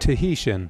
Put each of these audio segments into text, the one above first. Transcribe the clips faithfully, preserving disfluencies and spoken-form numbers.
Tahitian.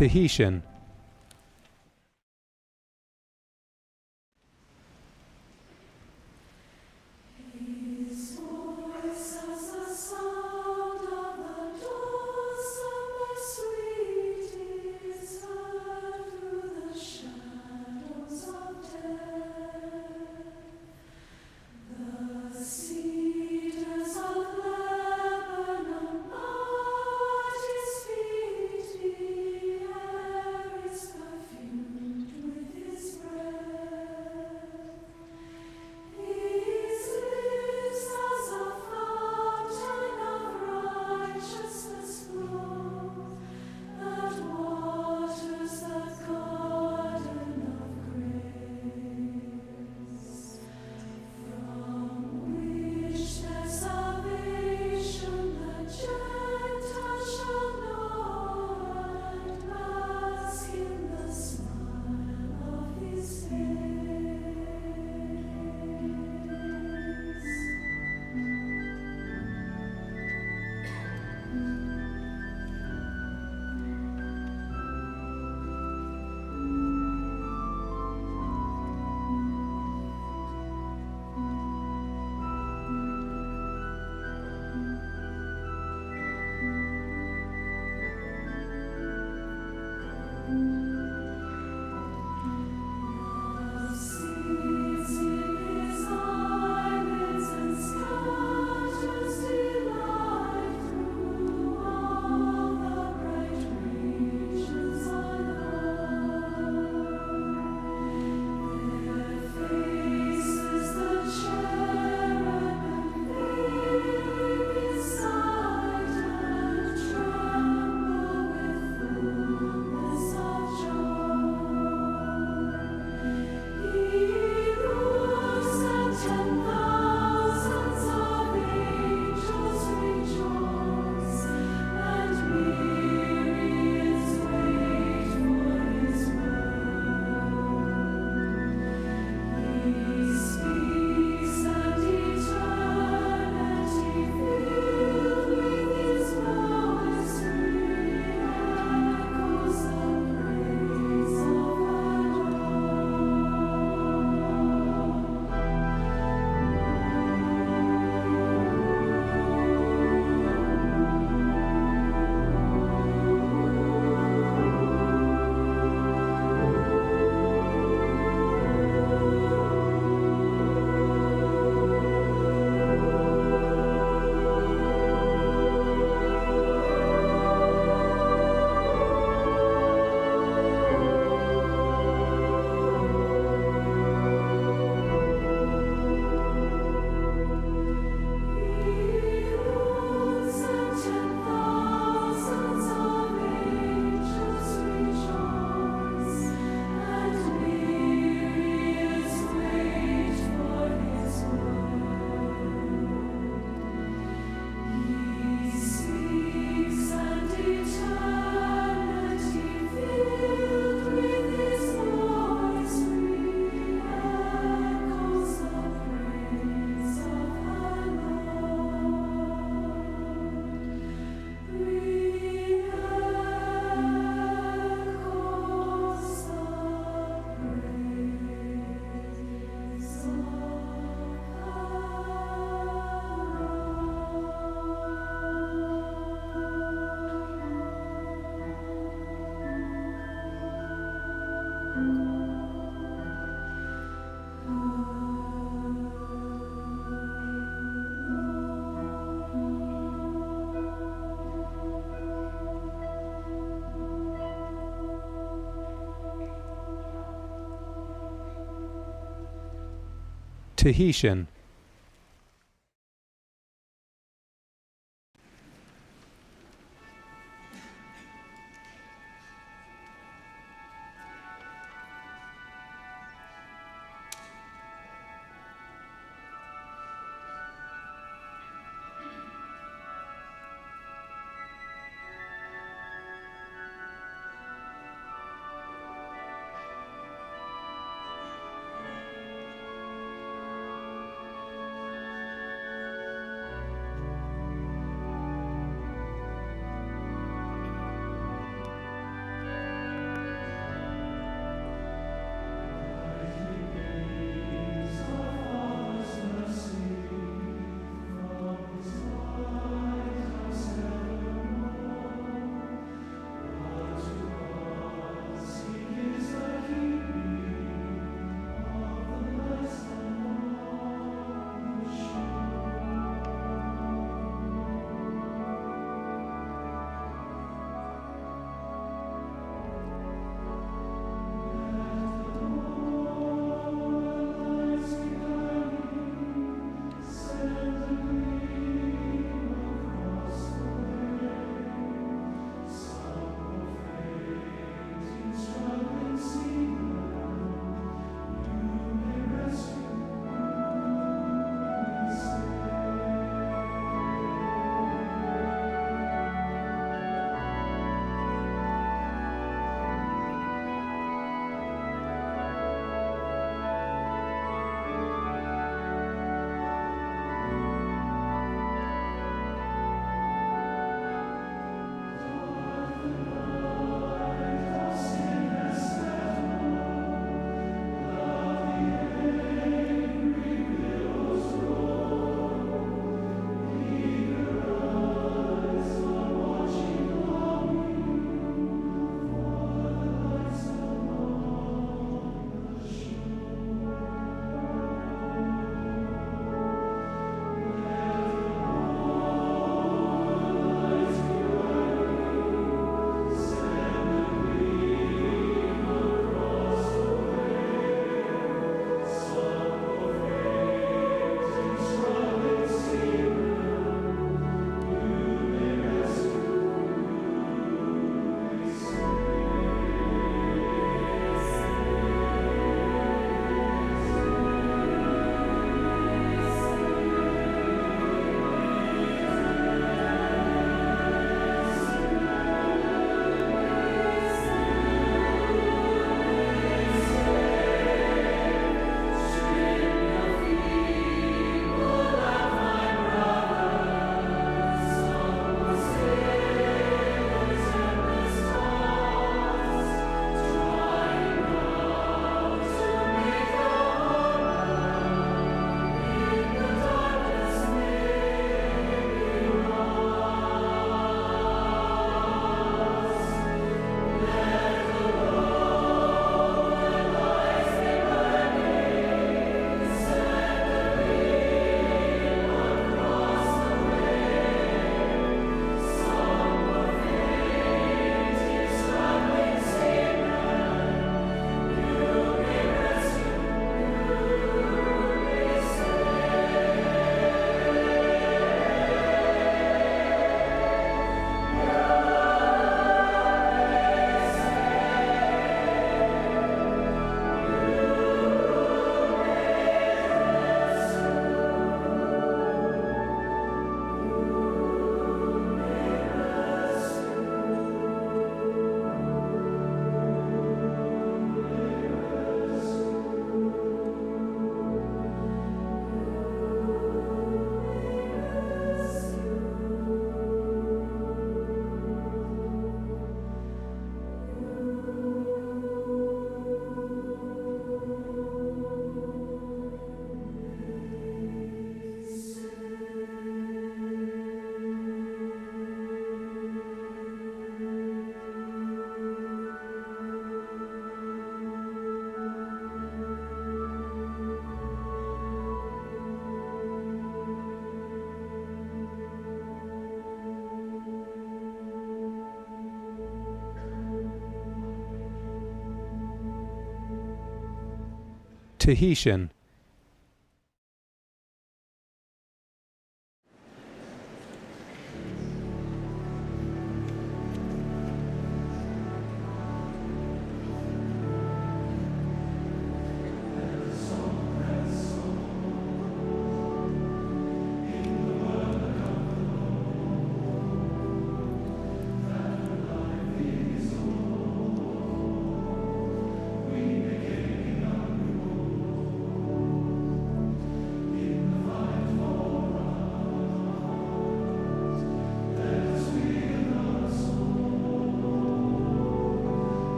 Tahitian. Tahitian. Tahitian.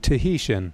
Tahitian.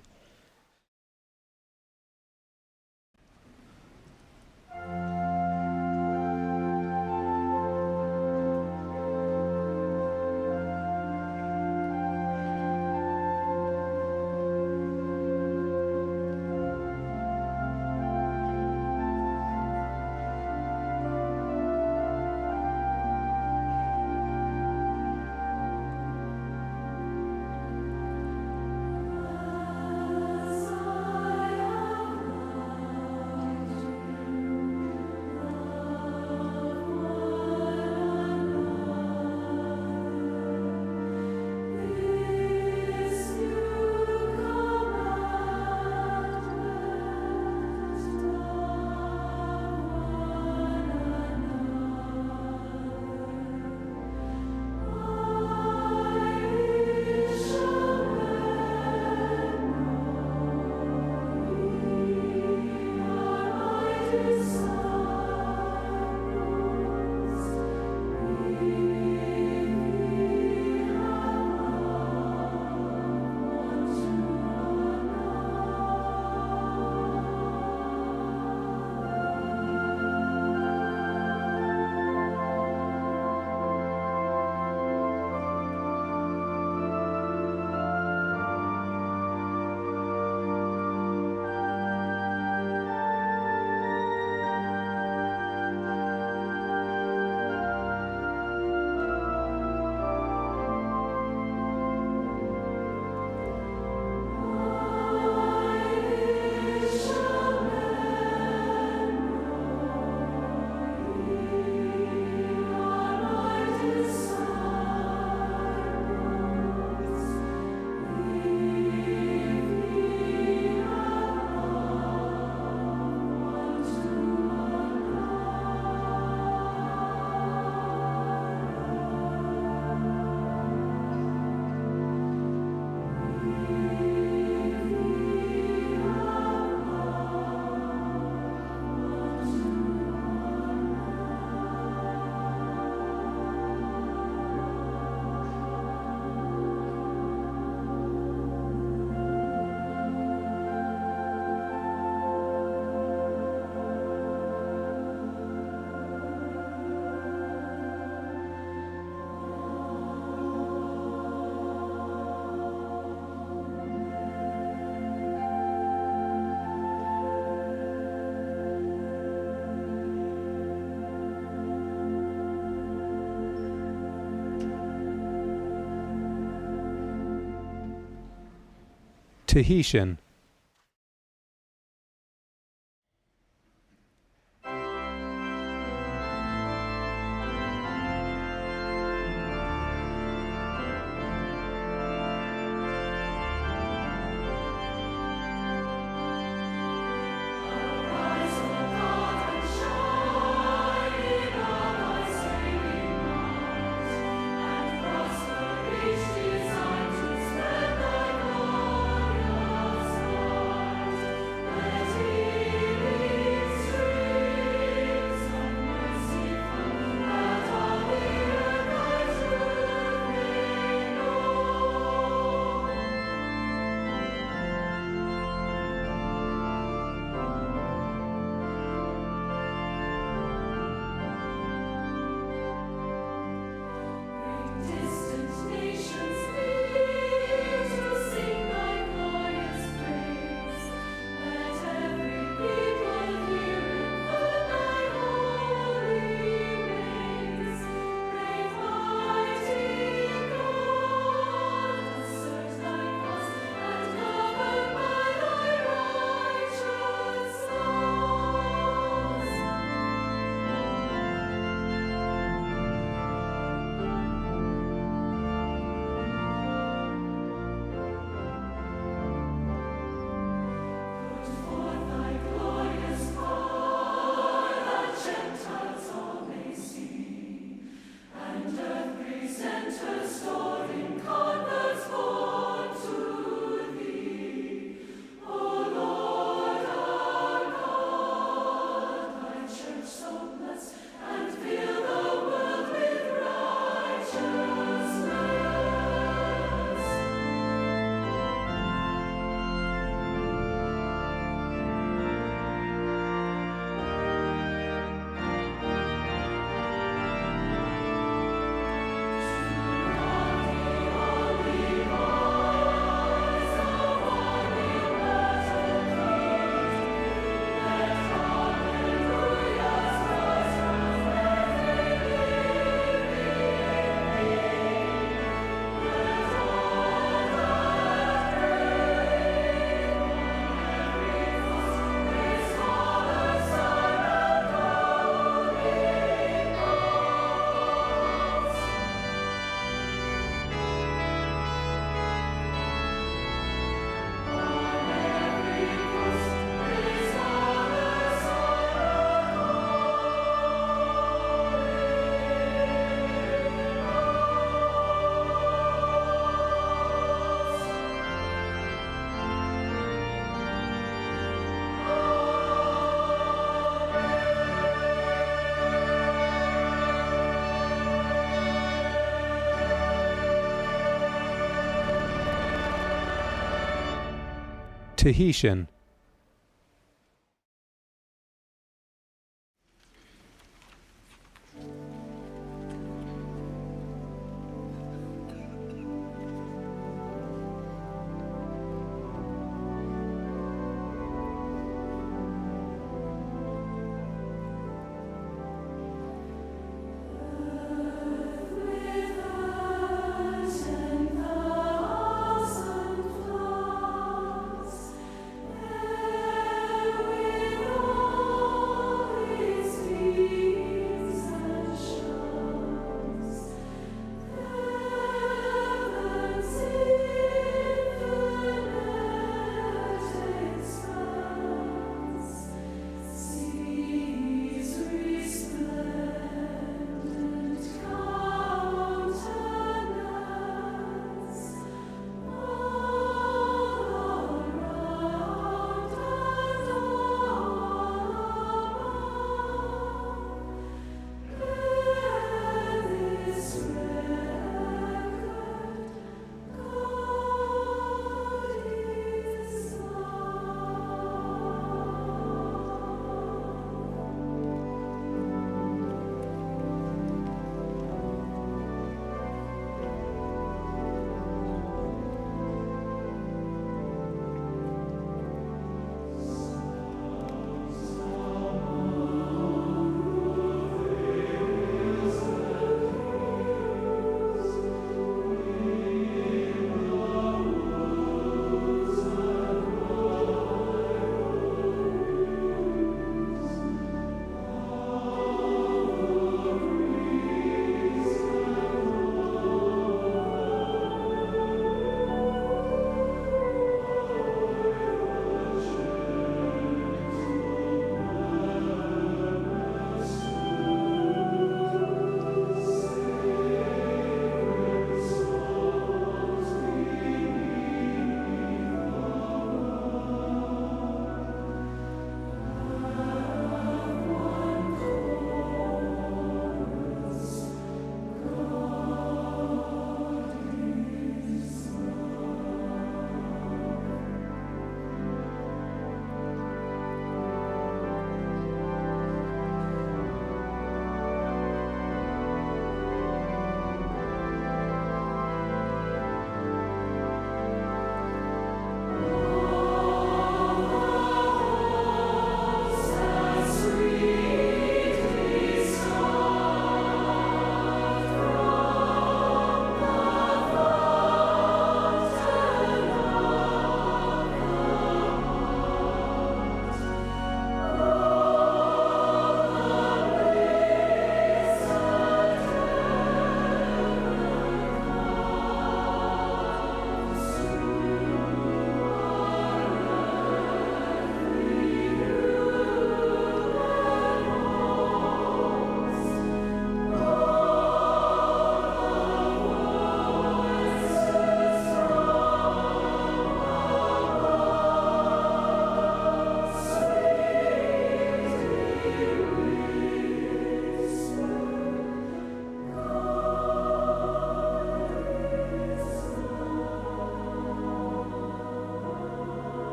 Tahitian. Tahitian.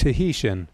Tahitian.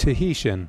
Tahitian.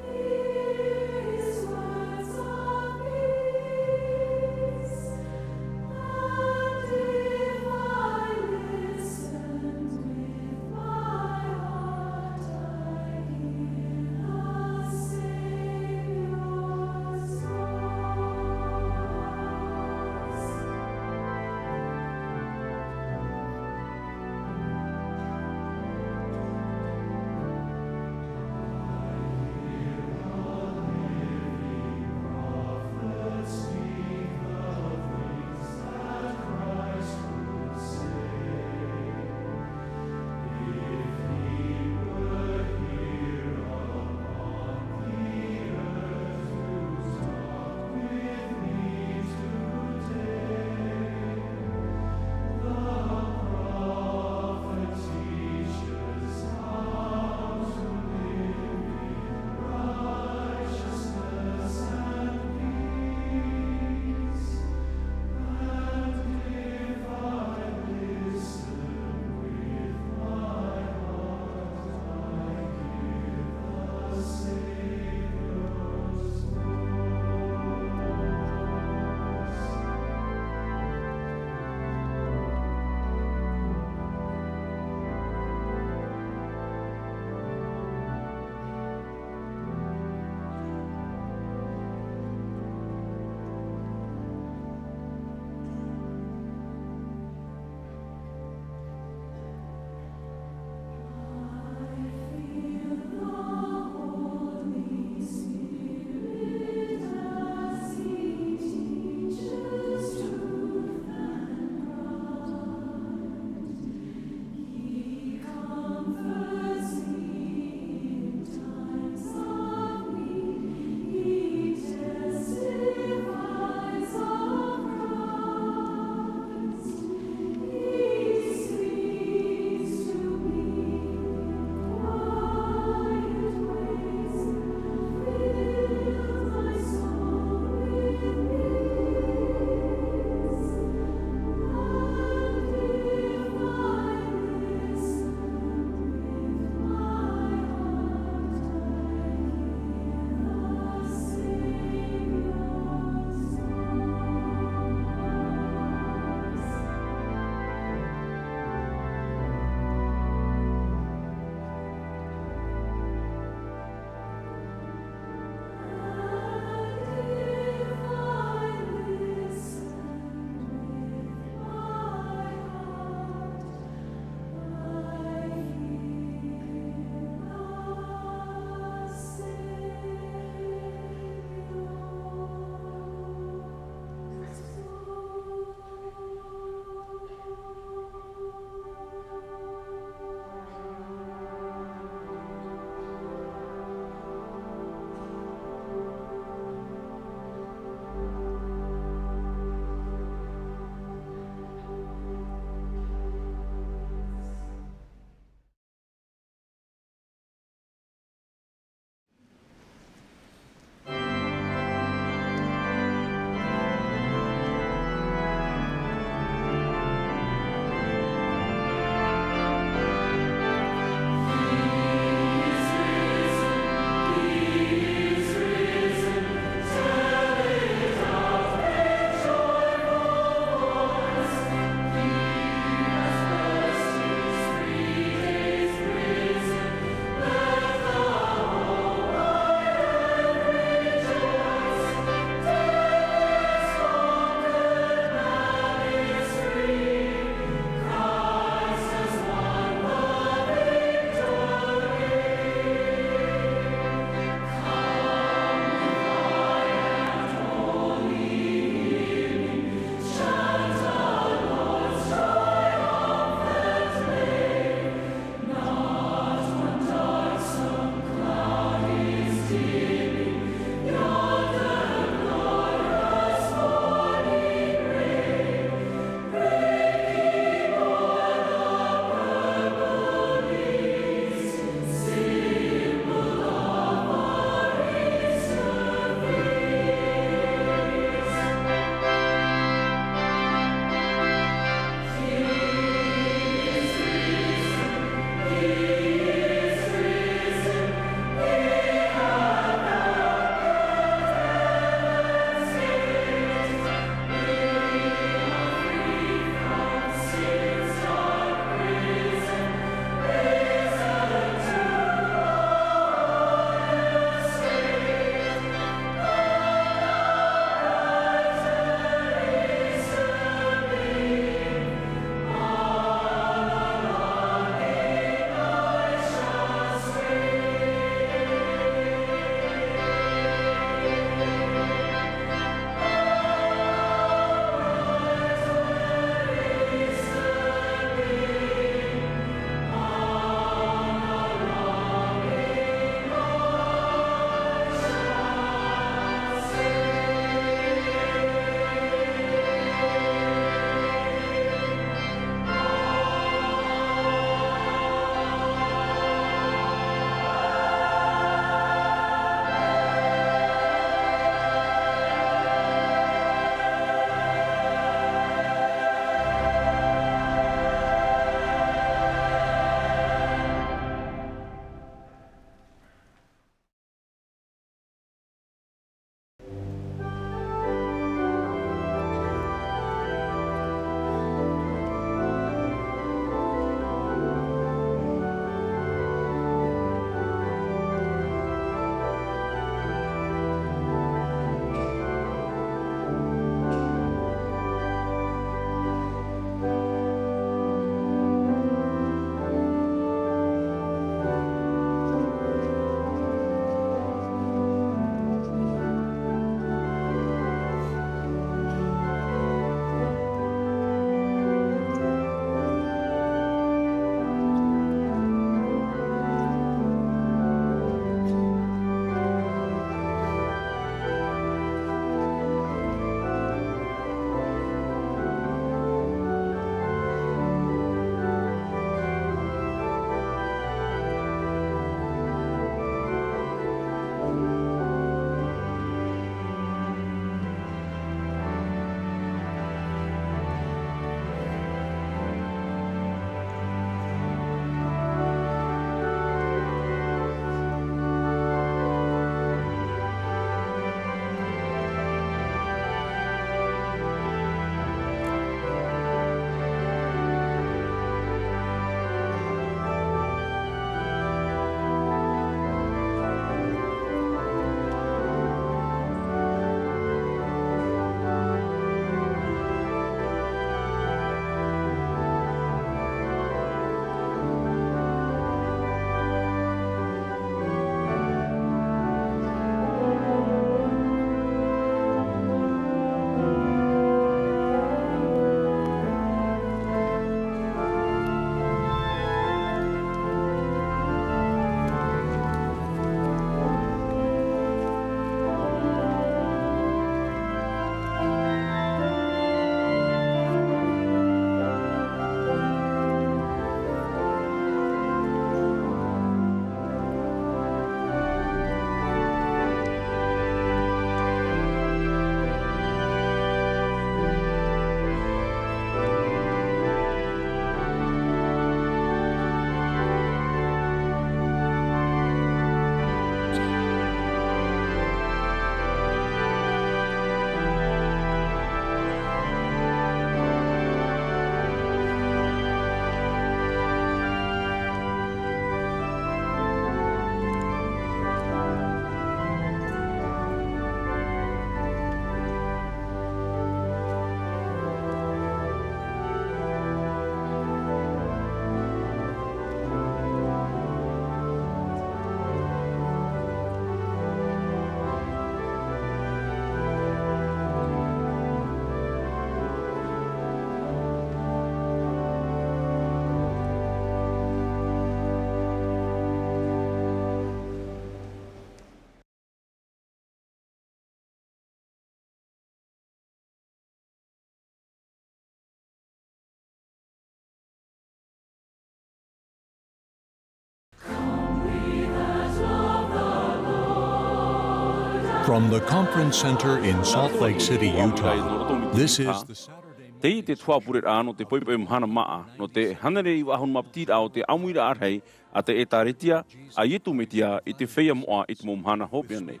From the Conference Center in Salt Lake City, Utah, this is the Saturday Teie te tuhaʻa pureraʻa nō te poʻipoʻi mahana māʻa, nō te hānere iva ʻahuru mā piti raʻa o te ʻāmuiraʻa rahi a te ʻĒtārētia a Iesu Mesia i te feiā moʻa i te mau mahana hopeʻa nei.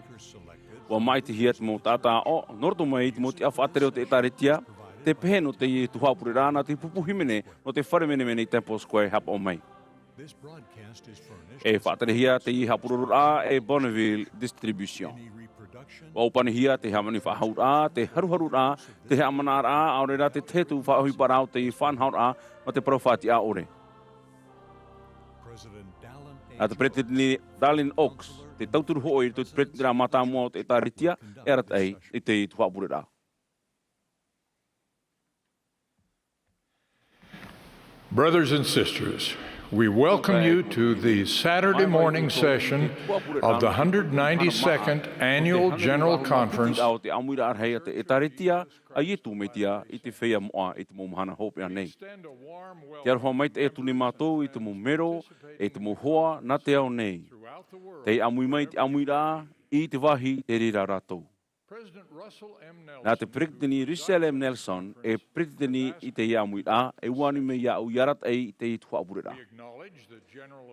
ʻUa māʻitihia te mau taʻata aʻo, nō roto mai i te mau tiʻa faʻatere o te ʻĒtārētia, tē pēhē nō teie tuhaʻa pureraʻa nā te pupu hīmene nō te fare menemene i Temple Square e haʻapaʻo mai. E faʻaterehia teie haʻapurororaʻa e Bonneville Distribution. ʻUa ʻōpanihia te hāmani faʻahouraʻa, te haruharuraʻa, te haʻamanaʻoraʻa, ʻaore rā te tahi atu faʻaʻohiparaʻa o te faʻanahoraʻa mā te parau faʻatiʻa ʻore. Nā te Peresideni Dallin Oaks, te tauturu hoʻi i roto i te peresideni mātāmua o te ʻĒtārētia, e arataʻi i te tuhaʻa pureraʻa. Brothers and sisters, we welcome you to the Saturday morning session of the hundred ninety-second Annual General Conference. O te ʻāmuiraʻa rahi a te ʻĒtārētia a Iesu Mesia i te feiā moʻa i te mau mahana hopeʻa nei. Te aroha maitaʻi atu nei mātou i te mau mero, e te mau hoa nā te ao nei. Tei ʻāmui mai te ʻāmuiraʻa i te vāhi tei reira rātou. Nā te Peresideni Russell M. Nelson e Peresideni i teie ʻāmuiraʻa, e ʻua ani mai iāʻu i arataʻi i teie tuhaʻa pureraʻa.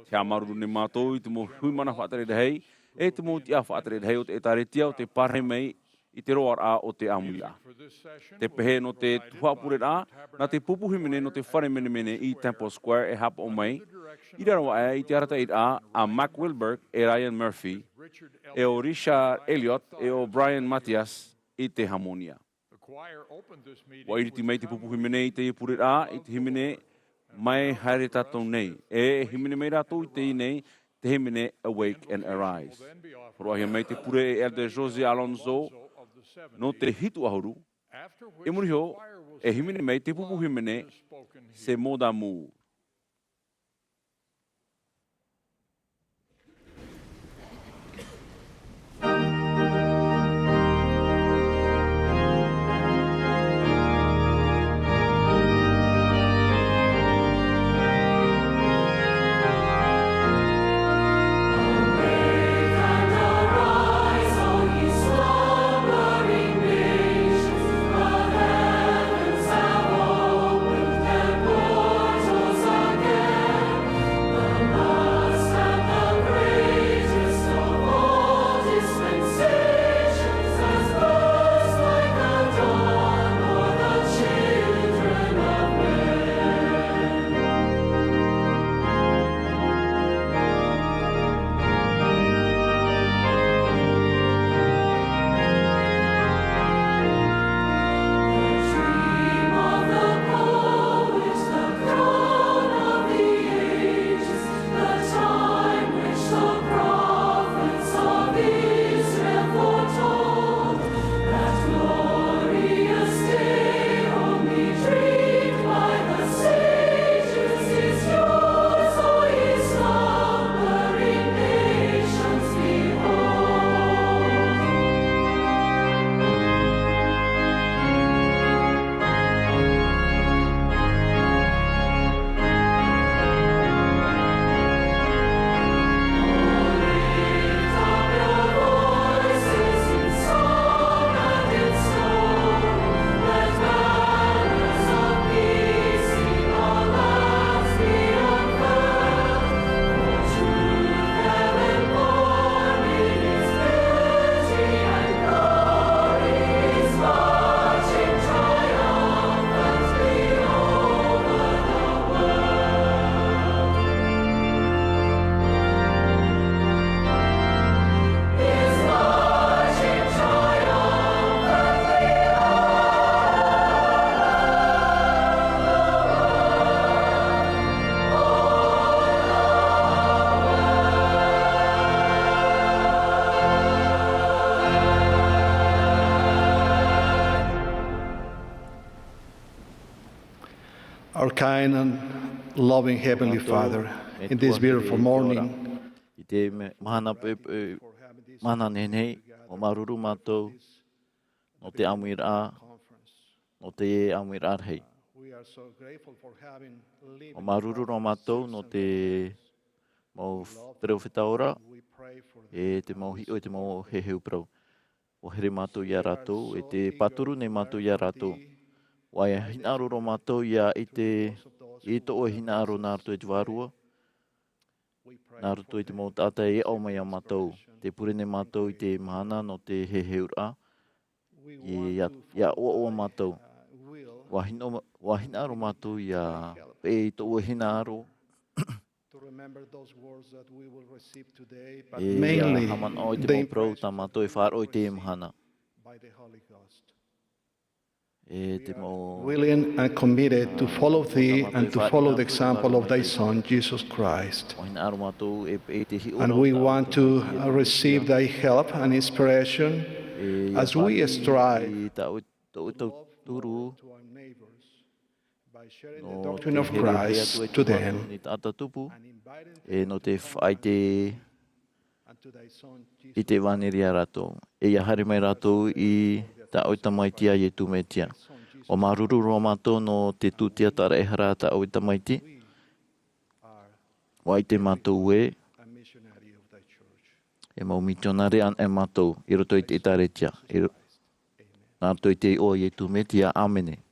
Te haʻamāuruuru nei mātou i te mau hui mana faʻatere rahi, e te mau tiʻa faʻatere rahi o te ʻĒtārētia o tē pārahi mai i te roaraʻa o te ʻāmuiraʻa. Tē pēhē nō te tuhaʻa pureraʻa, nā te pupu hīmene nō te fare menemene i Temple Square e haʻapaʻo mai, i raro aʻe i te arataʻiraʻa a Mark Wilberg e Ryan Murphy, e ʻo Richard Elliott e ʻo Brian Mathias i te hāmōnia. ʻUa ʻiriti mai te pupu hīmene i teie pureraʻa i te hīmene Mai Haere Tātou Nei, e hīmene mai rātou i teie nei, te hīmene Awake and Arise. Hōroʻahia mai te pure e Elder José Alonso nō te hitu ʻahuru, i muri iho, e hīmene mai te pupu hīmene Se Mot d'Amour. Our kind and loving Heavenly Father, in this beautiful morning, i te me-, mahana poʻipoʻi, mahana nehenehe, ʻua māuruuru mātou nō te ʻāmuiraʻa, nō te ʻāmuiraʻa rahi. ʻUa māuruuru roa mātou nō te mau peropheta ora, e te mau hiʻo, e te mau heheu parau. ʻUa here mātou iā rātou, e tē pāturu nei mātou iā rātou. ʻUa hinaʻaro roa mātou ʻia ʻite i tō ʻoe hinaʻaro nā roto i te Vārua, nā roto i te mau taʻata e aʻo mai iā mātou. Tē pure nei mātou i te mahana nō te heheuraʻa, ʻia, ʻia ʻoaʻoa mātou. ʻUa hina-, ʻua hinaʻaro mātou ʻia peʻe i tō ʻoe hinaʻaro, e ʻia haʻamanaʻo i te mau parau tā mātou e faʻaroʻo i teie mahana. E te mau, willing and committed to follow thee and to follow the example of thy Son, Jesus Christ. ʻUa hinaʻaro mātou e peʻe i te hiʻoraʻa o tā ʻoe Tamaiti. And we want to, uh, receive thy help and inspiration as we strive i tā ʻoe, tō ʻoe tauturu nō te here atu i tō mātou nei taʻata tupu, e nō te faʻaʻite i te ʻevanelia iā rātou. E ʻia haere mai rātou i tā ʻoe Tamaiti a Iesu Mesia. ʻUa māuruuru roa mātou nō te tūtia tāraʻehara a tā ʻoe Tamaiti. ʻUa ʻite mātou ē, e mau mitionare anaʻe mātou i roto i te ʻĒtārētia, i ro-, nā roto i te iʻoa o Iesu Mesia, ʻāmene.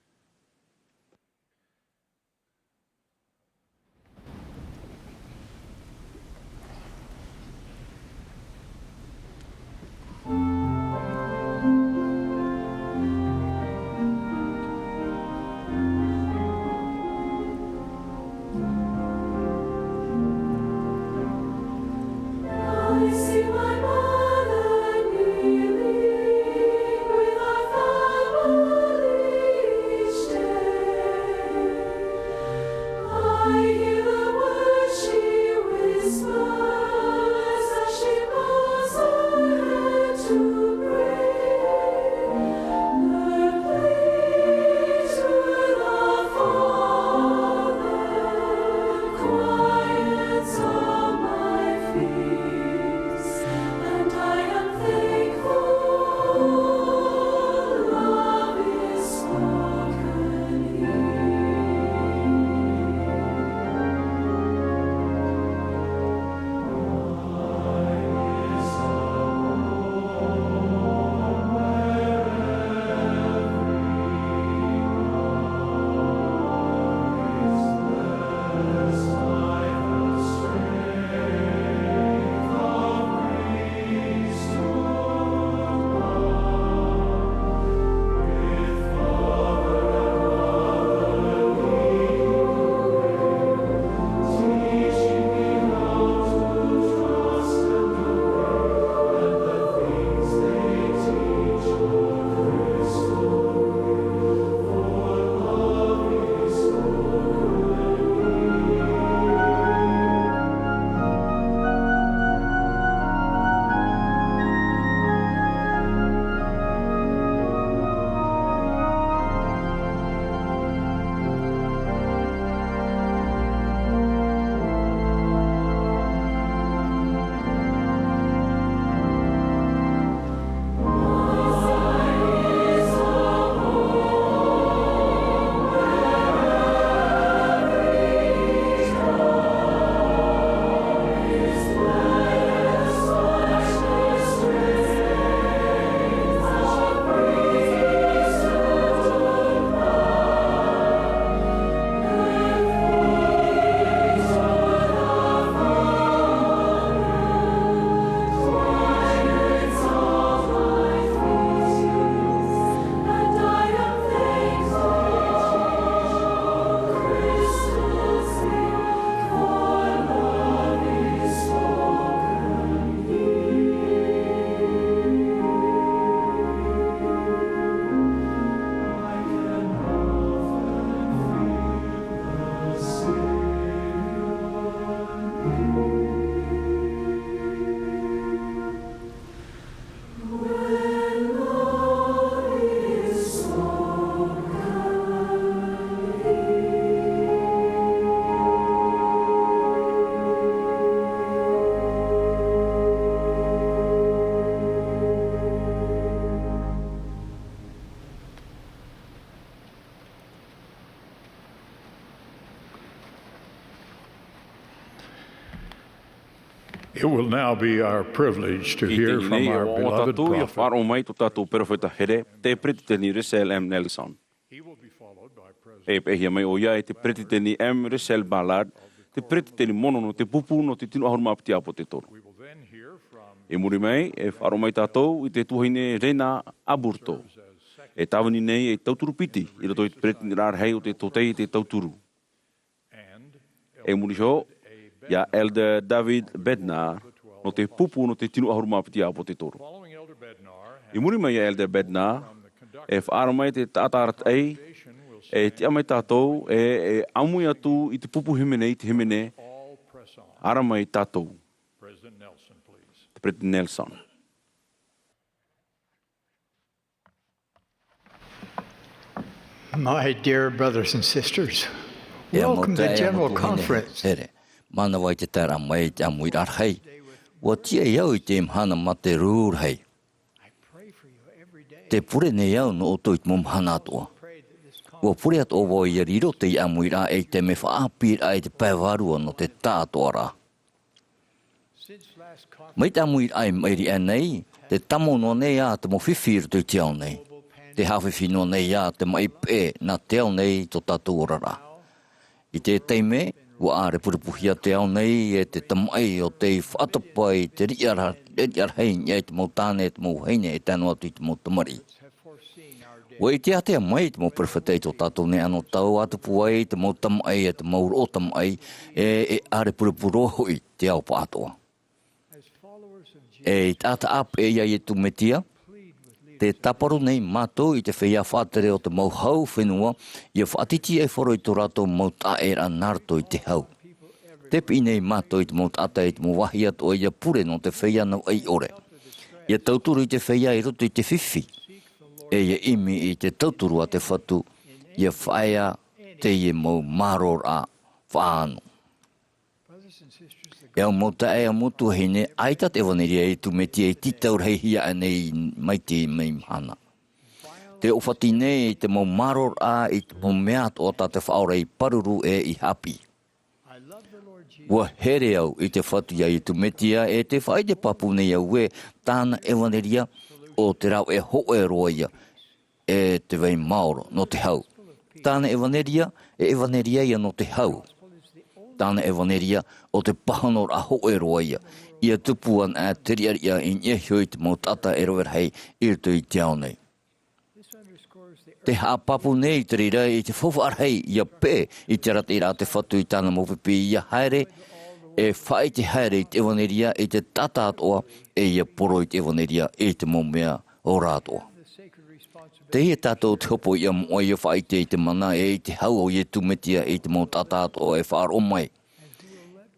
It will now be our privilege to hear from our beloved prophet. I teie nei, e ʻua ʻoaʻoa tātou ʻia faʻaroʻo mai tō tātou perofeta here, te Peretiteni Russell M. Nelson. He will be followed by President E peʻehia mai ʻoia e te Peretiteni M. Russell Ballard, te Peretiteni mono nō te pupu nō te tino ʻahuru mā piti ʻāpōsetolo. We will then hear from E muri mai, e faʻaroʻo mai tātou i te tuahine Rena Aburto, e tāvini nei ei tauturu piti i roto i te Peretiteniraʻa rahi o te tōtaiete tauturu. E muri iho, ia Elder David Bednar, nō te pupu nō te tino ʻahuru mā piti ʻāpōsetolo. I muri mai ia Elder Bednar, e faʻaara mai te taʻata arataʻi, e tiʻa mai tātou, e, e ʻāmui atu i te pupu hīmene, i te hīmene, ara mai tātou. Te Peretiteni Nelson. My dear brothers and sisters, E mau taeaʻe, e mau tuahine here. Mānava i te taeraʻa mai i te ʻāmuiraʻa rahi. ʻUa tiʻa au i teie mahana mā te rū rahi. Tē pure nei au nō ʻoutou i te mau mahana atoʻa. ʻUa pure atoʻa vau ʻia riro teie ʻāmuiraʻa ei taime faʻaʻāpīraʻa i te pae vārua nō te taʻatoʻaraʻa. Mai te ʻāmuiraʻa i maʻiri aʻe nei, tē tāmau noa nei ā te mau fifi i roto i te ao nei. Tē haʻafifi noa nei ā te maʻi peʻe nā te ao nei i tō tātou oraraʻa. I teie taime, ʻua ʻārepurepuhia te ao nei e te tamaʻi o tei faʻatopa i te riʻi ra-, riʻi rahi i niʻa i te mau tāne, te mau vahine, e tae noa atu i te mau tamariʻi. ʻUa ʻite ātea mai te mau perofeta i tō tātou nei anotau ʻa tupu ai te mau tamaʻi, e te mau roʻo tamaʻi, e, e ʻārepurepu roa hoʻi te ao pāʻatoʻa. E taʻata ʻāpeʻe ia Iesu Mesia, tē tāparu nei mātou i te feiā faʻatere o te mau hau fenua, ʻia faʻatītīʻaifaro i tō rātou mau taʻaʻēraʻa nā roto i te hau. Tē piʻi nei mātou i te mau taʻata i te mau vāhi atoʻa ʻia pure nō te feiā navaʻi ʻore. ʻIa tauturu i te feiā i roto i te fifi. E ʻia ʻimi i te tauturu a te Fatu, ʻia faʻaea teie mau māroraʻa faʻaʻano. E au mau taeaʻe, e au mau tuahine, ʻaita te ʻevaneria a Iesu Mesia i tītau rahi hia aʻe nei mai teie mahana. Tē ʻōfati nei te mau māroraʻa i te mau mea atoʻa tā te Faʻaora i pāruru e i haʻapiʻi. ʻUa here au i te Fatu ia Iesu Mesia, e tē faʻaʻite pāpū nei au ē tāna ʻevaneria ʻo te rāveʻa hōʻē roa ia, e te vai maoro nō te hau. Tāna ʻevaneria, e ʻevaneria ia nō te hau. Tāna ʻevaneria ʻo te pāhonoraʻa hōʻē roa ia, ʻia tupu anaʻe te riʻariʻa i niʻa iho i te mau taʻata e rave rahi i roto i te ao nei. Tē haʻapāpū nei te reira i te faufaʻa rahi ʻia peʻe i te arataʻiraʻa a te Fatu i tāna mau pipi ʻia haere, e faʻaʻite haere i te ʻevaneria i te taʻata atoʻa, e ʻia poro i te ʻevaneria i te mau mea ora atoʻa. Teie tātou te hopoiʻa moʻa ʻia faʻaʻite i te mana e i te hau o Iesu Mesia i te mau taʻata atoʻa e faʻaroʻo mai.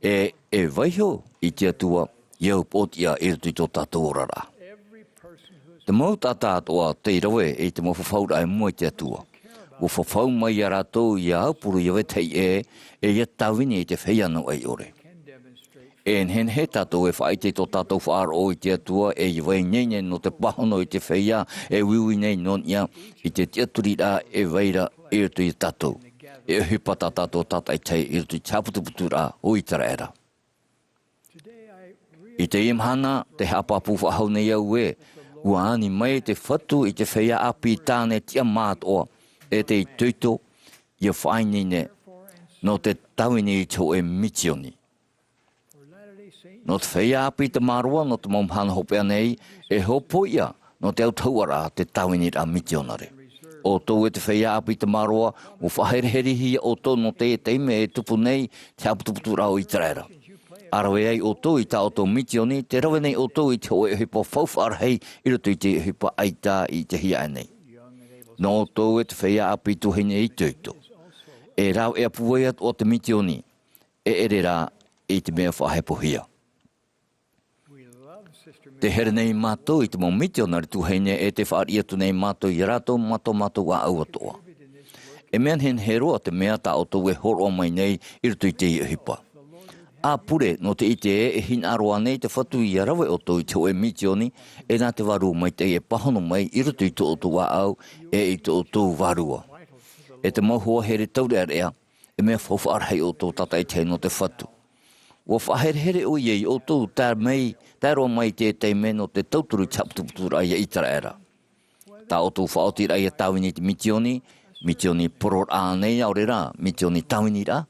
E, e vaiiho i te Atua, ʻia au pōtiʻa i roto i tō tātou oraraʻa. Te mau taʻata atoʻa tei rave i te mau fafauraʻa i mua i te Atua. ʻUa fafau mai ia rātou ʻia aupuru ʻia vetahi ʻē, e ʻia tāvini i te feiā navaʻi ʻore. E nehenehe tātou e faʻaʻite i tō tātou faʻaroʻo i te Atua, e ʻia vai ineine nō te pāhono i te feiā, e uiui nei nō niʻa i te tiʻaturiraʻa e vai ra i roto ia tātou. E ʻohipa tā tātou tātaʻitahi i roto i te haʻaputuputuraʻa o Iseraela. I teie mahana, tē haʻapāpū faʻahou nei au ē, ʻua ani mai te Fatu i te feiā ʻāpī tāne tiʻamā atoʻa, e te itoito, ʻia faʻaineine, nō te tāvini i te hōʻē misioni. Nō te feiā ʻāpī Tamaroa, nō te mau mahana hopeʻa nei, e hōpoiʻa nō te autahuʻaraʻa te tāviniraʻa misionare. ʻO ʻoutou e te feiā ʻāpī Tamaroa, ʻua faʻahereherehia ʻoutou nō te taime e tupu nei te haʻaputuputuraʻa o Iseraela. ʻA rave ai ʻoutou i tā ʻoutou misioni, tē rave nei ʻoutou i te hōʻē ʻohipa faufaʻa rahi i roto i te ʻohipa ʻaita i te hiaʻai nei. Nō ʻoutou e te feiā ʻāpī tuahine itoito. E rāveʻa pūai atoʻa te misioni, e ʻere rā i te mea faʻahepohia. Tē here nei mātou i te mau misionare tuahine e tē fāriʻi atu nei mātou ia rātou mā tō mātou ʻāʻau atoʻa. E mea nehenehe roa te mea tā ʻoutou e hōroʻa mai nei i roto i teie ʻohipa. ʻA pure, nō te ʻite ē, e hinaʻaro ānei te Fatu ʻia rave ʻoutou i te hōʻē misioni, e nā te Vārua Maitaʻi e pāhono mai i roto i tō ʻoutou ʻāʻau, e i tō ʻoutou vārua. E te mau hoa here taureʻareʻa, e mea faufaʻa rahi ʻoutou tātaʻitahi nō te Fatu. Ua faʻaherehere ʻoia iā ʻoutou, tae mai, tae roa mai i te taime nō te tauturu i te haʻaputuputuraʻa iā Iteraera. Tā ʻoutou faʻaotiraʻa iā Tāvini i te mitioni, mitioni pororaʻa nei, ʻaore rā, mitioni tāviniraʻa,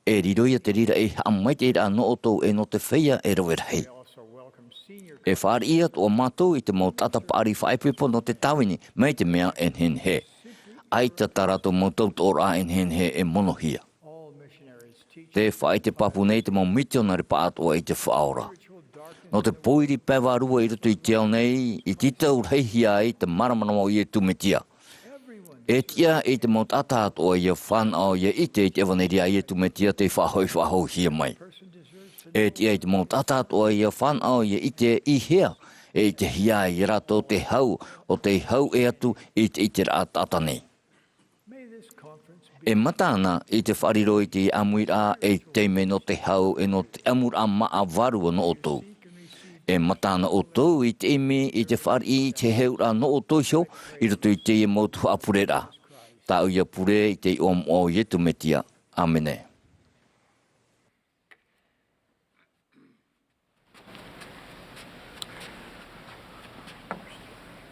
e riro ia te reira ei haʻamaitaʻiraʻa nō ʻoutou e nō te feiā e rave rahi. E fāriʻi atoʻa mātou i te mau taʻata paʻari faʻaipoipo nō te tāvini, mai te mea e nehenehe. ʻAita tā rātou mau tautooraʻa e nehenehe e monohia. Tē faʻaʻite pāpū nei te mau mitionare pāʻatoʻa i te Faʻaora. Nō te pōiri pae vārua i roto i te ao nei, i te tau rahihia ai te māramarama o Iesu Mesia. E tiʻa i te mau taʻata atoʻa ʻia fānaʻo ʻia ʻite i te ʻevaneria a Iesu Mesia tei faʻahoʻi faʻahouhia mai. E tiʻa i te mau taʻata atoʻa ʻia fānaʻo ʻia ʻite i hea e ʻitehia ai rātou te hau o tei hau ʻē atu i te ʻiteraʻa taʻata nei. E mata ana i te faʻariro i te ʻāmuiraʻa ei taime nō te hau e nō te ʻamuraʻa māʻa vārua nō ʻoutou. E mata ana ʻoutou i te ʻimi i te fāriʻi i te heheuraʻa nō ʻoutou iho i roto i teie mau tuhaʻa pureraʻa. Tāʻu ia pure i te iʻoa moʻa o Iesu Mesia. ʻĀmene.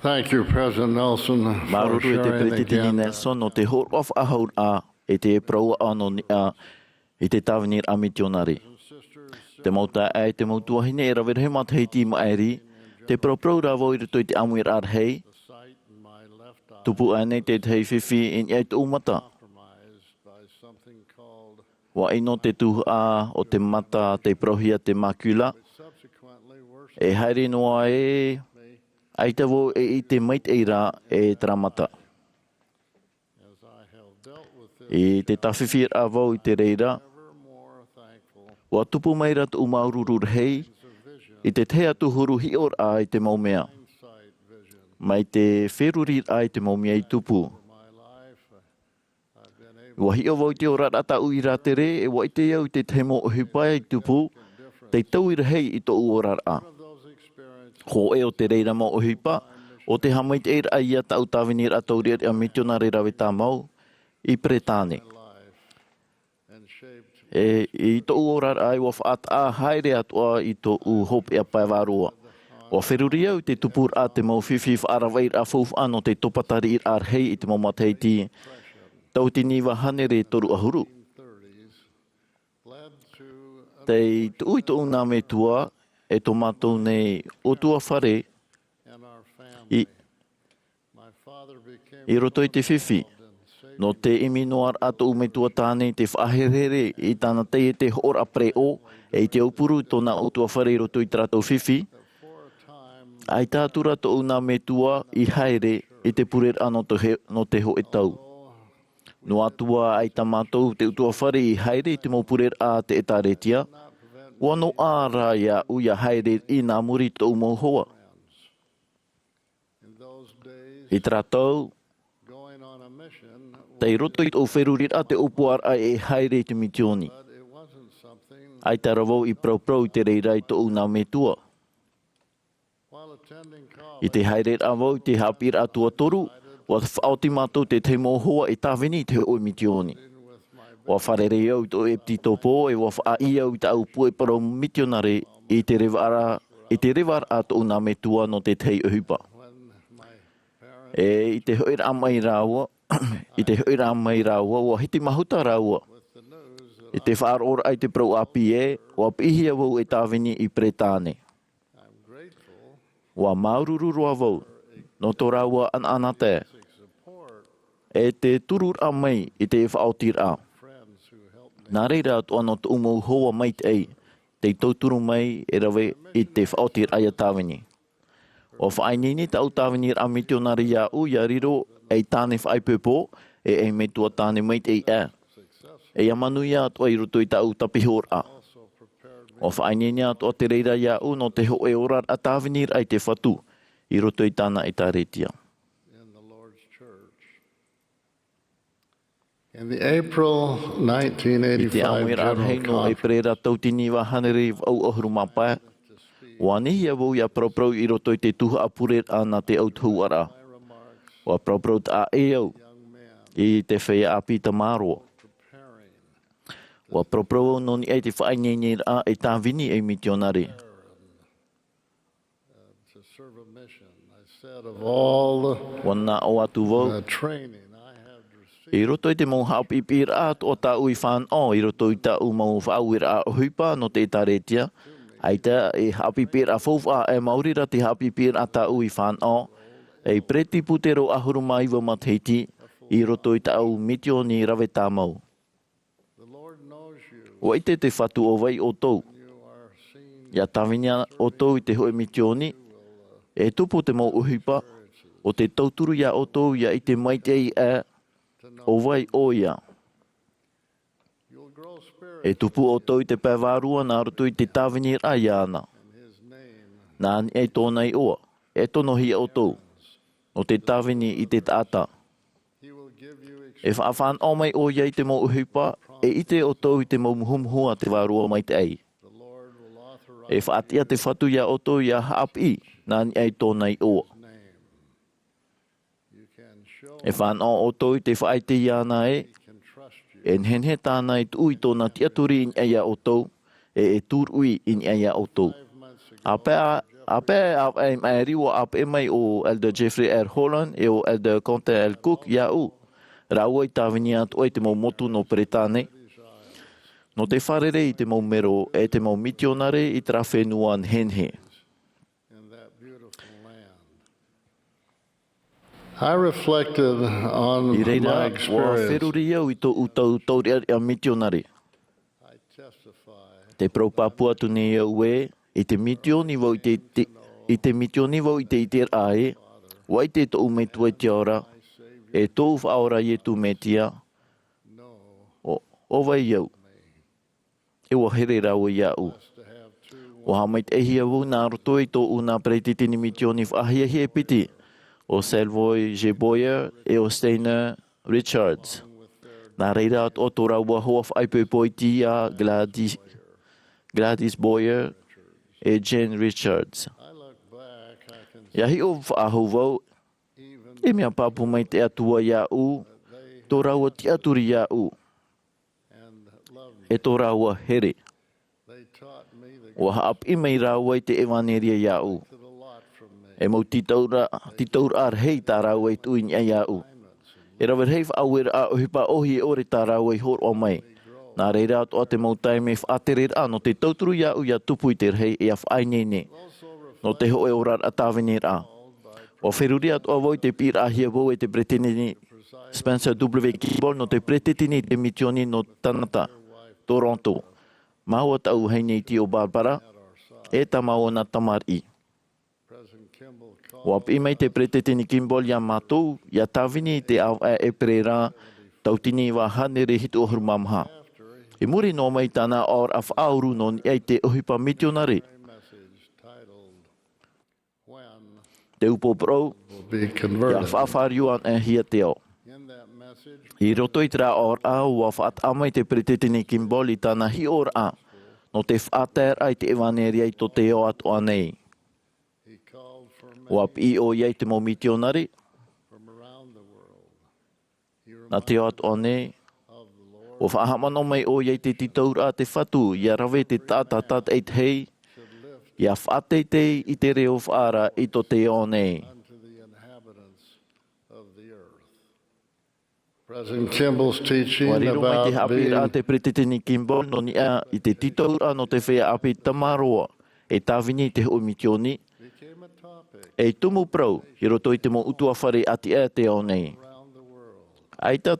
Thank you, President Nelson, for Māuruuru e te sharing Peresideni again. Nelson nō te hōroʻa faʻahouraʻa e te parau ʻānoʻa i te tāviniraʻa mitionare. Te mau taeaʻe, te mau tuahine e rave rahi matahiti i maʻiri, tē paraparau ra vau i roto i te ʻāmuiraʻa rahi, tupu aʻe nei te tahi fifi i niʻa i tōʻu mata. ʻUa ʻino te tuhaʻa o te mata tei parauhia te macula. E haere noa ē, ʻaita vau e ʻite maitaʻi ra e terā mata. I te tāfifiraʻa vau i te reira, ʻua tupu mai ra tōʻu māuruuru rahi i te tahi atu huru hiʻoraʻa i te mau mea, mai te feruriraʻa i te mau mea i tupu. ʻUa hiʻo vau i te oraraʻa tāʻu i rātere, e ʻua ʻite au i te tahi mau ʻohipa i tupu, tei taui rahi i tōʻu oraraʻa. Hōʻē o te reira mau ʻohipa, ʻo te haʻamaitaʻiraʻa ia tāʻu tāviniraʻa taureʻareʻa mitionare rave tāmau i Peretāne. E, i tōʻu oraraʻa e ʻua faʻataʻa haere atoʻa i tōʻu hopeʻa pae vārua. ʻUa feruri au i te tupuraʻa te mau fifi faʻaravaʻiraʻa faufaʻa nō te topatariʻiraʻa rahi i te mau matahiti tauatini iva hānere toru ʻahuru. Tei tuʻu i tōʻu nā metua e tō mātou nei ʻutuāfare i, i roto i te fifi. Nō te ʻimi noa ra tōʻu metua tāne i te faʻaherehere i tāna taiete hoʻoraʻa pereʻoʻo, e i te aupuru tōna ʻutuāfare i roto i tā rātou fifi. ʻAita atu ra tōʻu nā metua i haere i te pureraʻa nō te he-, nō te hōʻē tau. Noa atu ā ʻaita mātou te ʻutuāfare i haere i te mau pureraʻa a te ʻĒtārētia, ʻua noaʻa rā iāʻu ʻia haere i nā muri i tōʻu mau hoa. I terā tau, tei roto i tōʻu feruriraʻa te ʻōpuaraʻa e haere i te mitioni. ʻAita rā vau i paraparau i te reira i tōʻu nā metua. I te haereraʻa vau i te haʻapiʻiraʻa tuatoru, ʻua faʻaoti mātou te tahi mau hoa e tāvini i te hōʻē mitioni. ʻUa fārerei au i tōʻu ʻepitopo, e ʻua faʻaʻī au i tāʻu puʻe parau mitionare i te revaraʻa, i te revaraʻa a tōʻu nā metua nō te tahi ʻohipa. E i te hoʻiraʻa mai rāua, i te hoʻiraʻa mai rāua, ʻua hiti mahuta rāua. I te faʻaroʻoraʻa i te parau ʻāpī ē, ʻua piʻihia vau e tāvini i Peretāne. ʻUa māuruuru roa vau nō tō rāua ʻanaʻanatae, e te tururaʻa mai i te faʻaotiraʻa. Nā reira atoʻa nō tōʻu mau hoa maitaʻi, tei tauturu mai e rave i te faʻaotiraʻa ʻia tāvini. ʻUa faʻaineine tāʻu tāviniraʻa mitionare iāʻu ʻia riro ei tāne faʻaipoipo, e ei metua tāne maitaʻi aʻe. E ʻia manuia atoʻa i roto i tāʻu tāpihoraʻa. ʻUa faʻaineine atoʻa te reira iāʻu nō te hōʻē oraraʻa tāviniraʻa i te Fatu, i roto i tāna ʻĒtārētia. In the April nineteen eighty-five I te ʻāmuiraʻa rahi nō ʻEperēra tauatini iva hānere vaʻu ʻahuru mā pae, ʻua anihia vau ʻia paraparau i roto i te tuhaʻa pureraʻa nā te autahuʻaraʻa. ʻUa paraparau taʻa ʻē au i te feiā ʻāpī tamāroa. Ua paraparau au nō niʻa i te faʻaineineraʻa e tāvini ei mitionare. To serve a mission. I said, of all the, ua nāʻō atu vau, uh, training I have received, i roto i te mau haʻapiʻipiʻiraʻa atoʻa tāʻu i fānaʻo, i roto i tāʻu mau faʻaueraʻa ʻohipa nō te ʻĒtārētia, ʻaita e haʻapiʻipiʻiraʻa faufaʻa, e maori rā te haʻapiʻipiʻiraʻa tāʻu i fānaʻo, ei peretiputero ʻahuru mā iva matahiti, i roto i tāʻu mitioni rave tāmau. Ua ʻite te Fatu ʻo vai ʻoutou. ʻIa tāvini ʻoutou i te hōʻē mitioni, e tupu te mau ʻohipa, ʻo te tauturu iā ʻoutou ʻia ʻite maitaʻi ʻo vai ʻoia. E tupu ʻoutou i te pae vārua nā roto i te tāviniraʻa iāna. Nā niʻa i tōna iʻoa, e tonohia ʻoutou. ʻO te tāvini i te taʻata. E faʻafānaʻo mai ʻoia i te mau ʻohipa, e ʻite ʻoutou i te mau muhumuhu a te Vārua Maitaʻi. E faʻatiʻa te Fatu iā ʻoutou ʻia haʻapiʻi, nā niʻa i tōna iʻoa. E fānaʻo ʻoutou i te faʻaʻite iāna ē, e nehenehe tāna e tuʻu i tōna tiʻaturi i niʻa iā ʻoutou, e, e tūruʻi i niʻa iā ʻoutou. ʻA pae, ʻa pae, ʻa pae, ʻa pae, ʻa pae, ʻa pae mai ʻo Elder Jeffrey R. Holland e ʻo Elder Quentin L. Cook iāʻu, rāua i tāvini atoʻa i te mau motu nō Peretāne, nō te fārerei i te mau mero e te mau mitionare i terā fenua nehenehe. I reflected on I reira, my ua experience. Feruri au i tōʻu tau taureʻareʻa mitionare. Te parau pāpū atu nei au ē, i te mitioni vau i te, te, i te mitioni vau i te ʻiteraʻa ē, ua ʻite tōʻu Metua i te ao ra, e tōʻu Faʻaora Iesu Mesia, ʻo, ʻo vai au. E ua here rāua iāʻu. Ua haʻamaitaʻihia vau nā roto i tōʻu nā peretiteni mitioni faʻahiahia e piti, ʻo Salvoy J. Boyer e ʻo Stainer Richards. Nā reira atoʻa tō rāua hoa faʻaipoipo iti iā Gladys, Gladys Boyer e Jane Richards. ʻIa hiʻo faʻahou vau, e mea pāpū maitaʻi atu ā iāʻu, tō rāua tiʻaturi iāʻu, e tō rāua here. Ua haʻapiʻi mai rāua i te ʻevanelia iāʻu. E mau tītauraʻa, tītauraʻa rahi tā rāua i tuʻu i niʻa iāʻu. E rave rahi faʻaueraʻa ʻohipa ʻōhie ʻore tā rāua i hōroʻa mai. Nā reira atoʻa te mau taime faʻatereraʻa nō te tauturu iāʻu ʻia tupu i te rahi e ʻia faʻaineine. Nō te hōʻē oraraʻa tāviniraʻa. Ua feruri atoʻa vau i te piʻiraʻahia vau e te peretiteni Spencer W. Kimball nō te peretiteni i te mitioni nō Kanata, Toronto. Māua tāʻu vahine iti ʻo Barbara, e tā māua nā tamariʻi. Ua piʻi mai te peretiteni Kimball iā mātou, ʻia tāvini i te ʻāvaʻe ʻēperēra, tauatini iva hānere hitu ʻahuru mā maha. I muri noa mai i tāna aʻoraʻa faʻauru nō niʻa i te ʻohipa mitionare. Te upoʻo parau, ʻia faʻafāriu anaʻe hia te ao. I roto i terā aʻoraʻa, ua faʻataʻa mai te peretiteni Kimball i tāna hiʻoraʻa, nō te faʻataeraʻa i te ʻevanelia i tō te ao atoʻa nei. Ua piʻi ʻoia i te mau mitionare, nā te ao atoʻa nei, ua faʻahaʻamanaʻo mai ʻoia i te tītauraʻa a te Fatu, ʻia rave te taʻata tātaʻitahi, ʻia faʻateitei i te reo faʻaara i tō te ao nei. President Kimball's teaching. Ua riro mai te haʻapiʻiraʻa a te peretiteni Kimball nō niʻa i te tītauraʻa nō te feiā ʻāpī tamaroa, e tāvini i te hōʻē mitioni, ei tumu parau i roto i te mau ʻutuāfare ʻātiʻa a te ao nei. ʻAita,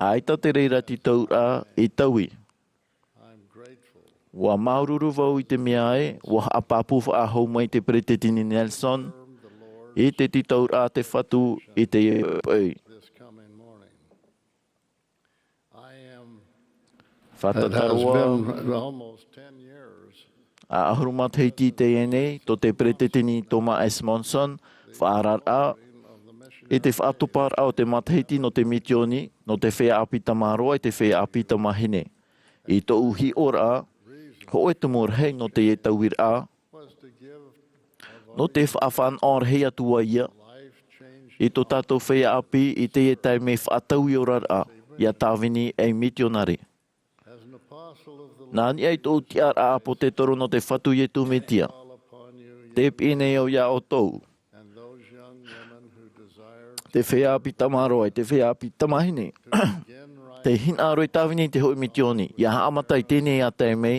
ʻaita te reira tītauraʻa i taui. Ua māuruuru vau i te mea ē, ua haʻapāpū faʻahou mai te peretiteni Nelson, i te tītauraʻa a te Fatu i teie poʻipoʻi. Fātata roa, ʻahuru matahiti i teie nei, tō te peretiteni Thomas S. Monson, faʻaararaʻa, i te faʻatoparaʻa o te matahiti nō te mitioni, nō te feiā ʻāpī tamaroa, i te feiā ʻāpī tamāhine. I tōʻu hiʻoraʻa, hōʻē tumu rahi nō teie tauiraʻa, nō te faʻafānaʻo rahi atu ā ia, i tō tātou feiā ʻāpī i teie taime faʻatauioraraʻa. ia tāvini ei mitionare. Nā niʻa i tōʻu tiʻaraʻa ʻāpōsetolo nō te Fatu Iesu Mesia, tē piʻi nei au iā ʻoutou, te feiā ʻāpī tamaroa, te feiā ʻāpī tamāhine, tē hinaʻaro e tāvini i te hōʻē misiōni, ia haʻamata i teie nei taime,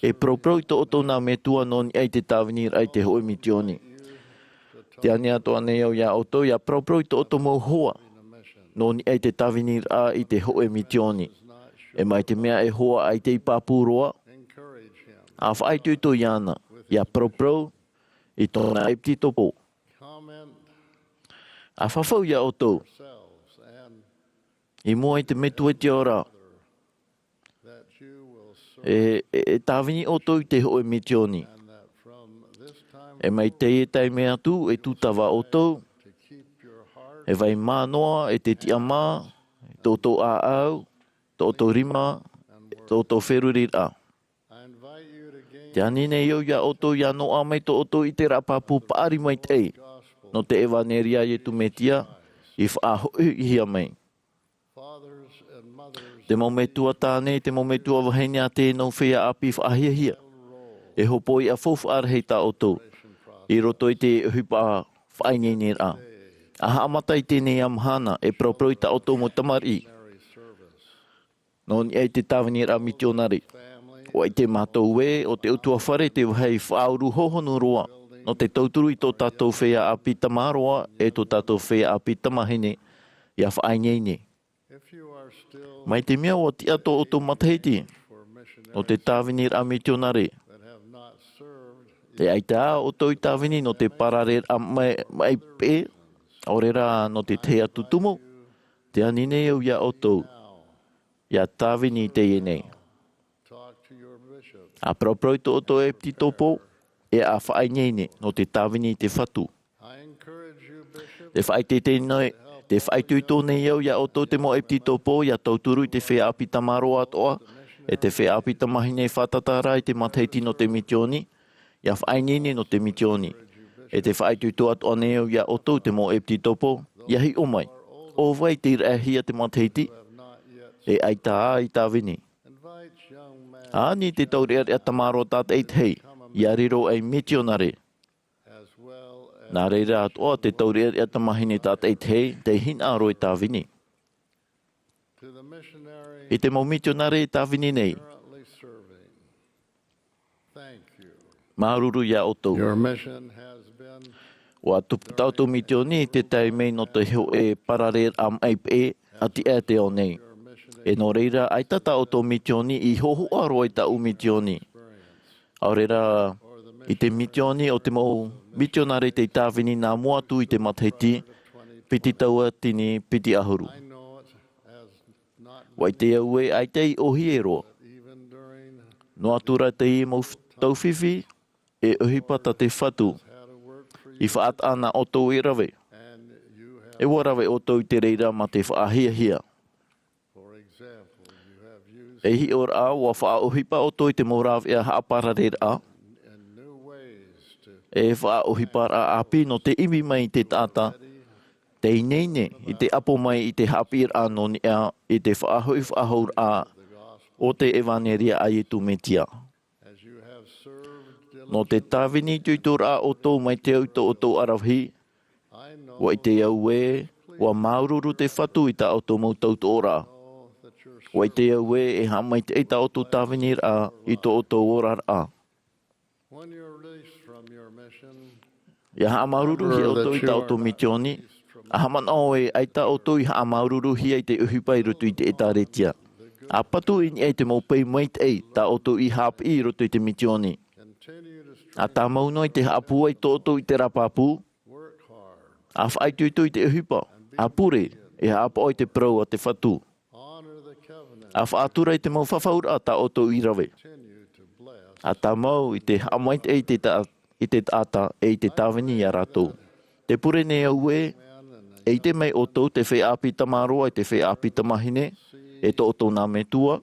e paraparau i tō ʻoutou nā metua nō niʻa i te tāviniraʻa i te hōʻē misiōni. Tē ani atoʻa nei au iā ʻoutou, ia paraparau i tō ʻoutou mau hoa nō niʻa i te tāviniraʻa i te hōʻē misiōni. E mai te mea e hoa ʻaita i pāpū roa, ʻa faʻaitoito iāna, ia paraparau i tōna ʻepitopo. ʻA fafau iā ʻoutou i mua i te Metua i te ora, e, e, e tāvini ʻoutou i te hōʻē misiōni. E mai teie taime atu, e tūtava ʻoutou, e vai mā noa, e te tiʻamā, tō ʻoutou ʻāʻau, tō ʻoutou rima, tō ʻoutou feruriraʻa. Tē ani nei au iā ʻoutou, ia noaʻa mai tō ʻoutou ʻiteraʻa pāpū paʻari maitaʻi nō te ʻevaneria a Iesu Mesia i faʻahoʻihia mai. Te mau metua tāne, te mau metua vahine a teie nau feiā ʻāpī faʻahiahia, e hōpoiʻa faufaʻa rahi tā ʻoutou i roto i te ʻohipa faʻaineineraʻa. ʻA haʻamata i teie nei mahana, e paraparau i tā ʻoutou mau tamariʻi nō niʻa i te tāviniraʻa misionare. ʻUa ʻite mātou ē, ʻo te ʻutuāfare te vāhi faʻauru hohonu roa nō te tauturu i tō tātou feiā ʻāpī tamaroa e tō tātou feiā ʻāpī tamāhine ia faʻaineine. Mai te mea ʻua tiʻa tō ʻoutou matahiti nō te tāviniraʻa misionare, e ʻaita ā ʻoutou i tāvini nō te parareraʻa maʻi, maʻi peʻe, ʻaore rā nō te tahi atu tumu, tē ani nei au iā ʻoutou, ia tāvini i teie nei. ʻA paraparau i tō ʻoutou ʻepitopo, e ʻa faʻaineine nō te tāvini i te Fatu. Te faʻaitoito nei, te faʻaitoito nei au iā ʻoutou te mau ʻepitopo, ia tauturu i te feiā ʻāpī tamaroa atoʻa, e te feiā ʻāpī tamāhine e fātata ra i te matahiti nō te misioni, ia faʻaineine nō te misioni. E te faʻaitoito atoʻa nei au iā ʻoutou te mau ʻepitopo, ia hiʻo mai. ʻO vai tei raʻehia te matahiti, e ʻaita ā i tāvini. ʻA ani te taureʻareʻa tamaroa tātaʻitahi, ia riro ei misionare. Nā reira atoʻa te taureʻareʻa tamāhine tātaʻitahi, tei hinaʻaro e tāvini. I te mau misionare e tāvini nei, māuruuru iā ʻoutou. ʻUa tupu tā ʻoutou misioni i te tae mai nō te hōʻē parareraʻa maʻi peʻe a tiʻa te ao nei. E nō reira, ʻaita tā ʻoutou misioni i hōhoʻa roa i tāʻu misioni. ʻAore rā, i te misioni o te mau misionare tei tāvini nā mua atu i te matahiti piti tauatini piti ʻahuru. ʻUa ʻite au ē ʻaita i ʻōhie roa. Noa atu rā teie mau f-, taufifi, e ʻohipa tā te Fatu i faʻataʻa nā ʻoutou e rave. E ʻua rave ʻoutou i te reira mā te faʻahiahia. E hiʻoraʻa, ʻua faʻaʻohipa ʻoutou i te mau rāveʻa haʻaparareraʻa, e faʻaʻohiparaʻa ʻāpī nō te ʻimi mai i te taʻata tei ineine i te ʻapo mai i te haʻapiʻiraʻa nō niʻa i te faʻahoʻi faʻahou raʻa o te ʻevaneria a Iesu Mesia. Nō te tāvini itoitoraʻa ʻoutou mai te au i tō ʻoutou aravihi, ʻua ʻite au ē, ʻua māuruuru te Fatu i tā ʻoutou mau tautoʻoraʻa. ʻUa ʻite au ē, e haʻamaitaʻi tā ʻoutou tāviniraʻa i tō ʻoutou oraraʻa. Ia haʻamāuruuruhia ʻoutou i tā ʻoutou misioni, ʻa haʻamanaʻo ē ʻaita ʻoutou i haʻamāuruuruhia i te ʻohipa i roto i te ʻĒtārētia. ʻA patu i niʻa i te mau pae maitaʻi tā ʻoutou i haʻapiʻi i roto i te misioni. ʻA tāmau noa i te haʻapūai i tō ʻoutou ʻiteraʻa pāpū, ʻa faʻaitoito i te ʻohipa, ʻa pure, e haʻapaʻo i te parau a te Fatu. ʻA faʻatura i te mau fafauraʻa tā ʻoutou i rave. ʻA tāmau i te haʻamaitaʻi i te ta-, i te taʻata e i te tāvini iā rātou. Tē pure nei au ē, e ʻite mai ʻoutou te feiā ʻāpī tamaroa e te feiā ʻāpī tamāhine, e tō ʻoutou nā metua,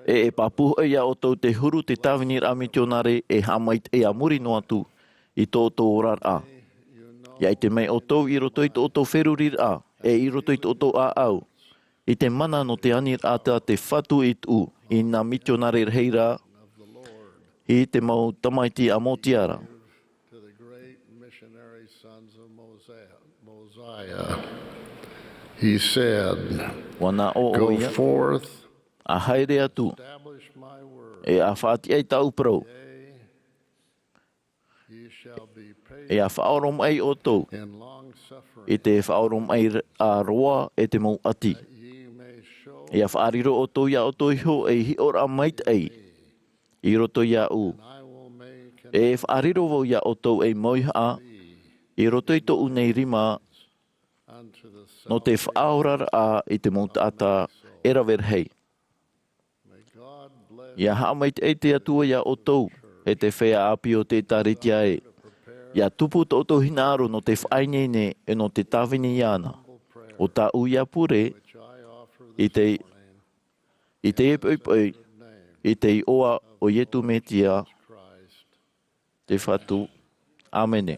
e, e pāpū hoʻi iā ʻoutou te huru te tāviniraʻa misionare e haʻamaitaʻi a muri noa atu i tō ʻoutou oraraʻa. ʻIa ʻite mai ʻoutou i roto i tō ʻoutou feruriraʻa, e i roto i tō ʻoutou ʻāʻau, i te mana nō te aniraʻa tā te Fatu i tuʻu i nā mitionare rahi ra, i te mau tamaiti a Mōtia ra. To the great missionary sons of Mosiah. Mosiah. He said, ʻUa nā ʻō ʻoia, forth, a haere atu, establish my word, e a faʻatiʻa i tāʻu parau. Ye shall be patient, e a faʻaoromaʻi ʻoutou in long suffering, i te faʻaoromaʻi a roa e te mau ʻati. That ye may show, e a faʻariro ʻoutou iā ʻoutou iho ei hiʻoraʻa maitaʻi i roto iāʻu. And I will make an, e faʻariro vau iā ʻoutou ei mauhaʻa i roto i tōʻu nei rima, unto the nō te salvation faʻaoraraʻa i te mau taʻata e rave rahi. Ia haʻamaitaʻi te Atua iā ʻoutou, e te feiā ʻāpī o te ʻĒtārētia ē. Ia tupu tō ʻoutou hinaʻaro nō te faʻaineine e nō te tāvini iāna. ʻO tāʻu ia pure i te, i te poʻipoʻi, i te iʻoa o Iesu Mesia, te Fatu. ʻĀmene.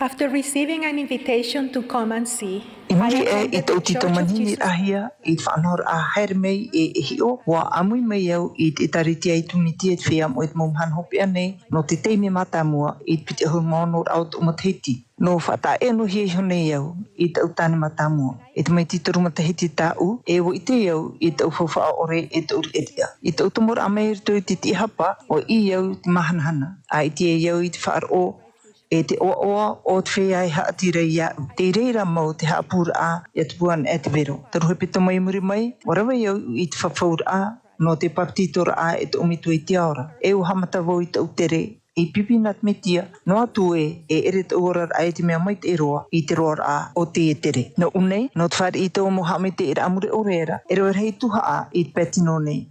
After receiving an invitation to come and see, I attended the Church of Jesus. I muri aʻe i tōʻu tītau manihini rahi i te faʻanahoraʻa haere mai e hiʻo, ʻua ʻāmui mai au i te ʻĒtārētia i Tunitia i te feiā moʻe i te mau mahana hopeʻa nei, nō te taime mātāmua i te piti ʻahuru mā ono raʻa o tōʻu matahiti. Nō faʻataʻa ʻē noa hia iho nei au i tōʻu tāne mātāmua. E tamaiti toru matahiti tāʻu, e ʻua ʻite au i tōʻu faufaʻa ʻore e tōʻu riʻariʻa. I tōʻu tomoraʻa mai i roto i te tiʻahapa, ʻua ʻī au i te māhanahana. ʻA ʻite ai au i te faʻaroʻo, e te ʻoaʻoa o te feiā e haʻati ra iāʻu. Tei reira mau te haʻapūraʻa, ʻia tupu anaʻe te vero. Toru hepetoma i muri mai, ʻua rave au i te fafauraʻa, nō te bāpetizoraʻa e tōʻu Metua i te ao ra. E ʻua haʻamata vau i tōʻu tere, ei pipi nā te Mesia, noa atu ē, e ʻere tōʻu oraraʻa i te mea maitaʻi roa, i te roaraʻa o teie tere. Nō ʻō nei, nō te fāriʻi i taua mau haʻamaitaʻiraʻa mure ʻore ra, e rave rahi tuhaʻa i te pae tino nei.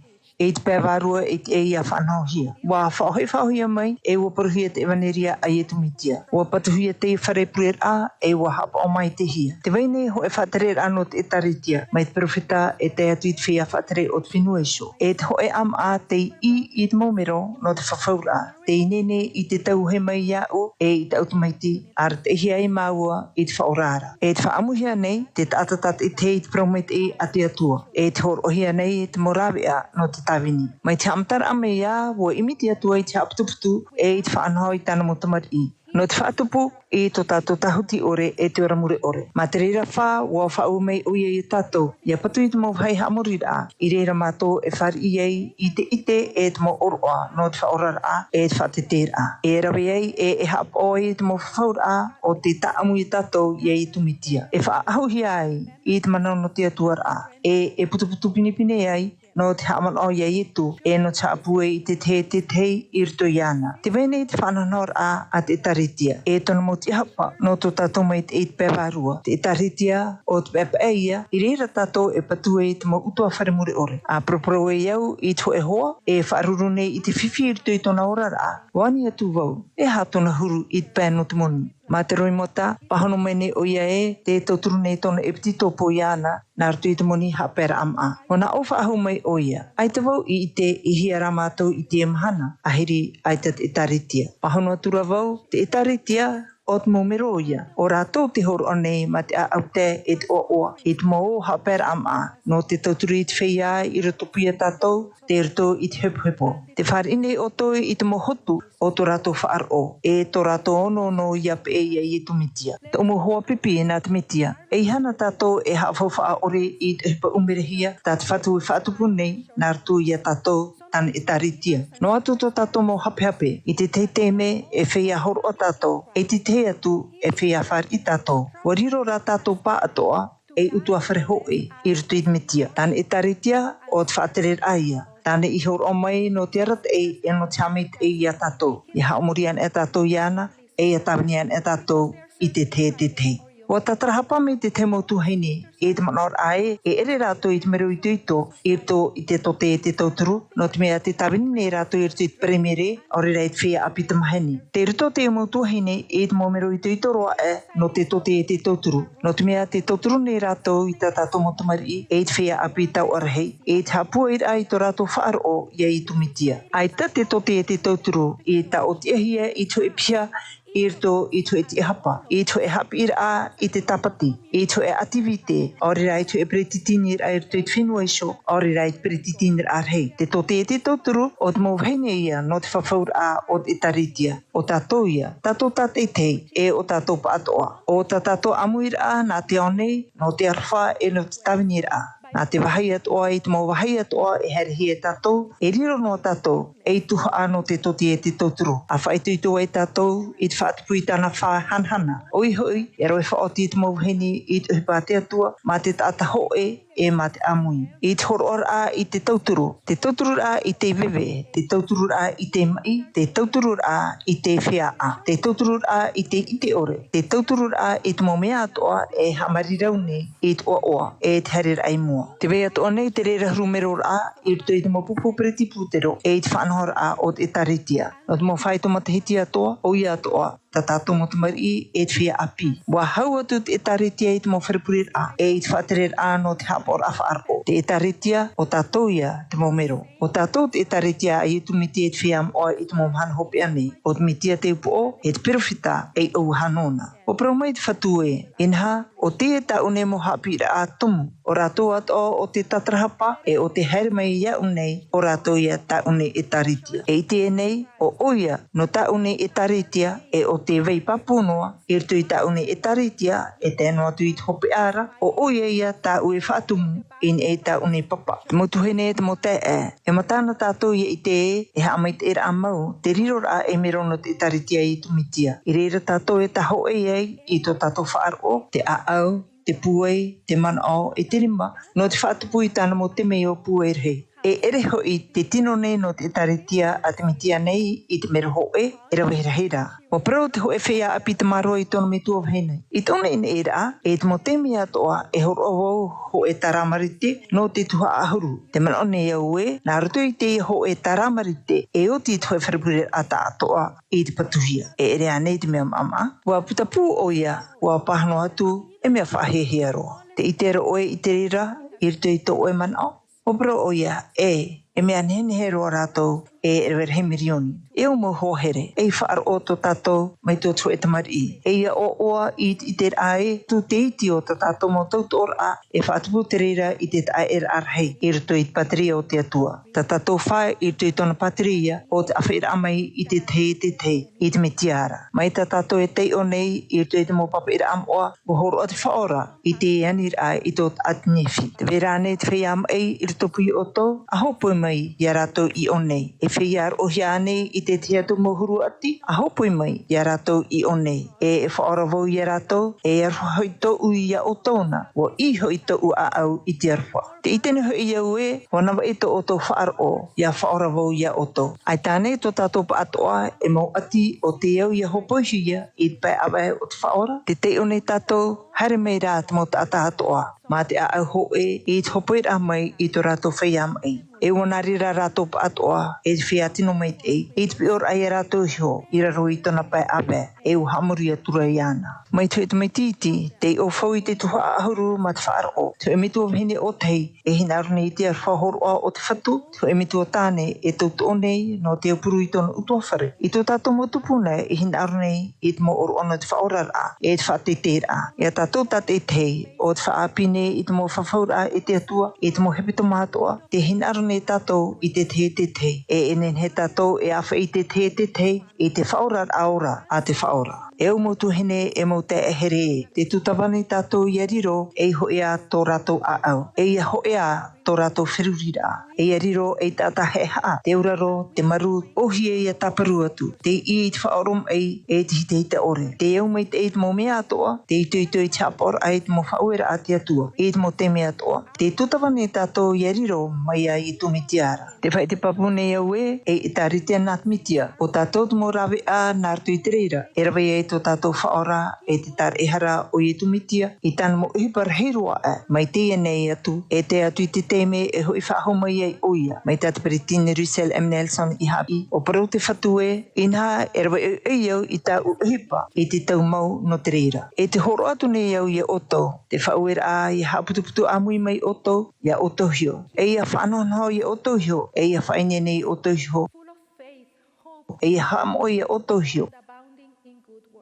E i te pae vārua e tiʻa ia faʻanahohia. ʻUa faʻahoʻi faʻahou mai, e ʻua parauhia te ʻevaneria a Iesu Mesia. ʻUa patuhia te fare pureraʻa, e ʻua haʻapaʻo maitaʻihia. Tē vai nei hōʻē faʻatereraʻa nō te ʻĒtārētia, mai te perofeta e tae atu i te feiā faʻatere o te fenua iho. E te hōʻē ʻāmaʻa tei ʻī i te mau mero nō te fafauraʻa. Tei nehenehe i te tauahi mai iāʻu e i tāʻu tamaiti, arataʻihia ai māua i te faʻaora ra. E te faʻaʻamuhia nei te taʻata tātaʻitahi i te parau maitaʻi a te Atua. E te hōroʻahia nei e te mau rāveʻa nō te tāvini. Mai te haʻamataraʻa mai ā, ʻua ʻimi te Atua i te haʻaputuputu e i te faʻanaho i tāna mau tamariʻi. Nō te faʻatupu i tō tātou tāhuti ʻore e te ora mure ʻore. Mā te reira fā, ʻua faʻaue mai ʻoia iā tātou, ʻia patu i te mau vāhi haʻamoriraʻa, i reira mātou e fāriʻi ai i te ʻite e te mau ʻōroʻa nō te faʻaoraraʻa e te faʻateteraʻa. E rave ai, e, e haʻapaʻo ai i te mau fafauraʻa o te tāʻamu iā tātou iā Iesu Mesia. E faʻaʻahuhia ai i te mana nō te Atua ra, e, e putuputu pinepine ai, nō te haʻamanaʻo iā Iesu, e nō te haʻapūai i te tahi e te tahi i roto iāna. Tē vai nei te faʻanahoraʻa a te ʻĒtārētia, e tōna mau tiʻahapa, nō tō tātou maitaʻi i te pae vārua. Te ʻĒtārētia, ʻo te pae paʻe ïa, i reira tātou e patu ai i te mau ʻutuāfare mure ʻore. ʻA paraparau ai au i te hōʻē hoa, e faʻaruru nei i te fifi i roto i tōna oraraʻa. ʻUa ani atu vau, e aha tōna huru i te pae nō te moni? Mā te roimata, pāhono mai nei ʻoia ē, tē tauturu nei tōna ʻepetitopo iāna, nā roto i te moni haʻapaeraʻa māʻa. ʻUa nā ʻō faʻahou mai ʻoia. ʻAita vau i ʻite, i hea rā mātou i teie mahana, ʻāhiri ʻaita te ʻĒtārētia. Pāhono atu ra vau, te ʻĒtārētia, ʻo te mau mero ïa. ʻO rātou tē hōroʻa nei mā te ʻāʻau tae e te ʻoaʻoa, i te mau ō haʻapaeraʻa māʻa, nō te tauturu i te feiā i roto pū iā tātou, tei roto i te hepohepo. Tē fāriʻi nei ʻoutou i te mau hotu o tō rātou faʻaroʻo, e tō rātou onoono ʻia peʻe iā Iesu Mesia. Tōʻu mau hoa pipi nā te Mesia. E ʻeiaha tātou e haʻafaufaʻa ʻore i te ʻohipa ʻumirahia, tā te Fatu e faʻatupu nei, nā roto iā tātou, tāna ʻĒtārētia. Noa atu tō tātou mau hapehape, i te tahi taime, e feiā hōroʻa tātou, e te tahi atu, e feiā fāriʻi tātou. ʻUa riro rā tātou pāʻatoʻa, ei ʻutuāfare hōʻē, i roto i te Mesia. Tāna ʻĒtārētia, ʻo te faʻatereraʻa ïa. Tāna i hōroʻa mai nō te arataʻi, e nō te haʻamaitaʻi iā tātou. ʻIa haʻamori anaʻe tātou iāna, e ʻia tāvini anaʻe tātou i te tahi e te tahi. ʻUa tātarahapa mai te tahi mau tuahine, e te manaʻoraʻa ē, e ʻere rātou i te mero itoito, i roto i te tote e te tauturu, nō te mea tē tāvini nei rātou i roto i te Peremere, ʻaore rā i te feiā ʻāpī tamāhine. Tei roto te mau tuahine, i te mau mero itoito roa aʻe, nō te tote e te tauturu. Nō te mea tē tauturu nei rātou i tā tātou mau tamariʻi, e i te feiā ʻāpī taoʻa rahi, e i te haʻapūairaʻa i tō rātou faʻaroʻo, ia Ietu Metia. ʻAita te tote e te tauturu, i tāʻotiʻahia i te hōʻē piha, i roto i te hōʻē tiʻahapa, i te hōʻē haʻapiʻiraʻa i te tāpati, i te hōʻē ativite, ʻaore rā i te hōʻē peretiteniraʻa i roto i te fenua iho, ʻaore rā i te peretiteniraʻa rahi. Te tote e te tauturu, ʻo te mau vahine ia, nō te fafauraʻa o te ʻĒtārētia. ʻO tātou ia, tātou tātaʻitahi, e ʻo tātou pāʻatoʻa. ʻO tā tātou ʻāmuiraʻa, nā te ao nei, nō te aroha, e nō te tāviniraʻa. Nā te vāhi atoʻa, i te mau vāhi atoʻa, e haerehia e tātou, e riro noa tātou, ei tuhaʻa nō te tote e te tauturu. ʻA faʻaitoito ai tātou, i te faʻatupu i tāna fā hanahana. ʻOia hoʻi, e rave faʻaoti te mau vahine, i te ʻohipa a te Atua, mā te taʻata hōʻē, e mā te ʻāmui. I te hōroʻaraʻa i te tauturu, te tautururaʻa i te veve, te tautururaʻa i te maʻi, te tautururaʻa i te feiā, te tautururaʻa i te ʻite ʻore, te tautururaʻa i te mau mea atoʻa e haʻamārirau nei i te ʻoaʻoa, e te haereraʻa i mua. Tē vai atoʻa nei te reira huru meroraʻa i roto i te mau pupu peretiputero, e i te faʻanahoraʻa o te ʻĒtārētia. Nō te mau faito matahiti atoʻa, ʻoia atoʻa, tā tātou mau tamariʻi, e te feiā ʻāpī. ʻUa hau atu te ʻĒtārētia i te mau fare pureraʻa, e i te faʻatereraʻa nō te haʻapaʻoraʻa faʻaroʻo. Te ʻĒtārētia, ʻo tātou ia, te mau mero. ʻO tātou te ʻĒtārētia a Ietu Metia e te feiā moʻa i te mau mahana hopeʻa nei. ʻO te Metia te upoʻo, e te perofeta, ei ʻauaha nōna. ʻUa parau mai te Fatu ē, inaha, ʻo teie tāʻu nei mau haʻapiʻiraʻa tumu, ʻo rātou atoʻa ʻo tē tātarahapa, e ʻo tē haere mai iāʻu nei, ʻo rātou ia tāʻu nei ʻĒtārētia. E ʻite nei, ʻo ʻoia, nō tāʻu nei ʻĒtārētia, e ʻo tē vai pāpū noa, i roto i tāʻu nei ʻĒtārētia, e tae noa atu i te hopeʻa ra, ʻo ʻoia ia tāʻu e faʻatumu, i niʻa i tāʻu nei papa. Te mau tuahine, te mau taeaʻe, e mata na tātou ia ʻite ē, e haʻamaitaʻiraʻa mau, te riroraʻa ei mero nō te ʻĒtārētia a Ietu Metia. I reira tātou e tāhōʻē ai, i tō tātou faʻaroʻo, te ʻāʻau, te pūai, te manaʻo, e te rima, nō te faʻatupu i tāna mau temeio pūai rahi. E ʻere hoʻi te tino nei nō te ʻĒtārētia a te Metia nei i te mero hōʻē, e rave rahi ra. ʻUa parau te hōʻē feiā ʻāpī tamaroa i tōna metua vahine. I tōna ʻineraʻa, e te mau taime atoʻa, e hōroʻa vau hōʻē tāramarite, nō te tuhaʻa ʻahuru. Tē manaʻo nei au ē, nā roto i teie hōʻē tāramarite, e oti i te hōʻē fare pureraʻa tāʻatoʻa, i te patuhia. E ʻere ānei te mea maʻamaʻa? ʻUa putapū ʻoia, ʻua pāhono atu, e mea faʻahiahia roa. Tē ʻite ra ʻoe i te reira, i roto i tō ʻoe manaʻo? ʻUa parau ʻoia, e, e mea nehenehe roa rātou, e rave rahi mirioni. E au mau hoa here, ei faʻaroʻo tō tātou, mai tō te hōʻē tamariʻi. E ia ʻoaʻoa i te ʻiteraʻa ē, tū te iti o tā tātou mau tautoʻoraʻa, e faʻatupu te reira i te taʻaʻēraʻa rahi, i roto i te pātireia o te Atua. Tā tātou fā i roto i tōna pātireia, ʻo te ʻāfaʻiraʻa mai i te tahi e te tahi, i te Metia ra. Mai tā tātou e taiʻo nei, i roto i te mau papaʻiraʻa moʻa, ʻua hōroʻa te Faʻaora, i te aniraʻa i tō Taʻata Nephi. Tē vai ra ānei te feiā maʻi i roto pū iā ʻoutou, ʻa hōpoi mai iā rātou i ʻō nei. E feiā roʻohia ānei i te tahi atu mau huru ʻati, ʻa hōpoi mai iā rātou i ʻō nei. E, e faʻaora vau iā rātou, e aroha hoʻi tōʻu iā ʻoutou na, ʻua ʻī hoʻi tōʻu ʻāʻau i te aroha. Tē ʻite nei hoʻi au ē, ʻua navaʻi tō ʻoutou faʻaroʻo, ʻia faʻaora vau iā ʻoutou. ʻAita ānei tō tātou pāʻatoʻa, e mau ʻati, ʻo tē au ʻia hōpoihia, i te pae ʻāvae o te Faʻaora? Tē taiʻo nei tātou, haere mai rā te mau taʻata atoʻa, mā te ʻāʻau hōʻē, i te hōpoiraʻa mai i tō rātou feiā maʻi. E ʻua nā reira rātou pāʻatoʻa, e te feiā tino maitaʻi, i te piʻoraʻa iā rātou iho, i raro i tōna pae ʻāvae, e ʻua haʻamori atu ra iāna. Mai te hōʻē tamaiti iti, tei ʻō vau i te tuhaʻa ʻahuru mā te faʻaroʻo, te hōʻē metua vahine ʻōtahi, e hinaʻaro nei i te aroha hōroʻa o te Fatu, te hōʻē metua tāne, e tautoʻo nei, nō te aupuru i tōna ʻutuāfare. I tō tātou mau tupuna, e hinaʻaro nei, i te mau ʻōroʻa nō te faʻaoraraʻa, e te faʻateiteiraʻa. Iā tātou tātaʻitahi, ʻo te faʻaʻāpī nei i te mau fafauraʻa e te Atua, i te mau hepetoma atoʻa, tē hinaʻaro nei tātou i te tahi e te tahi. E, e nehenehe tātou e ʻāfaʻi i te tahi e te tahi, i te faʻaoraraʻa ora a te Faʻaora. E au mau tuahine, e mau taeaʻe here, tē tūtava nei tātou ʻia riro, ei hōʻē ā tō rātou ʻāʻau. E ʻia hōʻē ā, tō rātou feruriraʻa. E ia riro ei taʻata haʻehaʻa, te auraro, te marū, ʻōhie ia tāparu atu, tei ʻī i te faʻaoromaʻi, e te hitahita ʻore. Tei au maitaʻi i te mau mea atoʻa, tei itoito i te haʻapaʻoraʻa i te mau faʻaueraʻa a te Atua, i te mau taime atoʻa. Tei tūtava nei tātou ia riro mai iā Iesu Mesia ra. Tē faʻaʻite pāpū nei au ē, ei ʻĒtārētia nā te Mesia, ʻo tātou te mau rāveʻa nā roto i te reira, e rave ai tō tātou Faʻaora, e te tāraʻehara o Iesu Mesia, i tāna mau ʻohipa rahi roa aʻe, mai teie nei atu, e tae atu i te taime e hoʻi faʻahou mai ai ʻoia, mai tā te Peresideni Russell M. Nelson i haʻapiʻi, ʻo parau te Fatu ē, inaha e rave ʻoiʻoi au i tāʻu ʻohipa, i te tau mau nō te reira. E tē hōroʻa atu nei au iā ʻoutou, te faʻaueraʻa ia haʻaputuputu ʻāmui mai ʻoutou, iā ʻoutou iho. E ia faʻanahonaho iā ʻoutou iho, e ia faʻaineine iā ʻoutou iho. E ia haʻamoʻe iā ʻoutou iho.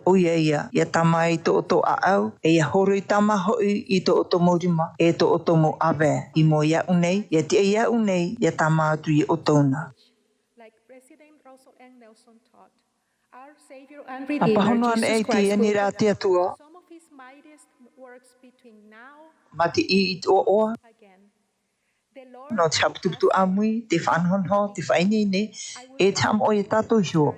ʻOia ia, ia tāmā i tō ʻoutou ʻāʻau, e ia hōroʻa tāmā hoʻi i tō ʻoutou mau rima, e tō ʻoutou mau ʻāvae, i mua iāʻu nei, ia tiʻa iāʻu nei, ia tāmā atu iā ʻoutou na. Like President Russell M. Nelson taught, our Savior and Redeemer, Jesus Christ, will provide some of his mightiest works between now and again. ʻA pāhono anaʻe i teie aniraʻa a te Atua, mā te ʻī i te ʻoaʻoa, nō te haʻaputuputu ʻāmui, te faʻanahonaho, te faʻaineine, e te haʻamoʻe iā tātou iho.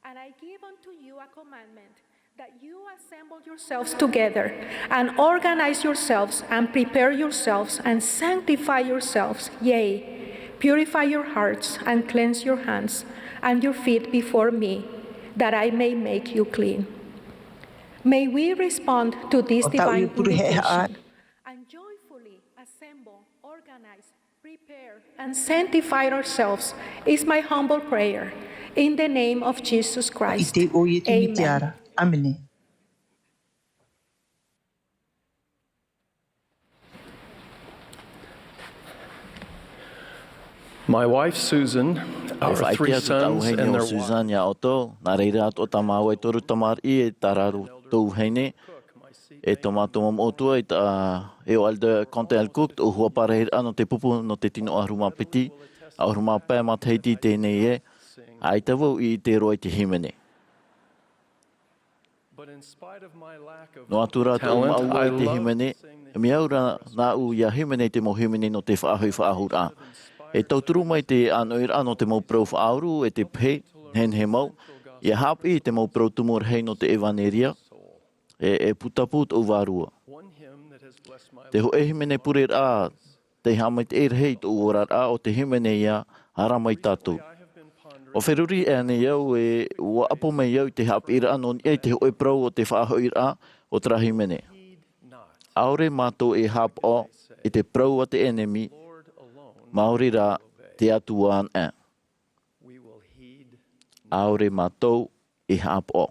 And I give unto you a commandment, that you assemble yourselves together, and organize yourselves, and prepare yourselves, and sanctify yourselves, yea, purify your hearts, and cleanse your hands and your feet before me, that I may make you clean. May we respond to this divine invitation. ʻO tāʻu ia pure haʻehaʻa. And joyfully assemble, organize, prepare, and sanctify ourselves is my humble prayer in the name of Jesus Christ. I te iʻoa o Iesu Mesia ra. Amen. ʻĀmene. My wife Susan, our three sons and their wives. E faʻaʻite atu tāʻu vahine ʻo Susan iā ʻoutou, nā reira atoʻa tā māua e toru tamariʻi e tā rātou vahine, e tō mātou mau moʻotua i tā, e ʻo Elder Quentin L. Cook, tōʻu huaparahiraʻa nō te pupu nō te tino ʻahuru mā piti, ʻahuru mā pae matahiti i teie nei ē, ʻaita vau i ʻite roa i te hīmene. Noa atu rā tōʻu maʻua i te hīmene, e mea au rā nāʻu ia hīmene i te mau hīmene nō te faʻahoʻi faʻahou ra. E tauturu mai te ʻānoʻiraʻa nō te mau parau faʻauru, e te pehe, nehenehe mau, ia haʻapiʻi i te mau parau tumu rahi nō te ʻevanelia, e, e putapū tōʻu vārua. Te hōʻē hīmene pureraʻa, tei haʻamaitaʻi rahi i tōʻu oraraʻa, ʻo te hīmene ia, Ara mai tātou. ʻUa feruri aʻenei au ē, ʻua ʻapo mai au i te haʻapiʻiraʻa nō niʻa i te hōʻē parau o te faʻahoʻiraʻa o terā hīmene. ʻAore mātou e haʻapaʻo i te parau a te ʻenemi, maori rā te Atua anaʻe. ʻAore mātou e haʻapaʻo.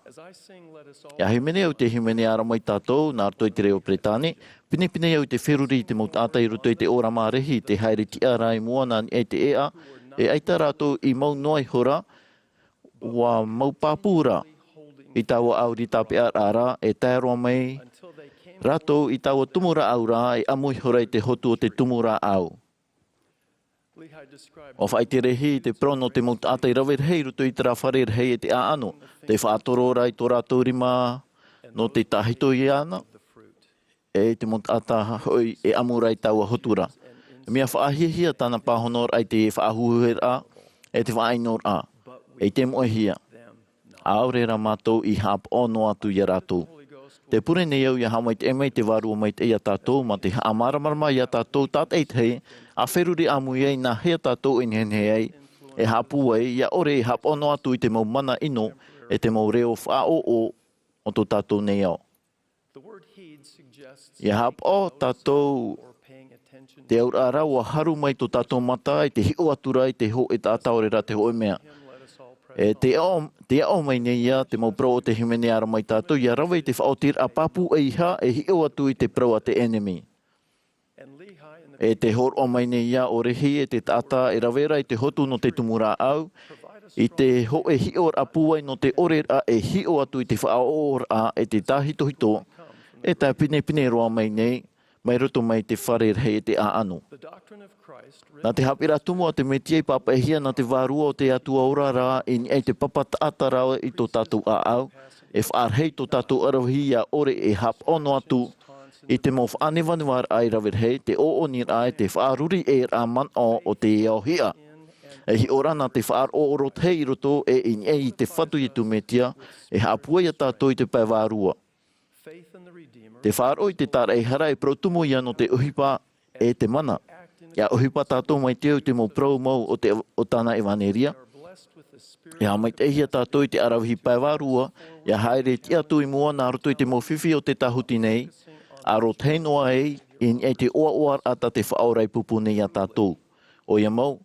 Ia hīmene au te hīmene Ara mai tātou, nā roto i te reo Peretāne, pinepine au i te feruri i te mau taʻata i roto i te ʻōrama rahi, te haere tiʻa ra i mua nā niʻa i te ʻēʻa, e ʻaita rātou i mau noa ihora, ʻua mau pāpū ra i taua ʻauri tāpeʻaraʻa ra, e tae roa mai rātou i taua tumu rāʻau ra, e ʻamu ihora i te hotu o te tumu rāʻau. ʻUa faʻaʻite Lehi i te parau nō te mau taʻata i rave rahi i roto i terā fare rahi e te ʻāʻano, te faʻatoro ra i tō rātou rima nō te tāhito iāna, e te mau taʻata hoʻi e ʻamu ra i taua hotu ra. Mea faʻahiahia tāna pāhonoraʻa i te faʻahuheraʻa, e te faʻaʻinoraʻa, e te moʻehia. ʻAore rā mātou i haʻapaʻo noa atu ia rātou. Tē pure nei au ia haʻamaitaʻi mai te Vārua Maitaʻi ia tātou, mā te haʻamāramarama ia tātou tātaʻitahi, ʻa feruri ʻāmui ai nā hea tātou e nehenehe ai, e haʻapūai, ia ʻore e haʻapaʻo noa atu i te mau mana ʻino, e te mau reo faʻaʻōʻō o tō tātou nei ao. Ia haʻapaʻo tātou, te auraʻa ra ʻua haru mai tō tātou mata i te hiʻo atu ra i te hōʻē taʻata ʻaore rā te hōʻē mea. E te aʻo, te aʻo mai nei ia te mau parau o te hīmene Ara mai tātou, ia rave i te faʻaotiraʻa pāpū ʻeiaha e hiʻo atu i te parau a te ʻenemi. E tē hōroʻa mai nei ia ʻo Lehi e te taʻata e rave ra i te hotu nō te tumu rāʻau, i te hōʻē hiʻoraʻa pūai nō te ʻoreraʻa e hiʻo atu i te faʻaʻoʻoraʻa e te tāhitohito, e tae pinepine roa mai nei, mai roto mai te fare rahi e te ʻāʻano. Nā te haʻapiʻiraʻa tumu a te Mesia i pāpaʻihia nā te Vārua o te Atua ora ra i niʻa i te papa taʻata ra i tō tātou ʻāʻau, e faʻarahi tō tātou ʻaravihi ia ʻore e haʻapaʻo noa atu I te mau faʻanevanevaraʻa e rave rahi, te ʻōʻoniraʻa e te faʻaruri e raʻa manaʻo o te ao hiʻa. E hiʻo rā nā te faʻaroʻo roto hei i roto e i niʻa i te Fatu Iesu Mesia, e haʻapūai ia tātou i te pae vārua. Te faʻaroʻo i te tāraʻehara e parau tumu ia nō te ʻohipa e te mana. ʻIa ʻohipa tātou mai te au i te mau parau mau o te, o tāna ʻevanelia. E haʻamaitaʻihia tātou i te aravihi pae vārua, ʻia haere tiʻa atu i mua nā roto i te mau fifi o te tāhuti nei, ʻa roto hei noa ai, i niʻa i te ʻoaʻoaraʻa tā te Faʻaora e pūpū nei ia tātou. ʻOia mau,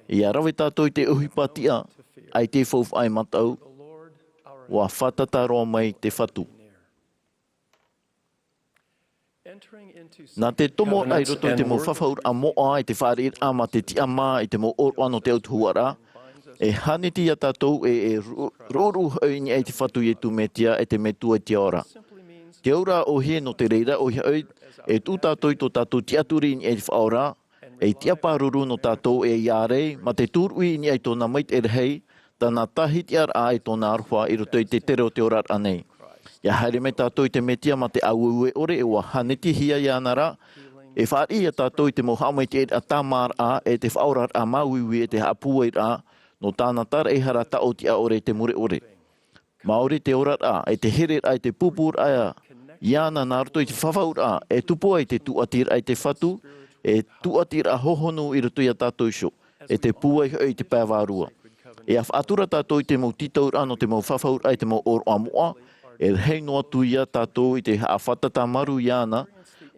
ʻia rave tātou i te ʻohipa tiʻa, ʻaita e faufaʻa e mataʻu, ʻua fātata roa mai te Fatu. Nā te tomoraʻa i roto i te mau fafauraʻa moʻa e te fāriʻiraʻa mā te tiʻamā i te mau ʻōroʻa nō te autahuʻaraʻa, e hāneti ia tātou e, e ru-, ruʻuruʻu hoʻi i niʻa i te Fatu Iesu Mesia e te Metua i te Ao ra. Te auraʻa ʻōhie nō te reira ʻoia hoʻi, e tuʻu tātou i tō tātou tiʻaturi i niʻa i te Faʻaora, e tiʻa pāruru nō tātou e ʻia ārai, mā te tūruʻi i niʻa i tōna maitaʻi rahi, tāna tāhitiʻaraʻa e tōna aroha i roto i te tere o te oraraʻa nei. ʻIa haere mai tātou i te Mesia mā te ʻāueue ʻore e ʻua hānetihia iāna ra, e fāriʻi ia tātou i te mau haʻamaitaʻiraʻa tāmāraʻa e te faʻaoraraʻa māuiui e te haʻapūairaʻa, nō tāna tāraʻehara taʻotiʻa ʻore e te mure ʻore. Māori te oraraʻa, e te hereraʻa, e te pūpūraʻa iāna nā roto i te fafauraʻa, e tupu ai te tūʻatiraʻa i te Fatu, e tūʻatiraʻa hohonu i roto ia tātou iho, e te pūai hoʻi i te pae vārua. E ʻia faʻatura tātou i te mau tītauraʻa nō te mau fafauraʻa i te mau ʻōroʻa moʻa, e rahi noa atu ia tātou i te haʻafātata maru iāna,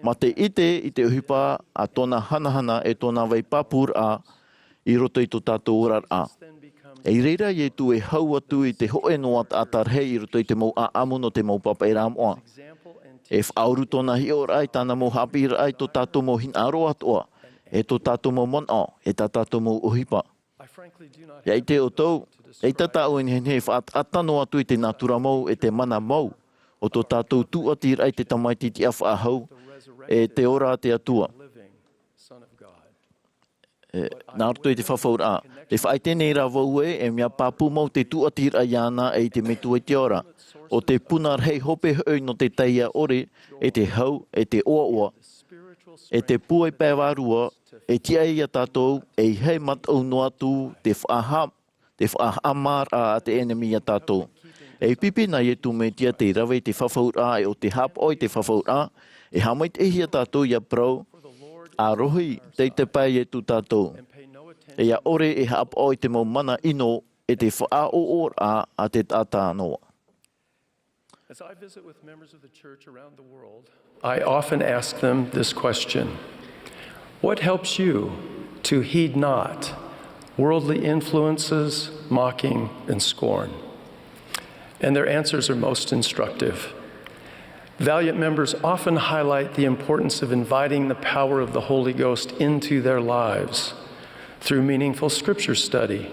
mā te ʻite i te ʻohipa a tōna hanahana e tōna vai pāpūraʻa, i roto i tō tātou oraraʻa. I reira Iesu e hau atu i te hōʻē noa taʻata rahi i roto i te mau ʻāʻamu nō te mau pāpaʻiraʻa moʻa. E faʻauru tōna hiʻoraʻa i tāna mau haʻapiʻiraʻa i tō tātou mau hinaʻaro atoʻa, e tō tātou mau manaʻo, e tā tātou mau ʻohipa. ʻIa ʻite ʻoutou, ʻeita tāʻu e nehenehe e faʻataʻata noa atu i te nātura mau, e te mana mau, o tō tātou tūʻatiraʻa i te Tamaiti tiʻa faʻahou, e te ora a te Atua. E, nā roto i te fafauraʻa. Te faʻaʻite nei rā vau ē, e mea pāpū mau te tūʻatiraʻa iāna e i te Metua i te Ao ra. ʻO te puna rahi hope hoʻi nō te taiʻa ʻore, e te hau, e te ʻoaʻoa, e te pūai pae vārua, e tiʻa ia tātou, e ʻeiaha e mataʻu noa atu te faʻaha-, te faʻahaʻamāraʻa a te ʻenemi ia tātou. E pipi nā Iesu Mesia tei rave i te fafauraʻa, e ʻo te haʻapaʻo i te fafauraʻa, e haʻamaitaʻihia tātou ʻia parau, ʻa rohi, tei te pae Iesu tātou. E ʻia ʻore e haʻapaʻo i te mau mana ʻino, e te faʻaʻoʻoraʻa a te taʻata noa. As I visit with members of the church around the world, I often ask them this question: "What helps you to heed not worldly influences, mocking, and scorn?" And their answers are most instructive. Valiant members often highlight the importance of inviting the power of the Holy Ghost into their lives through meaningful scripture study,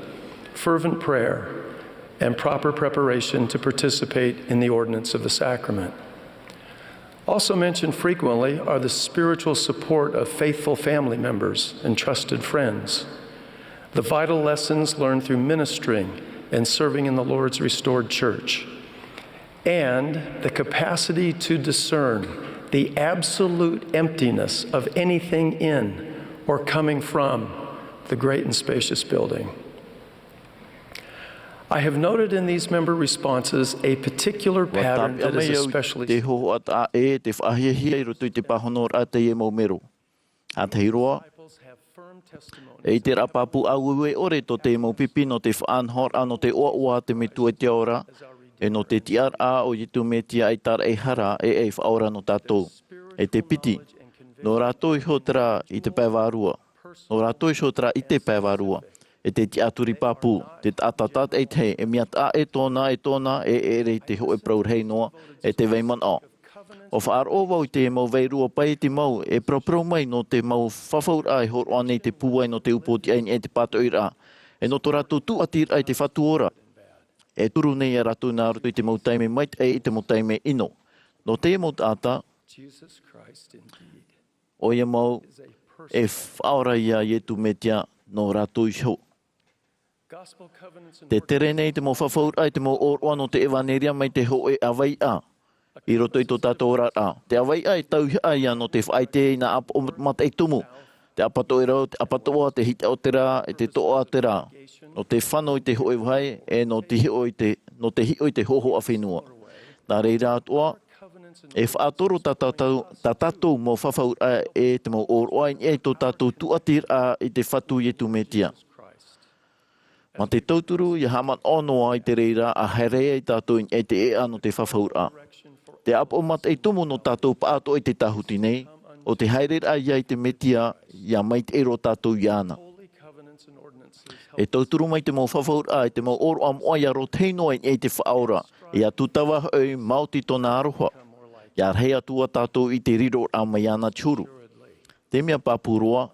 fervent prayer, and proper preparation to participate in the ordinance of the sacrament. Also mentioned frequently are the spiritual support of faithful family members and trusted friends, the vital lessons learned through ministering and serving in the Lord's restored church, and the capacity to discern the absolute emptiness of anything in or coming from the great and spacious building. I have noted in these member responses a particular pattern that is especially... Ua tāpeʻa mai au te hōhoʻa taʻa, te faʻahiahia i roto i te pāhonoraʻa a teie mau mero. ʻA tahi roa, e i te rā pāpū ʻāueue ʻore tō te mau pipi nō te faʻanahoraʻa nō te ʻoaʻoa a te Metua i te Ao ra, e nō te tiʻaraʻa o Iesu Mesia ei tāraʻehara e ei Faʻaora nō tātou. E te piti, nō rātou iho terā i te pae vārua. Nō rātou iho terā i te pae vārua. E te tiʻaturi pāpū, te taʻata tātaʻitahi, e mea taʻa ʻē tōna, e tōna, e ʻere i te hōʻē parau rahi noa, e te vai manaʻo. ʻUa faʻaroʻo vau i te mau vai rua paeti mau, e paraparau mai nō te mau fafauraʻa e hōroʻa nei te pūai nō te upootiʻa i niʻa i te pātoʻiraʻa. E nō tō rātou tūʻatiraʻa i te Fatu ora. E turu nei ia rātou nā roto i te mau taime maitaʻi, i te mau taime ʻino. Nō teie mau taʻata, ʻoia mau, e Faʻaora ia Iesu Mesia nō rātou iho. Te tere nei te mau fafauraʻa i te mau ʻōroʻa nō te ʻevanelia mai te hōʻē ʻāvaʻe. i roto i tō tātou oraraʻa. Te ʻāvaʻe e tauihaʻa ia nō te faʻaʻite i nā ʻāpoʻo mataʻi tumu, te ʻapatoʻerau, te ʻapatoʻa, te hitiʻaotera, e te toʻaotera, nō te fano i te hōʻē vāhi, e nō te hiʻo i te, nō te hiʻo i te hōhoʻa fenua. Nā reira atoʻa, e faʻatoro tā tātou, tā tātou mau fafauraʻa e te mau ʻōroʻa i niʻa i tō tātou tūʻatiraʻa i te Fatu Iesu Mesia. Mā te tauturu, ʻia haʻamanaʻo noa i te reira ʻa haere ai tātou i niʻa i te ʻēʻa nō te fafauraʻa. Te ʻāpoʻo mataʻi tumu nō tātou pāʻatoʻa i te tāhuti nei, ʻo te haereraʻa ia i te Mesia, ʻia maitaʻi roa tātou iāna. E tauturu mai te mau fafauraʻa, e te mau ʻōroʻa moʻa ʻia rōtahi noa i niʻa i te Faʻaora, ʻia tūtava hoʻi maoti tōna aroha, ʻia rahi atu ā tātou i te riroraʻa mai iāna te huru. Te mea pāpū roa,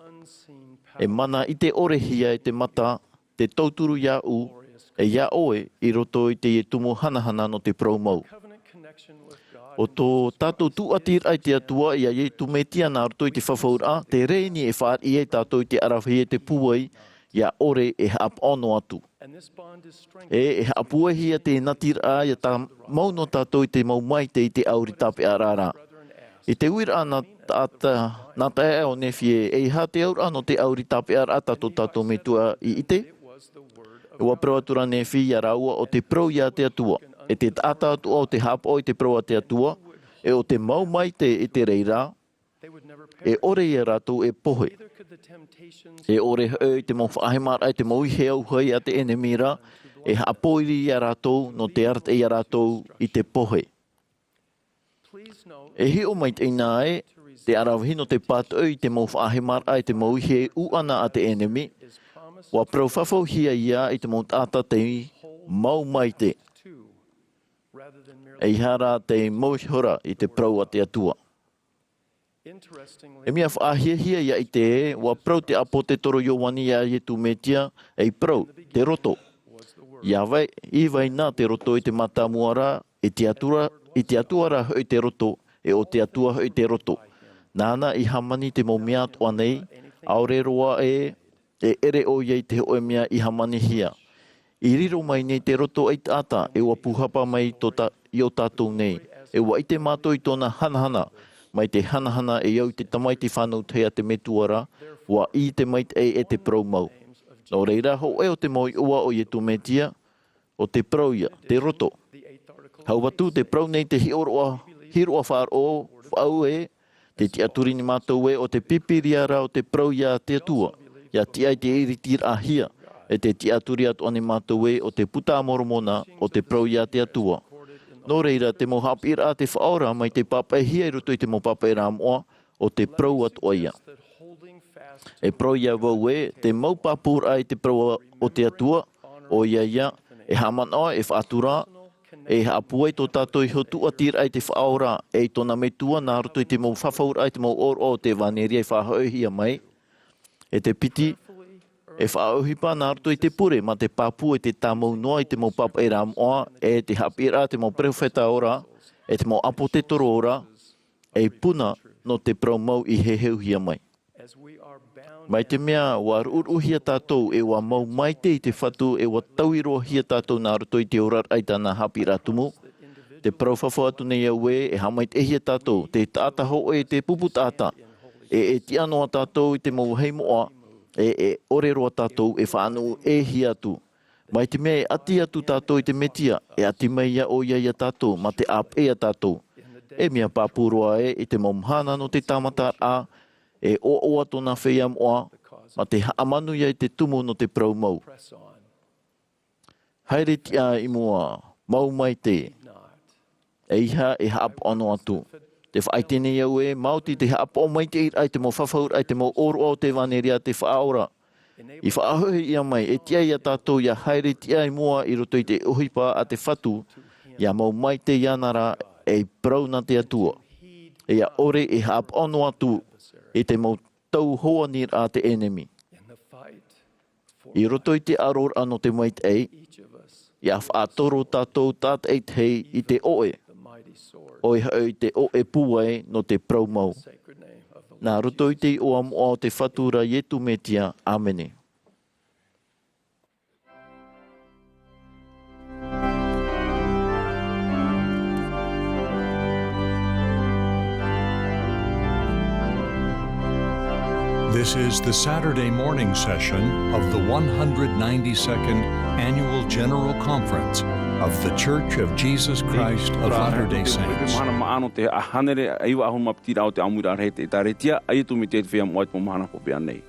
e mana ʻite ʻore hia e te mata, te tauturu iāʻu, e iā ʻoe, i roto i teie tumu hanahana nō te parau mau. ʻO tō tātou tūʻatiraʻa i te Atua, iā Iesu Mesia nā roto i te fafauraʻa, te rēni e fāriʻi ai tātou i te aravihi e te pūai, ʻia ʻore e haʻapaʻo noa atu. E, e haʻapūaihia te natiraʻa ʻia tāmau noa tātou i te mau maitaʻi i te ʻauri tāpeʻaraʻa. I te uiraʻa nā taʻata, nā taeaʻe ʻo Nephi ē, ʻeiaha te auraʻa nō te ʻauri tāpeʻaraʻa tā tō tātou Metua i ʻite? ʻUa parau atu ra Nephi iā rāua ʻo te parau iā te Atua. E te taʻata atoʻa ʻo tē haʻapaʻo i te parau a te Atua, e ʻo te mau maitaʻi i te reira, e ʻore ia rātou e pohe. E ʻore hoʻi te mau faʻahemaraʻa e te mau ihe auahi a te ʻenemi ra, e haʻapōiri iā rātou, nō te arataʻi iā rātou i te pohe. E hiʻo maitaʻi na ē, te aravihi nō te pātoʻi i te mau faʻahemaraʻa e te mau ihe ʻuʻana a te ʻenemi, ʻua parau fafauhia ia i te mau taʻata tei mau maitaʻi. ʻEiaha rā tei mau ihora i te parau a te Atua. E mea faʻahiahia ʻia ʻite ē, ʻua parau te ʻāpōsetolo Ioane iā Iesu Mesia, ei parau, te roto. ʻIa vai, i vai na te roto i te mātāmua ra, e te Atua, i te Atua rā hoʻi te roto, e ʻo te Atua hoʻi te roto. Nāna i hāmani te mau mea atoʻa nei, ʻaore roa ē, e ʻere ʻoia i te hōʻē mea i hāmanihia. I riro mai nei te roto a te taʻata, e ʻua pūhapa mai tō ta-, i ō tātou nei, e ʻua ʻite mātou i tōna hanahana, mai te hanahana e au i te tamaiti fānau tahi a te Metua ra, ʻua ʻī te maitaʻi e te parau mau. Nō reira, hōʻē ʻo te mau iʻoa o Iesu Mesia, ʻo te parau ia, te roto. Hau atu te parau nei te hiʻoroʻa, hiroʻa faʻaroʻo, faʻaue, te tiʻaturi nei mātou ē, ʻo te Pīpīria rā ʻo te parau iā te Atua, ʻia tiʻa i te ʻiritiraʻahia, e te tiʻaturi atoʻa nei mātou ē, ʻo te Puta a Moromona, ʻo te parau iā te Atua. Nō reira, te mau haʻapiʻiraʻa a te Faʻaora, mai tei pāpaʻihia i roto i te mau pāpaʻiraʻa moʻa, ʻo te parau atoʻa ia. E parau ia vau ē, te mau pāpūraʻa i te parau o te Atua, ʻoia ia, e haʻamanaʻo, e faʻatura, e haʻapūai tō tātou iho tūʻatiraʻa i te Faʻaora, e i tōna Metua nā roto i te mau fafauraʻa, i te mau ʻōroʻa o te ʻevanelia i faʻahoʻihia mai. E te piti, e faʻaʻohipa nā roto i te pure, mā te pāpū e te tāmau noa i te mau pāpaʻiraʻa moʻa, e te haʻapiʻiraʻa a te mau perofeta ora, e te mau ʻāpōsetolo ora, ei puna nō te parau mau i heheuhia mai. Mai te mea, ʻua ruʻuruʻuhia tātou, e ʻua mau maitaʻi i te Fatu, e ʻua taui roa hia tātou nā roto i te oraraʻa i tāna haʻapiʻiraʻa tumu. Te parau fafau atu nei au ē, e haʻamaitaʻihia tātou, te taʻata hōʻē, te pupu taʻata. E, e tiʻa noa tātou i te mau vāhi moʻa, e, e ʻore roa tātou, e faʻanuʻu ʻē hia atu. Mai te mea e ʻati atu tātou i te Mesia, e ʻati mai ia ʻoia ia tātou, mā te ʻāpeʻe ia tātou. E mea pāpū roa ē, i te mau mahana nō te tāmataraʻa, e ʻoaʻoa tōna feiā moʻa, mā te haʻamanu ia i te tumu nō te parau mau. Haere tiʻa i mua, mau maitaʻi. ʻEiaha e haʻapaʻo noa atu. Te faʻaʻite nei au ē, maoti te haʻapaʻo maitaʻiraʻa i te mau fafauraʻa, i te mau ʻōroʻa o te ʻevanelia a te Faʻaora. I faʻahoʻihia mai, e tiʻa ia tātou ʻia haere tiʻa i mua i roto i te ʻohipa a te Fatu, ʻia mau maitaʻi iāna ra, ei parau nā te Atua. E ʻia ʻore e haʻapaʻo noa atu i te mau tau hoaniraʻa a te ʻenemi. I roto i te ʻaroraʻa nō te maitaʻi, ʻia faʻatoro tātou tātaʻitahi i te ʻoʻe, ʻoia hoʻi te ʻoʻe pūai nō te parau mau. Nā roto i te iʻoa moʻa o te Fatu ra Iesu Mesia. ʻĀmene. This is the Saturday morning session of the one hundred ninety-second Annual General Conference of The Church of Jesus Christ of Latter-day Saints. Mahana maʻa nō te hānere iva ʻahuru mā piti raʻa o te ʻāmuiraʻa rahi te ʻĒtārētia, ʻaita e tū mai te feiā moʻa i te mau mahana hopeʻa nei.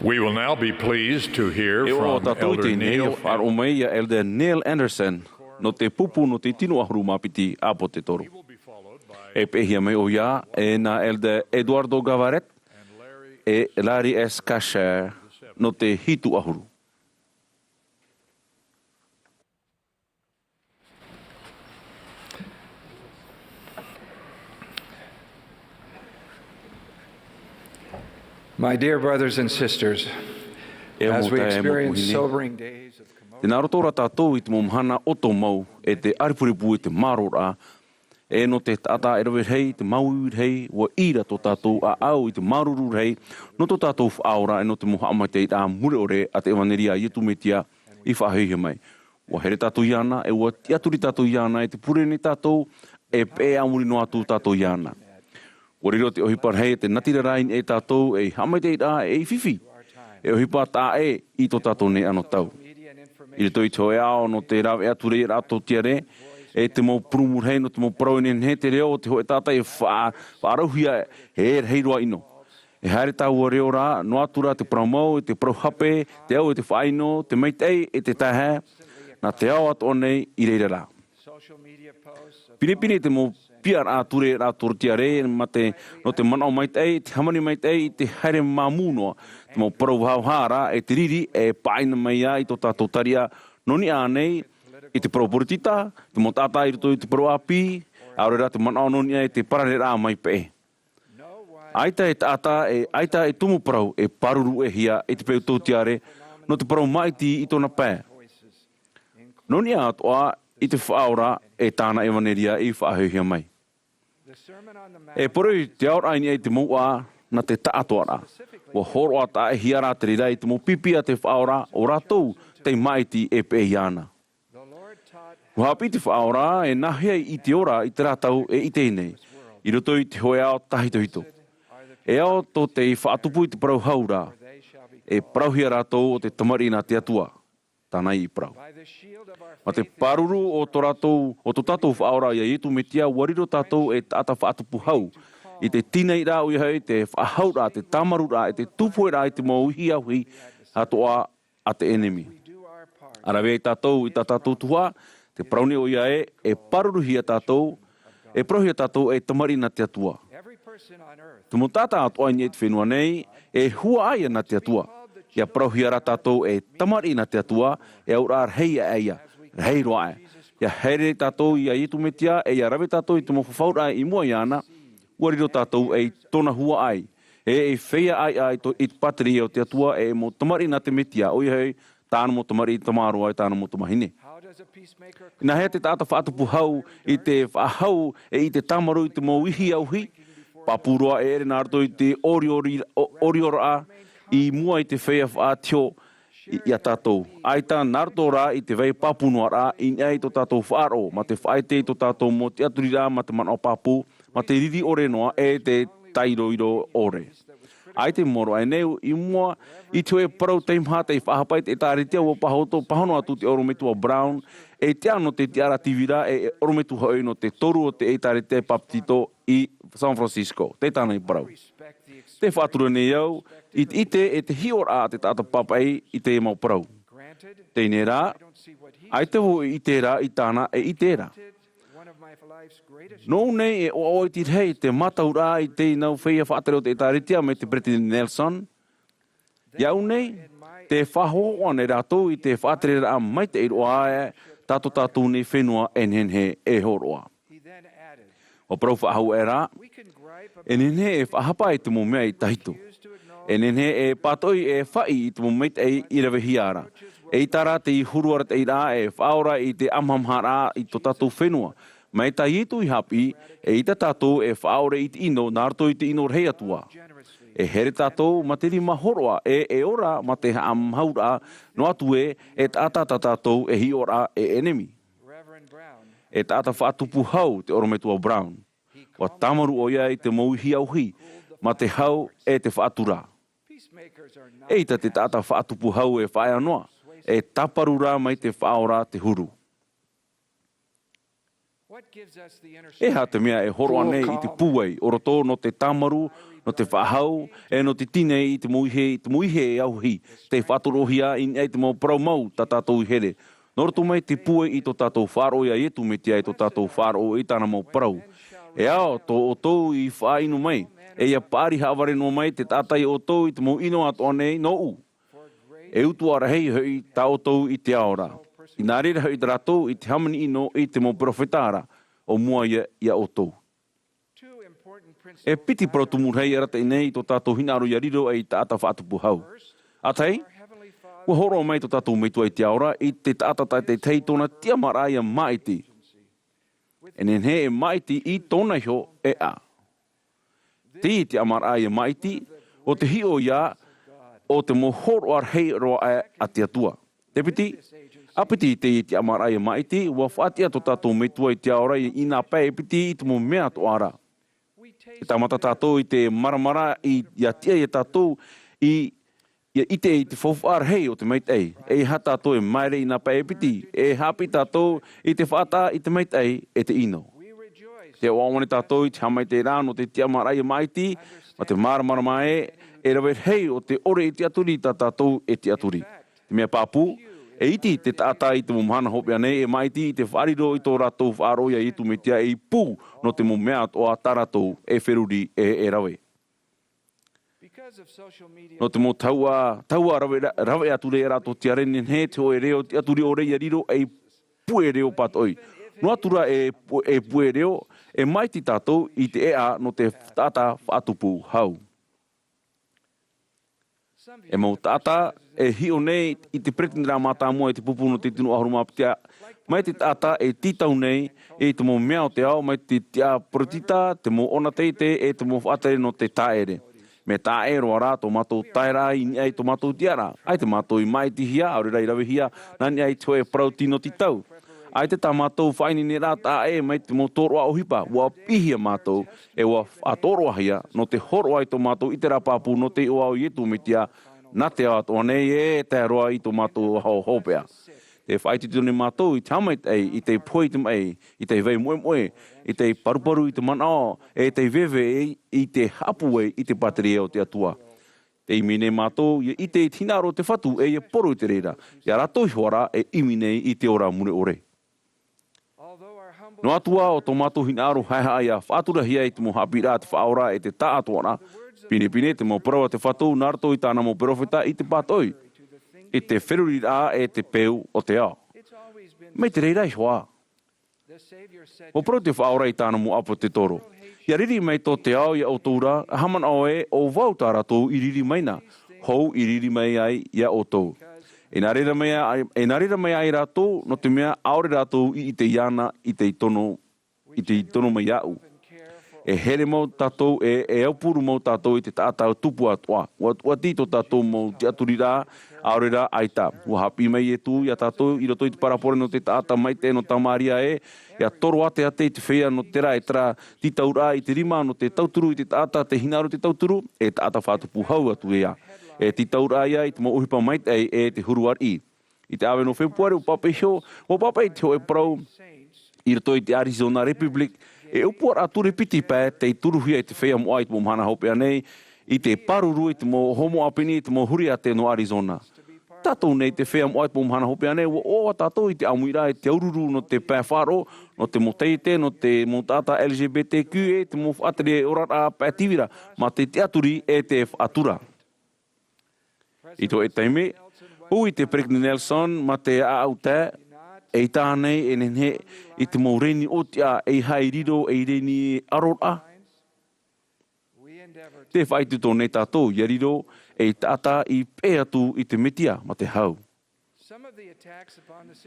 We will now be pleased to hear from Elder Neil. E ʻoaʻoa tātou i teie nei e faʻaroʻo mai ia Elder Neil Andersen, nō te pupu nō te tino ʻahuru mā piti ʻāpōsetolo. E peʻehia mai ʻoia e nā Elder Eduardo Gavaret, e Larry S. Kasher, nō te hitu ʻahuru. My dear brothers and sisters, e mau taeaʻe, e mau tuahine, as we experience sobering days of commotion, tē nā roto rā tātou i te mau mahana ʻoto mau, e te ʻārepurepu, e te mārōraʻa, e nō te taʻata e rave rahi, te māuiui rahi, ʻua ʻī ra tō tātou ʻāʻau i te māuruuru rahi nō tō tātou Faʻaora, e nō te mau haʻamaitaʻiraʻa mure ʻore a te ʻevanelia a Iesu Mesia i faʻahiahia mai. ʻUa here tātou iāna, e ʻua tiʻaturi tātou iāna, e tē pure nei tātou e peʻe ā muri noa atu tātou iāna. ʻUa riro te ʻohipa rahi e te natirara i niʻa ia tātou ei haʻamaitaʻiraʻa ei fifi, e ʻohipa taʻa ʻē i tō tātou nei anotau. I roto i te hōʻē ao nō te rāveʻa atu ra i te tiare, e te mau purūmu rahi nō te mau parau e nehenehe te reo o te hōʻē taʻata e faʻa-, faʻarauhia e rahi roa ʻino. E haere taua reo ra, noa atu ra te parau mau, e te parau hape, te au e te faʻaʻino, te maitaʻi e te taehae, nā te ao atoʻa nei i reira rā. Pinepine te mau piaraʻa ture rā tō te tiare, mā te, nō te manaʻo maitaʻi, te hāmani maitaʻi, te haere māmū noa, te mau parau vahavaha ra, e te riri, e pāʻina mai ai tō tātou tariʻa, nō niʻa ānei, i te parau poritita, te mau taʻata i roto i te parau ʻāpī, ʻaore rā te manaʻo nō niʻa i te parareraʻa mai peʻe. ʻAita e taʻata, e ʻaita e tumu parau e pāruruʻehia i te peu tō te tiare, nō te parau māʻiti i tōna pae. Nō niʻa atoʻa i te Faʻaora e tāna ʻevanelia i faʻahiahia mai. E poroʻi te aoraʻa i niʻa i te mouʻa, nā te taʻatoʻaraʻa. ʻUa hōroʻa taʻa ʻē hia rā te reira i te mau pipi a te Faʻaora, ʻo rātou, tei māʻiti e peʻe iāna. Ua haʻapiʻi te Faʻaora e nāhea i te ora i te rātou e ʻite nei, i roto i te hōʻē ao tāhitohito. E ao tō tei faʻatupu i te parau hau ra, e parauhia rātou o te tamariʻi nā te Atua. Tāna i parau. Mā te pāruru o tō rātou, o tō tātou Faʻaora iā Ietu Metia, ua riro tātou e taʻata faʻatupu hau. I te tīnaʻiraʻa ʻoia hoʻi te faʻahauraʻa, te tāmarūraʻa, e te tupu ra i te mau ihi auahi atoʻa a te ʻenemi. ʻA rave ai tātou i tā tātou tuhaʻa, te parau nei ʻoia ē, e pāruruhia tātou, e parauhia tātou e tamariʻi nā te Atua. Te mau taʻata atoʻa i niʻa i te fenua nei, e huaʻai nā te Atua. ʻIa parauhia rā tātou e tamariʻi nā te Atua, e auraʻa rahi aʻe ïa, rahi roa aʻe. ʻIa haere tātou iā Ietu Metia, e ʻia rave tātou i te mau fafauraʻa i mua iāna, ua riro tātou ei tōna huaʻai. E, e feiā ʻāiʻa i tō, i te pātireia o te Atua, e mau tamariʻi nā te Metia, ʻoia hoʻi, tāna mau tamariʻi tamaroa, e tāna mau tamahine. Nāhea te taʻata faʻatupu hau i te faʻahau, e i te tāmarū i te mau ihi auahi? Pāpū roa e ʻere nā roto i te ʻoriʻori-, ʻo-, ʻoriʻoraʻa i mua i te feiā faʻatiho i, iā tātou. ʻAita nā roto rā i te vai pāpū noa rā, i niʻa i tō tātou faʻaroʻo, mā te faʻaʻite i tō tātou mau tiʻaturiraʻa, mā te manaʻo pāpū, mā te riri ʻore noa, e te tairoiro ʻore. ʻAita i maoro aʻe nei i mua i te hōʻē parau teimaha tei faʻahapa i te ʻĒtārētia, ua pāhono, pāhono atu te ʻorometua Brown, ei tiʻa nō te tiʻaraʻa tīvira, e, e ʻorometua hoʻi nō te toru o te ʻĒtārētia Bapetito i San Francisco. Tē tāna i parau. Tē faʻatura nei au i te ʻite e te hiʻoraʻa a te taʻata pāpaʻi i te mau parau. Teie rā, ʻaita vau i ʻite ra i tāna e ʻite ra. Nōʻu nei e ʻoaʻoa iti rahi te mātauraʻa i teie nau feiā faʻatere o te ʻĒtārētia mai te Peresideni Nelson. Iāʻu nei, tē faʻahohoʻa nei rātou i te faʻatereraʻa maitaʻi roa aʻe tā tō tātou nei fenua e nehenehe e hōroʻa. ʻUa parau faʻahou aʻera, e nehenehe e faʻahapa i te mau mea i tahito. E nehenehe e pātoʻi e faʻi i te mau maitaʻi i ravehia ra. ʻEita rā te huru arataʻiraʻa e faʻaora i te ʻamahamaharaʻa i tō tātou fenua. Mai tā Ietu i haʻapiʻi, eʻita tātou e faʻaʻore i te ʻino nā roto i te ʻino rahi atu ā. E haere tātou mā te rima hōroʻa, e, e ora mā te haʻamahauraʻa, noa atu ē, e taʻata tā tātou e hiʻoraʻa e ʻenemi. E taʻata faʻatupu hau te ʻorometua Brown. ʻUa tāmarū ʻoia i te mau ihi auahi, mā te hau e te faʻatura. ʻEita te taʻata faʻatupu hau e faʻaea noa, e tāparu rā mai te Faʻaora te huru. E aha te mea e hōroʻa nei i te pūai o roto nō te tāmarū, nō te faʻahau, e nō te tīnai i te mau ihi, i te mau ihi auahi, tei faʻatorohia i niʻa i te mau parau mau tā tātou i here. Nō roto mai te pūai i tō tātou faʻaroʻo iā Ietu Metia, i tō tātou faʻaroʻo i tāna mau parau. E ao tō ʻoutou i faʻaʻino mai, e ʻia paʻari haʻavare noa mai te taʻata iā ʻoutou i te mau ʻino atoʻa nei nōʻu. E utuʻa rahi hoʻi tā ʻoutou i te ao ra. Inā reira hoʻi tā rātou i te hāmani ʻino i te mau perofeta ra, ʻo mua ia iā ʻoutou. E piti parau tumu rahi e arataʻi nei i tō tātou hinaʻaro ʻia riro ei taʻata faʻatupu hau. ʻA tahi, ʻua hōroʻa mai tō tātou Metua i te ao ra i te taʻata tātaʻitahi tōna tiʻamāraʻa ʻia māʻiti. E nehenehe e māʻiti i tōna iho ʻēʻa. Teie tiʻamāraʻa ʻia māʻiti, ʻo te hiʻo ia o te mau hōroʻa rahi roa aʻe a te Atua. Te piti, ʻa piti i teie tiʻamāraʻa ʻia māʻiti, ʻua faʻatiʻa tō tātou Metua i te ao ra i, i nā pae e piti i te mau mea atoʻa ra. E tāmata tātou i te māramarama i, ʻia tiʻa iā tātou i, ʻia ʻite i te faufaʻa rahi o te maitaʻi. E aha tātou e māere i nā pae e piti, e haʻapiʻi tātou i te faʻataʻa i te maitaʻi e te ʻino. Tē ʻoaʻoa nei tātou i te haʻamaitaʻiraʻa nō te tiʻamāraʻa ʻia māʻiti, mā te māramarama ē, e rave rahi o te ʻore e tiʻaturi tā tātou e tiʻaturi. Te mea pāpū, e iti te taʻata i te mau mahana hopeʻa nei e māʻiti i te faʻariro i tō rātou faʻaroʻo iā Ietu Metia ei pū nō te mau mea atoʻa tā rātou e feruri e, e rave. Nō te mau tahua, tahua rave, rave atu ra tō te ʻāreʻa nei te hōʻē reo tiʻaturi ʻore ʻia riro ei puʻe reo pātoʻi. Noa atu ra e pu-, e puʻe reo, e māʻiti tātou i te ʻēʻa nō te taʻata faʻatupu hau. E mau taʻata e hiʻo nei i te peretiteniraʻa mātāmua i te pupu nō te tino ʻahuru mā piti, mai te taʻata e tītau nei i te mau mea o te ao, mai te tiʻa peretita, te mau ʻona teitei, e te mau faʻatere nō te tāʻere. Mea taʻa ʻē roa rā tō mātou taeraʻa i niʻa i tō mātou tiʻaraʻa. ʻAita mātou i māʻitihia, ʻaore rā i ravehia, nā niʻa i te hōʻē parau tino tītau. ʻAita tā mātou faʻaineineraʻa taʻa ʻē mai te mau tōroʻa ʻohipa, ʻua piʻihia mātou, e ʻua faʻatōroʻahia, nō te hōroʻa i tō mātou ʻiteraʻa pāpū nō te iʻoa o Iesu Mesia, nā te ao atoʻa nei, e tae roa i tō mātou aho hopeʻa. Tē faʻaitoito nei mātou i te haʻamaitaʻi, i te pohe i te maʻi, i te vai moʻemoʻe, i te paruparu i te manaʻo, e te veve i te haʻapūai i te pātireia o te Atua. Tē ʻimi nei mātou, ʻia ʻite i te hinaʻaro o te Fatu, e ʻia poro i te reira, ʻia rātou iho ā rā, e ʻimi nei i te ora mure ʻore. Noa atu ā, ʻo tō mātou hinaʻaro haʻehaʻa ʻia faʻaturahia i te mau haʻapiʻiraʻa a te Faʻaora e te taʻatoʻaraʻa, pinepine te mau parau a te Fatu, nā roto i tāna mau perofeta i te pātoʻi, i te feruriraʻa e te peu o te ao. Mai te reira iho ā. ʻUa parau te Faʻaora i tāna mau ʻāpōsetolo. ʻIa riri mai tō te ao iā ʻoutou ra, e haʻamanaʻo ē, ʻo vau tā rātou i riri mai na, hou i riri mai ai iā ʻoutou. E nā reira mai ai, e nā reira mai ai rātou, nō te mea ʻaore rātou i ʻite iāna i te tono, i te tono mai iāʻu. E here mau tātou, e, e aupuru mau tātou i te taʻata tupu atoʻa. ʻUa, ʻua tītau tō tātou mau tiʻaturiraʻa, ʻaore rā ʻaita. ʻUa haʻapiʻi mai Iesu iā tātou i roto i te parabole nō te taʻata maitaʻi nō Samaria ē, ʻia toro āteate i te feiā nō terā e terā tītauraʻa i te rima nō te tauturu i te taʻata, te hinaʻaro i te tauturu, e taʻata faʻatupu hau atu ïa. E tītauraʻa ïa i te mau ʻohipa maitaʻi e te huru ariʻi. I te ʻāvae nō Fepuare, ʻua pāpaʻi iho, ʻua pāpaʻi te hōʻē parau i roto i te Arizona Republic, e ʻōpuaraʻa ture piti pae tei turuhia e te feiā moʻa i te mau mahana hopeʻa nei, i te pāruru i te mau homo ʻāpeni, i te mau huriāte nō Arizona. Tātou nei te feiā moʻa i te mau mahana hopeʻa nei, ʻua ʻoaʻoa tātou i te ʻāmuiraʻa, i te aururu nō te pae faʻaroʻo, nō te mau taiete, nō te mau taʻata L G B T Q, e te mau faʻatere oraraʻa pae tīvira, mā te tiʻaturi e te faʻatura. I te hōʻē taime, ui te Peresideni Nelson mā te ʻāʻau tae, eʻita ānei e nehenehe i te mau reni ʻōtiʻa ei haʻi riro ei reni ʻaroraʻa? Tē faʻaitoito nei tātou ʻia riro ei taʻata i peʻe atu i te Mesia mā te hau.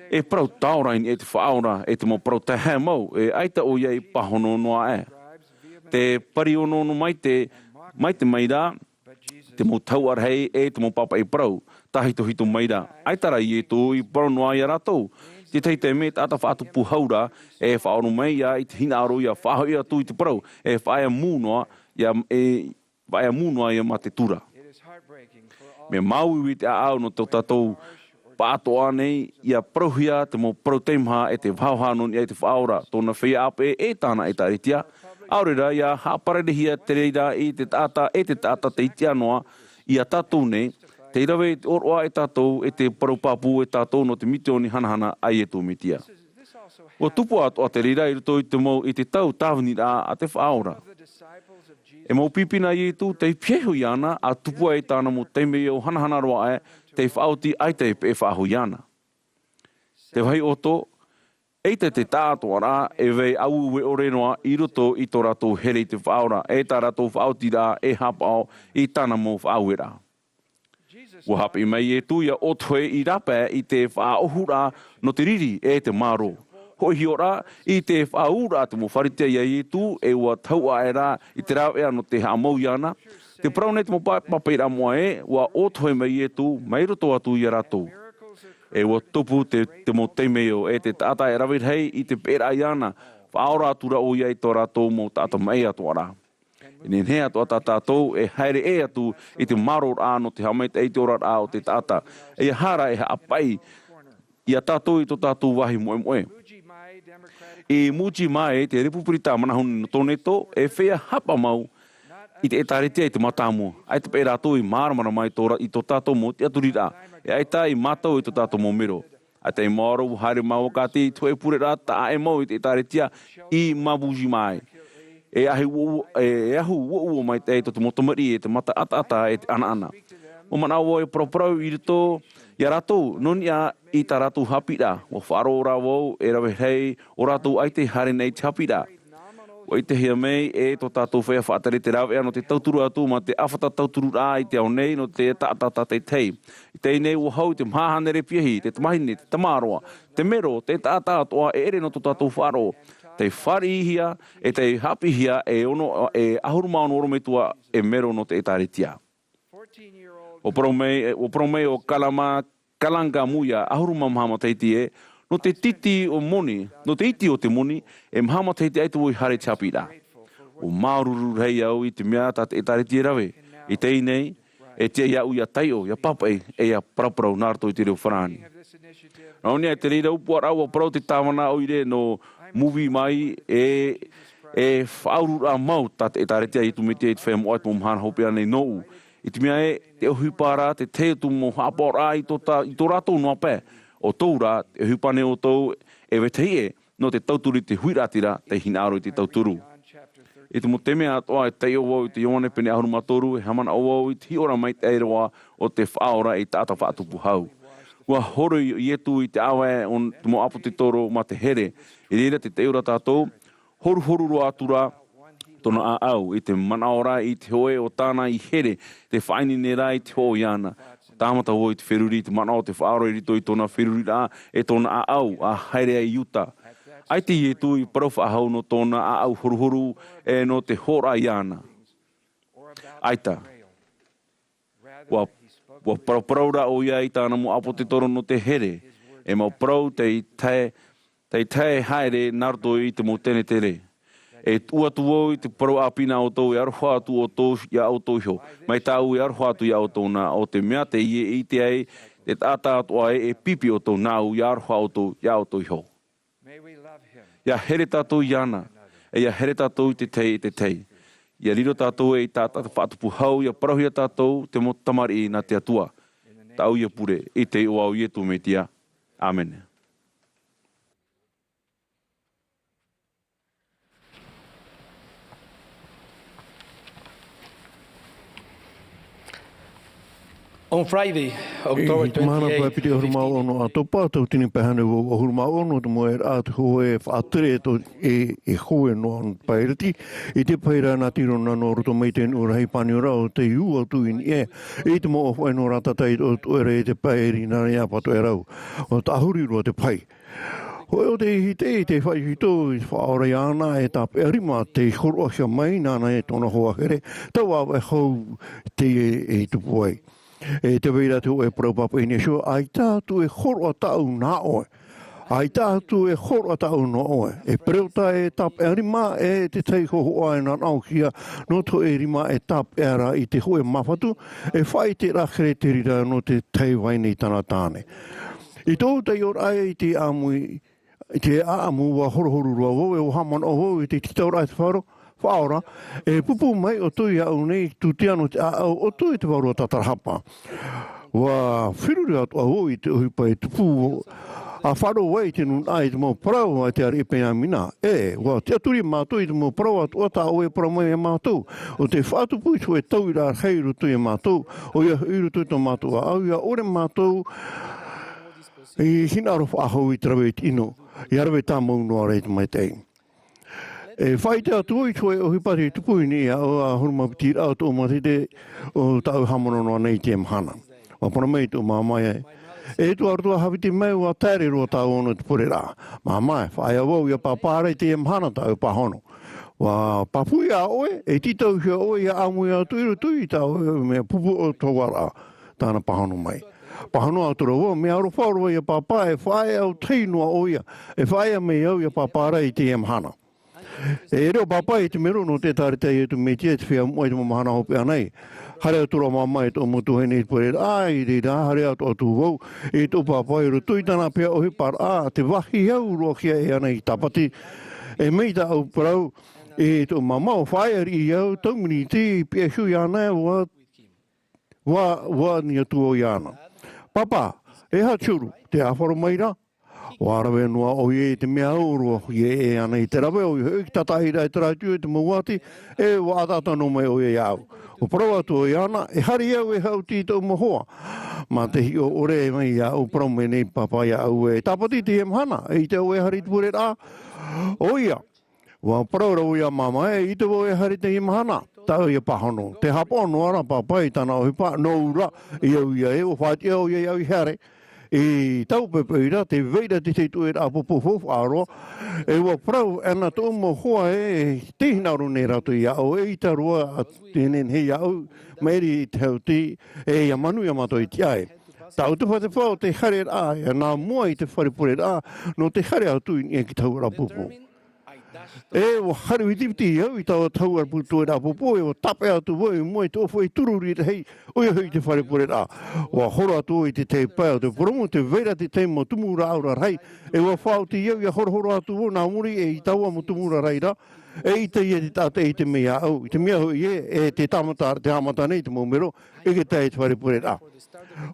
E parau taora i niʻa i te Faʻaora, e te mau parau taehae mau, e ʻaita ʻoia i pāhono noa aʻe. Tē pari onoono mai te, mai te mai ra, te mau tahuʻa rahi, e te mau pāpaʻi parau, tāhitohito mai ra. ʻAita rā Iesu i parau noa iā rātou. Te tahi taime taʻata faʻatupu hau ra, e faʻaroʻo mai ïa i te hinaʻaro ʻia faʻahoʻi atu i te parau, e faʻaea mū noa, ʻia, e faʻaea mū noa ïa mā te tura. Mea māuiui te ʻāʻau nō tō tātou paʻatoʻa nei, ʻia parauhia te mau parau teimaha e te vahaʻa nō niʻa i te Faʻaora, tōna feiā ʻāpeʻe e tāna ʻētāretia, ʻaore rā ʻia haʻapararehia te reira i te taʻata e te taʻata tei tiʻa noa iā tātou nei, tei rave i te ʻōroʻa e tātou, e te parau pāpū e tātou nō te misiōni hanahana a Iesu Mesia. ʻUa tupu atoʻa te reira i roto i te mau, i te tau tāviniraʻa a te Faʻaora. E mau pipi nā Iesu, tei pihaʻi iho iāna, ʻa tupu ai tāna mau taime ʻo hanahana roa aʻe, tei faʻaoti ʻaita e peʻe faʻahou iāna. Te vāhi ʻoto, eʻita te taʻatoʻaraʻa e vai ʻaueue ʻore noa i roto i tō rātou here i te Faʻaora, e tā rātou faʻaotiraʻa e haʻapaʻo i tāna mau faʻaueraʻa. ʻUa haʻapiʻi mai Iesu ʻia ʻōtohe i rāpae i te faʻaʻohuraʻa nō te riri e te mārō. Hoʻi iho rā, i te faʻauraʻa te mau Pharisea iā Iesu, e ʻua tahuʻa aʻe rā i te rāveʻa nō te haʻamau iāna. Tē parau nei te mau pā-, pāpaʻiraʻa moʻa ē, ʻua ʻōtohe mai Iesu, mai roto atu iā rātou. E ʻua tupu te, te mau taime ʻo, e te taʻata e rave rahi i te peʻeraʻa iāna, faʻaora atu rā ʻoia i tō rātou mau taʻata maʻi atoʻa ra. E nehenehe atoʻa tā tātou e haere ʻē atu i te mārōraʻa nō te haʻamaitaʻi i te oraraʻa o te taʻata. ʻEiaha rā e haʻapaʻi iā tātou i tō tātou vāhi moʻemoʻe. I Muji Maʻe, te Repupirita Manahune nō Toneto, e feiā hapa mau i te ʻētāretia i te mātāmua. ʻAita paʻi rātou i māramarama i tō ra-, i tō tātou mau tiʻaturiraʻa. E ʻaita i mātau i tō tātou mau mero. ʻAita i maoro ʻua haere mau ʻākati i te hōʻē pureraʻa taʻa ʻē mau i te ʻētāretia i Mabuji Maʻe. E ahu uaua, e, e ahu uaua maitaʻi tō te mau tamariʻi e te mata ʻataʻata e te ʻanaʻana. ʻUa manaʻo vau e paraparau i roto iā rātou, nō niʻa i tā rātou haʻapiʻiraʻa. ʻUa faʻaroʻo rā vau e rave rahi ʻo rātou ʻaita i haere nei i te haʻapiʻiraʻa. ʻUa ʻitehia mai e tō tātou feiā faʻatere te rāveʻa nō te tauturu atu mā te ʻāfata tautururaʻa i te ao nei nō te taʻata tātaʻitahi. I teie nei ʻua hau i te maha hānere piahi, te tamahine, te tamaroa, te mero, te taʻata atoʻa e ʻere nō tō tātou faʻaroʻo. tei fāriʻihia, e tei haʻapiʻihia e ono, e ʻahuru mā ono ʻorometua e mero nō te ʻĒtārētia. ʻUa parau mai, ʻua parau mai ʻo Kalama Kalanga Muia, ʻahuru mā maha matahiti ē, nō te iti o te moni, nō te iti o te moni, e maha matahiti ʻaita vau i haere i te haʻapiʻiraʻa. ʻUa māuruuru rahi au i te mea tā te ʻĒtārētia e rave, i teie nei, e tiʻa iāʻu ʻia taiʻo, ʻia pāpaʻi, e ʻia paraparau nā roto i te reo farāni. Nā ʻō nei, te reira upoʻaraʻa ʻua parau te tāvana ʻoire nō Movie Maui, e, e faʻaururaʻa mau tā te ʻĒtārētia a Iesu Mesia i te feiā moʻa i te mau mahana hopeʻa nei nōʻu. I te mea ē, te ʻohipa ra, te tahi atu mau haʻapaʻoraʻa i tō tā-, i tō rātou noa pae. ʻO tō rā, te ʻohipa nei ʻoutou e vetahi ʻē, nō te tauturu i te huiraʻatira, tei hinaʻaro i te tauturu. I te mau taime atoʻa e taiʻo vau i te Ioane pene ʻahuru mā toru, e haʻamanaʻo vau i te hiʻoraʻa maitaʻi roa o te Faʻaora i te taʻata faʻatupu hau. ʻUa horo Iesu i te ʻāvae o te mau ʻāpōsetolo mā te here. I reira tē taiʻo ra tātou, horuhoru roa atu ra tōna ʻāʻau, i te manaʻo ra i te hōʻē o tāna i here, tē faʻaineine ra i te hoʻo iāna. Tāmata vau i te feruri i te manaʻo o te Faʻaora i roto i tōna feruriraʻa e tōna ʻāʻau, ʻa haere ai i uta. ʻAita Iesu i parau faʻahou nō tōna ʻāʻau horuhoru, e nō te hōroʻa iāna. ʻAita. ʻUa, ʻua paraparau rā ʻoia i tāna mau ʻāpōsetolo nō te here, e mau parau tei tae, tei tae haere nā roto i te mau tenetere. E tuʻu atu vau i te parau ʻāpī nā ʻoutou, e aroha atu ʻoutou iā ʻoutou iho. Mai tāʻu e aroha atu iā ʻoutou na, ʻo te mea teie e ʻite ai te taʻata atoʻa ē, e pipi ʻoutou nāʻu, ʻia aroha ʻoutou iā ʻoutou iho. ʻIa here tātou iāna, e ʻia here tātou i te tahi, i te tahi. ʻIa riro tātou ei taʻata faʻatupu hau, ʻia parauhia tātou te mau tamariʻi nā te Atua. Tāʻu ia pure, i te iʻoa o Iesu Mesia. ʻĀmene. On Friday, October twenty-eight, I te mahana pae piti ʻahuru mā ono ʻa Topa, tauatini pae hānere vaʻu ʻahuru mā ono, te mau ʻēraʻa te hōʻē faʻatere e, e hōʻē noa pae iriti, i te pae ra nā Tirona nō roto mai te nuʻu rahi Paniora, ʻo tei ū atu i niʻa, i te mau ʻōfaʻi nō Rātata i te ʻoto ʻera i te pae i Rīnana i Apatoʻerau. ʻUa tahuri roa te pae. Hōʻē ʻo tei hiti, tei faʻaitoito i te Faʻaora iāna e tāpeʻa rima tei hōroʻahia mai nāna e tōna hoa here, taua ʻāvae hau teie e tupu ai. E tē vai ra te hōʻē parau pāpaʻi nā Iesū, ʻAita atu e hōroʻa tāʻu nā ʻoe. ʻAita atu e hōroʻa tāʻu nā ʻoe. E pereota e tāpeʻa rima, e te tahi hōhoʻa e nanaʻohia nō te hōʻē rima e tāpeʻa ra i te hōʻē māfatu, e faʻaʻite ra here te reira nō te tahi vahine i tāna tāne. I tōʻu taiʻoraʻa i te ʻāmui, i te ʻāʻamu ʻua horuhoru roa vau, e ʻua haʻamanaʻo vau i te tītauraʻa a te Faʻaora, Faʻaora, e pupu mai ʻoutou iāʻu nei, tūtia nō te ʻāʻau ʻoutou i te vārua tātarahapa. ʻUa feruri atoʻa vau i te ʻohipa e tupu, ʻa faʻaroʻo ai i te nūnaʻa i te mau parau a te ariʻi Peniamina. E, ʻua tiʻaturi mātou i te mau parau atoʻa tā ʻoe e parau mai iā mātou. ʻO tē faʻatupu i te hōʻē tauiraʻa rahi i roto iā mātou, ʻoia hoʻi i roto i tō mātou ʻāʻau, ʻia ʻore mātou i hinaʻaro faʻahou i te rave i te ʻino, ʻia rave tāmau noa ra i te maitaʻi. E faʻaʻite atu vau i te hōʻē ʻohipa tei tupu i niʻa iāʻu, ʻahuru mā piti raʻa o tōʻu matahiti, ʻo tāʻu e haʻamanaʻo noa nei i teie mahana. ʻUa parau mai tōʻu māmā, e, e tuaroa, haʻaviti mai, ʻua taere roa tāua nō te pureraʻa. Māmā, e faʻaea vau ʻia pāpā ra i teie mahana, tāʻu e pāhono. ʻUa pāpū iā ʻoe, e tītauhia ʻoe ʻia ʻāmui atu i roto i tā ʻoe mea pupu o te hauaraʻa, tāna pāhono mai. Pāhono atu ra vau, mea aroha roa ʻoe iā Pāpā, e faʻaea ʻautahi noa ʻoia, e faʻaea mai au ʻia pāpā ra i teie mahana. E reo Pāpā i te mero nō te ʻĒtārētia a Iesu Mesia i te feiā moʻa i te mau mahana hopeʻa nei. Haere atu ra Māmā i tōʻu mau tuahine i te pureraʻa, i reira, haere atu, atu vau i tōʻu Pāpā i roto i tāna pae ʻohiparaʻa, tē vāhi au roa hia e ana i Tāpati. E mai tāʻu parau, e tōʻu māmā, ʻua faʻaea riʻi au, tau miniti, piʻi iho iāna, ʻua, ʻua, ʻua ani atu vau iāna. Pāpā, e aha te huru, tē ʻāfaro mai ra? ʻUa rave noa ʻoia i te mea au roa hia e ana i te rave, ʻoia hoʻi, tataʻi ra i te rātio i te mau uati, e ʻua ʻataʻata noa mai ʻoia iāʻu. ʻUa parau atu vau iāna, e haere au e haʻuti i tōʻu mau hoa. Mā te hiʻo ʻore mai iāʻu, parau mai nei Pāpā iāʻu, e Tāpati teie mahana, e ʻite ʻoe e haere i te pureraʻa? ʻOia. ʻUa parau ra vau iā Māmā, e ʻite vau e haere teie mahana, tāʻu ia pāhono. Tē haʻapaʻo noa ra Pāpā i tāna ʻohipa, nōʻu rā, e au ia ē, ʻua faʻatiʻa ʻoia iāʻu i haere. I taua poʻipoʻi ra, tē vai ra te tahi tuʻeraʻa pōpō faufaʻa roa, e ʻua parau ana tōʻu mau hoa ē, tē hinaʻaro nei rātou iāʻu, eʻita roa te nehenehe iāʻu, maʻiri i te hau tī, e ʻia manuia mātou i te ʻae. Tāʻu te fatu fau, te haereraʻa, ʻia nā mua i te fare pureraʻa, nō te haere atu i niʻa i te taua pōpō. E, ʻua haere vitiviti au i taua taua tuʻeraʻa pōpō, e ʻua tāpeʻa atu vau i mua i te ʻōfaʻi turu rirahi, ʻoia hoʻi te fare pureraʻa. ʻUa horo atu vau i te tahi pae o te purōmu, tē vai ra te tahi mau tumu rāʻau rarahi, e ʻua faʻaoti au ʻia horohoro atu vau nā muri i taua mau tumu rarahi ra, eʻita ïa te taʻata i ʻite mai iāʻu, i te mea hoʻi ē, e te tāmata, tē haʻamata nei te mau mero, e te tahi te fare pureraʻa.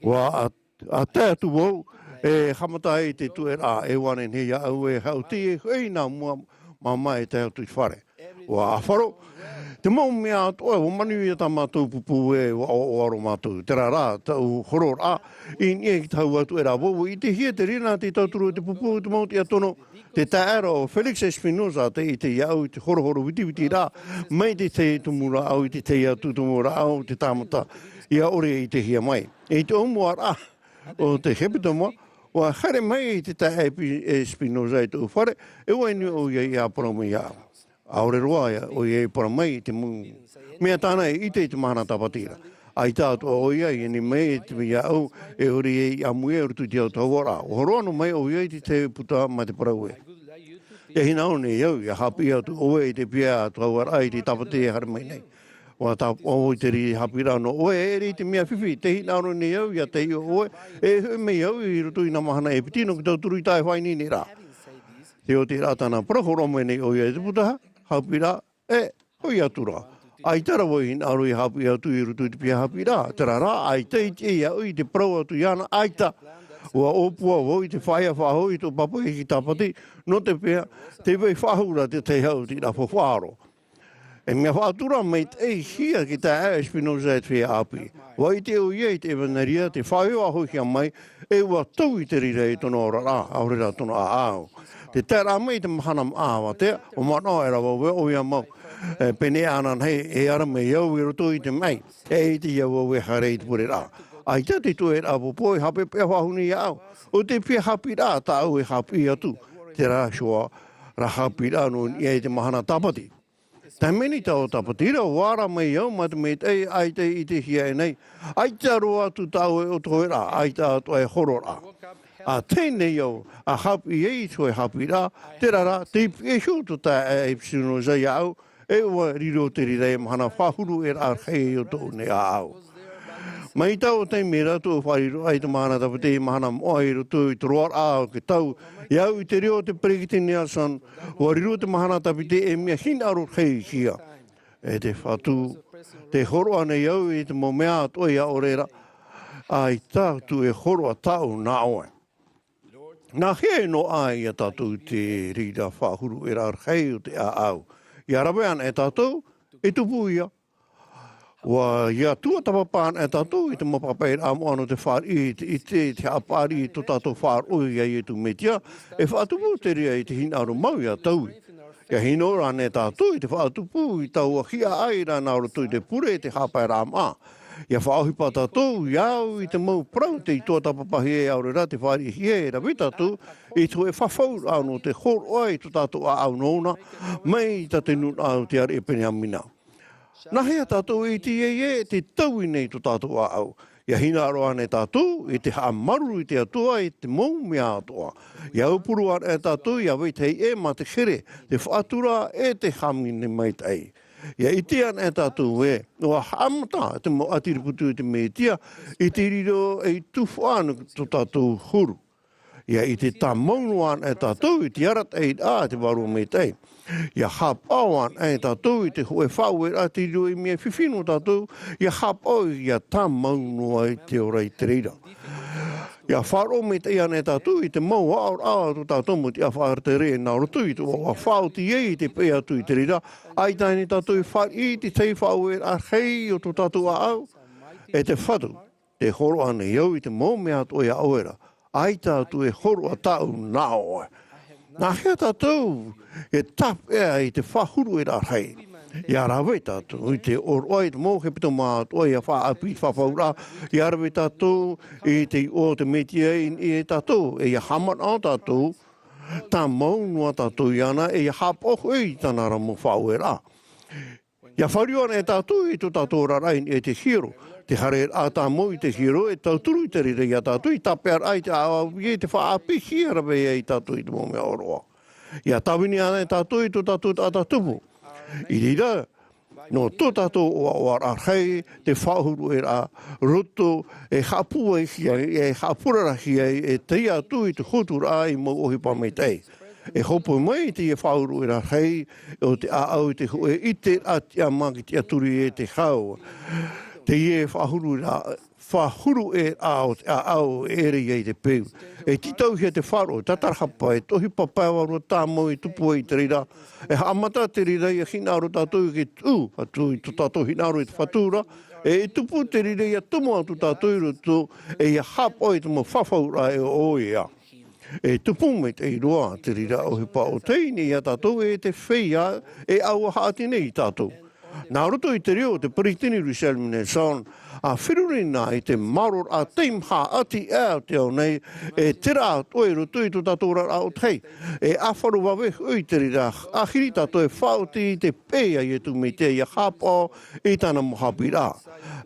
ʻUa ʻa tae atu vau, e haʻamata ai te tuʻeraʻa, e ʻua nehenehe iāʻu e haʻuti, e hoʻi nā mua, māmā e tae atu i te fare. ʻUa ʻāfaro, te mau mea atoʻa, ʻua manuia tā mātou pūpū ē, ʻua ʻoaʻoa roa mātou. Terā rā, tāʻu hororaʻa, i niʻa i te taua tuʻeraʻa vau, ʻua ʻitehia te reira nā te tauturu o te pūpū, te mau tiʻa tono, te taeaʻe ra ʻo Felix Espinosa, tē ʻite iāʻu i te horohoro vitiviti ra, mai te tahi tumu rāʻau i te tahi atu tumu rāʻau, te tāmata, ʻia ʻore e ʻitehia mai. I te ʻōmuaraʻa o te hepetoma, ʻua haere mai te taeaʻe Pi-, e Espinosa i tōʻu fare, e ʻua inu ʻoia ʻia parau mai iāʻu. ʻAore roa ʻoia i parau mai i te mau mea tāna e ʻite i te mahana tāpati ra. ʻAita atoʻa ʻoia i ani mai i te mea iāʻu, e ʻore i ʻāmui au i roto i te taua hororaʻa. ʻUa hōroʻa noa mai ʻoia i te tahi puta mā te parau ē, ʻia hinaʻaro nei au, ʻia haʻapiʻi atu ʻoe i te piha atu hauaraʻa i te tāpati e haere mai nei. ʻUa tāpaʻo au i te reira haʻapiʻiraʻa nō ʻoe, e ʻere i te mea fifi, tē hinaʻaro nei au, ʻia taiʻo ʻoe, e hoʻi mai au i roto i nā mahana e piti nō te tauturu i tā e faʻaineineraʻa. Tē ʻoti ra tāna parau, hōroʻa mai nei ʻoia i te puta haʻapiʻiraʻa, e hoʻi atu ra. ʻAita rā vau i hinaʻaro ʻia haʻapiʻi atu i roto i te piha haʻapiʻiraʻa, terā rā, ʻaita i te, iāʻu i te parau atu iāna, ʻaita. ʻUa ʻōpua vau i te faʻaea faʻahou i tō pāpā i te tāpati, nō te mea, tē vai faʻahou ra te tahi haʻutiraʻa faufaʻa roa. E mea faʻatura maitaʻihia te taeaʻe Espinosa e te feiā ʻāpī. ʻUa ʻite ʻoia i te ʻevanelia, tē faʻaʻohipa hia mai, e ʻua tau i te reira i tōna oraraʻa, ʻaore rā tōna ʻāʻau. Tē tae ra mai te mahana maʻa avatea, ʻua manaʻo aʻera vau ē ʻoia mau. E pēneiaʻa ānānahi, e ara mai au i roto i te maʻi, e ʻite ïa vau e haere i te pureraʻa. ʻAita te tuʻeraʻa pōpō e haʻapeʻapeʻa faʻahou nei iāʻu. ʻO te piha haʻapiʻiraʻa tāʻu e haʻapiʻi atu, terā hoʻi rā haʻapiʻiraʻa nō niʻa i te mahana tāpati. Tae mai nei taua tāpati ra, ʻua ara mai au mā te maitaʻi, ʻaita i ʻitehia e nei. ʻAita roa atu tāʻu e ʻotoʻoraʻa, ʻaita atoʻa e hororaʻa. ʻA tae nei au, ʻa haʻapiʻi ai i te hōʻē haʻapiʻiraʻa, terā rā, tei piʻi iho tō taeaʻe Espinosa iāʻu, e ʻua riro te reira ei mahana faʻahuru e raʻa rahi o tōʻu nei ʻāʻau. Mai taua taime ra tōʻu faʻariroraʻa i te mahana tāpati, mahana moʻa i roto i te roaraʻa o te tau, ʻia au i te reo o te peresideni Nelson, ʻua riro te mahana tāpati ei mea hinaʻaro rahi hia. E te Fatu, tē hōroʻa nei au i te mau mea atoʻa ʻia ʻore ra, ʻaita atu e hōroʻa tāʻu nā ʻoe. Nā hea e noaʻa ia tātou te reira faʻahuru e raʻa rahi o te ʻāʻau? ʻIa rave ana e tātou, e tupu ïa. ʻUa, ʻia tuatāpapa ana e tātou i te mau pāpaʻiraʻa moʻa nō te fāriʻi, te ʻite, te haʻapaʻari i tō tātou faʻaroʻo iā Iesu Mesia, e faʻatupu te reira i te hinaʻaro mau ʻia taui. ʻIa hinaʻaro ana e tātou i te faʻatupu i taua hiaʻai ra nā roto i te pure, te haʻapaeraʻa maʻa. ʻIa faʻaʻohipa tātou, ʻia au i te mau parau tei tuatāpapahia e ʻaore rā tei fāriʻihia e rave tātou i te hōʻē fafauraʻa nō te hōroʻa i tō tātou ʻāʻau nōna, mai tā te nūnaʻa o te ariʻi Peniamina. Nā hea tātou e ʻite ai ē, tē taui nei tō tātou ʻāʻau? ʻIa hinaʻaro ana e tātou i te haʻamāuruuru i te Atua i te mau mea atoʻa. ʻIa aupuru ana e tātou ʻia vetahi ʻē mā te here, te faʻatura, e te hāmani maitaʻi. ʻIa ʻite ana e tātou ē, ʻua haʻamata te mau ʻātiriputu i te Mesia, i te riro ei tuhaʻa nō tō tātou huru. ʻIa ʻite tāmau noa ana e tātou i te arataʻiraʻa a te Vārua Maitaʻi. ʻIa haʻapaʻo ana e tātou i te hōʻē faʻaueraʻa tei riro ei mea fifi nō tātou, ʻia haʻapaʻo ʻia tāmau noa i te ora i te reira. ʻIa faʻaroʻo maitaʻi ana e tātou i te mau aʻoraʻa o tō tātou mau tiʻafaʻatere nā roto i te ʻoaʻoa faʻaoti ai i te peʻe atu i te reira, ʻaita ānei tātou e fāriʻi i te tahi faʻaueraʻa rahi o tō tātou ʻāʻau, e te Fatu. Tē hōroʻa nei au i te mau mea atoʻa iā ʻoe ra, ʻaita atu e hōroʻa tāʻu nā ʻoe. Nā hea tātou e tāpeʻa i te faʻahuru e raʻa rahi? Ia rave tātou i te ʻōroʻa i te mau hepetoma atoʻa ia faʻaʻāpī i te fafauraʻa. Ia rave tātou i te iʻoa o te Mesia i niʻa ia tātou, e ia haʻamanaʻo tātou, tāmau noa tātou iāna, e ia haʻapaʻo hoʻi i tāna ra mau faʻaueraʻa. Ia fāriu ana e tātou i tō tātou oraraʻa i niʻa i te hiero, te haereraʻa tāmau i te hiero, e tauturu i te reira ia tātou i tāpeʻaraʻa i te ʻāʻau ʻāpī, i te faʻaʻāpīhia rave ai tātou i te mau mea ʻōroʻa. Ia tāvini ana e tātou i tō tātou taʻata tupu. I reira, nō tō tātou ʻoaʻoaraʻa rahi, te faʻahuruʻeraʻa roto, e haʻapūaihia ai, e haʻapurarahia ai, e tae atu i te hōturaʻa i mau ʻohipa maitaʻi. E hōpoi mai teie faʻahuruʻeraʻa rahi o te ʻāʻau i te hōʻē ʻiteraʻa tiʻamā ki te tiʻaturi e te hau. Teie faʻahuruʻeraʻa, faʻahuruʻeraʻa o te ʻāʻau e ʻere ai te peu. E tītauhia te faʻaroʻo, e tātarahapa, e te ʻohipa pae vārua tāmau e tupu ai i te reira. E haʻamata te reira ia hinaʻaro tātou i te tuʻu atu i tō tātou hinaʻaro i te Fatu ra. E tupu te reira ia tomo atu tātou i roto, e ia haʻapaʻo i te mau fafauraʻa e ʻoia. E tupu maitaʻi roa te reira ʻohipa ʻo tei nei ia tātou e te feiā e ʻaua haʻati nei ia tātou. Nā roto i te reo o te Peretiteni Russell M. Nelson, a feruri na i te māroraʻa teimaha ʻati ʻē o te ao nei, e terā atoʻa i roto i tō tātou oraraʻa ʻōtahi. E ʻāfaro vave hoʻi te reira, ʻāhiri tātou e faʻaoti i te peʻe a Iesu Mesia ia haʻapaʻo i tāna mau haʻapiʻiraʻa.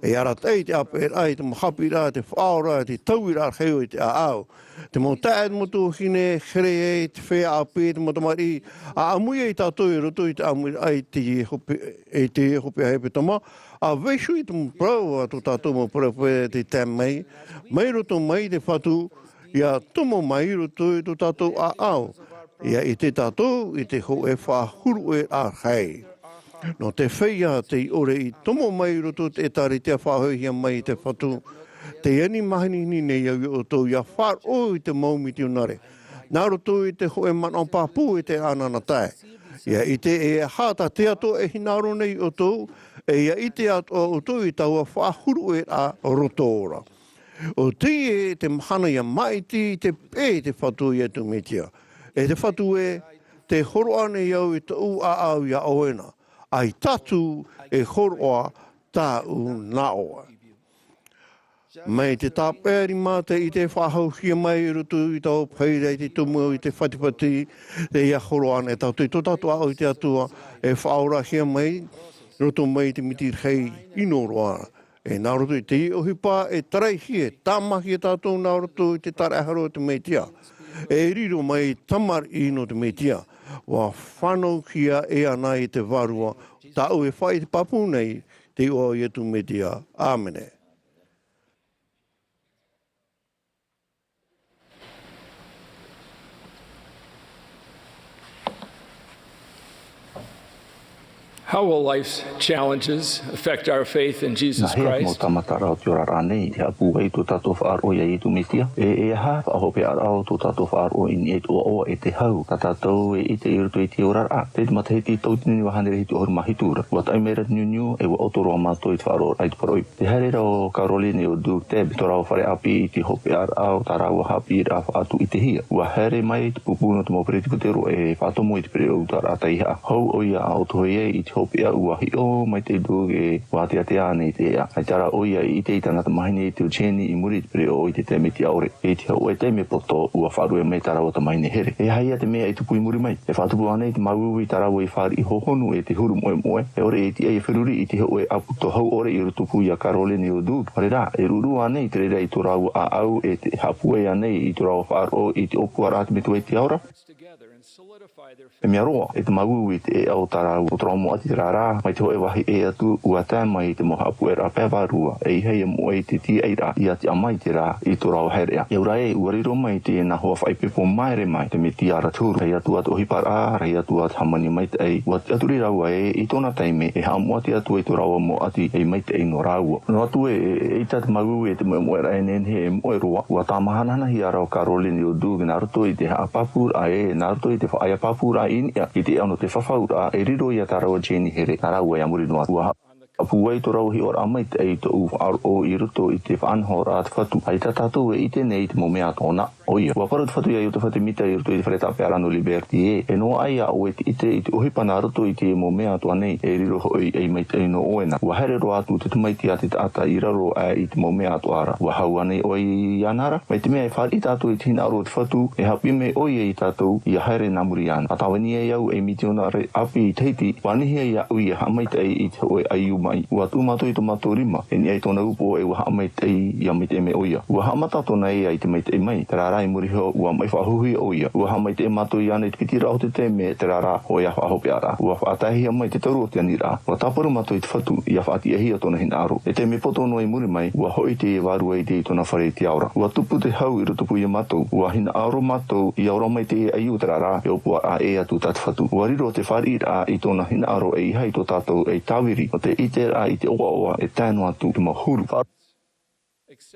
E arataʻi te ʻāpeʻeraʻa i te mau haʻapiʻiraʻa, te Faʻaora, te tauiraʻa rahi o te ʻāʻau. Te mau taeaʻe, te mau tuahine, here ai te feiā ʻāpī, te mau tamariʻi, a ʻāmui ai tātou i roto i te ʻāmuiraʻa i teie hopeʻa, i teie hopeʻa hepetoma, a vaiiho i te mau parau a tō tātou mau peropheta i te tae mai, mai roto mai i te Fatu, ia tomo mai i roto i tō tātou ʻāʻau, ia ʻite tātou i te hōʻē faʻahuruʻeraʻa rahi. Nō te feiā tei ʻore i tomo mai i roto i te ʻĒtārētia faʻahoʻihia mai e te Fatu, tē ani mahinihini nei au ia ʻoutou ia faʻaroʻo i te mau mitionare, nā roto i te hōʻē manaʻo pāpū e te ʻānaʻanatae. Ia ʻite e aha tā te Atua e hinaʻaro nei ia ʻoutou, e ia ʻite atoʻa ʻoutou i taua faʻahuruʻeraʻa roto ra. ʻO teie te mahana ia māʻiti i te peʻe i te Fatu o Iesu Mesia. E te Fatu ē, tē hōroʻa nei au i tōʻu ʻāʻau ia ʻoe na, ʻaita atu e hōroʻa tāʻu nā ʻoe. Mai te tāpeʻa rima tei ʻite faʻahouhia mai i roto i taua pahi raʻi tei tumu i te fatafata, tē ia hōroʻa ana e tātou i tō tātou ʻāʻau i te Atua, e faʻaorahia mai, roto mai i te miti rahi ʻino roa. E nā roto i teie ʻohipa e taraihia, tāmāhia tātou nā roto i te taraehara o te Mesia. E riro mai tamariʻi nō te Mesia. ʻUa fānauhia e ana i te Vārua, tāʻu e faʻaʻite pāpū nei, te iʻoa o Iesu Mesia. ʻĀmene. How will life's challenges affect our faith in Jesus Christ? Nā hea te mau tāmataraʻa o te oraraʻa nei, te haʻapūai i tō tātou faʻaroʻo ia Iesu Mesia? E, e aha te faʻahopeʻaraʻa o tō tātou faʻaroʻo i niʻa i te ʻoaʻoa e te hau, tā tātou e ʻite i roto i te oraraʻa? Tei te matahiti tauatini e vaʻu hānere hitu ʻahuru mā hitu ra, ʻua taʻi mai ra te niuniu, e ʻua ʻoto roa mātou i te faʻaroʻoraʻa i te parau. Te haereraʻa o Caroline ʻo Doug Tebb i tō rāua fare ʻāpī i te hopeʻaraʻa o tā rāua haʻapiʻiraʻa faʻatuʻitehia. ʻUa haere mai te pupu nō te mau peretiteni e faʻatomo i te pereʻoʻo ʻutaraʻa taihaʻa. Hou ʻoia a ʻoto hoʻi ai i te hopeʻa, ʻua hiʻo mai te Doug ē ʻua teatea ānei te ea. ʻAita rā ʻoia i ʻite i tāna tamahine i te Jenny i muri i te pereʻoʻo i te taime tiʻa ʻore. I te hōʻē taime poto, ʻua faʻaruʻe mai tā rāua tamahine here. E aha ia te mea i tupu i muri mai? E faʻatupu ānei te māuiui i tā rāua i fāriʻi hōhonu e te huru moʻemoʻe? E ʻore e tiʻa ia feruri i te hōʻē ʻāputa hau ʻore i rotopū ia Caroline ʻo Doug. ʻAore rā, e ruru ānei te reira i tō rāua ʻāʻau, e te haʻapūai ānei i tō rāua faʻaroʻo i te ʻōpuaraʻa a te Metua i te ao ra? E mea roa, e te māuiui i te ʻēʻa o tā rāua, o tō rāua mau ʻati terā rā, mai te hōʻē vāhi ʻē atu, ʻua tae mai te mau haʻapuʻeraʻa pae vārua, ʻeiaha ia moʻe i te tīaʻiraʻa, ʻia tiʻa mai terā i tō rāua haereʻa. ʻIa ora ē, ʻua riro mai teie nā hoa faʻaipoipo māere mai, te Mesia ra te huru. Rahi atu ā te ʻohiparaʻa, rahi atu ā te hāmani maitaʻi, ʻua tiʻaturi rāua ē, i tōna taime, e haʻamoʻati atu ai tō rāua mau ʻati, e maitaʻi nō rāua. Noa atu ē, e, e, eʻita te māuiui e te moʻemoʻeraʻa e nehenehe e moʻe roa, ʻua tāmāhanahanahia rā ʻo Caroline ʻo Doug nā roto i te haʻapāpūraʻa ē, nā roto i te faʻaea pāpūraʻa i niʻa i te ʻao nō te fafauraʻa, e riro ia tā rāua Jenny here, nā rāua i a muri noa atu. ʻUa Pūai tō rāua hiʻoraʻa maitaʻi i tōʻu faʻaroʻo i roto i te faʻanahoraʻa a te Fatu. ʻAita tātou e ʻite nei i te mau mea atoʻa nā ʻoia. ʻUa parau te Fatu iā Iosepha Semita i roto i te fare tāpeʻaraʻa nō Liberté, e noaʻa iā ʻoe te ʻite i te ʻohipa nā roto i te mau mea atoʻa nei, e riro hoʻi ei maitaʻi nō ʻoe na. ʻUa haere roa atu te tamaiti a te taʻata i raro aʻe i te mau mea atoʻa ra. ʻUa hau ānei ʻoe iāna ra? Mai te mea e fāriʻi tātou i te hinaʻaro o te Fatu, e haʻapiʻi mai ʻoia iā tātou ʻia haere nā muri iāna. ʻA tāvini ai au ei mitiōnare ʻāpī i Tahiti, ʻua anihia iāʻu ʻia haʻamaitaʻi i te hōʻē ʻaiū maʻi. ʻUa tuʻu mātou i tō mātou rima, e niʻa i tōna upoʻo, e ʻua haʻamaitaʻi ʻia maitaʻi mai ʻoia. ʻUa haʻamata tōna ea i te maitaʻi mai, terā rā i muri iho, ʻua maʻi faʻahouhia ʻoia. ʻUa haʻamaitaʻi mātou iāna i te piti raʻa o te taime, terā rā, hōʻē faʻahopeʻaraʻa. ʻUa faʻataehia mai te toru o te aniraʻa. ʻUa tāparu mātou i te Fatu, ʻia faʻatiʻahia tōna hinaʻaro. E taime poto noa i muri mai, ʻua hoʻi te vārua i te, i tōna fare i te ao ra. ʻUa tupu te hau i rotopū iā mātou. ʻUa hinaʻaro mātou, ʻia ora mai te ʻaiū, terā rā, e ʻōpuaraʻa ʻē atu tā te Fatu. ʻUa riro te fāriʻiraʻa i tōna hinaʻaro e ʻeiaha i tō tātou ei tāviri, nō te ʻiteraʻa i te ʻoaʻoa e tae noa atu i te mau huru.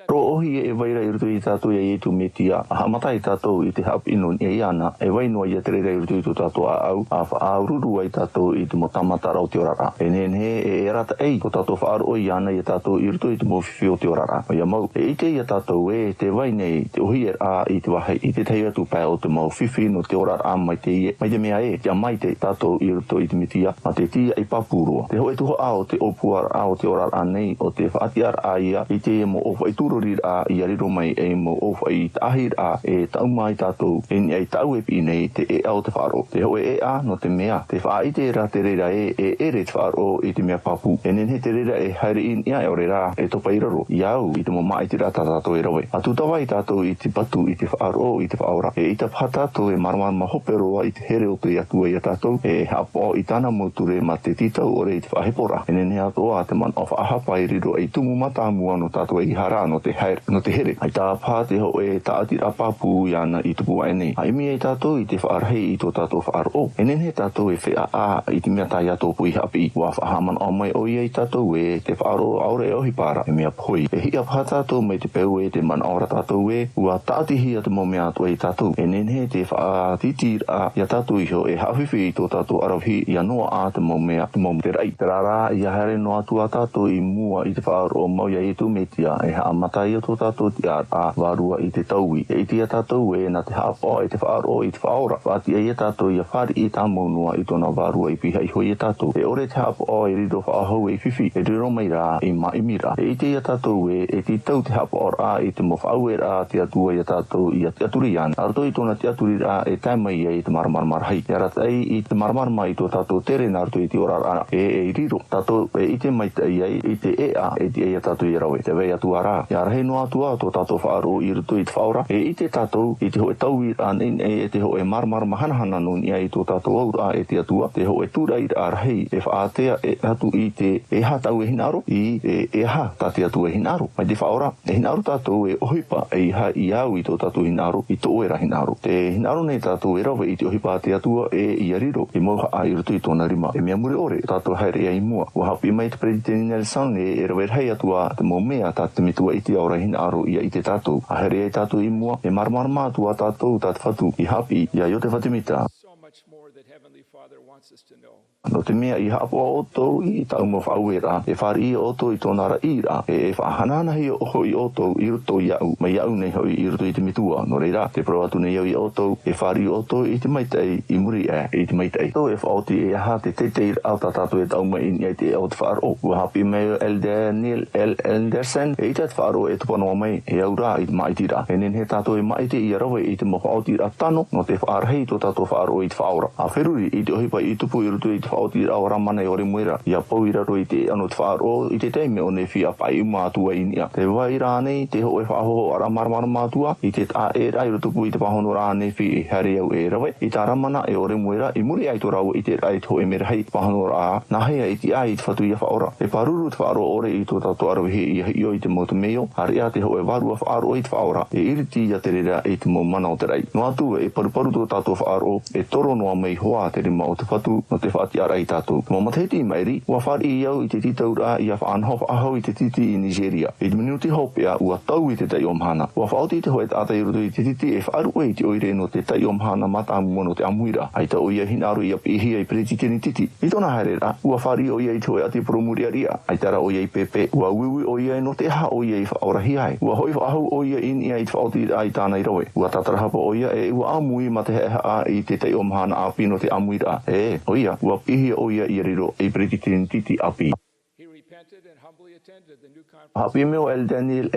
Rōʻohi e vai ra i roto iā tātou iā Iesu Mesia, ʻa haʻamata ai tātou i te haʻapiʻi nō niʻa iāna, e vai noa ia te reira i roto i tō tātou ʻāʻau, ʻa faʻaururu ai tātou i te mau tāmataraʻa o te oraraʻa. E nehenehe e, e arataʻi tō tātou faʻaroʻo iāna iā tātou i roto i te mau fifi o te oraraʻa. ʻOia mau, e ʻite iā tātou ē, tē vai nei te ʻohie ra i te vāhi, i te tahi atu pae o te mau fifi nō te oraraʻa maitaʻi ē. Mai te mea ē, ʻia maite tātou i roto i te Mesia, mā te tīaʻi pāpū roa. Te hōʻē tuhaʻa o te ʻōpuaraʻa o te oraraʻa nei, ʻo te faʻatiʻaraʻa ïa i te mau ʻōfaʻi tūroriraʻa ʻia riro mai ei mau ʻōfaʻi taʻahiraʻa e taʻuma ai tātou, e niʻa i tāʻu e piʻi nei, te ʻēʻa o te faʻaroʻo. Te hōʻē ʻēʻa, nō te mea, tē faʻaʻite ra te reira ē, e ʻere te faʻaroʻo i te mea pāpū. E nehenehe te reira e haere i niʻa, ʻaore rā, e topa i raro, iā au, i te mau māʻitiraʻa tā tātou e rave. ʻA tūtava ai tātou i te patu, i te faʻaroʻo, i te Faʻaora. Eʻita paha tātou e māramarama hope roa i te here o te Atua iā tātou, e haʻapaʻo i tāna mau ture mā te tītau ʻore i te faʻaheporaʻa. E nehenehe atoʻa te manaʻo faʻahapa e riro ei tumu mātāmua nō tātou ʻeiaha ra nō te haere, nō te here. ʻAita paha te hōʻē tāʻatiraʻa pāpū iāna i tupu aʻe nei. ʻA ʻimi ai tātou i te faʻarahi i tō tātou faʻaroʻo. E nehenehe tātou e feiā i te mea tā Iakobo i haʻapiʻi. ʻUa faʻahaʻamanaʻo mai ʻoia iā tātou ē, te faʻaroʻo ʻaore e ʻohipa ra, e mea pohe. E hiʻa paha tātou mai te peu ē, tē manaʻo ra tātou ē, ʻua tāʻatihia te mau mea atoʻa iā tātou. E nehenehe te faʻatītīraʻa iā tātou iho e haʻafifi i tō tātou ʻaravihi ʻia noaʻa te mau mea, te mau mea o te raʻi. Terā rā, ʻia haere noa atu ā tātou i mua i te faʻaroʻo mau iā Iesu Mesia, e haʻamata ai tō tātou tiʻaraʻa vārua i te taui. E ʻite iā tātou ē, nā te haʻapaʻo e te faʻaroʻo i te Faʻaora, faʻatiʻa iā tātou ʻia fāriʻi tāmau noa i tōna vārua i pihaʻi iho iā tātou. E ʻore te haʻapaʻo e riro faʻahou ei fifi, e riro mai rā ei māʻimiraʻa. E ʻite iā tātou ē, e tītau te haʻapaʻoraʻa i te mau faʻaueraʻa a te Atua iā tātou ʻia tiʻaturi iāna. Nā roto i tōna tiʻaturiraʻa e tae mai ai te māramarama rahi. E arataʻi i te māramarama i tō tātou tere nā roto i te oraraʻa ē, e riro tātou e ʻite maitaʻi ai i te ʻēʻa e tiʻa iā tātou ʻia rave. Tē vai atu ā rā, ʻia rahi noa atu ā tō tātou faʻaroʻo i roto i te Faʻaora, e ʻite tātou i te hōʻē tauiraʻa naʻinaʻi e te hōʻē māramarama hanahana nō niʻa i tō tātou auraʻa e te Atua, te hōʻē tūraʻiraʻa rahi e faʻaātea atu i te ʻeiaha tāʻu e hinaʻaro, ʻī, e, ʻeiaha tā te Atua e hinaʻaro. Mai te Faʻaora, e hinaʻaro tātou e ʻohipa ʻeiaha iā au i tō tātou hinaʻaro, i tō ʻoe ra hinaʻaro. Tē hinaʻaro nei tātou e rave i te ʻohipa a te Atua ē ʻia riro ei mauhaʻa i roto i tōna rima. E mea mure ʻore tātou e haere i mua. ʻUa haʻapiʻi mai te Peretiteni Nelson ē, e rave rahi atu ā te mau mea tā te Metua ʻite Aora e hinaʻaro ʻia ʻite tātou. ʻA haere ai tātou i mua, e māramarama atu ā tātou tā te Fatu i haʻapiʻi iā Iosepha Semita. So much more that Heavenly Father wants us to know. Nō te mea ʻia haʻapaʻo ʻoutou i tāʻu mau faʻaueraʻa, e fāriʻi ʻoutou i tōna raʻi ra, e, e faʻahanahanahia hoʻi ʻoutou i roto iāʻu, mai iāʻu nei hoʻi i roto i te Metua. Nō reira, tē parau atu nei au iā ʻoutou, e fāriʻi ʻoutou i te maitaʻi, i muri aʻe i te maitaʻi. Tātou e faʻaoti e aha te teiteiraʻa tā tātou e taʻu mai i niʻa i te ʻēʻa o te faʻaroʻo. ʻUa haʻapiʻi mai Elder Neil L. Andersen, eʻita te faʻaroʻo e topa noa mai, e au rā i te māʻitiraʻa. E nehenehe tātou e māʻiti ʻia rave i te mau faʻaotiraʻa tano, nō te faʻarahi i tō tātou faʻaroʻo i te Faʻaora. ʻA feruri i te ʻohipa i tupu i roto i te faʻaotiraʻa o Lamana e ʻo Lemuela, ʻia pau i raro i te ʻēʻa nō te faʻaroʻo, i te taime ʻo Nephi ʻa paʻi uma atu ai i niʻa. Tē vai ra ānei te hōʻē faʻahohoʻaraʻa māramarama atu ā, i te taʻa ʻē ra i rotopū i te pāhonoraʻa a Nephi e haere au e rave, i tā Lamana e ʻo Lemuela, i muri aʻe i tō rāua ʻiteraʻa i te hōʻē merahi, pāhonoraʻa, nāhea e tiʻa ai te Fatu ʻia faʻaora. E pāruru te faʻaroʻo ʻore i tō tātou ʻaravihi ʻia hiʻo i te mau temeio, ʻāreʻa te hōʻē vārua faʻaroʻo i te Faʻaora, e iriti ia te reira i te mau mana o te raʻi. Noa atu, e paruparu tō tātou faʻaroʻo, e toro noa mai hoʻi te rima o te Fatu, nō te faʻatiʻa Ara i tātou. Te mau matahiti i maʻiri, ua fāriʻi au i te tītauraʻa ʻia faʻanaho faʻahou i te titi i Nigeria. I te minuti hopeʻa, ua taui te taiʻo mahana. Ua faʻaoti te hōʻē taʻata i roto i te titi e faʻaruʻe i te ʻoire nō te taiʻo mahana mātāmua nō te ʻāmuiraʻa. ʻAita ʻoia i hinaʻaro ʻia piʻihia ei peretiteni titi. I tōna haereraʻa, ua fāriʻi ʻoia i te hōʻē ʻati purōmu riʻariʻa. ʻAita rā ʻoia i pēpē, ua uiui ʻoia nō te aha ʻoia i faʻaorahia ai. Ua hoʻi faʻahou ʻoia i niʻa i te faʻaotiraʻa i tāna i rave. Ua tātarahapa ʻoia e ua ʻāmui mā te haʻehaʻa i te taiʻo mahana ʻāpī nō te ʻāmuiraʻa. E, ʻoia, ua piʻihia ʻoia ʻia riro ei peretiteni titi ʻāpī. He repented and humbly attended the new conference. Haʻapiʻi mai ʻo Elder Neal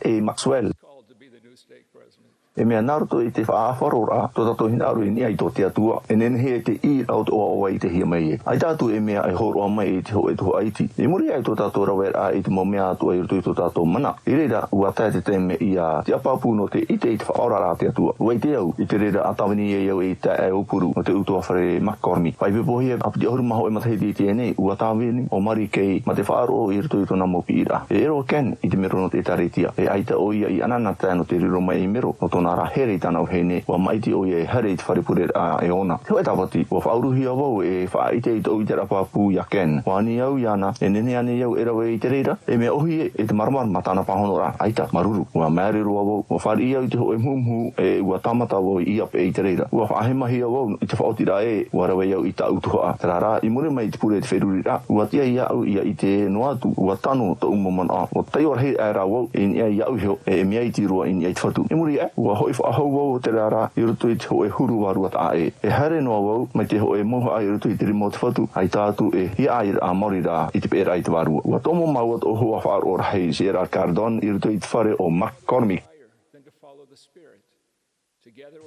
A. Maxwell. Called to be the new stake president. E mea nā roto i te faʻaʻāfaroraʻa, tō tātou hinaʻaro i niʻa i tō te Atua, e nehenehe e te ʻīraʻa o te ʻoaʻoa i te hia mai e. ʻAita atu e mea e hōroʻa mai i te hōʻē tuhaʻa iti. I muri aʻe i tō tātou raveraʻa i te mau mea atoʻa i roto i tō tātou mana. I reira, ua tae te taime ʻia tiʻa pāpū nō te ʻite i te faʻaoraraʻa a te Atua. Ua ʻite au, i te reira a tāvini ai au ei taeaʻe aupuru nō te ʻutuāfare McCormick. Faʻaipoipohia ʻāpiti ʻahuru mā hōʻē matahiti i teie nei, ua tāvini ʻo Mary Kay mā te faʻaroʻo i roto i tōna mau piʻiraʻa. E ʻere ʻo Ken i te mero nō te ʻĒtārētia. E ʻaita ʻoia i ʻanaʻanatae nō te riro mai ei mero, nō tōna ra here i tāna vahine, ua maʻiti ʻoia e haere i te fare pureraʻa e ōna. Te hōʻē tāpati, ua faʻauruhia vau e faʻaʻite i tōʻu ʻiteraʻa pāpū iā Ken. Ua ani au iāna, e nehenehe ānei au e rave i te reira? E mea ʻōhie e te māramarama tāna pāhonoraʻa, ʻaita, māuruuru. Ua māere roa vau, ua fāriʻi au i te hōʻē muhumuhu, e ua tāmata vau i ʻape i te reira. Ua faʻahemahia vau i te faʻaotiraʻa ē, ua rave au i tāʻu tuhaʻa. Terā rā, i muri mai i te pure i te feruriraʻa, ua tiʻa iāʻu ʻia ʻite noa atu, ua tano tōʻu mau manaʻo. Ua taiʻo rahi aʻe rā vau i niʻa iāʻu iho, e, e mea iti roa i niʻa i te Fatu. I muri aʻe, ua hoʻi faʻahou vau o terā rā, i roto i te hōʻē huru vārua taʻa ʻē. E haere noa vau, mai te hōʻē mauhaʻa i roto i te rima o te Fatu, ʻaita atu e hiaʻai ra maori rā i te peʻeraʻa i te Vārua. Ua tomo māua tōʻu hoa faʻaroʻo rahi, Gerald Cardon, i roto i te fare o McCormick.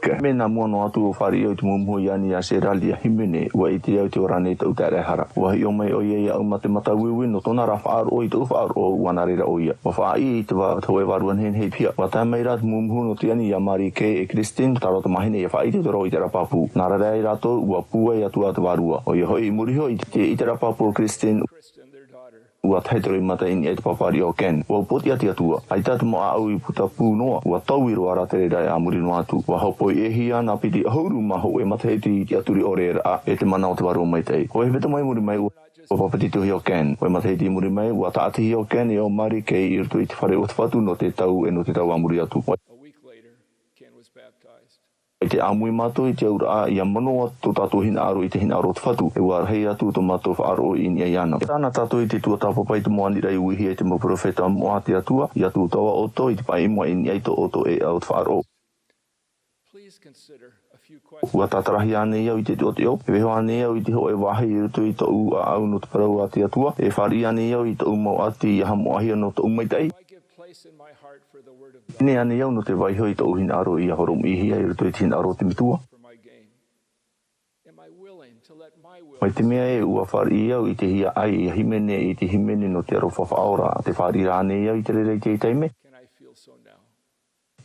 Ka mea nā mua noa atu ʻo fāriʻi au i te muhumuhu i ani iā Gerald ʻia hīmene, ua ʻite au te ora nei tōʻu taeaʻe hara. Ua hiʻo mai ʻoia iāʻu mā te mata uiui nō tōna ra faʻaroʻo i tōʻu faʻaroʻo, ua nā reira ʻoia. Ua faʻaʻī i te va-, te hōʻē vārua nehenehe i te piha. Ua tae mai rā te muhumuhu nō te ani iā Mary Kay e Christine, tā rātou mahine ʻia faʻaʻite atu ra i te ʻiteraʻa pāpū. Nā reira ai rātou, ua pūai atu ā te vārua. ʻOia hoʻi, i muri iho i te, te ʻiteraʻa pāpū o Christine, ua tahi te roimata i niʻa i te pāpāriʻi o Ken. Ua upoʻotiʻa te Atua. ʻAita te mau ʻāʻau i puta pū noa, ua taui roa rā te reira e a muri noa atu. Ua hōpoi ʻēhia nā piti ʻahuru mā hōʻē matahiti i te tiʻaturi ʻore ra, e te mana o te Vārua Maitaʻi. Hōʻē hepetoma i muri mai, ua, ua papetitohia ʻo Ken. Hōʻē matahiti i muri mai, ua tāʻatihia ʻo Ken e ʻo Mary Kay i roto i te fare o te Fatu nō te tau, e nō te tau a muri atu. A week later, Ken was baptized. I te ʻāmui mātou i te auraʻa, ʻia manaʻo tō tātou hinaʻaro i te hinaʻaro o te Fatu, e ua rahi atu tō mātou faʻaroʻo i niʻa iāna. Tē tana tātou i te tuatāpapa i te mau aniraʻa i uihia e te mau perofeta moʻa a te Atua, ʻia tūtava ʻoutou i te paʻi i mua i niʻa i tō ʻoutou ʻēʻa o te faʻaroʻo. Ua tātarahia ānei au i te teʻoteʻo, e vaiiho ānei au i te hōʻē vāhi i roto i tōʻu ʻāʻau nō te parau a te Atua, e fāriʻi ānei au i tōʻu mau ʻati ʻia haʻamoʻahia nō tōʻu maitaʻi? Nehenehe ānei au nō te vaiiho i tōʻu hinaʻaro ʻia horomiʻihia i roto i te hinaʻaro o te Metua? Mai te mea ē, ʻua fāriʻi au i te hiaʻai ʻia hīmene i te hīmene nō te aroha faʻaora, tē fāriʻi ānei au i te reira i teie taime?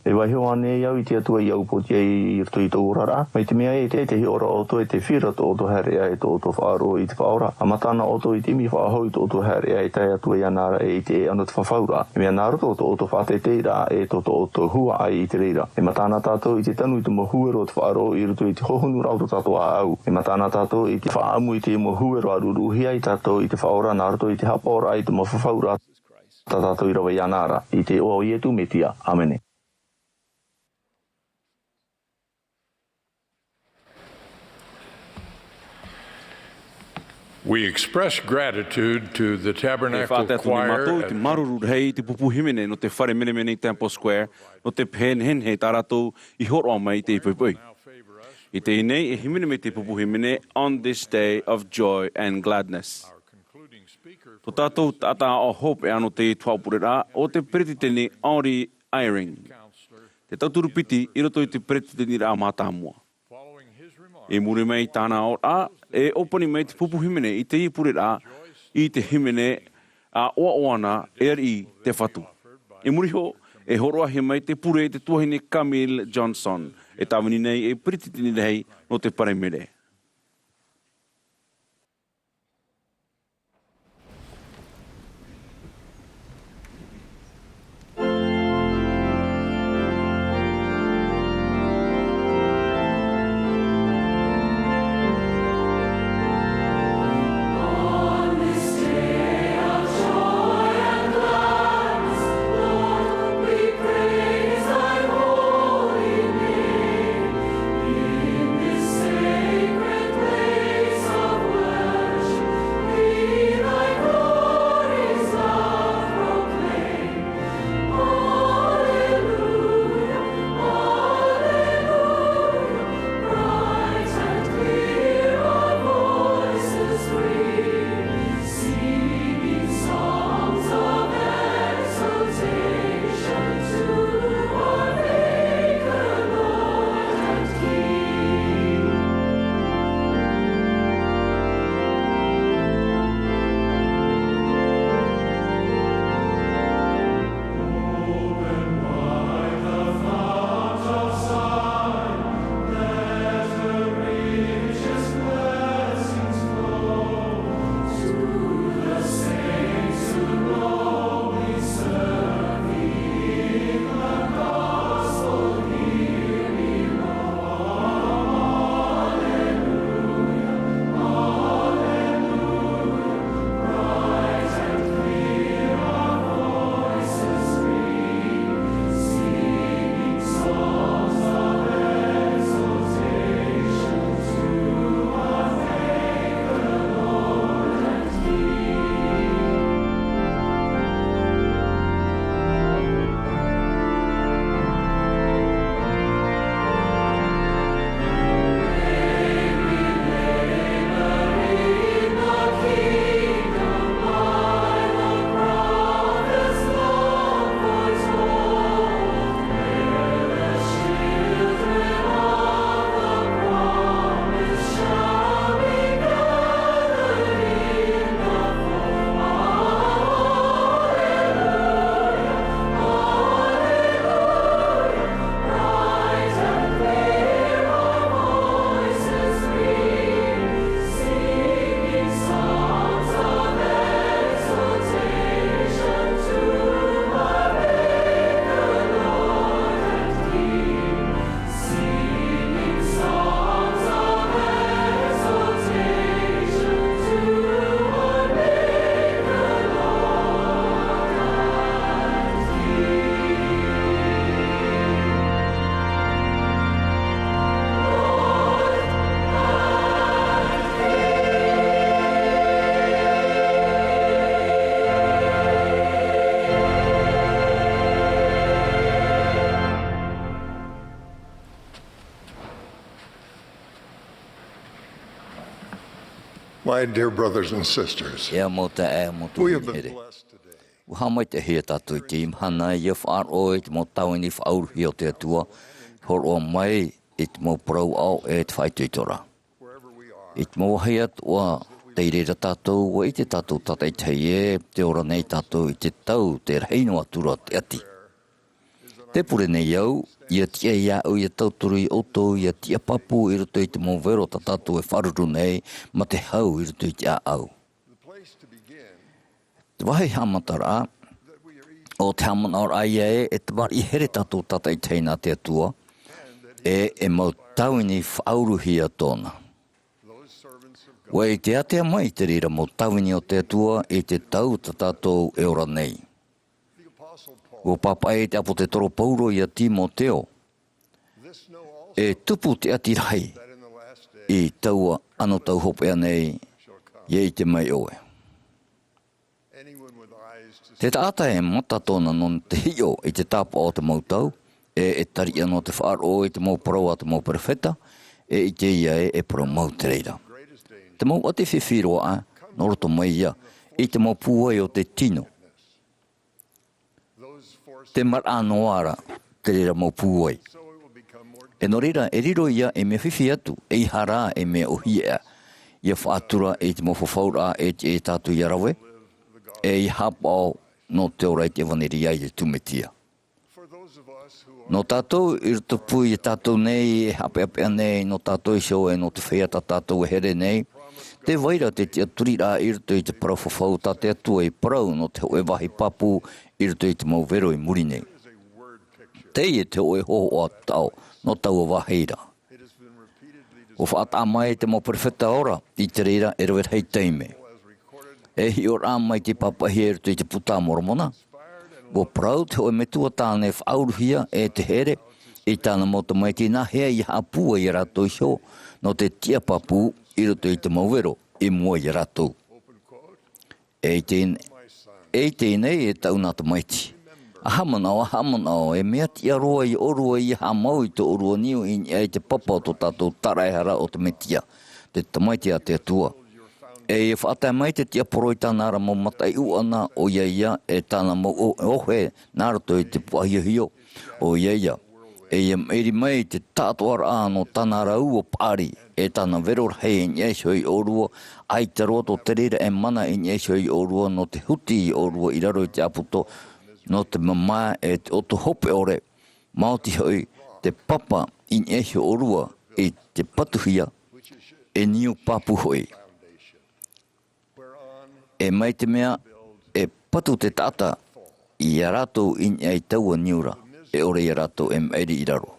E vaiiho ānei au i te Atua ʻia upoʻotiʻa i roto i tōʻu oraraʻa? Mai te mea ē, te, te hiʻo ra ʻoutou e te fifi ra tō ʻoutou haereʻa e tō ʻoutou faʻaroʻo i te Faʻaora. ʻA matana ʻoutou i te ʻimi faʻahou i tō ʻoutou haereʻa e tae atu ai iāna ra e i te ʻēʻa nō te fafauraʻa. E mea nā roto tō ʻoutou faʻateiteiraʻa e tō, tō ʻoutou huaʻai i te reira. E matana tātou i te tanu i te mau huero o te faʻaroʻo i roto i te hohonuraʻa o tō tātou ʻāʻau. E matana tātou i te faʻaʻamu i te mau huero ʻāruʻuruʻuhia ai tātou i te Faʻaora nā roto i te haʻapaʻoraʻa i te mau fafauraʻa tā tātou i rave iāna ra. I te iʻoa o Ietu Metia. ʻĀmene. We express gratitude to the E Tabernacle faʻatae atu nei Choir mātou i te at māuruuru rahi i te pupu hīmene nō te fare menemene i Temple Square, nō te pehe nehenehe tā rātou i hōroʻa mai i teie poʻipoʻi. I teie nei, e hīmene mai te pupu hīmene On This Day of Joy and Gladness. Tō tātou taʻata aʻo hopeʻa nō te tuhaʻa pureraʻa, ʻo te Peretiteni Henry Eyring, te tauturu piti i roto i te peretiteniraʻa mātāmua. I muri mai i tāna aʻoraʻa, e ʻōpani mai te pupu hīmene i teie pureraʻa i te hīmene, ʻA ʻoaʻoa na, e ariʻi te Fatu. I muri iho, e hōroʻahia mai te pure i te tuahine Camille Johnson, e tāvini nei ei peretiteni rahi nō te Paraimere. And dear brothers and sisters, e au mau taeaʻe, e au mau tuahine here. Ua haʻamaitaʻihia tātou i teie mahana ʻia faʻaroʻo i te mau tāvini faʻauruhia o te Atua, hōroʻa mai i te mau parau aʻo e te faʻaitoitoraʻa. I te mau vāhi atoʻa tei reira tātou, ʻua ʻite tātou tātaʻitahi ē, tē ora nei tātou i te tau tē rahi noa atu ra te ʻati. Tē pure nei au, ʻia tiʻa iāʻu ʻia tauturu iā ʻoutou ʻia tiʻa pāpū i roto i te mau vero tā tātou e faʻaruru nei, mā te hau i roto i te ʻāʻau. Te vāhi haʻamataraʻa, ʻo te haʻamanaʻoraʻa ïa ē, e tamariʻi here tātou tātaʻitahi nā te Atua, e, e mau tāvini faʻauruhia tōna. ʻUa ʻite ātea mai te reira mau tāvini o te Atua i te tau tā tātou e ora nei. ʻUa pāpaʻi te ʻāpōsetolo Paulo iā Timoteo, e tupu te ʻati rahi i taua anotau hopeʻa nei, ʻia ʻite mai ʻoe. Te taʻata e mata tōna nō te hiʻo i te tāpaʻo o te mau tau, e, e tariʻa nō te faʻaroʻo i te mau parau a te mau perofeta, e ʻite ïa ē, e parau mau te reira. Te mau ʻati fifi roa aʻe, nō roto mai ïa i te mau pūai o te tino. Te maraʻa noa ra te reira mau pūai. E nō reira, e riro ïa ei mea fifi atu, ʻeiaha rā ei mea ʻōhie aʻe, ʻia faʻatura i te mau fafauraʻa e tiʻa ia tātou ʻia rave, e ʻia haʻapaʻo nō te ora i te ʻevaneria i te Tū Metia. Nō tātou i rotopū iā tātou nei, e haʻapeʻapeʻa nei nō tātou iho e nō te feiā tā tātou e here nei, tē vai ra te tiʻaturiraʻa i roto i te parau fafau tā te Atua i parau nō te hōʻē vāhi pāpū i roto i te mau vero i muri nei. Teie te hōʻē hōhoʻa taʻo nō taua vāhi ra. ʻUa faʻataʻa mai te mau perofeta ora i te reira e rave rahi taime. E hiʻoraʻa mai tei pāpaʻihia i roto i te Buka a Moromona, ʻua parau te hōʻē metua tāne faʻauruhia e te here i tāna mau tamaiti nāhea ʻia haʻapūai ia rātou iho nō te tiʻa pāpū i roto i te mau vero i mua ia rātou. E ʻite, e ʻite nei e tāʻu nā tamaiti. ʻA haʻamanaʻo, ʻa haʻamanaʻo, e mea tiʻa roa ia ʻōrua ʻia haʻamau i tō ʻōrua niu i niʻa i te papa o tō tātou taraehara ʻo te Metia, te Tamaiti a te Atua. E ʻia faʻatae mai te tiaporo i tāna ra mau mataʻi ʻuʻana, ʻoia ïa, e tāna mau ʻo-, ʻohe nā roto i te puaʻahiohio. ʻOia ïa, e ʻia maʻiri mai te taʻatoʻaraʻa nō tāna ra ua paʻari, e tāna vero rahi i niʻa iho ia ʻōrua, ʻaita roa tō te reira e mana i niʻa iho ia ʻōrua nō te huti ia ʻōrua i raro i te ʻāpoto, nō te mamae e te ʻoto hope ʻore, maoti hoʻi te papa i niʻa iho ia ʻōrua i te patuhia, e niu pāpū hoʻi. E mai te mea, e patu te taʻata ia rātou i niʻa i taua niu ra, e ʻore ia rātou e maʻiri i raro.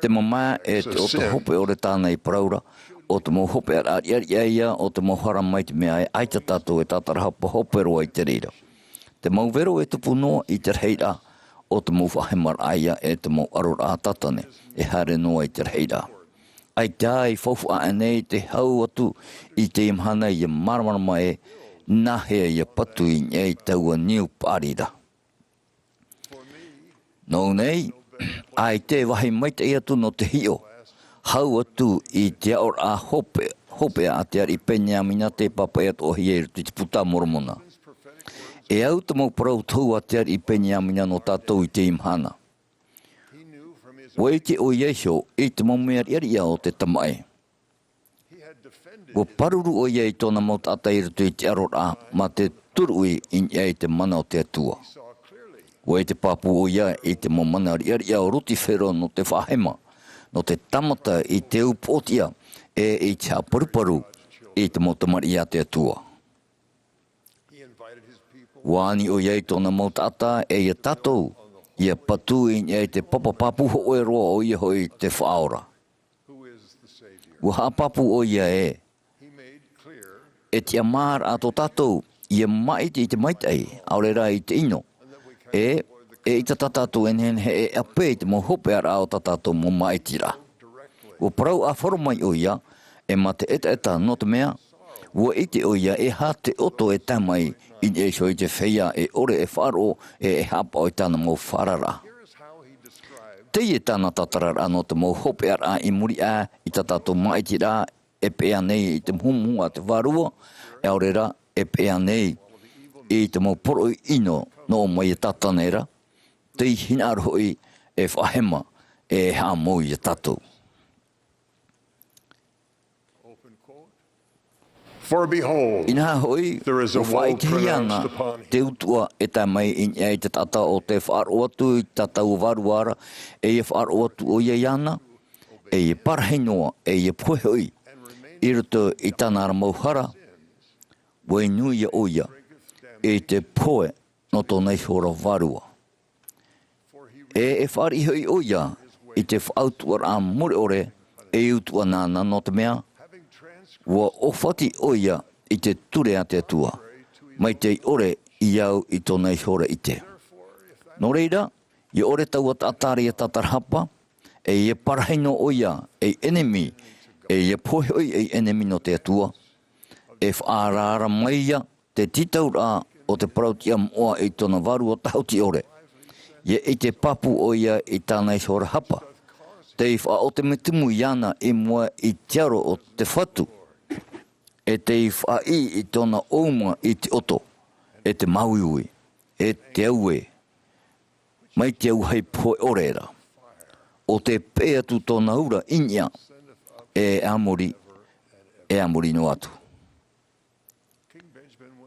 Te mamae e te ʻoto hope ʻore tāna i parau ra, ʻo te mau hopeʻaraʻa riʻariʻa ïa, ʻo te mau hara mai te mea e ʻaita tātou e tātarahapa hope roa i te reira. Te mau vero e tupu noa i te rahiraʻa, ʻo te mau faʻahemaraʻa ïa e te mau ʻaroraʻa tātane e haere noa i te rahiraʻa. ʻAita i faufaʻa aʻe nei te hau atu i teie mahana ʻia māramarama ē, nāhea ʻia patu i niʻa i taua niu paʻari ra. Nō ʻu nei, ʻaita e vāhi maitaʻi atu nō te hiʻo, hau atu i te aʻoraʻa hope, hopeʻa a te ariʻi Peniamina tei pāpaʻi atoʻahia i roto i te Buka a Moromona. E au te mau parau tohu a te ariʻi Peniamina nō tātou i teie mahana. ʻUa ʻite ʻoia iho i te mau mea riʻariʻa o te tamaʻi. ʻUa pāruru ʻoia i tōna mau taʻata i roto i te aroraʻa, mā te turuʻi i niʻa i te mana o te Atua. ʻUa ʻite pāpū ʻoia i te mau mana riʻariʻa o Rutifero nō te faʻahema, nō te tāmata i te upoʻotiʻa, e i te haʻaparuparu i te mau tamariʻi a te Atua. ʻUa ani ʻoia i tōna mau taʻata e ia tātou, ʻia patu i niʻa i te papa pāpū hōʻē roa, ʻoia hoʻi te Faʻaora. ʻUa haʻapāpū ʻoia ē, e tiʻamāraʻa tō tātou, ʻia māʻiti i te maitaʻi, ʻaore rā i te ʻino. E, eʻita tā tātou e nehenehe e ʻape i te mau hopeʻaraʻa o tā tātou mau māʻitiraʻa. ʻUa parau ʻāfaro mai ʻoia, e mā te ʻetaʻeta nō te mea, ʻua ʻite ʻoia e aha te ʻoto e tae mai i niʻa iho i te feiā e ʻore e faʻaroʻo, e, e haʻapaʻo i tāna mau faʻaararaʻa. Teie tāna tātararaʻa nō te mau hopeʻaraʻa i muri aʻe i tā tātou māʻitiraʻa, e peʻe nei i te muhumuhu a te Vārua, ʻaore rā, e peʻe nei i te mau poroʻi ʻino nō mai iā Tātana ra, tei hinaʻaro hoʻi e faʻahema, e haʻamou iā tātou. For behold, Inaha hoʻi, there is a ua woe faʻaʻitehia pronounced ana upon him. Te utuʻa e tae mai i niʻa i te taʻata ʻo tē faʻaroʻo atu i tā tāua Vārua ra, e ʻia faʻaroʻo atu ʻoia iāna, e ʻia parahi noa, e ʻia pohe hoʻi i roto i tāna ra mau hara, ʻua inu ïa ʻoia i te pohe nō tōna iho ra vārua. E, e fāriʻi hoʻi ʻoia i te faʻautuʻaraʻa mure ʻore, e utuʻa nāna, nō te mea, ʻua ʻōfati ʻoia i te ture a te Atua, mai tei ʻore i au i tōna iho ra ʻite. Nō reira, ʻia ʻore taua taʻata ra ʻia tātarahapa, e ʻia parahi noa ʻoia ei ʻenemi, e ʻia pohe hoʻi ei ʻenemi nō te Atua, e faʻaaraara mai ïa te tītauraʻa o te parau-tiʻa moʻa i tōna Vārua Tahuti ʻore. ʻIa ʻite pāpū ʻoia i tāna iho ra hapa, tei faʻaʻotemetumu iāna i mua i te aro o te Fatu, e tei faʻaʻī i tōna ʻōuma i te ʻoto, e te māuiui, e te auē, mai te auahi pohe ʻore ra, ʻo tē peʻe atu tōna ura i niʻa, e a muri, e a muri noa atu.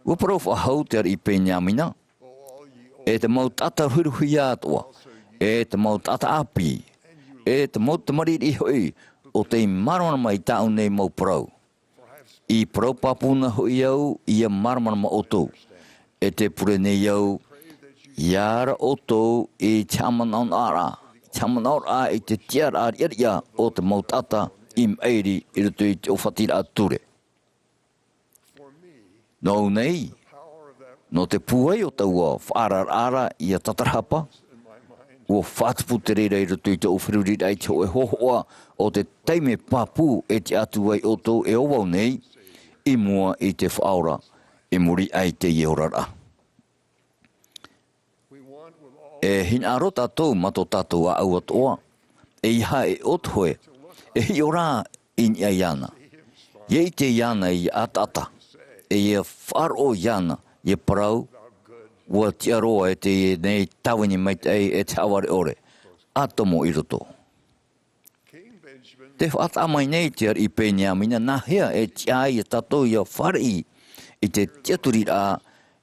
ʻUa parau faʻahou te ariʻi Peniamina, e te mau taʻata ruhiruhia atoʻa, e te mau taʻata ʻāpī, e te mau tamariʻi hoʻi, ʻo tē maramarama i tāʻu nei mau parau. I parau pāpū na hoʻi au, ʻia maramarama ʻoutou, e tē pure nei au, ʻia ara ʻoutou i te haʻamanaʻonaʻoraʻa, te haʻamanaʻoraʻa i te tiʻaraʻa riʻariʻa o te mau taʻata i maʻiri i roto i te ʻōfatiraʻa ture. Nōʻu nei, nō te pūai o taua faʻaararaʻa ra ʻia tātarahapa, ʻua faʻatupu te reira i roto i tōʻu feruriraʻa i te hōʻē hōhoʻa o te taime pāpū e tiʻa atu ai ʻoutou e ō vau nei, i mua i te Faʻaora, i muri aʻe i teie oraraʻa. E hinaʻaro tātou mā tō tātou ʻāʻau atoʻa, ʻeiaha e ʻōtohe, e hiʻo rā i niʻa iāna. ʻIa ʻite iāna ʻia ʻataʻata, e ʻia faʻaroʻo iāna, ʻia parau, ʻua tiʻa roa e teie nei tāvini maitaʻi e te haʻavare ʻore, ʻa tomo i roto. Tē faʻataʻa mai nei te ariʻi Peniamina nāhea e tiʻa ai ia tātou ʻia fāriʻi i te tiʻaturiraʻa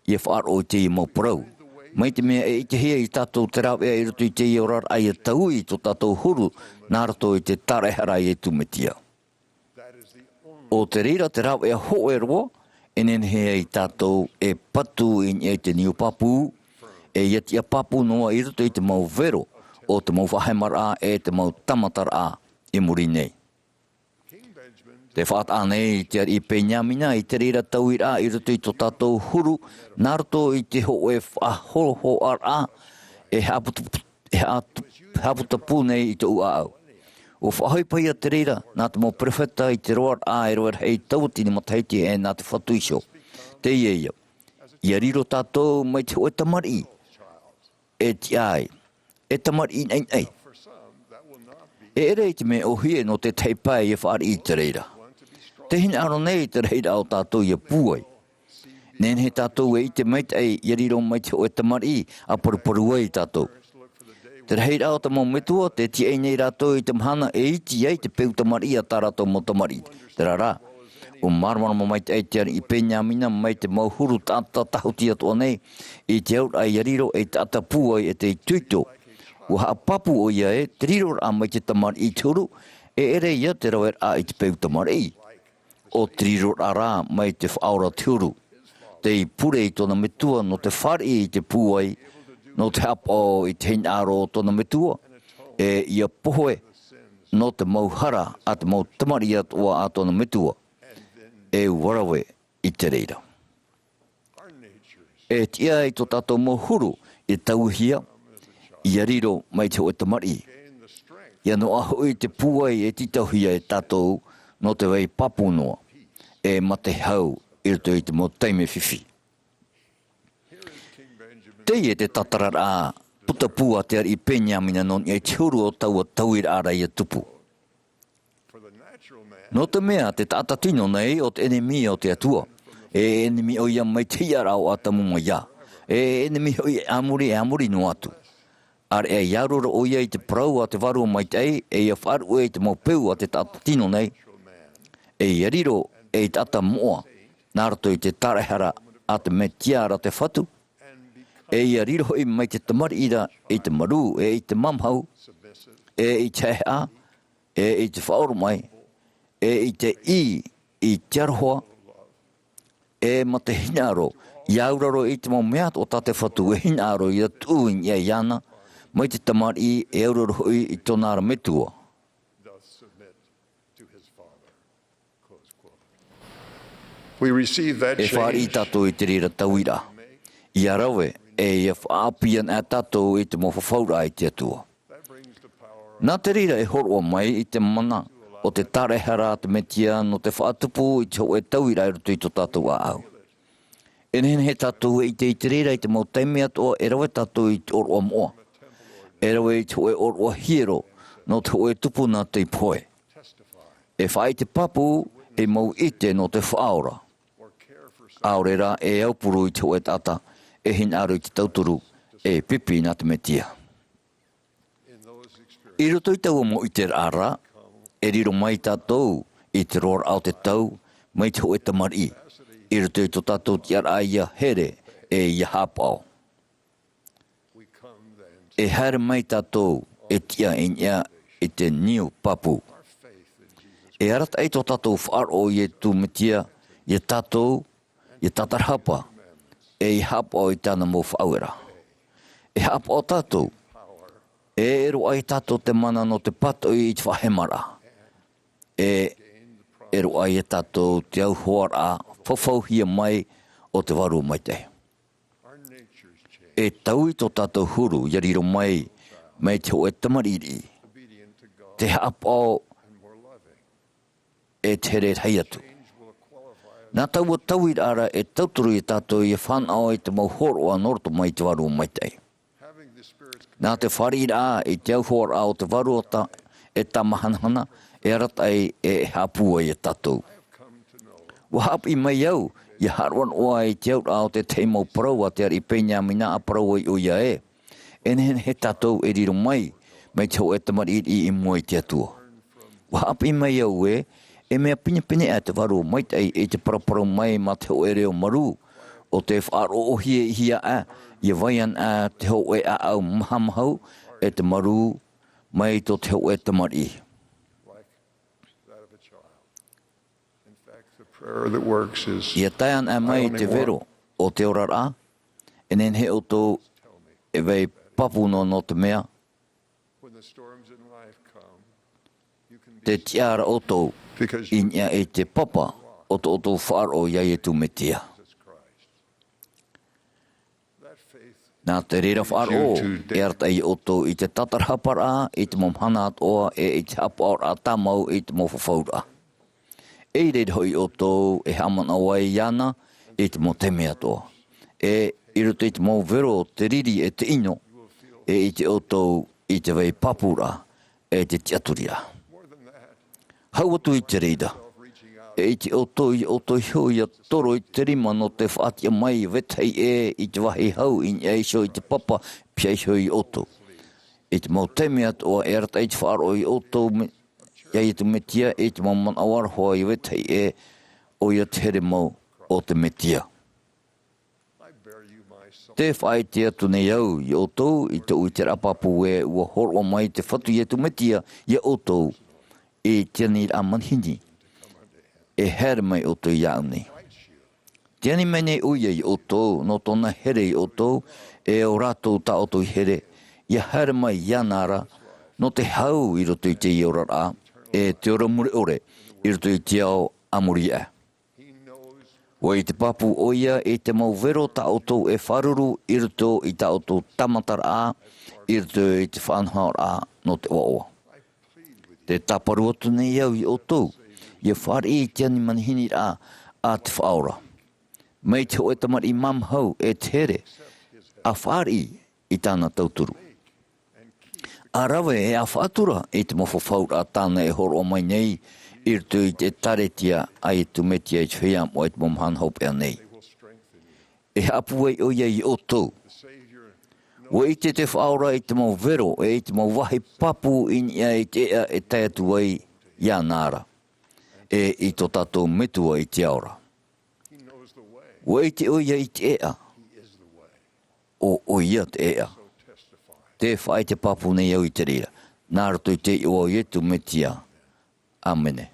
ʻia faʻaroʻo i teie mau parau. Mai te mea e ʻitehia ia tātou te rāveʻa i roto i teie oraraʻa ʻia taui tō tātou huru nā roto i te tāraʻehara a Iesu Mesia. ʻO te reira te rāveʻa hōʻē roa, e nehenehe ai tātou e patu i niʻa i te niu pāpū, e ʻia tiʻa pāpū noa i roto i te mau vero o te mau faʻahemaraʻa e te mau tāmataraʻa i muri nei. Tē faʻataʻa nei te ariʻi Peniamina i te reira tauiraʻa i roto i tō tātou huru, nā roto i te hōʻē faʻahorohoroʻaraʻa e haʻaputu-, e haʻatu-, haʻaputapū nei i tōʻu ʻāʻau. ʻUa faʻahoʻi paʻi ia te reira nā te mau perofeta i te roaraʻa e rave rahi i tautini matahiti e nā te Fatu iho. Teie ïa, ʻia riro tātou mai te hōʻē tamariʻi e tiʻa ai, e tamariʻi naʻinaʻi. E ʻere i te mea ʻōhie nō te tahi pae ʻia fāriʻi i te reira. Tē hinaʻaro nei te rahiraʻa o tātou ʻia pūai. Nehenehe tātou e ʻite maitaʻi ʻia riro mai te hōʻē tamariʻi ʻa paruparu ai tātou. Te rahiraʻa o te mau metua, tē tiaʻi nei rātou i te mahana e iti ai te peu tamariʻi a tā rātou mau tamariʻi. Terā rā, ʻua māramarama maitaʻi te ariʻi Peniamina mai te mau huru taʻata tahuti atoʻa nei, i te auraʻa ʻia riro ei taʻata pūai e te itoito. ʻUa haʻapāpū ʻoia ē, te riroraʻa mai te tamariʻi i te huru, e ʻere ïa te raveraʻa i te peu tamariʻi. ʻO te riroraʻa rā mai te Faʻaora te huru. Tei pure i tōna metua nō te fāriʻi i te pūai, nō te haʻapaʻo i te hinaʻaro o tōna metua, e ʻia pohe nō te mau hara a te mau tamariʻi atoʻa a tōna metua, e ʻua rave i te reira. E tiʻa i tō tātou mau huru e tauihia, ʻia riro mai te hōʻē tamariʻi. ʻIa noaʻa hoʻi te pūai e tītauhia e tātou nō te vai pāpū noa, e mate hau i roto i te mau taime fifi. Teie te tātararaʻa Tapu a te ariʻi Peniamina nō niʻa i te huru o taua tauiraʻa ra ia tupu. Nō te mea te taʻata tino nei o te ʻenemi o te Atua, e ʻenemi ʻoia mai te hiʻaraʻa o Atamu mai ā, e ʻenemi hoʻi a muri, e a muri noa atu. ʻAreʻa ia auraro ʻoia i te parau a te Vārua Maitaʻi, e ia faʻaruʻe i te mau peu a te taʻata tino nei, e ia riro ei taʻata moʻa nā roto i te tāraehara a te Metia ra te Fatu, e ia riro hoʻi mai te tamariʻi ra i te marū, e i te māmahau, e i te haʻehaʻa, e i te faʻaoromaʻi, e i te ʻī i te aroha, e mā te hinaʻaro, ia auraro i te mau mea atoʻa tā te Fatu e hinaʻaro ia tuʻu i niʻa iāna, mai te tamariʻi e auraro hoʻi i tōna ra metua. We receive that E fāriʻi change. Tātou i te reira tauiraʻa. Ia rave, e ia faʻaʻāpī ana tātou i te mau fafauraʻa i te Atua. Nā te reira e hōroʻa mai i te mana o te tāraehara a te Metia nō te faʻatupu i te hōʻē tauiraʻa i roto i tō tātou ʻāʻau. E nehenehe tātou e ʻite i te reira i te mau taime atoʻa e rave tātou i te ʻōroʻa moʻa. E rave i te hōʻē ʻōroʻa hiero nō te hōʻē tupuna tei pohe. E faʻaʻite pāpū ei mau ʻite nō te Faʻaora. ʻAore rā e aupuru i te hōʻē taʻata e hinaʻaro i te tauturu e pipi nā te Metia. I roto i taua mau ʻiteraʻa ra, e riro mai tātou i te roaraʻa o te tau, mai te hōʻē tamariʻi, i roto i tō tātou tiʻaraʻa ia here, e ia haʻapaʻo. E haere mai tātou e tiʻa i niʻa i te niu pāpū. E arataʻi tō tātou faʻaroʻo i Iesu Metia, ia tātou, ia tātarahapa, e ia haʻapaʻo i tāna mau faʻaueraʻa. E haʻapaʻo tātou, e e roaʻa ia tātou te mana nō te pātoʻi i te faʻahemaraʻa. E e roaʻa ia tātou te auhoaraʻa fafauhia mai o te Vārua Maitaʻi. E taui tō tātou huru ia riro mai, mai te hōʻē tamariʻi, te haʻapaʻo e te here rahi atu. Nā taua tauiraʻa ra e tauturu ia tātou ia fānaʻo i te mau hōroʻa nō roto mai i te Vārua Maitaʻi. Nā te fāriʻiraʻa i te auhoaraʻa o te Vārua e tāmahanahana, e arataʻi e haʻapūai ia tātou. ʻUa haʻapiʻi mai au, ia haʻaroaroa i te auraʻa o te tahi mau parau a te ariʻi Peniamina a parau ai ʻoia ē. E nehenehe tātou e riro mai, mai te hōʻē tamariʻi i mua i te Atua. ʻUa haʻapiʻi mai au ē, e mea pinepine ā te Vārua Maitaʻi i te paraparau mai mā te hōʻē reo marū, ʻo tē faʻaroʻohia ʻē, ia vai ana ā te hōʻē ʻāʻau mahamahau, e te marū, mai tō te hōʻē tamariʻi. Ia tae ana mai te vero o te oraraʻa, e nehenehe ʻoutou e vai pāpū noa nō te mea, te tiʻa ra ʻoutou i niʻa i te papa o tō ʻoutou faʻaroʻo ia Iesu Metia. Nā te reira faʻaroʻo, e arataʻi ia ʻoutou i te tātarahaparaʻa, i te mau mahana atoʻa, e i te haʻapaʻoraʻa tāmau, i te mau fafauraʻa. E i reira hoʻi ʻoutou e haʻamanaʻo ai iāna, i te mau taime atoʻa. E i roto i te mau vero, te riri, e te ʻino, e ʻite ʻoutou i te vai pāpūraʻa, e te tiʻaturiraʻa. Hau atu i te reira. E ʻite ʻoutou ia ʻoutou iho ia toro i te rima nō te faʻatiʻa mai i vetahi ʻē i te vāhi hau i niʻa iho i te papa, pihaʻi iho ia ʻoutou. I te mau taime atoʻa e arataʻi te faʻaroʻo ia ʻoutou me, ia Iesu Metia, i te mau manaʻo aroha i vetahi ʻē, ʻoia te here mau o te Metia. Tē faʻaʻite atu nei au ia ʻoutou i tōʻu ʻiteraʻa pāpū ē ʻua hōroʻa mai te Fatu Iesu Metia ia ʻoutou i te aniraʻa manihini. E haere mai ʻoutou iāʻu nei. Tē ani mai nei ʻoia ia ʻoutou, nō tōna here ia ʻoutou, e ʻo rātou tā ʻoutou i here, ia haere mai iāna ra, nō te hau i roto i teie oraraʻa, e te ora mure ʻore, i roto i te ao a muri aʻe. ʻUa ʻite pāpū ʻoia i te mau vero tā ʻoutou e fāruru i roto i tā ʻoutou tāmataraʻa, i roto i te faʻanahoraʻa nō te ʻoaʻoa. Tē tāparu atu nei au ia ʻoutou, ia fāriʻi i te ani manihiniraʻa a te Faʻaora. Mai te hōʻē tamariʻi maumahau e te here, ʻa fāriʻi i tāna tauturu. ʻA rave e ʻa faʻatura i te mau fafauraʻa tāna e hōroʻa mai nei i roto i te ʻĒkālesia a Iesu Mesia i te feiā moʻa i te mau mahana hopeʻa nei. E haʻapūai ʻoia iā ʻoutou. ʻUa ʻite te Faʻaora i te mau vero e i te mau vāhi pāpū i niʻa i te ʻēʻa e tae atu ai iāna ra, e i tō tātou Metua i te ao ra. ʻUa ʻite ʻoia i te ʻēʻa. ʻO ʻoia te ʻēʻa. Tē faʻaʻite pāpū nei au i te reira, nā roto i te iʻoa o Iesu Mesia. ʻĀmene.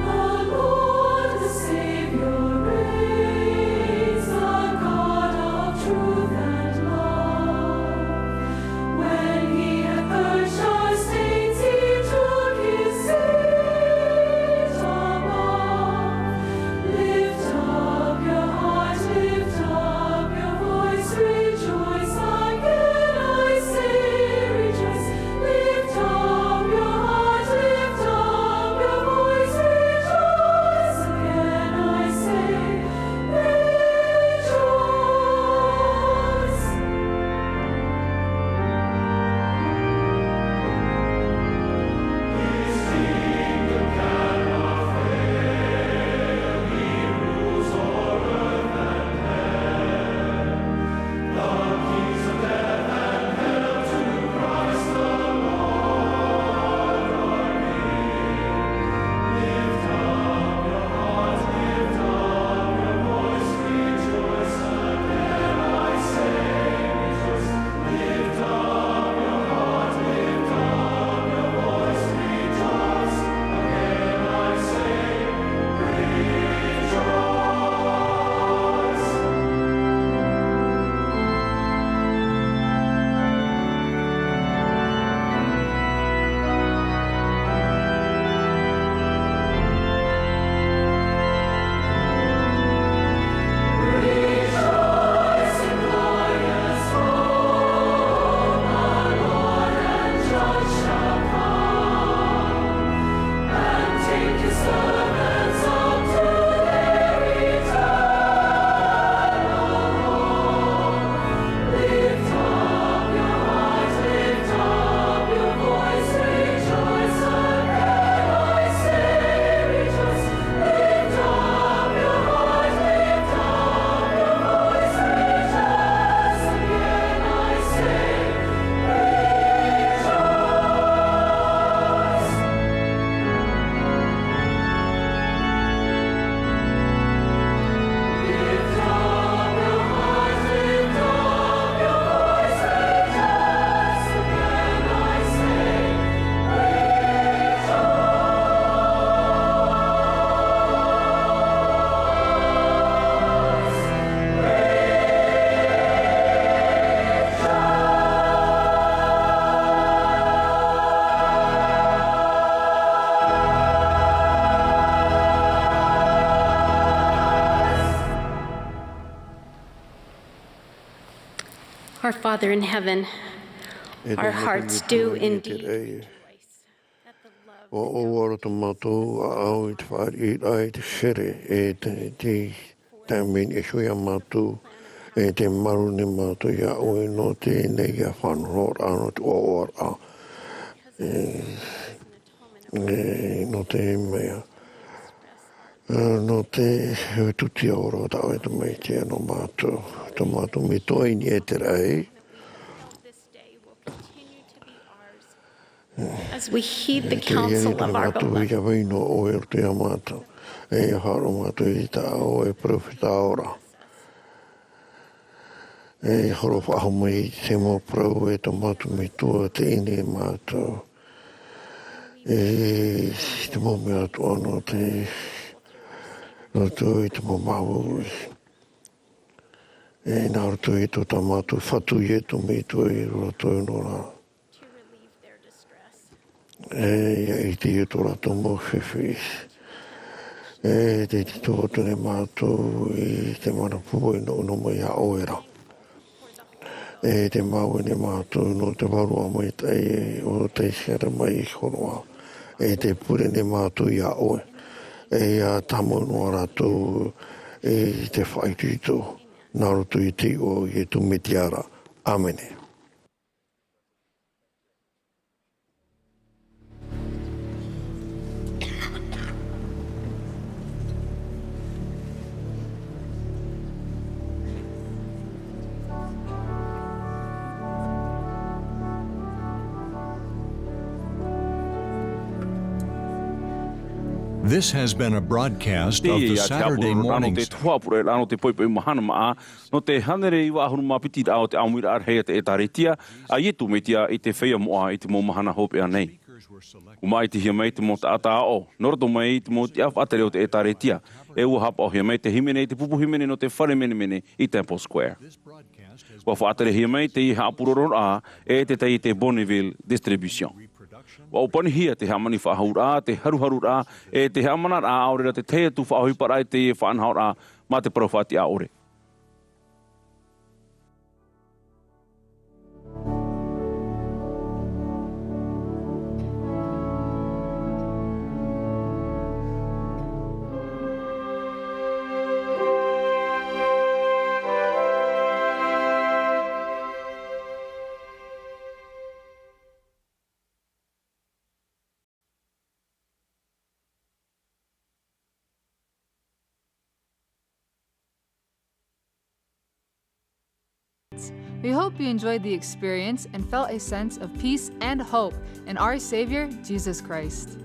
The Lord, the Savior reigns, the God of truth and love. When he had purged our stains, he took his seat above. Lift up your heart, lift up your voice, rejoice. Again I say, rejoice. Lift up your heart, lift up your voice, rejoice. Again I say, rejoice. Our Father in heaven, our hearts do indeed rejoice at the love that goes beyond our understanding. ʻUa ʻoaʻoa roto mātou ʻaʻau i te fāriʻiraʻa, i te here, e te, te taime i niʻa iho iā mātou, e te maru nei mātou iā ʻoe nō teie nei faʻanahoraʻa, nō te ʻoaʻoaraʻa. E, e, nō te mea, e, nō E, e tūtia ora tā ʻoe tamaiti nō mātou, tō mātou metua i niʻa i te raʻi. As we heed the counsel of our beloved. E, tē ia vai nō ʻoe i roto ia mātou. E, haʻaroʻo mātou i tā ʻoe perofeta ora. E, horo faʻahou mai i te mau parau e tō mātou metua teie nei mātou. E, te mau mea atoʻa nō te, nō te, i te mau māuiui. E, nā roto i tō tā mātou Fatu Ietu Metua i roto nō rā. E, ia ʻite i tō rātou mau fifi. E, tē tītau atu nei mātou i te mana pūai nō, nō mai iā ʻoe ra. E, tē māuiui nei mātou nō te vārua maitaʻi o te Siara mai i Horoʻa. E, tē pure nei mātou iā ʻoe. E, ia tāmau noa rātou i te faʻaitoito. Nā roto i te iʻoa o Ietu Metia ra. ʻĀmene. This has been a broadcast of the Saturday morning. Te tuhaʻa pure rano te poipoi mahana maʻa, nō te hānere iva ʻahuru mā piti raʻa o te ʻāmuiraʻa rahi a te ʻĒtārētia a Ietu Metia i te feiā moʻa i te mau mahana hopeʻa nei. ʻUa māʻitihia mai te mau taʻata aʻo, nō roto mai i te mau tiʻa faʻatere o te ʻĒtārētia, e ʻua haʻapaʻohia mai te hīmene i te pupu hīmene nō te fare menemene i Temple Square. ʻUa faʻaterehia mai te haʻapurororaʻa e te taiete Bonneville Distribution. ʻUa ʻōpanihia te hāmani faʻahou ra, te haruharu ra, e te haʻamanaraʻa ʻaore ra te tahi atu faʻaʻohiparaʻa i te faʻanahoraʻa mā te parau faʻatiʻa ʻore. We hope you enjoyed the experience and felt a sense of peace and hope in our Savior, Jesus Christ.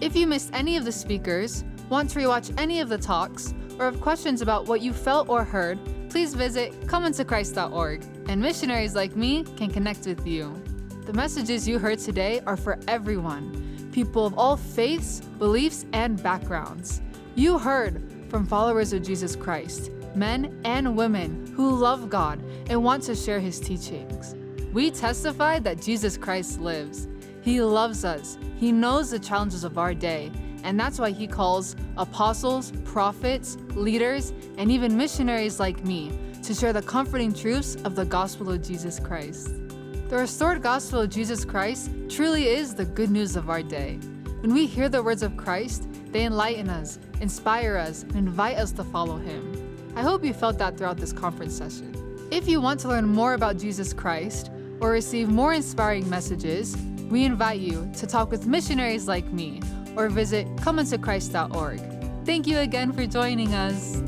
If you missed any of the speakers, want to rewatch any of the talks, or have questions about what you felt or heard, please visit come unto christ dot org, and missionaries like me can connect with you. The messages you heard today are for everyone, people of all faiths, beliefs, and backgrounds. You heard from followers of Jesus Christ, men and women who love God and want to share his teachings. We testify that Jesus Christ lives. He loves us. He knows the challenges of our day, and that's why he calls apostles, prophets, leaders, and even missionaries like me to share the comforting truths of the gospel of Jesus Christ. The restored gospel of Jesus Christ truly is the good news of our day. When we hear the words of Christ, they enlighten us, inspire us, and invite us to follow him. I hope you felt that throughout this conference session. If you want to learn more about Jesus Christ or receive more inspiring messages, we invite you to talk with missionaries like me or visit come unto christ dot org. Thank you again for joining us.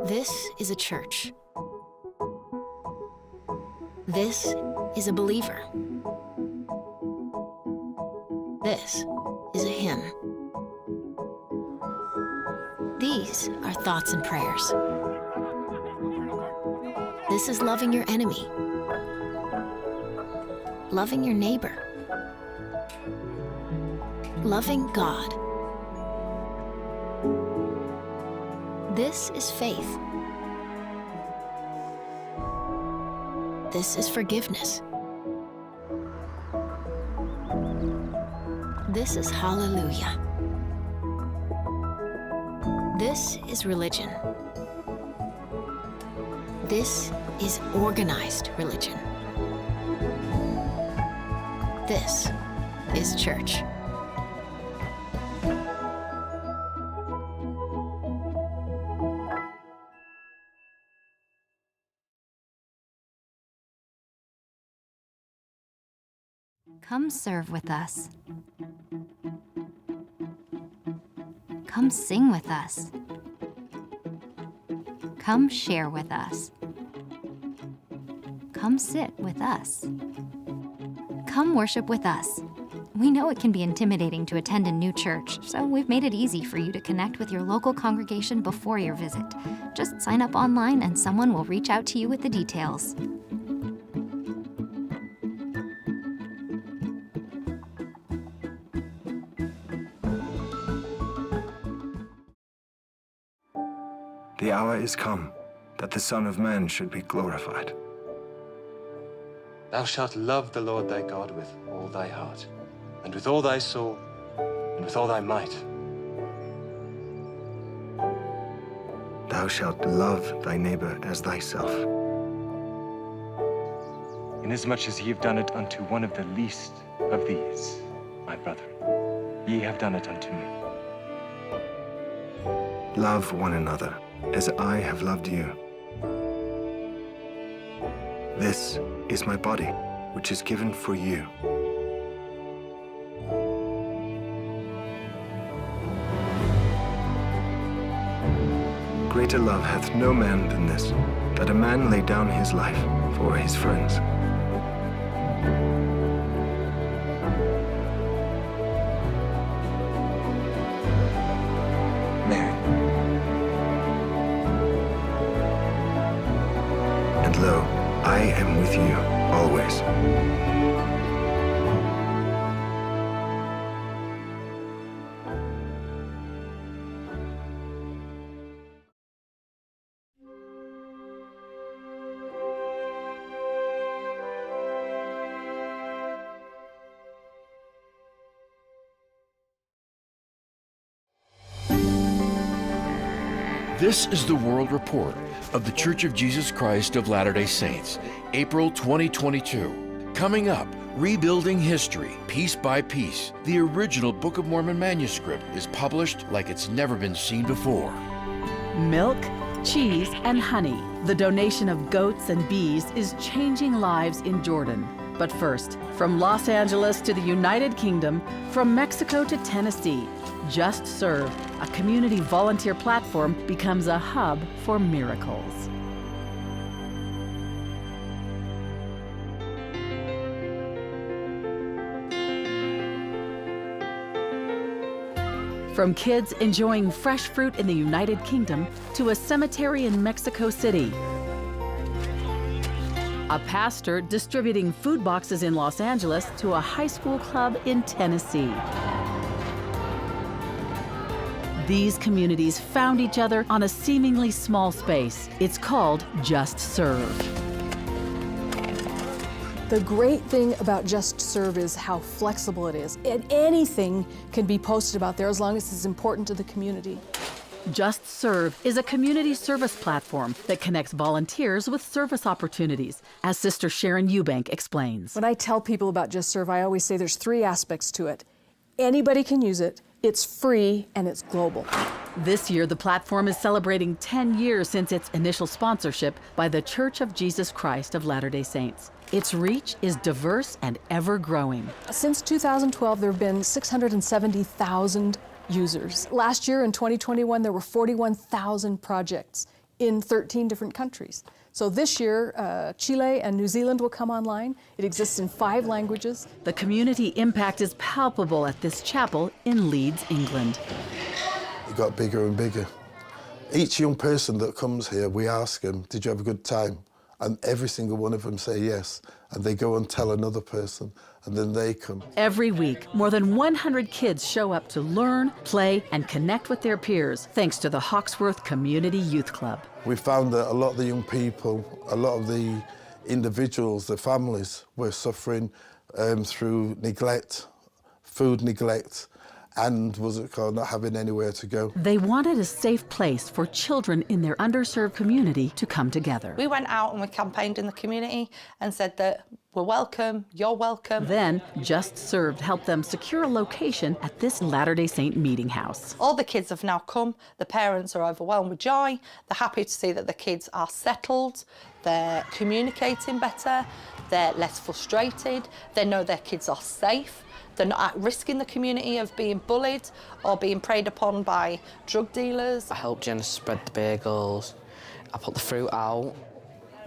This is a church. This is a believer. This is a hymn. These are thoughts and prayers. This is loving your enemy, loving your neighbor, loving God. This is faith. This is forgiveness. This is hallelujah. This is religion. This is organized religion. This is church. Come serve with us. Come sing with us. Come share with us. Come sit with us. Come worship with us. We know it can be intimidating to attend a new church, so we've made it easy for you to connect with your local congregation before your visit. Just sign up online and someone will reach out to you with the details. The hour is come that the Son of Man should be glorified. Thou shalt love the Lord thy God with all thy heart, and with all thy soul, and with all thy might. Thou shalt love thy neighbor as thyself. Inasmuch as ye have done it unto one of the least of these, my brethren, ye have done it unto me. Love one another as I have loved you. This is my body, which is given for you. Greater love hath no man than this, that a man lay down his life for his friends. Mary. And lo, I am with you always. This is the World Report of The Church of Jesus Christ of Latter-day Saints, April twenty twenty-two. Coming up, rebuilding history, piece by piece. The original Book of Mormon manuscript is published like it's never been seen before. Milk, cheese, and honey. The donation of goats and bees is changing lives in Jordan. But first, from Los Angeles to the United Kingdom, from Mexico to Tennessee, Just Serve, a community volunteer platform, becomes a hub for miracles. From kids enjoying fresh fruit in the United Kingdom to a cemetery in Mexico City, a pastor distributing food boxes in Los Angeles to a high school club in Tennessee. These communities found each other on a seemingly small space. It's called Just Serve. The great thing about Just Serve is how flexible it is, and anything can be posted about there as long as it's important to the community. Just Serve is a community service platform that connects volunteers with service opportunities, as Sister Sharon Eubank explains. When I tell people about Just Serve, I always say there's three aspects to it. Anybody can use it, it's free, and it's global. This year, the platform is celebrating ten years since its initial sponsorship by The Church of Jesus Christ of Latter-day Saints. Its reach is diverse and ever-growing. Since two thousand twelve, there have been six hundred and seventy thousand users. Last year, in twenty twenty-one, there were forty-one thousand projects in thirteen different countries. So this year, uh, Chile and New Zealand will come online. It exists in five languages. The community impact is palpable at this chapel in Leeds, England. It got bigger and bigger. Each young person that comes here, we ask them, "Did you have a good time?" And every single one of them say yes. And they go and tell another person, and then they come. Every week, more than one hundred kids show up to learn, play, and connect with their peers, thanks to the Hawksworth Community Youth Club. We found that a lot of the young people, a lot of the individuals, the families were suffering, um, through neglect, food neglect, and, what's it called, not having anywhere to go. They wanted a safe place for children in their underserved community to come together. We went out and we campaigned in the community and said that we're welcome, you're welcome. Then, Just Served helped them secure a location at this Latter-day Saint meeting house. All the kids have now come. The parents are overwhelmed with joy. They're happy to see that the kids are settled. They're communicating better. They're less frustrated. They know their kids are safe. They're not at risk in the community of being bullied or being preyed upon by drug dealers. I helped Jenna spread the bagels. I put the fruit out.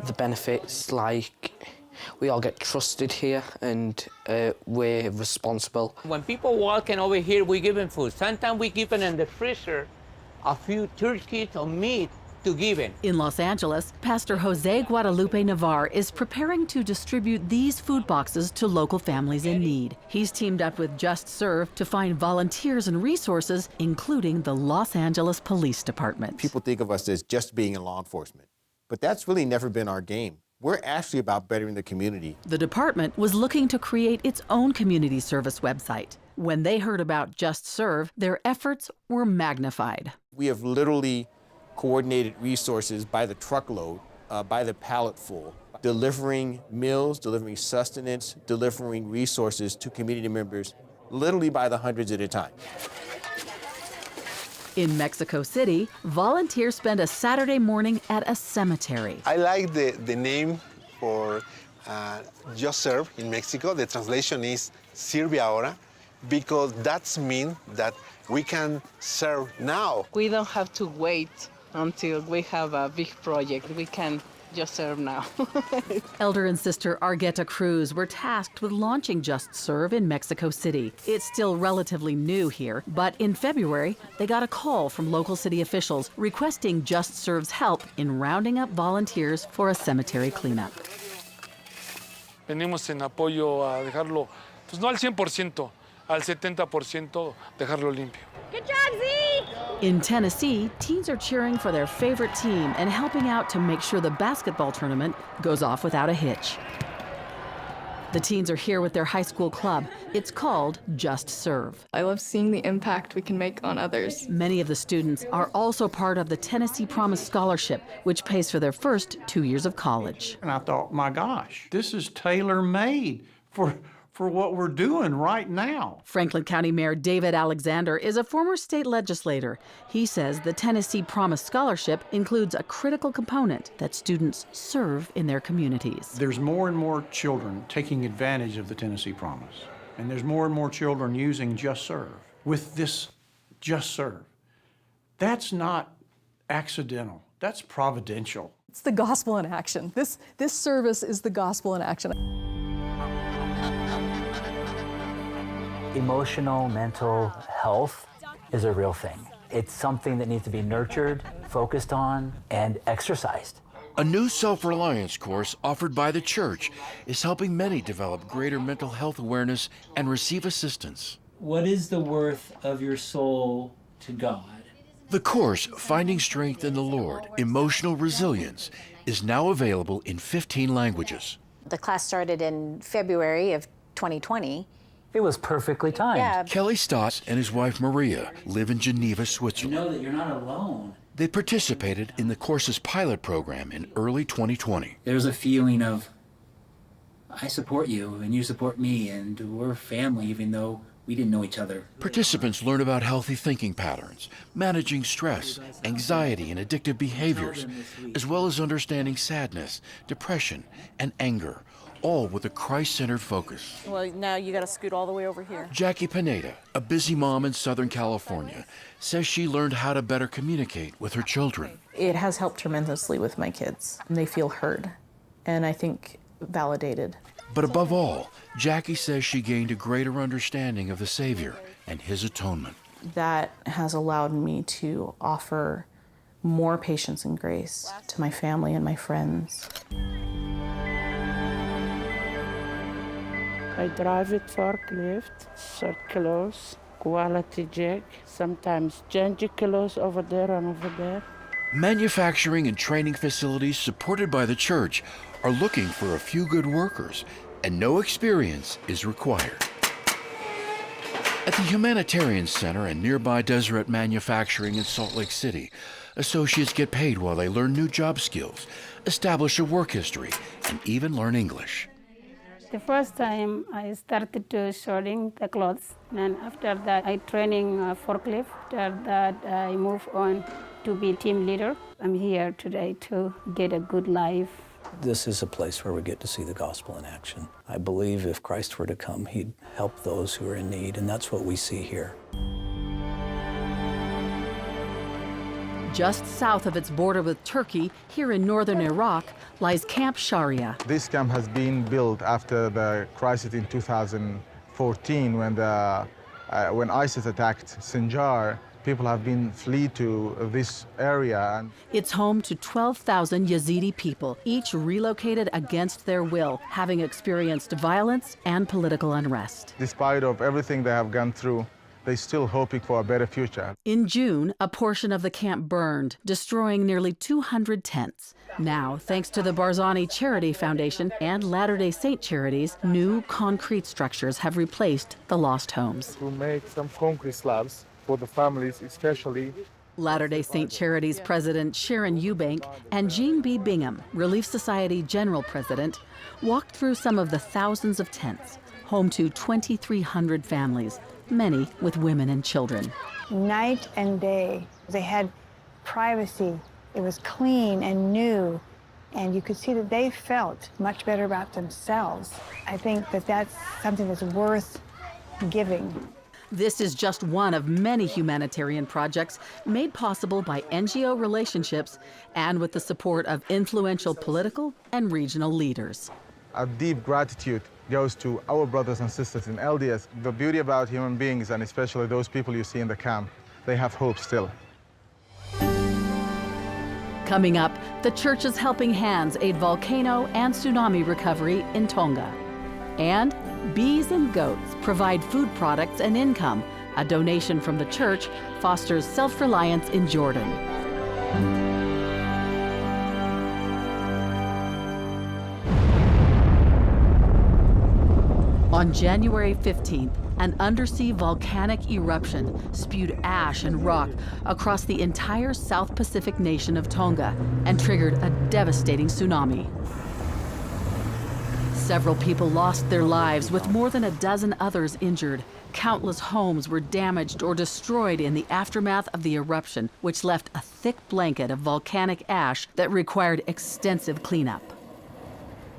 The benefits, like, we all get trusted here and, uh, we're responsible. When people walking over here, we give them food. Sometimes we keep it in the freezer, a few turkeys or meat to give them. In Los Angeles, Pastor Jose Guadalupe Navarre is preparing to distribute these food boxes to local families in need. He's teamed up with Just Serve to find volunteers and resources, including the Los Angeles Police Department. People think of us as just being in law enforcement, but that's really never been our game. We're actually about bettering the community. The department was looking to create its own community service website. When they heard about Just Serve, their efforts were magnified. We have literally coordinated resources by the truckload, uh, by the pallet full, delivering meals, delivering sustenance, delivering resources to community members literally by the hundreds at a time. In Mexico City, volunteers spend a Saturday morning at a cemetery. I like the, the name for, uh, Just Serve in Mexico. The translation is Sirve Ahora, because that's mean that we can serve now. We don't have to wait until we have a big project. We can just serve now. Elder and Sister Argueta Cruz were tasked with launching Just Serve in Mexico City. It's still relatively new here, but in February, they got a call from local city officials requesting Just Serve's help in rounding up volunteers for a cemetery cleanup. Venimos en apoyo a dejarlo, pues, no al cien por ciento, al setenta por ciento dejarlo limpio. Good job, Zeke! In Tennessee, teens are cheering for their favorite team and helping out to make sure the basketball tournament goes off without a hitch. The teens are here with their high school club. It's called Just Serve. I love seeing the impact we can make on others. Many of the students are also part of the Tennessee Promise Scholarship, which pays for their first two years of college. And I thought, "My gosh, this is tailor-made for, for what we're doing right now." Franklin County Mayor David Alexander is a former state legislator. He says the Tennessee Promise Scholarship includes a critical component that students serve in their communities. There's more and more children taking advantage of the Tennessee Promise, and there's more and more children using Just Serve. With this Just Serve, that's not accidental. That's providential. It's the gospel in action. This, this service is the gospel in action. Emotional, mental health is a real thing. It's something that needs to be nurtured, focused on, and exercised. A new self-reliance course offered by the church is helping many develop greater mental health awareness and receive assistance. What is the worth of your soul to God? The course, Finding Strength in the Lord, Emotional Resilience, is now available in fifteen languages. The class started in February of twenty twenty. It was perfectly timed. Yeah. Kelly Stotts and his wife Maria live in Geneva, Switzerland. Know that you're not alone. They participated in the course's pilot program in early twenty twenty. There's a feeling of, "I support you and you support me and we're family even though we didn't know each other." Participants learn about healthy thinking patterns, managing stress, anxiety, and addictive behaviors, as well as understanding sadness, depression, and anger, all with a Christ-centered focus. Well, now you gotta scoot all the way over here. Jackie Pineda, a busy mom in Southern California, says she learned how to better communicate with her children. It has helped tremendously with my kids. They feel heard and, I think, validated. But above all, Jackie says she gained a greater understanding of the Savior and his atonement. That has allowed me to offer more patience and grace to my family and my friends. I drive it forklift, sort clothes, quality check, sometimes change clothes over there and over there. Manufacturing and training facilities supported by the church are looking for a few good workers, and no experience is required. At the Humanitarian Center and nearby Deseret Manufacturing in Salt Lake City, associates get paid while they learn new job skills, establish a work history, and even learn English. The first time I started to sorting the clothes, and after that I training, uh, forklift. After that I move on to be team leader. I'm here today to get a good life. This is a place where we get to see the gospel in action. I believe if Christ were to come, he'd help those who are in need, and that's what we see here. Just south of its border with Turkey, here in northern Iraq, lies Camp Sharia. This camp has been built after the crisis in two thousand fourteen when the, uh, when ISIS attacked Sinjar. People have been flee to this area. And it's home to twelve thousand Yazidi people, each relocated against their will, having experienced violence and political unrest. Despite of everything they have gone through, they're still hoping for a better future. In June, a portion of the camp burned, destroying nearly two hundred tents. Now, thanks to the Barzani Charity Foundation and Latter-day Saint Charities, new concrete structures have replaced the lost homes. To make some concrete slabs for the families, especially. Latter-day Saint Charities President Sharon Eubank and Jean B. Bingham, Relief Society General President, walked through some of the thousands of tents, home to twenty-three hundred families, many with women and children. Night and day, they had privacy. It was clean and new, and you could see that they felt much better about themselves. I think that that's something that's worth giving. This is just one of many humanitarian projects made possible by N G O relationships and with the support of influential political and regional leaders. A deep gratitude goes to our brothers and sisters in L D S. The beauty about human beings, and especially those people you see in the camp, they have hope still. Coming up, the church's Helping Hands aid volcano and tsunami recovery in Tonga. And bees and goats provide food products and income. A donation from the church fosters self-reliance in Jordan. On January fifteenth, an undersea volcanic eruption spewed ash and rock across the entire South Pacific nation of Tonga and triggered a devastating tsunami. Several people lost their lives, with more than a dozen others injured. Countless homes were damaged or destroyed in the aftermath of the eruption, which left a thick blanket of volcanic ash that required extensive cleanup.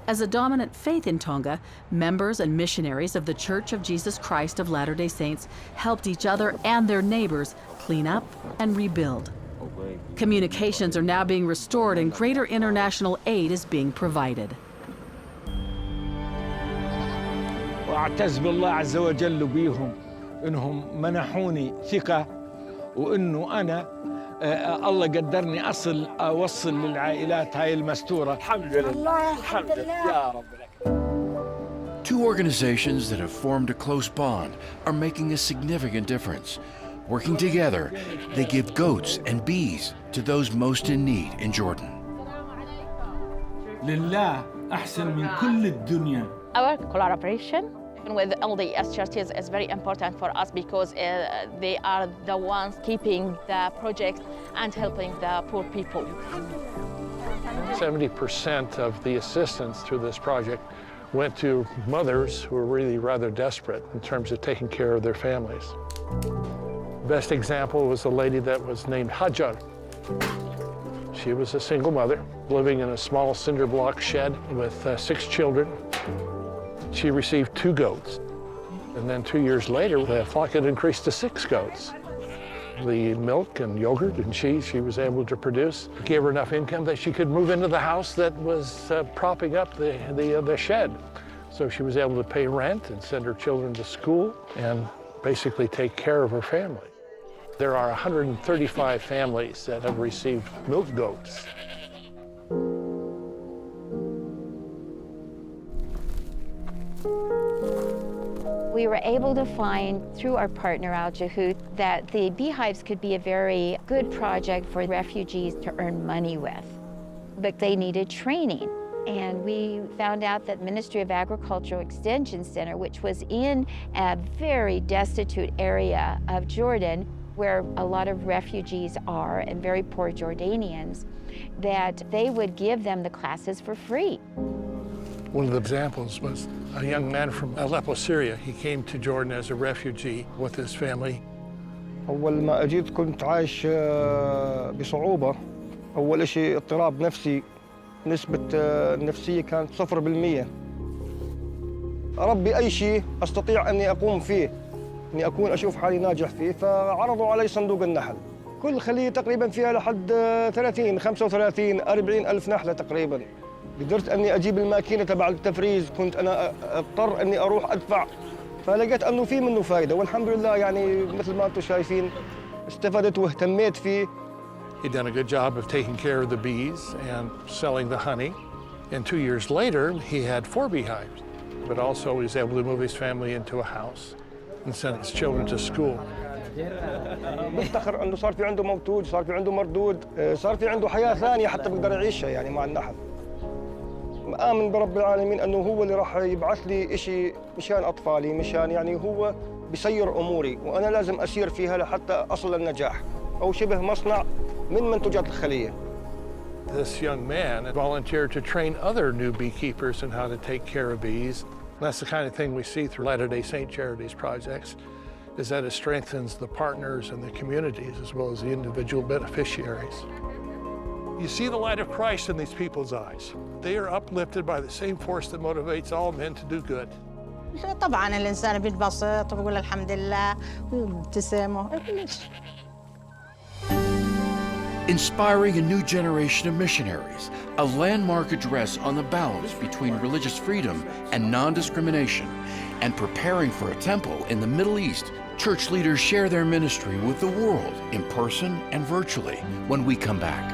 As a dominant faith in Tonga, members and missionaries of The Church of Jesus Christ of Latter-day Saints helped each other and their neighbors clean up and rebuild. Communications are now being restored and greater international aid is being provided. وأعتز بالله عز وجل بيهم إنهم منحوني ثقة، وإنه أنا، آه، الله قدرني أصل، أوصل للعائلات هاي المستورة. الحمد لله. الحمد لله. يا رب العالمين. Two organizations that have formed a close bond are making a significant difference. Working together, they give goats and bees to those most in need in Jordan. لله أحسن من كل الدنيا. Our collaboration with L D S churches is very important for us because, uh, they are the ones keeping the project and helping the poor people. Seventy percent of the assistance through this project went to mothers who were really rather desperate in terms of taking care of their families. Best example was a lady that was named Hajar. She was a single mother living in a small cinder block shed with, uh, six children. She received two goats, and then two years later, the flock had increased to six goats. The milk and yogurt and cheese she was able to produce gave her enough income that she could move into the house that was, uh, propping up the, the, uh, the shed. So she was able to pay rent and send her children to school and basically take care of her family. There are a hundred and thirty-five families that have received milk goats. We were able to find, through our partner Al Jahut, that the beehives could be a very good project for refugees to earn money with. But they needed training. And we found out that Ministry of Agricultural Extension Center, which was in a very destitute area of Jordan, where a lot of refugees are and very poor Jordanians, that they would give them the classes for free. One of the examples was a young man from Aleppo, Syria. He came to Jordan as a refugee with his family. أول ما أجيت كنت عايش، آه، بصعوبة. أول إشي اضطراب نفسي، نسبة، آه، النفسية كانت صفر بالمية. ربي أي شيء أستطيع أني أقوم فيه، إني أكون أشوف حالي ناجح فيه، فعرضوا علي صندوق النحل. كل خلية تقريبًا فيها لحد، آه، ثلاثين، خمسة وثلاثين، أربعين ألف نحلة تقريبًا. قدرت أني أجيب الماكينة تبع التفريز، كنت أنا أ-، أضطر أني أروح أدفع، فلقيت أنه في منه فايدة، والحمد لله، يعني، مثل ما أنتم شايفين، استفدت واهتميت فيه. He'd done a good job of taking care of the bees and selling the honey. And two years later, he had four beehives, but also he was able to move his family into a house and send his children to school. بفتخر أنه صار في عنده موتوج، صار في عنده مردود، آه، صار في عنده حياة ثانية حتى بقدر يعيشها، يعني، مع النحل. آمن برب العالمين أنه هو اللي راح يبعث لي إشي مشان أطفالي، مشان، يعني، هو بيسير أموري، وأنا لازم أسير فيها لحتى أصل للنجاح، أو شبه مصنع من منتوجات الخلية. This young man volunteered to train other new beekeepers in how to take care of bees. That's the kind of thing we see through Latter-day Saint Charities projects, is that it strengthens the partners and the communities as well as the individual beneficiaries. You see the light of Christ in these people's eyes. They are uplifted by the same force that motivates all men to do good. طبعًا الإنسان بينبسط وبيقول الحمد لله ويبتسم. Inspiring a new generation of missionaries, a landmark address on the balance between religious freedom and non-discrimination, and preparing for a temple in the Middle East. Church leaders share their ministry with the world, in person and virtually, when we come back.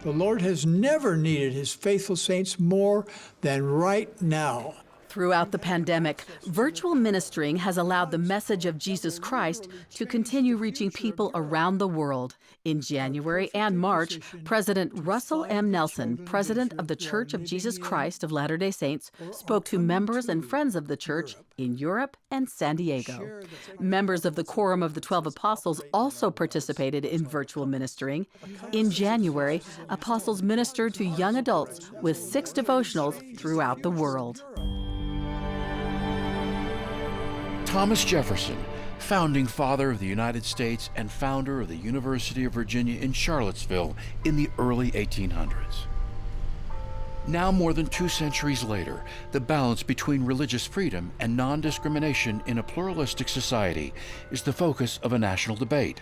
The Lord has never needed his faithful saints more than right now. Throughout the pandemic, virtual ministering has allowed the message of Jesus Christ to continue reaching people around the world. In January and March, President Russell M. Nelson, president of The Church of Jesus Christ of Latter-day Saints, spoke to members and friends of the church in Europe and San Diego. Members of the Quorum of the Twelve Apostles also participated in virtual ministering. In January, apostles ministered to young adults with six devotionals throughout the world. Thomas Jefferson, founding father of the United States and founder of the University of Virginia in Charlottesville in the early eighteen hundreds. Now, more than two centuries later, the balance between religious freedom and non-discrimination in a pluralistic society is the focus of a national debate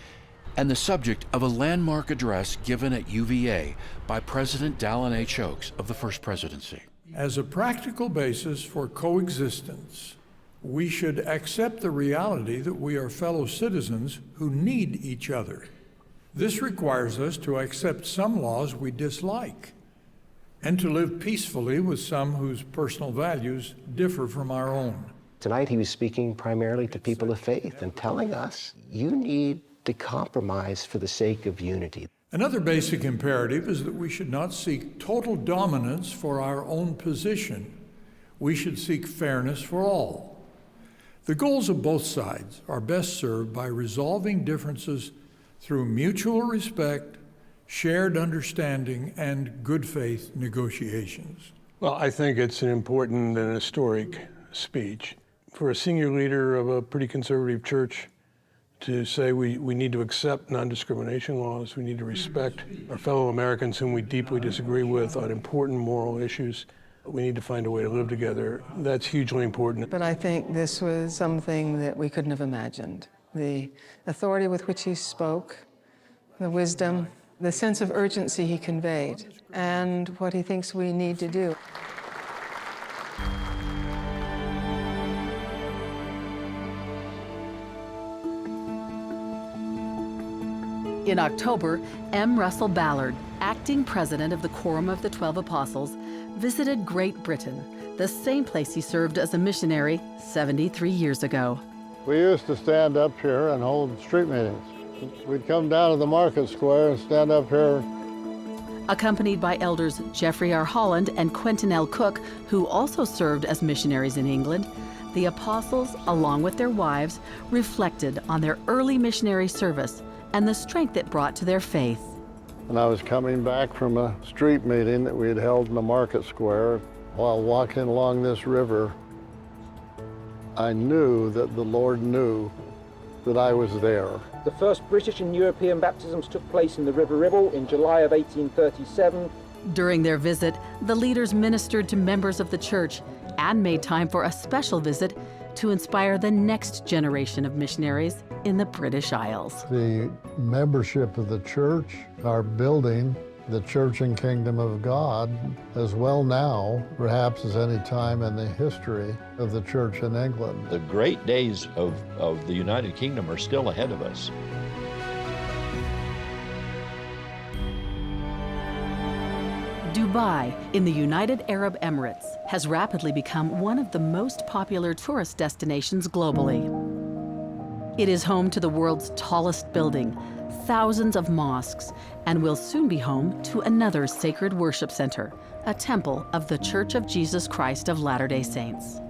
and the subject of a landmark address given at U V A by President Dallin H. Oaks of the First Presidency. As a practical basis for coexistence, we should accept the reality that we are fellow citizens who need each other. This requires us to accept some laws we dislike and to live peacefully with some whose personal values differ from our own. Tonight, he was speaking primarily to people of faith and telling us, "You need to compromise for the sake of unity." Another basic imperative is that we should not seek total dominance for our own position. We should seek fairness for all. The goals of both sides are best served by resolving differences through mutual respect, shared understanding, and good faith negotiations. Well, I think it's an important and historic speech for a senior leader of a pretty conservative church To say we, we need to accept non-discrimination laws, we need to respect our fellow Americans whom we deeply disagree with on important moral issues, we need to find a way to live together. That's hugely important. But I think this was something that we couldn't have imagined. The authority with which he spoke, the wisdom, the sense of urgency he conveyed, and what he thinks we need to do. In October, M. Russell Ballard, acting president of the Quorum of the Twelve Apostles, visited Great Britain, the same place he served as a missionary seventy-three years ago. We used to stand up here and hold street meetings. We'd come down to the market square and stand up here. Accompanied by Elders Jeffrey R. Holland and Quentin L. Cook, who also served as missionaries in England, the apostles, along with their wives, reflected on their early missionary service and the strength it brought to their faith. And I was coming back from a street meeting that we had held in the market square. While walking along this river, I knew that the Lord knew that I was there. The first British and European baptisms took place in the River Ribble in July of eighteen thirty-seven. During their visit, the leaders ministered to members of the church and made time for a special visit to inspire the next generation of missionaries in the British Isles. The membership of the church are building the Church and Kingdom of God as well now, perhaps, as any time in the history of the church in England. The great days of, of the United Kingdom are still ahead of us. Dubai, in the United Arab Emirates, has rapidly become one of the most popular tourist destinations globally. It is home to the world's tallest building, thousands of mosques, and will soon be home to another sacred worship center, a temple of The Church of Jesus Christ of Latter-day Saints.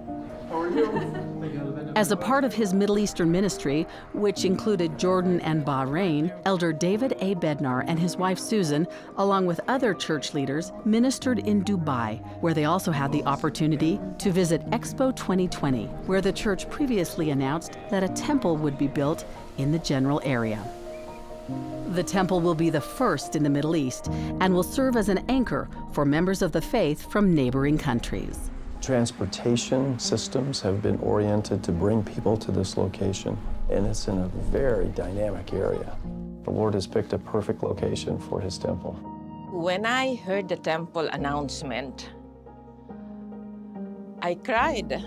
As a part of his Middle Eastern ministry, which included Jordan and Bahrain, Elder David A. Bednar and his wife Susan, along with other church leaders, ministered in Dubai, where they also had the opportunity to visit Expo twenty twenty, where the church previously announced that a temple would be built in the general area. The temple will be the first in the Middle East and will serve as an anchor for members of the faith from neighboring countries. Transportation systems have been oriented to bring people to this location, and it's in a very dynamic area. The Lord has picked a perfect location for his temple. When I heard the temple announcement, I cried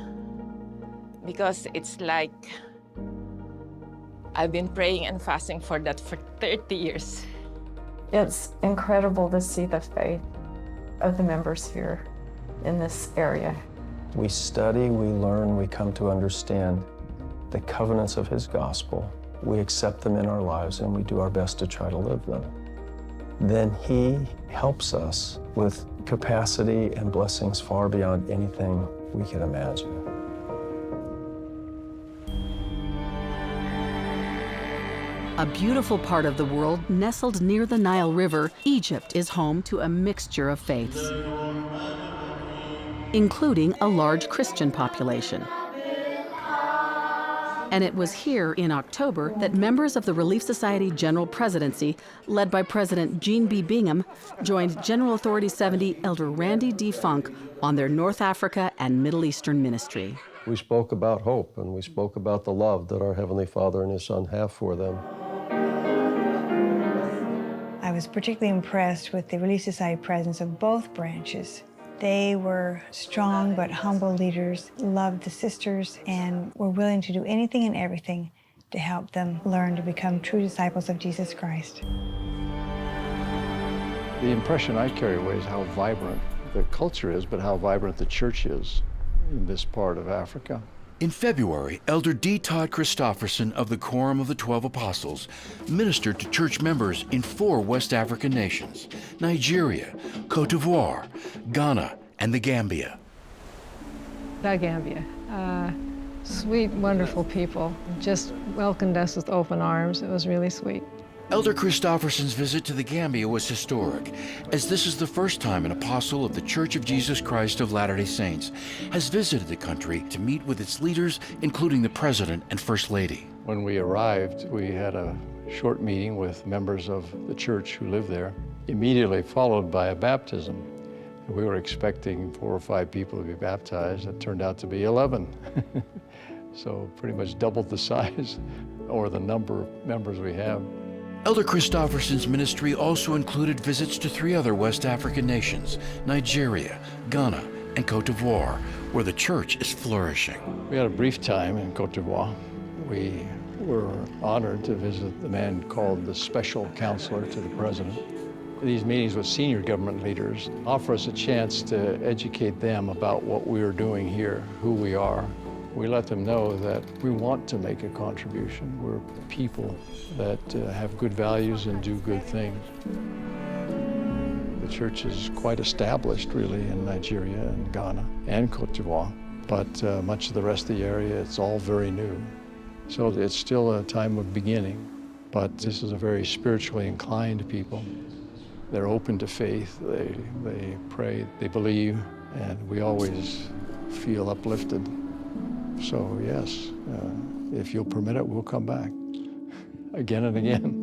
because it's like I've been praying and fasting for that for thirty years. It's incredible to see the faith of the members here in this area. We study, we learn, we come to understand the covenants of his gospel. We accept them in our lives and we do our best to try to live them. Then he helps us with capacity and blessings far beyond anything we can imagine. A beautiful part of the world nestled near the Nile River, Egypt is home to a mixture of faiths, including a large Christian population. And it was here in October that members of the Relief Society General Presidency, led by President Gene B. Bingham, joined General Authority seventy Elder Randy D. Funk on their North Africa and Middle Eastern ministry. We spoke about hope, and we spoke about the love that our Heavenly Father and His Son have for them. I was particularly impressed with the Relief Society presidents of both branches. They were strong but humble leaders, loved the sisters, and were willing to do anything and everything to help them learn to become true disciples of Jesus Christ. The impression I carry away is how vibrant the culture is, but how vibrant the church is in this part of Africa. In February, Elder D. Todd Christofferson of the Quorum of the Twelve Apostles ministered to church members in four West African nations: Nigeria, Cote d'Ivoire, Ghana, and the Gambia. The Gambia. Uh, sweet, wonderful people. Just welcomed us with open arms. It was really sweet. Elder Christofferson's visit to the Gambia was historic, as this is the first time an apostle of The Church of Jesus Christ of Latter-day Saints has visited the country to meet with its leaders, including the President and First Lady. When we arrived, we had a short meeting with members of the church who live there, immediately followed by a baptism. We were expecting four or five people to be baptized. It turned out to be eleven. So pretty much doubled the size or the number of members we have. Elder Christofferson's ministry also included visits to three other West African nations, Nigeria, Ghana, and Côte d'Ivoire, where the church is flourishing. We had a brief time in Côte d'Ivoire. We were honored to visit the man called the special counselor to the president. These meetings with senior government leaders offer us a chance to educate them about what we are doing here, who we are. We let them know that we want to make a contribution. We're people that, uh, have good values and do good things. The church is quite established, really, in Nigeria and Ghana and Côte d'Ivoire, but, uh, much of the rest of the area, it's all very new. So it's still a time of beginning, but this is a very spiritually inclined people. They're open to faith, they, they pray, they believe, and we always feel uplifted. So yes, uh, if you'll permit it, we'll come back again and again.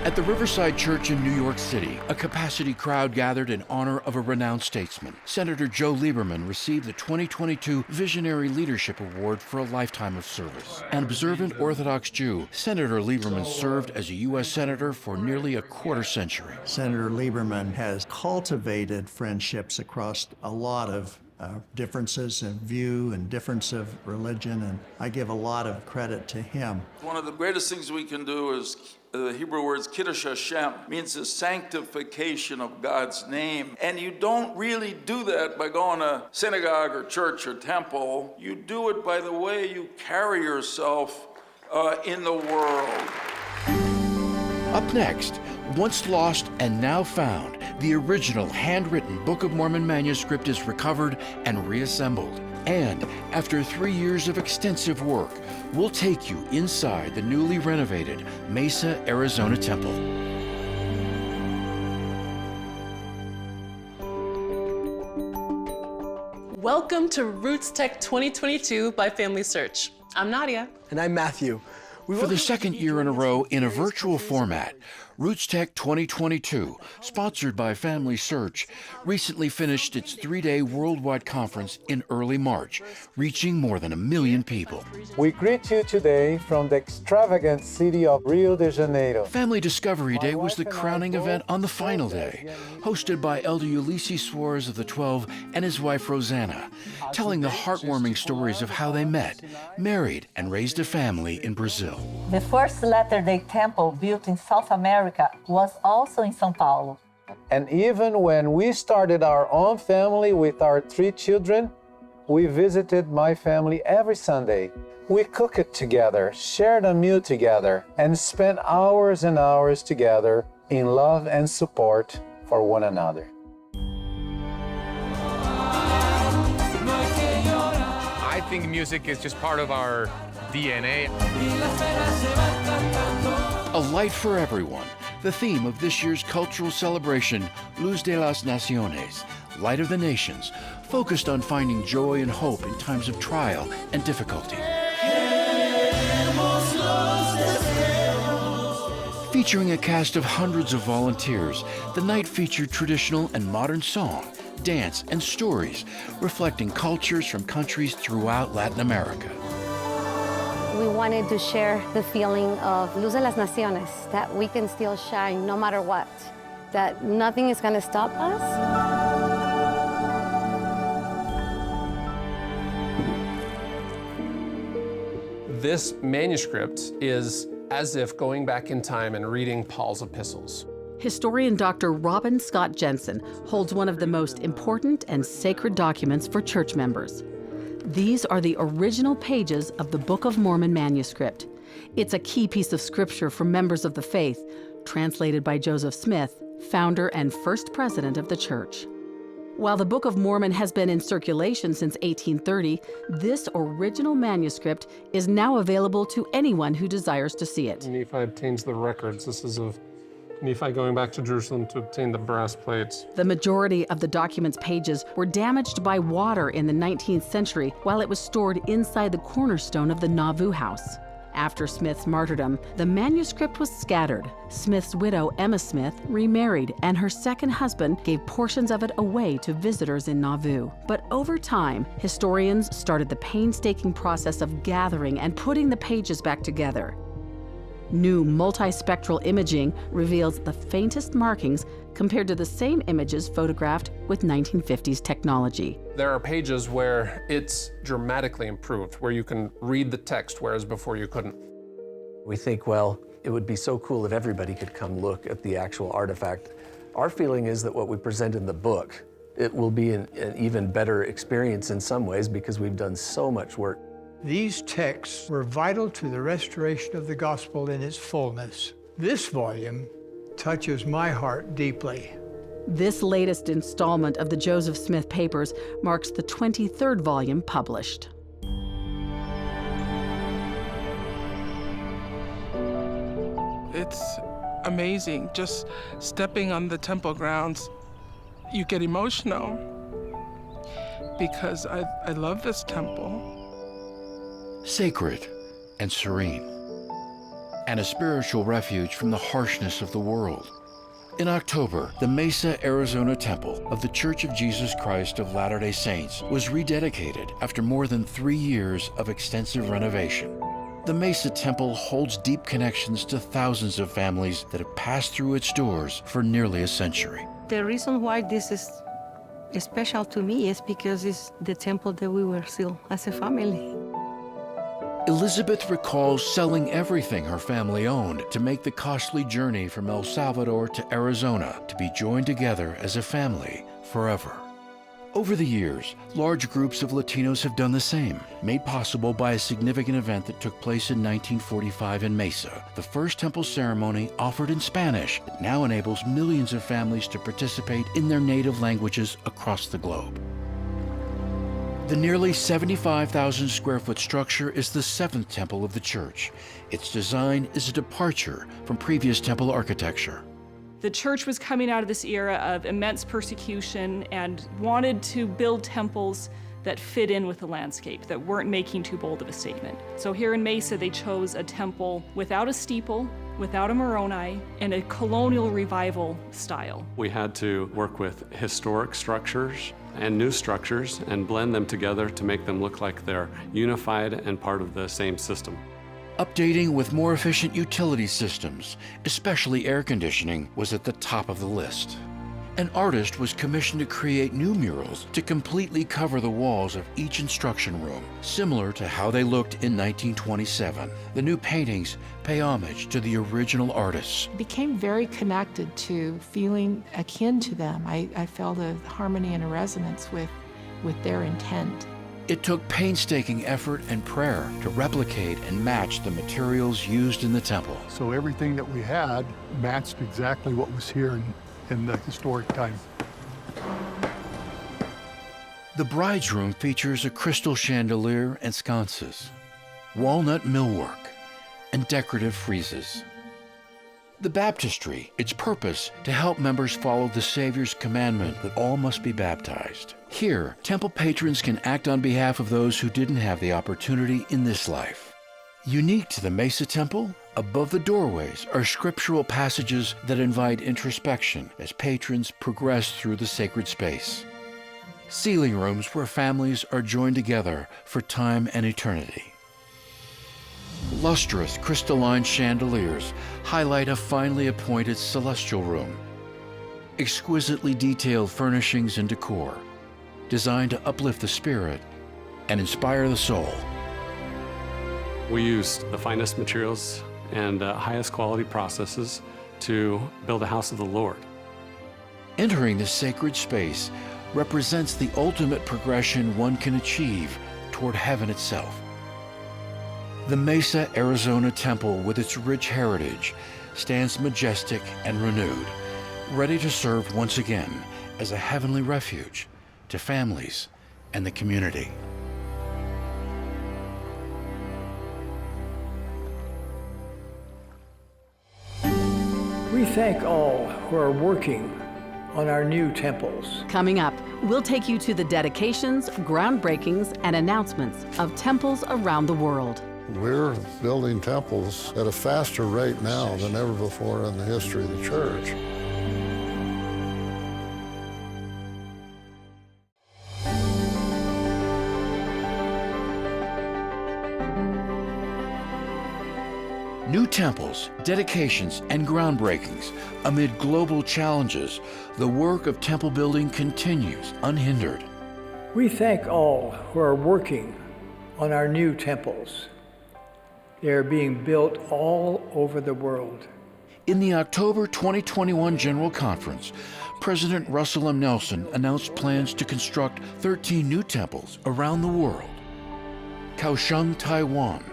At the Riverside Church in New York City, a capacity crowd gathered in honor of a renowned statesman. Senator Joe Lieberman received the twenty twenty-two Visionary Leadership Award for a lifetime of service. An observant Orthodox Jew, Senator Lieberman served as a U S Senator for nearly a quarter century. Senator Lieberman has cultivated friendships across a lot of, uh, differences in view and difference of religion, and I give a lot of credit to him. One of the greatest things we can do is, uh, the Hebrew words Kiddush Hashem, means the sanctification of God's name. And you don't really do that by going to synagogue or church or temple. You do it by the way you carry yourself, uh, in the world. Up next, once lost and now found, the original handwritten Book of Mormon manuscript is recovered and reassembled. And after three years of extensive work, we'll take you inside the newly renovated Mesa Arizona Temple. Welcome to Roots Tech twenty twenty-two by FamilySearch. I'm Nadia. And I'm Matthew. For the second year in a row in a virtual format, Roots Tech twenty twenty-two, sponsored by FamilySearch, recently finished its three-day worldwide conference in early March, reaching more than a million people. We greet you today from the extravagant city of Rio de Janeiro. Family Discovery Day was the crowning event on the final day, hosted by Elder Ulisses Soares of the Twelve and his wife Rosanna, telling the heartwarming stories of how they met, married, and raised a family in Brazil. The first Latter-day Temple built in South America was also in São Paulo. And even when we started our own family with our three children, we visited my family every Sunday. We cooked together, shared a meal together, and spent hours and hours together in love and support for one another. I think music is just part of our D N A. A light for everyone, the theme of this year's cultural celebration, Luz de las Naciones, Light of the Nations, focused on finding joy and hope in times of trial and difficulty. Featuring a cast of hundreds of volunteers, the night featured traditional and modern song, dance, and stories, reflecting cultures from countries throughout Latin America. We wanted to share the feeling of Luz de las Naciones, that we can still shine no matter what, that nothing is gonna stop us. This manuscript is as if going back in time and reading Paul's epistles. Historian Doctor Robin Scott Jensen holds one of the most important and sacred documents for church members. These are the original pages of the Book of Mormon manuscript. It's a key piece of scripture for members of the faith, translated by Joseph Smith, founder and first president of the church. While the Book of Mormon has been in circulation since eighteen thirty, this original manuscript is now available to anyone who desires to see it. Nephi obtains the records. This is of Nephi going back to Jerusalem to obtain the brass plates. The majority of the document's pages were damaged by water in the nineteenth century while it was stored inside the cornerstone of the Nauvoo House. After Smith's martyrdom, the manuscript was scattered. Smith's widow, Emma Smith, remarried, and her second husband gave portions of it away to visitors in Nauvoo. But over time, historians started the painstaking process of gathering and putting the pages back together. New multispectral imaging reveals the faintest markings compared to the same images photographed with nineteen fifties technology. There are pages where it's dramatically improved, where you can read the text, whereas before you couldn't. We think, well, it would be so cool if everybody could come look at the actual artifact. Our feeling is that what we present in the book, it will be an, an even better experience in some ways because we've done so much work. These texts were vital to the restoration of the gospel in its fullness. This volume touches my heart deeply. This latest installment of the Joseph Smith Papers marks the twenty-third volume published. It's amazing just stepping on the temple grounds. You get emotional because I, I love this temple. Sacred and serene, and a spiritual refuge from the harshness of the world. In October, the Mesa, Arizona Temple of The Church of Jesus Christ of Latter-day Saints was rededicated after more than three years of extensive renovation. The Mesa Temple holds deep connections to thousands of families that have passed through its doors for nearly a century. The reason why this is special to me is because it's the temple that we were sealed as a family. Elizabeth recalls selling everything her family owned to make the costly journey from El Salvador to Arizona to be joined together as a family forever. Over the years, large groups of Latinos have done the same, made possible by a significant event that took place in nineteen forty-five in Mesa, the first temple ceremony offered in Spanish that now enables millions of families to participate in their native languages across the globe. The nearly seventy-five thousand square foot structure is the seventh temple of the church. Its design is a departure from previous temple architecture. The church was coming out of this era of immense persecution and wanted to build temples that fit in with the landscape, that weren't making too bold of a statement. So here in Mesa, they chose a temple without a steeple, without a Moroni, in a colonial revival style. We had to work with historic structures and new structures and blend them together to make them look like they're unified and part of the same system. Updating with more efficient utility systems, especially air conditioning, was at the top of the list. An artist was commissioned to create new murals to completely cover the walls of each instruction room, similar to how they looked in nineteen twenty-seven. The new paintings pay homage to the original artists. Became very connected to, feeling akin to them. I, I felt a harmony and a resonance with, with their intent. It took painstaking effort and prayer to replicate and match the materials used in the temple. So everything that we had matched exactly what was here in, in the historic time. The bride's room features a crystal chandelier and sconces, walnut millwork, and decorative friezes. The baptistry, its purpose to help members follow the Savior's commandment that all must be baptized. Here, temple patrons can act on behalf of those who didn't have the opportunity in this life. Unique to the Mesa Temple, above the doorways are scriptural passages that invite introspection as patrons progress through the sacred space. Sealing rooms where families are joined together for time and eternity. Lustrous crystalline chandeliers highlight a finely appointed celestial room. Exquisitely detailed furnishings and decor, designed to uplift the spirit and inspire the soul. We used the finest materials and uh, highest quality processes to build a house of the Lord. Entering this sacred space represents the ultimate progression one can achieve toward heaven itself. The Mesa, Arizona Temple, with its rich heritage, stands majestic and renewed, ready to serve once again as a heavenly refuge to families and the community. We thank all who are working on our new temples. Coming up, we'll take you to the dedications, groundbreakings, and announcements of temples around the world. We're building temples at a faster rate now than ever before in the history of the church. New temples, dedications, and groundbreakings. Amid global challenges, the work of temple building continues unhindered. We thank all who are working on our new temples. They are being built all over the world. In the October twenty twenty-one General Conference, President Russell M. Nelson announced plans to construct thirteen new temples around the world. Kaohsiung, Taiwan.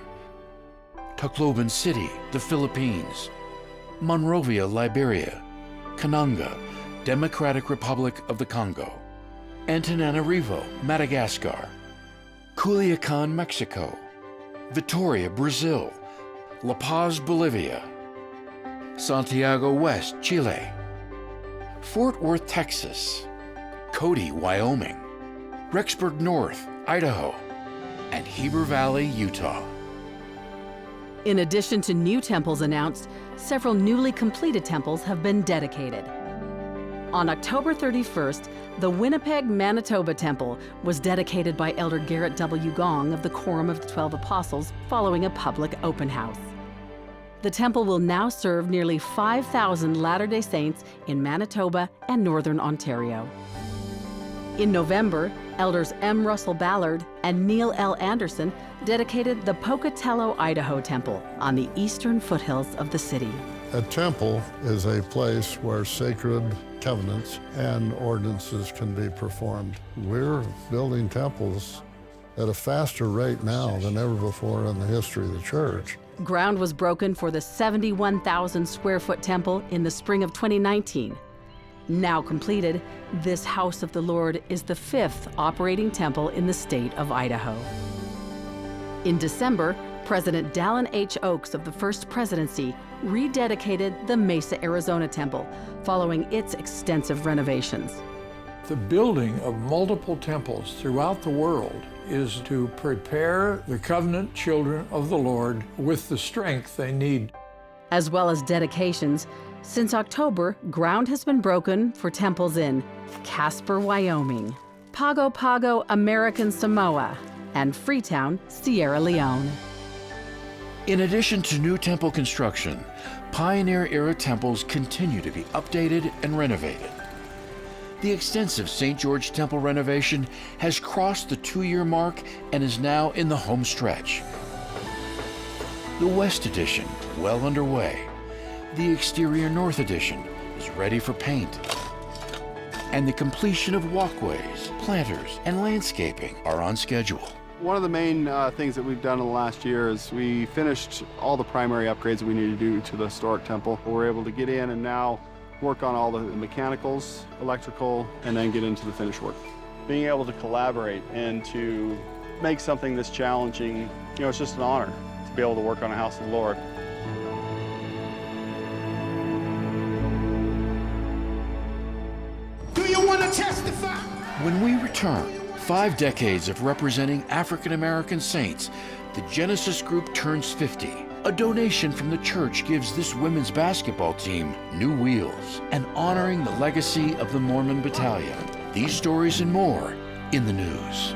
Tacloban City, the Philippines. Monrovia, Liberia. Kananga, Democratic Republic of the Congo. Antananarivo, Madagascar. Culiacan, Mexico. Vitoria, Brazil. La Paz, Bolivia. Santiago West, Chile. Fort Worth, Texas. Cody, Wyoming. Rexburg North, Idaho. And Heber Valley, Utah. In addition to new temples announced, several newly completed temples have been dedicated. On October thirty-first, the Winnipeg, Manitoba Temple was dedicated by Elder Gerrit W. Gong of the Quorum of the Twelve Apostles following a public open house. The temple will now serve nearly five thousand Latter-day Saints in Manitoba and Northern Ontario. In November, Elders M. Russell Ballard and Neil L. Andersen dedicated the Pocatello, Idaho Temple on the eastern foothills of the city. A temple is a place where sacred covenants and ordinances can be performed. We're building temples at a faster rate now than ever before in the history of the church. Ground was broken for the seventy-one thousand square foot temple in the spring of twenty nineteen. Now completed, this house of the Lord is the fifth operating temple in the state of Idaho. In December, President Dallin H. Oaks of the First Presidency rededicated the Mesa, Arizona Temple following its extensive renovations. The building of multiple temples throughout the world is to prepare the covenant children of the Lord with the strength they need. As well as dedications, since October, ground has been broken for temples in Casper, Wyoming, Pago Pago, American Samoa, and Freetown, Sierra Leone. In addition to new temple construction, pioneer-era temples continue to be updated and renovated. The extensive Saint George Temple renovation has crossed the two-year mark and is now in the home stretch. The West Addition, well underway. The exterior North Addition is ready for paint. And the completion of walkways, planters, and landscaping are on schedule. One of the main, uh, things that we've done in the last year is we finished all the primary upgrades that we needed to do to the historic temple. We were able to get in and now work on all the mechanicals, electrical, and then get into the finished work. Being able to collaborate and to make something this challenging, you know, it's just an honor to be able to work on a house of the Lord. Do you want to testify? When we return, five decades of representing African American saints, the Genesis Group turns fifty. A donation from the church gives this women's basketball team new wheels and honoring the legacy of the Mormon Battalion. These stories and more in the news.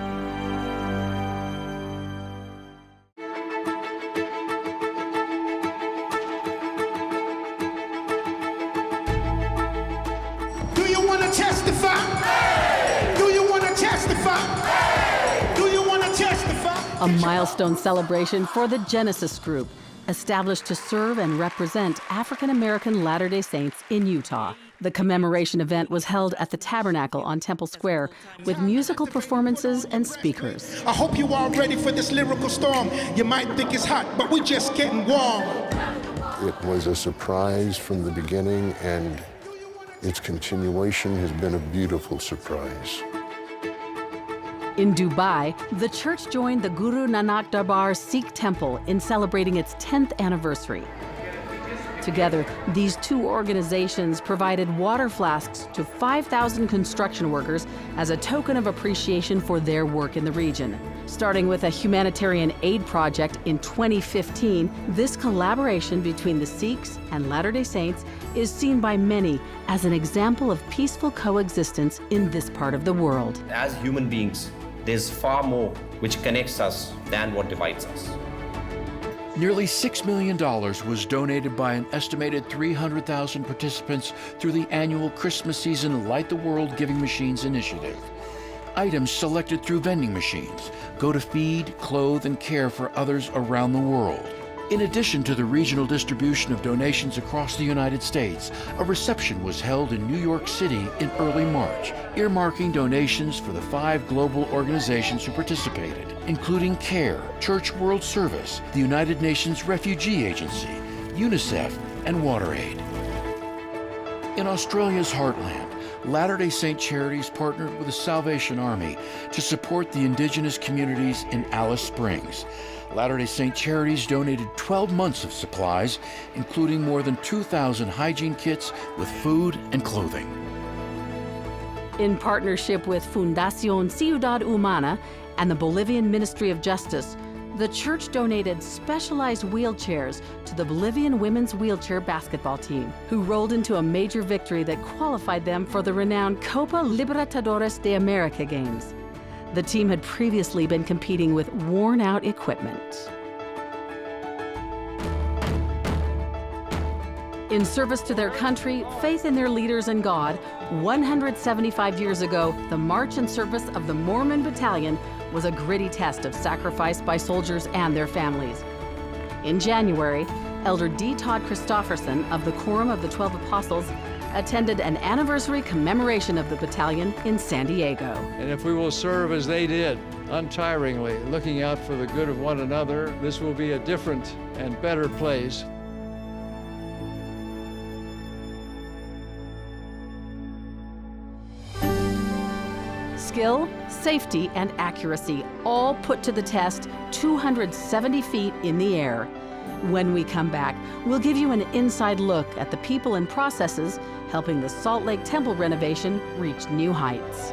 Do you want to testify? Do you want to testify? Do you want to testify? A milestone celebration for the Genesis Group, established to serve and represent African American Latter-day Saints in Utah. The commemoration event was held at the Tabernacle on Temple Square with musical performances and speakers. I hope you are ready for this lyrical storm. You might think it's hot, but we're just getting warm. It was a surprise from the beginning, and its continuation has been a beautiful surprise. In Dubai, the church joined the Guru Nanak Darbar Sikh Temple in celebrating its tenth anniversary. Together, these two organizations provided water flasks to five thousand construction workers as a token of appreciation for their work in the region. Starting with a humanitarian aid project in twenty fifteen, this collaboration between the Sikhs and Latter-day Saints is seen by many as an example of peaceful coexistence in this part of the world. As human beings, there's far more which connects us than what divides us. Nearly six million dollars was donated by an estimated three hundred thousand participants through the annual Christmas season Light the World Giving Machines initiative. Items selected through vending machines go to feed, clothe, and care for others around the world. In addition to the regional distribution of donations across the United States, a reception was held in New York City in early March, earmarking donations for the five global organizations who participated, including CARE, Church World Service, the United Nations Refugee Agency, UNICEF, and WaterAid. In Australia's heartland, Latter-day Saint Charities partnered with the Salvation Army to support the indigenous communities in Alice Springs. Latter-day Saint Charities donated twelve months of supplies, including more than two thousand hygiene kits with food and clothing. In partnership with Fundación Ciudad Humana and the Bolivian Ministry of Justice, the church donated specialized wheelchairs to the Bolivian women's wheelchair basketball team, who rolled into a major victory that qualified them for the renowned Copa Libertadores de America Games. The team had previously been competing with worn-out equipment. In service to their country, faith in their leaders, and God, one hundred seventy-five years ago, the march in service of the Mormon Battalion was a gritty test of sacrifice by soldiers and their families. In January, Elder D. Todd Christofferson of the Quorum of the Twelve Apostles attended an anniversary commemoration of the battalion in San Diego. And if we will serve as they did, untiringly, looking out for the good of one another, this will be a different and better place. Skill, safety, and accuracy all put to the test two hundred seventy feet in the air. When we come back, we'll give you an inside look at the people and processes helping the Salt Lake Temple renovation reach new heights.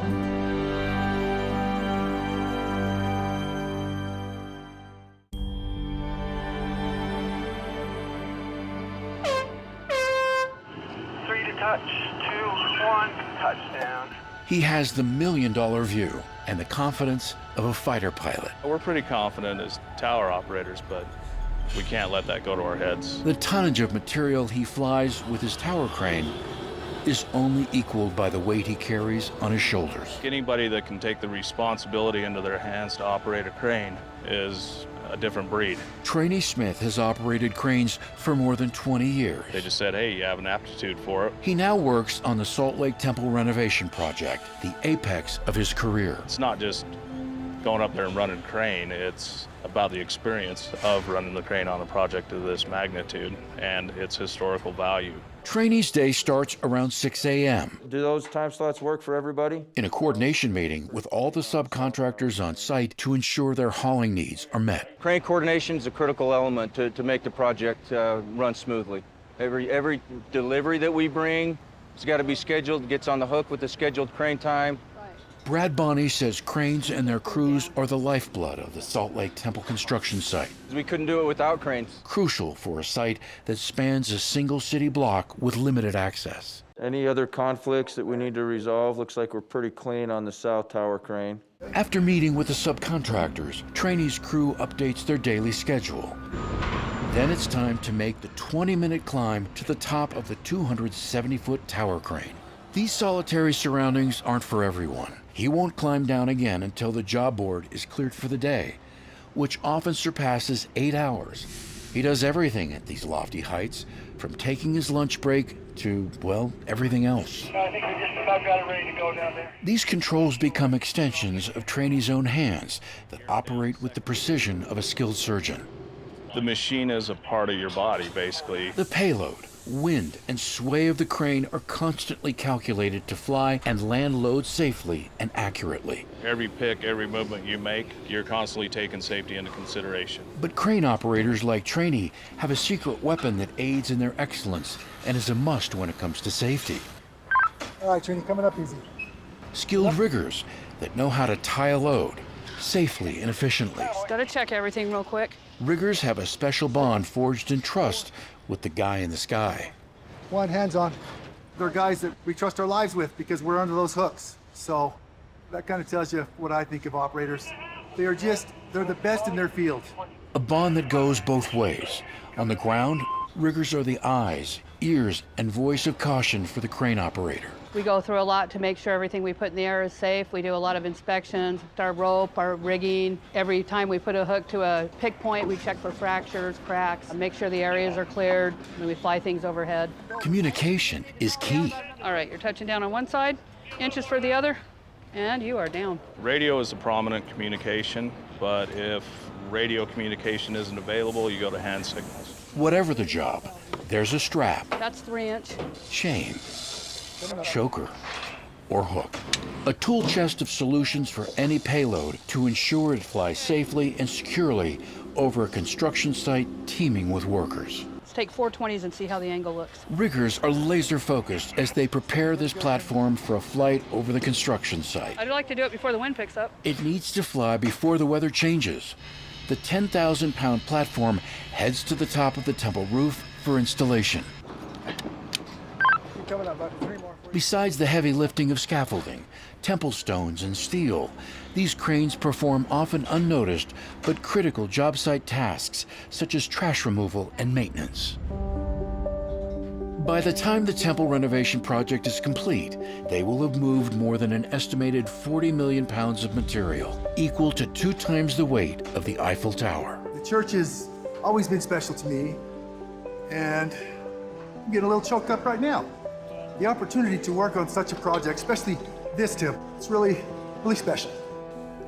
Three to touch, two, one, touchdown. He has the million-dollar view and the confidence of a fighter pilot. We're pretty confident as tower operators, but we can't let that go to our heads. The tonnage of material he flies with his tower crane is only equaled by the weight he carries on his shoulders. Anybody that can take the responsibility into their hands to operate a crane is a different breed. Trainee Smith has operated cranes for more than twenty years. They just said, "Hey, you have an aptitude for it." He now works on the Salt Lake Temple renovation project, the apex of his career. It's not just going up there and running crane. It's about the experience of running the crane on a project of this magnitude and its historical value. Trainees' day starts around six a.m. Do those time slots work for everybody? In a coordination meeting with all the subcontractors on site to ensure their hauling needs are met. Crane coordination is a critical element to, to make the project, uh, run smoothly. Every, every delivery that we bring, it's gotta be scheduled, gets on the hook with the scheduled crane time. Brad Bonney says cranes and their crews are the lifeblood of the Salt Lake Temple construction site. We couldn't do it without cranes. Crucial for a site that spans a single city block with limited access. Any other conflicts that we need to resolve? Looks like we're pretty clean on the south tower crane. After meeting with the subcontractors, Trainee's crew updates their daily schedule. Then it's time to make the twenty-minute climb to the top of the two hundred seventy-foot tower crane. These solitary surroundings aren't for everyone. He won't climb down again until the job board is cleared for the day, which often surpasses eight hours. He does everything at these lofty heights, from taking his lunch break to, well, everything else. I think we just about got it ready to go down there. These controls become extensions of Trainee's own hands that operate with the precision of a skilled surgeon. The machine is a part of your body, basically. The payload, Wind and sway of the crane are constantly calculated to fly and land loads safely and accurately. Every pick, every movement you make, you're constantly taking safety into consideration. But crane operators like Trainee have a secret weapon that aids in their excellence and is a must when it comes to safety. All right, Trainee, coming up easy. Skilled riggers that know how to tie a load safely and efficiently. Just gotta check everything real quick. Riggers have a special bond forged in trust with the guy in the sky. One, hands on. They're guys that we trust our lives with because we're under those hooks. So that kinda tells you what I think of operators. They are just, they're the best in their field. A bond that goes both ways. On the ground, riggers are the eyes, ears, and voice of caution for the crane operator. We go through a lot to make sure everything we put in the air is safe. We do a lot of inspections, our rope, our rigging. Every time we put a hook to a pick point, we check for fractures, cracks, make sure the areas are cleared when we fly things overhead. Communication is key. All right, you're touching down on one side, inches for the other, and you are down. Radio is the prominent communication, but if radio communication isn't available, you go to hand signals. Whatever the job, there's a strap. That's three inch. Chain, choker, or hook. A tool chest of solutions for any payload to ensure it flies safely and securely over a construction site teeming with workers. Let's take four twenties and see how the angle looks. Riggers are laser focused as they prepare this platform for a flight over the construction site. I'd like to do it before the wind picks up. It needs to fly before the weather changes. The ten thousand pound platform heads to the top of the temple roof for installation. Besides the heavy lifting of scaffolding, temple stones, and steel, these cranes perform often unnoticed but critical job site tasks such as trash removal and maintenance. By the time the temple renovation project is complete, they will have moved more than an estimated forty million pounds of material, equal to two times the weight of the Eiffel Tower. The church has always been special to me, and I'm getting a little choked up right now. The opportunity to work on such a project, especially this temple, it's really, really special.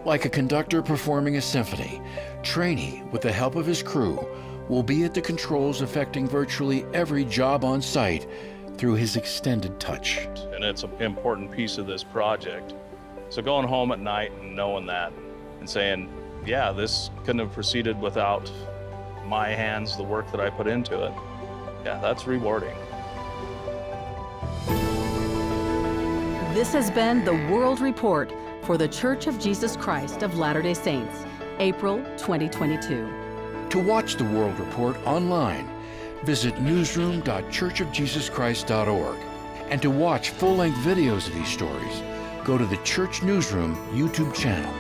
Like a conductor performing a symphony, Trainee, with the help of his crew, will be at the controls affecting virtually every job on site through his extended touch. And it's an important piece of this project. So going home at night and knowing that and saying, "Yeah, this couldn't have proceeded without my hands, the work that I put into it." Yeah, that's rewarding. This has been the World Report for The Church of Jesus Christ of Latter-day Saints, April twenty twenty-two. To watch the World Report online, visit newsroom dot church of jesus christ dot org. And to watch full-length videos of these stories, go to the Church Newsroom YouTube channel.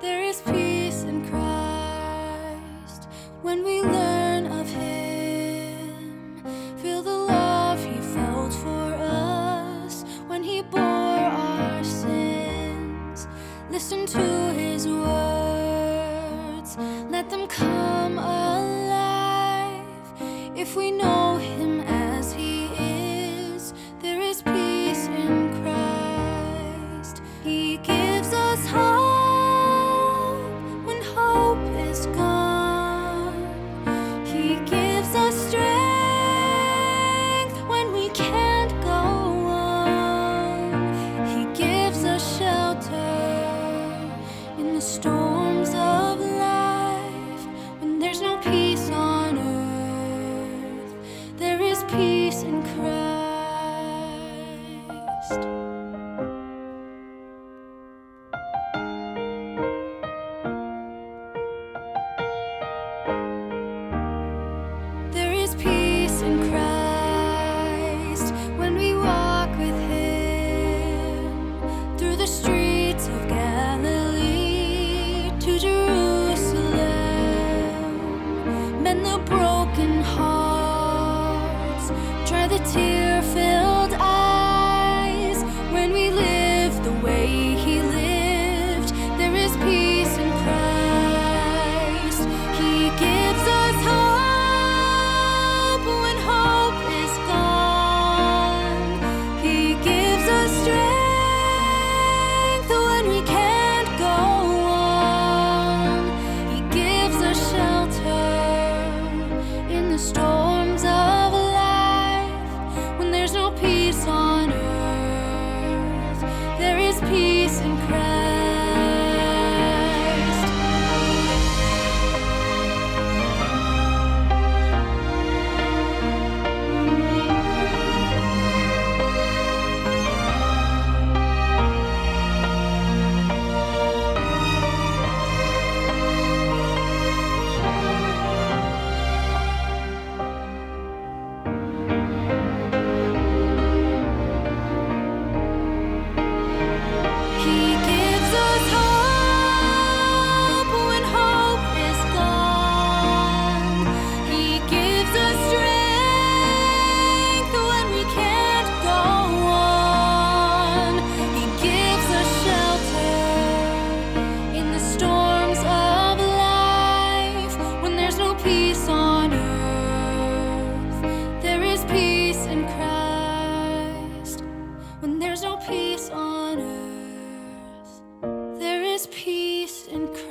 There is peace in Christ when we learn of him. Feel the love he felt for us when he bore our sins. Listen to his words, let them come alive. If we know him as he is, there is peace in Christ. He gives us hope when hope is gone. He gives us strength when we can't go on. He gives us shelter in the storms of life. When there's no peace on earth, there is peace in Christ. There is peace in Christ when we To Jerusalem, mend the broken hearts, dry the tear-filled eyes. When we live the way he lived, there is peace in Christ. He gives us hope when hope is gone. He gives us strength when we can't go on. He gives us shelter in the storms of life. When there's no peace on earth, there is peace in Christ. He gives us hope when hope is gone. He gives us strength when we can't go on. He gives us shelter in the storms of life. When there's no peace on earth, there is peace in Christ. When there's no peace on earth, there is peace in Christ.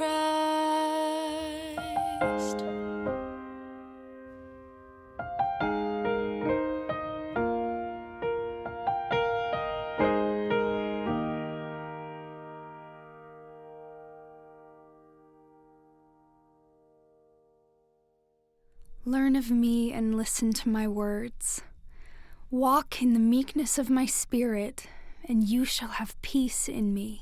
Learn of me and listen to my words. Walk in the meekness of my spirit, and you shall have peace in me.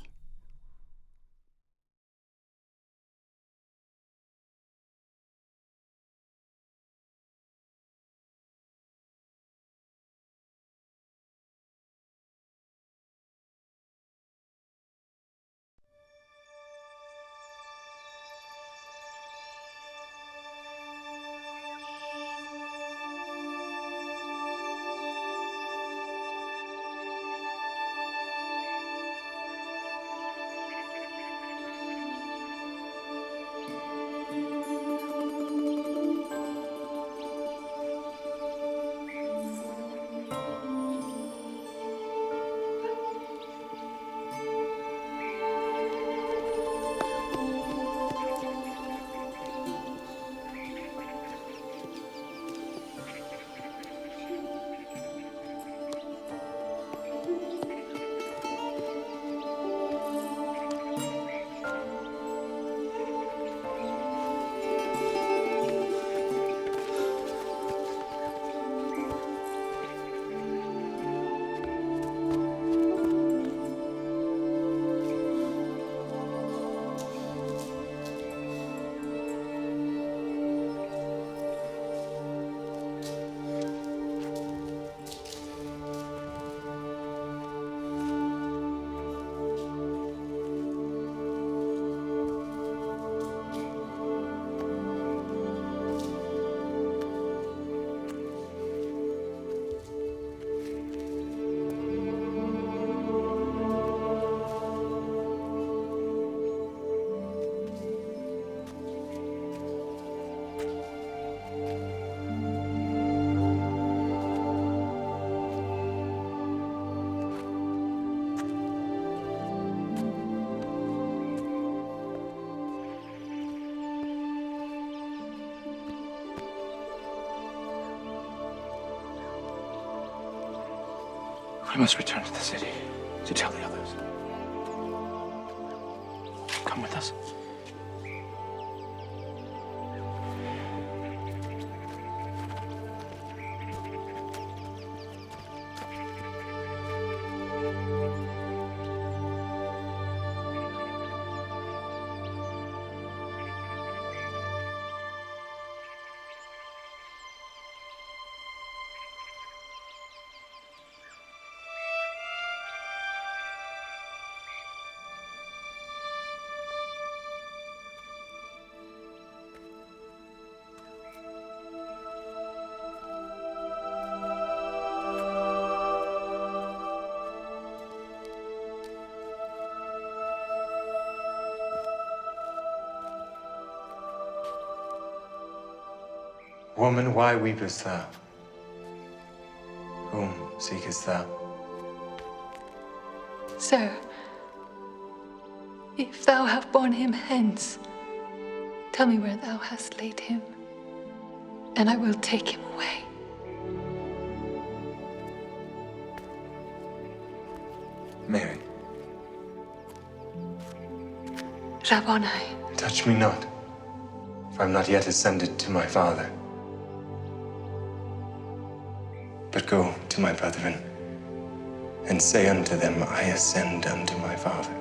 We must return to the city to tell the others. Come with us. Woman, why weepest thou? Whom seekest thou? Sir, if thou have borne him hence, tell me where thou hast laid him, and I will take him away. Mary. Rabboni. Touch me not, for I am not yet ascended to my Father. But go to my brethren, and say unto them, I ascend unto my Father,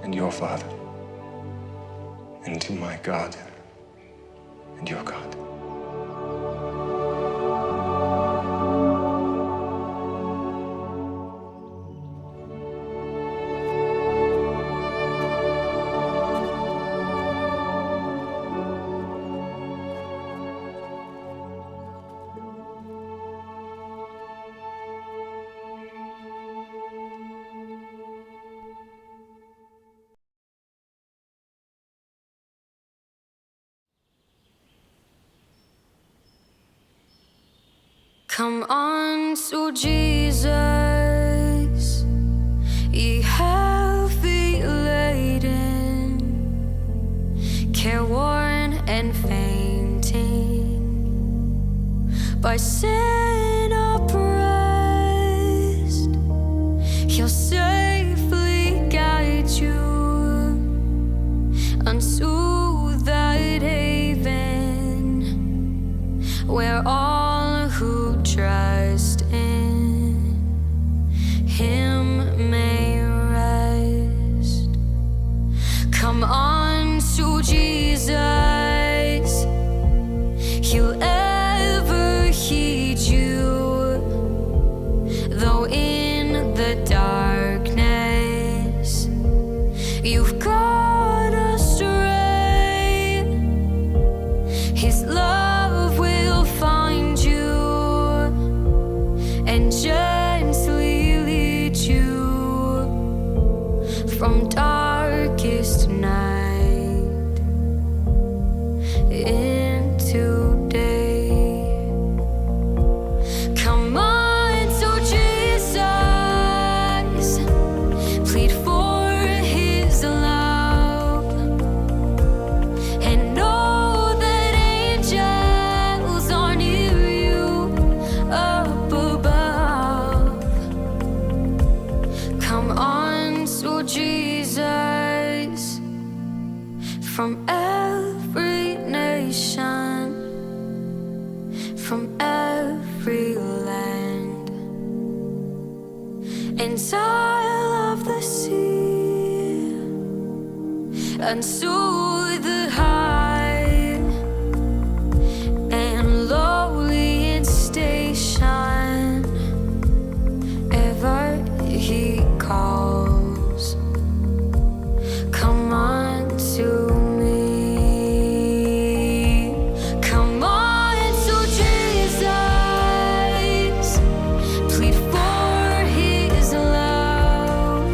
and your Father, and to my God, and your God. Come unto Jesus, ye heavy laden, careworn and fainting, by sin oppressed. He'll safely guide you unto that haven where all who trust in him may rest. Come unto Jesus, he'll ever heed you, though in the darkness you've gone astray. His love will find you and gently lead you from darkest night into day. Come unto Jesus, plead for his love, and know that angels are near you up above. Come unto Jesus from every nation, from every land, and isle of the sea, and to the high and lowly in station, ever he calls. Come unto me. Come unto Jesus. Plead for his love,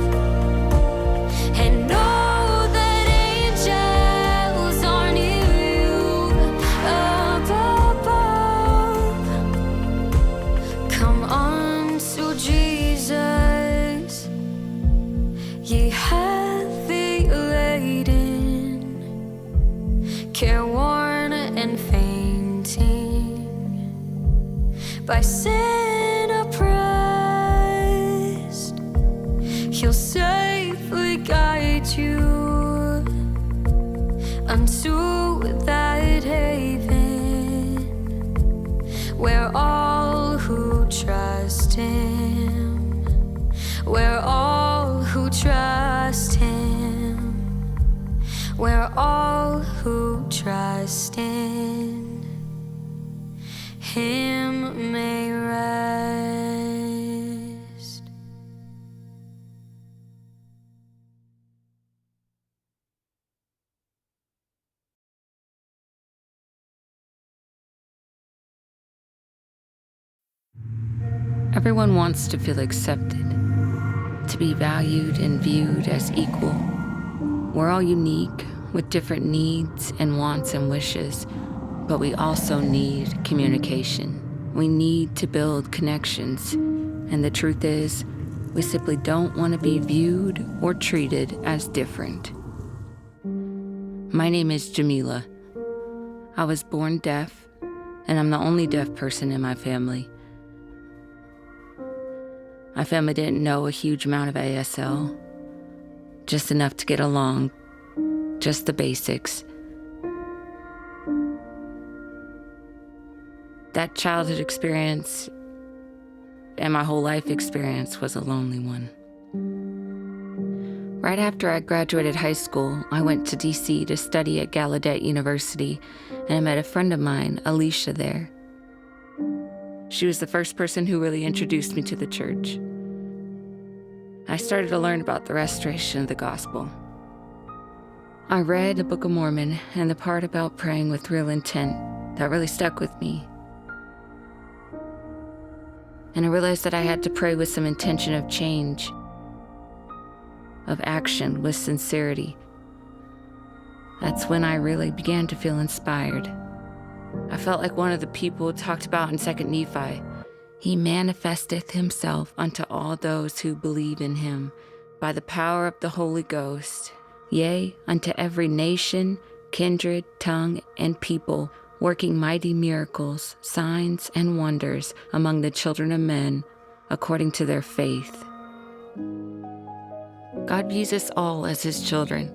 and know that angels are near you up above. Come unto Jesus, ye heavy laden, careworn and fainting, by sin oppressed. He'll safely guide you unto that haven where all who trust him, where all who trust him, where all who trust in him may rest. Everyone wants to feel accepted, to be valued and viewed as equal. We're all unique, with different needs and wants and wishes, But we also need communication. We need to build connections. And the truth is, we simply don't want to be viewed or treated as different. My name is Jamila. I was born deaf, and I'm the only deaf person in my family. My family didn't know a huge amount of A S L, just enough to get along, just the basics. That childhood experience and my whole life experience was a lonely one. Right after I graduated high school, I went to D C to study at Gallaudet University, and I met a friend of mine, Alicia, there. She was the first person who really introduced me to the church. I started to learn about the restoration of the gospel. I read the Book of Mormon and the part about praying with real intent. That really stuck with me. And I realized that I had to pray with some intention of change, of action, with sincerity. That's when I really began to feel inspired. I felt like one of the people talked about in Second Nephi. He manifesteth himself unto all those who believe in him by the power of the Holy Ghost, yea, unto every nation, kindred, tongue, and people, working mighty miracles, signs, and wonders among the children of men, according to their faith. God views us all as his children.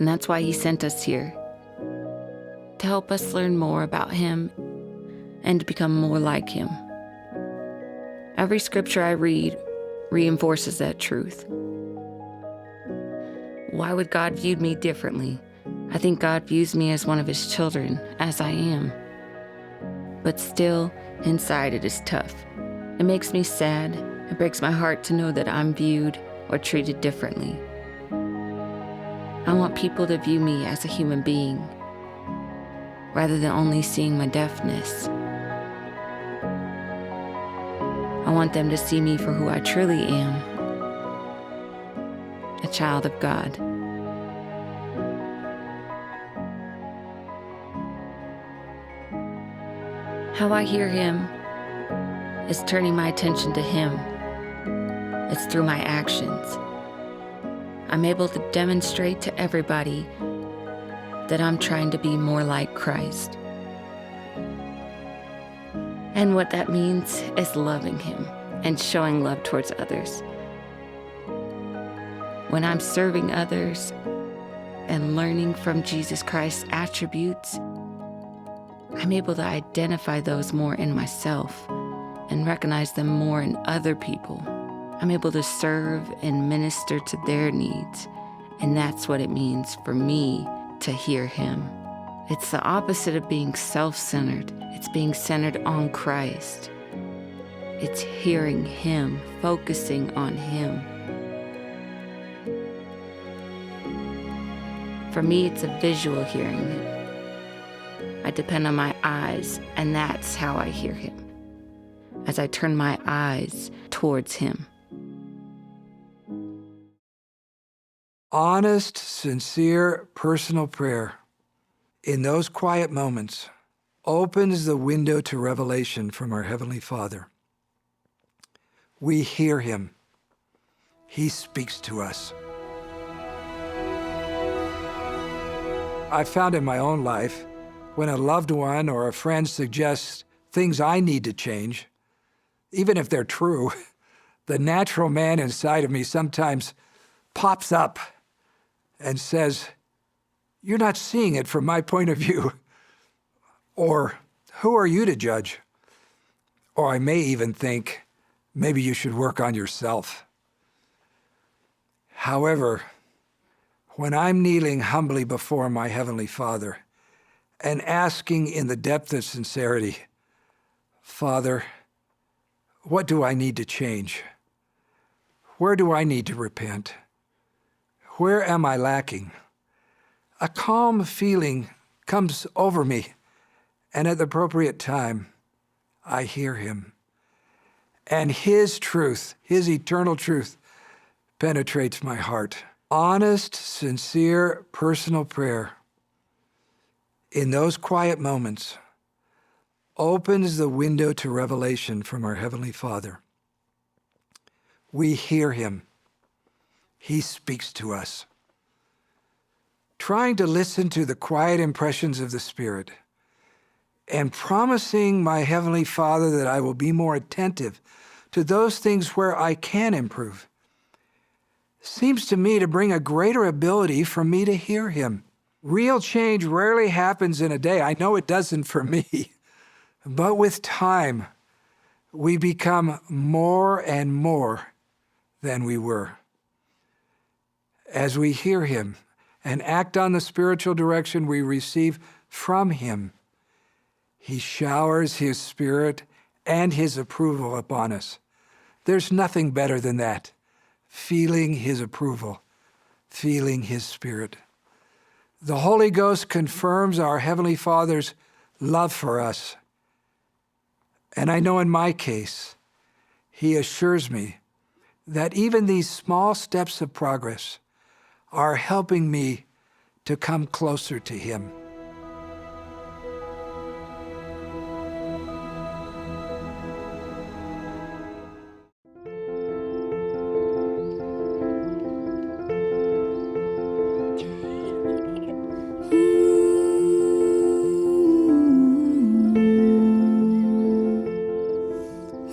And that's why he sent us here, to help us learn more about him and to become more like him. Every scripture I read reinforces that truth. Why would God view me differently? I think God views me as one of his children, as I am. But still, inside it is tough. It makes me sad. It breaks my heart to know that I'm viewed or treated differently. I want people to view me as a human being, rather than only seeing my deafness. I want them to see me for who I truly am, a child of God. How I hear him is turning my attention to him. It's through my actions. I'm able to demonstrate to everybody that I'm trying to be more like Christ. And what that means is loving him and showing love towards others. When I'm serving others and learning from Jesus Christ's attributes, I'm able to identify those more in myself and recognize them more in other people. I'm able to serve and minister to their needs. And that's what it means for me to hear him. It's the opposite of being self-centered. It's being centered on Christ. It's hearing him, focusing on him. For me, it's a visual hearing. I depend on my eyes, and that's how I hear him, as I turn my eyes towards him. Honest, sincere, personal prayer in those quiet moments opens the window to revelation from our Heavenly Father. We hear him. He speaks to us. I've found in my own life, when a loved one or a friend suggests things I need to change, even if they're true, the natural man inside of me sometimes pops up and says, "You're not seeing it from my point of view." Or, "Who are you to judge?" Or I may even think, "Maybe you should work on yourself." However, when I'm kneeling humbly before my Heavenly Father and asking in the depth of sincerity, "Father, what do I need to change? Where do I need to repent? Where am I lacking?" A calm feeling comes over me, and at the appropriate time, I hear him. And his truth, his eternal truth, penetrates my heart. Honest, sincere, personal prayer in those quiet moments, opens the window to revelation from our Heavenly Father. We hear him. He speaks to us. Trying to listen to the quiet impressions of the Spirit and promising my Heavenly Father that I will be more attentive to those things where I can improve seems to me to bring a greater ability for me to hear him. Real change rarely happens in a day. I know it doesn't for me. But with time, we become more and more than we were. As we hear him and act on the spiritual direction we receive from him, he showers his Spirit and his approval upon us. There's nothing better than that, feeling his approval, feeling his Spirit. The Holy Ghost confirms our Heavenly Father's love for us. And I know in my case, he assures me that even these small steps of progress are helping me to come closer to him.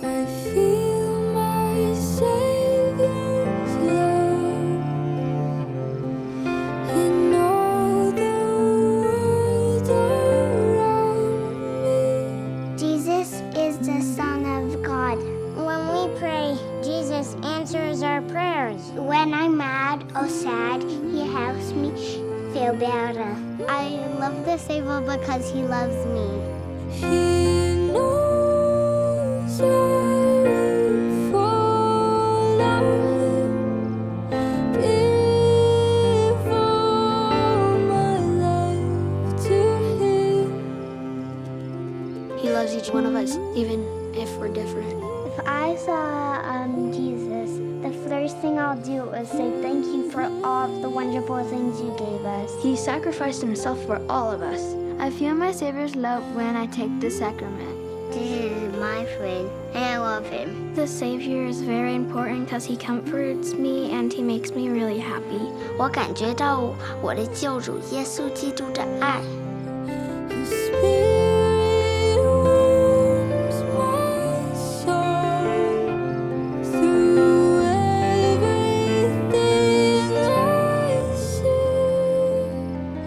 I feel my Savior's love in all the world around me. Jesus is the Son of God. When we pray, Jesus answers our prayers. When I'm mad or sad, he helps me feel better. I love the Savior because he loves me. He knows I will follow him. Give all my life to him. He loves each one of us, even if we're different. If I saw, um, Jesus, the first thing I'll do is say thank you for all the wonderful things you gave us. He sacrificed himself for all of us. I feel my Savior's love when I take the sacrament. Jesus is my friend, and I love him. The Savior is very important 'cause he comforts me and he makes me really happy. 我感觉到我的救主耶稣基督的爱。 His Spirit warms my soul through everything I see.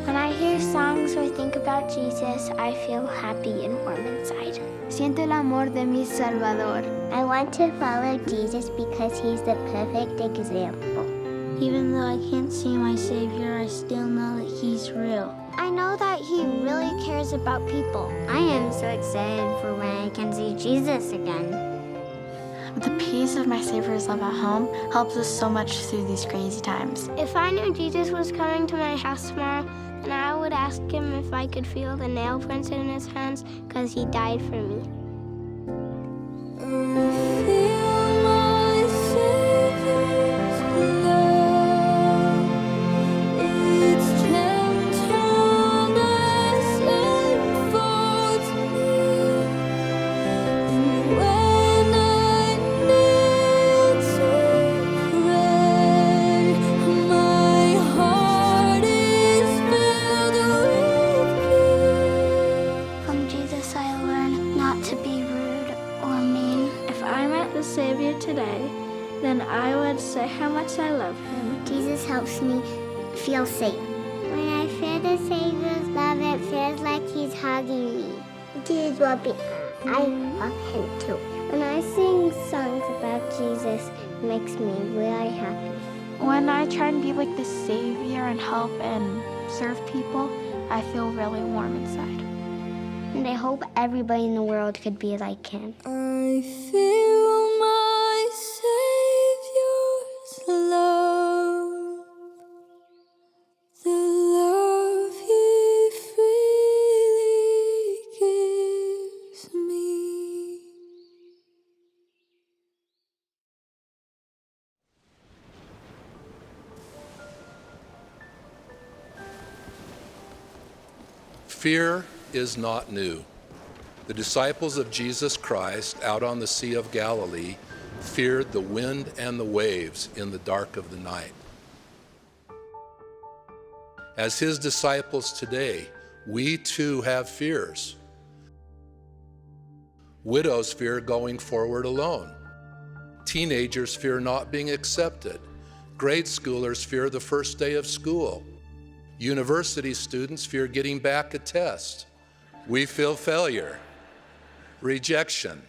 When I hear songs or think about Jesus, I feel happy and warm inside. Siento el amor de mi Salvador. I want to follow Jesus because he's the perfect example. Even though I can't see my Savior, I still know that he's real. I know that he really cares about people. I am so excited for when I can see Jesus again. The peace of my Savior's love at home helps us so much through these crazy times. If I knew Jesus was coming to my house tomorrow, then I would ask him if I could feel the nail prints in his hands, 'cause he died for me. I feel my Savior's love. Its gentleness enfolds me. And when I kneel to pray, my heart is filled with peace. From Jesus I learn not to be rude or mean. If I met the Savior today, then I would say how much I love him. Jesus helps me feel safe. When I feel the Savior's love, it feels like he's hugging me. Jesus will be, I love him too. When I sing songs about Jesus, it makes me really happy. When I try and be like the Savior and help and serve people, I feel really warm inside. And I hope everybody in the world could be like him. I feel my Savior's love, the love he freely gives me. Fear is not new. The disciples of Jesus Christ out on the Sea of Galilee feared the wind and the waves in the dark of the night. As his disciples today, we too have fears. Widows fear going forward alone. Teenagers fear not being accepted. Grade schoolers fear the first day of school. University students fear getting back a test. We feel failure, rejection,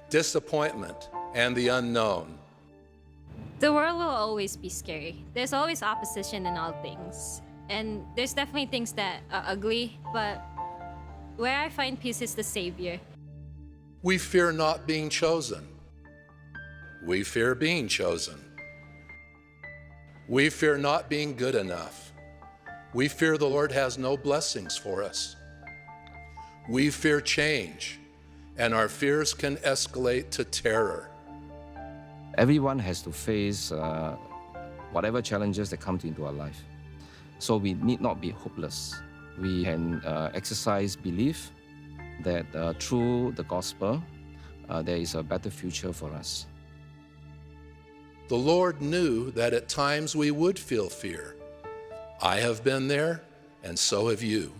disappointment, and the unknown. The world will always be scary. There's always opposition in all things. And there's definitely things that are ugly, but where I find peace is the Savior. We fear not being chosen. We fear being chosen. We fear not being good enough. We fear the Lord has no blessings for us. We fear change, and our fears can escalate to terror. Everyone has to face, uh, whatever challenges that come into our life. So we need not be hopeless. We can, uh, exercise belief that, uh, through the gospel, uh, there is a better future for us. The Lord knew that at times we would feel fear. I have been there, and so have you,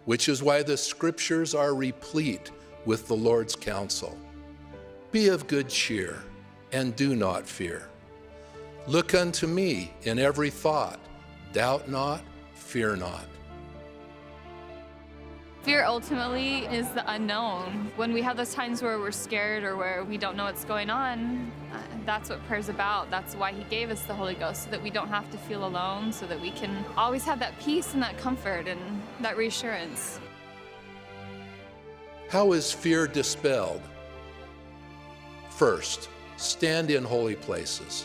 which is why the scriptures are replete with the Lord's counsel. Be of good cheer, and do not fear. Look unto me in every thought. Doubt not, fear not. Fear ultimately is the unknown. When we have those times where we're scared or where we don't know what's going on, uh, that's what prayer's about. That's why he gave us the Holy Ghost, so that we don't have to feel alone, so that we can always have that peace and that comfort and that reassurance. How is fear dispelled? First, stand in holy places.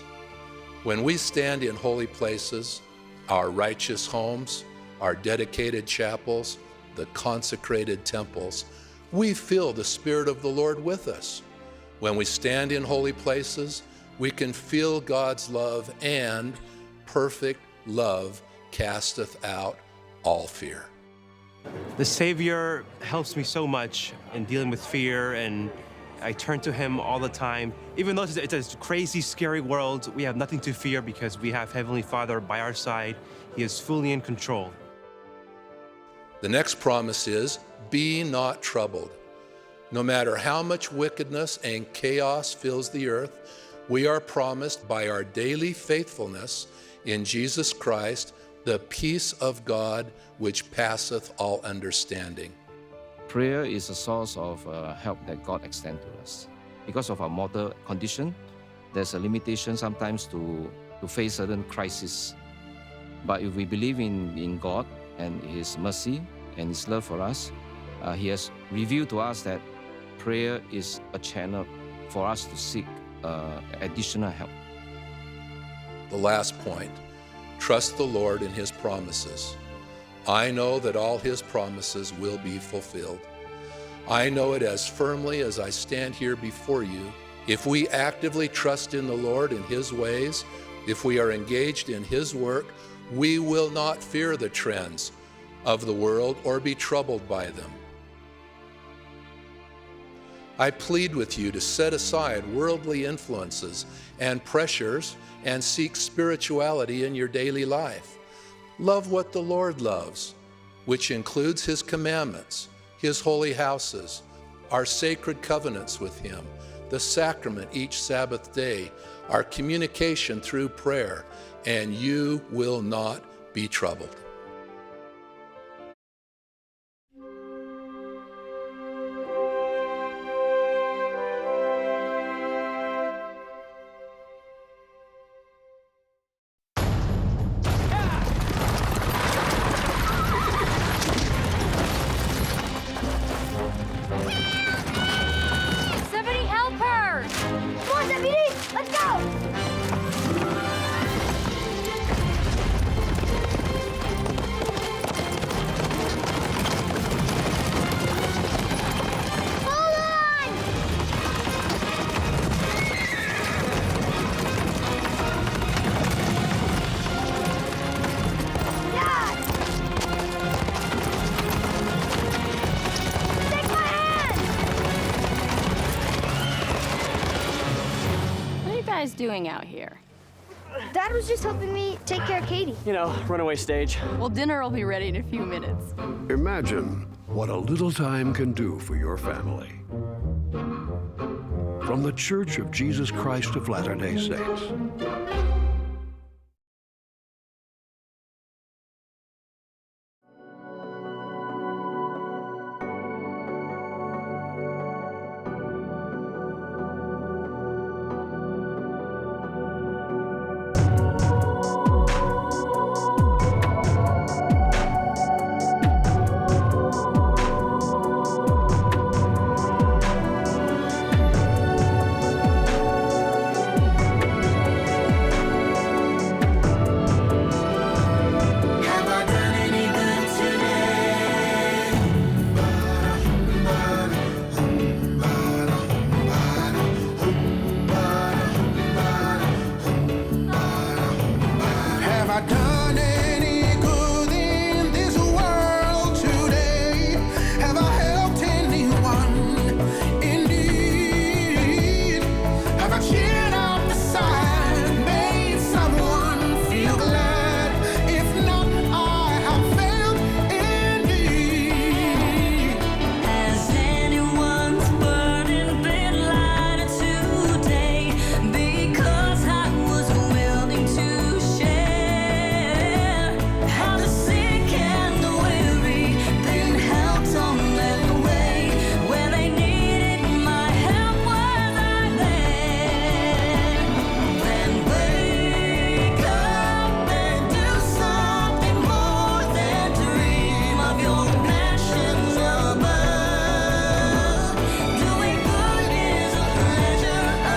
When we stand in holy places, our righteous homes, our dedicated chapels, the consecrated temples, we feel the Spirit of the Lord with us. When we stand in holy places, we can feel God's love, and perfect love casteth out all fear. The Savior helps me so much in dealing with fear, and I turn to him all the time. Even though it's, it's a crazy, scary world, we have nothing to fear because we have Heavenly Father by our side. He is fully in control. The next promise is, be not troubled. No matter how much wickedness and chaos fills the earth, we are promised by our daily faithfulness in Jesus Christ the peace of God which passeth all understanding. Prayer is a source of, uh, help that God extends to us. Because of our mortal condition, there's a limitation sometimes to, to face certain crisis. But if we believe in, in God and His mercy and His love for us, uh, He has revealed to us that prayer is a channel for us to seek, uh, additional help. The last point, trust the Lord in His promises. I know that all His promises will be fulfilled. I know it as firmly as I stand here before you. If we actively trust in the Lord and His ways, if we are engaged in His work, we will not fear the trends of the world or be troubled by them. I plead with you to set aside worldly influences and pressures and seek spirituality in your daily life. Love what the Lord loves, which includes His commandments, His holy houses, our sacred covenants with Him, the sacrament each Sabbath day, our communication through prayer, and you will not be troubled. Somebody help her! Come on, deputy! Let's go! guys doing out here? Dad was just helping me take care of Katie. You know, runaway stage. Well, dinner will be ready in a few minutes. Imagine what a little time can do for your family. From The Church of Jesus Christ of Latter-day Saints. Have I done any good in this world today? Have I helped anyone in need? Have I cheered up the sad, made someone feel glad? If not, I have failed indeed. Has anyone's burden been lightened today? Because I was willing to share. Have the sick and the weary been helped on their way? Where they needed my help, was I there? Then wake up and do something more than dream of your mansions above. Doing good is a pleasure, a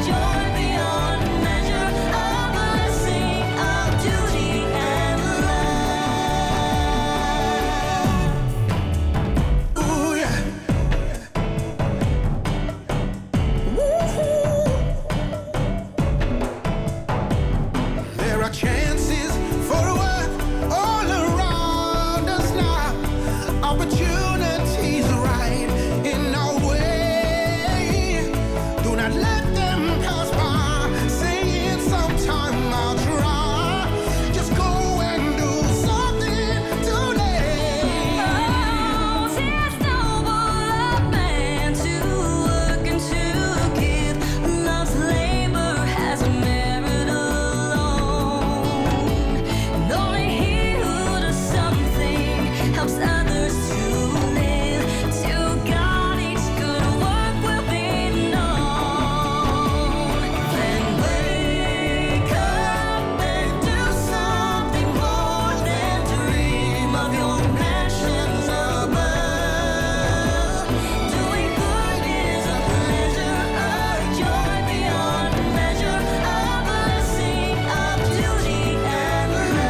joy beyond measure, a blessing of duty and love. Ooh, yeah. Woohoo! There are chances for work all around us now. Opportunities right in our way. Do not let them pass by, saying, "Sometime I'll try." Just go and do something today. Oh, it's noble of man to work and to give. Love's labor has a merit alone. And only he who does something helps others to live. To God each good work will be known. Then wake up and do something more than dream of your mansions above. Doing good is a pleasure, a joy beyond measure, a blessing of duty and love. Wake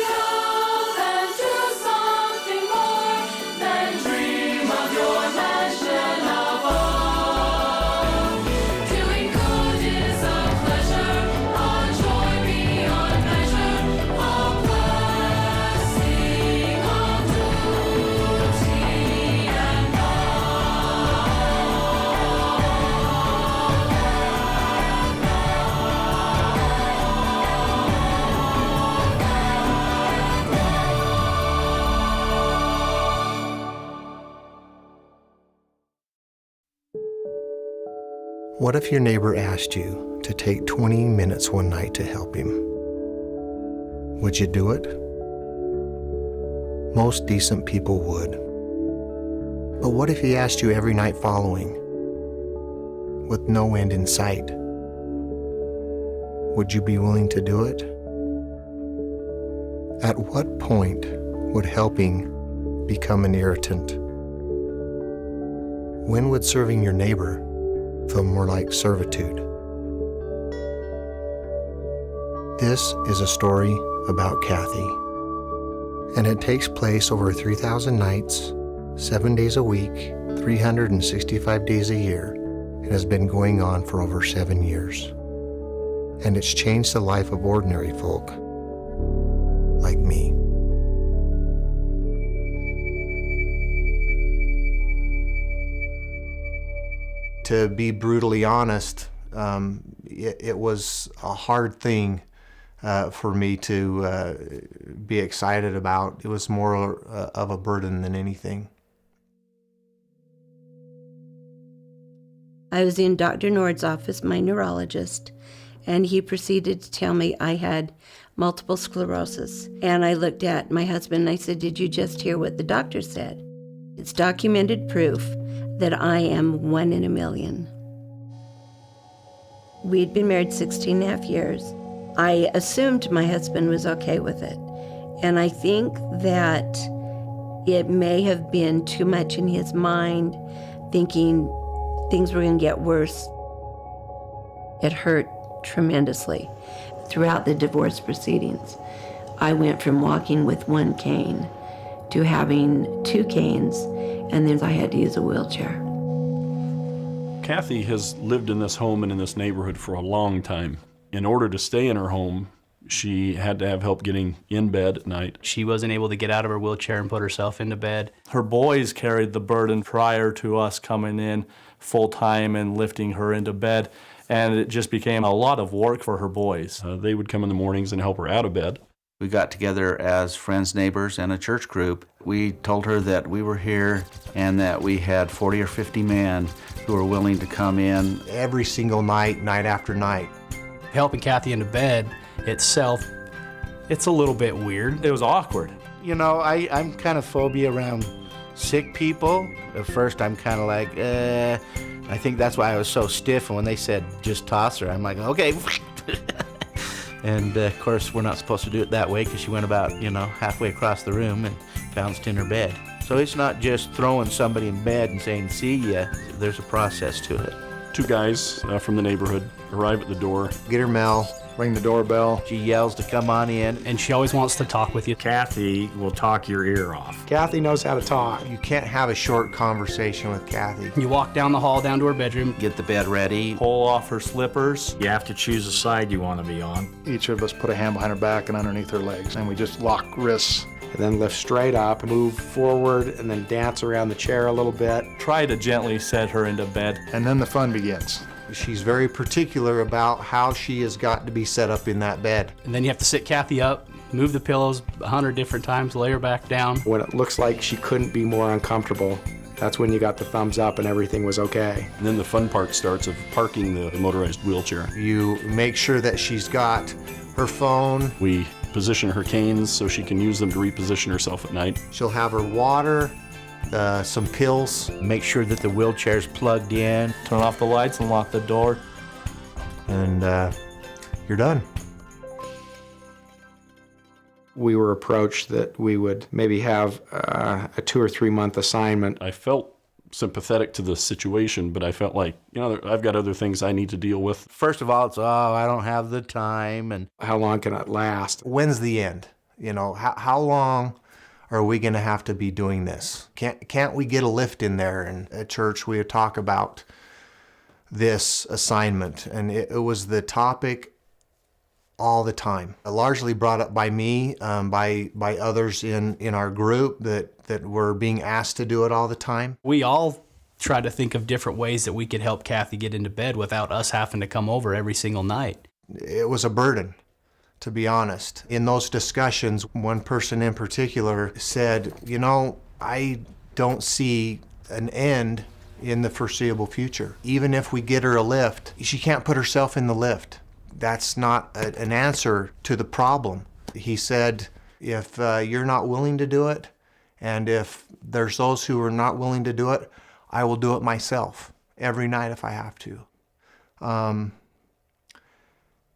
up and do something more than dream of your mansion above. Doing good is a pleasure, a joy beyond measure, a blessing of duty and love. What if your neighbor asked you to take twenty minutes one night to help him? Would you do it? Most decent people would. But what if he asked you every night following, with no end in sight? Would you be willing to do it? At what point would helping become an irritant? When would serving your neighbor feel more like servitude? This is a story about Kathy, and it takes place over three thousand nights, seven days a week, three hundred and sixty-five days a year, and has been going on for over seven years. And it's changed the life of ordinary folk. To be brutally honest, um, it, it was a hard thing uh, for me to uh, be excited about. It was more uh, of a burden than anything. I was in Doctor Nord's office, my neurologist, and he proceeded to tell me I had multiple sclerosis. And I looked at my husband and I said, "Did you just hear what the doctor said?" It's documented proof that I am one in a million. We'd been married sixteen and a half years. I assumed my husband was okay with it. And I think that it may have been too much in his mind, thinking things were going to get worse. It hurt tremendously. Throughout the divorce proceedings, I went from walking with one cane to having two canes, and then I had to use a wheelchair. Kathy has lived in this home and in this neighborhood for a long time. In order to stay in her home, she had to have help getting in bed at night. She wasn't able to get out of her wheelchair and put herself into bed. Her boys carried the burden prior to us coming in full time and lifting her into bed, and it just became a lot of work for her boys. Uh, they would come in the mornings and help her out of bed. We got together as friends, neighbors, and a church group. We told her that we were here and that we had forty or fifty men who were willing to come in. Every single night, night after night. Helping Kathy into bed itself, it's a little bit weird. It was awkward. You know, I, I'm kind of phobia around sick people. At first, I'm kind of like, eh. I think that's why I was so stiff. And when they said, "Just toss her," I'm like, "Okay." And uh, of course, we're not supposed to do it that way because she went about, you know, halfway across the room and bounced in her bed. So it's not just throwing somebody in bed and saying, "See ya." There's a process to it. Two guys uh, from the neighborhood arrive at the door. Get her mail, ring the doorbell. She yells to come on in. And she always wants to talk with you. Kathy will talk your ear off. Kathy knows how to talk. You can't have a short conversation with Kathy. You walk down the hall, down to her bedroom. Get the bed ready. Pull off her slippers. You have to choose a side you want to be on. Each of us put a hand behind her back and underneath her legs, and we just lock wrists. And then lift straight up, move forward, and then dance around the chair a little bit. Try to gently set her into bed. And then the fun begins. She's very particular about how she has got to be set up in that bed. And then you have to sit Kathy up, move the pillows a hundred different times, lay her back down. When it looks like she couldn't be more uncomfortable, that's when you got the thumbs up and everything was okay. And then the fun part starts of parking the motorized wheelchair. You make sure that she's got her phone. We position her canes so she can use them to reposition herself at night. She'll have her water, uh, some pills. Make sure that the wheelchair's plugged in. Turn off the lights and lock the door. And uh, you're done. We were approached that we would maybe have uh, a two or three month assignment. I felt sympathetic to the situation, but I felt like, you know, I've got other things I need to deal with. First of all, it's, "Oh, I don't have the time," and, "How long can it last?" When's the end? You know, how, how long are we going to have to be doing this? Can't, can't we get a lift in there? And at church, we would talk about this assignment, and it, it was the topic all the time. Largely brought up by me, um, by, by others in, in our group that, that were being asked to do it all the time. We all try to think of different ways that we could help Kathy get into bed without us having to come over every single night. It was a burden, to be honest. In those discussions, one person in particular said, "You know, I don't see an end in the foreseeable future. Even if we get her a lift, she can't put herself in the lift. That's not a, an answer to the problem." He said, "If uh, you're not willing to do it, and if there's those who are not willing to do it, I will do it myself every night if I have to." Um,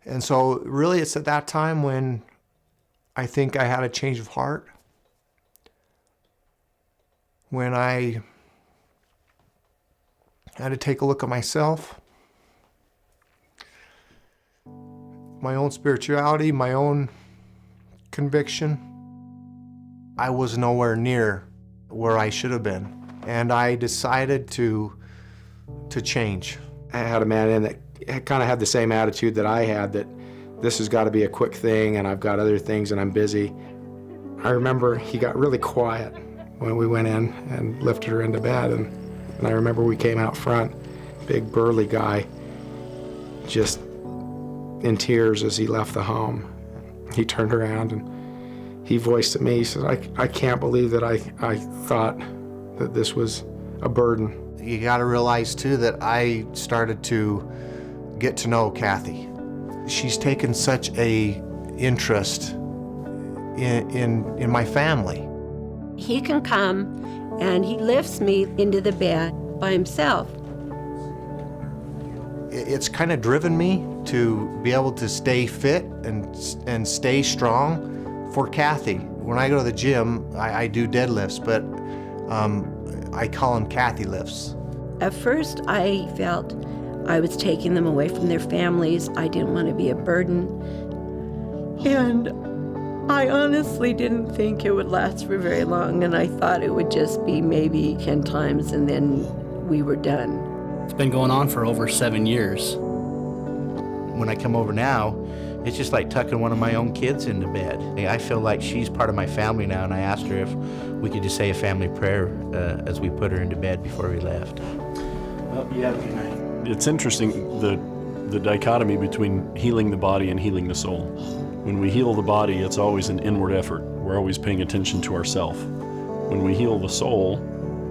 and so, really, it's at that time when I think I had a change of heart, when I had to take a look at myself, my own spirituality, my own conviction. I was nowhere near where I should have been, and I decided to to change. I had a man in that kind of had the same attitude that I had, that this has got to be a quick thing and I've got other things and I'm busy. I remember he got really quiet when we went in and lifted her into bed, and, and I remember we came out front. big burly guy, just in tears as he left the home. He turned around and he voiced to me, he said, "I, I can't believe that I, I thought that this was a burden." You gotta realize, too, that I started to get to know Kathy. She's taken such a interest in, in, in my family. He can come and he lifts me into the bed by himself. I-, it's kinda driven me to be able to stay fit and, and stay strong for Kathy. When I go to the gym, I, I do deadlifts, but, um, I call 'em Kathy lifts. At first, I felt I was taking them away from their families. I didn't want to be a burden. And I honestly didn't think it would last for very long, and I thought it would just be maybe ten times, and then we were done. It's been going on for over seven years. When I come over now, it's just like tucking one of my own kids into bed. I feel like she's part of my family now, and I asked her if we could just say a family prayer, uh, as we put her into bed before we left. Well, you have a good night. It's interesting, the, the dichotomy between healing the body and healing the soul. When we heal the body, it's always an inward effort. We're always paying attention to ourself. When we heal the soul,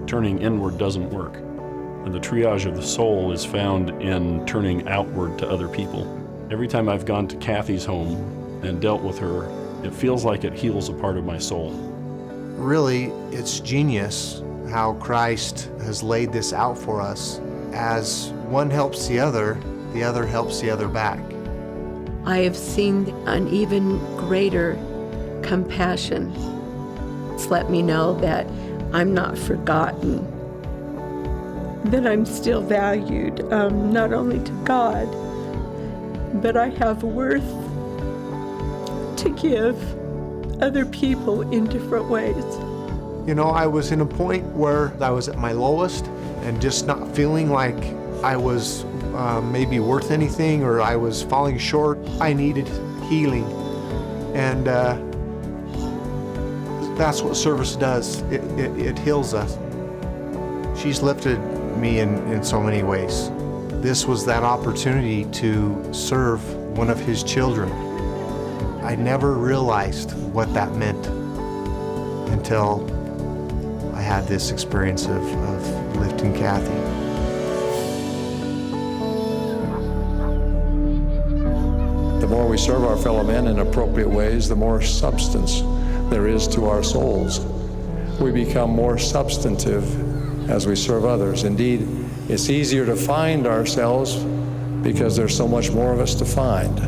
turning inward doesn't work. And the triage of the soul is found in turning outward to other people. Every time I've gone to Kathy's home and dealt with her, it feels like it heals a part of my soul. Really, it's genius how Christ has laid this out for us. As one helps the other, the other helps the other back. I have seen an even greater compassion. It's let me know that I'm not forgotten, that I'm still valued, um, not only to God, but I have worth to give other people in different ways. You know, I was in a point where I was at my lowest and just not feeling like I was, uh, maybe worth anything or I was falling short. I needed healing. And, uh, that's what service does. It, it, it heals us. She's lifted me in, in so many ways. This was that opportunity to serve one of his children. I never realized what that meant until I had this experience of, of lifting Kathy. The more we serve our fellow men in appropriate ways, the more substance there is to our souls. We become more substantive as we serve others. Indeed, it's easier to find ourselves because there's so much more of us to find.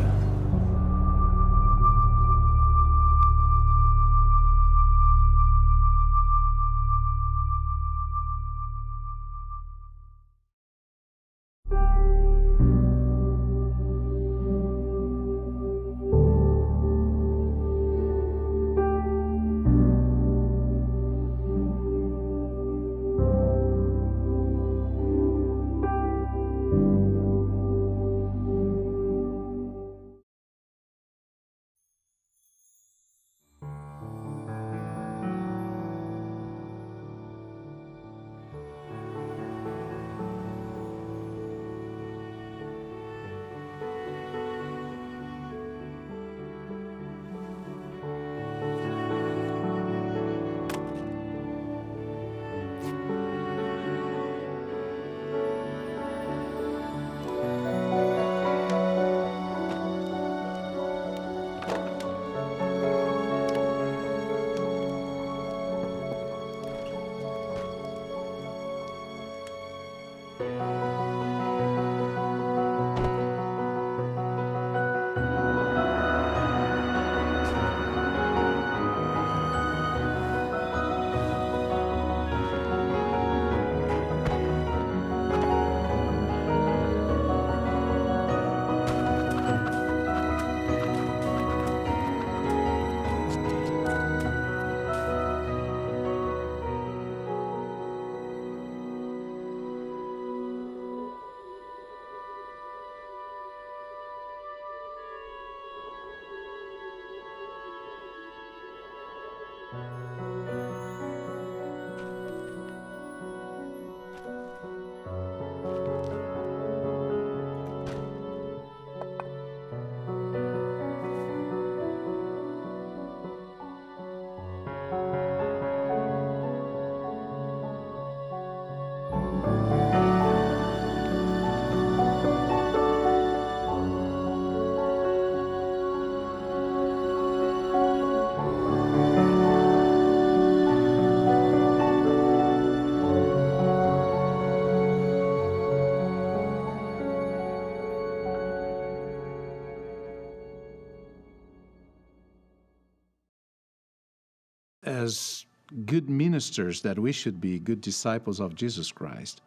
As good ministers that we should be, good disciples of Jesus Christ,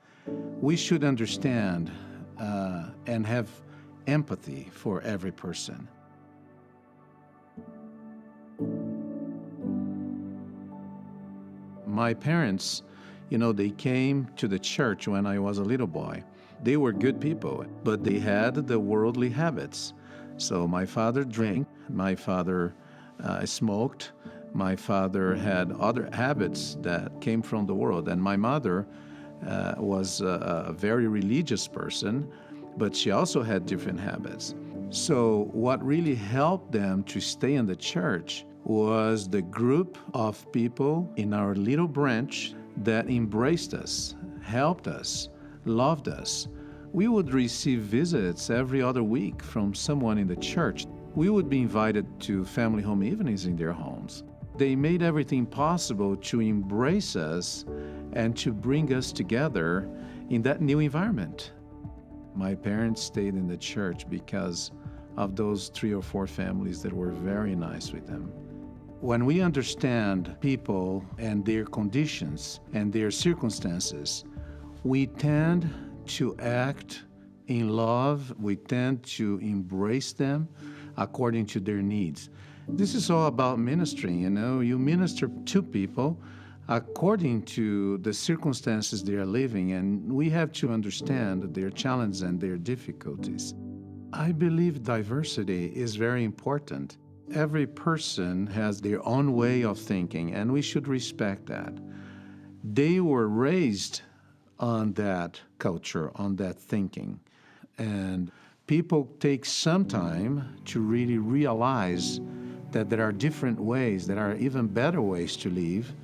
we should understand, uh, and have empathy for every person. My parents, you know, they came to the church when I was a little boy. They were good people, but they had the worldly habits. So my father drank, my father, uh, smoked, my father had other habits that came from the world, and my mother, uh, was a, a very religious person, but she also had different habits. So what really helped them to stay in the church was the group of people in our little branch that embraced us, helped us, loved us. We would receive visits every other week from someone in the church. We would be invited to family home evenings in their homes. They made everything possible to embrace us and to bring us together in that new environment. My parents stayed in the church because of those three or four families that were very nice with them. When we understand people and their conditions and their circumstances, we tend to act in love, we tend to embrace them according to their needs. This is all about ministry, you know, you minister to people according to the circumstances they are living, and we have to understand their challenges and their difficulties. I believe diversity is very important. Every person has their own way of thinking, and we should respect that. They were raised on that culture, on that thinking. And people take some time to really realize that there are different ways, there are even better ways to live.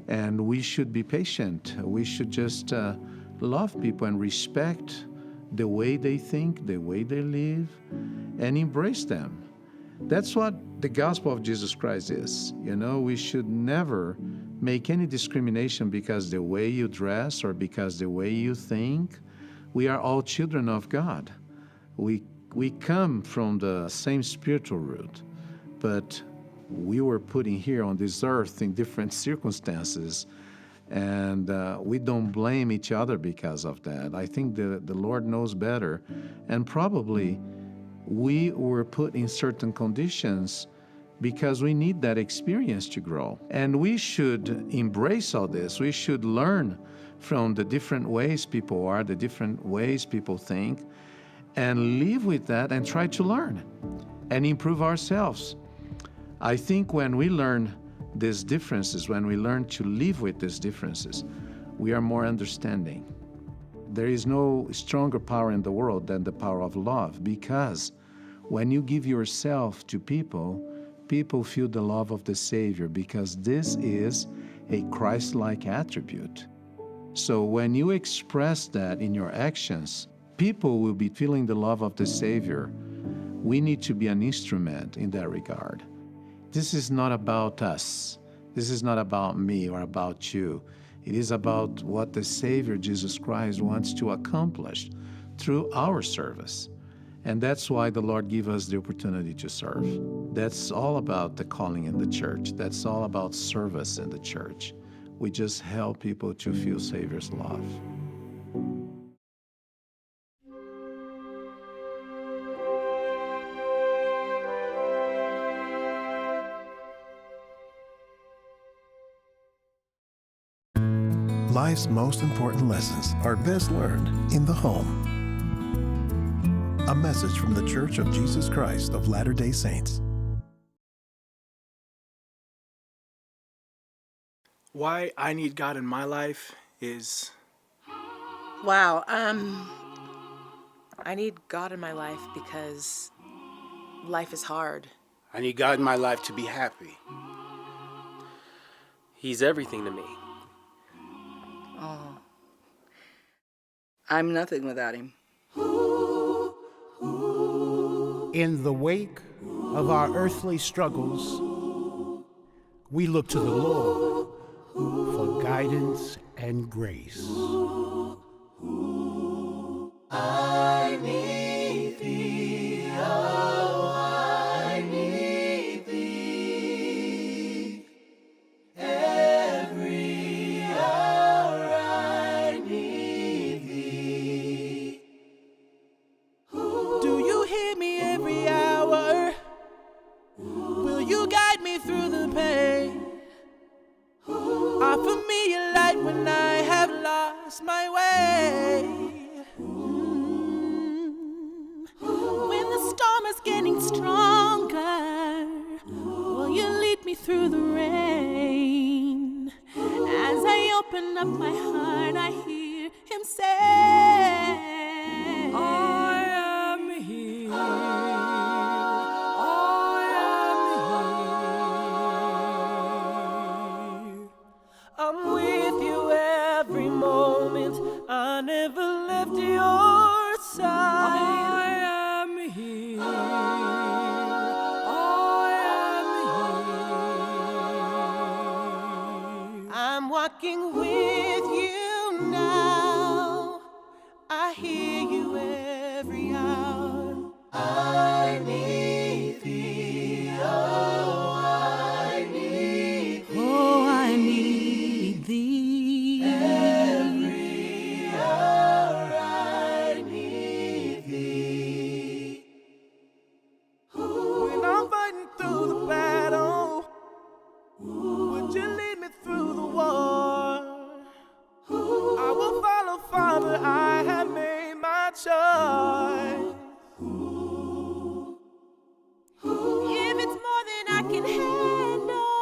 And we should be patient. We should just, uh, love people and respect the way they think, the way they live, and embrace them. That's what the gospel of Jesus Christ is. You know, we should never make any discrimination because the way you dress or because the way you think. We are all children of God. We, we come from the same spiritual root, but we were put in here on this earth in different circumstances, and, uh, we don't blame each other because of that. I think the, the Lord knows better, and probably we were put in certain conditions because we need that experience to grow. And we should embrace all this. We should learn from the different ways people are, the different ways people think, and live with that and try to learn and improve ourselves. I think when we learn these differences, when we learn to live with these differences, we are more understanding. There is no stronger power in the world than the power of love, because when you give yourself to people, people feel the love of the Savior, because this is a Christ-like attribute. So when you express that in your actions, people will be feeling the love of the Savior. We need to be an instrument in that regard. This is not about us. This is not about me or about you. It is about what the Savior Jesus Christ wants to accomplish through our service. And that's why the Lord give us the opportunity to serve. That's all about the calling in the church. That's all about service in the church. We just help people to feel Savior's love. Life's most important lessons are best learned in the home. A message from The Church of Jesus Christ of Latter-day Saints. Why I need God in my life is Wow, um, I need God in my life because life is hard. I need God in my life to be happy. He's everything to me. Oh. I'm nothing without him. In the wake of our earthly struggles, we look to the Lord for guidance and grace. I need thee, oh, I need thee. My heart, I hear him say, "I am here. I am here. I'm with you every moment. I never left your side. I am here. I am here. I'm walking with you now. I hear you every hour. I need thee. Oh, I need thee. Oh, I need thee. Every hour I need thee. When I'm fighting through the battle, would you lead me through the war? I will follow, Father, I have made my choice. If it's more than I can handle,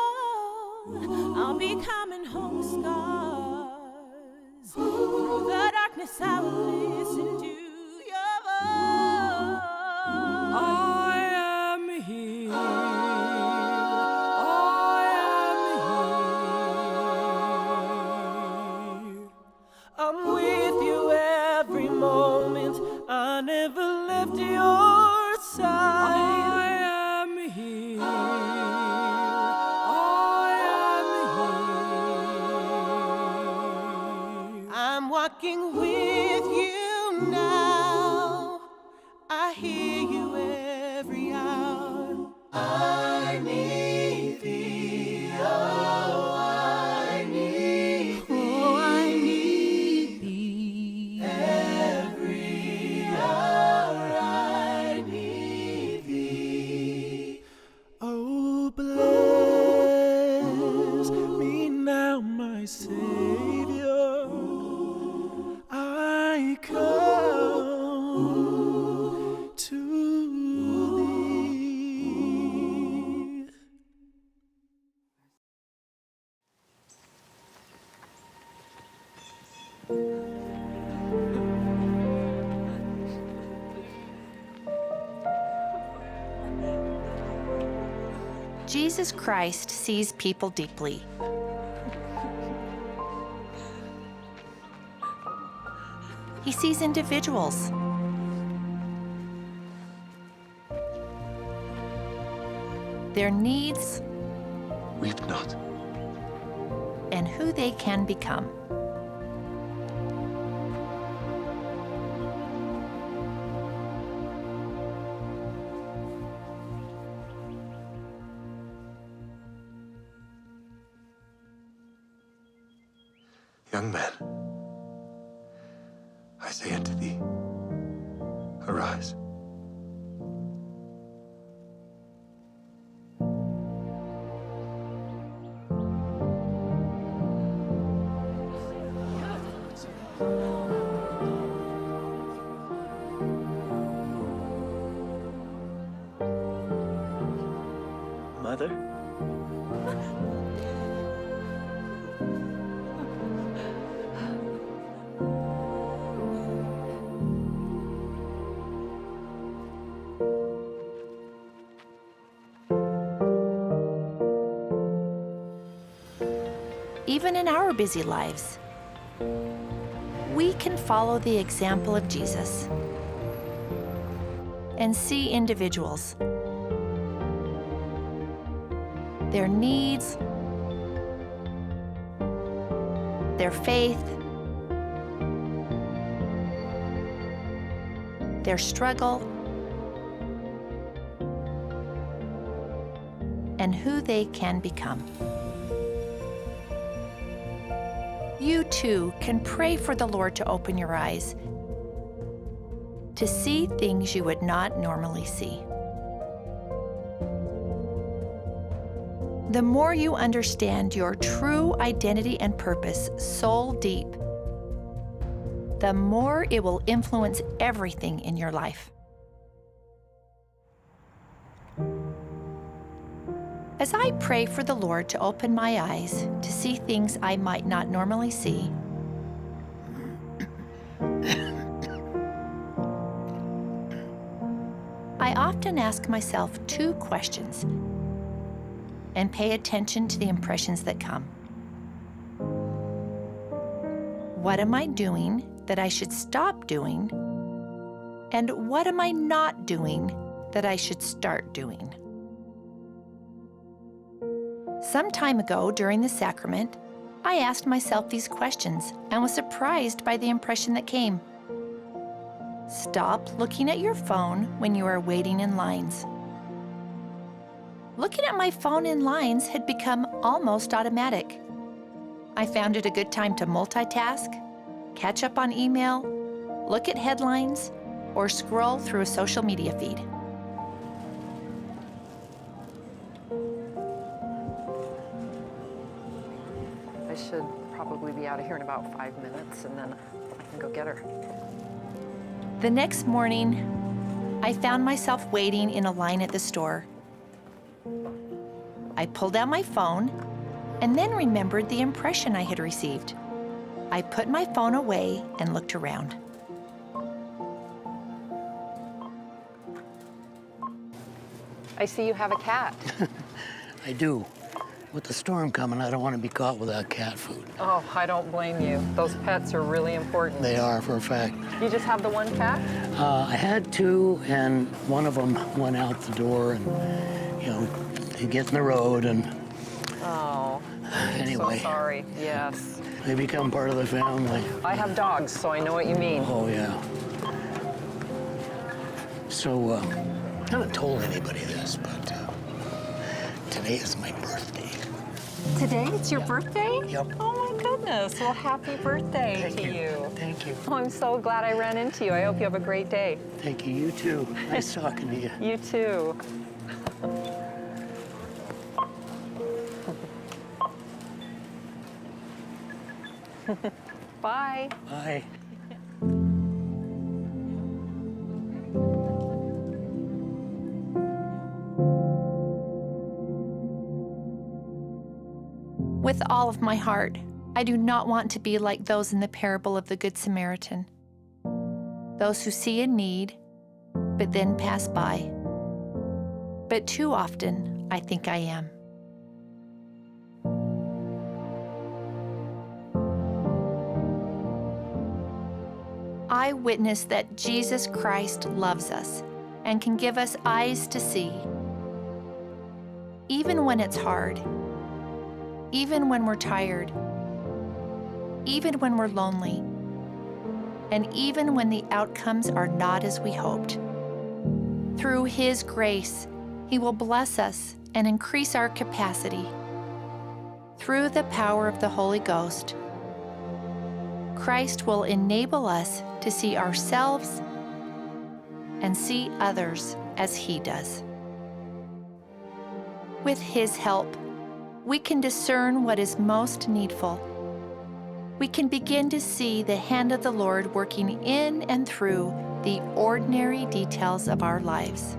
I'll be coming home with scars. Through the darkness, I will listen to your voice. I am here. I am here. I'm with you every moment. I never left your side. I am here. I am here. I'm walking with you now. I hear you every hour. I need thee, oh, I need thee. Oh, I need thee. Every hour I need thee. Oh, bless me now, my Savior. I come to thee. Jesus Christ sees people deeply. He sees individuals, their needs, weep not, and who they can become. Young man, I say unto thee, arise. Mother? Even in our busy lives, we can follow the example of Jesus and see individuals, their needs, their faith, their struggle, and who they can become. You too can pray for the Lord to open your eyes to see things you would not normally see. The more you understand your true identity and purpose, soul deep, the more it will influence everything in your life. As I pray for the Lord to open my eyes to see things I might not normally see, I often ask myself two questions and pay attention to the impressions that come. What am I doing that I should stop doing? And what am I not doing that I should start doing? Some time ago, during the sacrament, I asked myself these questions and was surprised by the impression that came. Stop looking at your phone when you are waiting in lines. Looking at my phone in lines had become almost automatic. I found it a good time to multitask, catch up on email, look at headlines, or scroll through a social media feed. I should probably be out of here in about five minutes, and then I can go get her. The next morning, I found myself waiting in a line at the store. I pulled out my phone and then remembered the impression I had received. I put my phone away and looked around. I see you have a cat. I do. With the storm coming, I don't want to be caught without cat food. Oh, I don't blame you. Those pets are really important. They are, for a fact. You just have the one cat? Uh, I had two, and one of them went out the door, and, you know, he gets in the road, and Oh, I'm so anyway. Sorry. Yes. They become part of the family. I have dogs, so I know what you mean. Oh, yeah. So, uh, I haven't told anybody this, but, uh, today is my birthday. Today it's your birthday? Yep. Oh my goodness. Well, happy birthday to you. Thank you. Oh, I'm so glad I ran into you. I hope you have a great day. Thank you. You too. Nice talking to you. You too. Bye. Bye. With all of my heart, I do not want to be like those in the parable of the Good Samaritan. Those who see a need, but then pass by. But too often, I think I am. I witness that Jesus Christ loves us and can give us eyes to see, even when it's hard, even when we're tired, even when we're lonely, and even when the outcomes are not as we hoped. Through His grace, He will bless us and increase our capacity. Through the power of the Holy Ghost, Christ will enable us to see ourselves and see others as He does. With His help, we can discern what is most needful. We can begin to see the hand of the Lord working in and through the ordinary details of our lives.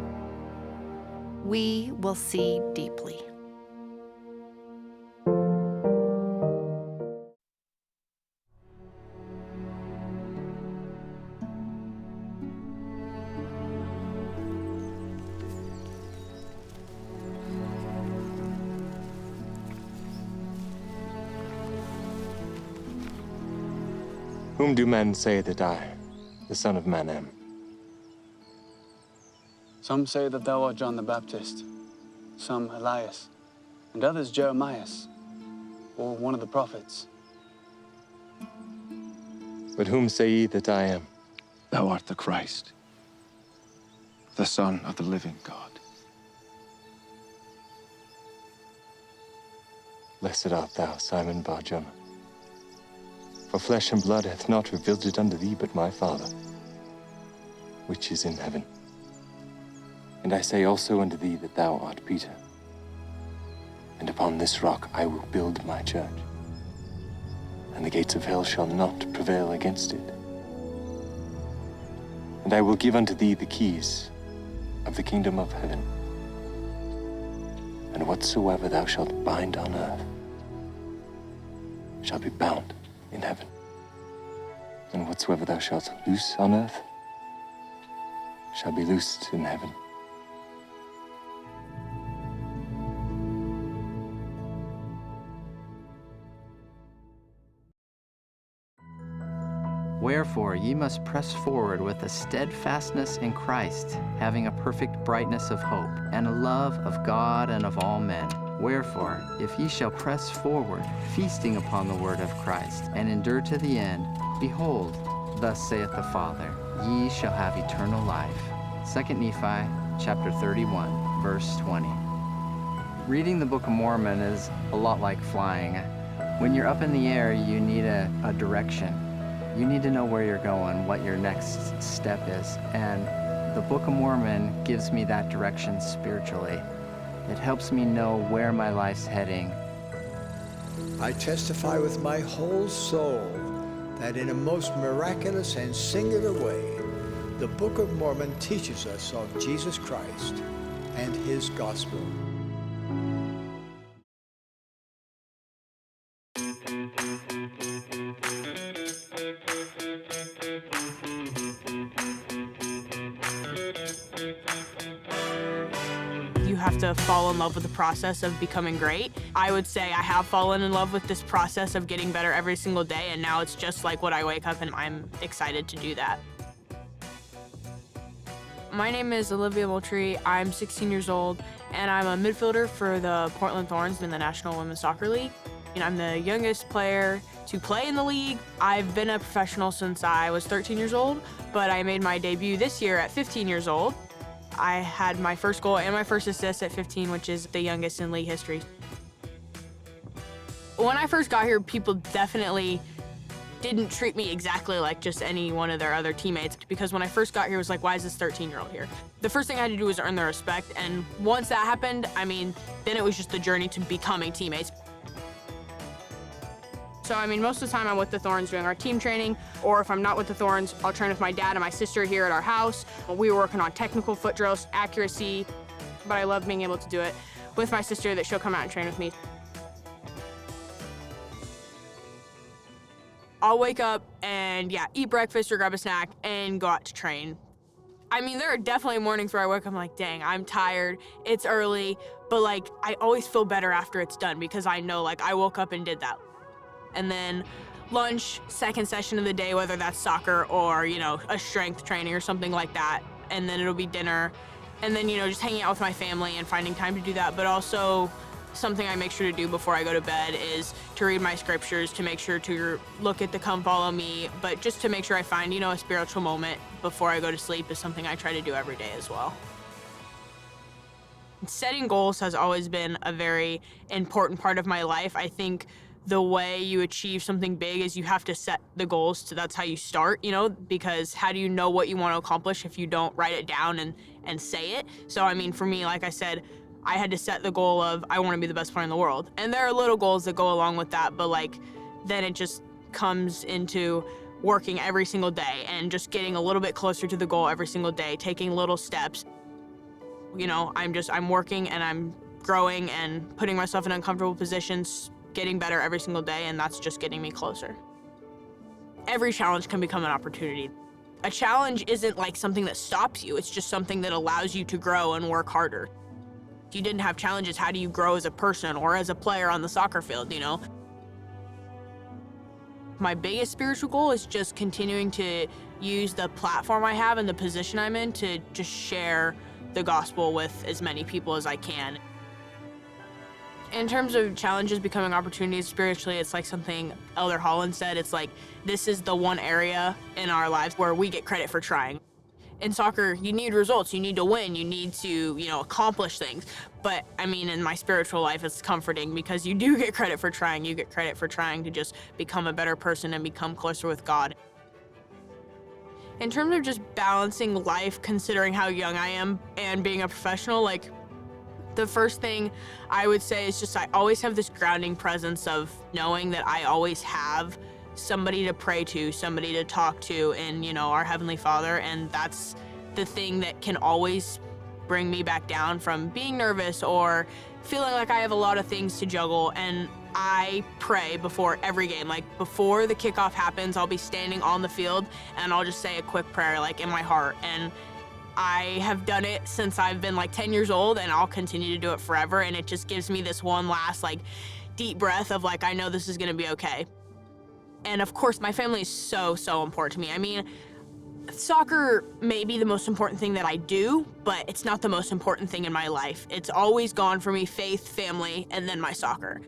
We will see deeply. Whom do men say that I, the Son of Man, am? Some say that thou art John the Baptist, some Elias, and others Jeremias, or one of the prophets. But whom say ye that I am? Thou art the Christ, the Son of the living God. Blessed art thou, Simon Bar-Jonah. For flesh and blood hath not revealed it unto thee, but my Father, which is in heaven. And I say also unto thee that thou art Peter, and upon this rock I will build my church, and the gates of hell shall not prevail against it. And I will give unto thee the keys of the kingdom of heaven. And whatsoever thou shalt bind on earth shall be bound in heaven. And whatsoever thou shalt loose on earth shall be loosed in heaven. Wherefore ye must press forward with a steadfastness in Christ, having a perfect brightness of hope, and a love of God and of all men. Wherefore, if ye shall press forward, feasting upon the word of Christ, and endure to the end, behold, thus saith the Father, ye shall have eternal life. Second Nephi chapter thirty-one, verse twenty. Reading the Book of Mormon is a lot like flying. When you're up in the air, you need a, a direction. You need to know where you're going, what your next step is. And the Book of Mormon gives me that direction spiritually. It helps me know where my life's heading. I testify with my whole soul that in a most miraculous and singular way, the Book of Mormon teaches us of Jesus Christ and his gospel. You have to fall in love with the process of becoming great. I would say I have fallen in love with this process of getting better every single day, and now it's just like what I wake up and I'm excited to do that. My name is Olivia Moultrie. I'm sixteen years old, and I'm a midfielder for the Portland Thorns in the National Women's Soccer League. And I'm the youngest player to play in the league. I've been a professional since I was thirteen years old, but I made my debut this year at fifteen years old. I had my first goal and my first assist at fifteen, which is the youngest in league history. When I first got here, people definitely didn't treat me exactly like just any one of their other teammates, because when I first got here, it was like, "Why is this thirteen-year-old here?" The first thing I had to do was earn their respect, and once that happened, I mean, then it was just the journey to becoming teammates. So, I mean, most of the time I'm with the Thorns doing our team training, or if I'm not with the Thorns, I'll train with my dad and my sister here at our house. We're working on technical foot drills, accuracy, but I love being able to do it with my sister, that she'll come out and train with me. I'll wake up and, yeah, eat breakfast or grab a snack and go out to train. I mean, there are definitely mornings where I wake up, I'm like, "Dang, I'm tired. It's early," but, like, I always feel better after it's done because I know, like, I woke up and did that. And then lunch, second session of the day, whether that's soccer or, you know, a strength training or something like that. And then it'll be dinner. And then, you know, just hanging out with my family and finding time to do that. But also, something I make sure to do before I go to bed is to read my scriptures, to make sure to look at the Come Follow Me, but just to make sure I find, you know, a spiritual moment before I go to sleep is something I try to do every day as well. Setting goals has always been a very important part of my life. I think the way you achieve something big is you have to set the goals. So that's how you start, you know, because how do you know what you want to accomplish if you don't write it down and, and say it? So, I mean, for me, like I said, I had to set the goal of, "I want to be the best player in the world." And there are little goals that go along with that, but, like, then it just comes into working every single day and just getting a little bit closer to the goal every single day, taking little steps. You know, I'm just, I'm working and I'm growing and putting myself in uncomfortable positions, getting better every single day, and that's just getting me closer. Every challenge can become an opportunity. A challenge isn't, like, something that stops you. It's just something that allows you to grow and work harder. If you didn't have challenges, how do you grow as a person or as a player on the soccer field, you know? My biggest spiritual goal is just continuing to use the platform I have and the position I'm in to just share the gospel with as many people as I can. In terms of challenges becoming opportunities spiritually, it's like something Elder Holland said. It's like, this is the one area in our lives where we get credit for trying. In soccer, you need results, you need to win, you need to, you know, accomplish things. But, I mean, in my spiritual life, it's comforting because you do get credit for trying. You get credit for trying to just become a better person and become closer with God. In terms of just balancing life, considering how young I am and being a professional, like, the first thing I would say is just I always have this grounding presence of knowing that I always have somebody to pray to, somebody to talk to in, you know, our Heavenly Father, and that's the thing that can always bring me back down from being nervous or feeling like I have a lot of things to juggle. And I pray before every game. Like, before the kickoff happens, I'll be standing on the field and I'll just say a quick prayer, like, in my heart. And I have done it since I've been, like, ten years old, and I'll continue to do it forever. And it just gives me this one last, like, deep breath of, like, I know this is gonna be okay. And of course, my family is so, so important to me. I mean, soccer may be the most important thing that I do, but it's not the most important thing in my life. It's always gone for me, faith, family, and then my soccer.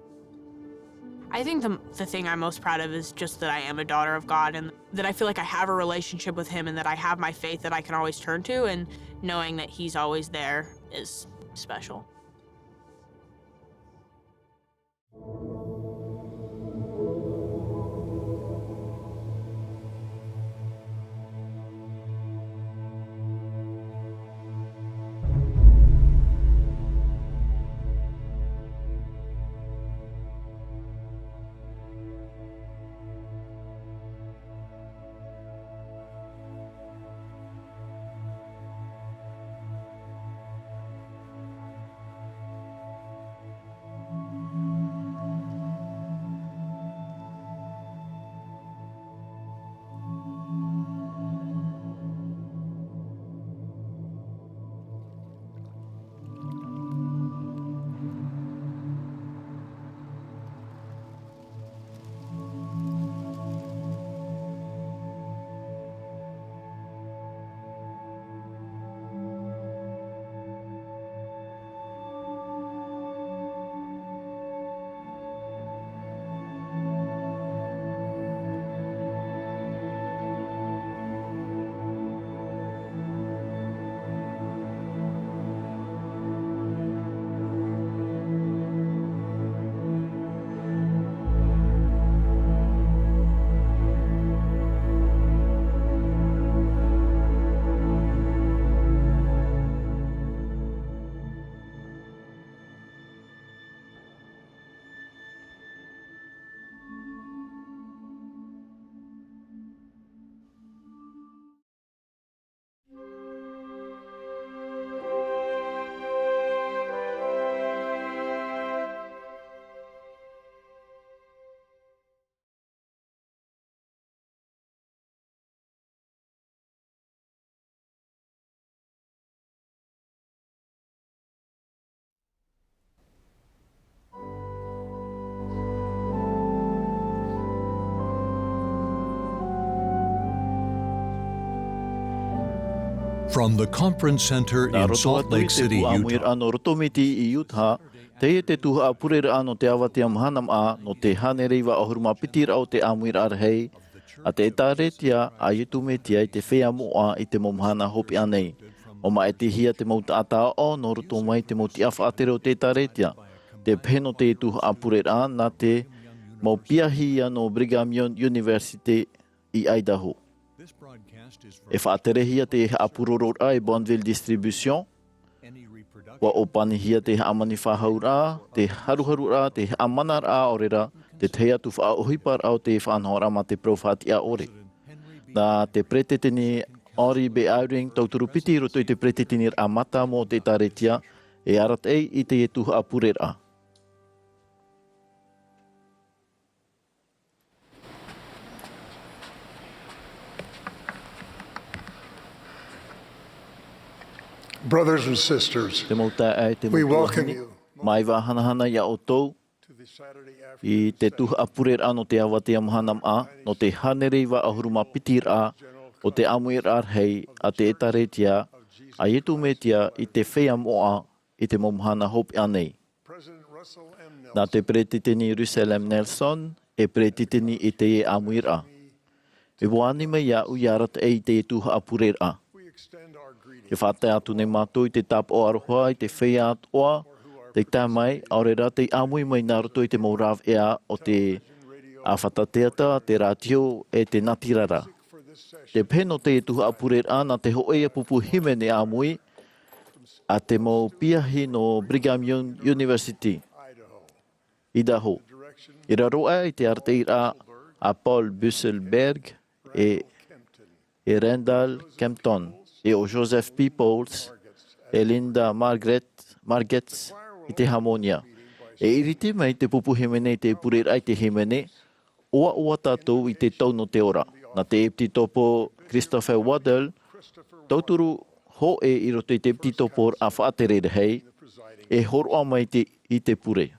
I think the, the thing I'm most proud of is just that I am a daughter of God and that I feel like I have a relationship with Him and that I have my faith that I can always turn to, and knowing that He's always there is special. From the Conference Center in Salt Lake City, Utah. Nā roto atu i te pū ʻāmuiraʻa nō Rotomiti i Utah, teie te tuhaʻa pureraʻa nō te avatea mahana maʻa, nō te hānere iva ʻahuru mā piti raʻa o te ʻāmuiraʻa rahi a te ʻĒtārētia a Iesu Mesia i te feiā moʻa i te mau mahana hopeʻa nei. ʻO maʻitihia te mau taʻata aʻo nō roto mai te mau tiʻa faʻatere o te ʻĒtārētia. Tē pehe nō te tuhaʻa pureraʻa nā te mau piahi ia nō Brigham Young University i Idaho. E faʻaterehia te haʻapūrororaʻa e Bonneville Distribution. ʻUa ʻōpanihia te haʻamanihauhau raʻa, te haruharu raʻa, te haʻamanaraʻa ʻaore rā, te tahi atu faʻaʻohiparaʻa o te faʻanahoraʻa mā te parau faʻatiʻa ʻore. Nā te peretiteni Henry B. Eyring, tauturu piti i roto i te peretiteniraʻa mātāmua o te ʻĒtārētia, e arataʻi i teie tuhaʻa pureraʻa. Brothers and sisters, te mau taeaʻe, te mau tuahine, mai vāhanahana ia ʻoutou i te tuhaʻa pureraʻa nō te avatea mahana maʻa, nō te hānere iva ʻahuru mā piti raʻa o te ʻāmuiraʻa rahi a te ʻĒtārētia a Iesu Mesia i te feiā moʻa i te mau mahana hopeʻa nei. Nā te peretiteni Russell M. Nelson e peretiteni i teie ʻāmuiraʻa. E ʻua ani mai iāʻu ia arataʻi i teie tuhaʻa pureraʻa. E faʻatae atu nei mātou i te tāpaʻo aroha i te feiā atoʻa tei tae mai, ʻaore rā tei ʻāmui mai nā roto i te mau rāveʻa o te ʻāfata teata, te rātio, e te natirara. Tē pehe nō teie tuhaʻa pureraʻa nā te hōʻē ia pupu hīmene ʻāmui a te mau piahi nō Brigham Young University, Idaho. I raro aʻe i te arataʻiraʻa a Paul Busselberg e, e Randall Kempton, e ʻo Joseph Peoples, e Linda Margaret, Margetts i te hāmōnia. E iriti mai te pupu hīmene i te pureraʻa i te hīmene, ʻoaʻoa tātou i te tau nō te ora. Nā te ʻepitikopo Christopher Waddell, tauturu hōʻē i roto i te ʻepitikoporaʻa faʻatere rahi, e hōroʻa mai te, i te pure.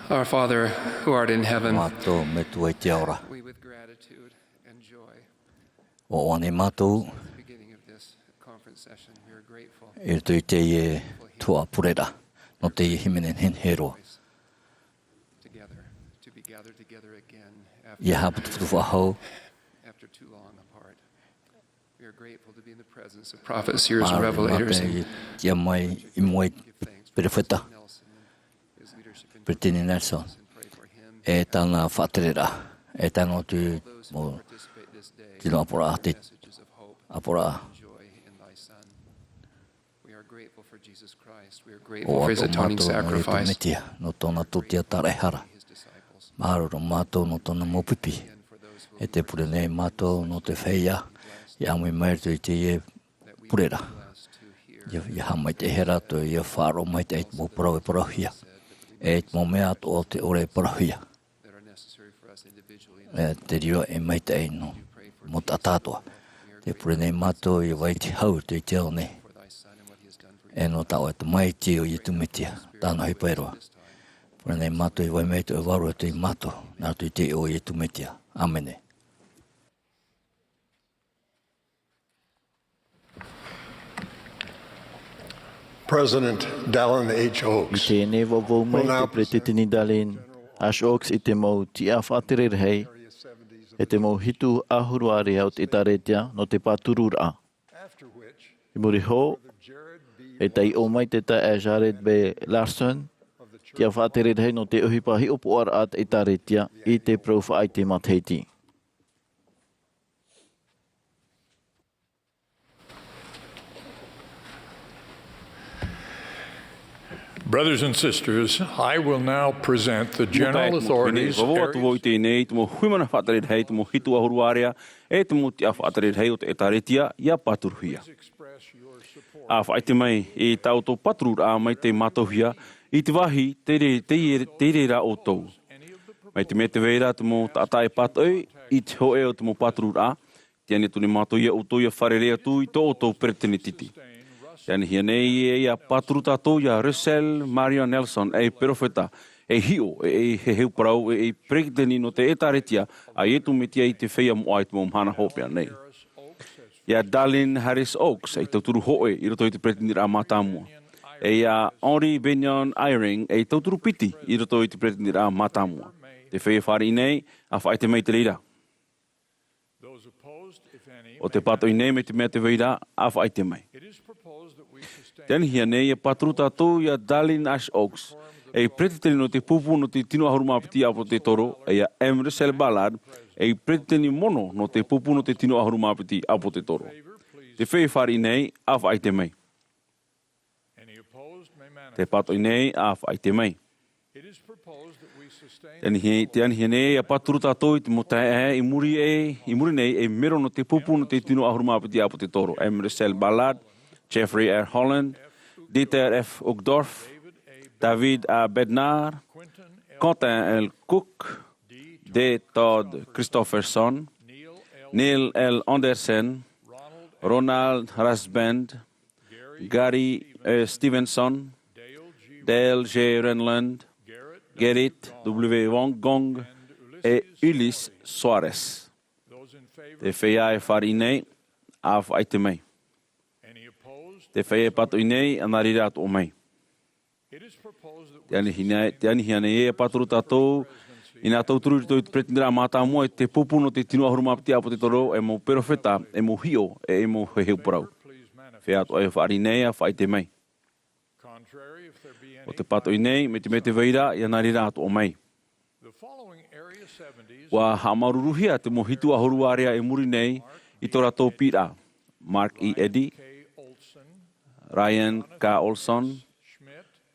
Our Father, who art in heaven, Mātou Metua i te ao ra. We with gratitude and joy, ʻoaʻoa nei mātou beginning of this conference session. We are grateful i roto i teie tuhaʻa pureraʻa, nō teie hīmene nehenehe roa. Together, to be gathered together again after, ʻia haʻaputuputu faʻahou after too long apart. We are grateful to be in the presence of prophets, seers, and revelators, and mātou i tiʻa mai i mua i te perofeta, Peretiteni Nelson, e tāna faʻatereraʻa, e tae noa atu mau tino ʻāpoʻoraʻa, te ʻāpoʻoraʻa. ʻOaʻoa mātou nō Iesu Mesia, nō tōna tōtiʻa tāraʻehara. Māuruuru mātou nō tōna mau pipi. E tē pure nei mātou nō te feiā, ʻia ʻāmui mai i roto i teie pureraʻa. ʻIa, ʻia haʻamaitaʻihia rātou, ʻia faʻaroʻo maitaʻi i te mau parau e parauhia. E i te mau mea atoʻa o te ʻore e parauhia. E te reira e maitaʻi nō, mau taʻata atoʻa. Tē pure nei mātou ʻia vaiiho i te hau i te ao nei. E nō tā ʻoe tamaiti ʻo Iesu Mesia, tāna ʻohipa roa. Pure nei mātou ʻia vai mai tō ʻoe Vārua i roto ia mātou, nā roto i te iʻoa o Iesu Mesia. ʻĀmene. President Dallin H. Oaks. I teie nei, ʻua vau mai te Peretiteni Dallin H. Oaks i te mau tiʻa faʻatere rahi, e te mau hitu ʻahuru ārea o te ʻĒtārētia nō te pātururaʻa. I muri iho, e taiʻo mai te taeaʻe Jared B. Larson, tiʻa faʻatere rahi nō te ʻohipa hiʻopoʻaraʻa a te ʻĒtārētia i te parau faʻaʻite matahiti. Brothers and sisters, I will now present the general authorities. Ua vau atu vau i teie nei i te mau hui mana faʻatere rahi, te mau hitu ʻahuru ārea, e te mau tiʻa faʻatere rahi o te ʻĒtārētia ʻia pāturuhia. ʻA faʻaʻite mai i tā ʻoutou pātururaʻa mai te mātauhia i te vāhi tei re-, tei re-, tei reira ʻoutou. Mai te mea tē vai ra te mau taʻata e pātoʻi i te hōʻē o te mau pātururaʻa, tē ani atu nei mātou ia ʻoutou ʻia fārerei atu i tō ʻoutou peretiteni. Tē anihia nei ē ʻia pāturu tātou ia Russell Marion Nelson, ei perofeta, ei hiʻo, e ei heheu parau, e ei peretiteni nō te ʻĒtārētia a Iesu Mesia i te feiā moʻa i te mau mahana hopeʻa nei. Ia Dallin Harris Oaks, ei tauturu hōʻē i roto i te peretiteniraʻa mātāmua. E ia Henry Bennion Eyring, ei tauturu piti i roto i te peretiteniraʻa mātāmua. Te feiā e fāriʻi nei, ʻa faʻaʻite mai i te reira. ʻO tē pātoʻi nei mai te mea tē vai ra, ʻa faʻaʻite mai. Tē anihia nei ʻia pāturu tātou ia Dallin H. Oaks, ei peretiteni nō te pupu nō te tino ʻahuru mā piti ʻāpōsetolo, e ia M. Russell Ballard, ei peretiteni mono nō te pupu nō te tino ʻahuru mā piti ʻāpōsetolo. Te feiā e fāriʻi nei, ʻa faʻaʻite mai. Tē pātoʻi nei, ʻa faʻaʻite mai. Tē anihi-, tē anihia nei ʻia pāturu tātou i te mau taeaʻe i muri, e, i muri nei, ei mero nō te pupu nō te tino ʻahuru mā piti ʻāpōsetolo, M. Russell Ballard, Jeffrey R. Holland, Dieter F. Uchtdorf, David A. Bednar, Quentin L. Cook, D. Todd Christofferson, Neil L. Andersen, Ronald Rasband, Gary E. Stevenson, Dale J. Renlund, Gerrit W. Von Gogh, e Ulisses Soares. Te feiā e fāriʻi nei, ʻa faʻaʻite mai. Te feiā e pātoʻi nei, ʻa nā reira atoʻa mai. Tē anihia nei, tē anihia nei ē ʻia pāturu tātou i nā tauturu i roto i te peretiteniraʻa mātāmua, i te pupu nō te tino ʻahuru mā piti ʻāpōsetolo, ei mau perofeta, ei mau hiʻo, e ei mau heheu parau. Feiā atoʻa e fāriʻi nei, ʻa faʻaʻite mai. ʻO tē pātoʻi nei, mai te mea tē vai ra, ʻia nā reira atoʻa mai. ʻUa haʻamāuruuruhia te mau hitu ʻahuru ārea i muri nei i tō rātou piʻiraʻa. Mark E. Eddy, Ryan K. Olson,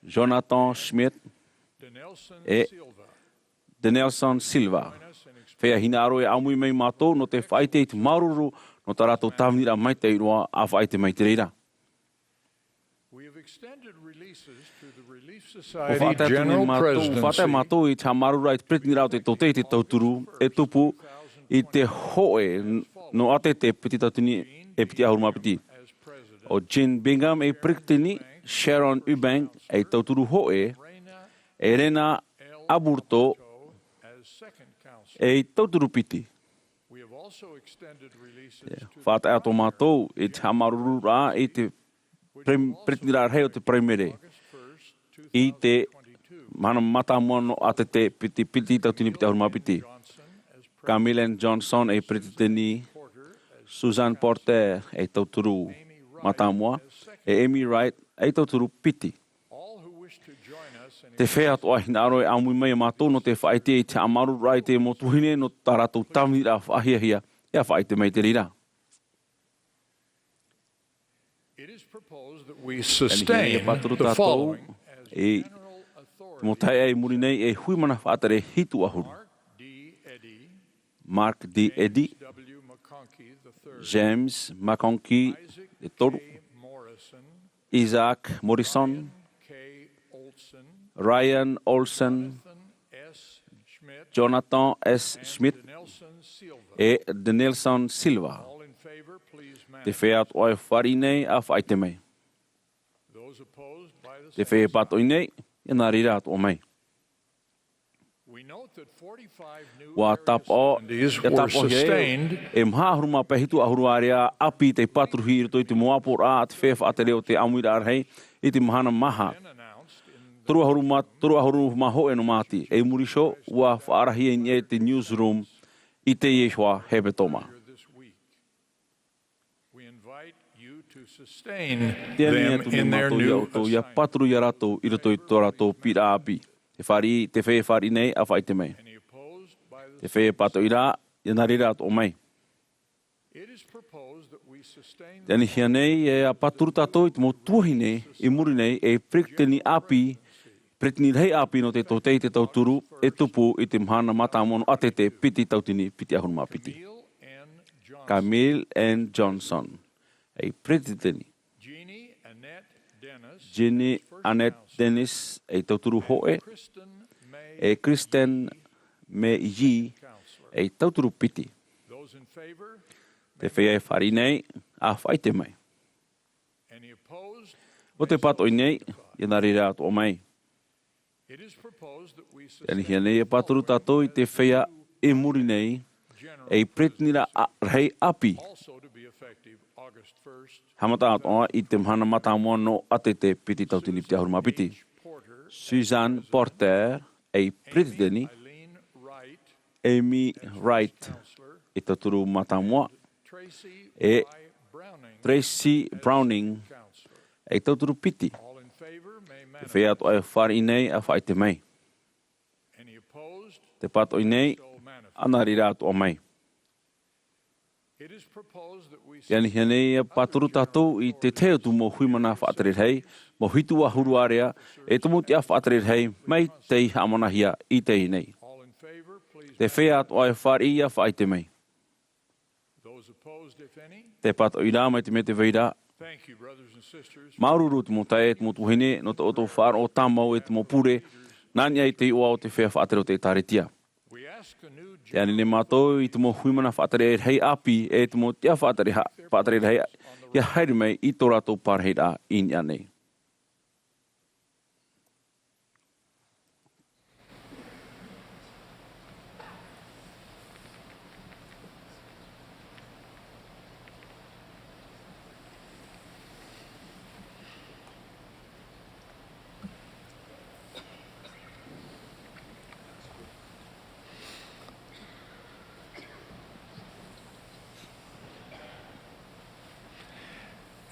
Jonathan Schmidt, e Denelson Silva. Feiā hinaʻaro e ʻāmui mai mātou nō te faʻaʻite i te māuruuru nō tā rātou tāviniraʻa maitaʻi roa, ʻa faʻaʻite mai i te reira. ʻUa faʻatae atu nei mātou, ʻua faʻatae mātou i te haʻamāuruururaʻa i te peretiteniraʻa o te tōtaiete tauturu, e tupu i te hōʻē nō ʻĀtete piti tauatini e piti ʻahuru mā piti. ʻO Jean Bingham ei peretiteni, Sharon Eubank ei tauturu hōʻē, Elena Alberto ei tauturu piti. Faʻataʻa atoʻa mātou i te haʻamāuruururaʻa i te peresideni rahi o te paraimere i te mahana mātāmua nō ʻātete piti piti tautini piti ʻahuru mā piti. Camille N. Johnson ei peresideni, Suzanne Porter ei tauturu mātāmua, e Amy Wright ei tauturu piti. Te feiā atoʻa e hinaʻaro e ʻāmui mai iā mātou nō te faʻaʻite i te haʻamāuruururaʻa i te mau tuahine nō tā rātou tāviniraʻa faʻahiahia, ʻia faʻaʻite mai i te reira. Ia pāturu tātou i te mau taeaʻe i muri nei ei hui mana faʻatere hitu ʻahuru. Mark D. Eddy, James McConkie te toru, Isaac Morrison, Ryan Olsen, Jonathan S. Schmidt, e Denilson Silva. Te feiā atoʻa e fāriʻi nei ʻa faʻaʻite mai. Te feiā e pātoʻi nei, ia nā reira atoʻa mai. ʻUa tāpaʻo, ʻia tāpaʻohia e maha ʻahuru mā pae hitu ʻahuru ārea ʻāpī tei pāturuhia i roto i te mau ʻāpoʻoraʻa a te feiā faʻatere o te ʻāmuiraʻa rahi i te mahana maha toru ʻahuru mā, toru ʻahuru mā hōʻē nō Māti. I muri iho, ʻua faʻaarahia i niʻa i te newsroom i teie iho hepetoma. Te ani atu nei mātou iā ʻoutou, ʻia pāturu iā rātou i roto i tō rātou piʻiraʻa ʻāpī. Te fāriʻi, te feiā e fāriʻi nei, ʻa faʻaʻite mai. Te feiā e pātoʻi ra, ia nā reira atoʻa mai. Te anihia nei, ʻia pāturu tātou i te mau tuahine i muri nei ei peresideni ʻāpī, peresideni rahi ʻāpī nō te tauteaʻi te tauturu, e tupu i te mahana mātāmua nō ʻātete piti tautini piti ʻahuru mā piti. Camille N. Johnson ei peresideni. Jeannie Annette Dennis ei tauturu hōʻē, e Kristen May Yee ei tauturu piti. Te feiā e fāriʻi nei, ʻa faʻaʻite mai. ʻO tē pātoʻi nei, ia nā reira atoʻa mai. Te anihia nei ʻia pāturu tātou i te feiā i muri nei, ei peresideni ra-, a-, rahi ʻāpī. Haʻamata atoʻa i te mahana mātāmua nō ʻātete piti tautini piti ʻahuru mā piti. Suzanne Porter ei peresideni, Amy Wright ei tauturu mātāmua, e Tracy Browning ei tauturu piti. Te feiā atoʻa e fāriʻi nei, ʻa faʻaʻite mai. Tē pātoʻi nei, ʻa nā reira atoʻa mai. Te anihia nei ʻia pāturu tātou i te tahi atu mau hui mana faʻatere rahi, mau hitu ʻahuru ārea, e te mau tiʻa faʻatere rahi, mai tei haʻamanahia i teie nei. Te feiā atoʻa e fāriʻi, ʻa faʻaʻite mai. Tē pātoʻi ra, mai te mea tē vai ra. Māuruuru te mau taeaʻe, te mau tuahine, nō tō ʻoutou faʻaroʻo tāmau e te mau pure, nā niʻa i te iʻoa o te feiā faʻatere o te ʻĒtārētia. Te ani nei mātou i te mau hui mana faʻatere rahi ʻāpī, e te mau tiʻa faʻatere ha-, faʻatere rahi, ʻia haere mai i tō rātou parahiraʻa i niʻa nei.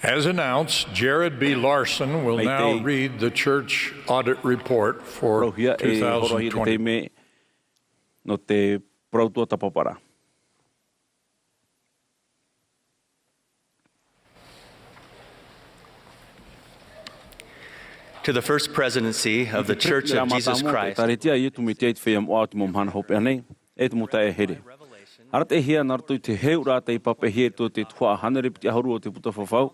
As announced, Jared B. Larson will now read the church audit report for two thousand twenty. Mai tei parauhia e horoʻahia te taime nō te parau tuatāpaparaʻa. To the First Presidency of the Church of Jesus Christ. I te peresideni mātāmua o te ʻĒtārētia a Iesu Mesia i te Feiā Moʻa o te Mau Mahana Hopeʻa nei, e te mau taeaʻe here. Arataʻihia nā roto i te heheuʻaraʻa tei pāpaʻihia i roto i te tuhaʻa hānere piti ʻahuru o te Buka Fafau,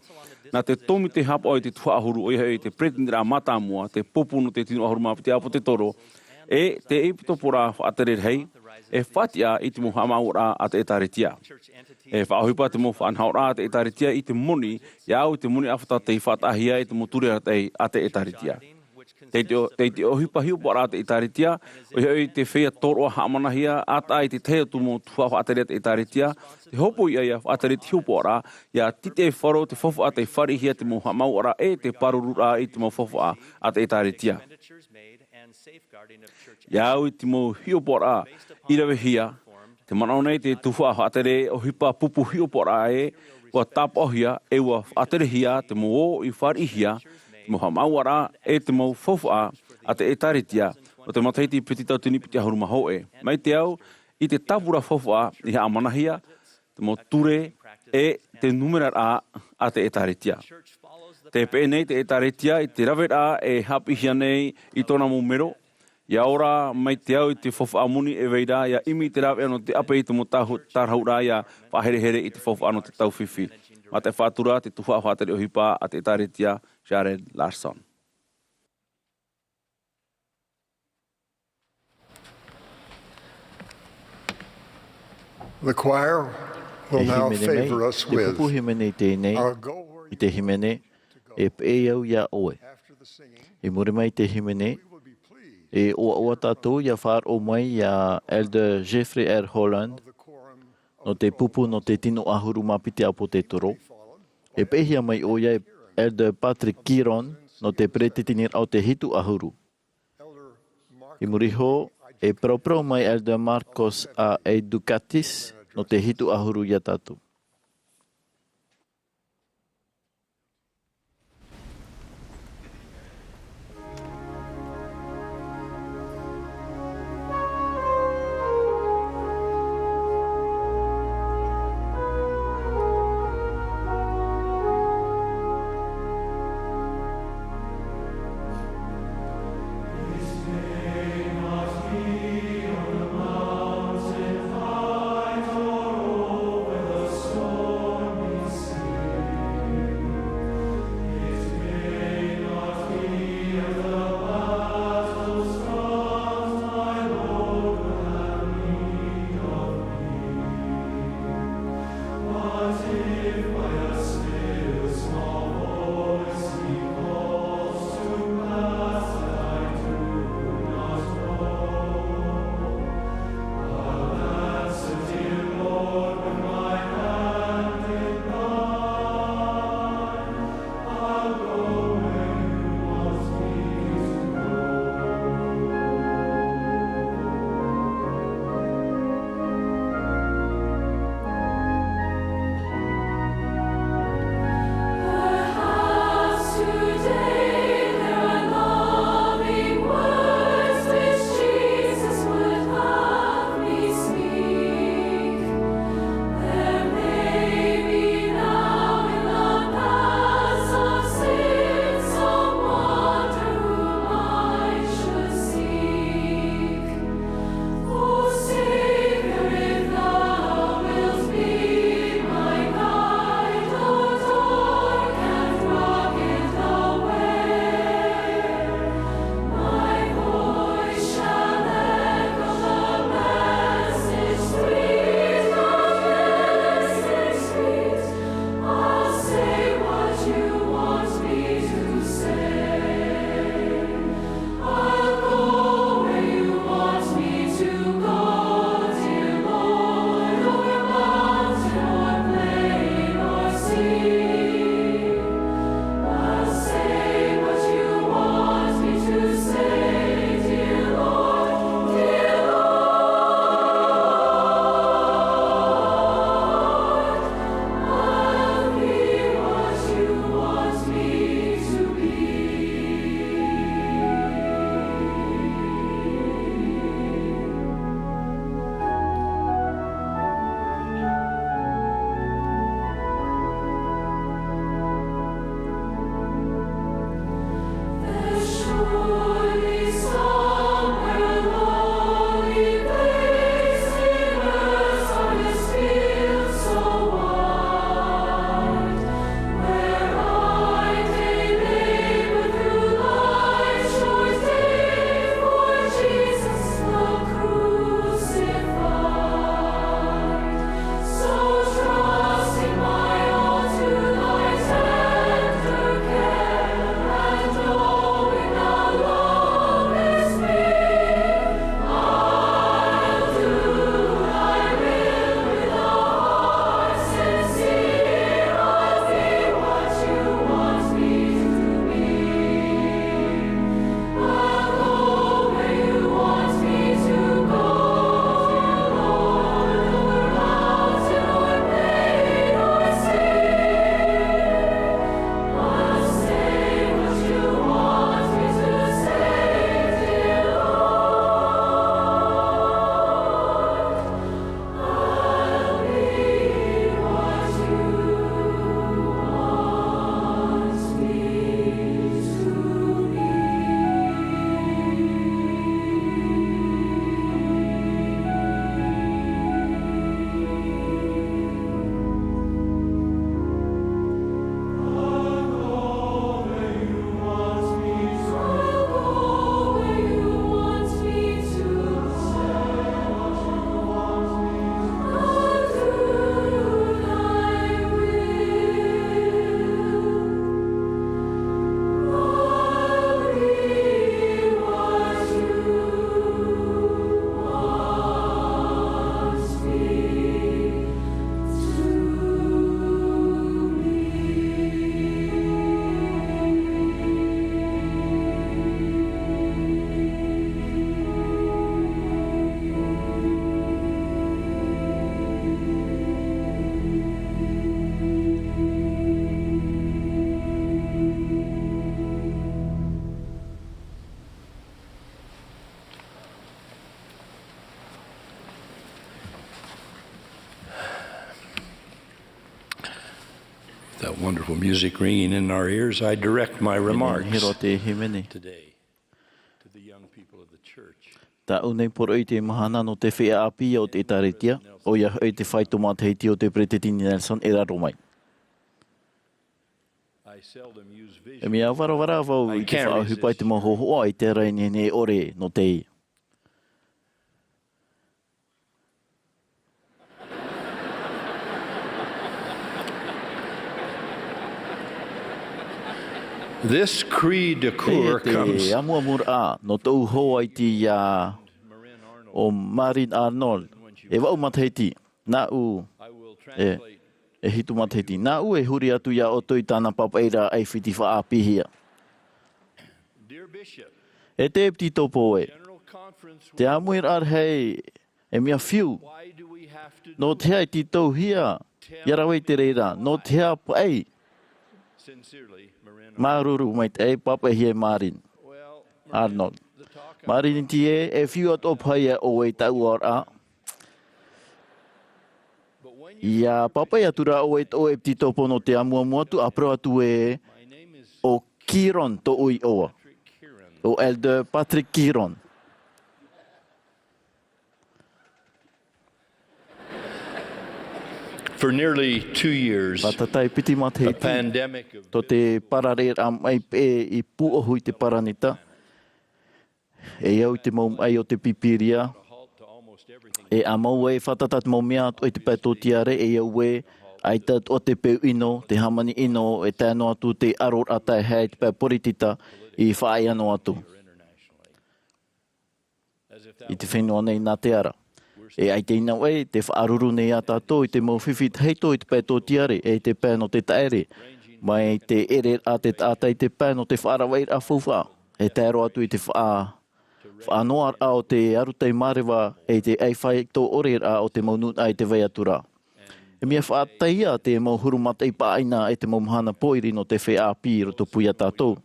nā te tōmite haʻapaʻo i te tuhaʻa ʻahuru, ʻoia hoʻi te peresideni mātāmua, te pupu nō te tino ʻahuru mā piti ʻāpōsetolo, e te ʻepikōporaʻa faʻatere rahi, e faʻatiʻa i te mau haʻamāuʻaraʻa a te ʻĒtārētia. E faʻaʻohipa te mau faʻanahoraʻa a te ʻĒtārētia i te moni, ʻia au i te moni ʻāfata tei faʻataʻahia e te mau ture arataʻi a te ʻĒtārētia. Tei te, tei te ʻohipa hiʻopoʻaraʻa a te ʻĒtārētia, ʻoia hoʻi te feiā tōroʻa haʻamanahia, ʻa tae i te tahi atu mau tuhaʻa faʻatere a te ʻĒtārētia, te hōpoiʻa ʻia faʻatere i te hiʻopoʻaraʻa, ʻia tītauhia te faufaʻa tei fāriʻihia te mau haʻamāuʻaraʻa ʻe te pārururaʻa i te mau faufaʻa a te ʻĒtārētia. ʻIa au i te mau hiʻopoʻaraʻa i ravehia, tē manaʻo nei te tuhaʻa faʻatere ʻohipa pupu hiʻopoʻaraʻa ē, ʻua tāpaʻohia ʻe ʻua faʻaterehia te mau ō i fāriʻihia, te mau haʻamāuʻaraʻa ʻe te mau faufaʻa a te ʻĒtārētia, nō te matahiti piti tauatini piti ʻahuru mā hōʻē. Mai te au i te tāpura faufaʻa i haʻamanahia, te mau ture ʻe te numeraraʻa a te ʻĒtārētia. Tē peʻe nei te ʻĒtārētia i te raveraʻa e haʻapiʻihia nei i tōna mau mero, ʻia ora mai te au i te faufaʻa moni e vai ra, ʻia ʻimi i te rāveʻa nō te ʻape i te mau tāhu-, tārahu ra ʻia faʻaherehere i te faufaʻa nō te tau fifi. Mā te faʻatura te tuhaʻa faʻatere ʻohipa a te ʻĒtārētia, Jared Larson. The choir will E now hīmene mai, favor us te with pupu hīmene i teie nei, our Go Where i te hīmene, e peʻe au iā ʻoe. After the singing, I muri mai i te hīmene, we will be pleased e ʻoaʻoa tātou ʻia faʻaroʻo mai iā Elder Jeffrey R. Holland, of the quorum nō te pupu nō te tino ʻahuru mā piti ʻāpōsetolo. E peʻehia mai ʻoia e Elder Patrick Kearon nō te peretiteniraʻa o te hitu ʻahuru. I muri iho, e paraparau mai Elder Marcos A. Educatis nō te hitu ʻahuru iā tātou. Wonderful music ringing in our ears. I direct my remarks hiro te himene today to the young people of the church. Tāʻu nei poroʻi i te mahana nō te feiā ʻāpī o te ʻētāretia, ʻoia hoʻi te faito matahiti o te peresideni Nelson e raro mai. I seldom use vision. E mea varavara vau i te faʻaʻohipa i te mau hōhoʻa i te ara i nehenehe ʻore nō te This cri de coeur comes. E te amuamuraʻa nō tōʻu hoa i te ia o Marin Arnold. E vaʻu matahiti, nāʻu, e, e hitu matahiti. Nāʻu e huri atu iā ʻoutou i tāna pāpaʻiraʻa ʻaifiti faʻaʻāpīhia. E te ʻEpititopo ē, te ʻāmuiraʻa rahi e mea fiu. Nō te aha e tītauhia ia rave i te reira, nō te aha paʻi? Māuruuru maitaʻi, pāpaʻihia e Marin Arnold. Marin, e tītau ē, e fiu atoʻa paha iā ʻoe i taua oraraʻa. ʻIa pāpaʻi atu rā ʻoe i tō ʻEpititopo nō te amuamu atu, ʻa parau atu ē, ʻo Kiron tōʻu iʻoa. ʻO Elder Patrick Kiron. For nearly two years, Fātata i piti matahiti, a pandemic of tō te parareraʻa maʻi peʻe i pūʻohu i te paraneta, e au i te mau maʻi o te Pīpīria, e ʻāmau ē, fātata te mau mea atoʻa i te pae tōtiare, e au ē, ʻaita atoʻa te peu ʻino, te hāmani ʻino, e tae noa atu te ʻaroraʻa taehae i te pae poritita i faʻaea noa atu. I te fenua nei nā te ara. E ʻaita i nā ʻoe, tē faʻaruru nei iā tātou i te mau fifi tahito i te pae tōtiare, e i te pae nō te taʻere, mai te ʻereraʻa a te taʻata i te pae nō te faʻaravaʻiraʻa faufaʻa, e tae roa atu i te faʻa-, faʻanoaraʻa o te arutai māreva, e i te ʻaifaito ʻoreraʻa o te mau nūnaʻa i te vai atu ra. E mea faʻataʻa te mau huru mataʻi pāʻina e te mau mahana pōiri nō te feiā ʻāpī i rotopū iā tātou.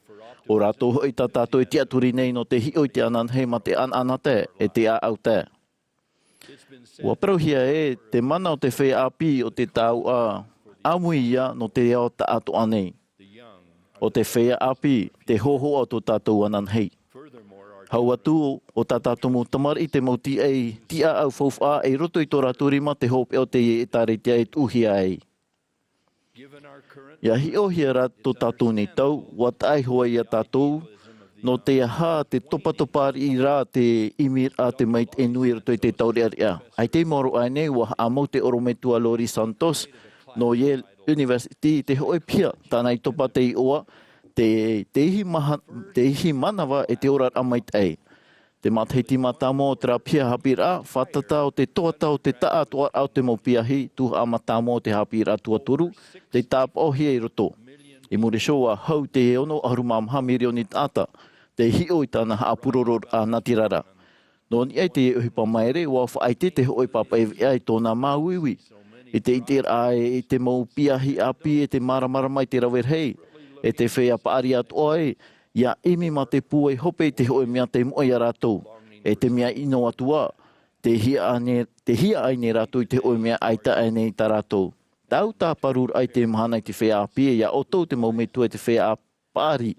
ʻO rātou hoʻi tā tātou e tiʻaturi nei nō te hiʻo i te ananahi mā te ʻanaʻanatae e te ʻāʻautae. ʻUa parauhia ē, te mana o te feiā ʻāpī ʻo te taoʻa ʻāmui ia nō te ao taʻatoʻa nei. ʻO te feiā ʻāpī te hōhoʻa o tō tātou ananahi. Hau atu, ʻo tā tātou mau tamariʻi te mau tīaʻi, tīaʻau faufaʻa i roto i tō rātou rima te hopeʻa o te ʻētāretia e tuʻuhia ai. ʻIa hiʻohia rā tō tātou nei tau, ʻua taʻa iho ai iā tātou, nō te aha te topatopa riʻi rā te ʻimiraʻa te maitaʻi nui i roto i te taureʻareʻa. ʻAita i maoro aʻe nei, ʻua haʻamau te ʻorometua Laurie Santos, nō Yale University, i te hōʻē piha, tāna i topa te iʻoa, te, te ihi maha-, te ihi manava e te oraraʻa maitaʻi. Te matahiti mātāmua o terā piha haʻapiʻiraʻa, fātata ʻo te toata o te taʻatoʻaraʻa o te mau piahi, tuhaʻa mātāmua o te haʻapiʻiraʻa tuatoru, tei tāpaʻohia i roto. I muri iho ʻua hau i te ono ʻahuru mā maha mirioni taʻata, tei hiʻo i tāna haʻapurororaʻa natirara. Nō niʻa i te ʻohipa maere, ʻua faʻaʻite te hōʻē pāpaʻi veʻa i tōna māuiui. I te ʻiteraʻa i te mau piahi ʻāpī e te māramarama i te rave rahi, e te feiā paʻari atoʻa ē, ʻia ʻimi mā te pūai hope i te hōʻē mea tei moʻe iā rātou, e te mea ʻino atu ā, tē hiaʻai nei, tē hiaʻai nei rātou i te hōʻē mea ʻaita aʻe nei tā rātou. Tāʻu tāparuraʻa i te mahana i te feiā ʻāpī, e iā ʻoutou te mau metua i te feiā paʻari,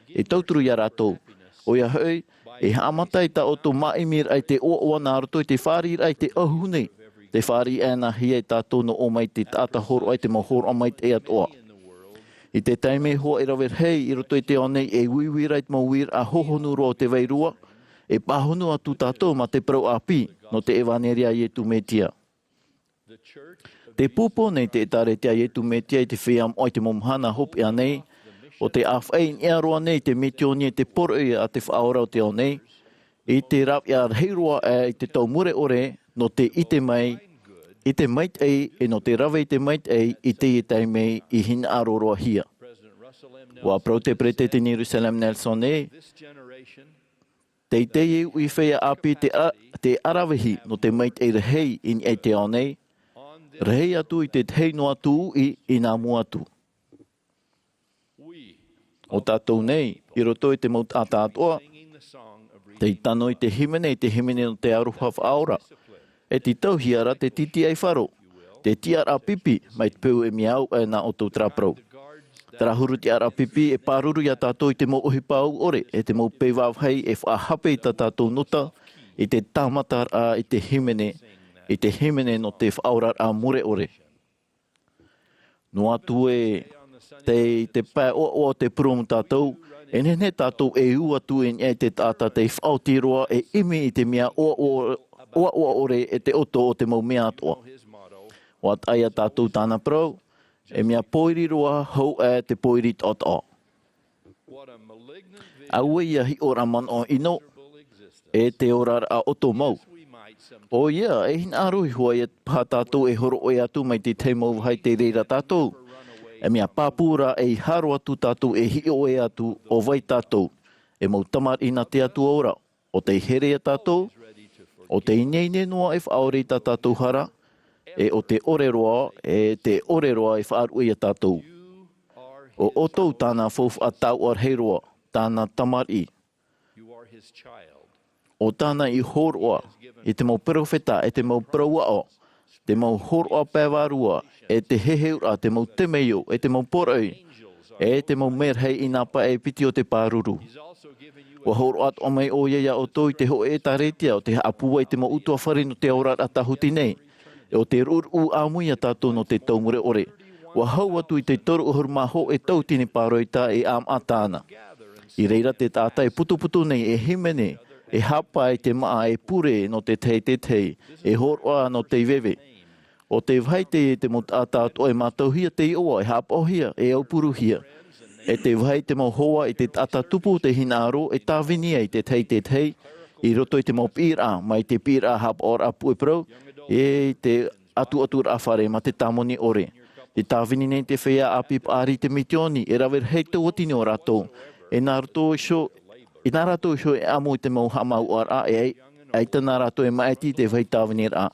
e tauturu iā rātou. ʻOia hoʻi, e haʻamata i tā ʻoutou māʻimiraʻa i te ʻoaʻoa nā roto i te fāriʻiraʻa i te ʻauhune, tē fāriʻi ana hia e tātou nō ʻō mai te taʻata hōroʻa i te mau hōroʻa maitaʻi atoʻa. I te taime hoʻi rave rahi i roto i te ao nei e uiui ra i te mau uiraʻa hohonu roa o te vairua, e pāhono atu tātou mā te parau ʻāpī nō te ʻevaneria a Iesu Mesia. Te pūpō nei te ʻētāretia a Iesu Mesia i te feiā moʻa i te mau mahana hopeʻa nei, ʻo te ʻāfaʻi i niʻa roa nei i te misiōni e te poroʻi a te Faʻaora o te ao nei, i te rāveʻa rahi roa aʻe i te tau mure ʻore, nō te ʻite mai i te maitaʻi, e nō te rave i te maitaʻi i teie taime i hinaʻaro roa hia. ʻUa parau te Peresideni Russell M. Nelson ē, teitei e uʻi feiā ʻāpī te a-, te aravihi nō te maitaʻi rahi i niʻa i te ao nei, rahi atu i te tahi noa atu uʻi i nā mua atu. ʻO tātou nei, i roto i te mau taʻata atoʻa, tei tano i te hīmene, i te hīmene nō te aroha faʻaora, e tītauhia ra te tītiʻai faro, te tiʻaraʻa pipi, mai te peu e mea au aʻe nā ʻoutou terā parau. Te rāhuru tiʻaraʻa pipi e pāruru iā tātou i te mau ʻohipa ʻore, e te mau pei vāvāhi e faʻahape i tā tātou nota, i te tāmataraʻa i te hīmene, i te hīmene nō te faʻaoraraʻa mure ʻore. Noa atu ē, tei te pae ʻoaʻoa o te purūmu tātou, e nehenehe tātou e ū atu i niʻa i te taʻata tei faʻaoti roa e ʻimi i te mea ʻoaʻoa, ʻoaʻoa ʻore e te ʻoto o te mau mea atoʻa. ʻUa taʻa iā tātou tāna parau, e mea pōiri roa hou aʻe te pōiri toʻotoʻo. Auē ia hiʻoraʻa manaʻo ʻino, e te oraraʻa ʻoto mau. ʻOia, e hinaʻaro iho ā ia paha tātou e hōroʻa atu mai te tahi mau vāhi tei reira tātou. E mea pāpū rā e ʻeiaha roa atu tātou e hiʻo ʻē atu ʻo vai tātou, e mau tamariʻi nā te Atua ora. ʻO tei here iā tātou, ʻo tei ineine noa e faʻaʻore i tā tātou hara, e ʻo te ʻore roa, e te ʻore roa e faʻaruʻe iā tātou. ʻO ʻoutou tāna faufaʻa taoʻa rahi roa, tāna tamariʻi. ʻO tāna i hōroʻa i te mau peropheta, e te mau parau aʻo, te mau hōroʻa pae vārua, e te heheuraʻa, te mau temeio, e te mau poroʻi, e te mau merahi i nā pae piti o te pāruru. ʻUa hōroʻa atoʻa mai ʻoia iā ʻoutou i te hōʻē ʻētāretia ʻo tē haʻapūai i te mau ʻutuāfare nō te oraraʻa tāhuti nei, e ʻo te ruʻuruʻu ʻāmui iā tātou nō te tau mure ʻore. ʻUa hau atu i te toru ʻahuru mā hōʻē tauatini pāroita e ʻāmaʻa tāna. I reira te taʻata e putuputu nei, e hīmene, e haʻapaʻo i te māʻa, e pure nō te tahi e te tahi, e hōroʻa nō te veve. ʻO te vāhi teie te mau taʻata atoʻa e mātauhia te iʻoa, e haʻapaʻohia, e aupuruhia. E te vāhi te mau hoa i te taʻata tupu te hinaʻaro, e tāvini ai te tahi e te tahi, i roto i te mau piʻiraʻa, mai te piʻiraʻa haʻapaʻoraʻa puʻe parau, e te ʻatuʻaturaʻa fare mā te tāmoni ʻore. Tē tāvini nei te feiā ʻāpī paʻari i te misiōni, e rave rahi tauatini o rātou. E nā rātou iho, e nā rātou iho e ʻamu i te mau haʻamāuʻaraʻa, e ai, ʻaita nā rātou e māʻiti i te vāhi tāviniraʻa.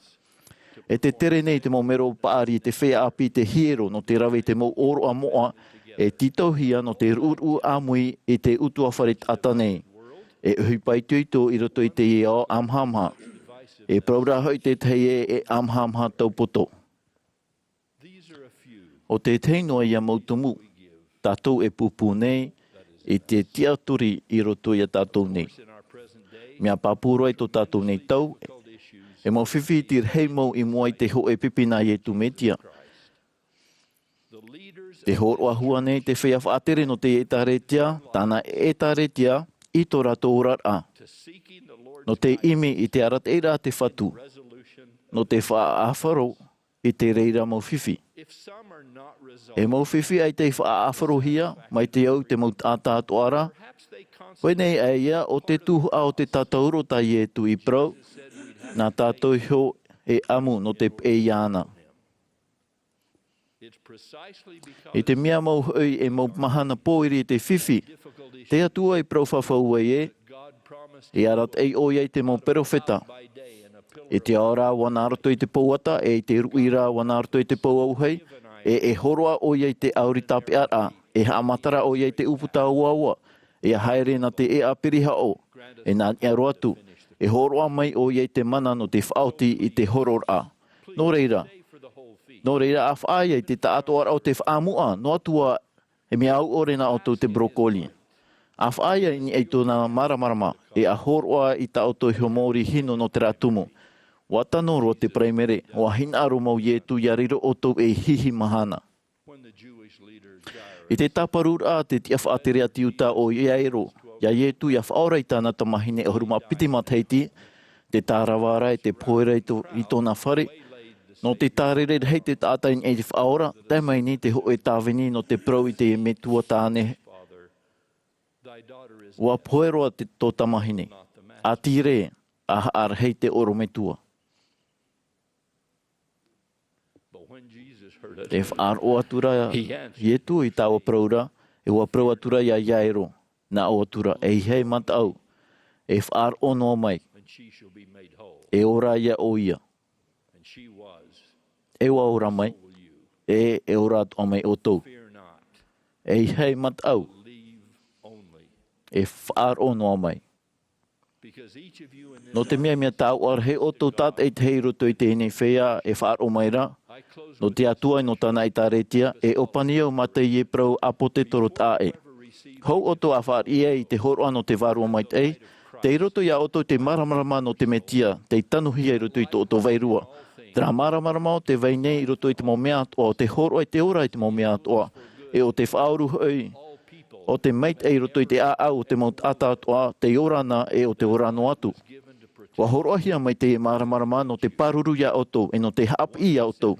E te tere nei te mau mero paʻari i te feiā ʻāpī i te hiero nō te rave i te mau ʻōroʻa moʻa, e tītauhia nō te ruʻuruʻu ʻāmui i te ʻutuāfare taʻata nei. E ʻohipa itoito i roto i te ao ʻamahamaha. E parau rā hoʻi te tahi ē, e ʻamahamaha taupoto. ʻO te tahi noa ia mau tumu, tātou e pūpū nei, i te tiʻaturi i roto iā tātou nei. Mea pāpū roa i tō tātou nei tau, e mau fifi iti rahi mau i mua i te hōʻē pipi nā Iesu Mesia. Te hōroʻa hua nei te feiā faʻatere nō te ʻētāretia, tāna ʻētāretia, i tō rātou oraraʻa. Nō te ʻimi i te arataʻiraʻa a te Fatu. Nō te faʻaʻāfaro i te reira mau fifi. E mau fifi ʻaita i faʻaʻāfarohia, mai te au i te mau taʻata atoʻa ra. Koinei ʻaita ʻo te tuhaʻa o te tātauro tā Iesu i parau, nā tātou iho e ʻamu nō te peʻe iāna. I te mea mau hoʻi e mau mahana pōiri i te fifi, te Atua i parau fafau ai ē, i arataʻi ʻoia i te mau peropheta. I te ao rā ʻua nā roto i te pou ata, e i te ruʻi rā ʻua nā roto i te pou auahi, e e hōroʻa ʻoia i te ʻauri tāpeʻaraʻa, e haʻamatara ʻoia i te ʻūputa ʻoaʻoa, e haere nā te ʻēʻa pirihaʻo, e nā niʻa roa atu, e hōroʻa mai ʻoia i te mana nō te faʻaoti i te hororaʻa. Nō reira, nō reira, ʻa faʻaea i te taʻatoʻaraʻa o te faʻaʻamuʻa, noa atu ā, e mea au ʻore nā ʻoutou te broccoli. ʻA faʻaea i niʻa i tōna māramarama, e ʻa hōroʻa i tā ʻoutou iho mōrī hinu nō terā tumu. ʻUa tano roa te paraimere, ʻua hinaʻaro mau Iesu ia riro ʻoutou ei hihi mahana. I te tāparuraʻa a te tiʻa faʻatere a te Iuta ʻo Iairo, ia Iesu ia faʻaora i tāna tamahine ʻahuru mā piti matahiti, te tārava ra e te pohe ra i tō-, i tōna fare, nō te tārere rahi te taʻata i niʻa i te faʻaora, tae mai nei te hōʻē tāvini nō te parau i te metua tāne, ʻua pohe roa te, tō tamahine. ʻĀtīrē, ʻa haʻa rahi te ʻorometua. E faʻaroʻo atu ra Iesu i taua parau ra, e ʻua parau atu ra ia Iairo, nā ʻō atu ra, e ʻeiaha e mataʻu, e faʻaroʻo noa mai, e ora ia ʻoia. E ʻua ora mai, e, e ora atoʻa mai ʻoutou. E ʻeiaha e mataʻu, e faʻaroʻo noa mai. Nō te mea, mea taoʻa rahi ʻoutou tātaʻitahi i roto i teie nei feiā e faʻaroʻo mai ra, Nō te Atua e nō tāna ʻĒtārētia, e ʻōpani au mā teie parau ʻāpōsetolo taʻa ʻē. Hou ʻoutou a fāriʻi ai i te hōroʻa nō te Vārua Maitaʻi, tei roto iā ʻoutou te māramarama nō te Mesia, tei tanuhia i roto i tō ʻoutou vairua. Terā māramarama o tē vai nei i roto i te mau mea atoʻa, o te hōroʻa i te ora i te mau mea atoʻa, e o te faʻaoru hoʻi, o te maitaʻi i roto i te ʻāʻau o te mau taʻata atoʻa, tei ora na e o te ora noa atu. ʻUa hōroʻahia mai teie māramarama nō te pāruru iā ʻoutou, e nō te haʻapiʻi iā ʻoutou.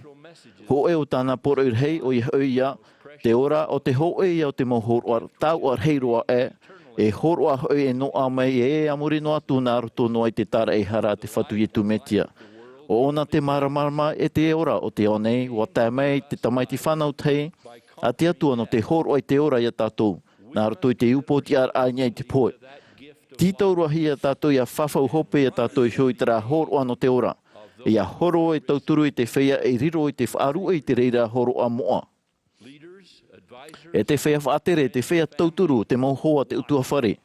Hōʻē o tāna poroʻi rahi, ʻoia hoʻi ia, te ora o te hōʻē ia o te mau hōroʻa taoʻa rahi roa ē, e hōroʻa hoʻi e noaʻa mai e a muri noa atu nā roto noa i te tāraʻehara a te Fatu Iesu Mesia. ʻO ʻōna te māramarama e te ora o te ao nei, ʻua tae mai te tamaiti fānau tahi a te Atua nō te hōroʻa i te ora iā tātou, nā roto i te upoʻotiʻaraʻa i niʻa i te pohe. Tītau roa hia tātou ʻia fafau hope iā tātou iho i terā hōroʻa nō te ora. ʻIa horo e tauturu i te feiā e riro i te faʻaruʻe i te reira hōroʻa moʻa. E te feiā faʻatere, te feiā tauturu, te mau hoa, te ʻutuāfare.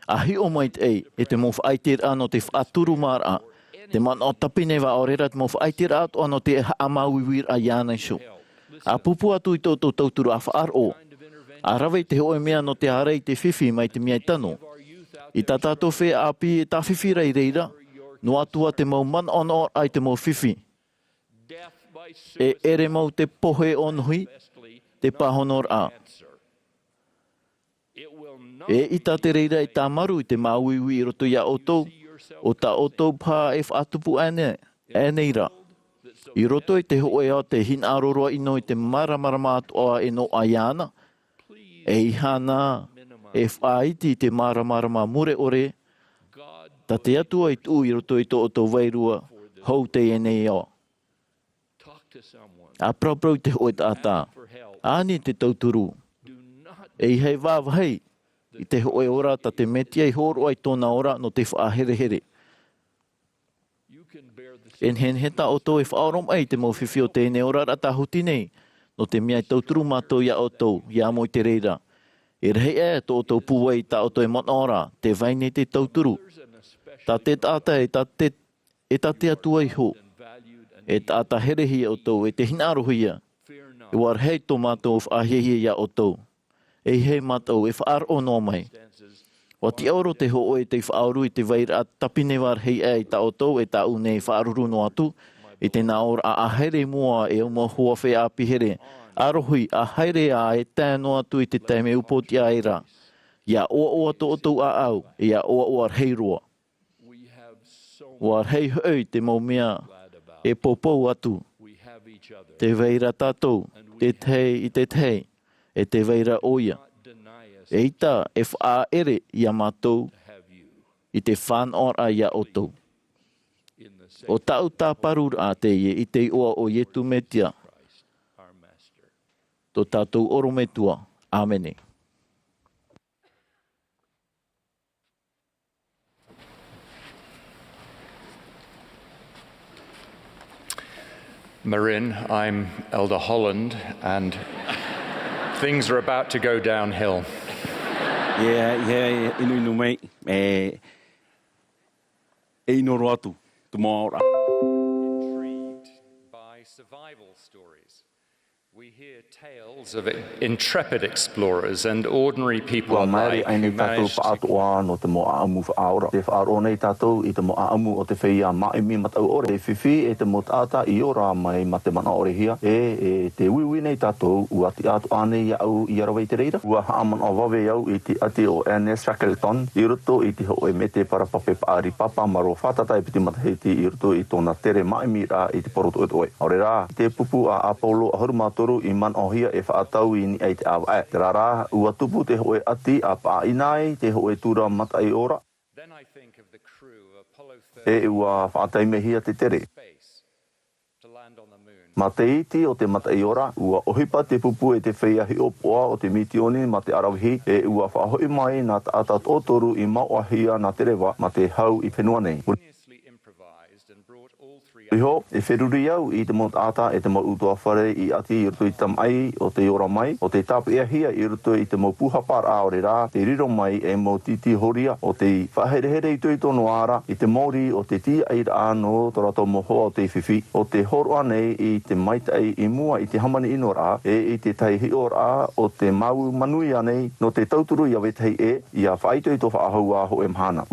ʻA hiʻo maitaʻi, e te mau faʻaiteraʻa nō te faʻaturumāraʻa. Te manaʻo tāpinevā ʻaore rā te mau faʻaiteraʻa atoʻa nō te haʻamāuiuiraʻa iāna iho. ʻA pūpū atu i tō ʻoutou tauturu ʻa faʻaroʻo. ʻA rave i te hōʻē mea nō te ārai i te fifi mai te mea e tano. I tā tātou feiā ʻāpī e tāfifi ra i reira, noa atu ā te mau manaʻonaʻoraʻa i te mau fifi. E ʻere mau te pohe ʻōnohi, te pāhonoraʻa. E ʻita te reira e tāmarū i te māuiui i roto iā ʻoutou, ʻo tā ʻoutou paha e faʻatupu ānei, ānei ra. I roto i te hōʻē ao tē hinaʻaro roa ʻino i te māramarama atoʻa e noaʻa iāna. ʻEiaha nā, e faʻaiti i te māramarama mure ʻore, tā te Atua i tuʻu i roto i tō ʻoutou vairua, hou teie nei ao. ʻA paraparau i te hōʻē taʻata. Ani te tauturu. ʻEiaha e vāvāhi i te hōʻē ora tā te Mesia i hōroʻa i tōna ora nō te faʻaherehere. E nehenehe tā ʻoutou e faʻaoromaʻi i te mau fifi o teie nei oraraʻa tāhuti nei, nō te mea e tauturu mātou iā ʻoutou, ʻia moe i te reira. E rahi aʻe tō ʻoutou pūai i tā ʻoutou e manaʻo ra, tē vai nei te tauturu. Tā te taʻata e tā te, e tā te Atua iho. E taʻata herehia ʻoutou, e tē hinaʻarohia. ʻUa rahi tō mātou faʻahiahia iā ʻoutou. ʻEiaha mātou e faʻaroʻo noa mai. ʻUa tiʻaoro te hōʻē tei faʻaoru i te vairaʻa tāpinevā rahi aʻe i tā ʻoutou e tāʻu nei faʻaruru noa atu, i te nā ʻōraʻa ʻa haere i mua e au mau hoa feiā ʻāpī here, ʻa rohi, ʻa haere ā e tae noa atu i te taime upoʻotiʻa aʻe ra. ʻIa ʻoaʻoa tō ʻoutou ʻāʻau, ʻia ʻoaʻoa rahi roa. ʻUa rahi hoʻi te mau mea e poupou atu. Tē vai ra tātou, te tahi i te tahi, e tē vai ra ʻoia. ʻEita e faʻaʻere iā mātou i te fānaʻoraʻa iā ʻoutou. ʻO tāʻu tāparuraʻa teie i te iʻoa o Iesu Mesia, tō tātou ʻorometua. ʻĀmene. Marin, I'm Elder Holland, and things are about to go downhill. Yeah, yeah, inu, inu mai, e, e inu roa atu, te mau ora. Intrigued by survival stories. We hear tales of intrepid explorers and ordinary people alike who managed to. Ua maere ai nei tātou pāʻatoʻa nō te mau ʻāʻamu faʻaora. Tē faʻaroʻo nei tātou i te mau ʻāʻamu o te feiā māʻimi mataʻu ʻore, te fifi e te mau taʻata i ora mai mā te manaʻo ʻorehia. E, e tē uiui nei tātou, ʻua tiʻa atoʻa nei iāʻu ʻia rave i te reira. ʻUa haʻamanaʻo vave au i te ʻati o Ernest Shackleton i roto i te hōʻē mete parapape paʻari papa maro fātata e piti matahiti i roto i tōna tere māʻimiraʻa i te poro toʻetoʻe. ʻAore rā, i te pupu a Apollo ʻahuru mā toru i manaʻohia e faʻatau i niʻa i te ʻāvaʻe. Terā rā, ʻua tupu te hōʻē ʻati ʻa paʻaʻina ai te hōʻē tura mataʻi ora. E ʻua faʻataimehia te tere. Mā te iti o te mataʻi ora, ʻua ʻohipa te pupu e te feiā hiʻopoʻa o te misioni mā te ʻaravihi, e ʻua faʻahoʻi mai nā taʻata toʻotoru i mauʻahia nā te reva mā te hau i fenua nei. Iho, e feruri au i te mau taʻata e te mau utuafare i ʻati i roto i te tamaʻi o te ora mai, o te tāpeʻahia i roto i te mau pūhaparaʻa ʻaore rā, te riro mai e mau tītīhoria o te faʻaherehere itoito noa ra i te mōrī o te tīaʻiraʻa nō tō rātou mau hoa o te fifi, o te hōroʻa nei i te maitaʻi i mua i te hāmani ʻinoraʻa, e i te tahi hiʻoraʻa o te mau manuia nei nō te tauturu ia vetahi ʻē, ia faʻaitoito faʻahou ā hōʻē mahana.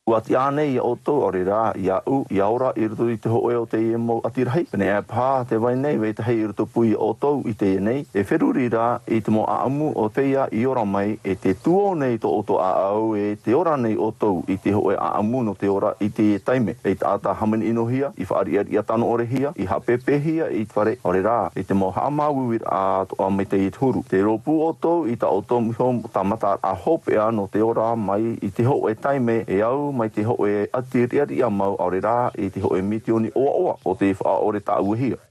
Ua tiʻa ānei ia ʻoutou ʻaore rā, iāʻu, ia ora i roto i te hōʻē o teie mau ʻati rahi? Pēneiaʻe paha te vai nei vetahi i rotopū ia ʻoutou i teie nei, e feruri rā i te mau ʻāʻamu o te feiā i ora mai, e te tuō nei tō ʻoutou ʻāʻau, e te ora nei ʻoutou i te hōʻē ʻāʻamu nō te ora i teie taime. Ei taʻata hāmani ʻinohia, i faʻariʻariʻa tano ʻore hia, i haʻapēpēhia i te fare, ʻaore rā, i te mau haʻamāuiuiraʻa atoʻa mai teie te huru. Tē rōpū ʻoutou i tā ʻoutou iho tāmataraʻa hopeʻa nō te ora mai i te hōʻē taime e au mai te hōʻē ʻati riʻariʻa mau ʻaore rā i te hōʻē mitioni ʻoaʻoa o te faʻaʻore tāʻuehia.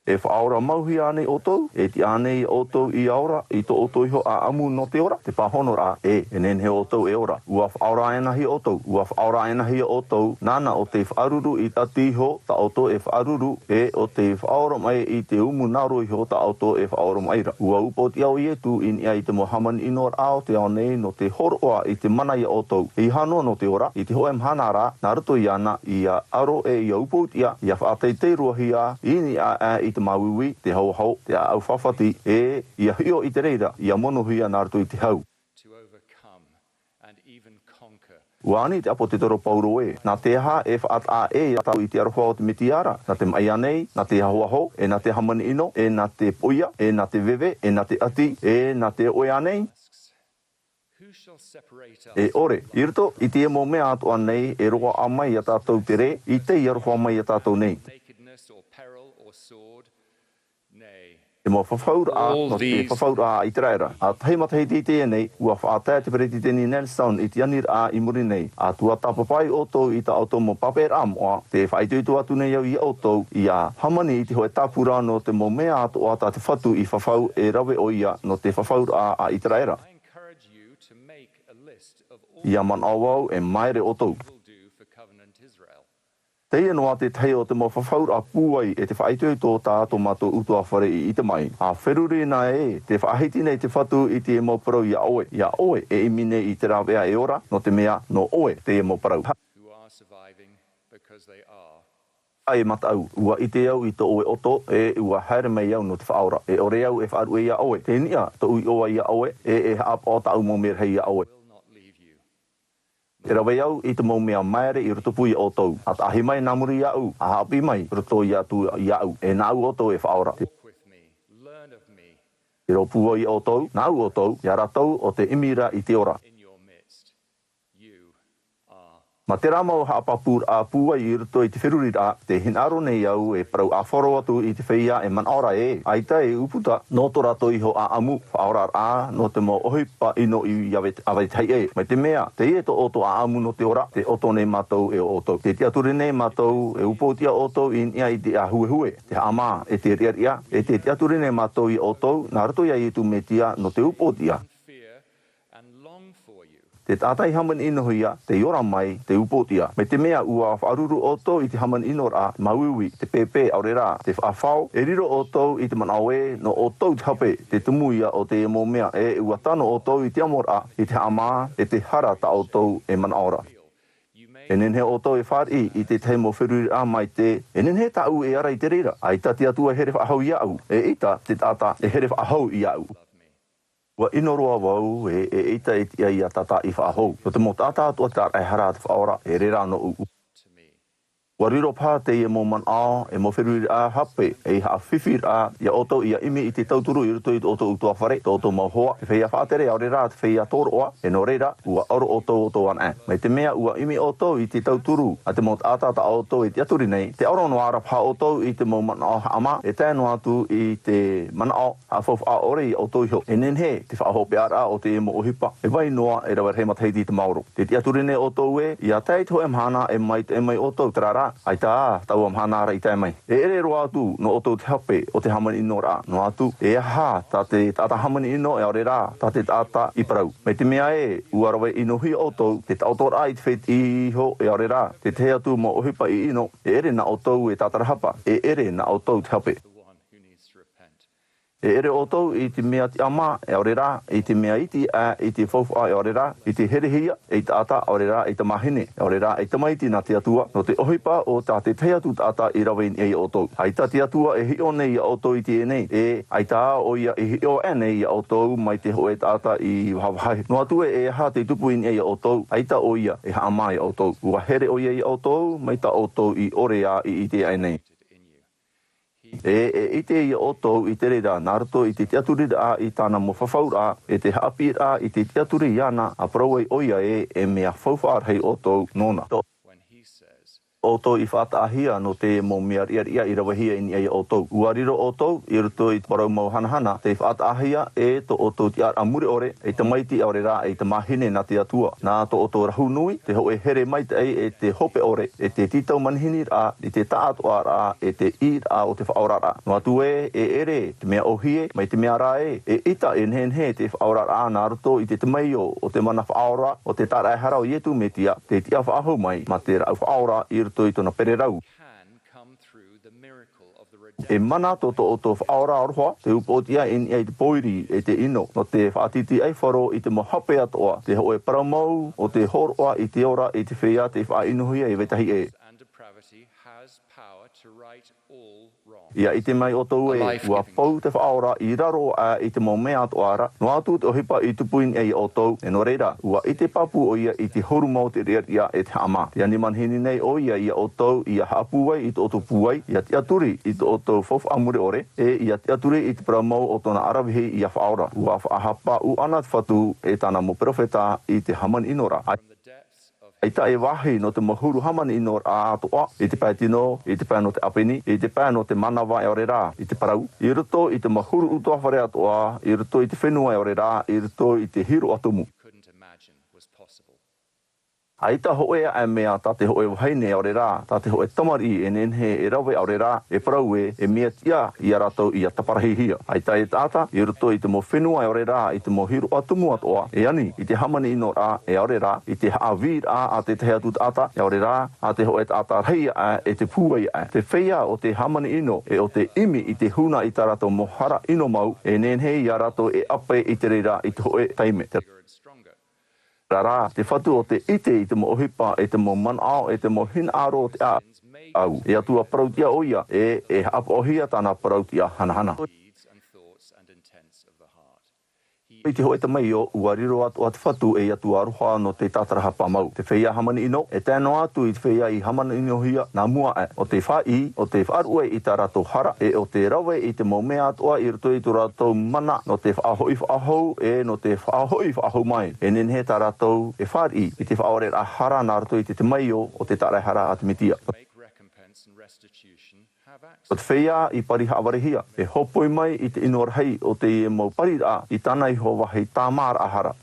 E faʻaora mauhia ānei ʻoutou? E tiʻa ānei ia ʻoutou ia ora i tō ʻoutou iho ʻāʻamu nō te ora? Te pāhonoraʻa, ē, e nehenehe ʻoutou e ora. Ua faʻaora anaʻe ʻoutou, ua faʻaora anaʻe ʻoutou, nāna ʻo te faʻaruru i te ʻati iho, tā ʻoutou e faʻaruru, e ʻo te faʻaoromaʻi i te ʻumu nā roto iho tā ʻoutou e faʻaoromaʻi ra. Ua upoʻotiʻa ʻo Ietu i niʻa i te mau hāmani ʻinoraʻa o te ao nei nō te hōroʻa i te mana ia ʻoutou. ʻEiaha noa nō te ora, i te hōʻē mahana ra, nā roto iāna, ia aro e ia upoʻotiʻa, ia faʻateitei roa hia, i niʻa aʻe i te māuiui, te haohao, te ʻāʻau fafati, e ia hiʻo i te reira, ia monohia nā roto i te hau. Ua ani te ʻāpōsetolo Paulo ē, nā te aha e faʻataʻa ʻē ia tātou i te aroha o te Mesia ra? Nā te māʻia nei, nā te ahoaho, e nā te hāmani ʻino, e nā te poʻia, e nā te veve, e nā te ʻati, e nā te ʻoʻe ānei? E ʻore, i roto i te mau mea atoʻa nei, e roaʻa mai ia tātou te rē, i tei aroha mai ia tātou nei. Te mau fafauraʻa, nō te fafauraʻa a ʻĪteraʻera. ʻA tahi matahiti i teie nei, ua faʻatae te Peretiteni Nelson i te aniraʻa i muri nei, ʻa tuatāpapa ai ʻoutou i tā ʻoutou mau pāpaʻiraʻa moʻa, tē faʻaitoito atu nei au ia ʻoutou, ia hāmani i te hōʻē tāpura nō te mau mea atoʻa tā te Fatu i fafau e rave ʻoia nō te fafauraʻa a ʻĪteraʻera. Ia manaʻo au e māere ʻoutou. Teie noa te tahi o te mau fafauraʻa pūai e te faʻaitoito tā tō mātou ʻutuāfare i ʻite mai. ʻA feruri na ē, tē faʻahiti nei te Fatu i te mau parau ia ʻoe, ia ʻoe e ʻimi nei i te rāveʻa e ora, nō te mea, nō ʻoe teie mau parau. ʻA e mataʻu, ua ʻite au i tō ʻoe ʻoto, e ua haere mai au nō te Faʻaora. E ʻore au e faʻaruʻe ia ʻoe, tē niʻa tōʻu iʻoa ia ʻoe, e e haʻapaʻo tāʻu mau merahi ia ʻoe. Te rave au i te mau mea māere i rotopū ia ʻoutou. ʻA taʻahi mai nā muri iāʻu, ʻa haʻapiʻi mai roto ia atu iāʻu, e nāʻu ʻoutou e faʻaora. Tē rōpū au ia ʻoutou, nāʻu ʻoutou, ia rātou ʻo tē ʻimi ra i te ora. Mā terā mau haʻapāpūraʻa pūai i roto i te feruriraʻa, tē hinaʻaro nei au e parau ʻāfaro atu i te feiā e manaʻo ra ē, ʻaita e ʻūputa nō tō rātou iho ʻāʻamu, faʻaoraraʻa, nō te mau ʻohipa ʻino i ʻave, ʻa vetahi ʻē. Mai te mea, teie tō ʻoutou ʻāʻamu nō te ora, tē ʻoto nei mātou e ʻoutou. Tē tiʻaturi nei mātou e upoʻotiʻa ʻoutou i niʻa i te ʻāhuehue, te haʻamā, e te riʻariʻa, e tē tiʻaturi nei mātou ia ʻoutou, nā roto ia Ietu Mesia, nō te upoʻotiʻa. Te taʻata i hāmani ʻinohia, tei ora mai, te upoʻotiʻa. Mai te mea ua faʻaruru ʻoutou i te hāmani ʻinoraʻa, māuiui, te pēpē, ʻaore rā, te faʻafao, e riro ʻoutou i te manaʻo ē, nō ʻoutou te hape, te tumu ia o teie mau mea, e ua tano ʻoutou i te amoraʻa, i te haʻamā, e te hara tā ʻoutou e manaʻo ra. E nehenehe ʻoutou e fāriʻi i te tahi mau feruriraʻa mai te, e nehenehe tāʻu e ara i te reira, ʻaita te Atua e here faʻahou iāʻu, e ʻaita te taʻata e here faʻahou iāʻu. Ua ʻino roa vau, e, e ʻaita e tiʻa ia tātaʻi faʻahou. Nō te mau taʻata atoʻa te tāraʻehara a te Faʻaora, e reira nōʻu. Ua riro paha teie mau manaʻo, e mau feruriraʻa hape, ei haʻafifiraʻa, ia ʻoutou ia ʻimi i te tauturu i roto i tō ʻoutou ʻutuāfare, tō ʻoutou mau hoa, te feiā faʻatere, ʻaore rā, te feiā tōroʻa, e nō reira, ua ʻaro ʻoutou, ʻoutou anaʻe. Mai te mea ua ʻimi ʻoutou i te tauturu a te mau taʻata tā ʻoutou e tiʻaturi nei, tē ʻaro noa ra paha ʻoutou i te mau manaʻo haʻamā, e tae noa atu i te manaʻo haʻafaufaʻa ʻore ia ʻoutou iho. E nehenehe te faʻahopeʻaraʻa o teie mau ʻohipa, e vai noa e rave rahi matahiti i te maoro. Tē tiʻaturi nei ʻoutou ē, ia tae i te hōʻē mahana e maitaʻi mai ʻoutou, terā rā, ʻAita ā taua mahana ra i tae mai. E ʻere roa atu nō ʻoutou te hape o te hāmani ʻino rā. Noa atu, e aha tā te taʻata hāmani ʻino ʻaore rā tā te taʻata i parau. Mai te mea ē, ʻua rave ʻinohia ʻoutou, te taʻoto rā i te fētiʻi iho ʻaore rā te tahi atu mau ʻohipa ʻino, e ʻere nā ʻoutou e tātarahapa, e ʻere nā ʻoutou te hape. E ʻere ʻoutou i te mea tiʻamā ʻaore rā, i te mea iti ā, i te faufaʻa ʻaore rā, i te herehia, i te taʻata ʻaore rā, i te tamāhine ʻaore rā, i te tamaiti nā te Atua, nō te ʻohipa o tā te tahi atu taʻata i rave i niʻa ia ʻoutou. ʻAita te Atua e hiʻo nei ia ʻoutou i teie nei, e ʻaita ā ʻoia i hiʻo aʻe nei ia ʻoutou mai te hōʻē taʻata i vahavaha. Noa atu ē, e aha tei tupu i niʻa ia ʻoutou, ʻaita ʻoia e haʻamā ia ʻoutou. ʻUa here ʻoia ia ʻoutou, mai tā ʻoutou i ʻore ā i ʻite aʻe nei. E, e ʻite ia ʻoutou i te reira, nā roto i te tiʻaturiraʻa i tāna mau fafauraʻa, e te haʻapiʻiraʻa i te tiʻaturi iāna, ʻa parau ai ʻoia ē, e mea faufaʻa rahi ʻoutou nōna. Tō ʻoutou i faʻataʻahia nō te mau mea riʻariʻa i ravehia i niʻa ia ʻoutou. ʻUa riro ʻoutou i roto i te parau mau hanahana, tei faʻataʻahia e tō ʻoutou tiʻaraʻa mure ʻore, e tamaiti ʻaore rā, e tamāhine nā te Atua. Nā tō ʻoutou rahu nui, te hōʻē here maitaʻi, e te hope ʻore, e te tītau manihiniraʻa, i te taʻatoʻaraʻa, e te ʻīraʻa o te faʻaoraraʻa. Noa atu ē, e ʻere te mea ʻōhie, mai te mea rā ē, e ʻita e nehenehe te faʻaoraraʻa nā roto i te temeio o te mana faʻaora o te tāraʻehara o Ietu Metia, te tiʻa faʻahou mai, mā te rāʻau faʻaora i roto i tōna pererau. E mana tō tō ʻoutou faʻaora aroha, te upoʻotiʻa i niʻa i te pōiri, e te ʻino, nō te faʻatītīʻaifaro i te mau hape atoʻa, te hōʻē parau mau o te hōroʻa i te ora, i te feiā tei faʻaʻinohia e vetahi ʻē. ʻIa ʻite mai ʻoutou ē, ʻua pou te faʻaora i raro aʻe i te mau mea atoʻa ra, noa atu te ʻohipa i tupu i niʻa ia ʻoutou, e nō reira, ʻua ʻite pāpū ʻoia i te huru mau o te riʻariʻa e te haʻamā. Tē ani manihini nei ʻoia ia ʻoutou, ʻia haʻapūai i tō ʻoutou pūai, ʻia tiʻaturi i tō ʻoutou faufaʻa mure ʻore, e ʻia tiʻaturi i te parau mau o tōna ʻaravihi ʻia faʻaora. ʻUa faʻahapa ʻūʻana te Fatu e tāna mau perofeta i te hāmani ʻino ra. ʻAita e vāhi nō te mau huru hāmani ʻino ra atoʻa, i te pae tino, i te pae nō te ʻāpeni, i te pae nō te manava ʻaore rā, i te parau, i roto i te mau huru ʻutuāfare atoʻa, i roto i te fenua ʻaore rā, i roto i te hiroʻa tumu. ʻAita hōʻē aʻe mea tā te hōʻē vahine ʻaore rā, tā te hōʻē tamariʻi e nehenehe e rave ʻaore rā, e parau ē, e mea tiʻa ia rātou ʻia taparahihia. ʻAita e taʻata, i roto i te mau fenua ʻaore rā, i te mau hiroʻa tumu atoʻa, e ani i te hāmani ʻino ra, ʻaore rā, i te haʻavīraʻa a te tahi atu taʻata, ʻaore rā, a te hōʻē taʻata rahi aʻe, e te pūai aʻe. Te feiā o te hāmani ʻino, e ʻo te ʻimi i te huna i tā rātou mau hara ʻino mau, e nehenehe ia rātou e ʻape i te reira i te hōʻē taime. Terā rā, te Fatu ʻo tē ʻite i te mau ʻohipa, e te mau manaʻo, e te mau hinaʻaro o te ʻāʻau. E Atua parauʻtiʻa ʻoia, e, e haʻapaʻohia tāna parauʻtiʻa hanahana. I te hōʻē temeio, ʻua riro atoʻa te Fatu ei Atua aroha nō te tātarahapa mau. Te feiā hāmani ʻino, e tae noa atu i te feiā i hāmani ʻinohia nā mua aʻe, ʻo tē faʻaʻī, ʻo tē faʻaruʻe i tā rātou hara, e ʻo tē rave i te mau mea atoʻa i roto i tō rātou mana nō te faʻahoʻi faʻahou, e nō te faʻahoʻi faʻahou mai. E nehenehe tā rātou e fāriʻi i te faʻaoreraʻa hara nā roto i te temeio o te tāraʻehara a te Metia. ʻO te feiā i pari haʻavarehia, e hōpoi mai i te ʻino rahi o teie mau pariraʻa i tāna iho vāhi tāmāraʻa hara.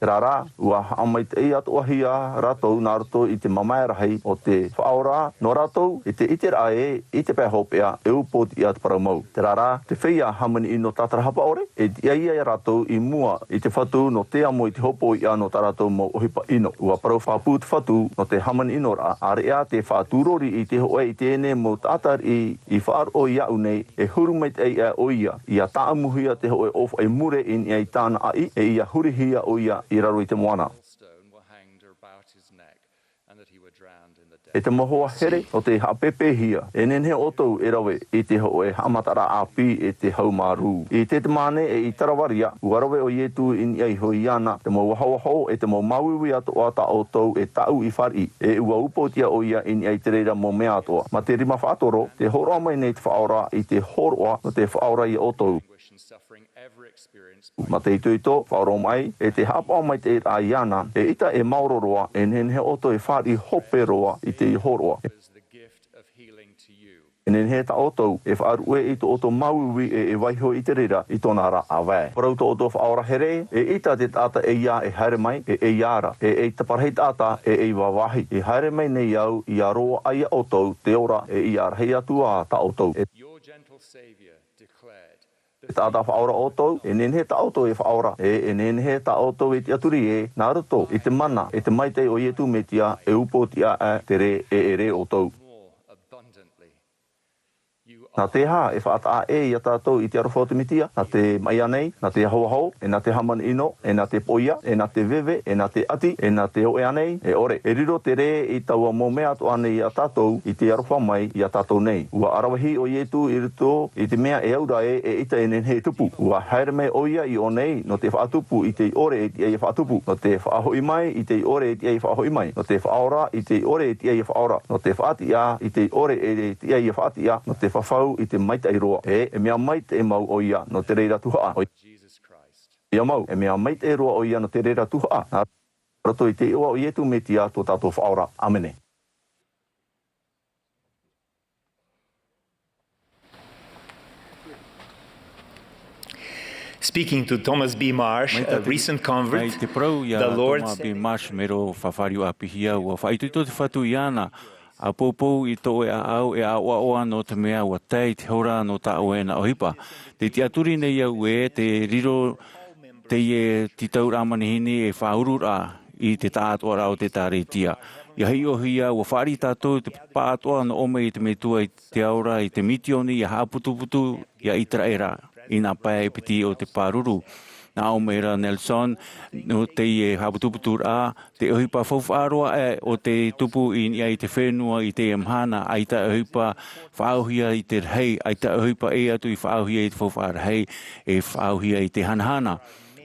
Terā rā, ʻua haʻamaitaʻi atoʻahia rātou nā roto i te mamae rahi o te Faʻaora nō rātou, i te ʻiteraʻa ē, i te pae hopeʻa, e upoʻotiʻa te parau mau. Terā rā, te feiā hāmani ʻino tātarahapa ʻore, e tiʻa ia rātou i mua i te Fatu nō te amo i te hopoiʻa nō tā rātou mau ʻohipa ʻino. ʻUa parau pāpū te Fatu nō te hāmani ʻino ra, ʻāreʻa tē faʻatūrori i te hōʻē i teie nei mau taʻata riʻi i faʻaroʻo iāʻu nei, e huru maitaʻi aʻe ʻoia, ʻia tāʻamuhia te hōʻē ʻōfaʻi mure i niʻa i tāna ʻaʻi, e ʻia hurihia ʻoia i raro i te moana. E te mau hoa here, ʻo tē haʻapēpēhia, e nehenehe ʻoutou e rave i te hōʻē haʻamataraʻa ʻāpī e te haumārū. I Tetemane e i Taravaria, ʻua rave ʻo Ietu i niʻa iho iāna, te mau vahovaho, e te mau māuiui atoʻa tā ʻoutou e tāʻu i fāriʻi, e ʻua upoʻotiʻa ʻoia i niʻa i te reira mau mea atoʻa. Mā te rima faʻatoro, tē hōroʻa mai nei te Faʻaora i te hōroʻa nō te Faʻaora ia ʻoutou. Mā te itoito, faʻaroʻo mai, e te haʻapaʻo maitaʻi rā iāna, eʻita e maoro roa, e nehenehe ʻoutou e fāriʻi hope roa i te hōroʻa. E nehenehe tā ʻoutou e faʻaruʻe i tō ʻoutou māuiui e e vaiho i te reira i tōna ra ʻāvae. Parau tō ʻoutou faʻaora here, eʻita te taʻata ʻeiā e haere mai, e ʻeiā ra, e e taparahi taʻata, e e vāvāhi. E haere mai nei au ʻia roaʻa ia ʻoutou te ora, e ʻia rahi atu ā tā ʻoutou. E Your gentle Savior declared, te taʻata faʻaora ʻoutou, e nehenehe tā ʻoutou e faʻaora, e e nehenehe tā ʻoutou e tiʻaturi ē, nā roto i te mana, e te maitaʻi o Ietu Metia, e upoʻotiʻa aʻe te rē, e e rē ʻoutou. More abundantly. Nā te aha e faʻataʻa ʻē ia tātou i te aroha o te Metia? Nā te maʻi ānei, nā te ahoaho, e nā te hāmani ʻino, e nā te poʻia, e nā te veve, e nā te ʻati, e nā te oʻe ānei? E ʻore. E riro te rē i taua mau mea atoʻa nei ia tātou i te aroha mai ia tātou nei. Ua ʻaravihi ʻo Ietu i roto i te mea e aura ē, eʻita e nehenehe e tupu. Ua haere mai ʻoia i ʻō nei nō te faʻatupu i tei ʻore e tiʻa ia faʻatupu, nō te faʻahoʻi mai i tei ʻore e tiʻa ia faʻahoʻi mai, nō te faʻaora i tei ʻore e tiʻa ia faʻaora, nō te faʻatiʻa i tei ʻore e tiʻa ia faʻatiʻa, nō te fafau i te maitaʻi roa. E, e mea maitaʻi mau ʻoia nō te reira tuhaʻa. ʻOia mau, e mea maitaʻi roa ʻoia nō te reira tuhaʻa. Nā roto i te iʻoa o Ietu Metia tō tātou Faʻaora. ʻĀmene. Speaking to Thomas B. Marsh, mai a tā te, recent convert, mai te parau ia the Lord Thomas B. Marsh, mero fafariu ʻāpīhia, ua faʻaitoito te Fatu iāna, ʻāpoupou i tō ʻoe ʻāʻau e ʻaoʻaoa nō te mea ua tae i te hora nō tā ʻoe na ʻohipa. Te tiʻaturi nei au ē, te riro teie tītauraʻa manihini e faʻaururaʻa i te taʻatoʻaraʻa o te ʻĒkālesia. ʻIa hiʻohia, ua fāriʻi tātou te pāʻatoʻa nō ʻō mai i te Metua i te ao ra i te mitioni ʻia haʻaputuputu ia ʻĪteraʻera i nā pae piti o te pāruru. Nā ʻō mai ra Nelson, nō teie haʻaputuputuraʻa, te ʻohipa faufaʻa roa aʻe o tei tupu i niʻa i te fenua i teie mahana, ʻaita ʻohipa faʻaauhia i te rahi, ʻaita ʻohipa ʻē atu i faʻaauhia i te faufaʻa rahi, e faʻaauhia i te hanahana.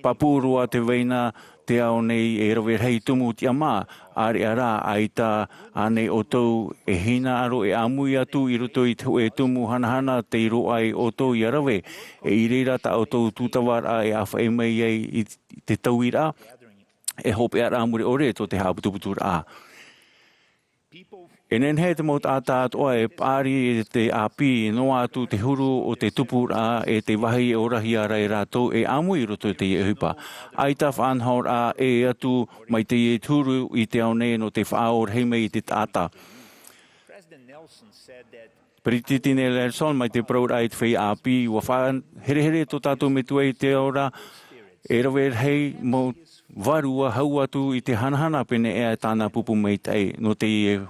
Pāpū roa te vai na te ao nei e rave rahi tumu tiʻamā, ʻāreʻa rā, ʻaita ānei ʻoutou e hinaʻaro e ʻāmui atu i roto i te hōʻē tumu hanahana tei roaʻa ai ʻoutou ʻia rave, e i reira tā ʻoutou tūtavaraʻa e ʻāfaʻi mai ai i te tauiraʻa, e hopeʻaraʻa mure ʻore tō te haʻaputuputuraʻa. E nehenehe te mau taʻata atoʻa e paʻari i te ʻāpī, noa atu te huru o te tupuraʻa e te vāhi e orahia ra e rātou e ʻāmui i roto i teie ʻohipa. ʻAita faʻanahoraʻa ʻē atu mai teie huru i te ao nei nō te faʻaō rahi mai i te taʻata. Peretiteni Nelson mai te parauraʻa i te feiā ʻāpī, ua faʻaherehere tō tātou Metua i te ao ra, e rave rahi mau vārua hau atu i te hanahana pēneiaʻe tāna pupu maitaʻi nō teie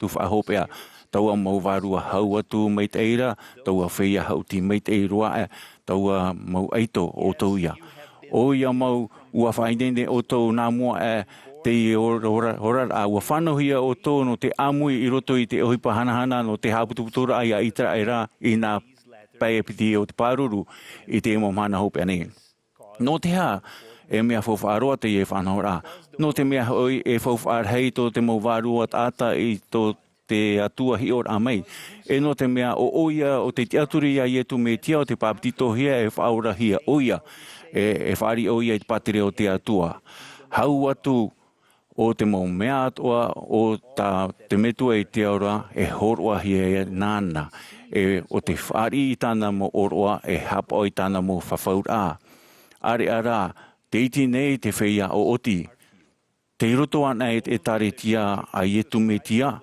tuhaʻa hopeʻa. Taua mau vārua hau atu maitaʻi ra, taua feiā haʻuti maitaʻi roa aʻe, taua mau ʻaito ʻoutou ia. ʻOia mau, ua faʻaineine ʻoutou nā mua aʻe teie ora-, ora-, oraraʻa, ua fānauhia ʻoutou nō te ʻāmui i roto i te ʻohipa hanahana nō te haʻaputuputuraʻa ia ʻĪteraʻera i nā pae piti o te pāruru i te mau mahana hopeʻa nei. Nō te aha e mea faufaʻa roa teie faʻanahoraʻa? Nō te mea hoʻi e faufaʻa rahi tō te mau vārua taʻata i tō te Atua hiʻoraʻa mai. E nō te mea ʻo ʻoia ʻo tei tiʻaturi ia Ietu Metia ʻo tei pāpetitohia e faʻaorahia ʻoia, e, e fāriʻi ʻoia i te pātireia o te Atua. Hau atu ʻo te mau mea atoʻa o tā te Metua i te ao ra e hōroʻahia nāna, e ʻo tei fāriʻi i tāna mau ʻōroʻa, e haʻapaʻo i tāna mau fafauraʻa. ʻĀreʻa rā, tē iti nei te feiā ʻoʻoti. Tei roto anaʻe i te ʻĒkālesia a Ietu Metia,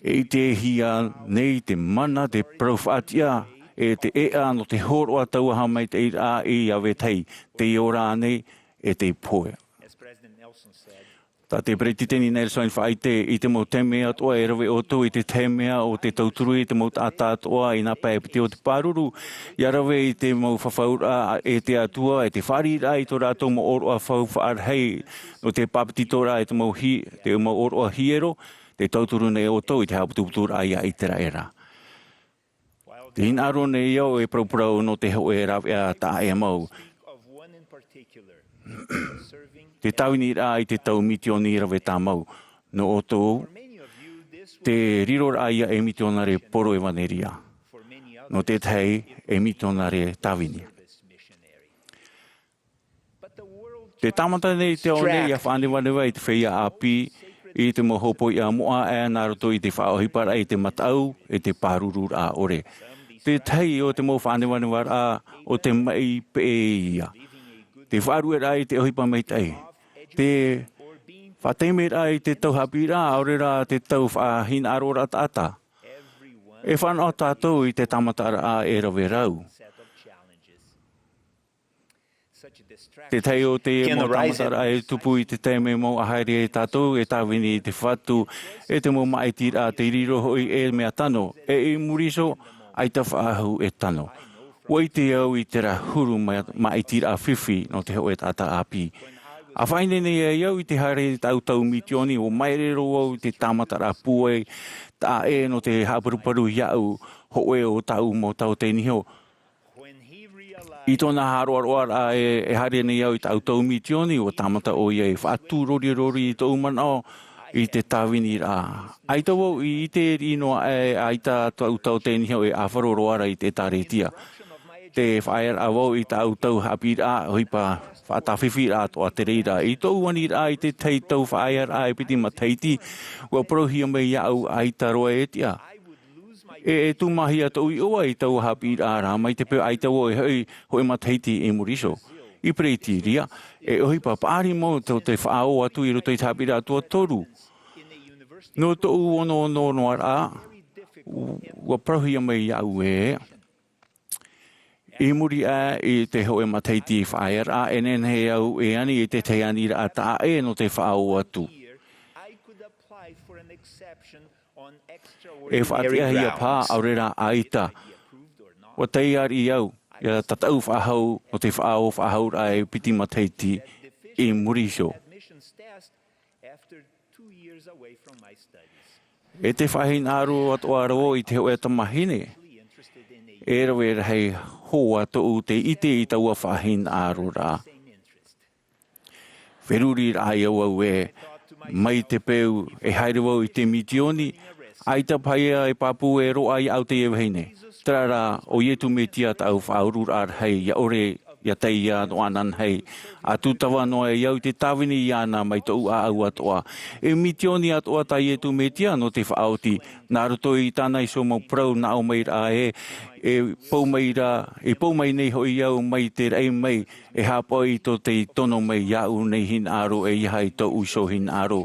e ʻitehia nei te mana, te parau faʻatiʻa, e te ʻēʻa nō te hōroʻa tauaha maitaʻi ra ia vetahi, tei ora ānei, e tei pohe. Tā te Peretiteni Nelson i faʻaʻite, i te mau taime atoʻa e rave ʻoutou i te tahi mea ʻo te tauturu i te mau taʻata atoʻa i nā pae piti o te pāruru, ʻia rave i te mau fafauraʻa e te Atua, e te fāriʻiraʻa i tō rātou mau ʻōroʻa faufaʻa rahi, nō te pāpetitoraʻa e te mau hi-, te mau ʻōroʻa hiero, tē tauturu nei ʻoutou i te haʻaputuputuraʻa ia ʻĪteraʻera. Tē hinaʻaro nei au e parauparau nō te hōʻē rāveʻa taʻa ʻē mau. Te tāviniraʻa i te tau mitioni rave tāmau. Nō ʻoutou, te riroraʻa ia e mitionare poro ʻevaneria. Nō te tahi, e mitionare tāvini. Te tāmata nei te ao nei ʻia faʻanevaneva i te feiā ʻāpī, i te mau hōpoiʻa moʻa, ʻe nā roto i te faʻaʻohiparaʻa i te mataʻu, e te pārururaʻa ʻore. Te tahi o te mau faʻanevanevaraʻa o te maʻi peʻe ia. Te faʻarueraʻa i te ʻohipa maitaʻi. Te faʻataimeraʻa i te tau haʻapiʻiraʻa, ʻaore rā te tau faʻahinaʻaroraʻa taʻata. E fānaʻo tātou i te tāmataraʻa e rave rau. Te tahi o te mau tāmataraʻa e tupu i te taime mau ʻa haere ai tātou e tāvini i te Fatu, e te mau māʻitiraʻa te riro hoʻi e mea tano, e i muri iho, ʻaita faʻahou e tano. ʻUa ʻite au i terā huru ma-, māʻitiraʻa fifi nō te hōʻē taʻata ʻāpī. ʻA faʻaineine ai au i te haere i tāʻu tau mitioni, ʻua māere roa au i te tāmataraʻa pūai taʻa ʻē nō te haʻaparuparu iāʻu, hōʻē o tāʻu mau tau tei niho. I tōna haʻaroaroaraʻa e, e haere nei au i tāʻu tau mitioni, ʻua tāmata ʻoia e faʻatūrorirori i tōʻu manaʻo i te tāviniraʻa. ʻAita vau i ʻite e riʻi noa aʻe, ʻaita tāʻu tau tei niho e ʻāfaro roa ra i te ʻĒtārētia. Tē faʻaearaʻa vau i tāʻu tau haʻapiʻiraʻa, ʻohipa faʻatāfifiraʻa atoʻa te reira. I tōʻu aniraʻa i te tahi tau faʻaearaʻa e piti matahiti, ʻua parauhia mai iāʻu ʻaita roa e tiʻa. E, e tūmāhia tōʻu iʻoa i taua haʻapiʻiraʻa ra, mai te peu ʻaita vau e hoʻi, hōʻē matahiti i muri iho. I Pereitiria, e ʻohipa paʻari mau tō te faʻaō atu i roto i te haʻapiʻiraʻa tuatoru. Nō tōʻu onoono noa ra, ʻua parauhia mai iāʻu ē, i muri aʻe i te hōʻē matahiti faʻaearaʻa, e nehenehe au e ani i te tahi aniraʻa taʻa ʻē nō te faʻaō atu. E faʻatiʻahia paha, ʻaore rā ʻaita. ʻUa taiā riʻi au, ʻia tataʻu faʻahou nō te faʻaō faʻahouraʻa e piti matahiti i muri iho. E te faʻahinaʻaro atoʻa ra vau i te hōʻē tamahine. E rave rahi hoʻi tōʻu te ʻite i taua faʻahinaʻaro ra. Feruriraʻa ia vau ē, mai te peu e haere vau i te mitioni, ʻaita paha ia e pāpū e roaʻa iāʻu teie vahine. Terā rā, ʻo Ietu Metia tāʻu faʻaururaʻa rahi, ʻia ʻore ʻia taiā noa ananahi. ʻA tūtava noa ai au i te tāvini iāna mai tōʻu ʻāʻau atoʻa. E mitioni atoʻa tā Ietu Metia nō te faʻaoti, nā roto i tāna iho mau parau nā ʻō mai ra ē, e pou mai ra, e pou mai nei hoʻi au mai te raʻi mai, e haʻapaʻo i tō te tono mai iāʻu nei hinaʻaro e ʻeiaha i tōʻu iho hinaʻaro.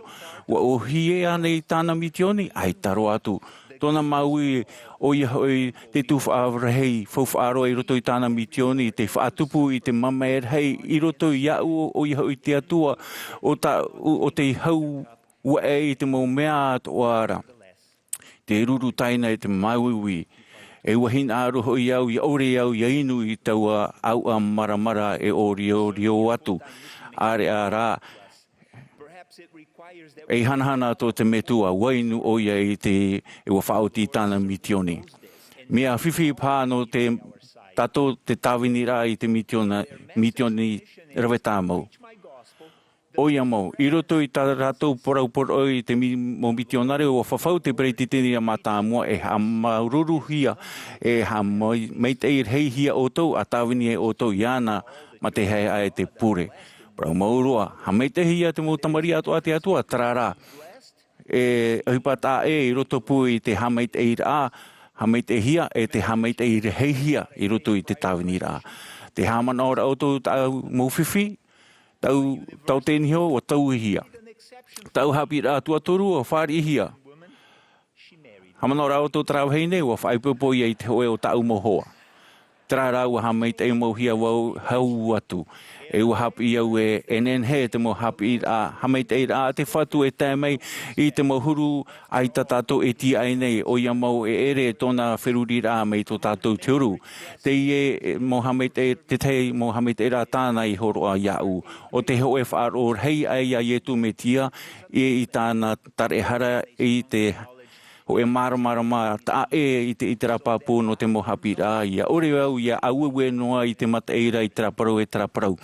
ʻUa ʻōhie ānei tāna mitioni? ʻAita roa atu. Tōna māuiui, ʻoia hoʻi te tuhaʻa rahi faufaʻa roa i roto i tāna mitioni, te faʻatupu i te mamae rahi i roto iāʻu, ʻoia hoʻi te Atua, ʻo tā, ʻo te hau ua ʻē i te mau mea atoʻa ra. Te ruru taina e te māuiui. E ʻua hinaʻaro hoʻi au, ʻia ʻore au ʻia inu i taua ʻauʻa maramara e ʻōriorio atu. ʻĀreʻa rā, e hanahana tō te metua, ʻua inu ʻoia i te, e ʻua faʻaoti tāna mitioni. Mea fifi paha nō te, tātou te tāviniraʻa i te mitiona, mitioni rave tāmau. ʻOia mau, i roto i tā rātou parau poroʻi i te mi-, mau mitionare, ʻua fafau te peretiteni mātāmua e haʻamāuruuruhia, e haʻamai-, maitaʻi rahihia ʻoutou, ʻa tāvini ai ʻoutou iāna, mā te haehaʻa e te pure. Parau mau roa, haʻamaitaʻihia te mau tamariʻi atoʻa a te Atua, terā rā. E ʻohipa taʻa ʻē i roto pū i te haʻamaitaʻiraʻa, haʻamaitaʻihia, e te haʻamaitaʻi rahihia i roto i te tāviniraʻa. Te haʻamanaʻo ra ʻoutou tāʻu mau fifi, tāʻu, tāʻu tei niho, ʻua tauihia. Tāʻu haʻapiʻiraʻa tuatoru, ʻua fāriʻihia. Haʻamanaʻo ra ʻoutou terā vahine, ʻua faʻaipoipo ïa i te hōʻē o tāʻu mau hoa. Terā rā, ʻua haʻamaitaʻi mau hia vau hau atu. E ʻua haʻapiʻi au ē, e nehenehe te mau haʻapiʻiraʻa, haʻamaitaʻiraʻa a te Fatu e tae mai i te mau huru ʻaita tātou e tīaʻi nei, ʻoia mau e ʻere tōna feruriraʻa mai tō tātou te huru. Teie, e, mau haʻamaitaʻi, te tahi mau haʻamaitaʻiraʻa tāna i hōroʻa iāʻu. ʻO te hōʻē faʻaroʻo rahi aʻe ia Ietu Metia, i, i tāna taraehara i te hōʻē māramarama taʻa ʻē i te, i terā pāpū nō te mau haʻapiʻiraʻa, ʻia ʻore au ʻia ʻaueue noa i te mataʻi ra i terā parau, e terā parau.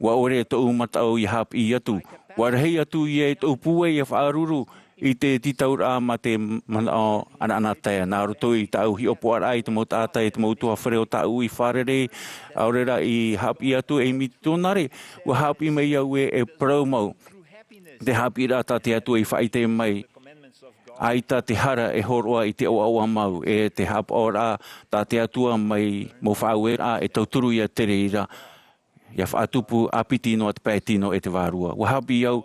ʻUa ʻore tōʻu mataʻu ʻia haʻapiʻi atu. ʻUa rahi atu ïa i tōʻu pūai ʻia faʻaruru i te tītauraʻa mā te manaʻo anaanatae. Nā roto i tāʻu hiʻopoʻaraʻa i te mau taʻata, i te mau ʻutuāfare o tāʻu i fārerei, ʻaore rā i haʻapiʻi atu ei mitionare, ʻua haʻapiʻi mai au ē, e parau mau. te haʻapiʻiraʻa tā te Atua i faʻaʻite mai, ʻaita te hara e hōroʻa i te ʻoaʻoa mau, e te haʻapaʻoraʻa tā te Atua mai mau faʻaueraʻa e tauturu ia te reira, ʻia faʻatupu ʻāpiti noa te pae tino e te vārua. ʻUa haʻapiʻi au,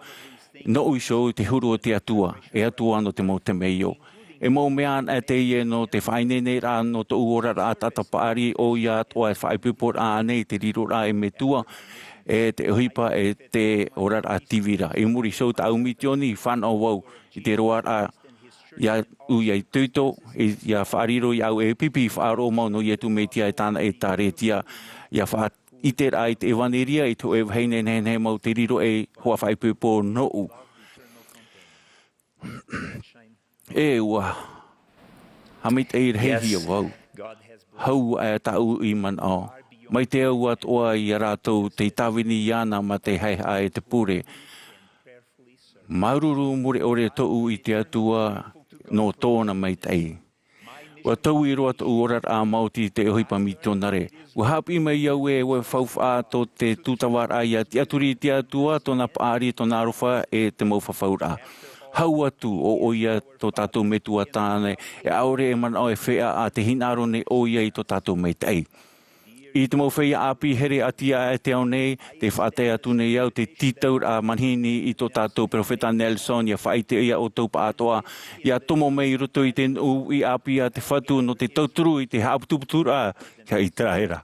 nōʻu iho i te huru o te Atua, e Atua nō te mau temeio. E mau mea anaʻe teie nō te faʻaineineraʻa nō tōʻu oraraʻa taʻata paʻari, ʻoia atoʻa e faʻaipoiporaʻa nei te riroraʻa e metua, e te ʻohipa e te oraraʻa tīvira. I muri iho tāʻu mitioni, fānaʻo vau i te roaraʻa iāʻu ʻia itoito, ʻia faʻariro iāʻu e pipi faʻaroʻo mau nō Iesu Mesia e tāna ʻĒtāretia, ʻia faʻaʻiteraʻa i te ʻevanelia, i te hōʻē vahine nehenehe mau te riro ei hoa faʻaipoipo nōʻu. E ʻua haʻamaitaʻi rahi hia vau. Hau aʻe tāʻu i manaʻo. Mai te au atoʻa ia rātou tei tāvini iāna mā te haʻehaʻa e te pure. Māuruuru mure ʻore tōʻu i te Atua nō tōna maitaʻi. ʻUa taui roa tōʻu oraraʻa maoti i te ʻohipa mitionare. ʻUa haʻapiʻi mai au e ʻua faufaʻa tō te tūtavaraʻa ʻia tiʻaturi i te Atua, tōna paʻari, tōna aroha, e te mau fafauraʻa. Hau atu, ʻo ʻoia tō tātou Metua tāne, e ʻaore e manaʻo e feiā, ʻa te hinaʻaro nei ʻoia i tō tātou maitaʻi. I te mau feiā ʻāpī here ʻati aʻe te ao nei, tē faʻatae atu nei au te tītauraʻa manihini i tō tātou peropheta Nelson, ʻia faʻaʻite ia ʻoutou pāʻatoʻa, ʻia tomo mai i roto i te nuʻu ʻāpī a te Fatu nō te tauturu i te haʻaputuputuraʻa ia ʻĪteraʻera.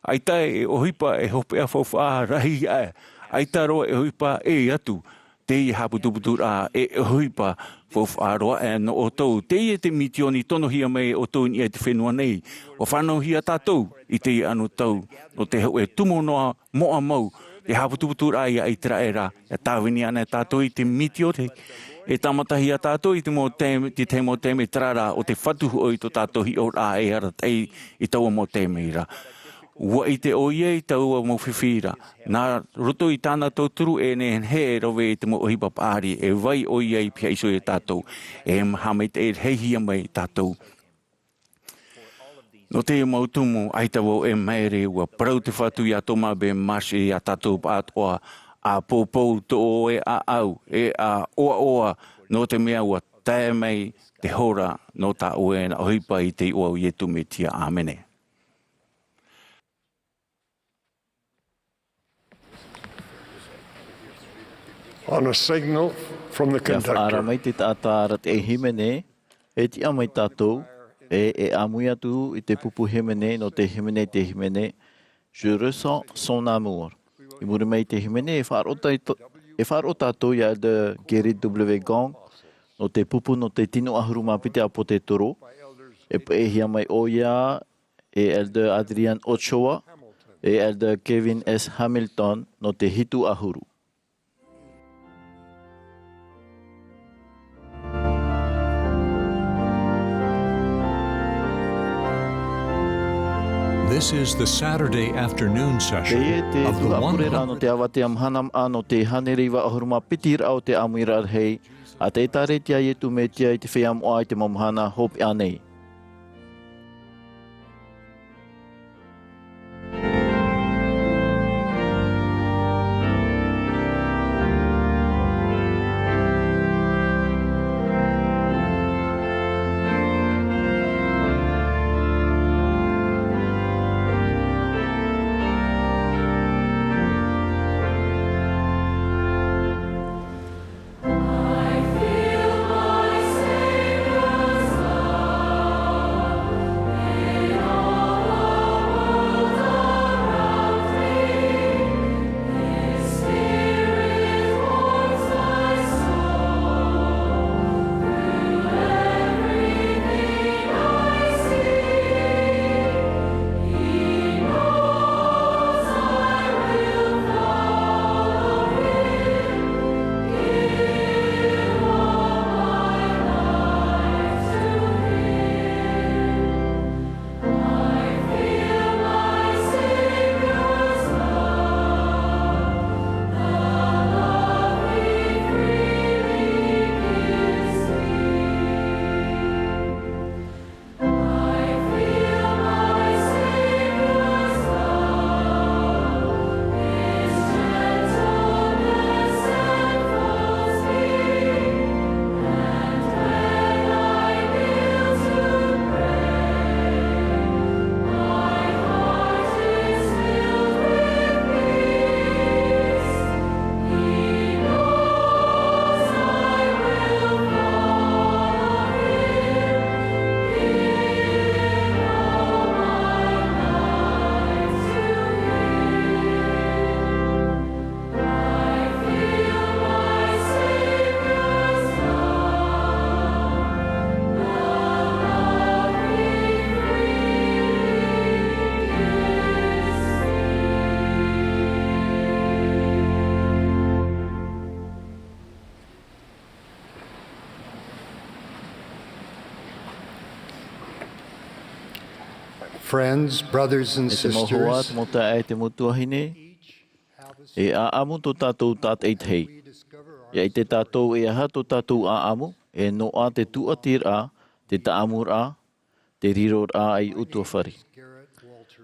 ʻAita e ʻohipa e hopeʻa faufaʻa rahi aʻe, ʻaita roa e ʻohipa ʻē atu. Teie haʻaputuputuraʻa e ʻohipa faufaʻa roa aʻe nō ʻoutou. Teie te mitioni tonohia mai e ʻoutou i niʻa i te fenua nei. ʻUa fānauhia tātou i teie anotau, nō te hōʻē tumu noa moʻa mau, te haʻaputuputuraʻa ia ʻĪteraʻera, ʻia tāvini ana tātou i te mitioni. E tāmatahia tātou i te mau tēma, te tahi mau tēma terā rā, ʻo te Fatu hoʻi tō tātou hiʻoraʻa e arataʻi i taua mau tēma ra. ʻUa ʻite ʻoia i taua mau fifi ra. Nā roto i tāna tauturu e nehenehe e rave i te mau ʻohipa paʻari, e vai ʻoia i pihaʻi iho ia tātou, e haʻamaitaʻi rahihia mai tātou. Nō te mau tumu, ʻaita vau e maere, ʻua parau te Fatu ia Thomas B. Marsh, ia tātou pāʻatoʻa, ʻa poupou tō ʻoe ʻāʻau, e ʻa ʻoaʻoa, nō te mea ʻua tae mai te hora nō tā ʻoe na ʻohipa i te iʻoa o Iesu Mesia. ʻĀmene. On a signal from the conductor. Ia faʻaara mai te taʻata arataʻi hīmene, e tiʻa mai tātou, e, e ʻāmui atu i te pupu hīmene, nō te hīmene, te hīmene, Je ressens son amour. I muri mai i te hīmene, e faʻaroʻo tātou, e faʻaroʻo tātou ia Elder Gary W. Gong, nō te pupu nō te tino ʻahuru mā piti ʻāpōsetolo, e peʻehia mai ʻoia, e Elder Adrian Ochoa, e Elder Kevin S. Hamilton, nō te hitu ʻahuru. This is the Saturday afternoon session. Teie te tuhaʻa pureraʻa nō te avatea mahana maʻa nō te hānere iva ʻahuru mā piti raʻa o te ʻāmuiraʻa rahi, a te ʻĒtāretia a Iesu Mesia i te feiā moʻa i te mau mahana hopeʻa nei. Friends, brothers, and sisters, e te mau hoa, te mau taeaʻe, te mau tuahine, e ʻāʻamu tō tātou tātaʻitahi. E ʻite tātou e aha tō tātou ʻāʻamu, e noaʻa te tūʻatiraʻa, te tāʻamuraʻa, te riroraʻa ei ʻutuāfare.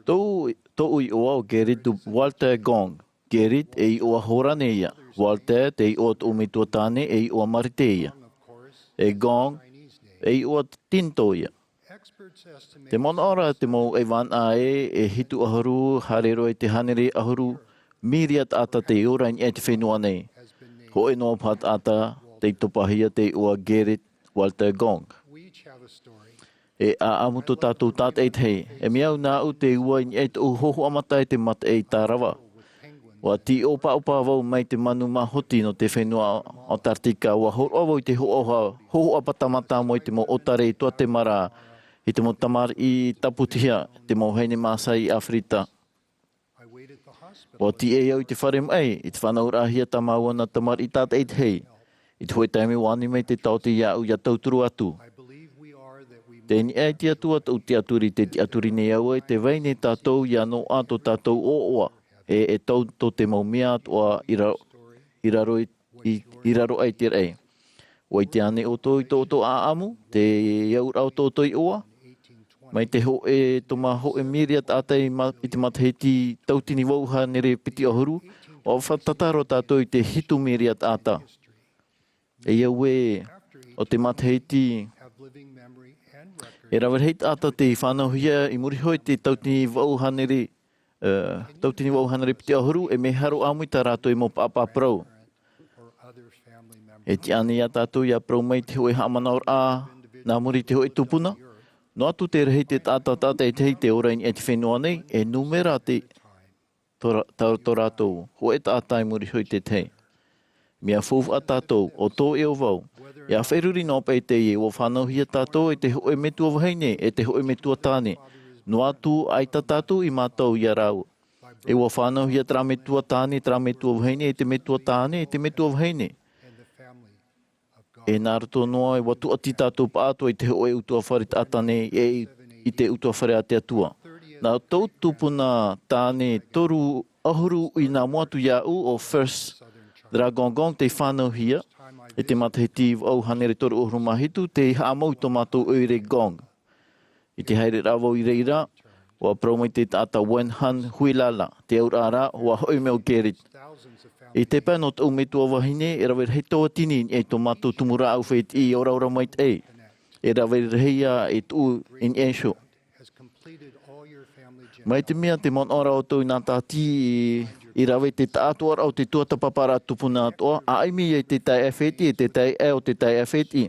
Tōʻu, tōʻu iʻoa ʻo Gerrit Walter Gong. Gerrit, e iʻoa Hōrane ia. Walter, te iʻoa tōʻu metua tāne, e iʻoa Marite ia. E Gong, e iʻoa Tinitō ia. Te manaʻo ra te mau ʻaivānaʻa ē, e hitu ʻahuru, haere roa i te hānere ʻahuru mīria taʻata tei ora i niʻa i te fenua nei. Hōʻē noa paha taʻata tei topahia te iʻoa Gerrit Walter Gong. E ʻāʻamu tō tātou tātaʻitahi. E mea au nāʻu te ua i niʻa i tōʻu hōhoʻa mata i te mataʻi tārava. ʻUa tīʻōpaʻopa vau mai te manu māhoti nō te fenua Antarctica. ʻUa hōroʻa vau i te hōhoʻa, hōhoʻa pata mātāmua i te mau ʻōtare i Guatemala, i te mau tamariʻi tāpūtihia, te mau vahine Maasai i ʻĀfirika. ʻUa tīaʻi au i te fare maʻi, i te fānauraʻahia tā māua nā tamariʻi tātaʻitahi. I te hōʻē taime ʻua ani mai te taote iāʻu ʻia tauturu atu. Tē niʻa i te Atua tōʻu tiʻaturi, tē tiʻaturi nei au ē tē vai nei tātou ʻia noaʻa tō tātou ʻoaʻoa, e, e tau tō te mau mea atoʻa i ra-, i raro i, i, i raro aʻe i te raʻi. ʻUa ʻite ānei ʻoutou i tō ʻoutou ʻāʻamu, te auraʻa o tō ʻoutou iʻoa? Mai te hōʻē tōmāhōʻē mīria taʻata i ma-, i te matahiti tauatini vaʻu hānere piti ʻahuru, ʻua fātata roa tātou i te hitu mīria taʻata. E ia ʻoe, ʻo te matahiti, e rave rahi taʻata tei fānauhia i muri iho i te tauatini vaʻu hānere, ē, tauatini vaʻu hānere piti ʻahuru, e mea haro ʻāmui tā rātou i mau pāpā parau. E tiʻa ānei iā tātou ʻia parau mai te hōʻē haʻamanaʻoraʻa nā muri i te hōʻē tupuna? Noa atu te rahi te taʻata tātaʻitahi tei ora i niʻa i te fenua nei, e nūmera te, tō ra-, tā, tō rātou, hōʻē taʻata i muri iho i te tahi. Mea faufaʻa tātou, ʻo tō ʻoe ʻo vau, ʻia feruri noa paʻi teie, ʻua fānauhia tātou e te hōʻē metua vahine, e te hōʻē metua tāne. Noa atu, ʻaita tātou i mātau ia rāua. E ʻua fānauhia terā metua tāne, terā metua vahine, e te metua tāne, e te metua vahine. E nā roto noa, e ʻua tūʻati tātou pāʻātoʻa i te hōʻē ʻutuāfare taʻata nei, e i, i te ʻutuāfare a te Atua. Nā tōʻu tupuna tāne toru ʻahuru uʻi nā mua atu iāʻu, ʻo First Dragon Gong, tei fānauhia, i te matahiti vaʻu hānere toru ʻahuru mā hitu, tei haʻamau i tō mātou ʻoire Gong. I te haereraʻa vau i reira, ʻua parau mai te taʻata Wen Han Huilala, te auraʻa ra, ʻua hoʻi mai ʻo Gerrit. I te pae nō tōʻu metua vahine, e rave rahi tauatini i niʻa i tō mātou tumu rāʻau fētiʻi oraora maitaʻi. E rave rahi ïa e tuʻu i niʻa iho. Mai te mea tē manaʻo ra ʻoutou i nā tāti i, i rave te taʻatoʻaraʻa o te tuatāpaparaʻa tupuna atoʻa, ʻa ʻimi ia i te taeaʻe fētiʻi, e te taeaʻe o te taeaʻe fētiʻi.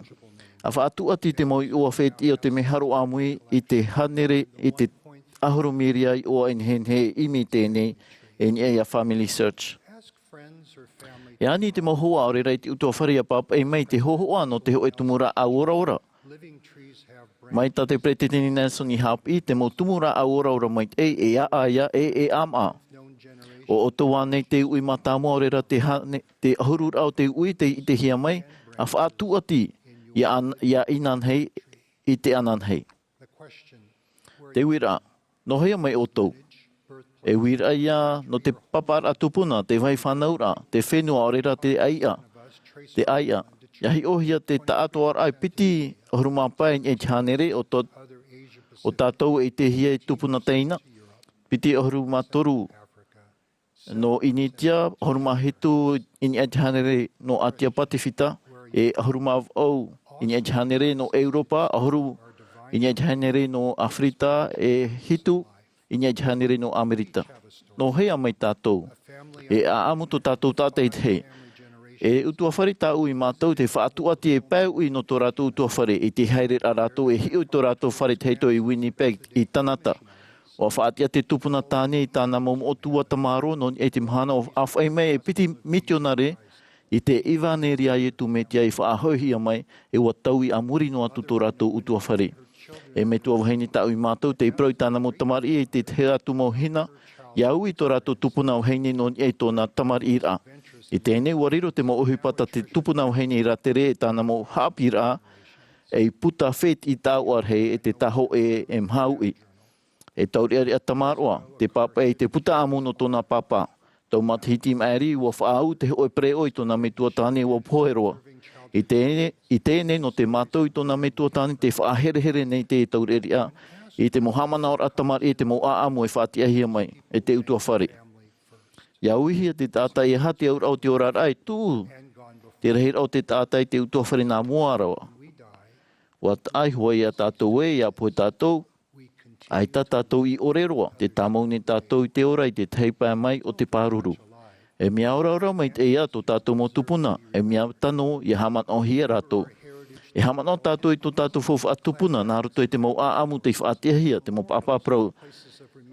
ʻA faʻatūʻati te mau iʻoa fētiʻi o te mea haro ʻāmui i te hānere, i te ʻahuru mīria iʻoa e nehenehe e ʻimi i teie nei, i niʻa iā FamilySearch. E ani i te mau hoa ʻaore rā i te ʻutuāfare ʻia pāpaʻi mai i te hōhoʻa nō te hōʻē tumu rāʻau oraora. Mai tā te Peretiteni Nelson i haʻapiʻi, te mau tumu rāʻau oraora maitaʻi, e ʻāʻā ïa, e, e ʻāmaʻa. ʻO ʻoutou ānei te uʻi mātāmua ʻaore rā te hāne-, te ʻahururaʻa o te uʻi tei ʻitehia mai, ʻa faʻatūʻati iā an-, iā inanahi i te ananahi. Te uiraʻa, nō hea mai ʻoutou? E uiraʻa ïa nō te paparaʻa tupuna, te vāhi fānauraʻa, te fenua ʻaore rā te ʻāiʻa, te ʻāiʻa. ʻIa hiʻohia te taʻatoʻaraʻa e piti ʻahuru mā pae i niʻa i te hānere o tō, o tātou e ʻitehia e tupuna teina, piti ʻahuru mā toru nō Initia, ʻahuru mā hitu i niʻa i te hānere nō ʻĀtia Pasifika, e ʻahuru mā vaʻu i niʻa i te hānere nō ʻEuropa, ʻahuru i niʻa i te hānere nō ʻĀfirika, e hitu i niʻa i te hānere nō ʻAmerika. Nō hea mai tātou? E ʻāʻamu tō tātou tātaʻitahi. E ʻutuāfare tāʻu i mātau te faʻatūʻati e pae uʻi nō tō rātou ʻutuāfare, i te haere ra rātou e hiʻo i tō rātou fare tahito i Winnipeg, i Kanata. ʻUa faʻatiʻa te tupuna tāne i tāna mau moʻotua tamaroa nō niʻa i te mahana ʻua ʻāfaʻi mai e piti mitionare i te ʻevanelia a Iesu Mesia i faʻahoʻihia mai, e ʻua taui a muri noa atu tō rātou ʻutuāfare. E metua vahine tāʻu i mātau tei parau i tāna mau tamariʻi e te tahi atu mau hina, ʻia ui tō rātou tupuna vahine nō niʻa i tōna tamariʻiraʻa. I teie nei ʻua riro te mau ʻohipa tā te tupuna vahine i rātere e tāna mau haʻapiʻiraʻa, ei puta fētiʻi taoʻa rahi e te tahoʻē e maha uʻi. E taureʻareʻa tamaroa, te pāpaʻi i te puta ʻamu nō tōna pāpā. Tau matahiti i maʻiri, ʻua faʻaau te hōʻē pereʻoʻo i tōna metua tāne ʻua pohe roa. I teie, i teie nei nō te mātau i tōna metua tāne tē faʻaherehere nei te taureʻareʻa, i te mau haʻamanaʻoraʻa tamariʻi e te mau ʻāʻamu e faʻatiʻahia mai, e te ʻutuāfare. ʻIa uihia te taʻata ʻeiaha te auraʻa o te oraraʻa e tuʻu te rahiraʻa o te taʻata i te ʻutuāfare nā mua roa. ʻUa taʻa iho ā ia tātou ē, ʻia pohe tātou, ʻaita tātou i ʻore roa, tē tāmau nei tātou i te ora i te tahi pae mai o te pāruru. E mea oraora maitaʻi ā tō tātou mau tupuna, e mea tano ʻia haʻamanaʻohia rātou. E haʻamanaʻo tātou i tō tātou faufaʻa tupuna, nā roto i te mau ʻāʻamu tei faʻatiʻahia, te mau pāpā parau,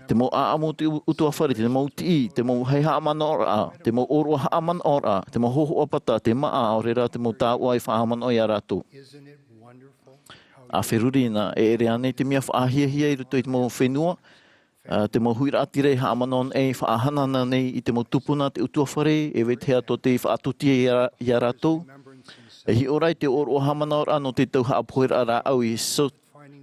te mau ʻāʻamu o te ʻu-, ʻutuāfare, te mau tiʻi, te mau haʻamanaʻoraʻa, te mau ʻōroʻa haʻamanaʻoraʻa, te mau hōhoʻa pata, te māʻa, ʻaore rā te mau taoʻa e faʻahaʻamanaʻo ia rātou. ʻA feruri na, e ʻere ānei te mea faʻahiahia i roto i te mau fenua, ā, te mau huiraʻatira e haʻamanaʻo nei, faʻahanahana nei i te mau tupuna te ʻutuāfare, e vetahi atoʻa tei faʻatūtia ia, ia rātou. E hiʻo ra i te ʻōroʻa haʻamanaʻoraʻa nō te tau haʻapoheraʻa rāʻau i South,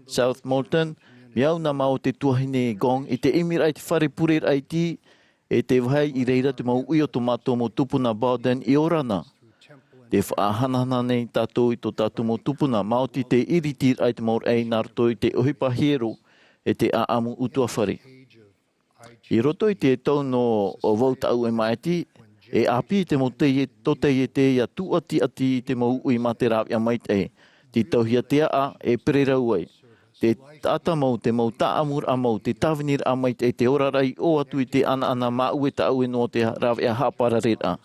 South Moulton, mea au nā māua te tuahine Gong i te ʻimiraʻa i te fare pureraʻa iti, e te vāhi i reira te mau uʻi o tō mātou mau tupuna Bowden i ora na. Tē faʻahanahana nei tātou i tō tātou mau tupuna, maoti te iritiraʻa i te mau raʻi nā roto i te ʻohipa hiero, e te ʻāʻamu ʻutuāfare. I roto i te tau nō vau taʻu e maʻiti, e ʻāpī te mau teie, tōtaiete ʻia tūʻatiʻati i te mau uʻi mā te rāveʻa maitaʻi, tītauhia te aʻa, e pererau ai. Te taʻata mau, te mau tāʻamuraʻa mau, te tāviniraʻa maitaʻi, te oraraʻa i ʻō atu i te ʻanaʻana māʻue tāʻue noa te rāveʻa haʻaparareraʻa.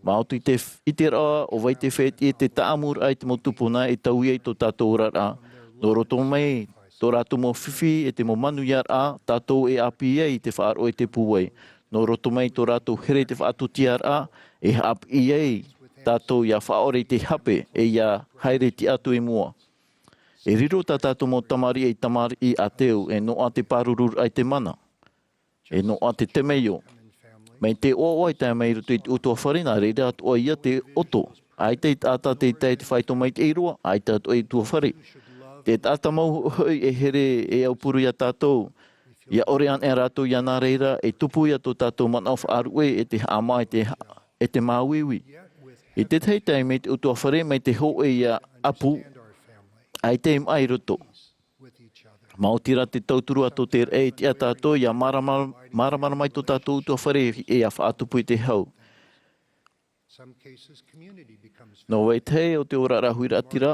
Maoti te f-, ʻiteraʻa ʻo vai te fētiʻi e te tāʻamuraʻa i te mau tupuna e taui ai tō tātou oraraʻa. Nō roto mai tō rātou mau fifi e te mau manuiaraʻa, tātou e ʻāpī ai i te faʻaroʻo i te pūai. Nō roto mai tō rātou here i te faʻatūtiaraʻa, e haʻapiʻi ai tātou ʻia faʻaʻore i te hape, e ʻia haere tiʻa atu i mua. E riro tā tātou mau tamariʻi ei tamariʻi ʻāteu, e noaʻa te pārururaʻa i te mana. E noaʻa te temeio. Mai te ʻoaʻoa e tae mai i roto i te ʻutuāfare, nā reira atoʻa ia te ʻoto. ʻAita te taʻata tei tae i te faito maitaʻi roa, ʻaita atoʻa i te ʻutuāfare. Te taʻata mau hoʻi e here e aupuru ia tātou. ʻIa ʻore anaʻe rātou ia nā reira, e tupu ia tō tātou manaʻo faʻaruʻe, e te haʻamā, e te ha-, e te māuiui. I te tahi taime te ʻutuāfare mai te hōʻē ia ʻapu, ʻaita e maʻa i roto. Maoti rā te tauturu atu o te raʻi e tiʻa tātou ʻia mārama, māramarama i tō tātou ʻutuāfare e ʻia faʻatupu i te hau. Nō vetahi o te oraraʻa huiraʻatira,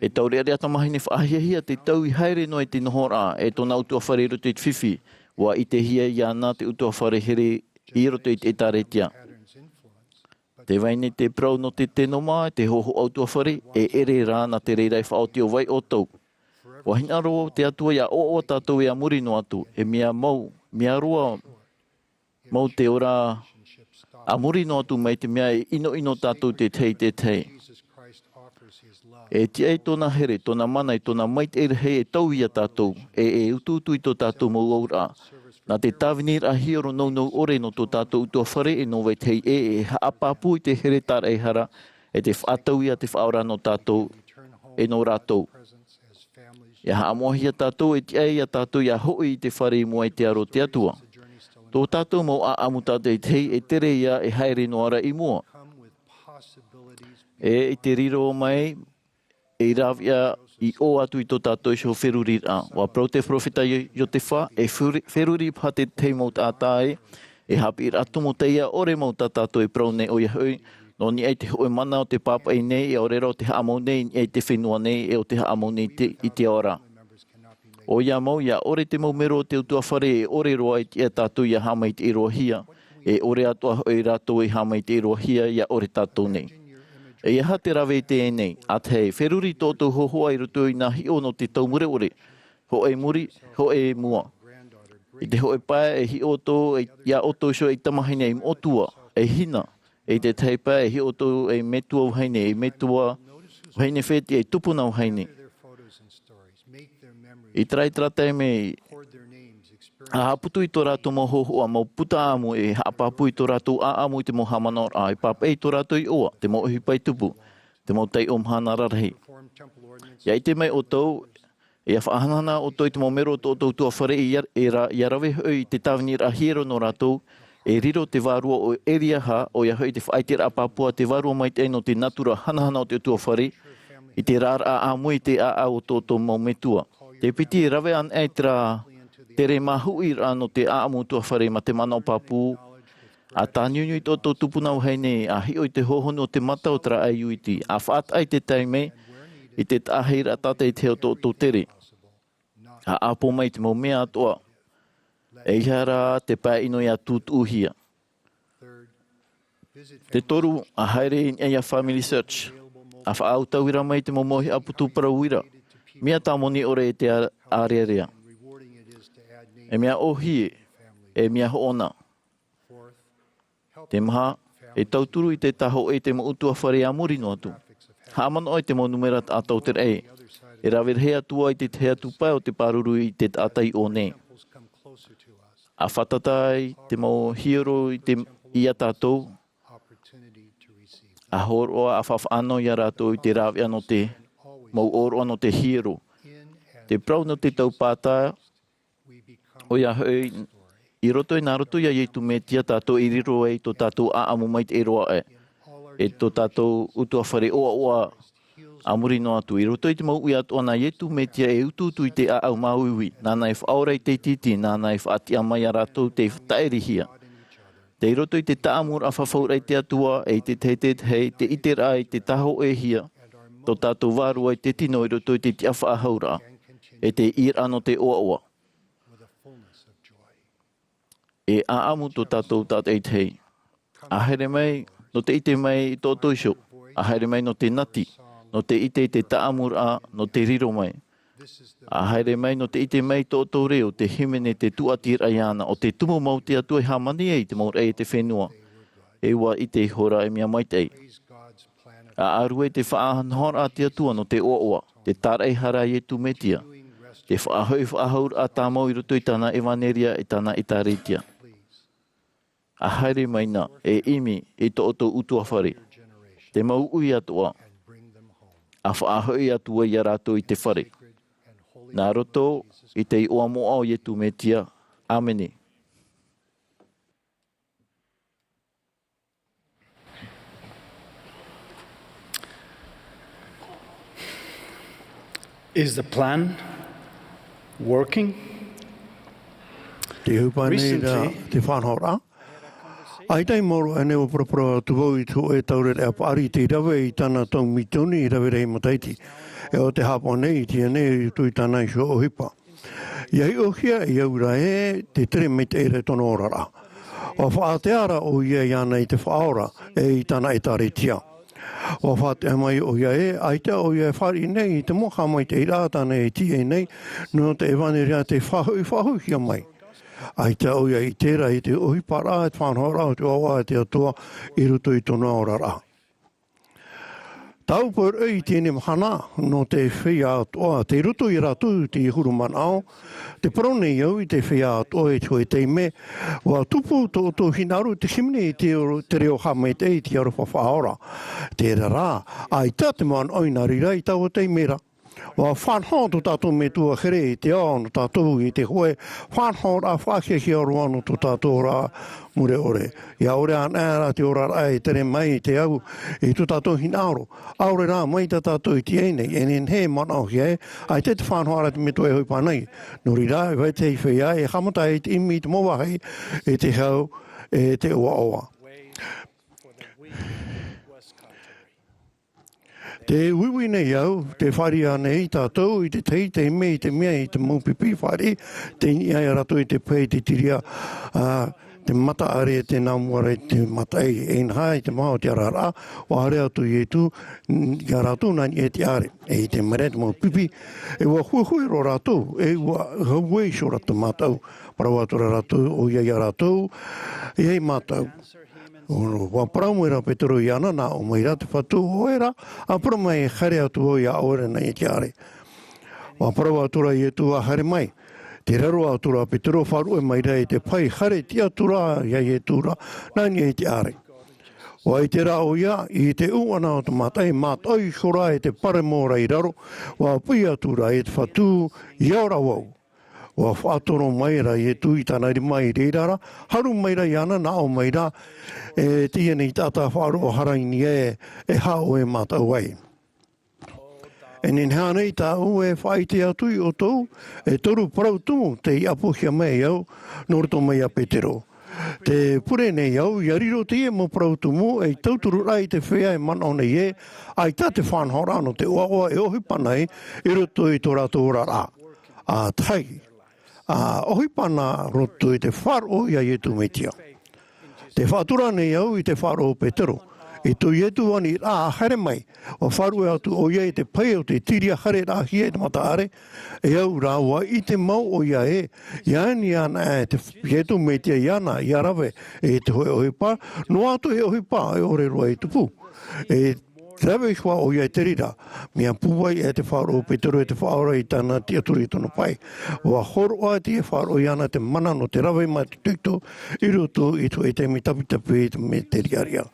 e taureʻareʻa tamahine faʻahiahia te tau i haere noa i te nohoraʻa e tōna ʻutuāfare i roto i te fifi, ʻua ʻitehia iāna te ʻutuāfare here i roto i te ʻētāretia. Tē vai nei te parau nō te tēnoma, te hōhoʻa ʻutuāfare, e ʻere rā nā te reira e faʻaoti ʻo vai ʻoutou. ʻUa hinaʻaro te Atua ʻia ʻoaʻoa tātou e a muri noa atu, e mea mau, mea roa mau te ora a muri noa atu mai te mea e ʻinoʻino tātou te tahi i te tahi. E tiʻa i tōna here, tōna mana, i tōna maitaʻi rahi e taui ia tātou, e, e utuutu i tō tātou mau auraʻa. Nā te tāviniraʻa hiero nounou ʻore nō tō tātou ʻutuāfare e nō vetahi ʻē e haʻapāpū i te here tāraʻehara, e te faʻataui a te Faʻaora nō tātou, e nō rātou. ʻIa haʻamoʻahia tātou e tiʻa ia tātou ʻia hoʻi i te fare i mua i te aro o te Atua. Tō tātou mau ʻāʻamu tātaʻitahi e tere ia e haere noa ra i mua. E i te riro mai, e rāveʻa i ʻō atu i tō tātou iho feruriraʻa. ʻUa parau te peropheta Io-, Iosepha, e feri-, feruri paha te tahi mau taʻata ē, e haʻapiʻiraʻa tumu teie ʻore mau tā tātou e parau nei ʻoia hoʻi, nō niʻa i te hōʻē mana o te pāpaʻi nei, e ʻaore rā o te haʻamau nei, i niʻa i te fenua nei, e o te haʻamau nei te, i te ao ra. ʻOia mau, ʻia ʻore te mau mero o te ʻutuāfare e ʻore roa e tiʻa tātou ʻia haʻamaitaʻi roa hia, e ʻore atoʻa hoʻi rātou e haʻamaitaʻi roa hia ʻia ʻore tātou nei. E aha te rave i teie nei, ʻa tahi, feruri tō ʻoutou hōhoʻa i roto i nā hiʻo nō te tau mure ʻore, hōʻē muri, hōʻē mua. I te hōʻē pae e hiʻo ʻoutou, e, ia ʻoutou iho ei tamahine ei moʻotua, ei hina, i te tahi pae e hiʻo ʻoutou ei metua vahine, ei metua vahine fētiʻi, ei tupuna vahine. I terā, i terā taime, ʻa haʻaputu i tō rātou mau hōhoʻa, mau puta ʻāʻamu e haʻapāpū i tō rātou ʻāʻamu i te mau haʻamanaʻoraʻa, e pāpaʻi i tō rātou iʻoa, te mau ʻohipa i tupu, te mau taiʻo mahana rarahi. ʻIa ʻite mai ʻoutou, ʻIa faʻahanahana ʻoutou i te mau mero o tō ʻoutou ʻutuāfare, ʻia, ʻia ra-, ʻia rave hoʻi i te tāviniraʻa hiero nō rātou, e riro te vārua o Eliaha, ʻoia hoʻi te faʻaiteraʻa pāpū a te Vārua Maitaʻi nō te nātura hanahana o te ʻutuāfare, i te rāraʻa ʻāmui i te ʻāʻau o tō ʻoutou mau metua. Te piti e rave anaʻe i terā tere māhuʻiraʻa nō te ʻāʻamu ʻutuāfare mā te manaʻo pāpū, ʻa tāniuniu i tō ʻoutou tupuna vahine, ʻa hiʻo i te hohonu o te mata o terā ʻaiū iti, ʻa faʻataʻa i te taime, i te taʻahiraʻa tātaʻitahi o tō ʻoutou tere. ʻA ʻāpō mai i te mau mea atoʻa, ʻeiaha rā te pae ʻino ʻia tūtuʻuhia. Te toru, ʻa haere i niʻa ia FamilySearch, ʻa faʻaʻautauira mai i te mau mauhaʻa putu parau uira, mea tāmoni ʻore e te ā-, ārearea. E mea ʻōhie, e mea hoʻona. Te maha, e tauturu i te tāhōʻē i te mau ʻutuāfare a muri noa atu. Haʻamanaʻo i te mau nūmera taʻata o te raʻi. E rave rahi atu ā i te tahi atu pae o te pāruru i te taʻata i ʻō nei. ʻA fātata ai te mau hiero i te, ia tātou, ʻa hōroʻa, ʻa faʻafaʻanaho ia rātou i te rāveʻa nō te mau ʻōroʻa nō te hiero. Te parau nō te taupātā, ʻoia hoʻi, i roto i, nā roto ia Ietu Metia tātou e riro ai tō tātou ʻāʻamu maitaʻi roa aʻe, e tō tātou ʻutuāfare ʻoaʻoa a muri noa atu. I roto i te mau uʻi atoʻa nā Ietu Metia e utuutu i te ʻāʻau māuiui, nāna e faʻaora i te tītī, nāna e faʻatiʻa mai ia rātou tei taʻerihia. Tei roto i te taʻamuraʻa fafauraʻa i te Atua, e i te tahi, te tahi, te ʻiteraʻa i te tāhōʻēhia, tō tātou vārua i te tino i roto i te tiʻa faʻahouraʻa, e te ʻīraʻa nō te ʻoaʻoa. E ʻāʻamu tō tātou tātaʻitahi. ʻA haere mai, nō te ʻite mai i tō ʻoutou iho. ʻA haere mai nō te nati, nō te ʻite i te taʻamuraʻa, nō te riro mai. ʻA haere mai nō te ʻite mai i tō ʻoutou reo, te hīmene, te tūʻatiraʻa iāna, ʻo te tumu mau te Atua i hāmani ai i te mau raʻi e te fenua. E ʻua ʻite ihora e mea maitaʻi. ʻA ʻaru ai te faʻanahoraʻa a te Atua nō te ʻoaʻoa, te tāraʻehara a Ietu Metia, te faʻahoʻi faʻahouraʻa tāmau i roto i tāna ʻevaneria e tāna ʻētāretia. ʻA haere mai na, e ʻimi i tō ʻoutou ʻutuāfare, te mau uʻi atoʻa, ʻa faʻahoʻi atu ai ia rātou i te fare. Nā roto i te iʻoa moʻa o Ietu Metia, ʻāmene. Is the plan working? Te ʻohipa nei ra, te faʻanahoraʻa. ʻAita i maoro aʻenei ʻua paraparau atu vau i te hōʻē taureʻareʻa paʻari tei rave i tāna tau misiōni i rave rahi matahiti. E ʻo te haʻapaʻo nei i teie nei i roto i tāna iho ʻohipa. ʻIa hiʻohia e au ra ē, te tere maitaʻi ra i tōna oraraʻa. ʻUa faʻaātea ra ʻoia iāna i te Faʻaora, e i tāna ʻētāretia. ʻUa faʻaātea mai ʻoia ē, ʻaita ʻoia e fāriʻi nei i te mau haʻamaitaʻiraʻa tāna e tīaʻi nei, nō te ʻevaneria tei faʻahoʻi, faʻahoʻihia mai. ʻAita ʻoia i ʻite ra i te ʻohiparaʻa, te faʻanahoraʻa, te ʻoaʻoa a te Atua i roto i tōna oraraʻa. Tāʻu parau i teie mahana, nō te feiā atoʻa, tei roto ia rātou i te huru manaʻo, tē parau nei au i te feiā atoʻa i te hōʻē taime, ʻua tupu tō ʻoutou hinaʻaro i te hīmene i te, te reo haʻamaitaʻi i te aroha faʻaora. Terā rā, ʻaita te manaʻo i nā reira i taua taime ra. ʻUa faʻanaho tō tātou Metua here i te ao nō tātou i te hōʻē faʻanahoraʻa faʻahiahia roa nō tō tātou oraraʻa mure ʻore. ʻIa ʻore anaʻe ra te oraraʻa e tere mai i te au i tō tātou hinaʻaro. ʻAore rā mai tā tātou i teie nei, e nehenehe e manaʻohia ē, ʻaita te faʻanahoraʻa a te Metua e ʻohipa nei. Nō reira, e vai te feiā, e haʻamata i te ʻimi i te mau vāhi, e te hau, e te ʻoaʻoa. Tē uiui nei au, tē fāriʻi nei tātou i te tahi taime, i te mea, i te mau pipi fāriʻi, tei niʻa ia rātou i te pae, i te tiria, ā, te mata ʻāreʻa, tē nā mua ra i te mataʻi, e inaha i te maha o te araraʻa, ʻua haere atu Ietu, n-, ia rātou nā niʻa i te ʻāreʻa, e i te mea ra te mau pipi, e ʻua huehue roa rātou, e ʻua, ʻua auē iho ra te mātau, parau atu ra rātou, ʻoia ia rātou, ʻeiaha e mātau. ʻUa parau mai ra Petero iāna, nā ʻō mai ra te Fatu, ʻoe ra, ʻa parau mai, haere atu vau iā ʻoe ra nā niʻa i te ʻāreʻa. ʻUa parau atu ra Ietu, ʻa haere mai. Tē raro atu ra Petero, faʻaruʻe mai ra i te pae, haere tiʻa atu ra iā Ietu ra, nā niʻa i te ʻāreʻa. ʻUa ʻite rā ʻoia, i te ʻūʻana o te mataʻi, mātaʻi iho rā e te paremo ra i raro, ʻua piʻi atu ra e te Fatu, ʻia ora vau. ʻUa faʻatoro mai ra Ietu i tāna rima i reira ra, haru mai ra iāna, nā ʻō mai ra, e teie nei taʻata faʻaroʻo hara i niʻa e, e haʻo e mātau ai. E nehenehe ānei tāʻu e faʻaʻite atu ia ʻoutou, e toru parau tumu tei ʻapohia mai au, nō roto mai iā Petero. Tē pure nei au, ʻia riro teie mau parau tumu, ei tauturu rā i te feiā e manaʻo nei ē, ʻaita te faʻanahoraʻa nō te ʻoaʻoa e ʻohipa nei, i roto i tō rātou oraraʻa. ʻĀtahi. ʻA, ʻohipa nā roto i te faʻaroʻo iā Ietu Metia. Tē faʻatura nei au i te faʻaroʻo o Petero. I tō Ietu aniraʻa a haere mai, ʻua faʻaruʻe atu ʻoia i te pae o te tīria haererahia i te mataʻare, e au rā ʻua ʻite mau ʻoia ē, ʻia ani ana e te Ietu Metia iāna, ʻia rave i te hōʻē ʻohipa, noa atu e ʻohipa e ʻore roa i tupu. E rave iho ā ʻoia i te reira, mea pūai e te faʻaroʻo o Petero e te Faʻaora i tāna tiʻaturi i tōna pae. ʻUa hōroʻa teie faʻaroʻo iāna te mana nō te rave mā te itoito i roto i te hōʻē taime tapitapi i te meteriaria.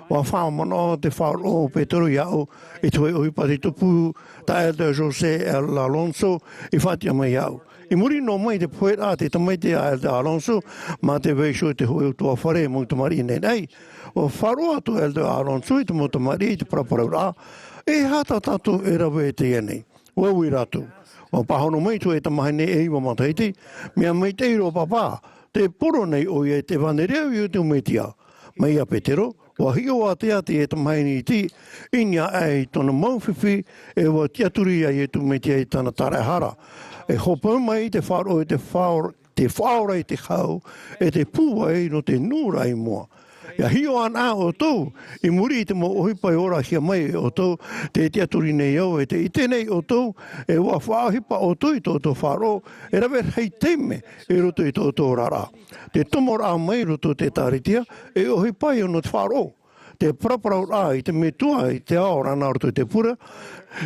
ʻUa faʻamanaʻo te faʻaroʻo o Petero iāʻu i te hōʻē ʻohipa tei tupu, tā Elder José L. Alonso i faʻatiʻa mai iāʻu. I muri noa mai i te poheraʻa a te tamaiti a Elder Alonso, mā te vaiiho i te hōʻē ʻutuāfare mau tamariʻi nei nei, ʻua faʻaroʻo atu Elder Alonso i te mau tamariʻi i te paraparauraʻa, e aha tā tātou e rave i teie nei. ʻUa ui rātou. ʻUa pāhono mai te hōʻē tamahine e iva matahiti, mea maitaʻi roa pāpā, tē poro nei ʻoia i te ʻevanelia o Ietu Metia. Mai iā Petero, ʻua hiʻo ātea teie tamahine iti, i niʻa aʻe i tōna mau fifi, e ʻua tiʻaturi iā Ietu Metia i tāna tāraʻehara. E hōpoi mai te faʻaroʻo i te Faʻaora, te Faʻaora i te hau, e te pūai nō te nūnaʻa i mua. ʻIa hiʻo anaʻe ʻoutou, i muri i te mau ʻohipa e orahia mai e ʻoutou, tē tiʻaturi nei au e tē ʻite nei ʻoutou, e ʻua faʻaʻohipa ʻoutou i tō ʻoutou faʻaroʻo, e rave rahi taime i roto i tō ʻoutou oraraʻa. Te tomoraʻa mai i roto i te ʻĒkālesia, e ʻohipa ïa nō te faʻaroʻo. Te paraparauraʻa i te Metua i te ao ra nā roto i te pure,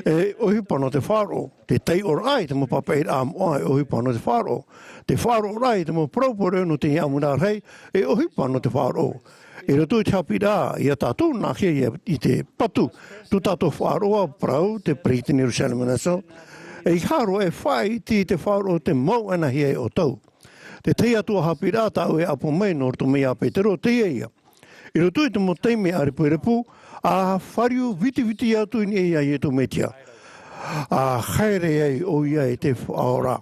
e ʻohipa nō te faʻaroʻo. Te taiʻoraʻa i te mau pāpaʻiraʻa moʻa, e ʻohipa nō te faʻaroʻo. Te faʻaroʻoraʻa i te mau parau pure nō te ʻāmuiraʻa rahi, e ʻohipa nō te faʻaroʻo. I roto i te haʻapiʻiraʻa iā tātou nā hea i te patu, tō tātou faʻaroʻo, ʻua parau te peresideni Russell M. Nelson, ʻeiaha roa e faʻaʻite i te faʻaroʻo tei mauʻanahia e ʻoutou. Te tahi atu haʻapiʻiraʻa tāʻu e ʻapo mai nō roto mai iā Petero, teie ïa. I roto i te mau taime ʻārepurepu, ʻa fāriu vitiviti atu i niʻa iā Ietu Metia. ʻA haere ai ʻoia i te Faʻaora.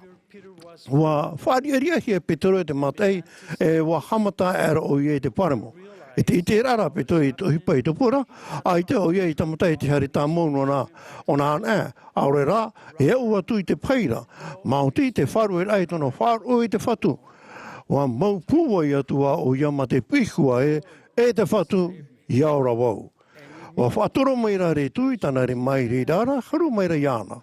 ʻUa faʻariʻariʻahia e Petero e te mataʻi, e ʻua haʻamata aʻera ʻoia i te paremo. I te ʻiteraʻa ra Petero i te ʻohipa i tupu ra, ʻaita ʻoia i tāmata i te haere tāmau nōna, ʻōna anaʻe, ʻaore rā, e aʻu atu i te pahi ra, maoti te faʻarueraʻa i tōna faʻaroʻo i te Fatu. ʻUa mau pūai atu ā ʻoia mā te piʻi hua ē, e te Fatu, ʻia ora vau. ʻUa faʻatoro mai rā Ietu i tāna rima i reira ra, haru mai rā iāna.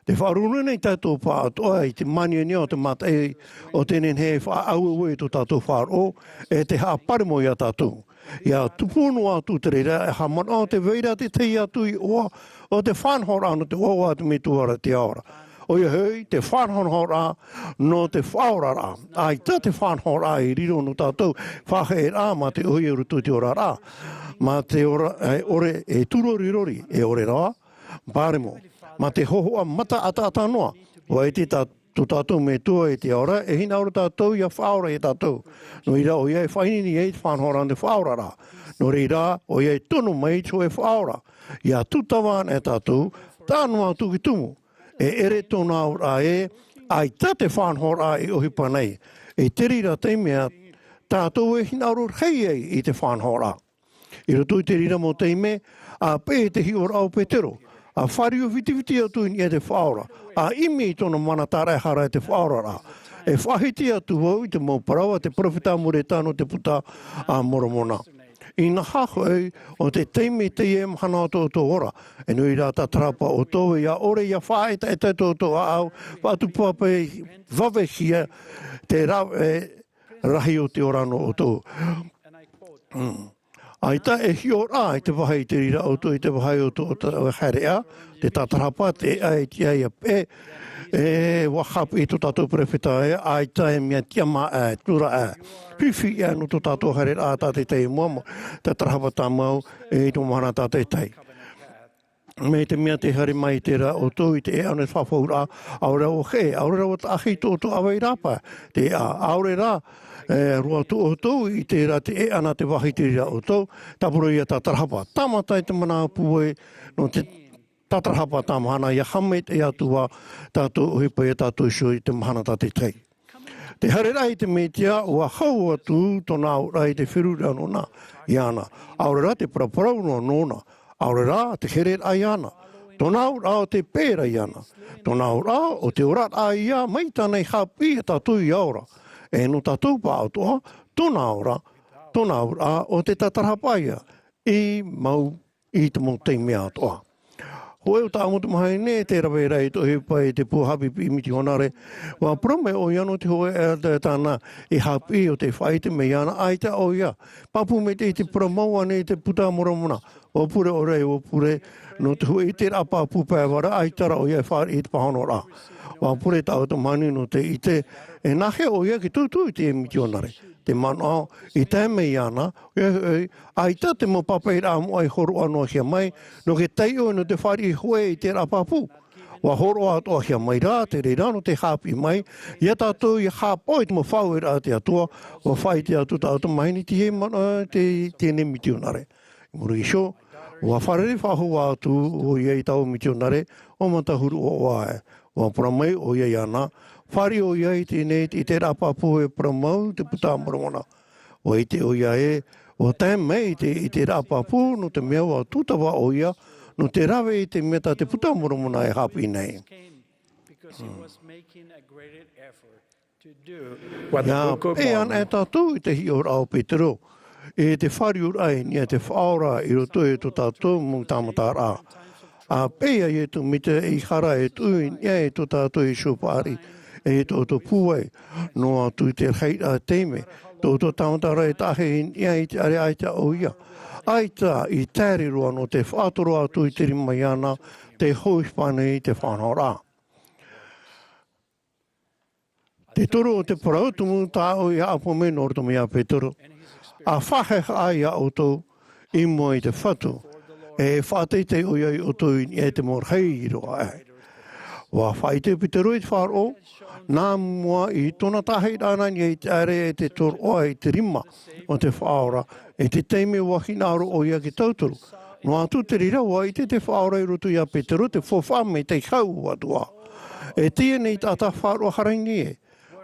Tē faʻaroʻo nei tātou pāʻatoʻa i te māniania o te mataʻi, ʻo tē nehenehe e faʻaʻaueue i tō tātou faʻaroʻo, e te haʻaparemo iā tātou. ʻIa tupu noa atu te reira, e haʻamanaʻo te vai ra te tahi atu iʻoa, ʻo te faʻanahoraʻa nō te ʻoaʻoa a te Metua ra i te ao ra. ʻOia hoʻi, te faʻanahoraʻa nō te faʻaoraraʻa. ʻAita te faʻanahoraʻa e riro nō tātou, faʻaheʻeraʻa mā te ʻohi i roto i te oraraʻa. Mā te ora, e ʻore, e tūrorirori, e ʻore rā, paremo. Mā te hōhoʻa mataʻataʻata noa. ʻUa ʻite tā, tō tātou Metua i te ao ra, e hinaʻaro tātou ʻia faʻaora iā tātou. Nō reira ʻoia e faʻaineine ai te faʻanahoraʻa nō te faʻaoraraʻa. Nō reira, ʻoia e tono mai i te hōʻē faʻaora. ʻIa tūtava anaʻe tātou, tae noa atu i te tumu. E ʻere tōna auraʻa ē, ʻaita te faʻanahoraʻa e ʻohipa nei. I te reira taime ā, tātou e hinaʻaro rahi ai i te faʻanahoraʻa. I roto i te reira mau taime, ʻa peʻe te hiʻoraʻa o Petero, ʻa fāriu vitiviti atu i niʻa i te Faʻaora, ʻa ʻimi i tōna mana tāraʻehara i te faʻaoraraʻa. E faʻahiti atu vau i te mau parau a te peropheta Moreta nō te Buka a Moromona. Inaha hoʻi, ʻo te taime teie e mahana o tō ʻoutou ora, e nō reira tātarahapa ʻoutou, ʻia ʻore ʻia faʻaetaeta tō ʻoutou ʻāʻau, faʻatupu paʻi, vavehia te rave rahi o te ora nō ʻoutou. Mm. ʻAita e hiʻoraʻa i te vāhi i te reira ʻoutou, i te vāhi o tō ʻoutou haereʻa, te tātarahapa, te ʻēʻa e tiʻa ia peʻe, e, ʻua haʻapiʻi tō tātou peropheta ē, ʻaita e mea tiʻamā ʻē, tura ʻē, fifi ʻē nō tō tātou haereraʻa tātaʻitahi i mua, tātarahapa tāmau, e, i te mau mahana tātaʻitahi. Mai te mea tē haere mai terā ʻoutou i te ʻēʻa nō te fafauraʻa, ʻaore rā ʻua heʻe, ʻaore rā ʻua taʻahi tō ʻoutou ʻāvaʻe rāpae, te ʻēʻa, ʻaore rā, e, roa atu ʻoutou i terā te ʻēʻa nā te vāhi i te reira ʻoutou, tāpura ia tātarahapa. Tāmata i te mana pūai nō te tātarahapa tāmahana, ʻia haʻamaitaʻi atu ā tātou ʻohipa ia tātou iho i te mahana tātaʻitahi. Te haereraʻa i te Mesia, ʻua hau atu tōna auraʻa i te feruriraʻa nōna, iāna. ʻAore rā te paraparau noa nōna, ʻaore rā te hereraʻa iāna. Tōna auraʻa ʻo te pērā iāna. Tōna auraʻa ʻo te oraraʻa ïa, mai tāna i haʻapiʻi ia tātou ʻia ora. E nō tātou pāʻatoʻa, tōna ora, tōna auraʻa ʻo te tātarahapa ïa. I mau i te mau taime atoʻa. Hōʻē o tāʻu mau tuahine, tē rave ra i te ʻohipa i te pū haʻapiʻipiʻi mitionare, ʻua parau mai ʻoia nō te hōʻē ʻaita tāna i haʻapiʻi ʻo tē faʻaʻite mai iāna, ʻaita ʻoia. Pāpū maitaʻi te parau mau ānei te Puta a Moromona. ʻUa pure ʻoia, ʻua pure, nō te hōʻē ʻiteraʻa pāpū pae vārua, ʻaita rā ʻoia e fāriʻi i te pāhonoraʻa. ʻUa pure tāʻu tuahine nō te ʻite, e nāhea ʻoia i te tūtū i te mitionare. Te manaʻo i tae mai iāna, ʻoia hoʻi, ʻaita te mau pāpaʻiraʻa moʻa i hōroʻa noa hia mai, nō te taiʻo nō te fāriʻi hōʻē ʻiteraʻa pāpū. ʻUa hōroʻa atoʻa hia mai rā, te reira nō te haʻapiʻi mai, ia tātou ʻia haʻapaʻo i te mau faʻaueraʻa a te Atua, ʻua faʻaʻite atu tāʻu tuahine i te hōʻē manaʻo, te, teie mitionare. I muri iho, ʻua fārerei faʻahou atu ʻoia i taua mitionare, ʻo Matahuru ʻOaʻoa ē. ʻUa parau mai ʻoia iāna, fāriʻi ʻoia i teie, i te ʻiteraʻa pāpū e parau mau te Puta a Moromona. ʻUa ʻite ʻoia ē, ʻua tae mai i te, i te ʻiteraʻa pāpū, nō te mea ʻua tūtava ʻoia, nō te rave i te mea tā te Puta a Moromona e haʻapiʻi nei. ʻIa peʻe anaʻe tātou i te hiʻoraʻa o Petero, e te fāriuraʻa i niʻa i te Faʻaora i roto i tō tātou mau tāmataraʻa. ʻA peʻe ia Iesu Mesia i hara e tuʻu i niʻa i tō tātou iho paʻari, e tō ʻoutou pūai, noa atu i te rahiraʻa taime, tō ʻoutou tāmataraʻa e taʻahi i niʻa i te ʻāreʻa ʻaita ʻoia. ʻAita i taere roa nō te faʻatoro atu i te rima iāna, te hōʻē ʻohipa nei te faʻanahoraʻa. Te toru o te parau tumu tāʻu i haʻapaʻo mai nō roto mai iā Petero. ʻA faʻahaʻehaʻa ia ʻoutou i mua i te Fatu, e faʻateitei ʻoia ia ʻoutou i niʻa i te mau rahi roa aʻe. ʻUa faʻaʻite Petero i te faʻaroʻo, nā mua i tōna taʻahiraʻa i niʻa i te ʻāreʻa e te tōroʻa i te rima o te Faʻaora, i te taime ʻua hinaʻaro ʻoia i te tauturu. Noa atu te reira ʻua ʻite te Faʻaora i roto iā Petero te faufaʻa maitaʻi hau atu ā. E teie nei taʻata faʻaroʻo haʻapiʻi nei ē,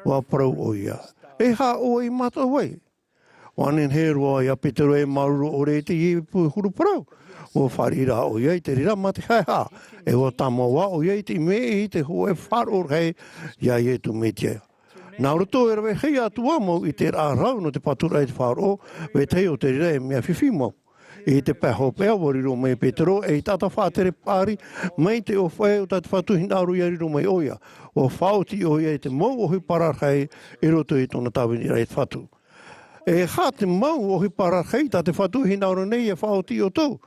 ʻua parau ʻoia. E aha ʻoe i mātau ai? ʻUa nehenehe roa iā Petero e māuruuru ʻore i teie pū huru parau. ʻUa fāriʻi rā ʻoia i te reira mā te haʻehaʻa. E ʻua tāmau ā ʻoia i te ʻimi i te hōʻē faʻaroʻo rahi iā Iesu Mesia. Nā roto e rave rahi atu ā mau ʻiteraʻa rau nō te paturaʻa i te faʻaroʻo, vetahi o te reira e mea fifi mau. I te pae hopeʻa ʻua riro mai Petero ei taʻata faʻatere paʻari mai te ʻōfaʻi o tā te Fatu hinaʻaro ʻia riro mai ʻoia. ʻUa faʻaoti ʻoia i te mau ʻohipa rarahi i roto i tōna tāviniraʻa i te Fatu. E aha te mau ʻohipa rarahi tā te Fatu hinaʻaro nei e faʻaoti ʻoutou?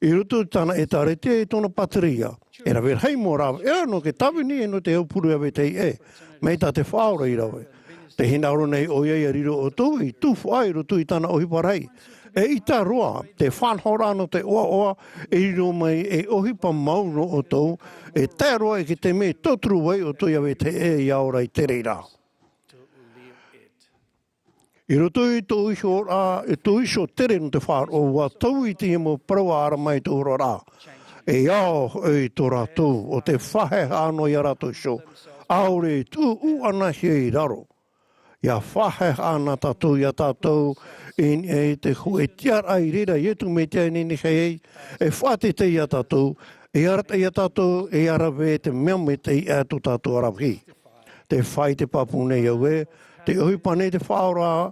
I roto i tāna ʻētārētia, i tōna pātireia. E rave rahi mau rāveʻa nō te tāvini e nō te aupuru iā vetahi ʻē, mai tā te Faʻaora i rave. Tē hinaʻaro nei ʻoia ʻia riro ʻoutou ei tuhaʻa i roto i tāna ʻohipa rahi. ʻEita roa te faʻanahoraʻa nō te ʻoaʻoa e riro mai ei ʻohipa mau nō ʻoutou, e tae roa i te taime e tauturu ai ʻoutou iā vetahi ʻē ʻia ora i te reira. I roto i tō iho ra, i tō iho tere nō te faʻaroʻo, ʻua taui i teie mau parau a ʻArama i tō oraraʻa. E ao hoʻi tō rātou, ʻo tē faʻahaʻehaʻa noa iā rātou iho, ʻaore e tuʻu ʻuʻanahia i raro. ʻIa faʻahaʻehaʻa na tātou iā tātou, i niʻa i te hōʻē tiʻaraʻa i reira Iesu Mesia e nehenehe ai, e faʻateitei iā tātou, e arataʻi iā tātou, e ʻia rave te mea maitaʻi aʻe tō tātou aravihi. Tē faʻaʻite pāpū nei au ē, te ʻohipa nei te Faʻaora,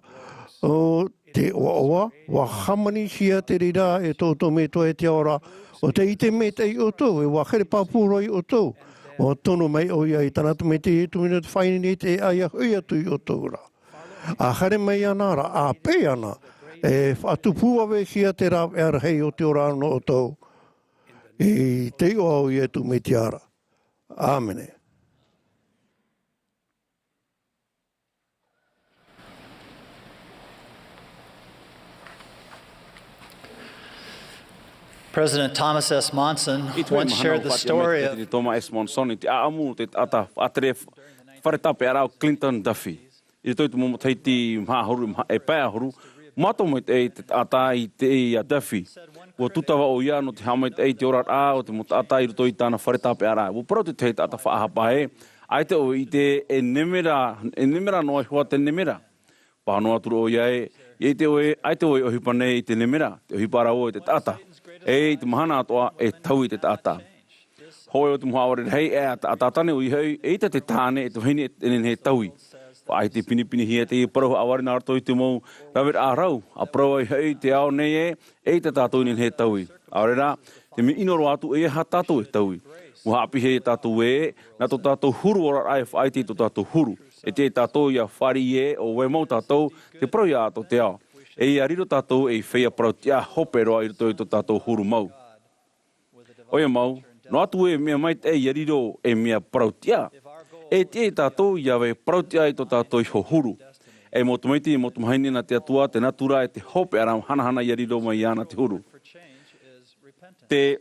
ʻo te ʻoaʻoa, ʻua hāmanihia te reira e tō ʻoutou Metua e te ao ra, ʻo tē ʻite maitaʻi ʻoutou, e ʻua here pāpū roa ia ʻoutou. ʻUa tono mai ʻoia i tāna Tamaiti Iesu Mesia nō te faʻaineine i te ʻēʻa ʻia hoʻi atu ia ʻoutou ra. ʻA haere mai ana ra, ʻa peʻe ana, E faʻatupu vavehia te rāveʻa rahi o te ora nō ʻoutou. I te iʻoa o Iesu Mesia ra. ʻĀmene. President Thomas S. Monson I te once mahana shared the faʻatia mai story te of Peretiteni Thomas S. Monson i te ʻāʻamu o te taʻata faʻatere fare tāpeʻaraʻa o Clinton Duffy. I roto i te mau matahiti maha ʻahuru, maha, e pae ʻahuru, mātau maitaʻi te taʻata i te ia Duffy. Ua tūtava ʻoia nō te haʻamaitaʻi i te oraraʻa o te mau taʻata i roto i tāna fare tāpeʻaraʻa. Ua parau te tahi taʻata faʻahapa ē, ʻaita ʻoe i ʻite e nemera, e nemera noa iho ā te nemera. Paha noa atu ra ʻoia ē, ʻia ʻite ʻoe, ʻaita ʻoe e ʻohipa nei i te nemera, tē ʻohipa ra ʻoe i te taʻata. E i te mahana atoʻa, e taui te taʻata. Hōʻē o te mau haʻavare rahi, e ʻaita, ʻaita tāne ʻoia hoʻi, eʻita te tāne, e te vahine e nehenehe e taui. Faʻaʻite pinepinehia teie parau haʻavare nā roto i te mau raveraʻa rau, ʻa parau ai hoʻi te ao nei ē, eʻita tātou e nehenehe e taui. ʻAore rā, te mea ʻino roa atu, ʻeiaha tātou e taui. Ua haʻapiʻihia ia tātou ē, nā tō tātou huru oraraʻa e faʻaʻite i tō tātou huru. E tiʻa ia tātou ʻia fāriʻi ē, ʻo vai mau tātou, te parau ia atoʻa te ao. E ʻia riro tātou ei feiā parau-tiʻa hope roa i roto i tō tātou huru mau. ʻOia mau, noa atu e mea maitaʻi ʻia riro ei mea parau-tiʻa, e tiʻa ia tātou ʻia vai parau-tiʻa i tō tātou iho huru. E mau tamaiti, e mau tamāhine nā te Atua, te natura e te hopeʻa ra hanahana ʻia riro mai iāna te huru. Te,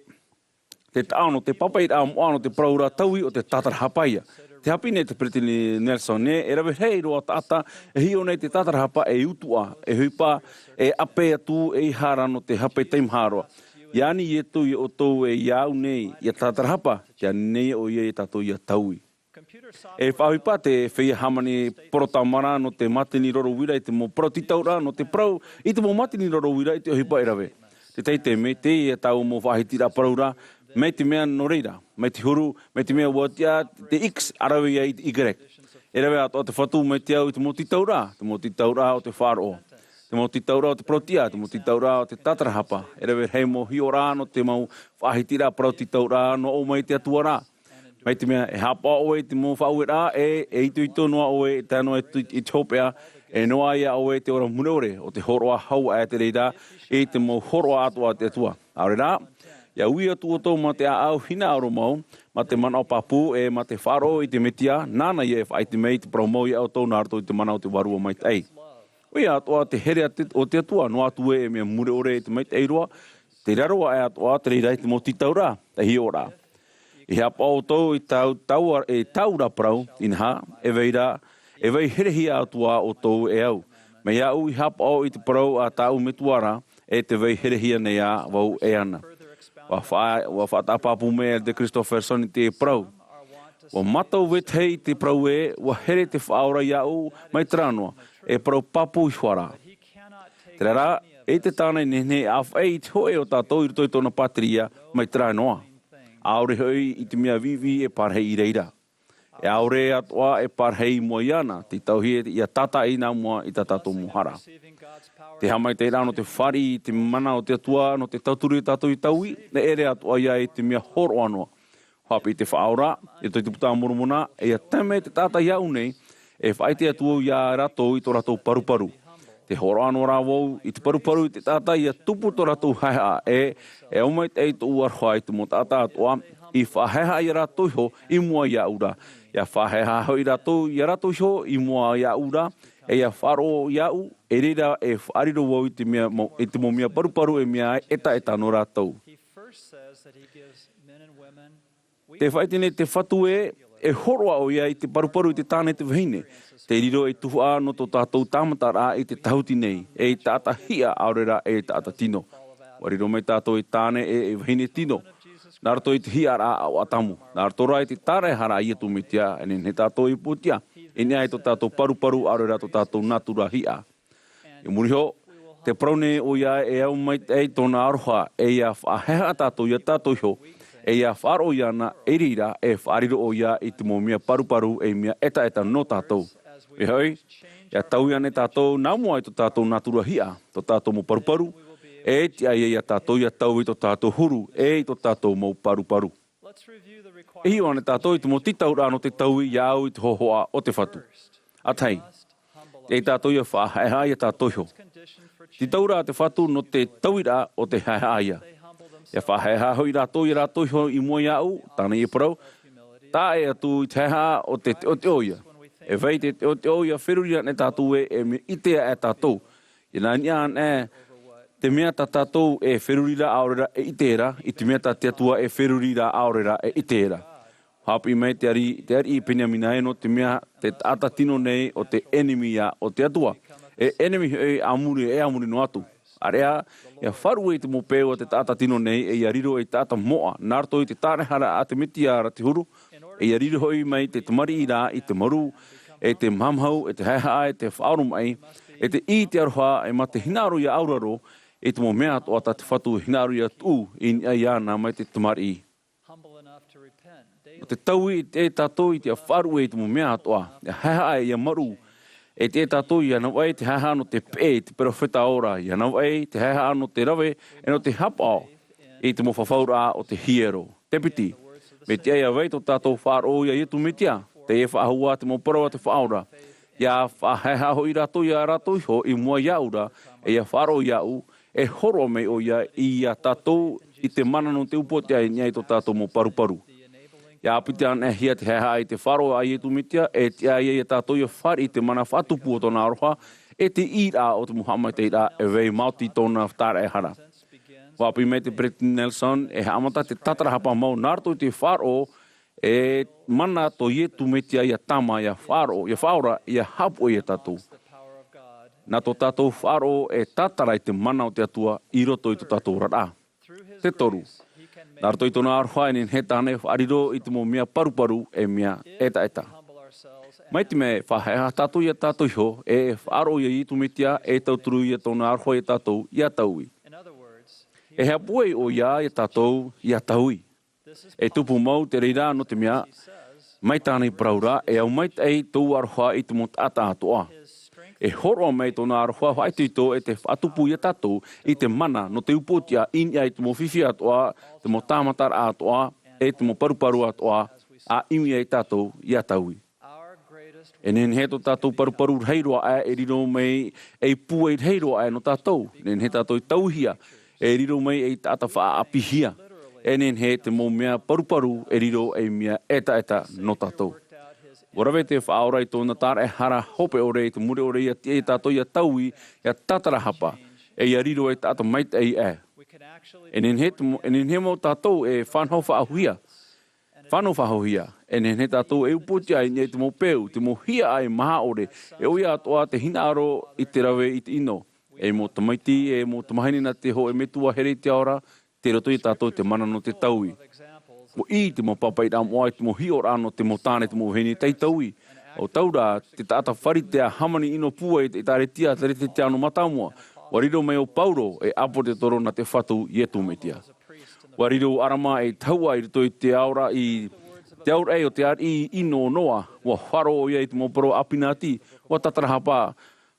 te taʻa nō te pāpaʻiraʻa moʻa nō te parau ra taui ʻo te tātarahapa ïa. Tē haʻapiʻi nei te Peretiteni Nelson ē, e rave rahi roa taʻata, e hiʻo nei te tātarahapa ei utuʻa, e ʻohipa, e ʻape atu, ʻeiaha rā nō te hape teimaha roa. ʻIa ani Iesu ia ʻoutou ē, ʻia au nei, ʻia tātarahapa, tē ani nei ʻoia ia tātou ʻia taui. E faʻaʻohipa te feiā hāmani porotāmara nō te mātini roro uira i te mau parau tītauraʻa, nō te parau, i te mau mātini roro uira i te ʻohipa e rave. Te tahi taime, teie tāua mau faʻahitiraʻa parau ra, mai te mea nō reira, mai te huru, mai te mea ua tiʻa te X, ʻa rave ia i te Y. E rave atoʻa te Fatu mai te au i te mau tītauraʻa, te mau tītauraʻa o te faʻaroʻo. Te mau tītauraʻa o te parau-tiʻa, te mau tītauraʻa o te tātarahapa. E rave rahi mau hiʻoraʻa nō te mau faʻahitiraʻa parau tītauraʻa nō ʻō mai te Atua ra. Mai te mea, e haʻapaʻo ʻoe i te mau faʻaueraʻa, e, e itoito noa ʻoe, e tae noa i te, i te hopeʻa, e noaʻa ia ʻoe te ora mure ʻore, ʻo te hōroʻa hau aʻe te reira, i te mau hōroʻa atoʻa a te Atua. ʻAore rā, ʻia ui atu ʻoutou mā te ʻāʻau hinaʻaro mau, mā te manaʻo pāpū, e mā te faʻaroʻo i te Mesia, nāna ia e faʻaʻite mai i te parau mau ia ʻoutou nā roto i te mana o te Vārua Maitaʻi. ʻOia atoʻa te here a te, o te Atua, noa atu ē e mea mure ʻore i te maitaʻi roa, te raro aʻe atoʻa, te reira i te mau tītauraʻa, te hiʻoraʻa. E haʻapaʻo ʻoutou i tāu, tāu, e tāu ra parau, inaha, e vai ra, e vai herehia atu ā ʻoutou e au. Mai iāʻu i haʻapaʻo i te parau a tāʻu Metua ra, e tē vai herehia nei ā vau e ana. ʻUa fa-, ʻua faʻataʻa pāpū mai e Elder Christofferson i te parau. ʻUa mātau vetahi i te parau ē, ʻua here te Faʻaora iāʻu mai terā noa, e parau pāpū iho ā rā. Terā rā, eʻita tāna e nehenehe e ʻāfaʻi i te hōʻē o tātou i roto i tōna pātireia mai terā noa. ʻAore hoʻi i te mea viʻiviʻi e parahi i reira. E ʻaore atoʻa e parahi i mua iāna, tei tauhia ʻia tātaʻi nā mua i tā tātou mau hara. Te haʻamaitaʻiraʻa nō te fāriʻi i te mana o te Atua, nō te tauturu ia tātou i taui, e ʻere atoʻa ia i te mea hōroʻa noa. Haʻapiʻi te Faʻaora, i roto i te Buka a Moromona, e ʻia tae mai te taʻata iāʻu nei, e faʻaʻite atu au ia rātou i tō rātou paruparu. Te hōroʻa noa rā vau i te paruparu i te taʻata ʻia tupu tō rātou haʻehaʻa, e, e ʻaumai te, tōʻu aroha i te mau taʻata atoʻa, i faʻahaʻehaʻa ia rātou iho i mua iāʻu ra. ʻIa faʻahaʻehaʻa hoʻi rātou ia rātou iho i mua iāʻu ra, e ʻia faʻaroʻo iāʻu, e reira e faʻariro vau i te mea mau, i te mau mea paruparu e mea ʻetaʻeta nō rātou. Te faʻaʻite nei te Fatu ē, e hōroʻa ʻoia i te paruparu i te tāne e te vahine. Te riro ei tuhaʻa nō tō tātou tāmataraʻa i te tāhuti nei, ei taʻata hiʻa ʻaore rā ei taʻata tino. ʻUa riro mai tātou ei tāne e ei vahine tino. Nā roto i te hiʻaraʻa o ʻĀtamu. Nā roto rā i te tāraehara a Iesu Mesia, e nehenehe tātou e pūtia. I niʻa i tō tātou paruparu ʻaore rā tō tātou natura hiʻa. I muri iho, te parau nei ʻoia e ʻaumai te, tōna aroha, e ʻia faʻahaʻehaʻa tātou ia tātou iho, e ʻia faʻaroʻo iāna, e reira e faʻariro ʻoia i te mau mea paruparu ei mea ʻetaʻeta nō tātou. E hoʻi, ʻia taui ānei tātou nā mua i tō tātou natura hiʻa, tō tātou mau paruparu, e tiʻa ia tātou ʻia taui i tō tātou huru, e i tō tātou mau paruparu. E hiʻo ānei tātou i te mau tītauraʻa nō te taui iāʻu i te hōhoʻa o te Fatu. ʻA tahi, teie tātou ʻia faʻahaʻehaʻa ia tātou iho. Tītau rā te Fatu nō te tauiraʻa o te haehaʻa ia. ʻIa faʻahaehaʻa hoʻi rātou ia rātou iho i mua iāʻu, tāna ia parau, taʻa ʻē atu i te haehaʻa o te teʻoteʻo ia. E vai te teʻoteʻo ia feruri ana e tātou ē, e mea ʻitea e tātou. ʻIa nā niʻa ana e te mea tā tātou e feruri ra ʻaore ra e ʻite ra, i te mea tā te Atua e feruri ra ʻaore ra e ʻite ra. Haʻapiʻi mai te ariʻi, te ariʻi Peniamina ē nō te mea te taʻata tino nei o te ʻenemi ia o te Atua. E ʻenemi hoʻi a muri, e a muri noa atu. ʻĀreʻa, ʻia faʻaruʻe i te mau peu a te taʻata tino nei, e ʻia riro ei taʻata moʻa, nā roto i te tāraʻehara a te Metia ra te huru, e ʻia riro hoʻi mai te tamariʻi ra i te marū, e te mahamau, e te haehaʻa, e te faʻaoromaʻi, e te ʻī i te aroha, e mā te hinaʻaro ʻia auraro, i te mau mea atoʻa tā te Fatu e hinaʻaro ʻia tuʻu i niʻa iāna mai te tamariʻi. Nō te taui e tiʻa tātou i te faʻaruʻe i te mau mea atoʻa, ʻia haehaʻa, ʻia marū. E tiʻa tātou ʻia navaʻi te haehaʻa nō te peʻe i te perofeta ora, ʻia navaʻi te haehaʻa nō te rave, e nō te hapaʻo i te mau fafauraʻa o te hiero. Te piti, mea tiʻa ʻia vai tō tātou faʻaroʻo ia Iesu Mesia, teie faʻahou ā te mau parau a te Faʻaora. ʻIa faʻahaehaʻa hoʻi rātou ia rātou iho i mua iāʻu ra, e ʻia faʻaroʻo iāʻu, e hōroʻa mai ʻoia ia tātou i te mana nō te upoʻotiʻa i niʻa i tō tātou mau paruparu. ʻIa ʻāpitihia te haehaʻa i te faʻaroʻo a Iesu Mesia, e tiʻa ia tātou ʻia fāriʻi i te mana faʻatupu o tōna aroha, e te ʻīraʻa o te mau haʻamaitaʻiraʻa e vai maoti i tōna tāraʻehara. ʻUa ʻāpī mai te Peresideni Nelson, e haʻamata te tātarahapa mau nā roto i te faʻaroʻo, e mana tō Iesu Mesia ia tāmā, ʻia faʻaroʻo, ʻia faʻaora, ʻia haʻapuʻe ia tātou. Nā tō tātou faʻaroʻo e tātara i te mana o te Atua i roto i tō tātou oraraʻa. Te toru, nā roto i tōna aroha e nehenehe tāna e faʻariro i te mau mea paruparu e mea ʻetaʻeta. Mai te mea e faʻahaehaʻa tātou ia tātou iho, e faʻaroʻo ia Iesu Mesia, e tauturu ia tōna aroha ia tātou ʻia taui. E haʻapuʻe ʻoia ia tātou ʻia taui. E tupu mau te reira nō te mea, mai tāna i parau ra, e au maitaʻi tōʻu aroha i te mau taʻata atoʻa. E hōroʻa mai tōna aroha faʻaitoito e te faʻatupu ia tātou i te mana nō te upoʻotiʻa i niʻa i te mau fifi atoʻa, te mau tāmataraʻa atoʻa, e te mau paruparu atoʻa, ʻa ʻimi ai tātou ʻia taui. E nehenehe tō tātou paruparu rahi roa aʻe e riro mai ei pūai rahi roa aʻe nō tātou. E nehenehe tātou i tauihia, e riro mai ei taʻata faʻaʻāpīhia. E nehenehe te mau mea paruparu e riro ei mea ʻetaʻeta nō tātou. ʻUa rave te Faʻaora i tōna tāraʻehara hope ʻore i te mure ʻore ʻia tiʻa ia tātou ʻia taui, ʻia tātarahapa, e ʻia riro ei taʻata maitaʻi aʻe. E nehenehe te mau, e nehenehe mau tātou e fānau faʻahouhia. Fānau faʻahouhia, e nehenehe tātou e upoʻotiʻa i niʻa i te mau peu, te mau hiaʻai maha ʻore, e ʻoia atoʻa te hinaʻaro i te rave i te ʻino. E mau tamaiti, e mau tamāhine nā te hōʻē metua here i te ao ra, tei roto ia tātou te mana nō te taui. ʻUa ʻī te mau pāpaʻiraʻa moʻa i te mau hiʻoraʻa nō te mau tāne, te mau vahine tei taui. ʻO Taura, te taʻata Pharisea hāmani ʻino pūai i te ʻĒtārētia, te ʻĒtārētia nō mātāmua. ʻUa riro mai ʻo Paulo, e ʻāpōsetolo nā te Fatu Iesu Mesia. ʻUa riro ʻo ʻArama ei tahuʻa i roto i te aoraʻi, te aoraʻi o te ariʻi ʻino o Noa, ʻua faʻaroʻo ʻoia i te mau parau ʻāpī nāti, ʻua tātarahapa,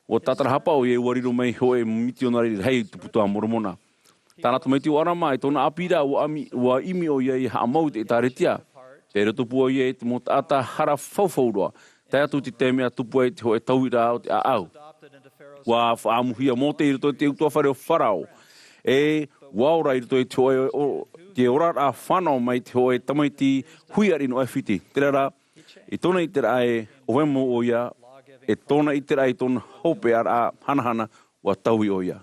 ʻua tātarahapa ʻoia, ʻua riro mai hōʻē mitionare rahi i te Buka a Moromona. Tāna tamaiti ʻo ʻArama, i tōna ʻāpī ra, ʻua ʻimi, ʻua ʻimi ʻoia ʻia haʻamau i te ʻĒtārētia. Tei roto pū ʻoia i te mau taʻata hara faufau roa, tae atu i te taime ʻa tupu ai te hōʻē tauiraʻa o te ʻāʻau. ʻUa faʻaʻamuhia ʻo Mōse i roto i te ʻutuāfare o Farao. E, ʻua ora i roto i te hōʻē, o, te oraraʻa fānau mai te hōʻē tamaiti hui ariʻi nō ʻAifiti. Terā rā, i tōna ʻiteraʻa e ʻohipa mau ʻoia, e tōna ʻiteraʻa i tōna hopeʻaraʻa hanahana, ʻua taui ʻoia.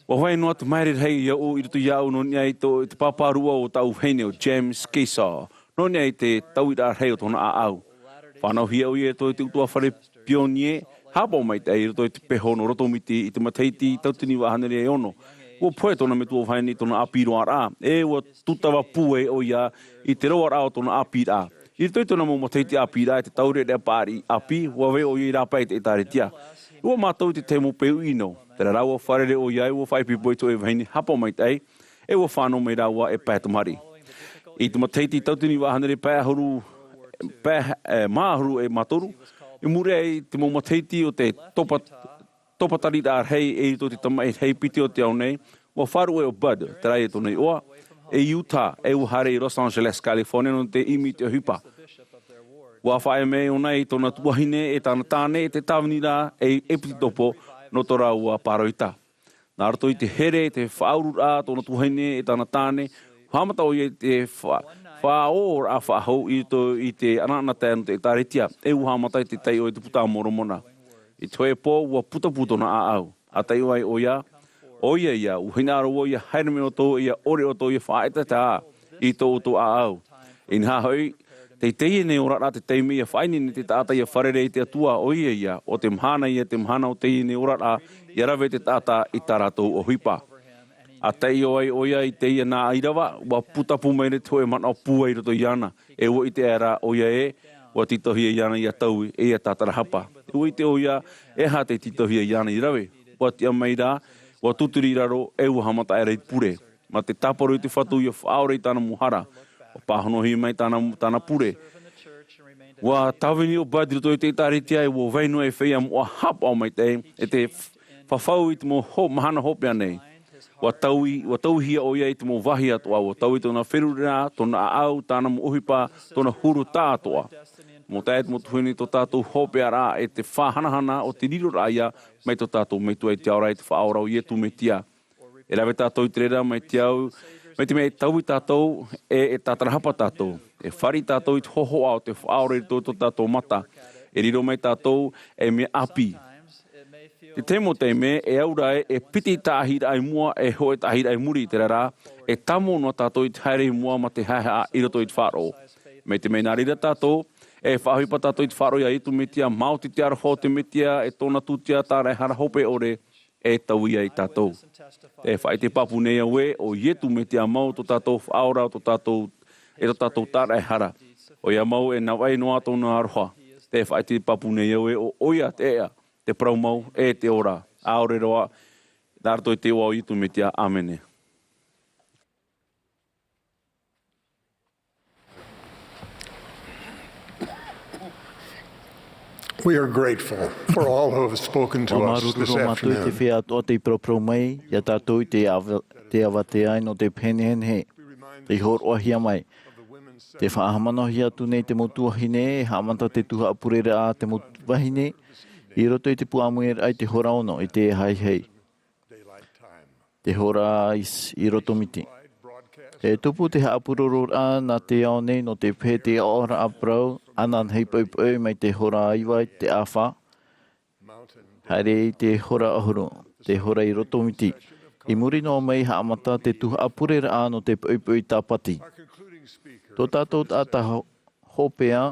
ʻUa vai noa te maere rahi iāʻu, i roto iāʻu nō niʻa i tō, i te pāpā rua o tāʻu vahine ʻo James Keyser, nō niʻa i te tauiraʻa rahi o tōna ʻāʻau. Fānauhia ʻoia i roto i te ʻutuāfare pionie, haʻapaʻo maitaʻi i roto i te peho nō Roto Miti i te matahiti tauatini vaʻu hānere e ono. ʻUa pohe tōna metua vahine i tōna ʻāpī roaraʻa, e ʻua tūtava pūai ʻoia i te roaraʻa o tōna ʻāpīraʻa. I roto i tōna mau matahiti ʻāpīraʻa i te taureʻareʻa paʻari ʻāpī, ʻua vai ʻoia i rāpae i te ʻĒtārētia. ʻUa mātau i te tahi mau peu ʻino. Terā rā, ʻua fārerei ʻoia, ʻua faʻaipoipo i te hōʻē vahine haʻapaʻo maitaʻi, e ʻua fānau mai rāua e pae tamariʻi. I te matahiti tauatini vaʻu hānere pae ʻahuru, pae, e, maha ʻahuru e mā toru, i muri aʻe i te mau matahiti o te topa, topa tariraʻa rahi i roto i te tamaʻi rahi piti o te ao nei, ʻua faʻaruʻe ʻo Bud, terā ia tōna iʻoa, i Utah, e ʻua haere i Los Angeles, California, nō te ʻimi i te ʻohipa. ʻUa faʻaea mai ʻōna i tōna tuahine, e tāna tāne, e te tāvini ra, ei ʻepisekopo, nō tō rāua pāroita. Nā roto i te here, te faʻaururaʻa tōna tuahine e tāna tāne, ua haʻamata ʻoia i te fa-, faʻaōraʻa faʻahou i roto i te anaanatae nō te ʻĒtārētia, e ua haʻamata i te taiʻo i te Buka a Moromona. I te hōʻē pō, ua putapū tōna ʻāʻau. A taiʻo ai ʻoia, ʻoia ia, ua hinaʻaro vau ʻia haere mai ʻoutou, ʻia ʻore ʻoutou, ʻia faʻaʻetaʻeta i tō ʻoutou ʻāʻau. Inaha hoʻi, tei teie nei oraraʻa te taime ʻia faʻaineine te taʻata ʻia fārerei i te Atua, ʻoia ia, ʻo te mahana ia te mahana o teie nei oraraʻa, ʻia rave te taʻata i tā rātou ʻohipa. A taiʻo ai ʻoia i teie nā ʻīrava, ua putapū maira te hōʻē manaʻo pūai i roto iāna, e ua ʻite aʻera ʻoia ē, ua tītauhia iāna ʻia taui, e ʻia tātarahapa. E ua ʻite ʻoia, e aha tei tītauhia iāna ʻia rave. Ua tiʻa maira, ua tūturi i raro, e ua haʻamata aʻera i te pure. Mā te tāparu i te Fatu ʻia faʻaora i tāna mau hara. Ua pāhonohia mai tāna, tāna pure. Ua tāvini ʻo Bud i roto i te ʻĒtārētia, e ua vai noa e feiā moʻa haʻapaʻo maitaʻi, e te f-, fafau i te mau ho-, mahana hopeʻa nei. Ua taui, ua tauihia ʻoia i te mau vāhi atoʻa, ua taui tōna feruriraʻa, tōna ʻāʻau, tāna mau ʻohipa, tōna huru tāʻātoʻa. Mau taeaʻe, mau tuahine, tō tātou hopeʻaraʻa, e te faʻahanahana o te riroraʻa ia, mai tō tātou Metua i te Ao ra, i te Faʻaora o Iesu Mesia. E rave tātou i te reira mai te au, mai te mea e taui tātou, e, e tātarahapa tātou. E fāriʻi tātou i te hōhoʻa o te Faʻaora i roto i tō tātou mata. E riro mai tātou ei mea ʻāpī. Te tahi mau taime, e au ra ē, e piti taʻahiraʻa i mua, e hōʻē taʻahiraʻa i muri, terā rā, e tāmau noa tātou i te haere i mua mā te haʻehaʻa i roto i te faʻaroʻo. Mai te mea nā reira tātou, e faʻaʻohipa tātou i te faʻaroʻo ia Iesu Mesia, maoti te aroha o te Mesia, e tōna tūtia tāraʻehara hopeʻa ʻore, e taui ai tātou. E faʻaʻite pāpū nei au ē, ʻo Iesu Mesia mau tō tātou Faʻaora, tō tātou, e tō tātou tāraʻehara. ʻOia mau e navaʻi noa tōna aroha. E faʻaʻite pāpū nei au ē, ʻo ʻoia te ʻēʻa, te parau mau, e te ora. ʻAore roa, nā roto i te iʻoa o Iesu Mesia, ʻāmene. We are grateful for all who have spoken to us this afternoon. Māuruuru roa mātou i te feiā atoʻa tei paraparau mai ia tātou i te ava-, te avatea nō te pehenehenehe. Tei hōroʻahia mai. Tē faʻahaʻamanaʻohia atu nei te mau tuahine, e haʻamata te tuhaʻa pureraʻa a te mau vahine, i roto i te puaʻamuraʻa i te hora ono i te haihai. Te hora i s-, i roto miti. E tupu te haʻapurororaʻa nā te ao nei nō te pehe te aʻoraʻa parau, ananahi poʻipoʻi mai te hora iva i te ʻāfa. Haere i te hora ʻahuru, te hora i roto miti. I muri noa mai haʻamata te tuhaʻa pureraʻa nō te poʻipoʻi tāpati. Tō tātou taʻata ho-, hopeʻa,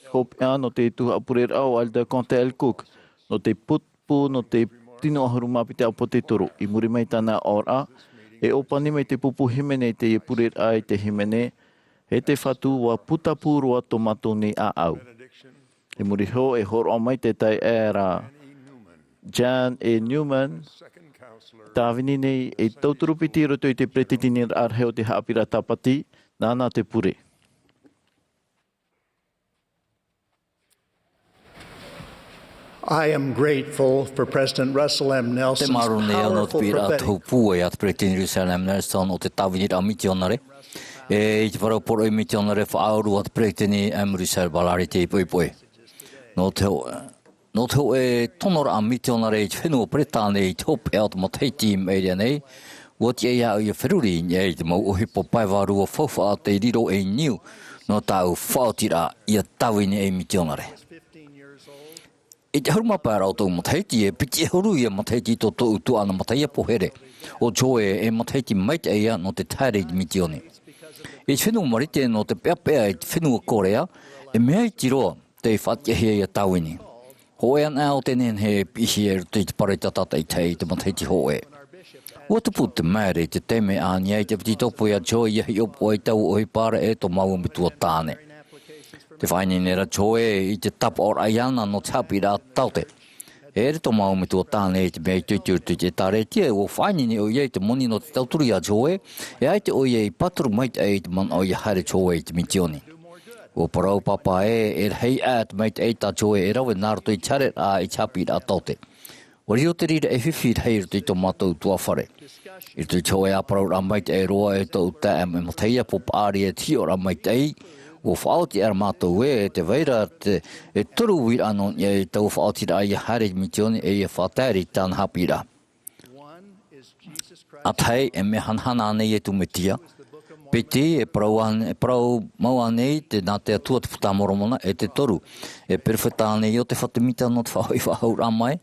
hopeʻa nō te tuhaʻa pureraʻa ʻo Elder Quentin L. Cook, nō te putapū nō te tino ʻahuru mā piti ʻāpōsetolo. I muri mai tāna aʻoraʻa, e ʻōpani mai te pupu hīmene i te pureraʻa i te hīmene, e te Fatu, ua putapū roa tō mātou nei ʻāʻau. I muri iho, e hōroʻa mai te taeaʻe ra Jan E. Newman, tāvini nei ei tauturu piti i roto i te peretiteniraʻa rahi o te haʻapiʻiraʻa tāpati, nāna te pure. I am grateful for President Russell M. Nelson's powerful prophetic. Tē māuruuru nei au nō te piʻiraʻa tohu pūai a te Peretiteni Russell M. Nelson o te tāviniraʻa mitionare. E, i te parau poroʻi mitionare faʻauru a te Peretiteni M. Russell Ballard i teie poʻipoʻi. Nō te ho-, nō te hōʻē tonoraʻa mitionare i te fenua Peretāne i te hopeʻa o te matahiti i maʻiri aʻe nei, ua tiʻa ia au ʻia feruri i niʻa i te mau ʻohipa pae vārua faufaʻa tei riro ei niu nō tāʻu faʻaotiraʻa ʻia tāvini ei mitionare. I te ʻahuru mā pae ra o tōʻu matahiti, e piti ʻahuru ia matahiti tō tōʻu tuaʻana mataʻia pohere, ʻo Joe, e matahiti maitaʻi ia nō te haere i te misioni. I te fenua Marite nō te peʻapeʻa i te fenua Korea, e mea iti roa tei faʻatiʻahia ʻia tāvini. Hōʻē anaʻe o te nehenehe e piʻihia i roto i te pāroita tātaʻitahi i te matahiti hōʻē. Ua tupu te maere i te taime a ani ai te ʻepitikopo ia Joe ʻia hiʻopoʻa i taua ʻohipa ra e tō māua metua tāne. Tē faʻaineine ra Joe i te tāpaʻoraʻa iāna nō te haʻapiʻiraʻa taote. E ʻere tō māua metua tāne i te mea itoito i roto i te ʻĒtārētia, ua faʻaineine ʻoia i te moni nō te tauturu ia Joe, e ʻaita ʻoia i pāturu maitaʻi i te manaʻo ʻia haere Joe i te misioni. Ua parau Pāpā ē, e rahi aʻe te maitaʻi tā Joe e rave nā roto i te haereraʻa i te haʻapiʻiraʻa taote. Ua riro te reira ei fifi rahi i roto i tō mātou ʻutuāfare. I roto i te hōʻē ʻāparauraʻa maitaʻi roa e tōʻu taeaʻe mataʻia, Papa Ari, e te hiʻoraʻa maitaʻi, Ua faʻaoti ʻara mātou ē, e te vai ra te, e toru uiraʻa nō niʻa i taua faʻaotiraʻa ʻia haere i te misioni ʻe ʻia faʻataere i tāna haʻapiʻiraʻa. ʻA tahi, e mea hanahana ānei Iesu Mesia? Piti, e parau ānei, e parau mau ānei te, nā te Atua te Puta a Moromona? ʻE te toru, e perofeta ānei Iosefa Semita nō te faʻahoʻi faʻahou mai?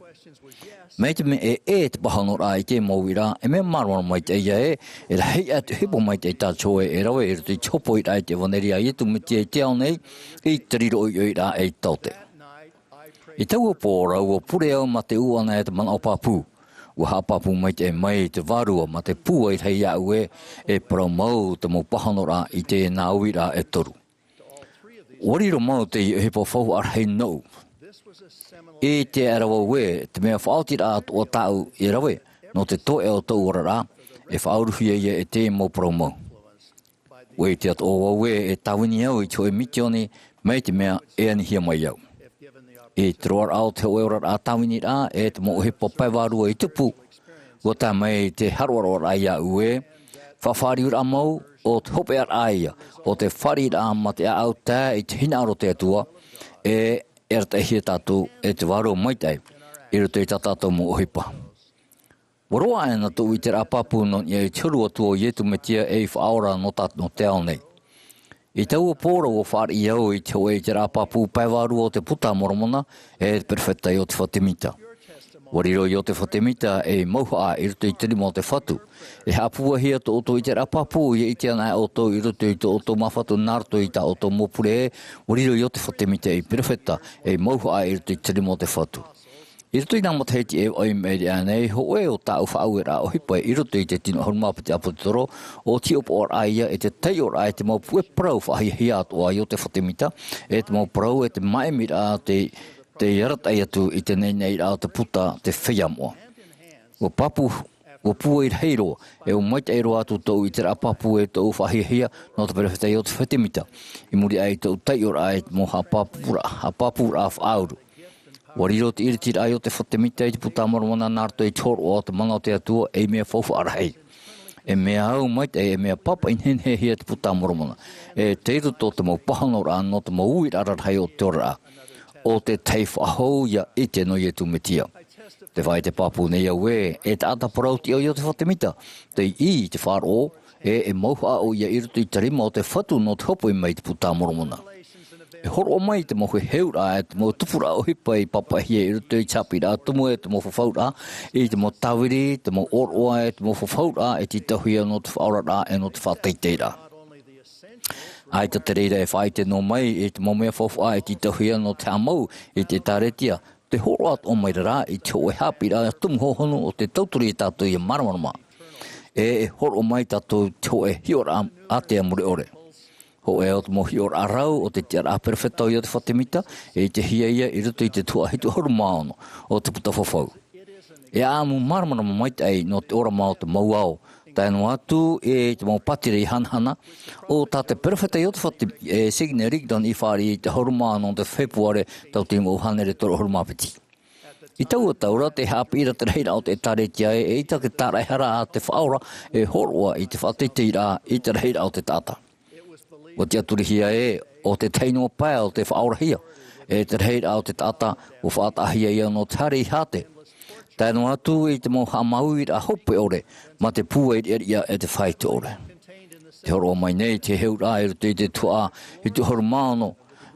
Mai te mea e, e te pāhonoraʻa i te mau uiraʻa, e mea māramarama maitaʻi ïa ē, e rahi atu ʻohipa maitaʻi tā te hōʻē e rave i roto i te hōpoiʻa i te ʻevanelia a Iesu Mesia i te ao nei, i te riro ʻoiʻoiraʻa ʻe i te taote. I taua pō ra ua pure au mā te ʻūʻana e te manaʻo pāpū. Ua haʻapāpū maitaʻi mai te Vārua mā te pūai rahi iāʻu ē, e parau mau te mau pāhonoraʻa i teie nā uiraʻa e toru. Ua riro mau teie ʻohipa faufaʻa rahi nōʻu. ʻIte ʻara vau ē, te mea faʻaotiraʻa atoʻa tāʻu e rave, nō te toeʻa o tōʻu oraraʻa, e faʻauruhia ïa e teie mau parau mau. ʻUa ʻite atoʻa vau ē, e tāvini au i te hōʻē misioni, mai te mea e anihia mai au. I te roaraʻa o te hōʻē oraraʻa tāviniraʻa, ʻe te mau ʻohipa pae vārua i tupu, ua tae mai te haroʻaroʻaraʻa iāʻu ē, faʻafāriuraʻa mau, ʻo te hopeʻaraʻa ïa, ʻo te fāriʻiraʻa mā te ʻāʻau tae i te hinaʻaro o te Atua, ʻe, e arataʻihia tātou e te Vārua Maitaʻi, i roto i tā tātou mau ʻohipa. Ua roaʻa ʻana tōʻu ʻiteraʻa pāpū nō niʻa i te huru atu o Iesu Mesia ei Faʻaora nō tā, nō te ao nei. I taua pō ra ua fāriʻi au i te hōʻē ʻiteraʻa pāpū pae vārua o te Puta a Moromona, ʻe te perofeta Iosefa Semita. Ua riro Iosefa Semita ei mauhaʻa i roto i te rima o te Fatu. E haʻapūaihia tō ʻoutou ʻiteraʻa pāpū, ʻia ʻite anaʻe ʻoutou i roto i tō ʻoutou māfatu nā roto i tā ʻoutou mau pure ē, ua riro Iosefa Semita ei perofeta, ei mauhaʻa i roto i te rima o te Fatu. I roto i nā matahiti e vaʻu i maʻiri aʻe nei, hōʻē o tāʻu faʻaueraʻa ʻohipa i roto i te tino ʻahuru mā piti ʻāpōsetolo, ʻo te hiʻopoʻaraʻa ïa ʻe te taiʻoraʻa i te mau puʻe parau faʻahiahia atoʻa a Iosefa Semita, ʻe te mau parau ʻe te māʻimiraʻa te, tei arataʻi atu i te naʻinaʻiraʻa o te puta, te feiā moʻa. Ua pāpū, ua pūai rahi roa, ʻe ua maitaʻi roa atu tōʻu ʻiteraʻa pāpū ʻe tōʻu faʻahiahia nō te perofeta Iosefa Semita, i muri aʻe i tōʻu taiʻoraʻa i te mau haʻapāpūraʻa, haʻapāpūraʻa faʻauru. Ua riro te ʻiritiraʻa a Iosefa Semita i te Puta a Moromona nā roto i te hōroʻa o te mana o te Atua ei mea faufaʻa rahi. E mea au maitaʻi, e mea pāpaʻi nehenehehia te Puta a Moromona. ʻE tei roto te mau pāhonoraʻa nō te mau uiraʻa rarahi o te oraraʻa. ʻO te tahi faʻahou ïa ʻite nō Iesu Mesia. Tē faʻaʻite pāpū nei au ē, e taʻata parau tiʻa ʻo Iosefa Semita, tei ʻī i te faʻaroʻo, ʻe, e mauhaʻa ʻoia i roto i te rima o te Fatu nō te hōpoi mai i te Puta a Moromona. E hōroʻa mai te mau heheuraʻa, ʻe te mau tupuraʻa ʻohipa i pāpaʻihia i roto i te haʻapiʻiraʻa tumu ʻe te mau fafauraʻa, i te mau tāviri, te mau ʻōroʻa ʻe te mau fafauraʻa e tītauhia nō te faʻaoraraʻa ʻe nō te faʻateiteiraʻa. ʻAita te reira e faʻaʻite noa mai i te mau mea faufaʻa e tītauhia nō te haʻamau i te ʻĒtārētia, tē hōroʻa atoʻa mai ra rā i te hōʻē haʻapiʻiraʻa tumu hōhonu ʻo tē tauturu ia tātou ʻia māramarama. ʻE e hōroʻa mai tātou i te hōʻē hiʻoraʻa ātea mure ʻore. Hōʻē o te mau hiʻoraʻa rau o te tiʻaraʻa perofeta ʻo Iosefa Semita, e ʻitehia ïa i roto i te tuhaʻa hitu ʻahuru mā ono o te Puta Fafau. E ʻāʻamu māramarama maitaʻi nō te ʻōrama o te mau ao, tae noa atu i te mau pātireia hanahana, ʻo tā te perofeta Iosefa Sem-, e, Sidney Rigdon i fāriʻi i te ʻahuru mā ono o te Fepuare, tauatini vaʻu hānere toru ʻahuru mā piti. I taua tau ra, tē haʻapiʻi ra te rahiraʻa o te ʻĒtārētia ē, eʻita te tāraʻehara a te Faʻaora e hōroʻa i te faʻateiteiraʻa i te rahiraʻa o te taʻata. Ua tiʻaturihia ē, ʻo te tahi noa pae ʻo tē faʻaorahia, ʻe te rahiraʻa o te taʻata, ua faʻataʻahia ïa nō te haere i Hāte. Tae noa atu i te mau haʻamāuiuraʻa hope ʻore, mā te pūai riʻariʻa ʻe te faito ʻore. Tē hōroʻa mai nei te heheuraʻa i roto i te tuhaʻa hitu ʻahuru mā ono,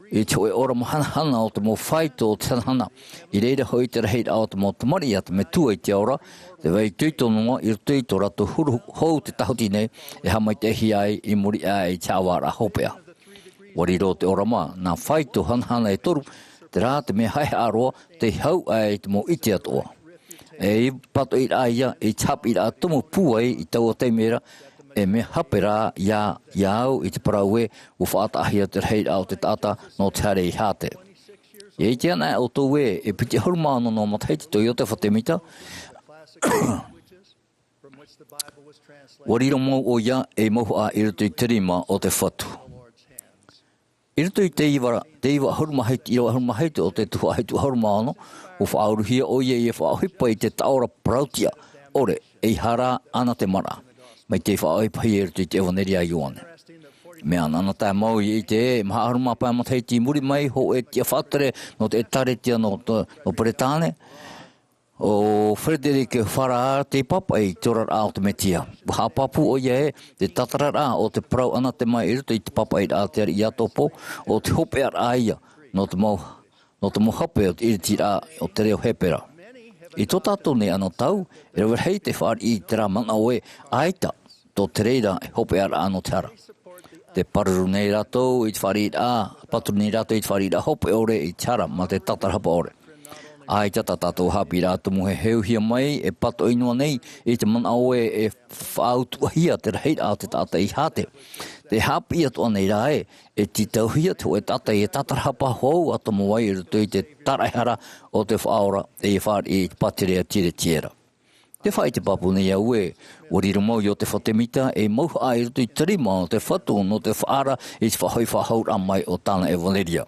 i te hōʻē ʻōrama hanahana o te mau faito o te hanahana, i reira hoʻi te rahiraʻa o te mau tamariʻi a te Metua i te ao ra, tē vai itoito noa i roto i tō rātou huru hou te tāhuti nei, e haʻamaitaʻihia ai i muri aʻe i te haʻavāraʻa hopeʻa. Ua riro te ʻōrama, nā faito hanahana e toru, terā te mea haʻehaʻa roa, tei hau aʻe i te mau ʻite atoʻa. E pātoʻiraʻa ïa i te haʻapiʻiraʻa tumu pūai i taua taime ra, e mea hape rā ïa, ïa au i te parau ē, ua faʻataʻahia te rahiraʻa o te taʻata nō te haere i Hāte. E ʻite anaʻe ʻoutou ē, e piti ʻahuru mā ono noa matahiti tō Iosefa Semita, ua riro mau ʻoia ei mauhaʻa i roto i te rima o te Fatu. I roto i te iva, te iva ʻahuru mā hitu, ʻīrava ʻahuru mā hitu o te tuhaʻa hitu ʻahuru mā ono, ua faʻauruhia ʻoia ʻia faʻaʻohipa i te taʻo ra parau-tiʻa ʻore, ʻeiaha rā ʻanatemaraʻa, mai tei faʻaʻohipahia i roto i te ʻEvaneria a Ioane. Mea anaanatae mau i te maha ʻahuru mā pae matahiti i muri mai, hōʻē tiʻa faʻatere nō te ʻEtāretia nō, nō Peretāne, ʻo Frederick Farrar tei pāpaʻi i te oraraʻa o te Mesia. ʻUa haʻapāpū ʻoia ē, te tātararaʻa o te parau anatema i roto i te pāpaʻiraʻa a te ariʻi Iakobo, ʻo te hopeʻaraʻa ïa nō te mau, nō te mau hape o te ʻiritiraʻa o te reo Hepera. I tō tātou nei anotau, e rave rahi tei fāriʻi i terā manaʻo ē, ʻaita tō te reira e hopeʻaraʻa nō te hara. Tē pāruru nei rātou i te fāriʻiraʻa, pāturu nei rātou i te fāriʻiraʻa hope ʻore i te hara mā te tātarahapa ʻore. ʻAita tā tātou haʻapiʻiraʻa tumu e heheuhia mai, e pātoʻi noa nei i te manaʻo ē e faʻautuʻahia te rahiraʻa o te taʻata i Hāte. Tē haʻapiʻi atoʻa nei rā ē, e tītauhia te hōʻē taʻata e tātarahapa hou atoʻa mau ai i roto i te tāraʻehara o te Faʻaora, e fāriʻi i te pātireia tiretiera. Tē faʻaʻite pāpū nei au ē, ʻua riro mau Iotefa Temita ei mauhaʻa i roto i te rima o te Fatu nō te faʻaara i te faʻahoʻi faʻahou raʻa mai o tāna ʻevanelia.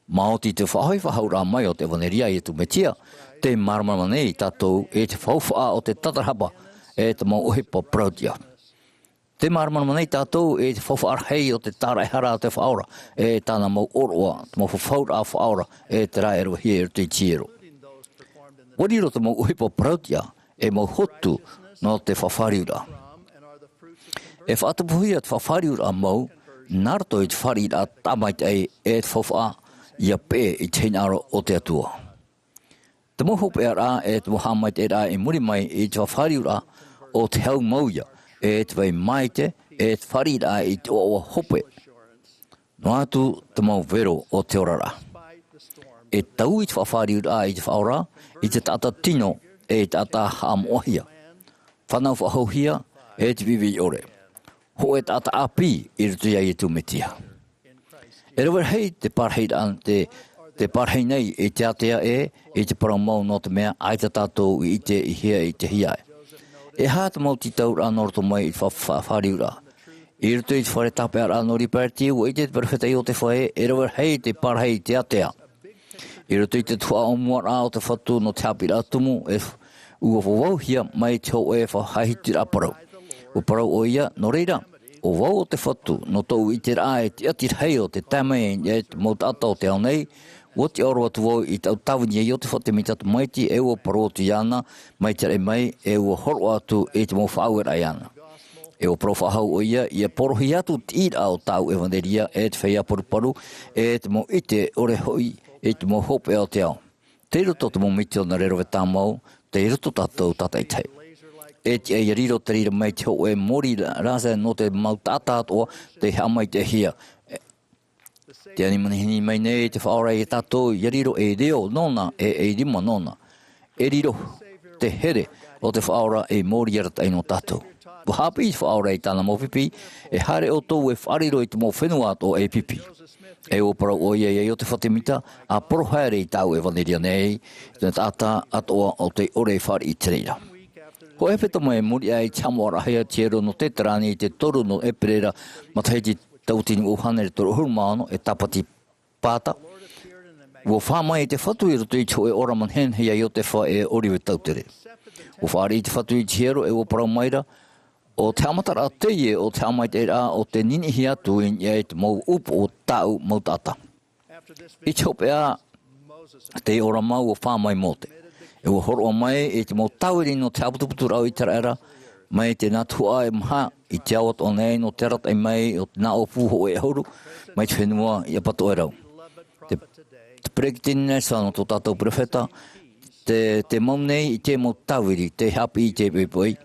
Maoti te faʻahoʻi faʻahou raʻa mai o te ʻevanelia a Iesu Mesia, tē māramarama nei tātou i te faufaʻa o te tātarahapa, e te mau ʻohipa parauʻtiʻa. Tē māramarama nei tātou i te faufaʻa rahi o te tāraʻehara a te Faʻaora, e tāna mau ʻōroʻa, te mau fafauraʻa faʻaora, e terā e ravehia i roto i te hiero. ʻUa riro te mau ʻohipa parauʻtiʻa ei mau hotu nō te faʻafāriuraʻa. E faʻatupuhia te faʻafāriuraʻa mau nā roto i te fāriʻiraʻa tāmaitaʻi e te faufaʻa ʻia peʻe i te hinaʻaro o te Atua. Te mau hopeʻaraʻa e te mau haʻamaitaʻiraʻa i muri mai i te faʻafāriuraʻa, ʻo te hau mau ïa, e te vai maite, e te fāriʻiraʻa i te ʻoaʻoa hope. Noa atu te mau vero o te oraraʻa. E taui te faʻafāriuraʻa i te Faʻaora, i te taʻata tino, e te taʻata haʻamoʻahia, fānau faʻahouhia, e te viʻiviʻi ʻore. Hōʻē taʻata ʻāpī i roto ia Iesu Mesia. E rave rahi te pārahiraʻa, te, te pārahi nei i te ātea ē, i te parau mau nō te mea ʻaita tātou i ʻite i hea i te hia ē. E aha te mau tītauraʻa nō roto mai i te fa-, fa-, fāriuraʻa? I roto i te fare tāpeʻaraʻa nō Liberty, ʻua ʻite te perofeta Iotefa ē, e rave rahi te pārahi i te ātea. I roto i te tuhaʻa ʻōmuaraʻa o te Fatu nō te haʻapiʻiraʻa tumu, e f-, ʻua vauhia mai te hōʻē faʻahitiraʻa parau. ʻUa parau ʻoia, nō reira, ʻo vau ʻo te Fatu, nō tōʻu ʻiteraʻa e tiʻatiraʻa o te tae mai e te mau taʻata o te ao nei, ʻua tiʻaoro atu vau i tāʻu tāvini ia Iotefa Temita tamaiti, e ʻua parau atu iāna, mai te raʻi mai, e ʻua hōroʻa atu i te mau faʻaueraʻa iāna. E ʻua parau faʻahou ʻoia, ʻia porohia atu te ʻīraʻa o tāʻu ʻevanelia, e te feiā paruparu, e te mau ʻite ʻore hoʻi, e te mau hopeʻa o te ao. Tei roto te mau mitionare rave tāmau, tei roto tātou tātaʻitahi. E tiʻa ʻia riro te reira mai te hōʻē mōrī ra-, rāsea nō te mau taʻata atoʻa, tei haʻamaitaʻihia. Tē ani manihini mai nei te Faʻaora ia tātou, ʻia riro ei reo nōna, e ei rima nōna. E riro te here o te Faʻaora ei mōrī arataʻi nō tātou. ʻUa haʻapiʻi te Faʻaora i tāna mau pipi, e haere ʻoutou e faʻariro i te mau fenua atoʻa ei pipi. E ʻua parau ʻoia ia Iotefa Temita, ʻa poro haere i tāʻu ʻevanelia nei, te taʻata atoʻa ʻo tei ʻore e fāriʻi i te reira. Hōʻē hepetoma i muri aʻe i te haʻamoʻaraʻahia te hiero nō Teterani i te toru nō ʻEperēra, matahiti tauatini ʻua hānere toru ʻahuru mā ono, e tāpati pāta, ʻua fā mai te Fatu i roto i te hōʻē ora manehenehe ia Iotefa e ʻōrive tautere. ʻUa fāriʻi te Fatu i te hiero e ʻua parau maira, ʻo te haʻamataraʻa teie o te haʻamaitaʻiraʻa ʻo tē niniʻihia atu i niʻa i te mau upoʻo o tāʻu mau taʻata. I te hopeʻa, tei ora mau ʻua fā mai Mōse. E ʻua hōroʻa mai i te mau tāviri nō te haʻaputuputuraʻa o ʻĪteraʻera, mai te nā tuhaʻa e maha i te ao atoʻa nei nō te arataʻi mai o te nā ʻōpū hōʻē ʻahuru, mai te fenua i ʻapatoʻerau. Te, te peretiteni Nelson, tō tātou perofeta, tē, tē mau nei i te mau tāviri, tē haʻapiʻi i te poʻipoʻi.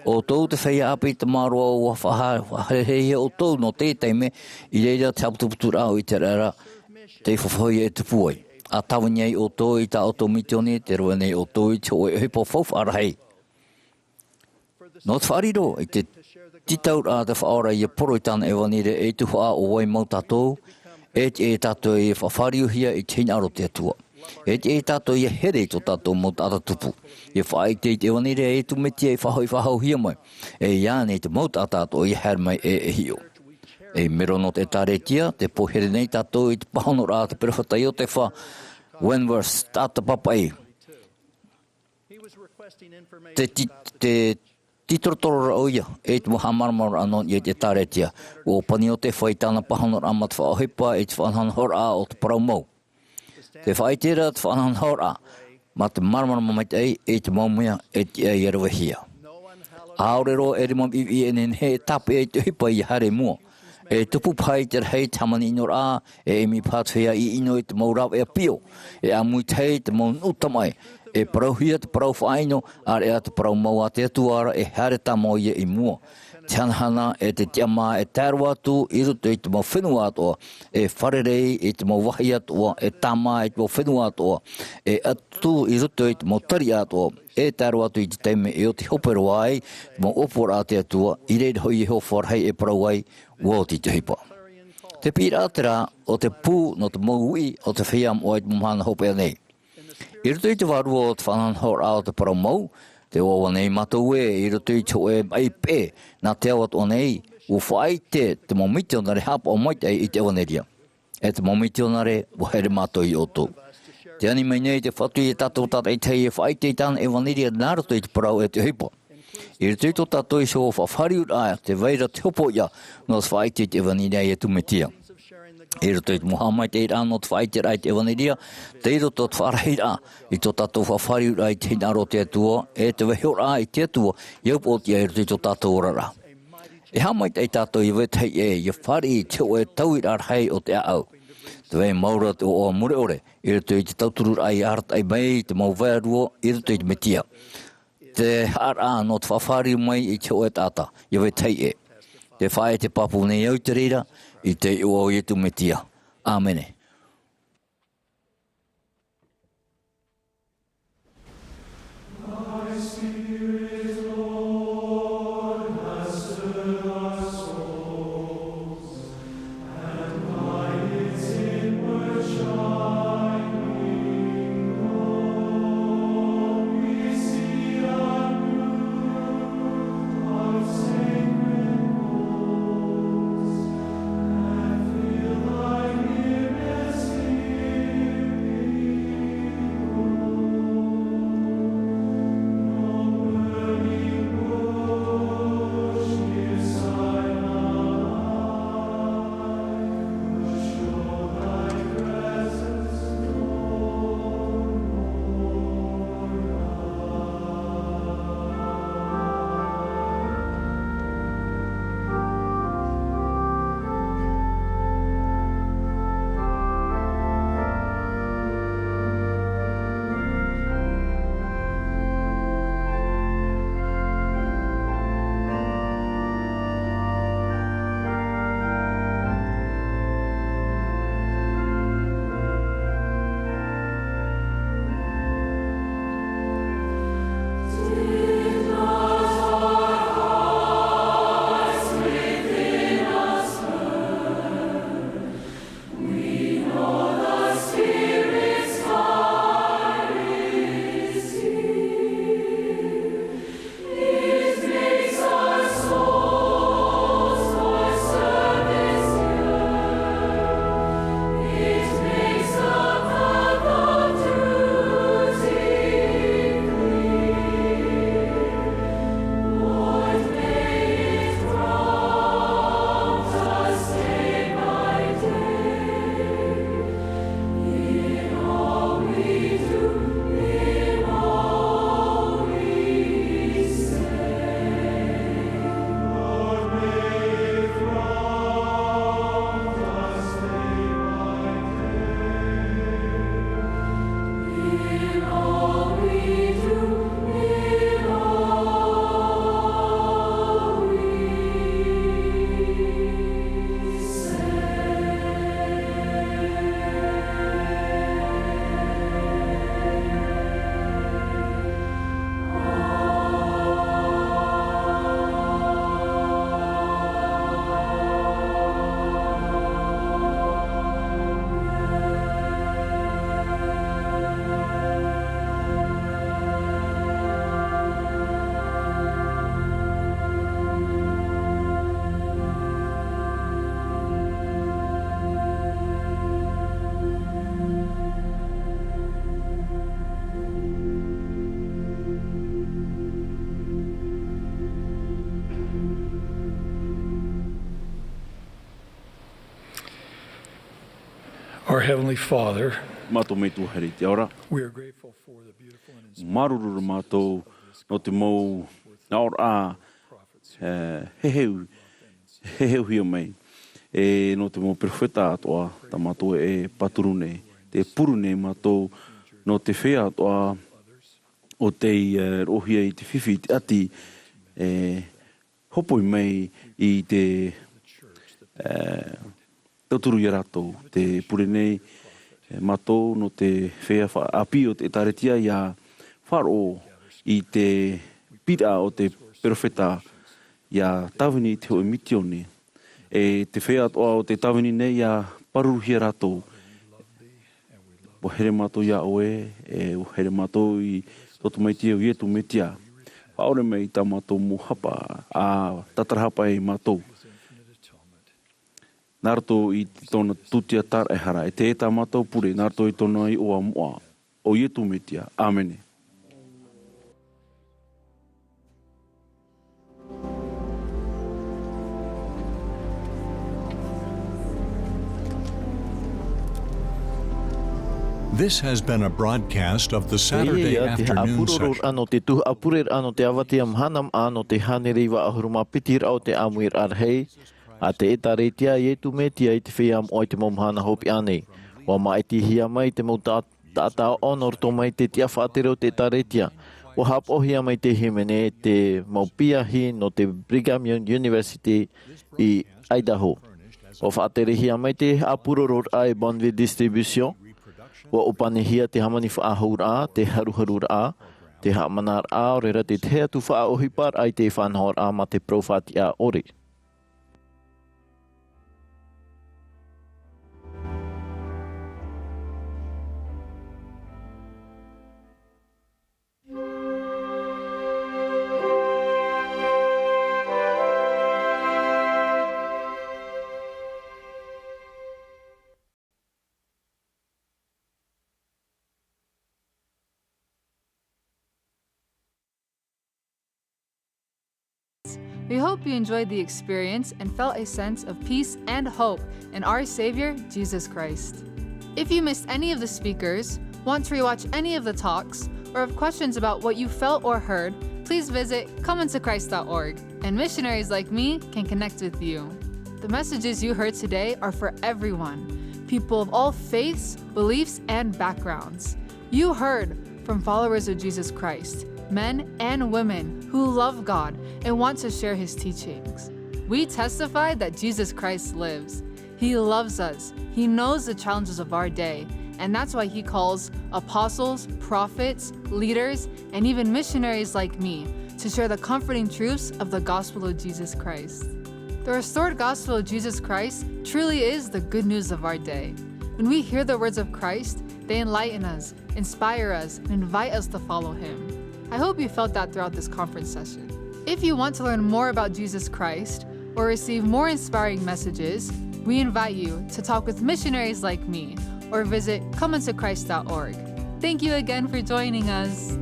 ʻO ʻoutou te feiā ʻāpī tamaroa ʻua faʻaha-, faʻahereherehia ʻoutou nō te taime, i reira te haʻaputuputuraʻa o ʻĪteraʻera, tei faʻahoʻi e tupu ai. ʻA tāvini ai ʻoutou i tā ʻoutou misioni, tē rave nei ʻoutou i te hōʻē ʻohipa faufaʻa rahi. Nō te faʻariro i te tītauraʻa a te Faʻaora ʻia poro i tāna ʻevanelia ei tuhaʻa ʻo vai mau tātou, e tiʻa ia tātou ʻia faʻafāriuhia i te hinaʻaro o te Atua. E tiʻa ia tātou ʻia here i tō tātou mau taʻata tupu. ʻIa faʻaʻite i te ʻevanelia a Iesu Mesia i faʻahoʻi faʻahouhia mai. E ia nei te mau taʻata atoʻa ʻia haere mai e, e hiʻo. Ei mero nō te ʻĒtārētia, tē pō here nei tātou i te pāhonoraʻa a te perofeta Iotefa Wentworth, taʻata papaʻi. Te ti-, te tītorotoro ra ʻoia, e te mau haʻamāramaramaraʻa nō niʻa i te ʻĒkālesia. ʻUa ʻōpani ʻo tē fai tāna pāhonoraʻa mā te faʻaʻohipa i te faʻanahonahoraʻa o te parau mau. Tē faʻaʻite ra te faʻanahonahoraʻa mā te māramarama maitaʻi i te mau mea e tiʻa ia ravehia. ʻAore roa e rima viʻiviʻi e nehenehe e tāpeʻa i te ʻohipa ʻia haere i mua. E tupu paha i te rahi te hāmani ʻinoraʻa, e ʻimi paha te feiā i ʻino i te mau rāveʻa pio, e ʻāmui tahi te mau nuʻu tamaʻi, e parauhia te parau faʻaʻino, ʻāreʻa te parau mau a te Atua ra e haere tāmau ia i mua. Te hanahana e te tiʻamā e tae roa atu i roto i te mau fenua atoʻa, e fārerei i te mau vāhi atoʻa, e tāmā i te mau fenua atoʻa, e atu i roto i te mau tariʻa atoʻa, e tae roa atu i te taime e oti hope roa ai te mau ʻōpuaraʻa a te Atua, i reira hoʻi Iehova rahi e parau ai, ʻua oti te ʻohipa. Te piʻiraʻa terā o te pū nō te mau uʻi o te feiā moʻa i te mau mahana hopeʻa nei. I roto i te vārua o te faʻanahonahoraʻa o te parau mau, tē ʻoaʻoa nei mātou ē, i roto i te hōʻē maʻi peʻe, nā te ao atoʻa nei, ʻua faʻaʻite te mau mitionare haʻapaʻo maitaʻi i te ʻevanelia. E te mau mitionare, ʻua haere mātou ia ʻoutou. Tē ani mai nei te Fatu ia tātou tātaʻitahi e faʻaʻite i tāna ʻevanelia nā roto i te parau e te ʻohipa. I roto i tō tātou iho faʻafāriuraʻa, tē vai ra te hopoiʻa nō te faʻaʻite i te ʻevanelia a Iesu Mesia. I roto i te mau haʻamaitaʻiraʻa nō te faʻaʻiteraʻa i te ʻevanelia, tei roto te faʻarahiraʻa i tō tātou faʻafāriuraʻa i te hinaʻaro o te Atua, e te vaihoraʻa i te Atua, ʻia upoʻotiʻa i roto i tō tātou oraraʻa. E haʻamaitaʻi tātou ia vetahi ʻē, ʻia fāriʻi i te hōʻē tauiraʻa rahi o te ʻāʻau. Tē vai mau ra te ʻoaʻoa mure ʻore, i roto i te tauturu raʻa ʻia arataʻi mai te mau vārua i roto i te Mesia. Te haʻaraʻa nō te faʻafāriu mai i te hōʻē taʻata, ʻia vetahi ʻē. Tē faʻaʻite pāpū nei au i te reira, i te iʻoa o Iesu Mesia. ʻĀmene. Our Heavenly Father, Mātou Metua here i te ao ra. We are grateful for the beautiful and inspiring Māuruuru mātou nō te mau aʻoraʻa, e, heheu, heheuhia mai. E nō te mau perofeta atoʻa, tā mātou e pāturu nei, tē pure nei mātou nō te feiā atoʻa o tei, e, roʻohia i te fifi, i te ʻati, e, hopoi mai i te, e, tauturu ia rātou. Tē pure nei, e, mātou nō te feiā fa-, ʻāpī o te ʻĒtārētia ʻia faʻaroʻo i te pīraʻa o te perofeta ʻia tāvini i te hōʻē mitioni. E te feiā atoʻa o tē tāvini nei ʻia pāruruhia rātou. ʻUa here mātou iā ʻoe, e ʻua here mātou i tō tamaiti ʻo Ietu Metia. Faʻaʻore mai i tā mātou mau hapa, ʻa tātarahapa ai mātou. Nā roto i tōna tūtia tāraʻehara, e teie tā mātou pure, nā roto i tōna iʻoa moʻa, ʻo Ietu Metia. ʻĀmene. This has been a broadcast of the Saturday afternoon session. Teie ia te haʻapurororaʻa nō te tuhaʻa pureraʻa nō te avatea mahana maʻa nō te hānere iva ʻahuru mā piti raʻa o te ʻāmuiraʻa rahi a te ʻĒtārētia a Ietu Metia i te feiā moʻa i te mau mahana hopeʻa nei. ʻUa māʻitihia mai te mau tā-, taʻata ʻoʻono nō roto mai te tiʻa faʻatere o te ʻĒtārētia. ʻUa haʻapaʻohia mai te hīmene te mau piahi nō te Brigham Young University i Idaho. ʻUa faʻaterehia mai te haʻapurororaʻa e Bonneville Distribution. ʻUa ʻōpanihia te hāmani faʻahou ra, te haruharuraʻa, te haʻamanaraʻa, ʻaore rā te tahi atu faʻaʻohiparaʻa i te faʻanahoraʻa mā te parau faʻatiʻa ʻore. We hope you enjoyed the experience and felt a sense of peace and hope in our Savior, Jesus Christ. If you missed any of the speakers, want to rewatch any of the talks, or have questions about what you felt or heard, please visit come unto christ dot org, and missionaries like me can connect with you. The messages you heard today are for everyone, people of all faiths, beliefs, and backgrounds. You heard from followers of Jesus Christ, men and women who love God and want to share his teachings. We testify that Jesus Christ lives. He loves us. He knows the challenges of our day, and that's why he calls apostles, prophets, leaders, and even missionaries like me to share the comforting truths of the gospel of Jesus Christ. The restored gospel of Jesus Christ truly is the good news of our day. When we hear the words of Christ, they enlighten us, inspire us, and invite us to follow him. I hope you felt that throughout this conference session. If you want to learn more about Jesus Christ or receive more inspiring messages, we invite you to talk with missionaries like me or visit come unto christ dot org. Thank you again for joining us.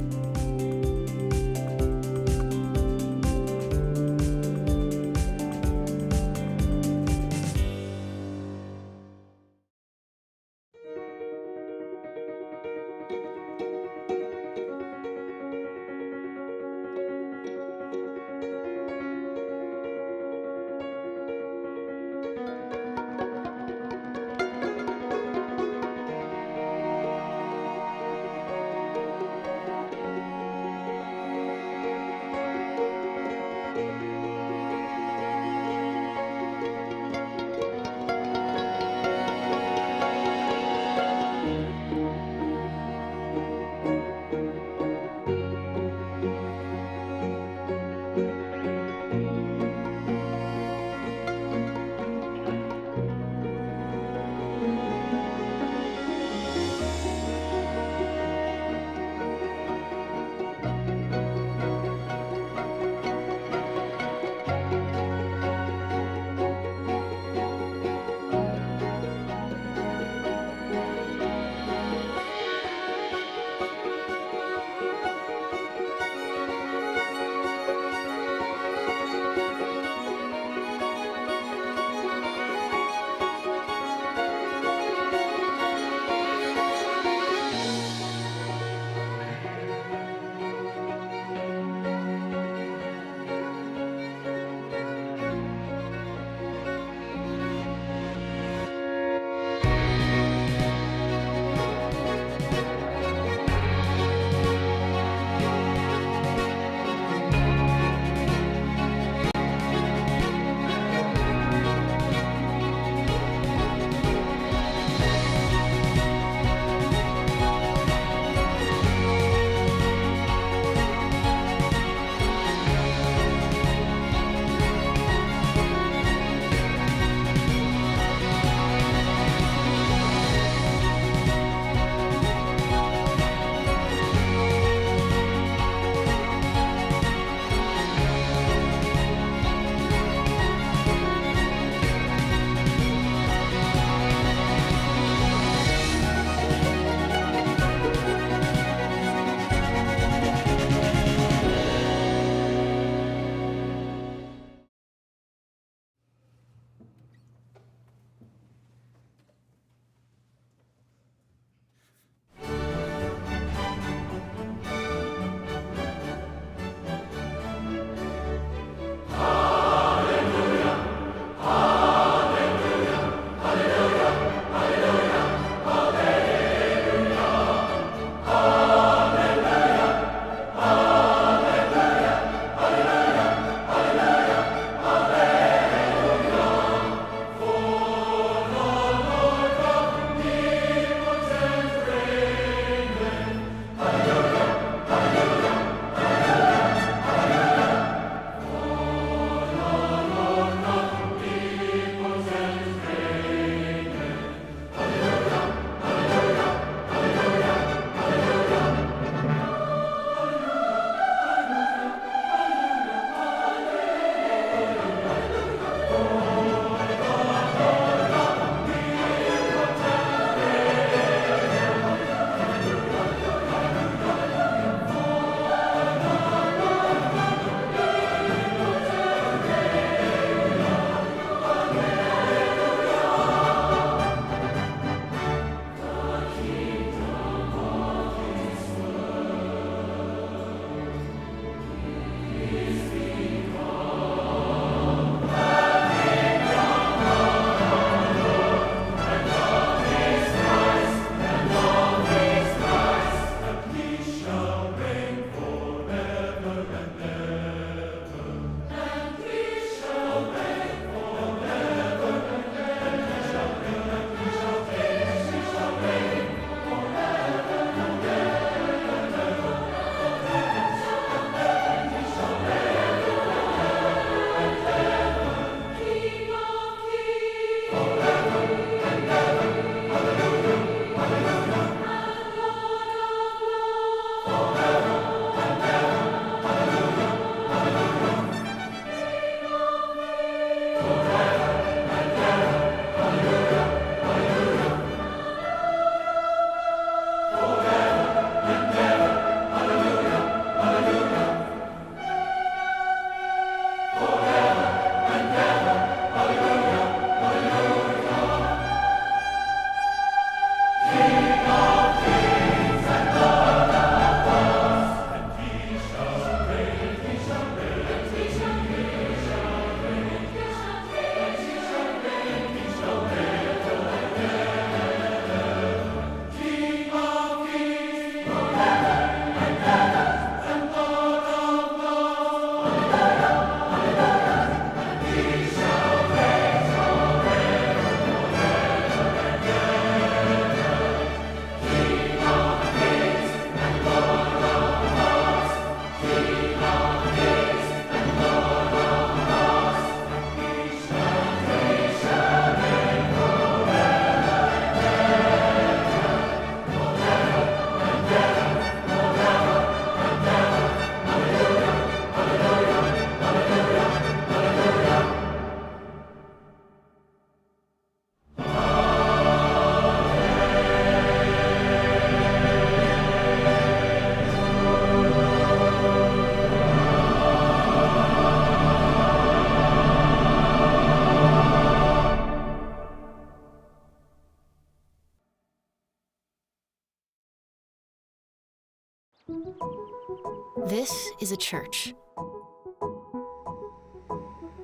This is a church.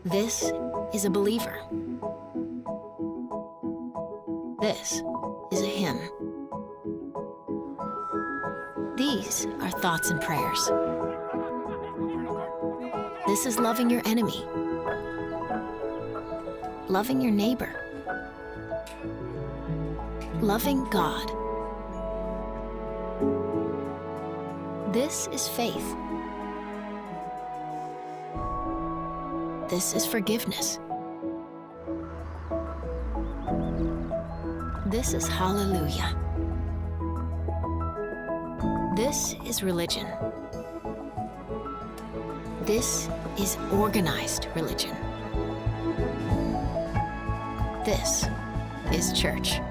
This is a believer. This is a hymn. These are thoughts and prayers. This is loving your enemy, loving your neighbor, loving God. This is faith. This is forgiveness. This is hallelujah. This is religion. This is organized religion. This is church.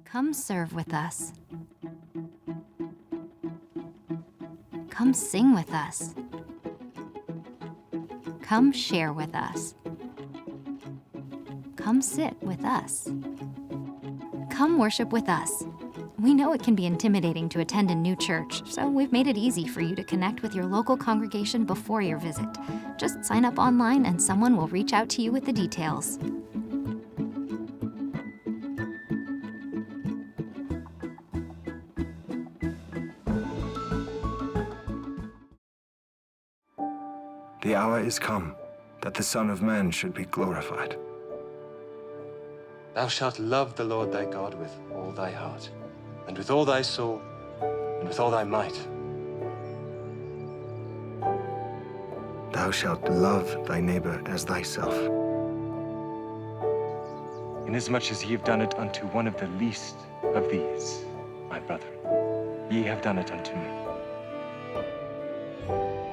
Come serve with us. Come sing with us. Come share with us. Come sit with us. Come worship with us. We know it can be intimidating to attend a new church, so we've made it easy for you to connect with your local congregation before your visit. Just sign up online and someone will reach out to you with the details. The hour is come that the Son of Man should be glorified. Thou shalt love the Lord thy God with all thy heart, and with all thy soul, and with all thy might. Thou shalt love thy neighbor as thyself. Inasmuch as ye have done it unto one of the least of these, my brethren, ye have done it unto me.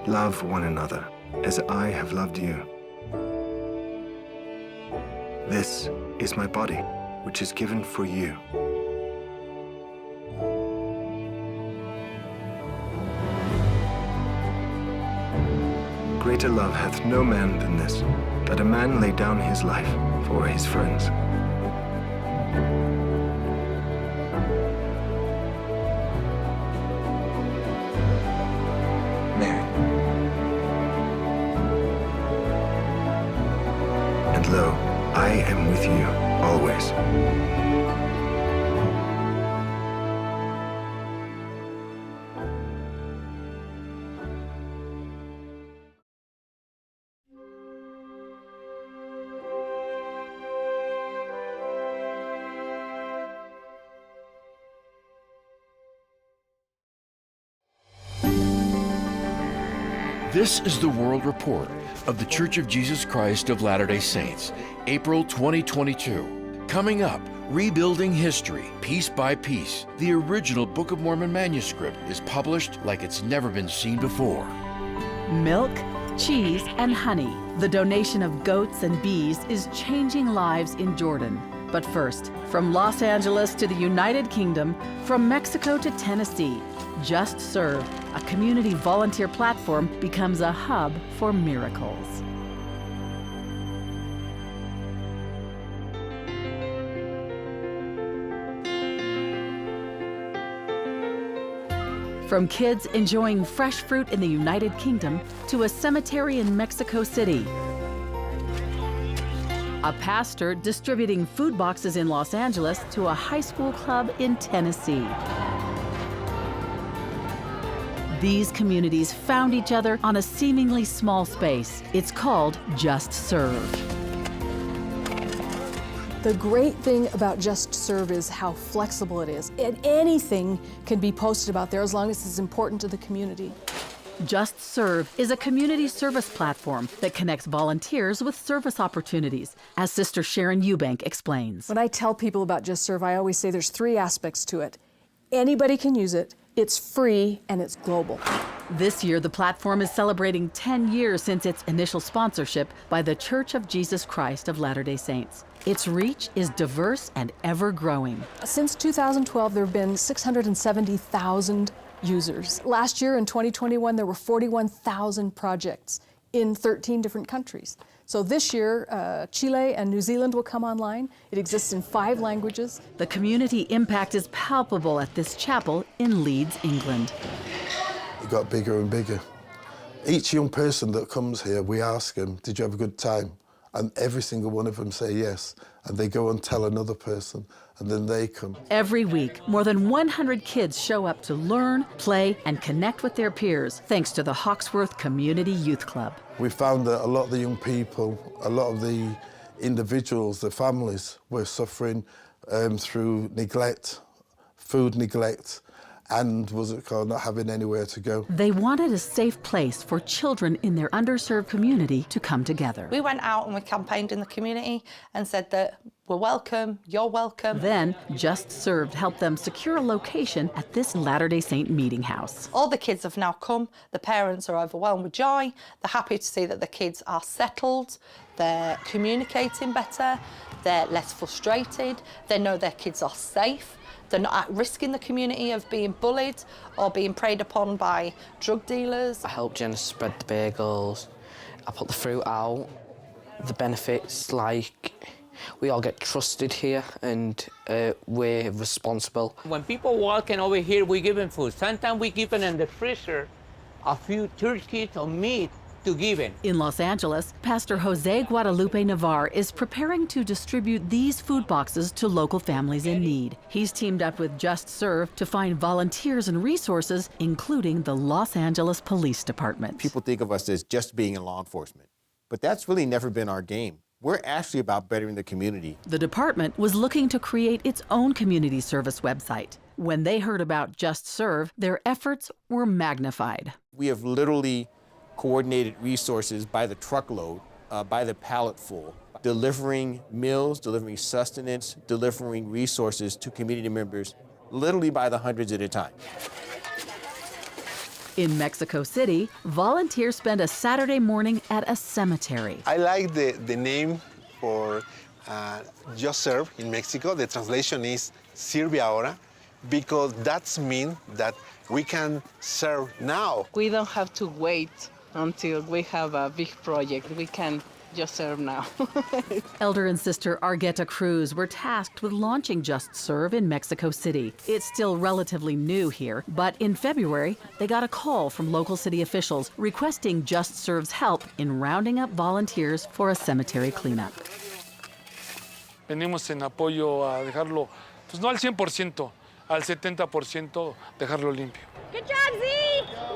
Love one another as I have loved you. This is my body, which is given for you. Greater love hath no man than this, that a man lay down his life for his friends. Mary. And lo, I am with you always. This is the World Report of The Church of Jesus Christ of Latter-day Saints, April twenty twenty-two. Coming up, rebuilding history, piece by piece. The original Book of Mormon manuscript is published like it's never been seen before. Milk, cheese, and honey. The donation of goats and bees is changing lives in Jordan. But first, from Los Angeles to the United Kingdom, from Mexico to Tennessee, Just Serve, a community volunteer platform, becomes a hub for miracles. From kids enjoying fresh fruit in the United Kingdom to a cemetery in Mexico City, a pastor distributing food boxes in Los Angeles to a high school club in Tennessee. These communities found each other on a seemingly small space. It's called Just Serve. The great thing about Just Serve is how flexible it is. And anything can be posted about there as long as it's important to the community. Just Serve is a community service platform that connects volunteers with service opportunities, as Sister Sharon Eubank explains. When I tell people about Just Serve, I always say there's three aspects to it. Anybody can use it, it's free, and it's global. This year, the platform is celebrating ten years since its initial sponsorship by The Church of Jesus Christ of Latter-day Saints. Its reach is diverse and ever-growing. Since two thousand twelve, there have been six hundred and seventy thousand users. Last year, in twenty twenty-one, there were forty-one thousand projects in thirteen different countries. So this year, uh, Chile and New Zealand will come online. It exists in five languages. The community impact is palpable at this chapel in Leeds, England. It got bigger and bigger. Each young person that comes here, we ask them, "Did you have a good time?" And every single one of them say yes. And they go and tell another person, and then they come. Every week, more than one hundred kids show up to learn, play, and connect with their peers, thanks to the Hawksworth Community Youth Club. We found that a lot of the young people, a lot of the individuals, the families were suffering, um, through neglect, food neglect, and, was it called, not having anywhere to go. They wanted a safe place for children in their underserved community to come together. We went out and we campaigned in the community and said that we're welcome, you're welcome. Then, Just Served helped them secure a location at this Latter-day Saint meeting house. All the kids have now come. The parents are overwhelmed with joy. They're happy to see that the kids are settled. They're communicating better. They're less frustrated. They know their kids are safe. They're not at risk in the community of being bullied or being preyed upon by drug dealers. I helped Jenna spread the bagels. I put the fruit out. The benefits, like, we all get trusted here and, uh, we're responsible. When people walking over here, we give them food. Sometimes we give them in the freezer a few turkeys or meat to give them. In Los Angeles, Pastor Jose Guadalupe Navarre is preparing to distribute these food boxes to local families in need. He's teamed up with Just Serve to find volunteers and resources, including the Los Angeles Police Department. People think of us as just being in law enforcement, but that's really never been our game. We're actually about bettering the community. The department was looking to create its own community service website. When they heard about Just Serve, their efforts were magnified. We have literally coordinated resources by the truckload, uh, by the pallet full, delivering meals, delivering sustenance, delivering resources to community members literally by the hundreds at a time. In Mexico City, volunteers spend a Saturday morning at a cemetery. I like the, the name for, uh, Just Serve in Mexico. The translation is Sirve Ahora, because that's mean that we can serve now. We don't have to wait until we have a big project. We can just serve now. Elder and Sister Argueta Cruz were tasked with launching Just Serve in Mexico City. It's still relatively new here, but in February, they got a call from local city officials requesting Just Serve's help in rounding up volunteers for a cemetery cleanup. Venimos en apoyo a dejarlo, pues, no al cien por ciento, al setenta por ciento dejarlo limpio. Good job, Z!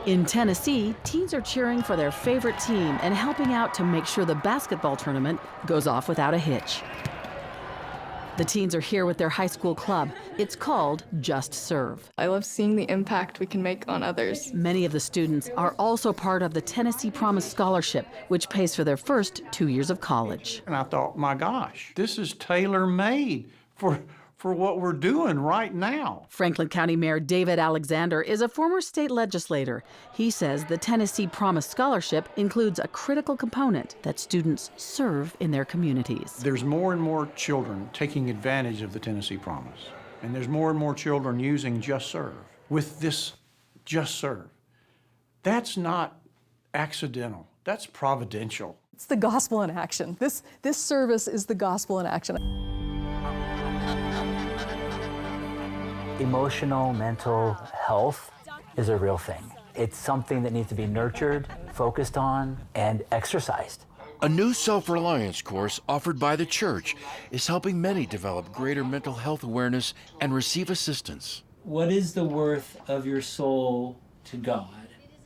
In Tennessee, teens are cheering for their favorite team and helping out to make sure the basketball tournament goes off without a hitch. The teens are here with their high school club. It's called Just Serve. I love seeing the impact we can make on others. Many of the students are also part of the Tennessee Promise Scholarship, which pays for their first two years of college. And I thought, "My gosh, this is tailor-made for, for what we're doing right now." Franklin County Mayor David Alexander is a former state legislator. He says the Tennessee Promise Scholarship includes a critical component that students serve in their communities. There's more and more children taking advantage of the Tennessee Promise, and there's more and more children using Just Serve. With this Just Serve, that's not accidental. That's providential. It's the gospel in action. This, this service is the gospel in action. Emotional, mental health is a real thing. It's something that needs to be nurtured, focused on, and exercised. A new self-reliance course offered by the church is helping many develop greater mental health awareness and receive assistance. What is the worth of your soul to God?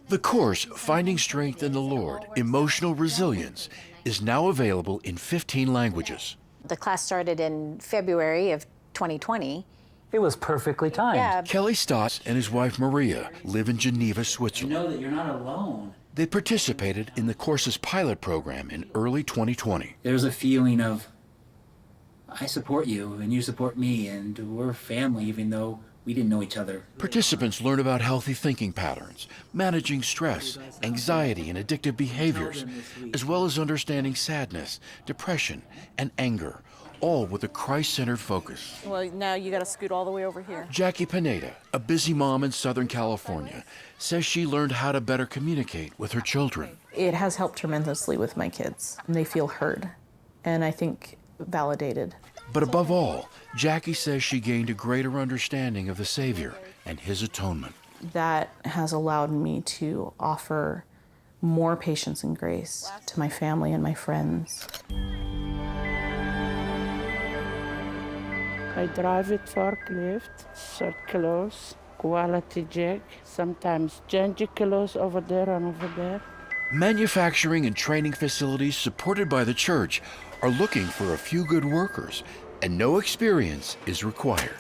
The course, Finding Strength in the Lord, Emotional Resilience, is now available in fifteen languages. The class started in February of twenty twenty. It was perfectly timed. Yeah. Kelly Stotts and his wife Maria live in Geneva, Switzerland. Know that you're not alone. They participated in the course's pilot program in early twenty twenty. There's a feeling of, "I support you and you support me and we're family," even though we didn't know each other. Participants learn about healthy thinking patterns, managing stress, anxiety, and addictive behaviors, as well as understanding sadness, depression, and anger, all with a Christ-centered focus. Well, now you gotta scoot all the way over here. Jackie Pineda, a busy mom in Southern California, says she learned how to better communicate with her children. It has helped tremendously with my kids. They feel heard and, I think, validated. But above all, Jackie says she gained a greater understanding of the Savior and his atonement. That has allowed me to offer more patience and grace to my family and my friends. I drive it forklift, sort clothes, quality check, sometimes change clothes over there and over there. Manufacturing and training facilities supported by the church are looking for a few good workers, and no experience is required.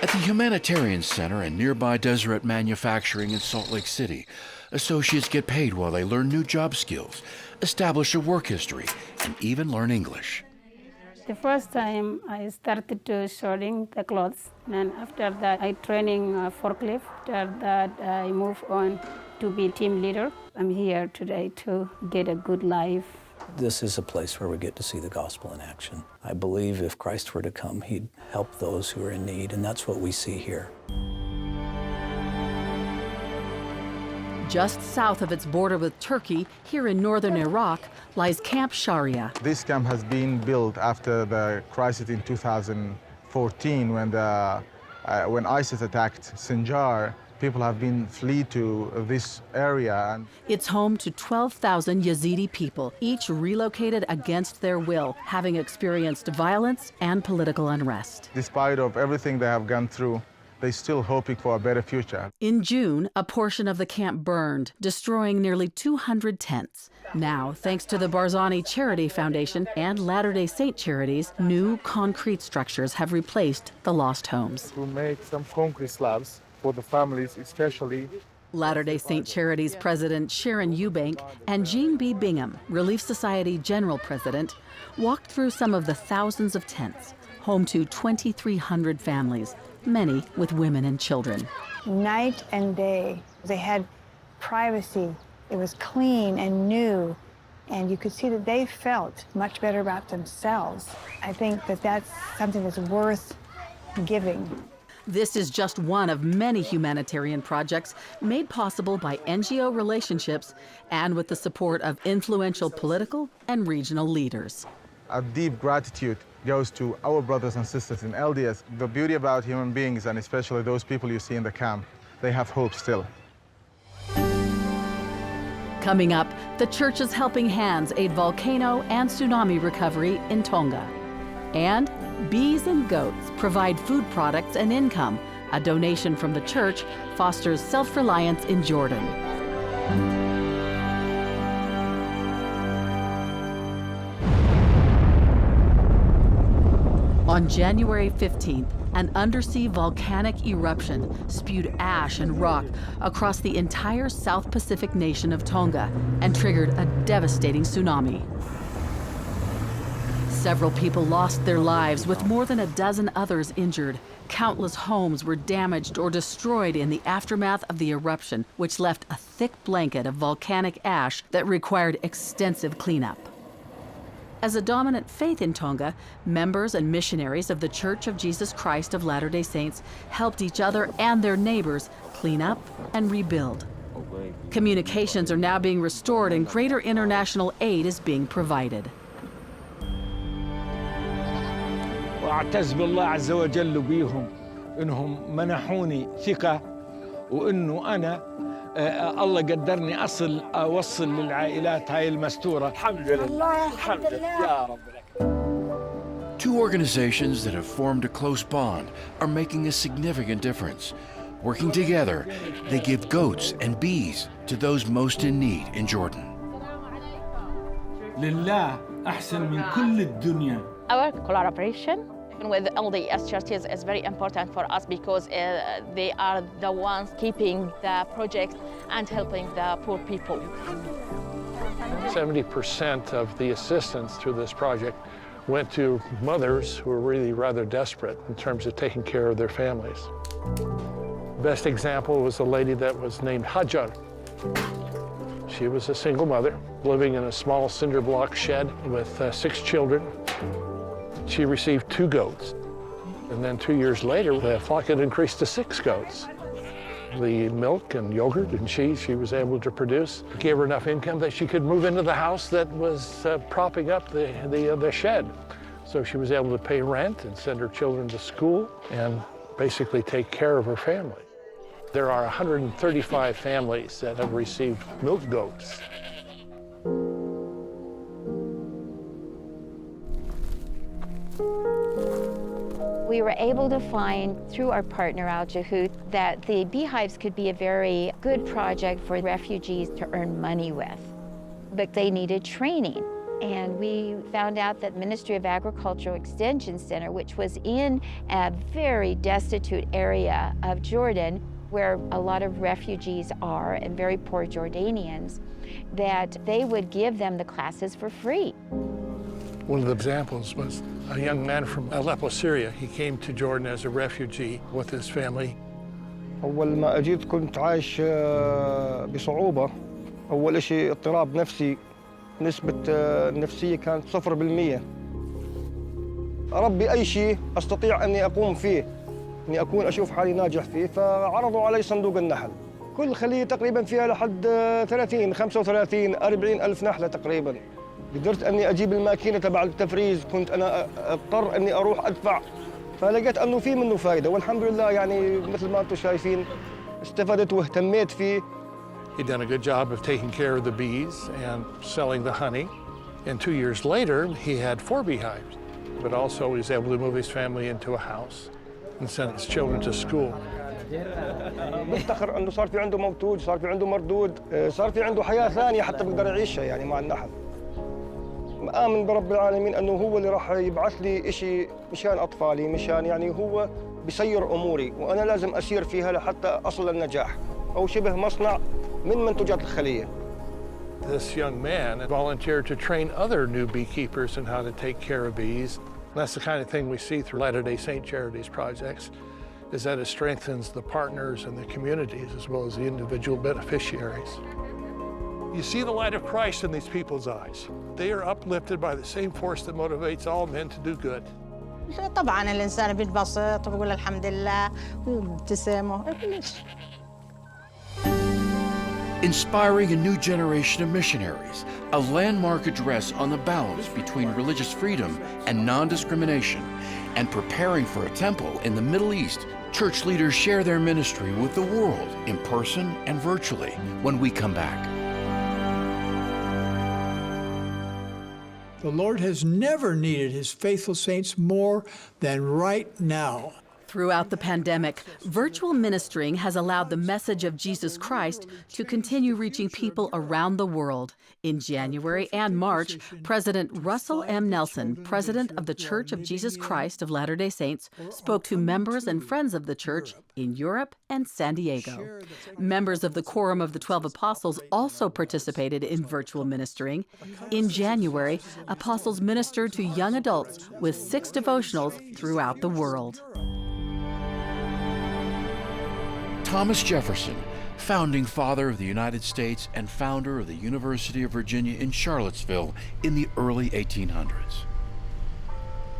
At the Humanitarian Center and nearby Deseret Manufacturing in Salt Lake City, associates get paid while they learn new job skills, establish a work history, and even learn English. The first time I started to sorting the clothes, and after that I training, uh, forklift. After that I move on to be team leader. I'm here today to get a good life. This is a place where we get to see the gospel in action. I believe if Christ were to come, he'd help those who are in need, and that's what we see here. Just south of its border with Turkey, here in northern Iraq, lies Camp Sharia. This camp has been built after the crisis in two thousand fourteen when the, uh, when ISIS attacked Sinjar. People have been flee to this area and It's home to twelve thousand Yazidi people, each relocated against their will, having experienced violence and political unrest. Despite of everything they have gone through, they're still hoping for a better future. In June, a portion of the camp burned, destroying nearly two hundred tents. Now, thanks to the Barzani Charity Foundation and Latter-day Saint Charities, new concrete structures have replaced the lost homes. We made some concrete slabs for the families, especially Latter-day Saint Charities President Sharon Eubank and Jean B. Bingham, Relief Society General President, walked through some of the thousands of tents, home to twenty-three hundred families, many with women and children. Night and day, they had privacy. It was clean and new, and you could see that they felt much better about themselves. I think that that's something that's worth giving. This is just one of many humanitarian projects made possible by N G O relationships and with the support of influential political and regional leaders. A deep gratitude goes to our brothers and sisters in L D S. The beauty about human beings, and especially those people you see in the camp, they have hope still. Coming up, the church's Helping Hands aid volcano and tsunami recovery in Tonga. And bees and goats provide food products and income. A donation from the church fosters self-reliance in Jordan. On January fifteenth, an undersea volcanic eruption spewed ash and rock across the entire South Pacific nation of Tonga and triggered a devastating tsunami. Several people lost their lives, with more than a dozen others injured. Countless homes were damaged or destroyed in the aftermath of the eruption, which left a thick blanket of volcanic ash that required extensive cleanup. As a dominant faith in Tonga, members and missionaries of The Church of Jesus Christ of Latter-day Saints helped each other and their neighbors clean up and rebuild. Communications are now being restored and greater international aid is being provided. وأعتز بالله عز وجل بيهم إنهم منحوني ثقة وإنه أنا، آه، الله قدرني أصل، أوصل للعائلات هاي المستورة. الحمد لله. الله، الحمد لله. يا رب العالمين. Two organizations that have formed a close bond are making a significant difference. Working together, they give goats and bees to those most in need in Jordan. لله أحسن من كل الدنيا. Our collaboration with L D S churches is very important for us because, uh, they are the ones keeping the project and helping the poor people. Seventy percent of the assistance through this project went to mothers who were really rather desperate in terms of taking care of their families. Best example was a lady that was named Hajar. She was a single mother living in a small cinder block shed with, uh, six children. She received two goats, and then two years later, the flock had increased to six goats. The milk and yogurt and cheese she was able to produce gave her enough income that she could move into the house that was, uh, propping up the, the, uh, the shed. So she was able to pay rent and send her children to school and basically take care of her family. There are a hundred and thirty-five families that have received milk goats. We were able to find, through our partner Al Jahut, that the beehives could be a very good project for refugees to earn money with. But they needed training. And we found out that Ministry of Agricultural Extension Center, which was in a very destitute area of Jordan, where a lot of refugees are and very poor Jordanians, that they would give them the classes for free. One of the examples was a young man from Aleppo, Syria. He came to Jordan as a refugee with his family. أول ما أجيت كنت عايش، آه، بصعوبة. أول إشي اضطراب نفسي، نسبة، آه، النفسية كانت صفر بالمية. أربي أي شيء أستطيع أني أقوم فيه، إني أكون أشوف حالي ناجح فيه، فعرضوا علي صندوق النحل. كل خلية تقريبًا فيها لحد، آه، ثلاثين، خمسة وثلاثين، أربعين ألف نحلة تقريبًا. قدرت أني أجيب الماكينة تبع التفريز، كنت أنا أ-، أضطر أني أروح أدفع، فلقيت أنه في منه فايدة، والحمد لله، يعني، مثل ما أنتم شايفين، استفدت واهتميت فيه. He'd done a good job of taking care of the bees and selling the honey. And two years later, he had four beehives, but also he was able to move his family into a house and send his children to school. بفتخر أنه صار في عنده موتوج، صار في عنده مردود، آه، صار في عنده حياة ثانية حتى بيقدر يعيشها، يعني، مع النحل. آمن برب العالمين أنه هو اللي راح يبعث لي إشي مشان أطفالي، مشان، يعني، هو بيسير أموري، وأنا لازم أسير فيها لحتى أصل للنجاح، أو شبه مصنع من منتوجات الخلية. This young man volunteered to train other new beekeepers in how to take care of bees. That's the kind of thing we see through Latter-day Saint Charities projects, is that it strengthens the partners and the communities as well as the individual beneficiaries. You see the light of Christ in these people's eyes. They are uplifted by the same force that motivates all men to do good. طبعًا الإنسان بينبسط وبيقول الحمد لله ويبتسم و- Inspiring a new generation of missionaries, a landmark address on the balance between religious freedom and non-discrimination, and preparing for a temple in the Middle East. Church leaders share their ministry with the world, in person and virtually, when we come back. The Lord has never needed his faithful saints more than right now. Throughout the pandemic, virtual ministering has allowed the message of Jesus Christ to continue reaching people around the world. In January and March, President Russell M. Nelson, President of The Church of Jesus Christ of Latter-day Saints, spoke to members and friends of the church in Europe and San Diego. Members of the Quorum of the Twelve Apostles also participated in virtual ministering. In January, apostles ministered to young adults with six devotionals throughout the world. Thomas Jefferson, founding father of the United States and founder of the University of Virginia in Charlottesville in the early eighteen hundreds.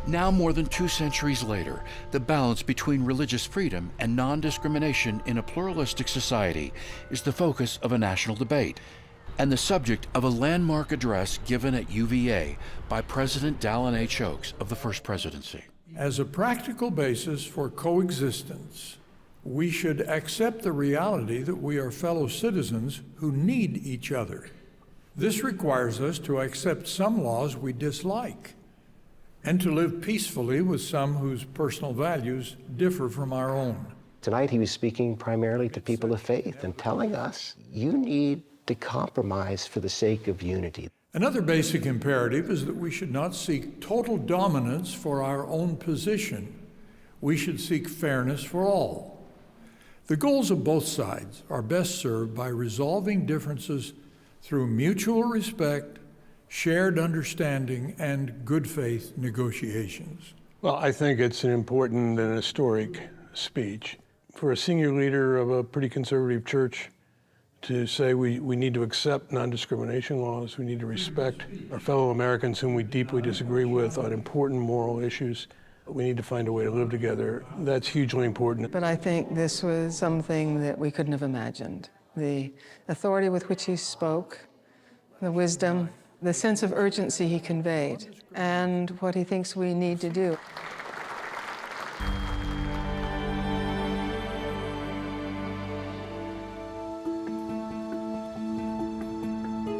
Now, more than two centuries later, the balance between religious freedom and non-discrimination in a pluralistic society is the focus of a national debate and the subject of a landmark address given at U V A by President Dallin H. Oaks of the First Presidency. As a practical basis for coexistence, we should accept the reality that we are fellow citizens who need each other. This requires us to accept some laws we dislike and to live peacefully with some whose personal values differ from our own. Tonight, he was speaking primarily to people of faith and telling us, you need to compromise for the sake of unity. Another basic imperative is that we should not seek total dominance for our own position. We should seek fairness for all. The goals of both sides are best served by resolving differences through mutual respect, shared understanding, and good faith negotiations. Well, I think it's an important and historic speech. For a senior leader of a pretty conservative church To say we, we need to accept non-discrimination laws, we need to respect our fellow Americans whom we deeply disagree with on important moral issues, we need to find a way to live together. That's hugely important. But I think this was something that we couldn't have imagined. The authority with which he spoke, the wisdom, the sense of urgency he conveyed, and what he thinks we need to do.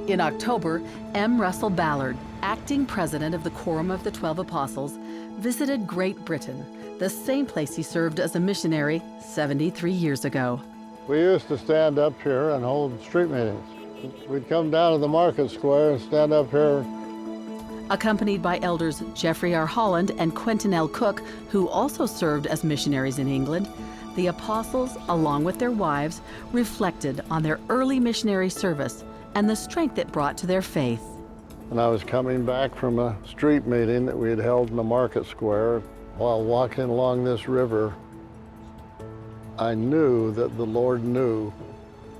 In October, M. Russell Ballard, acting president of the Quorum of the Twelve Apostles, visited Great Britain, the same place he served as a missionary seventy-three years ago. We used to stand up here and hold street meetings. We'd come down to the market square and stand up here. Accompanied by Elders Jeffrey R. Holland and Quentin L. Cook, who also served as missionaries in England, the apostles, along with their wives, reflected on their early missionary service and the strength it brought to their faith. And I was coming back from a street meeting that we had held in the market square. While walking along this river, I knew that the Lord knew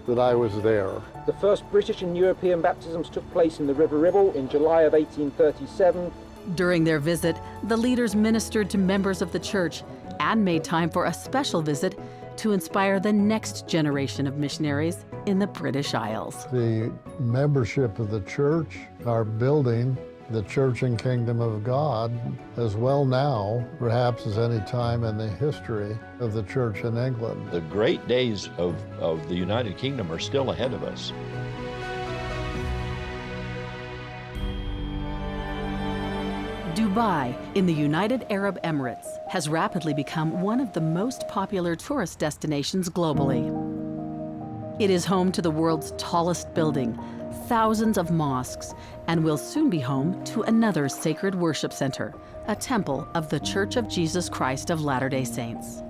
that I was there. The first British and European baptisms took place in the River Ribble in July of eighteen thirty-seven. During their visit, the leaders ministered to members of the church and made time for a special visit to inspire the next generation of missionaries in the British Isles. The membership of the church are building the Church and Kingdom of God as well now, perhaps, as any time in the history of the church in England. The great days of, of the United Kingdom are still ahead of us. Dubai, in the United Arab Emirates, has rapidly become one of the most popular tourist destinations globally. It is home to the world's tallest building, thousands of mosques, and will soon be home to another sacred worship center, a temple of The Church of Jesus Christ of Latter-day Saints.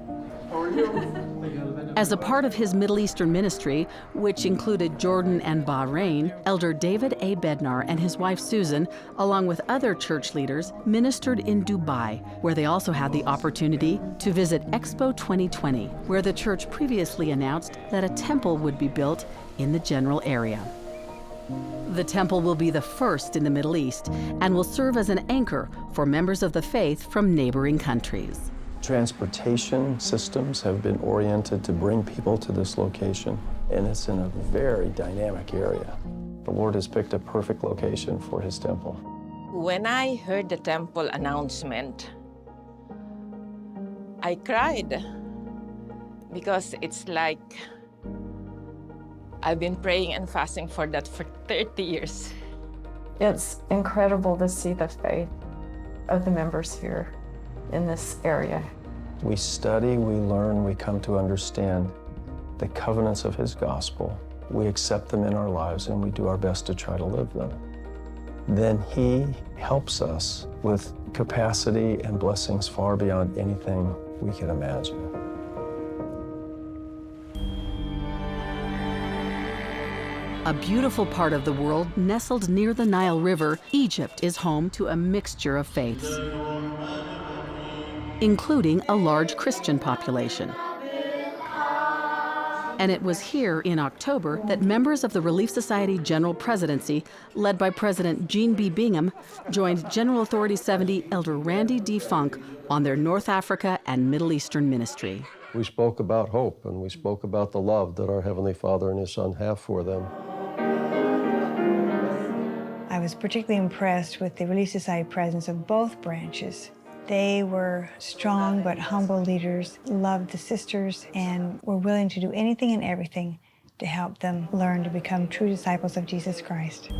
As a part of his Middle Eastern ministry, which included Jordan and Bahrain, Elder David A. Bednar and his wife Susan, along with other church leaders, ministered in Dubai, where they also had the opportunity to visit Expo twenty twenty, where the church previously announced that a temple would be built in the general area. The temple will be the first in the Middle East and will serve as an anchor for members of the faith from neighboring countries. Transportation systems have been oriented to bring people to this location, and it's in a very dynamic area. The Lord has picked a perfect location for his temple. When I heard the temple announcement, I cried because it's like I've been praying and fasting for that for thirty years. It's incredible to see the faith of the members here in this area. We study, we learn, we come to understand the covenants of his gospel. We accept them in our lives and we do our best to try to live them. Then he helps us with capacity and blessings far beyond anything we can imagine. A beautiful part of the world nestled near the Nile River, Egypt is home to a mixture of faiths, including a large Christian population. And it was here in October that members of the Relief Society General Presidency, led by President Gene B. Bingham, joined General Authority seventy Elder Randy D. Funk on their North Africa and Middle Eastern ministry. We spoke about hope, and we spoke about the love that our Heavenly Father and His Son have for them. I was particularly impressed with the Relief Society presidents of both branches. They were strong but humble leaders, loved the sisters, and were willing to do anything and everything to help them learn to become true disciples of Jesus Christ.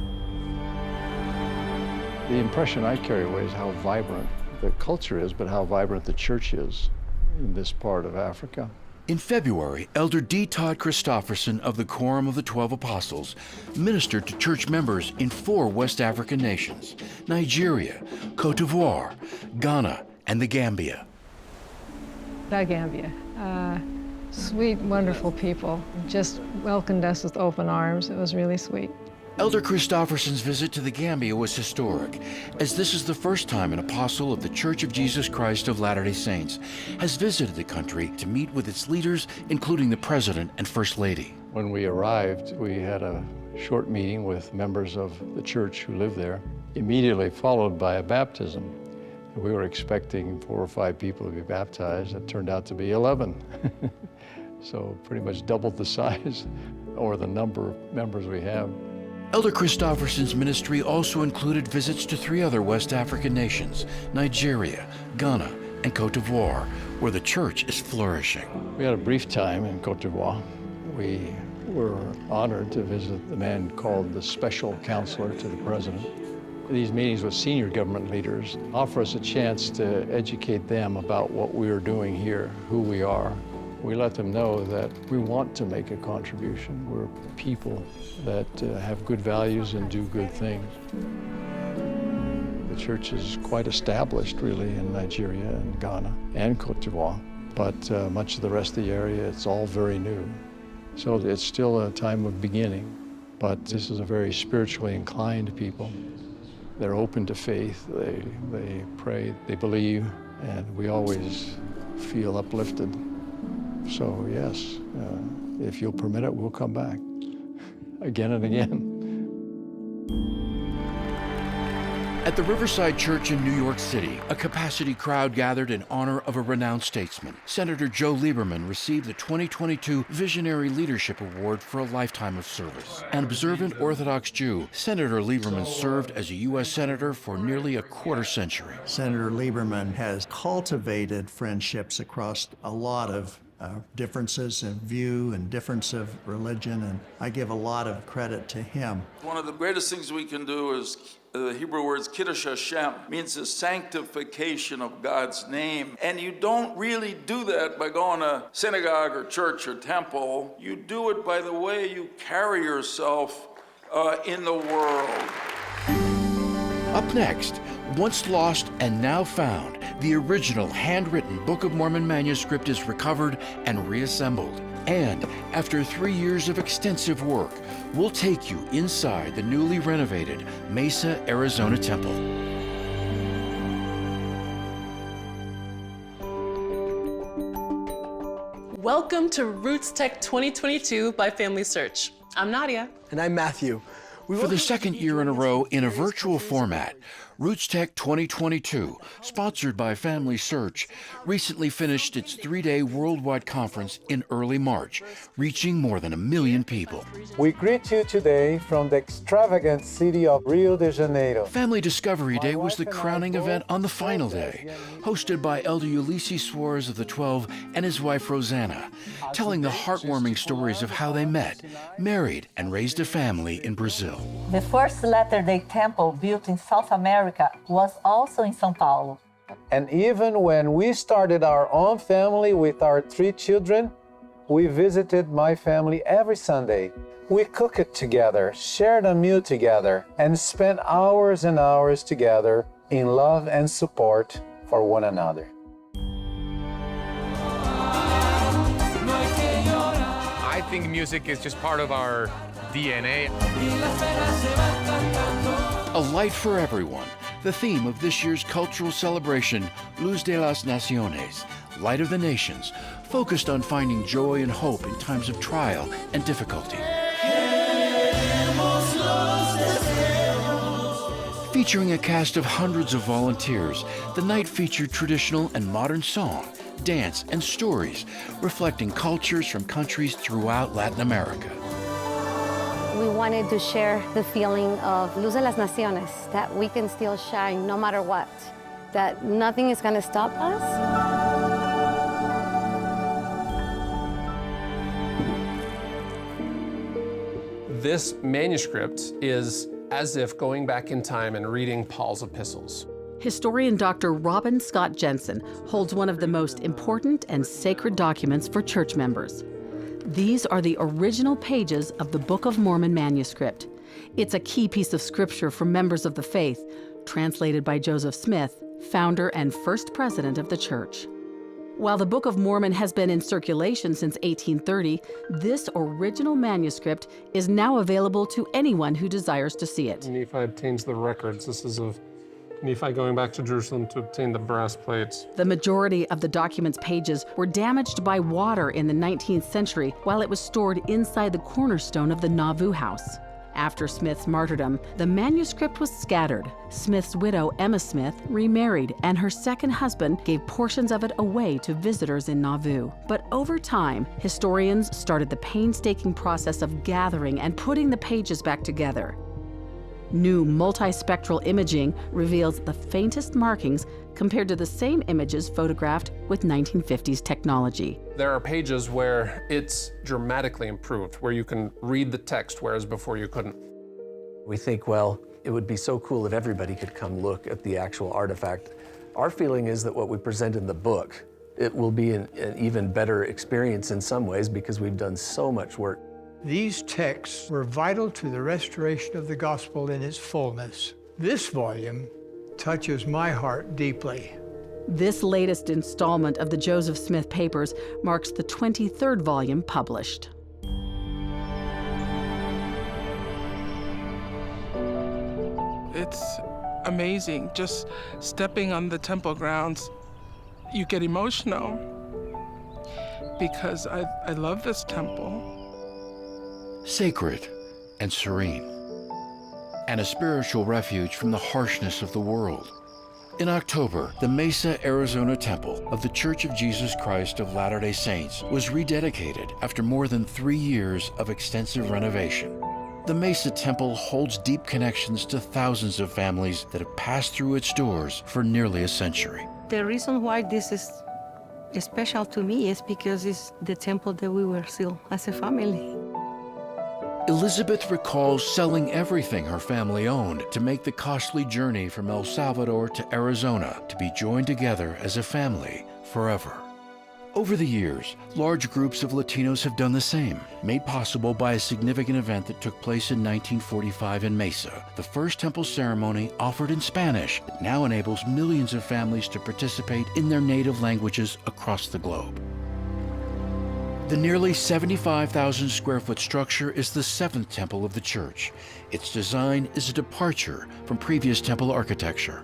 The impression I carry away is how vibrant the culture is, but how vibrant the church is in this part of Africa. In February, Elder D. Todd Christofferson of the Quorum of the Twelve Apostles ministered to church members in four West African nations: Nigeria, Cote d'Ivoire, Ghana, and the Gambia. The Gambia. Uh, sweet, wonderful people. Just welcomed us with open arms. It was really sweet. Elder Christofferson's visit to the Gambia was historic, as this is the first time an apostle of The Church of Jesus Christ of Latter-day Saints has visited the country to meet with its leaders, including the President and First Lady. When we arrived, we had a short meeting with members of the church who live there, immediately followed by a baptism. We were expecting four or five people to be baptized. It turned out to be eleven. So pretty much doubled the size or the number of members we have. Elder Christofferson's ministry also included visits to three other West African nations, Nigeria, Ghana, and Cote d'Ivoire, where the church is flourishing. We had a brief time in Cote d'Ivoire. We were honored to visit the man called the special counselor to the president. These meetings with senior government leaders offer us a chance to educate them about what we are doing here, who we are. We let them know that we want to make a contribution. We're people that, uh, have good values and do good things. The church is quite established, really, in Nigeria and Ghana and Cote d'Ivoire, but, uh, much of the rest of the area, it's all very new. So it's still a time of beginning, but this is a very spiritually inclined people. They're open to faith. They, they pray, they believe, and we always feel uplifted. So yes, uh, if you'll permit it, we'll come back again and again. At the Riverside Church in New York City, a capacity crowd gathered in honor of a renowned statesman. Senator Joe Lieberman received the twenty twenty-two Visionary Leadership Award for a lifetime of service. An observant Orthodox Jew, Senator Lieberman served as a U S Senator for nearly a quarter century. Senator Lieberman has cultivated friendships across a lot of, uh, differences of view and difference of religion, and I give a lot of credit to him. One of the greatest things we can do is, uh, the Hebrew words Kiddush Hashem means the sanctification of God's name. And you don't really do that by going to synagogue or church or temple. You do it by the way you carry yourself, uh, in the world. Up next, once lost and now found, the original handwritten Book of Mormon manuscript is recovered and reassembled. And after three years of extensive work, we'll take you inside the newly renovated Mesa Arizona Temple. Welcome to Roots Tech twenty twenty-two by FamilySearch. I'm Nadia. And I'm Matthew. For the second year in a row in a virtual format, Roots Tech twenty twenty-two, sponsored by FamilySearch, recently finished its three-day worldwide conference in early March, reaching more than a million people. We greet you today from the extravagant city of Rio de Janeiro. Family Discovery Day was the crowning event on the final day, hosted by Elder Ulisses Soares of the Twelve and his wife Rosanna, telling the heartwarming stories of how they met, married, and raised a family in Brazil. The first Latter-day Temple built in South America was also in São Paulo. And even when we started our own family with our three children, we visited my family every Sunday. We cooked together, shared a meal together, and spent hours and hours together in love and support for one another. I think music is just part of our D N A. A light for everyone, the theme of this year's cultural celebration, Luz de las Naciones, Light of the Nations, focused on finding joy and hope in times of trial and difficulty. Featuring a cast of hundreds of volunteers, the night featured traditional and modern song, dance, and stories reflecting cultures from countries throughout Latin America. We wanted to share the feeling of Luz de las Naciones, that we can still shine no matter what, that nothing is gonna stop us. This manuscript is as if going back in time and reading Paul's epistles. Historian Doctor Robin Scott Jensen holds one of the most important and sacred documents for church members. These are the original pages of the Book of Mormon manuscript. It's a key piece of scripture for members of the faith, translated by Joseph Smith, founder and first president of the church. While the Book of Mormon has been in circulation since eighteen thirty, this original manuscript is now available to anyone who desires to see it. Nephi obtains the records. This is of Nephi going back to Jerusalem to obtain the brass plates. The majority of the document's pages were damaged by water in the nineteenth century while it was stored inside the cornerstone of the Nauvoo House. After Smith's martyrdom, the manuscript was scattered. Smith's widow, Emma Smith, remarried, and her second husband gave portions of it away to visitors in Nauvoo. But over time, historians started the painstaking process of gathering and putting the pages back together. New multispectral imaging reveals the faintest markings compared to the same images photographed with nineteen fifties technology. There are pages where it's dramatically improved, where you can read the text, whereas before you couldn't. We think, well, it would be so cool if everybody could come look at the actual artifact. Our feeling is that what we present in the book, it will be an, an even better experience in some ways because we've done so much work. These texts were vital to the restoration of the gospel in its fullness. This volume touches my heart deeply. This latest installment of the Joseph Smith Papers marks the twenty-third volume published. It's amazing just stepping on the temple grounds. You get emotional because I, I love this temple. Sacred and serene, and a spiritual refuge from the harshness of the world. In October, the Mesa, Arizona Temple of The Church of Jesus Christ of Latter-day Saints was rededicated after more than three years of extensive renovation. The Mesa Temple holds deep connections to thousands of families that have passed through its doors for nearly a century. The reason why this is special to me is because it's the temple that we were sealed as a family. Elizabeth recalls selling everything her family owned to make the costly journey from El Salvador to Arizona to be joined together as a family forever. Over the years, large groups of Latinos have done the same, made possible by a significant event that took place in nineteen forty-five in Mesa. The first temple ceremony, offered in Spanish, now enables millions of families to participate in their native languages across the globe. The nearly seventy-five thousand square foot structure is the seventh temple of the church. Its design is a departure from previous temple architecture.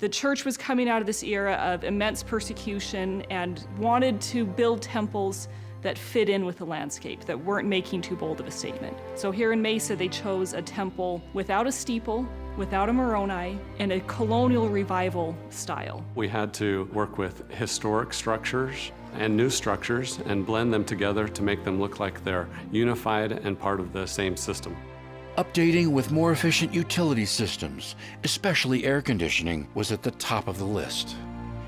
The church was coming out of this era of immense persecution and wanted to build temples that fit in with the landscape, that weren't making too bold of a statement. So here in Mesa, they chose a temple without a steeple, without a Moroni, in a colonial revival style. We had to work with historic structures and new structures and blend them together to make them look like they're unified and part of the same system. Updating with more efficient utility systems, especially air conditioning, was at the top of the list.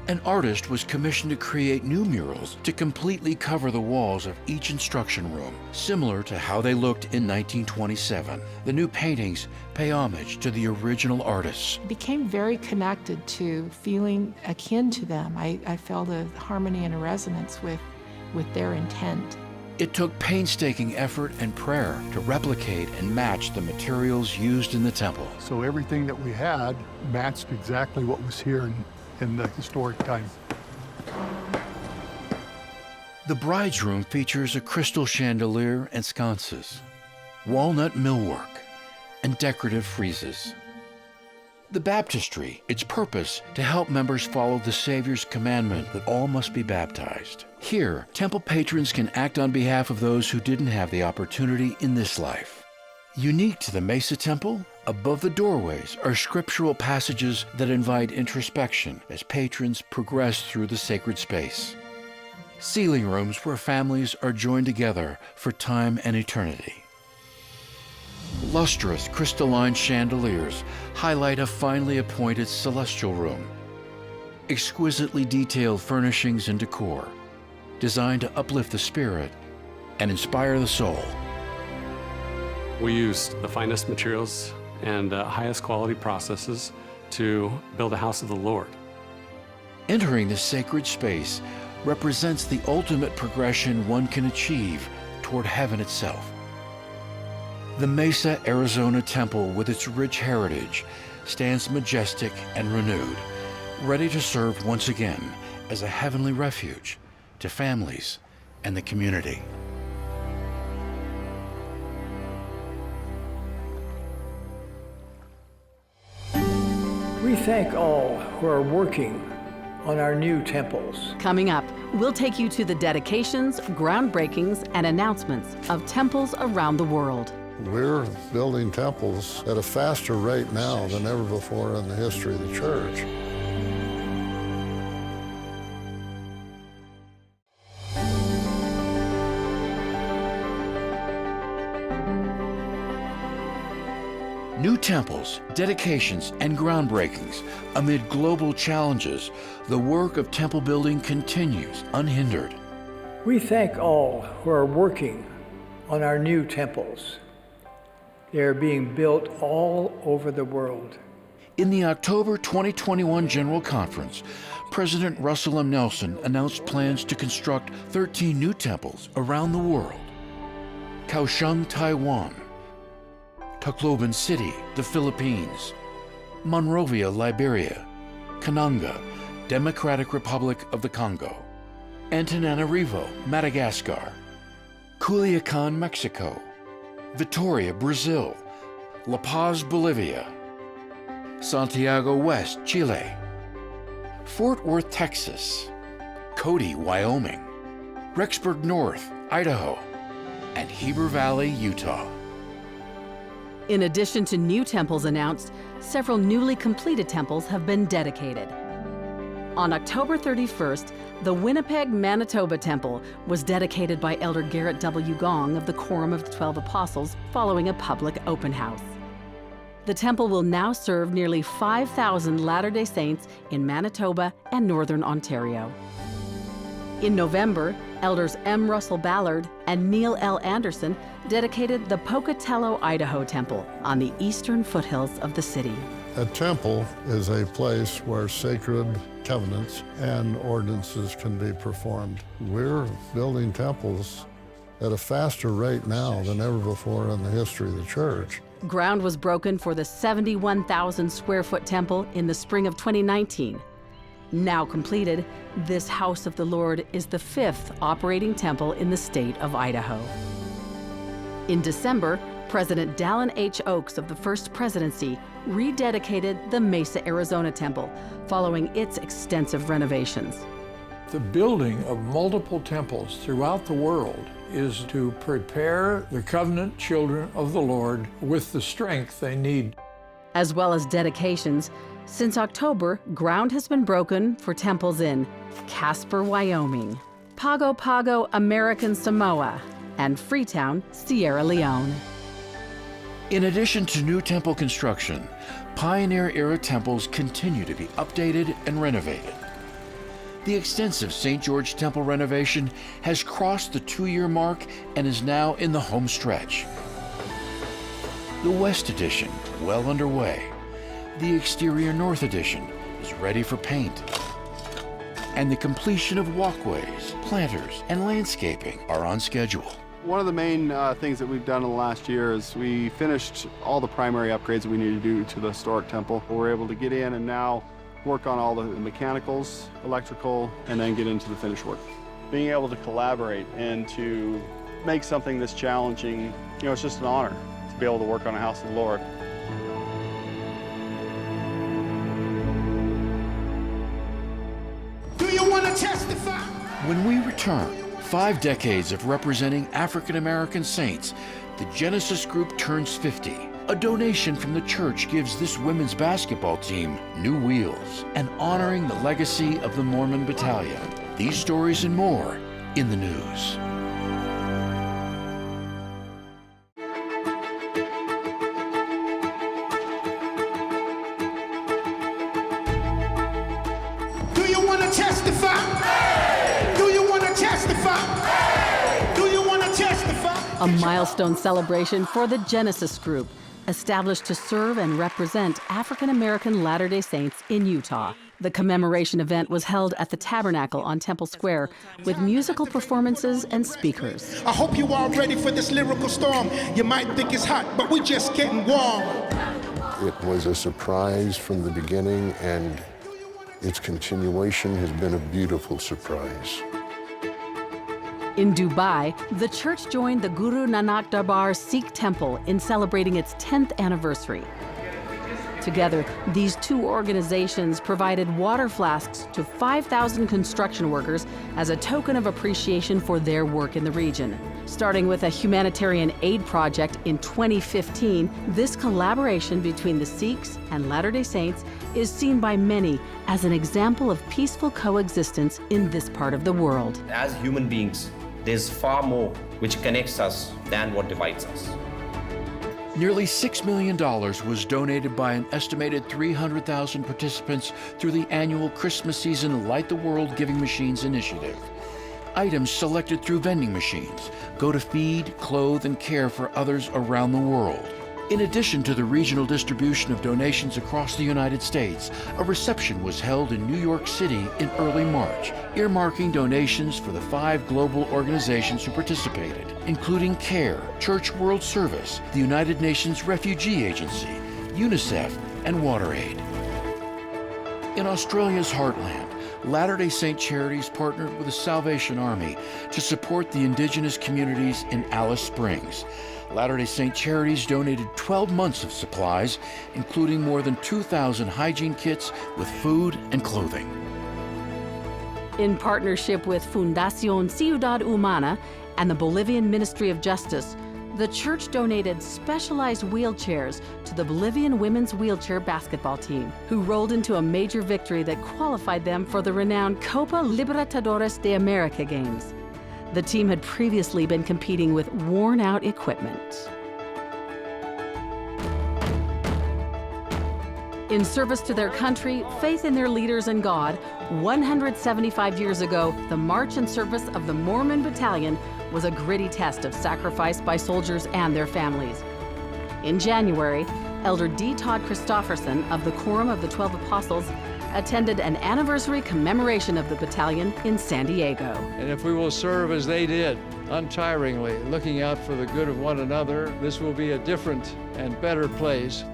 An artist was commissioned to create new murals to completely cover the walls of each instruction room, similar to how they looked in nineteen twenty-seven. The new paintings pay homage to the original artists. I became very connected to, feeling akin to them. I, I felt a harmony and a resonance with, with their intent. It took painstaking effort and prayer to replicate and match the materials used in the temple. So everything that we had matched exactly what was here in, in the historic time. The bride's room features a crystal chandelier and sconces, walnut millwork, and decorative friezes. The baptistry, its purpose to help members follow the Savior's commandment that all must be baptized. Here, temple patrons can act on behalf of those who didn't have the opportunity in this life. Unique to the Mesa Temple, above the doorways are scriptural passages that invite introspection as patrons progress through the sacred space. Sealing rooms where families are joined together for time and eternity. Lustrous crystalline chandeliers highlight a finely appointed celestial room. Exquisitely detailed furnishings and decor, designed to uplift the spirit and inspire the soul. We used the finest materials and, uh, highest quality processes to build a house of the Lord. Entering this sacred space represents the ultimate progression one can achieve toward heaven itself. The Mesa, Arizona Temple, with its rich heritage, stands majestic and renewed, ready to serve once again as a heavenly refuge to families and the community. We thank all who are working on our new temples. Coming up, we'll take you to the dedications, groundbreakings, and announcements of temples around the world. We're building temples at a faster rate now than ever before in the history of the church. New temples, dedications, and groundbreakings. Amid global challenges, the work of temple building continues unhindered. We thank all who are working on our new temples. They are being built all over the world. In the October twenty twenty-one General Conference, President Russell M. Nelson announced plans to construct thirteen new temples around the world. Kaohsiung, Taiwan. Tacloban City, the Philippines. Monrovia, Liberia. Kananga, Democratic Republic of the Congo. Antananarivo, Madagascar. Culiacan, Mexico. Vitoria, Brazil. La Paz, Bolivia. Santiago West, Chile. Fort Worth, Texas. Cody, Wyoming. Rexburg North, Idaho. And Heber Valley, Utah. In addition to new temples announced, several newly completed temples have been dedicated. On October thirty-first, the Winnipeg Manitoba Temple was dedicated by Elder Gerrit W. Gong of the Quorum of the Twelve Apostles following a public open house. The temple will now serve nearly five thousand Latter-day Saints in Manitoba and Northern Ontario. In November, Elders M. Russell Ballard and Neil L. Andersen dedicated the Pocatello, Idaho Temple on the eastern foothills of the city. A temple is a place where sacred covenants and ordinances can be performed. We're building temples at a faster rate now than ever before in the history of the church. Ground was broken for the seventy-one thousand square foot temple in the spring of twenty nineteen. Now completed, this house of the Lord is the fifth operating temple in the state of Idaho. In December, President Dallin H. Oaks of the First Presidency rededicated the Mesa, Arizona Temple following its extensive renovations. The building of multiple temples throughout the world is to prepare the covenant children of the Lord with the strength they need. As well as dedications, since October, ground has been broken for temples in Casper, Wyoming, Pago Pago, American Samoa, and Freetown, Sierra Leone. In addition to new temple construction, pioneer-era temples continue to be updated and renovated. The extensive Saint George Temple renovation has crossed the two-year mark and is now in the home stretch. The West Addition, well underway. The exterior North Addition is ready for paint. And the completion of walkways, planters, and landscaping are on schedule. One of the main, uh, things that we've done in the last year is we finished all the primary upgrades that we needed to do to the historic temple. We're able to get in and now work on all the mechanicals, electrical, and then get into the finished work. Being able to collaborate and to make something this challenging, you know, it's just an honor to be able to work on a house of the Lord. Do you want to testify? When we return, five decades of representing African American saints, the Genesis Group turns fifty. A donation from the church gives this women's basketball team new wheels and honoring the legacy of the Mormon Battalion. These stories and more in the news. Do you want to testify? Do you want to testify? Do you want to testify? A milestone celebration for the Genesis Group, established to serve and represent African American Latter-day Saints in Utah. The commemoration event was held at the Tabernacle on Temple Square with musical performances and speakers. I hope you are ready for this lyrical storm. You might think it's hot, but we just getting warm. It was a surprise from the beginning, and Its continuation has been a beautiful surprise. In Dubai, the church joined the Guru Nanak Darbar Sikh Temple in celebrating its tenth anniversary. Together, these two organizations provided water flasks to five thousand construction workers as a token of appreciation for their work in the region. Starting with a humanitarian aid project in twenty fifteen, this collaboration between the Sikhs and Latter-day Saints is seen by many as an example of peaceful coexistence in this part of the world. As human beings, there's far more which connects us than what divides us. Nearly six million dollars was donated by an estimated three hundred thousand participants through the annual Christmas season Light the World Giving Machines initiative. Items selected through vending machines go to feed, clothe, and care for others around the world. In addition to the regional distribution of donations across the United States, a reception was held in New York City in early March, earmarking donations for the five global organizations who participated, including CARE, Church World Service, the United Nations Refugee Agency, UNICEF, and WaterAid. In Australia's heartland, Latter-day Saint Charities partnered with the Salvation Army to support the indigenous communities in Alice Springs. Latter-day Saint Charities donated twelve months of supplies, including more than two thousand hygiene kits with food and clothing. In partnership with Fundación Ciudad Humana and the Bolivian Ministry of Justice, the church donated specialized wheelchairs to the Bolivian women's wheelchair basketball team, who rolled into a major victory that qualified them for the renowned Copa Libertadores de America Games. The team had previously been competing with worn-out equipment. In service to their country, faith in their leaders, and God, one hundred seventy-five years ago, the march in service of the Mormon Battalion was a gritty test of sacrifice by soldiers and their families. In January, Elder D. Todd Christofferson of the Quorum of the Twelve Apostles attended an anniversary commemoration of the battalion in San Diego. And if we will serve as they did, untiringly, looking out for the good of one another, this will be a different and better place.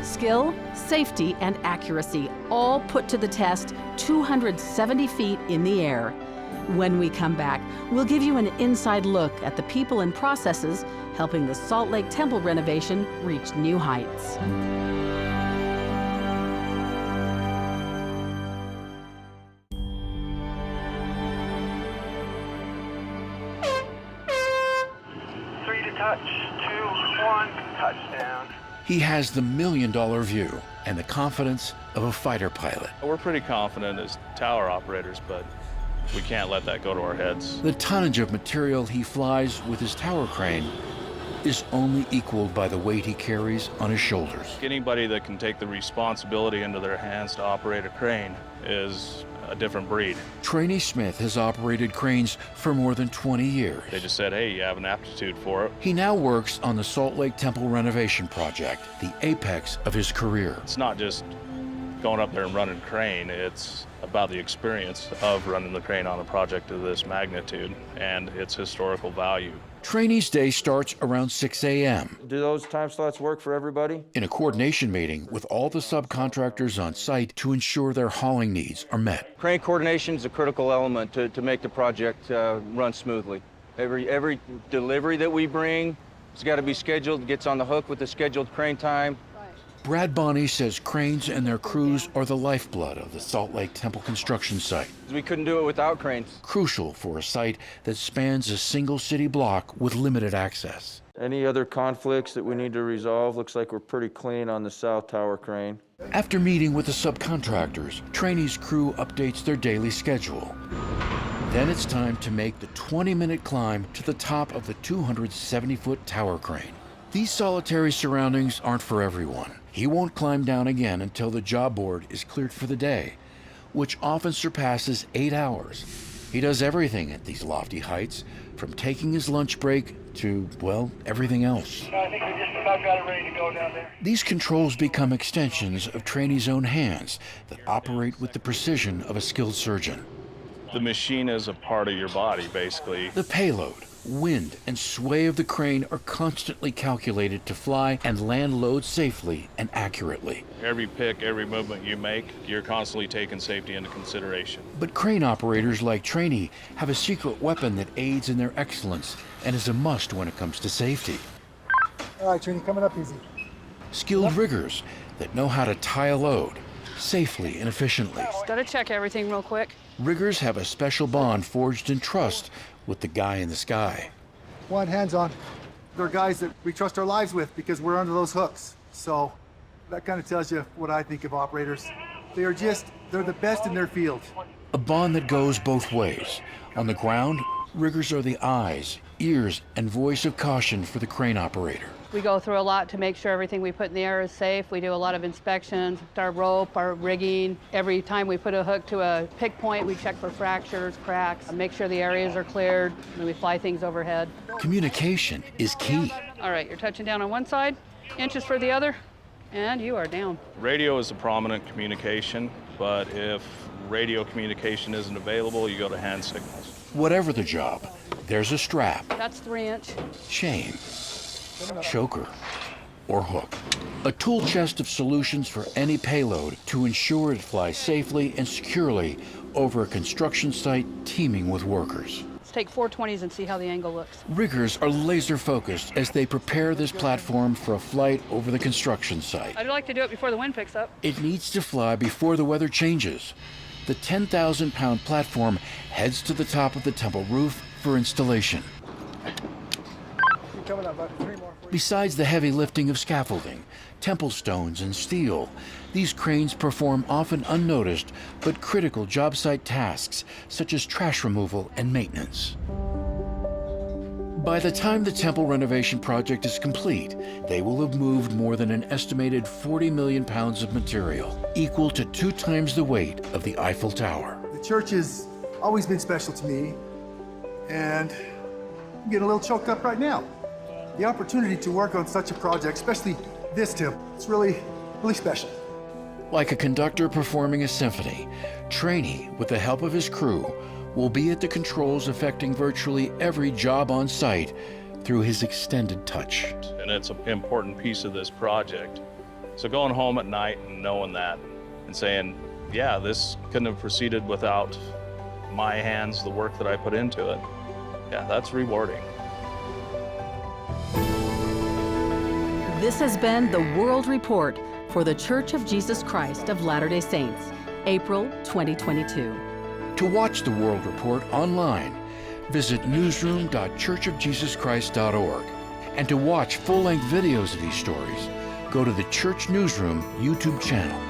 Skill, safety, and accuracy all put to the test two hundred seventy feet in the air. When we come back, we'll give you an inside look at the people and processes helping the Salt Lake Temple renovation reach new heights. Three to touch, two, one, touchdown. He has the million dollar view and the confidence of a fighter pilot. We're pretty confident as tower operators, but we can't let that go to our heads. The tonnage of material he flies with his tower crane is only equaled by the weight he carries on his shoulders. Anybody that can take the responsibility into their hands to operate a crane is a different breed. Trainee Smith has operated cranes for more than twenty years. They just said, "Hey, you have an aptitude for it." He now works on the Salt Lake Temple renovation project, the apex of his career. It's not just going up there and running crane. It's about the experience of running the crane on a project of this magnitude and its historical value. Trainees' day starts around six a.m. Do those time slots work for everybody? In a coordination meeting with all the subcontractors on site to ensure their hauling needs are met. Crane coordination is a critical element to, to make the project, uh, run smoothly. Every, every delivery that we bring, it's gotta be scheduled, gets on the hook with the scheduled crane time. Brad Bonney says cranes and their crews are the lifeblood of the Salt Lake Temple construction site. We couldn't do it without cranes. Crucial for a site that spans a single city block with limited access. Any other conflicts that we need to resolve? Looks like we're pretty clean on the south tower crane. After meeting with the subcontractors, Trainee's crew updates their daily schedule. Then it's time to make the twenty-minute climb to the top of the two hundred seventy-foot tower crane. These solitary surroundings aren't for everyone. He won't climb down again until the job board is cleared for the day, which often surpasses eight hours. He does everything at these lofty heights, from taking his lunch break to, well, everything else. I think we just about got it ready to go down there. These controls become extensions of Trainee's own hands that operate with the precision of a skilled surgeon. The machine is a part of your body, basically. The payload, Wind and sway of the crane are constantly calculated to fly and land loads safely and accurately. Every pick, every movement you make, you're constantly taking safety into consideration. But crane operators like Trainee have a secret weapon that aids in their excellence and is a must when it comes to safety. All right, Trainee, coming up easy. Skilled riggers that know how to tie a load safely and efficiently. Just gotta check everything real quick. Riggers have a special bond forged in trust with the guy in the sky. One, hands on. They're guys that we trust our lives with because we're under those hooks. So that kinda tells you what I think of operators. They are just, they're the best in their field. A bond that goes both ways. On the ground, riggers are the eyes, ears, and voice of caution for the crane operator. We go through a lot to make sure everything we put in the air is safe. We do a lot of inspections, our rope, our rigging. Every time we put a hook to a pick point, we check for fractures, cracks, make sure the areas are cleared, and we fly things overhead. Communication is key. All right, you're touching down on one side, inches for the other, and you are down. Radio is a prominent communication, but if radio communication isn't available, you go to hand signals. Whatever the job, there's a strap. That's three inch. Chain, choker, or hook. A tool chest of solutions for any payload to ensure it flies safely and securely over a construction site teeming with workers. Let's take four twenties and see how the angle looks. Riggers are laser focused as they prepare this platform for a flight over the construction site. I'd like to do it before the wind picks up. It needs to fly before the weather changes. The ten thousand pound platform heads to the top of the temple roof for installation. Besides the heavy lifting of scaffolding, temple stones, and steel, these cranes perform often unnoticed but critical job site tasks such as trash removal and maintenance. By the time the temple renovation project is complete, they will have moved more than an estimated forty million pounds of material, equal to two times the weight of the Eiffel Tower. The church has always been special to me, and I'm getting a little choked up right now. The opportunity to work on such a project, especially this temple, it's really, really special. Like a conductor performing a symphony, Trainee, with the help of his crew, will be at the controls affecting virtually every job on site through his extended touch. And it's an important piece of this project. So going home at night and knowing that and saying, "Yeah, this couldn't have proceeded without my hands, the work that I put into it." Yeah, that's rewarding. This has been the World Report for The Church of Jesus Christ of Latter-day Saints, April twenty twenty-two. To watch the World Report online, visit newsroom dot church of jesus christ dot org. And to watch full-length videos of these stories, go to the Church Newsroom YouTube channel.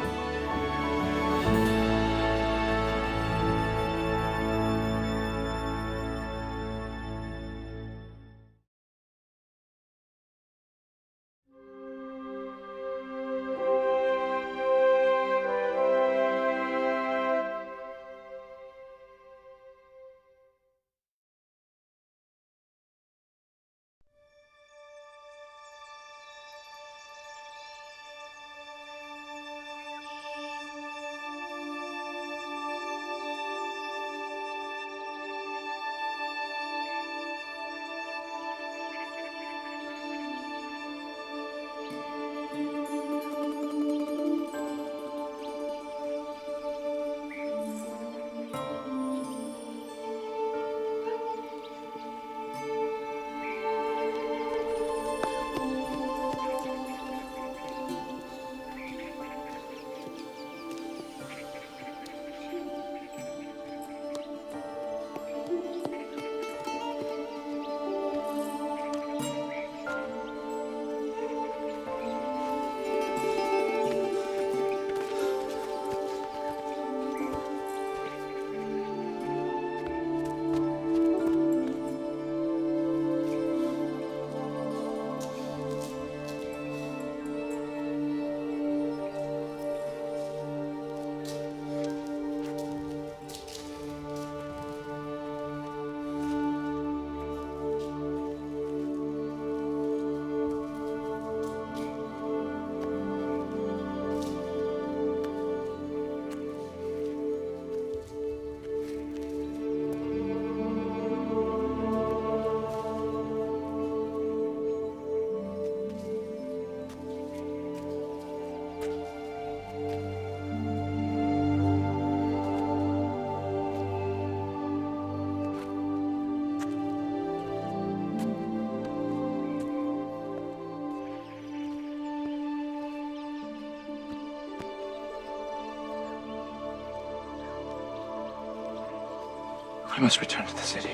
I must return to the city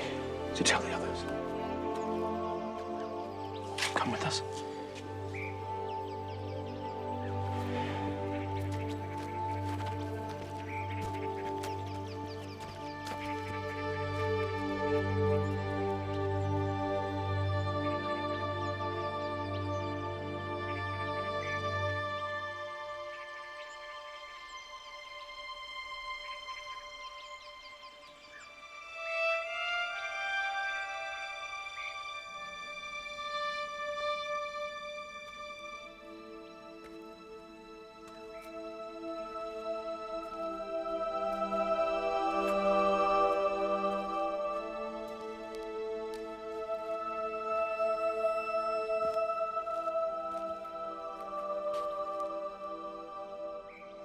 to tell the others. Come with us.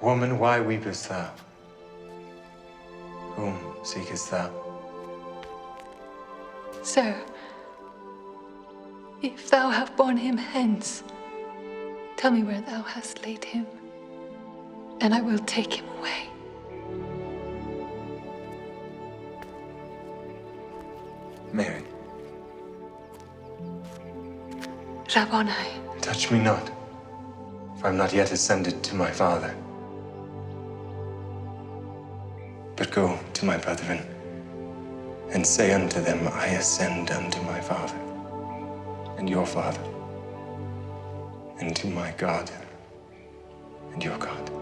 Woman, why weepest thou? Whom seekest thou? Sir, if thou have borne him hence, tell me where thou hast laid him, and I will take him away. Mary. Rabboni. Touch me not, for I am not yet ascended to my Father. But go to my brethren, and say unto them, I ascend unto my Father, and your Father, and to my God, and your God.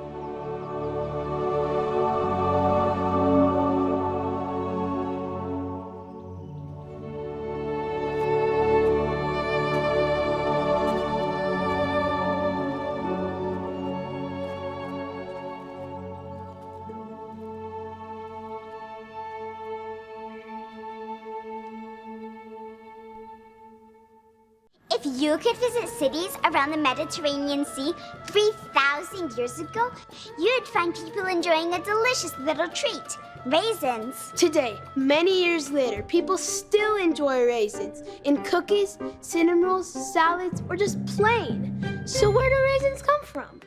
If you could visit cities around the Mediterranean Sea three thousand years ago, you'd find people enjoying a delicious little treat, raisins. Today, many years later, people still enjoy raisins in cookies, cinnamon rolls, salads, or just plain. So where do raisins come from?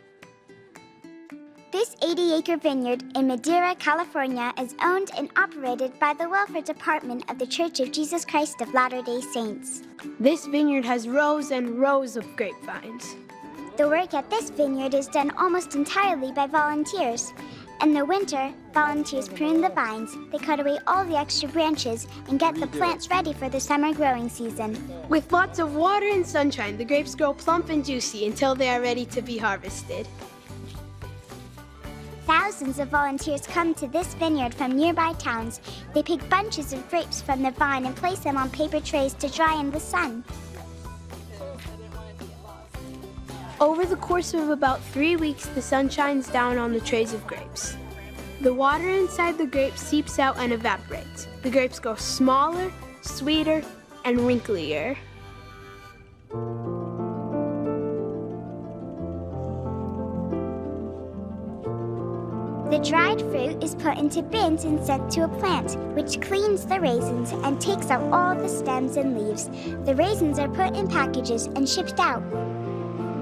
This eighty-acre vineyard in Madera, California, is owned and operated by the Welfare Department of The Church of Jesus Christ of Latter-day Saints. This vineyard has rows and rows of grapevines. The work at this vineyard is done almost entirely by volunteers. In the winter, volunteers prune the vines, they cut away all the extra branches, and get the plants ready for the summer growing season. With lots of water and sunshine, the grapes grow plump and juicy until they are ready to be harvested. Thousands of volunteers come to this vineyard from nearby towns. They pick bunches of grapes from the vine and place them on paper trays to dry in the sun. Over the course of about three weeks, the sun shines down on the trays of grapes. The water inside the grapes seeps out and evaporates. The grapes grow smaller, sweeter, and wrinklier. The dried fruit is put into bins and sent to a plant, which cleans the raisins and takes out all the stems and leaves. The raisins are put in packages and shipped out.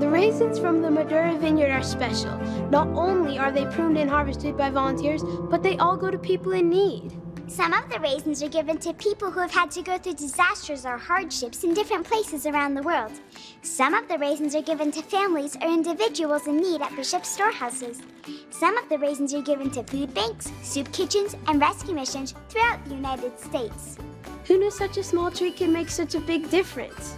The raisins from the Madera vineyard are special. Not only are they pruned and harvested by volunteers, but they all go to people in need. Some of the raisins are given to people who have had to go through disasters or hardships in different places around the world. Some of the raisins are given to families or individuals in need at bishop storehouses. Some of the raisins are given to food banks, soup kitchens, and rescue missions throughout the United States. Who knew such a small treat could make such a big difference?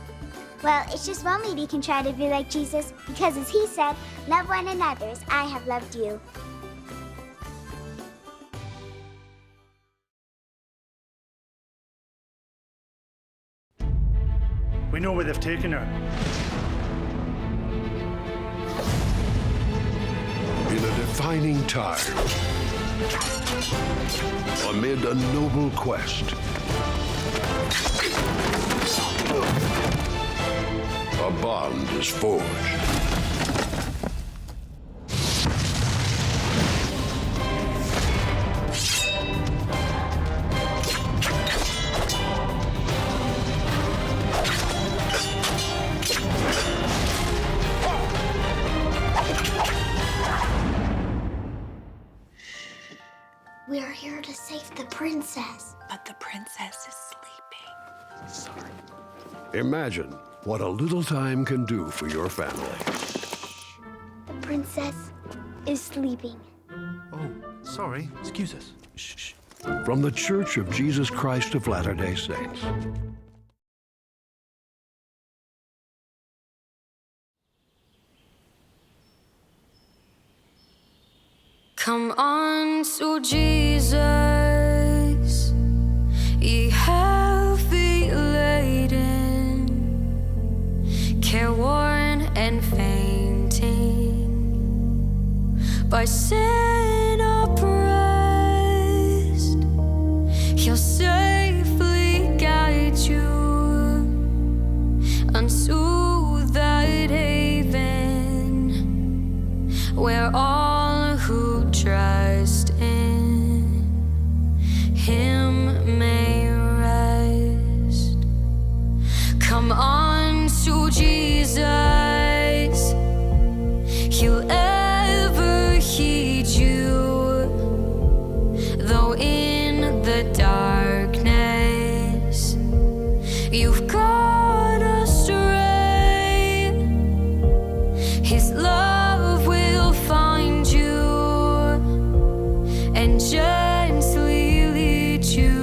Well, it's just one way we can try to be like Jesus, because as he said, "Love one another as I have loved you." We know where they've taken her. In a defining time, amid a noble quest, a bond is forged. We are here to save the princess. But the princess is sleeping. Sorry. Imagine what a little time can do for your family. The princess is sleeping. Oh, sorry. Excuse us. Shh, shh. From The Church of Jesus Christ of Latter-day Saints. Come on to Jesus, ye heavy laden, careworn and fainting, by sin oppressed. He'll safely guide you unto that haven where all who trust in him may rest. Come on to Jesus, he'll ever heed you, though in the darkness you've gone astray. His love will find you and gently lead you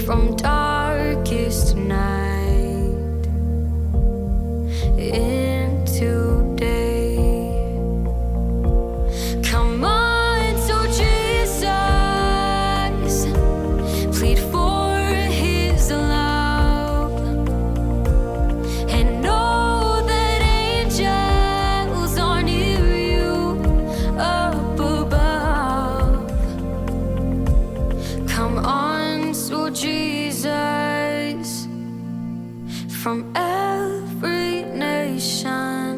from darkest night into day. Come on to Jesus, plead for his love, and know that angels are near you up above. Come on to Jesus, from every nation,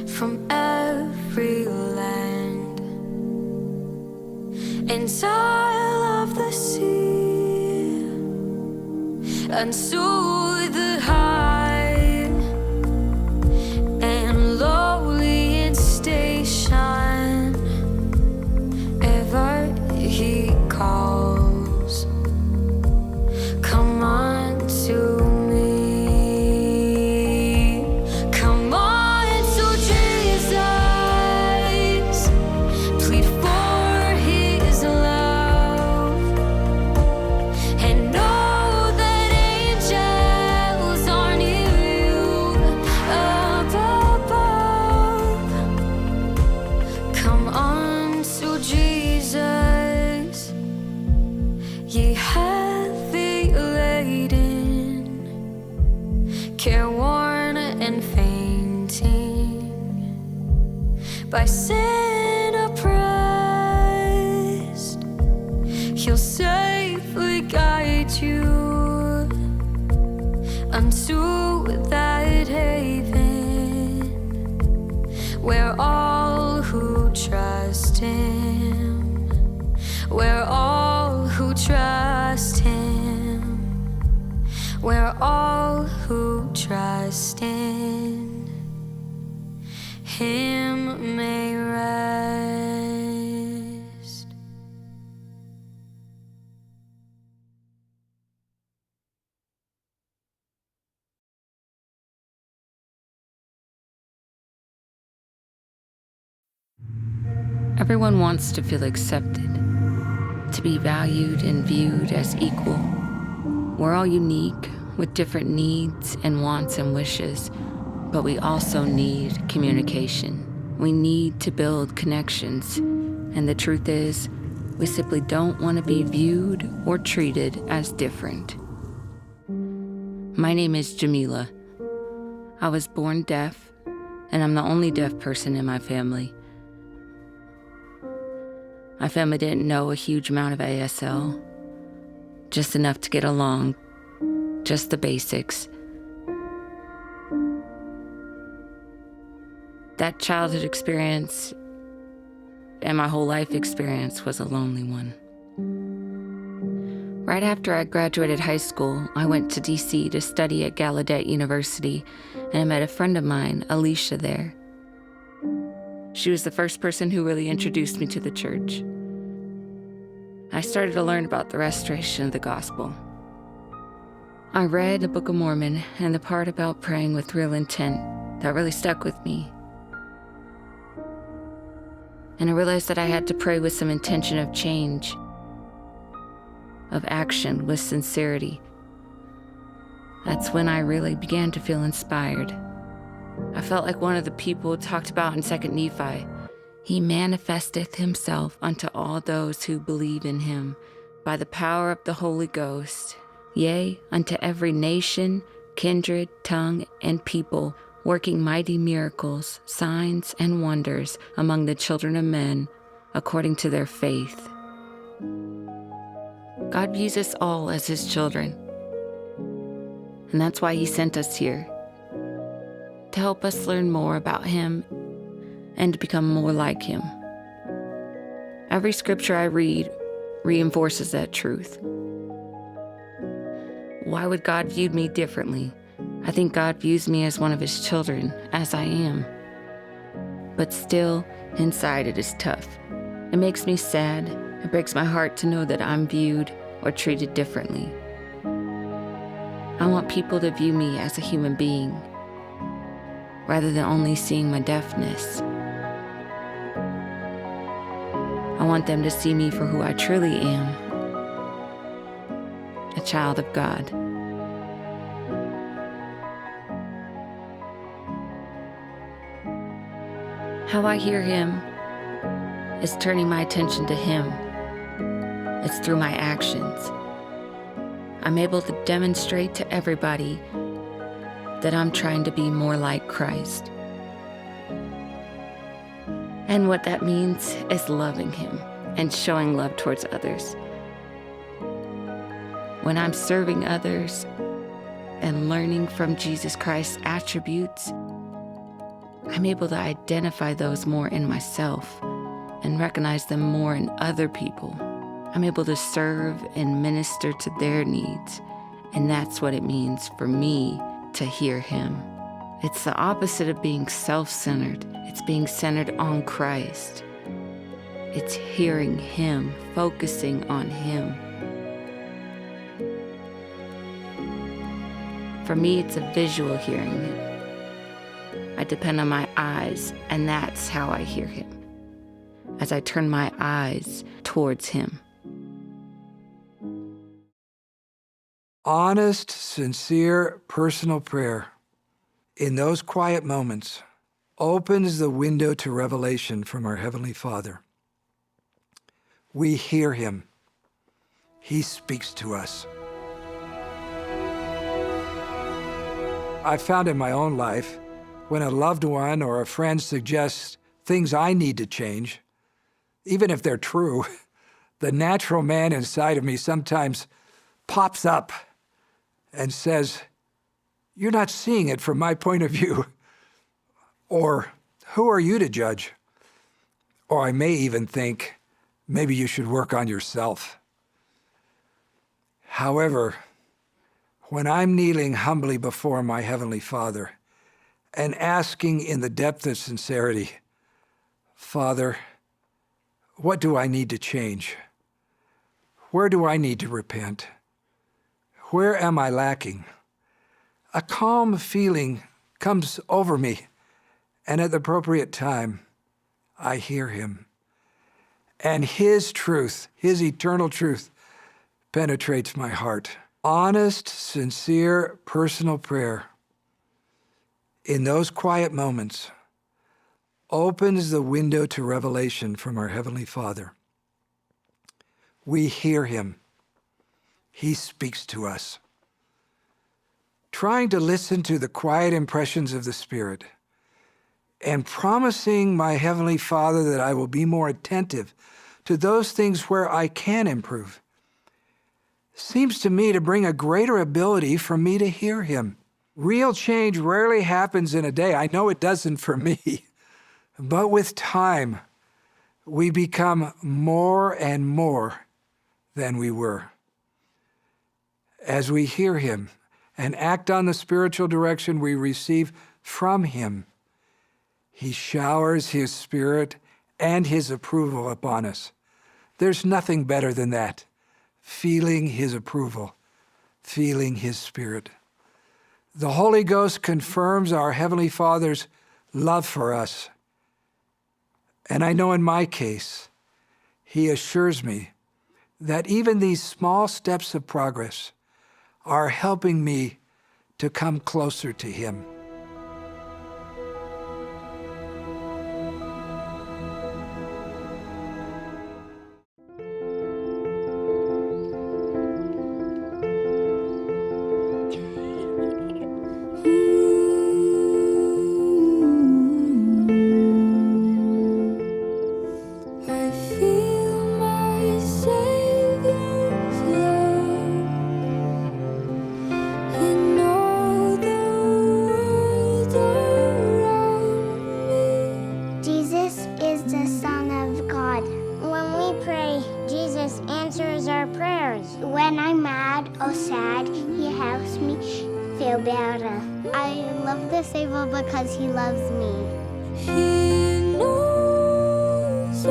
from every land, and isle of the sea, unto the high and lowly in station, ever he calls. Come on to me. Come on to Jesus. Plead for his love, and know that angels are near you up above. Come on to Jesus, ye heavy laden, careworn and fainting, by sin oppressed. He'll safely guide you unto that haven where all who trust him, where all who trust him, where all who trust in him may rest. Everyone wants to feel accepted, to be valued and viewed as equal. We're all unique, with different needs and wants and wishes, but we also need communication. We need to build connections, and the truth is, we simply don't want to be viewed or treated as different. My name is Jamila. I was born deaf, and I'm the only deaf person in my family. My family didn't know a huge amount of A S L, just enough to get along, just the basics. That childhood experience and my whole life experience was a lonely one. Right after I graduated high school, I went to D C to study at Gallaudet University, and I met a friend of mine, Alicia, there. She was the first person who really introduced me to the church. I started to learn about the restoration of the gospel. I read the Book of Mormon and the part about praying with real intent that really stuck with me. And I realized that I had to pray with some intention of change, of action, with sincerity. That's when I really began to feel inspired. I felt like one of the people talked about in Second Nephi. He manifesteth himself unto all those who believe in him by the power of the Holy Ghost, yea, unto every nation, kindred, tongue, and people, working mighty miracles, signs, and wonders among the children of men, according to their faith. God views us all as his children. And that's why he sent us here, to help us learn more about him and to become more like him. Every scripture I read reinforces that truth. Why would God view me differently? I think God views me as one of his children, as I am. But still, inside it is tough. It makes me sad. It breaks my heart to know that I'm viewed or treated differently. I want people to view me as a human being, rather than only seeing my deafness. I want them to see me for who I truly am, a child of God. How I hear him is turning my attention to him. It's through my actions. I'm able to demonstrate to everybody that I'm trying to be more like Christ. And what that means is loving him and showing love towards others. When I'm serving others and learning from Jesus Christ's attributes, I'm able to identify those more in myself and recognize them more in other people. I'm able to serve and minister to their needs. And that's what it means for me to hear him. It's the opposite of being self-centered. It's being centered on Christ. It's hearing him, focusing on him. For me, it's a visual hearing him. I depend on my eyes, and that's how I hear him, as I turn my eyes towards him. Honest, sincere, personal prayer in those quiet moments opens the window to revelation from our Heavenly Father. We hear him. He speaks to us. I've found in my own life, when a loved one or a friend suggests things I need to change, even if they're true, the natural man inside of me sometimes pops up and says, "You're not seeing it from my point of view." Or, "Who are you to judge?" Or I may even think, "Maybe you should work on yourself." However, when I'm kneeling humbly before my Heavenly Father and asking in the depth of sincerity, "Father, what do I need to change? Where do I need to repent? Where am I lacking?" A calm feeling comes over me, and at the appropriate time, I hear him. And his truth, his eternal truth, penetrates my heart. Honest, sincere, personal prayer in those quiet moments opens the window to revelation from our Heavenly Father. We hear him. He speaks to us. Trying to listen to the quiet impressions of the Spirit and promising my Heavenly Father that I will be more attentive to those things where I can improve seems to me to bring a greater ability for me to hear him. Real change rarely happens in a day. I know it doesn't for me. But with time, we become more and more than we were. As we hear him and act on the spiritual direction we receive from him, He showers His Spirit and His approval upon us. There's nothing better than that, feeling His approval, feeling His Spirit. The Holy Ghost confirms our Heavenly Father's love for us. And I know in my case, He assures me that even these small steps of progress are helping me to come closer to Him. I feel my Savior's love in all the world around me. Jesus is the Son of God. When we pray, Jesus answers our prayers. When I'm mad or sad, He helps me feel better. I love the Savior because He loves me. He knows I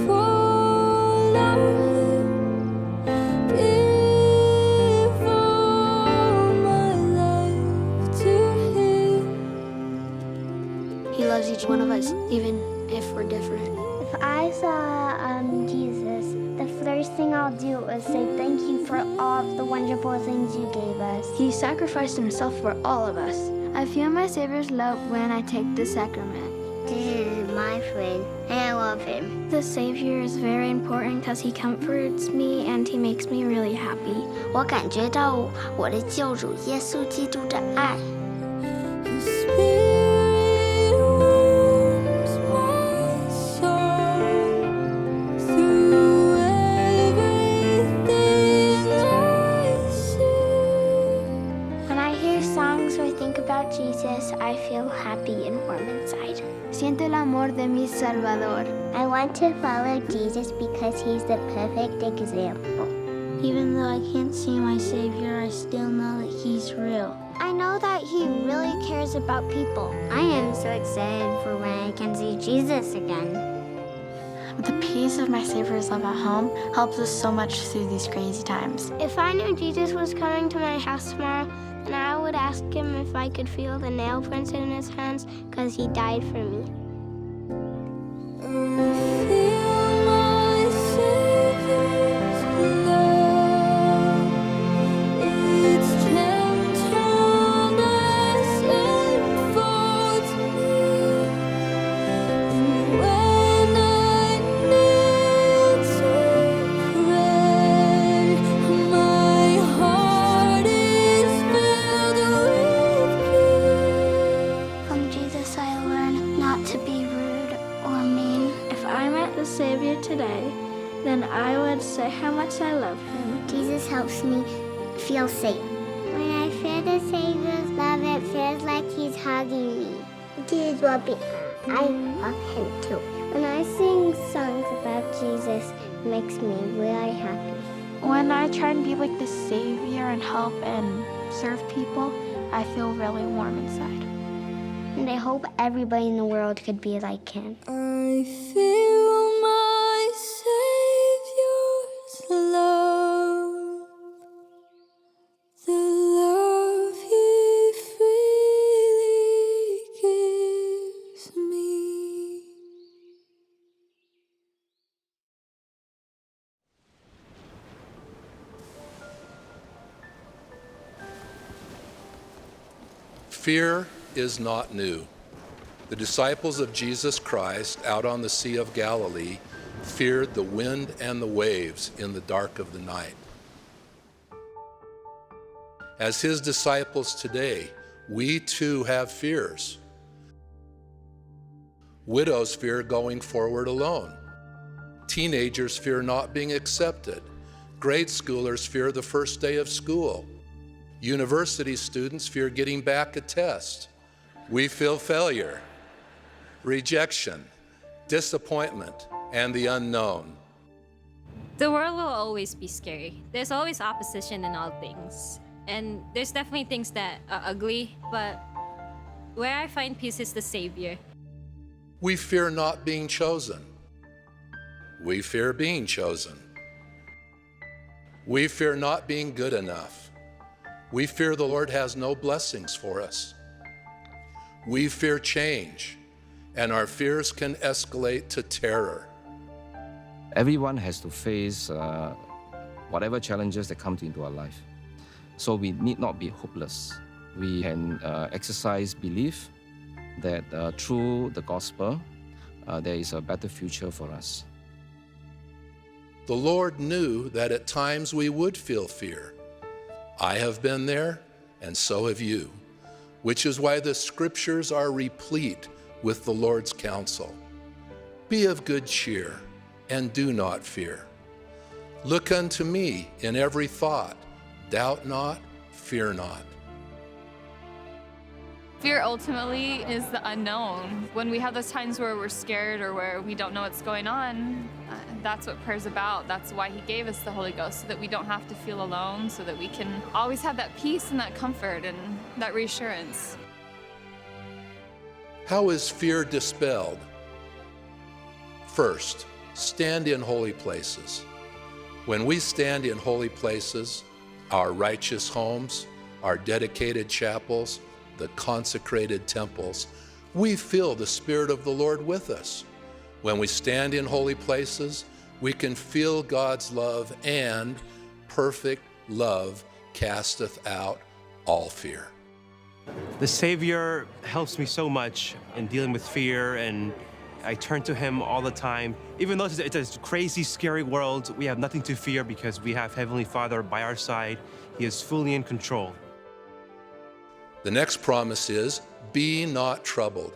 fall, I give all my life to Him. He loves each one of us, even if we're different. If I saw, um, Jesus, the first thing I'll do is say thank you for all of the wonderful things you gave us. He sacrificed Himself for all of us. I feel my Savior's love when I take the sacrament. Jesus is my friend, and I love Him. The Savior is very important 'cause He comforts me and He makes me really happy. 我感觉到我的救主耶稣基督的爱。 The Spirit warms my soul through everything I see. When I hear songs or think about Jesus, I feel happy and warm inside. Siento el amor de mi Salvador. I want to follow Jesus because He's the perfect example. Even though I can't see my Savior, I still know that He's real. I know that He really cares about people. I am so excited for when I can see Jesus again. The peace of my Savior's love at home helps us so much through these crazy times. If I knew Jesus was coming to my house tomorrow, then I would ask Him if I could feel the nail prints in His hands, 'cause He died for me. I feel my Savior's love. Its gentleness enfolds me. And when I kneel to pray, my heart is filled with peace. From Jesus I learn not to be rude or mean. If I met the Savior today, then I would say how much I love Him. Jesus helps me feel safe. When I feel the Savior's love, it feels like He's hugging me. Jesus will be, I love Him too. When I sing songs about Jesus, it makes me really happy. When I try and be like the Savior and help and serve people, I feel really warm inside. And I hope everybody in the world could be like Him. I feel my Savior's love, the love He freely gives me. Fear is not new. The disciples of Jesus Christ out on the Sea of Galilee feared the wind and the waves in the dark of the night. As His disciples today, we too have fears. Widows fear going forward alone. Teenagers fear not being accepted. Grade schoolers fear the first day of school. University students fear getting back a test. We feel failure, rejection, disappointment, and the unknown. The world will always be scary. There's always opposition in all things. And there's definitely things that are ugly, but Where I find peace is the Savior. We fear not being chosen. We fear being chosen. We fear not being good enough. We fear the Lord has no blessings for us. We fear change, and our fears can escalate to terror. Everyone has to face, uh, whatever challenges that come into our life. So we need not be hopeless. We can, uh, exercise belief that, uh, through the gospel, uh, there is a better future for us. The Lord knew that at times we would feel fear. I have been there, and so have you, which is why the scriptures are replete with the Lord's counsel. Be of good cheer, and do not fear. Look unto me in every thought, doubt not, fear not. Fear ultimately is the unknown. When we have those times where we're scared or where we don't know what's going on, uh, that's what prayer's about. That's why he gave us the Holy Ghost, so that we don't have to feel alone, so that we can always have that peace and that comfort and that reassurance. How is fear dispelled? First, stand in holy places. When we stand in holy places, our righteous homes, our dedicated chapels, the consecrated temples, we feel the Spirit of the Lord with us. When we stand in holy places, we can feel God's love, and perfect love casteth out all fear. The Savior helps me so much in dealing with fear, and I turn to him all the time. Even though it's, it's a crazy, scary world, we have nothing to fear because we have Heavenly Father by our side. He is fully in control. The next promise is, be not troubled.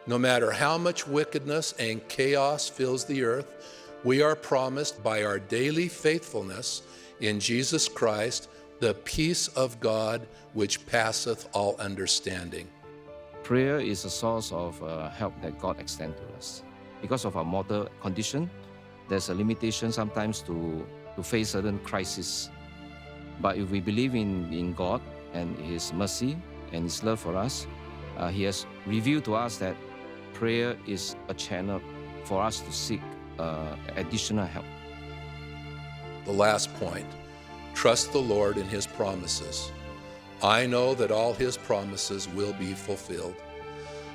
No matter how much wickedness and chaos fills the earth, we are promised by our daily faithfulness in Jesus Christ the peace of God which passeth all understanding. Prayer is a source of, uh, help that God extends to us. Because of our mortal condition, there's a limitation sometimes to, to face certain crisis. But if we believe in, in God and His mercy and His love for us, uh, He has revealed to us that prayer is a channel for us to seek, uh, additional help. The last point, trust the Lord in His promises. I know that all His promises will be fulfilled.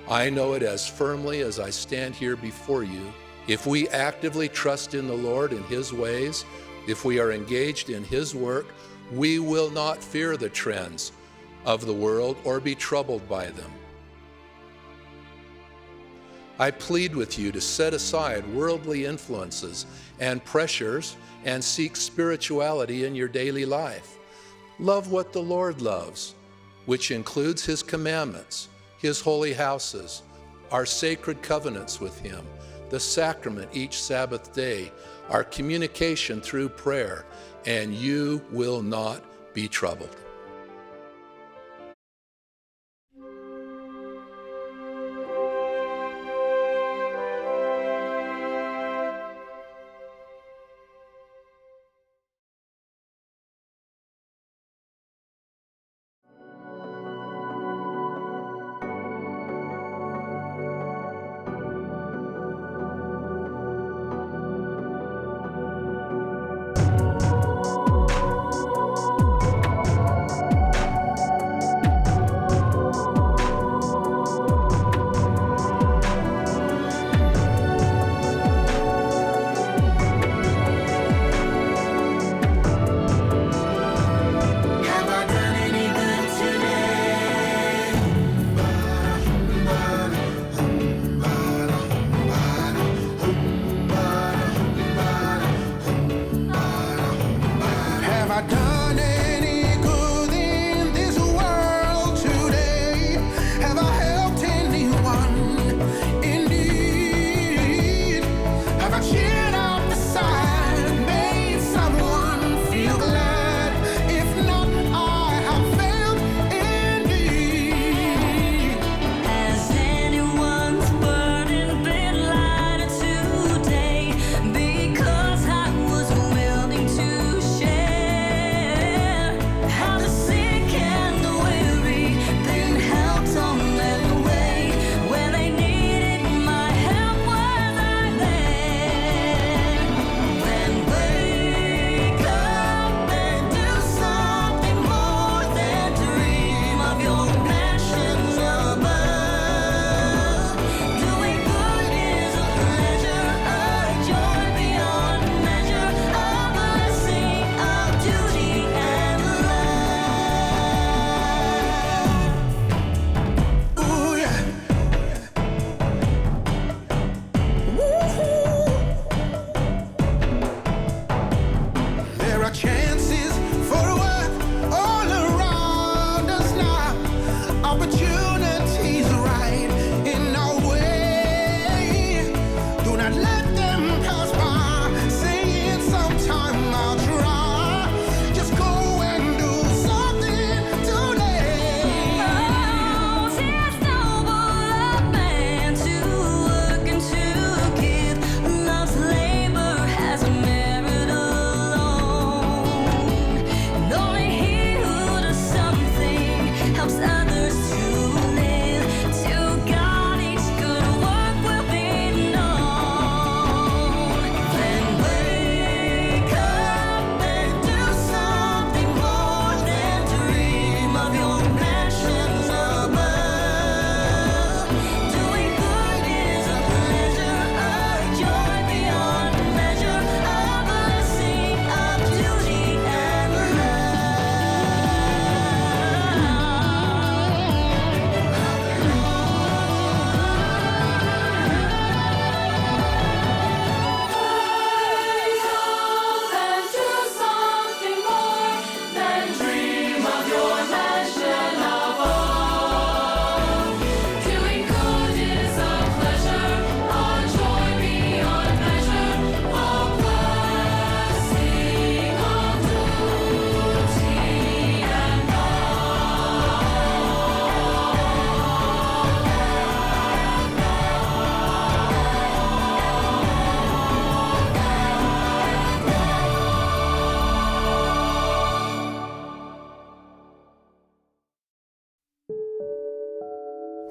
I know it as firmly as I stand here before you. If we actively trust in the Lord and His ways, if we are engaged in His work, we will not fear the trends of the world or be troubled by them. I plead with you to set aside worldly influences and pressures and seek spirituality in your daily life. Love what the Lord loves, which includes His commandments, His holy houses, our sacred covenants with Him, the sacrament each Sabbath day, our communication through prayer, and you will not be troubled.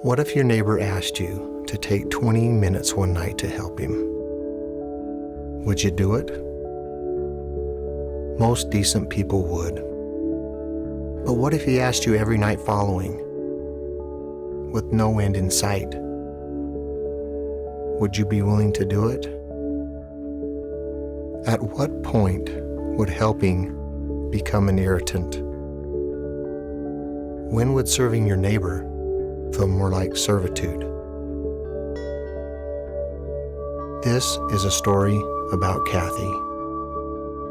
What if your neighbor asked you to take twenty minutes one night to help him? Would you do it? Most decent people would. But what if he asked you every night following, with no end in sight? Would you be willing to do it? At what point would helping become an irritant? When would serving your neighbor feel more like servitude? This is a story about Kathy,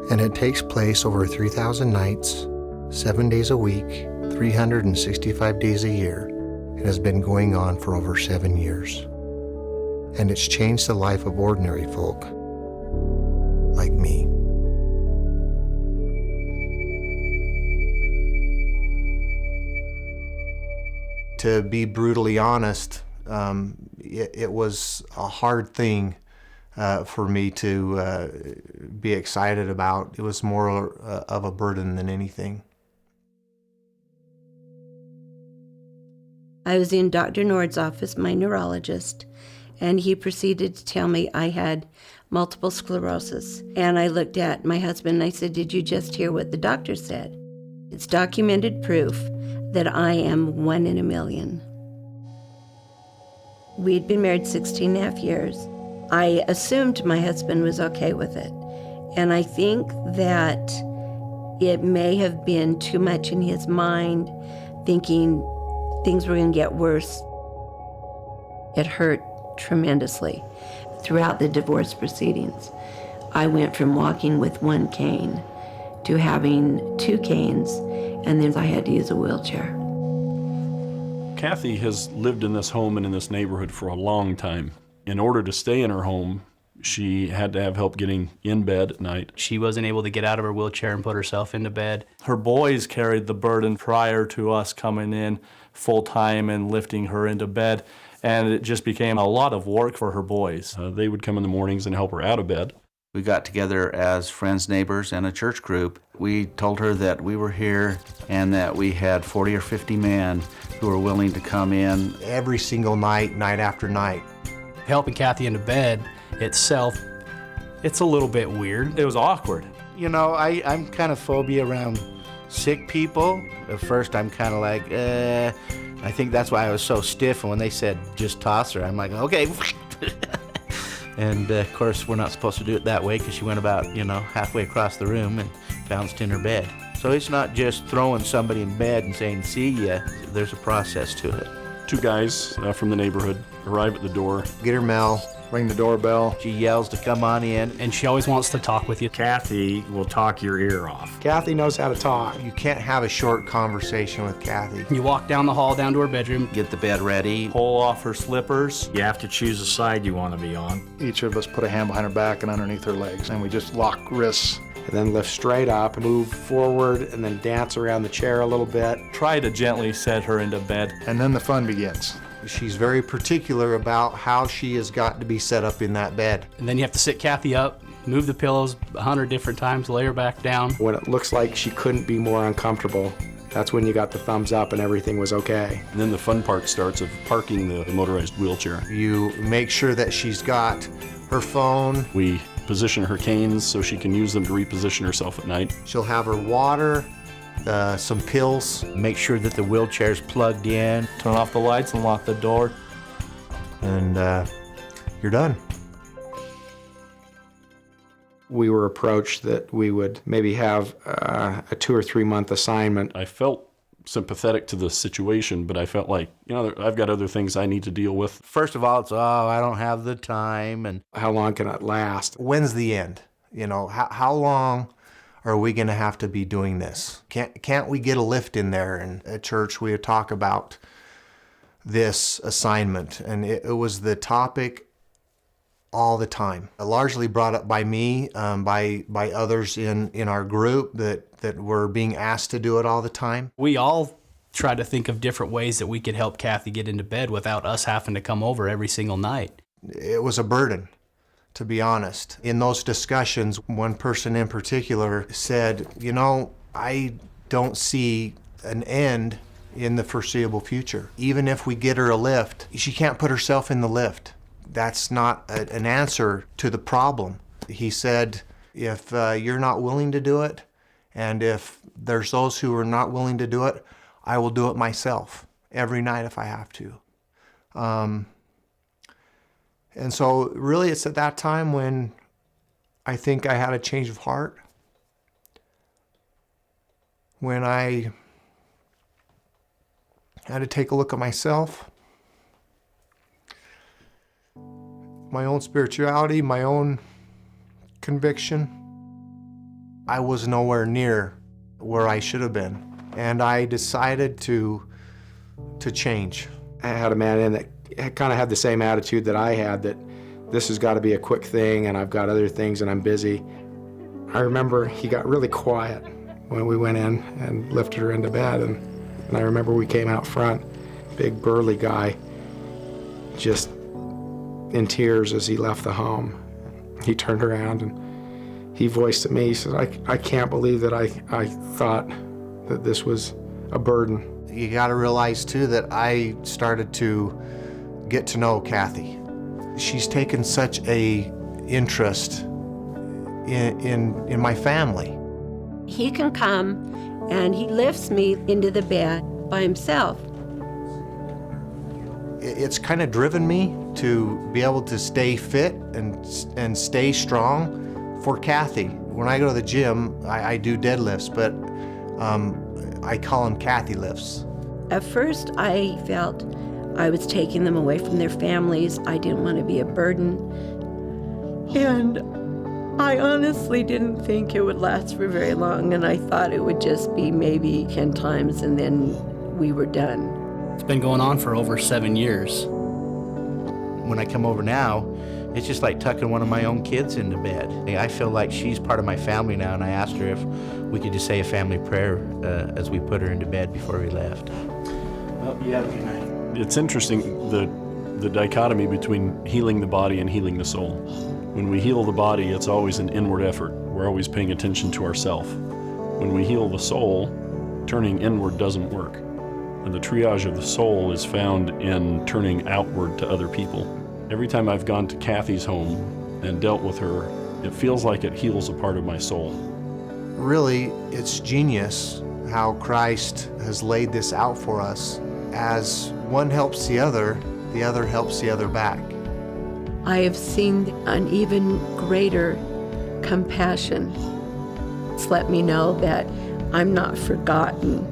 and it takes place over three thousand nights, seven days a week, three hundred and sixty-five days a year, and has been going on for over seven years. And it's changed the life of ordinary folk like me. To be brutally honest, um, it, it was a hard thing, uh, for me to, uh, be excited about. It was more, uh, of a burden than anything. I was in Doctor Nord's office, my neurologist, and he proceeded to tell me I had multiple sclerosis. And I looked at my husband and I said, "Did you just hear what the doctor said?" It's documented proof that I am one in a million. We'd been married sixteen and a half years. I assumed my husband was okay with it. And I think that it may have been too much in his mind, thinking things were gonna get worse. It hurt tremendously. Throughout the divorce proceedings, I went from walking with one cane to having two canes, and then I had to use a wheelchair. Kathy has lived in this home and in this neighborhood for a long time. In order to stay in her home, she had to have help getting in bed at night. She wasn't able to get out of her wheelchair and put herself into bed. Her boys carried the burden prior to us coming in full time and lifting her into bed, and it just became a lot of work for her boys. Uh, they would come in the mornings and help her out of bed. We got together as friends, neighbors, and a church group. We told her that we were here and that we had forty or fifty men who were willing to come in. Every single night, night after night. Helping Kathy into bed itself, it's a little bit weird. It was awkward. You know, I, I'm kind of phobia around sick people. At first, I'm kind of like, eh. I think that's why I was so stiff. And when they said, "Just toss her," I'm like, "Okay." And, uh, of course, we're not supposed to do it that way because she went about, you know, halfway across the room and bounced in her bed. So it's not just throwing somebody in bed and saying, "See ya." There's a process to it. Two guys, uh, from the neighborhood arrive at the door. Get her mail, ring the doorbell. She yells to come on in. And she always wants to talk with you. Kathy will talk your ear off. Kathy knows how to talk. You can't have a short conversation with Kathy. You walk down the hall, down to her bedroom. Get the bed ready. Pull off her slippers. You have to choose a side you want to be on. Each of us put a hand behind her back and underneath her legs, and we just lock wrists. And then lift straight up, move forward, and then dance around the chair a little bit. Try to gently set her into bed. And then the fun begins. She's very particular about how she has got to be set up in that bed. And then you have to sit Kathy up, move the pillows a hundred different times, lay her back down. When it looks like she couldn't be more uncomfortable, that's when you got the thumbs up and everything was okay. And then the fun part starts of parking the motorized wheelchair. You make sure that she's got her phone. We position her canes so she can use them to reposition herself at night. She'll have her water, uh, some pills. Make sure that the wheelchair's plugged in. Turn off the lights and lock the door. And, uh, you're done. We were approached that we would maybe have, uh, a two or three month assignment. I felt sympathetic to the situation, but I felt like, you know, I've got other things I need to deal with. First of all, it's, "Oh, I don't have the time," and, "How long can it last?" When's the end? You know, how, how long are we gonna have to be doing this? Can't, can't we get a lift in there? And at church, we would talk about this assignment, and it, it was the topic all the time, largely brought up by me, um, by, by others in, in our group that, that were being asked to do it all the time. We all tried to think of different ways that we could help Kathy get into bed without us having to come over every single night. It was a burden, to be honest. In those discussions, one person in particular said, "You know, I don't see an end in the foreseeable future. Even if we get her a lift, she can't put herself in the lift. That's not a, an answer to the problem. He said, if uh, you're not willing to do it, and if there's those who are not willing to do it, I will do it myself every night if I have to. Um, and so, really, it's at that time when I think I had a change of heart, when I had to take a look at myself, my own spirituality, my own conviction. I was nowhere near where I should have been, and I decided to to change. I had a man in that kind of had the same attitude that I had, that this has got to be a quick thing, and I've got other things, and I'm busy. I remember he got really quiet when we went in and lifted her into bed, and, and I remember we came out front, big burly guy, just in tears as he left the home. He turned around and he voiced to me, he said, I, I can't believe that I, I thought that this was a burden. You got to realize, too, that I started to get to know Kathy. She's taken such a interest in, in, in my family. He can come and he lifts me into the bed by himself. It's kind of driven me to be able to stay fit and, and stay strong for Kathy. When I go to the gym, I, I do deadlifts, but um, I call them Kathy lifts. At first, I felt I was taking them away from their families. I didn't want to be a burden. And I honestly didn't think it would last for very long, and I thought it would just be maybe ten times, and then we were done. It's been going on for over seven years. When I come over now, it's just like tucking one of my own kids into bed. I feel like she's part of my family now, and I asked her if we could just say a family prayer uh, as we put her into bed before we left. Well, you have a good night. It's interesting, the, the dichotomy between healing the body and healing the soul. When we heal the body, it's always an inward effort. We're always paying attention to ourself. When we heal the soul, turning inward doesn't work. And the triage of the soul is found in turning outward to other people. Every time I've gone to Kathy's home and dealt with her, it feels like it heals a part of my soul. Really, it's genius how Christ has laid this out for us. As one helps the other, the other helps the other back. I have seen an even greater compassion. It's let me know that I'm not forgotten,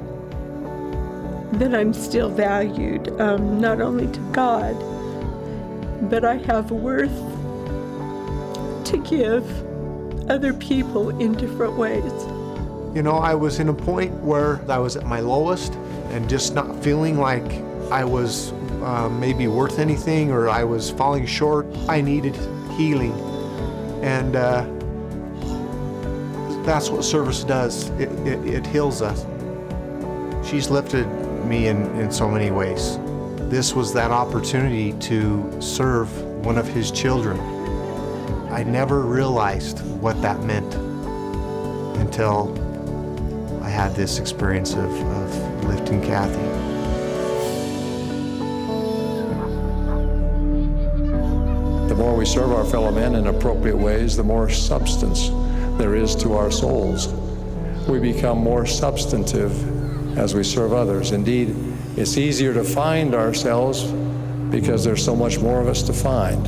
that I'm still valued, um, not only to God, but I have worth to give other people in different ways. You know, I was in a point where I was at my lowest and just not feeling like I was uh, maybe worth anything, or I was falling short. I needed healing. And uh, that's what service does. It, it, it heals us. She's lifted me in, in so many ways. This was that opportunity to serve one of his children. I never realized what that meant until I had this experience of, of lifting Kathy. The more we serve our fellow men in appropriate ways, the more substance there is to our souls. We become more substantive as we serve others. Indeed, it's easier to find ourselves because there's so much more of us to find.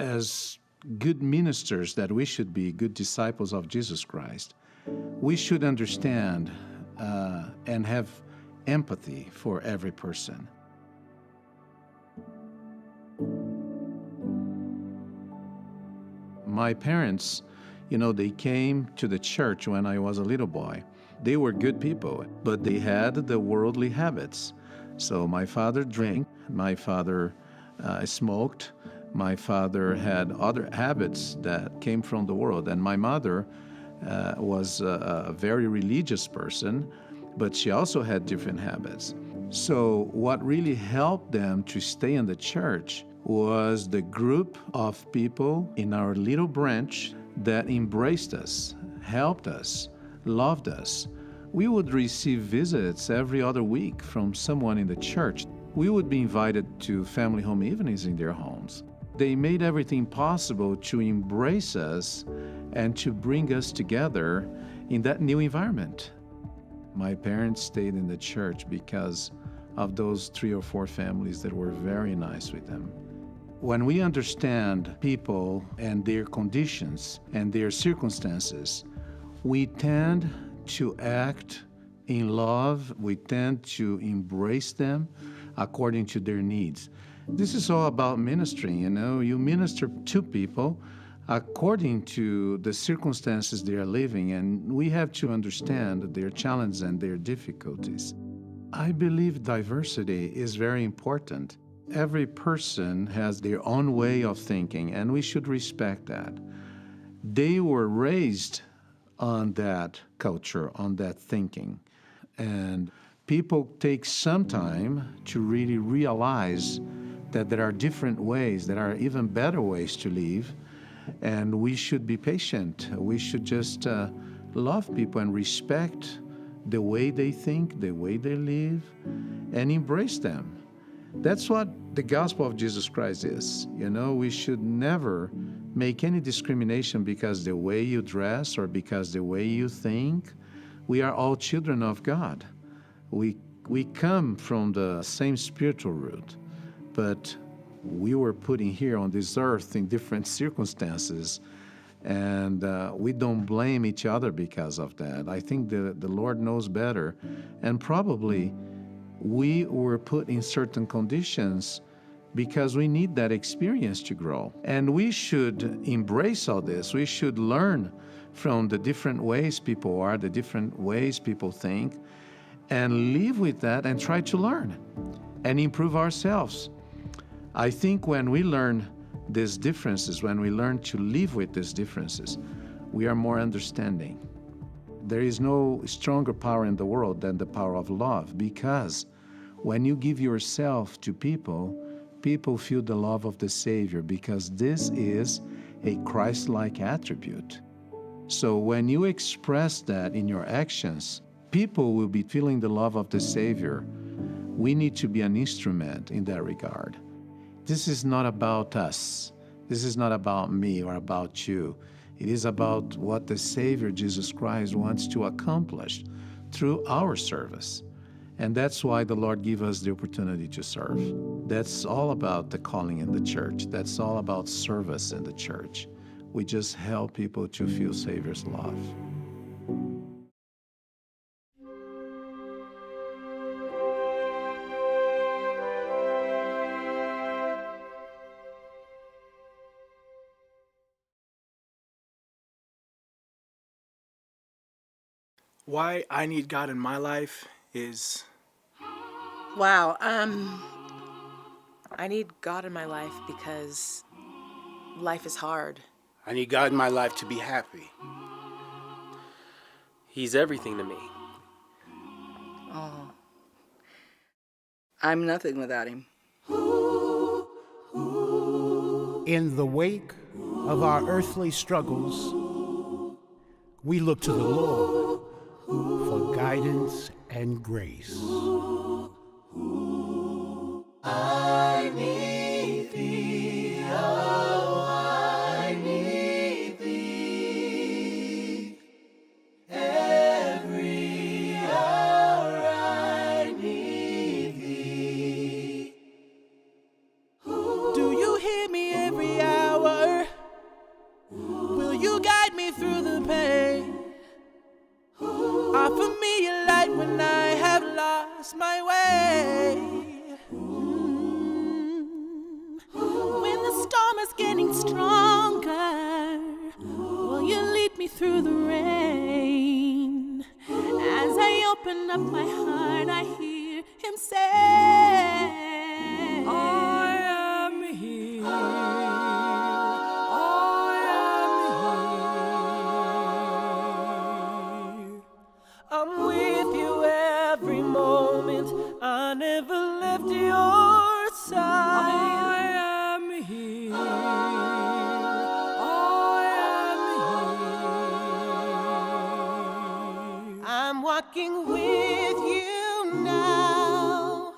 As good ministers that we should be, good disciples of Jesus Christ, we should understand, uh, and have empathy for every person. My parents, you know, they came to the church when I was a little boy. They were good people, but they had the worldly habits. So my father drank, my father, uh, smoked, my father had other habits that came from the world, and my mother, uh, was a, a very religious person, but she also had different habits. So what really helped them to stay in the church was the group of people in our little branch that embraced us, helped us, loved us. We would receive visits every other week from someone in the church. We would be invited to family home evenings in their homes. They made everything possible to embrace us and to bring us together in that new environment. My parents stayed in the church because of those three or four families that were very nice with them. When we understand people and their conditions and their circumstances, we tend to act in love, we tend to embrace them according to their needs. This is all about ministry, you know. You minister to people according to the circumstances they are living, and we have to understand their challenges and their difficulties. I believe diversity is very important. Every person has their own way of thinking, and we should respect that. They were raised on that culture, on that thinking. And people take some time to really realize that there are different ways, there are even better ways to live. And we should be patient. We should just, uh, love people and respect the way they think, the way they live, and embrace them. That's what the gospel of Jesus Christ is. You know, we should never make any discrimination because the way you dress or because the way you think. We are all children of God. We, we come from the same spiritual root, but we were put in here on this earth in different circumstances, and, uh, we don't blame each other because of that. I think the, the Lord knows better, and probably we were put in certain conditions because we need that experience to grow. And we should embrace all this. We should learn from the different ways people are, the different ways people think, and live with that and try to learn and improve ourselves. I think when we learn these differences, when we learn to live with these differences, we are more understanding. There is no stronger power in the world than the power of love, because when you give yourself to people, people feel the love of the Savior, because this is a Christ-like attribute. So when you express that in your actions, people will be feeling the love of the Savior. We need to be an instrument in that regard. This is not about us. This is not about me or about you. It is about what the Savior Jesus Christ wants to accomplish through our service. And that's why the Lord give us the opportunity to serve. That's all about the calling in the church. That's all about service in the church. We just help people to feel Savior's love. Why I need God in my life is Wow, um, I need God in my life because life is hard. I need God in my life to be happy. He's everything to me. Oh. I'm nothing without him. In the wake of our earthly struggles, we look to the Lord for guidance and grace. I need thee, oh, I need thee. Every hour I need thee. Do you hear me? Every hour Stronger. Will you lead me through the rain? As I open up my heart, I hear him say, I am here. I am here. I'm with you every moment. I never left your side. I am here. I am here. I'm walking with you now.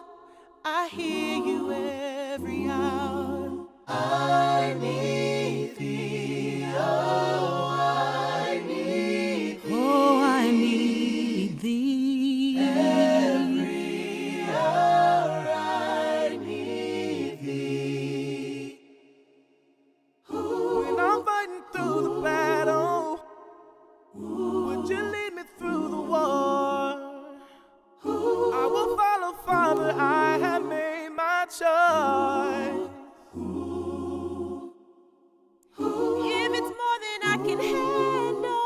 I hear you every hour. I need thee, oh, I need thee. Oh, I need thee. Every hour I need thee. When I'm fighting through the battle, would you lead me through the war? I will follow, Father, I have made my choice. If it's more than I can handle,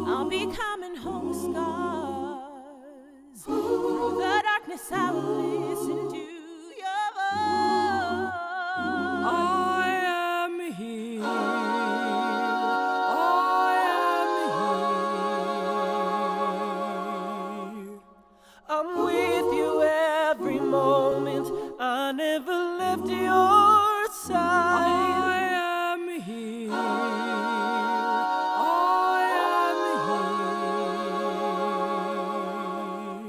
I'll be coming home with scars. Through the darkness, I will listen to your voice. I am here. I am here. I'm with you every moment. I never left your side. I am here. I am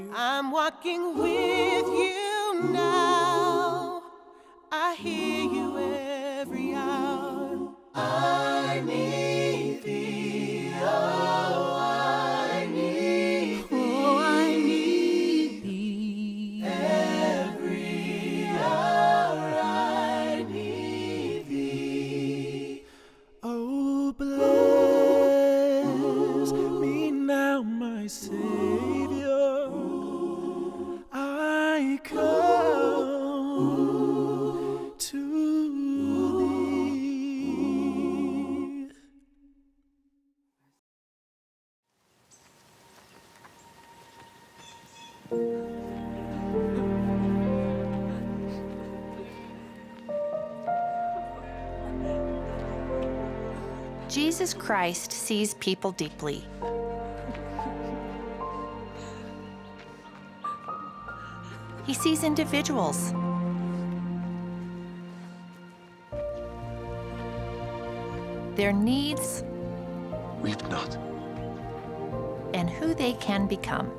here. I'm walking with you now. I hear you every hour. I need thee, oh, I need thee. Oh, I need thee. Every hour I need thee. Oh, bless me now, my Savior. I come to thee. Jesus Christ sees people deeply. He sees individuals. Their needs. Weep not. And who they can become.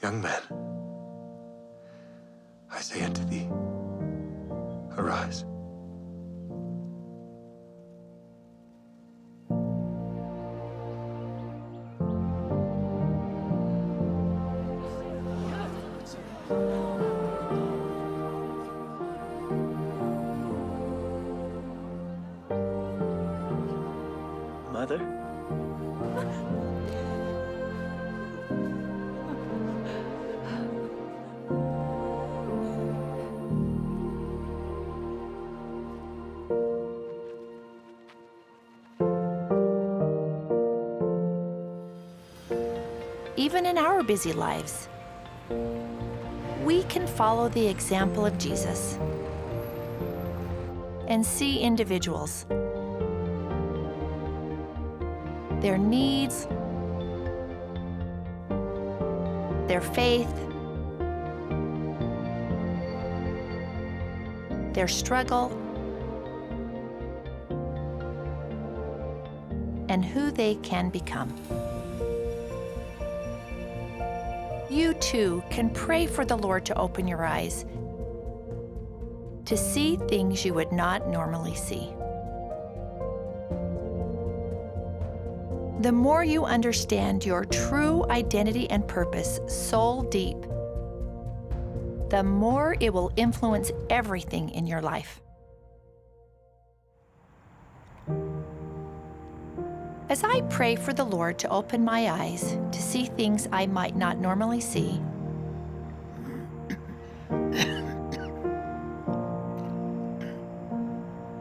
Young man, I say unto thee, arise. Mother? Even in our busy lives, we can follow the example of Jesus and see individuals, their needs, their faith, their struggle, and who they can become. You too can pray for the Lord to open your eyes to see things you would not normally see. The more you understand your true identity and purpose soul deep, the more it will influence everything in your life. As I pray for the Lord to open my eyes to see things I might not normally see,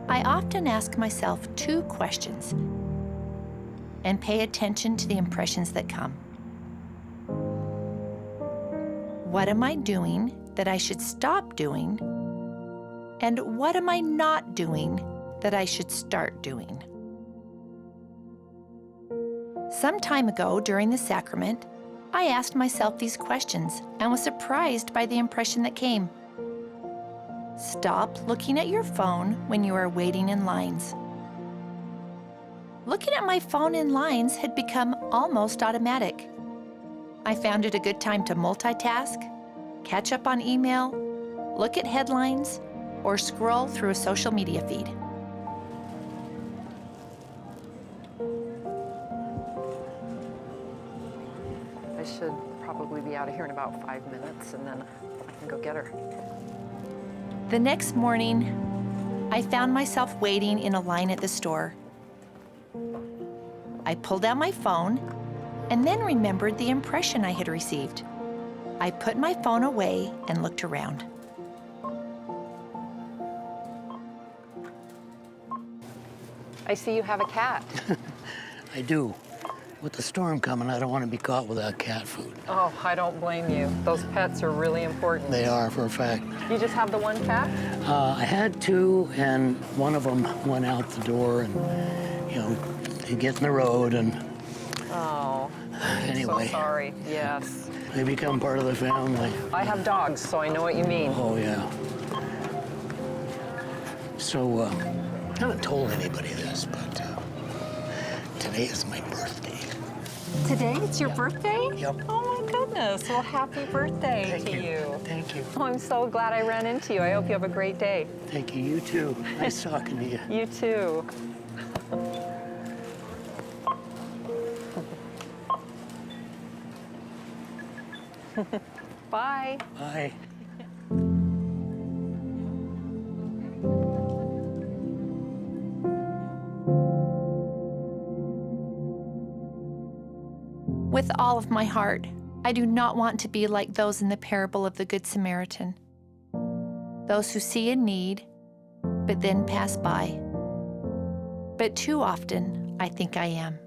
I often ask myself two questions and pay attention to the impressions that come. What am I doing that I should stop doing? And what am I not doing that I should start doing? Some time ago, during the sacrament, I asked myself these questions and was surprised by the impression that came. Stop looking at your phone when you are waiting in lines. Looking at my phone in lines had become almost automatic. I found it a good time to multitask, catch up on email, look at headlines, or scroll through a social media feed. I should probably be out of here in about five minutes, and then I can go get her. The next morning, I found myself waiting in a line at the store. I pulled out my phone and then remembered the impression I had received. I put my phone away and looked around. I see you have a cat. I do. With the storm coming, I don't want to be caught without cat food. Oh, I don't blame you. Those pets are really important. They are, for a fact. You just have the one cat? Uh, I had two, and one of them went out the door, and, you know, he gets in the road, and Oh, I'm so anyway. Sorry. Yes. They become part of the family. I have dogs, so I know what you mean. Oh, yeah. So, uh, I haven't told anybody this, but, uh, today is my birthday. Today it's your birthday? Yep. Oh my goodness. Well, happy birthday to you. Thank you. Oh, I'm so glad I ran into you. I hope you have a great day. Thank you. You too. Nice talking to you. You too. Bye. Bye. With all of my heart, I do not want to be like those in the parable of the Good Samaritan. Those who see a need, but then pass by. But too often, I think I am.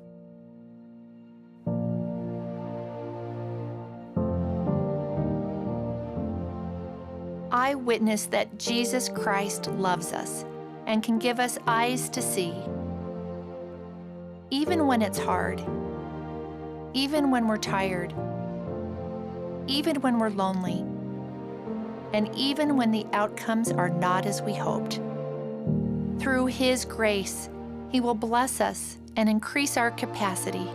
I witness that Jesus Christ loves us and can give us eyes to see, even when it's hard, even when we're tired, even when we're lonely, and even when the outcomes are not as we hoped. Through His grace, He will bless us and increase our capacity.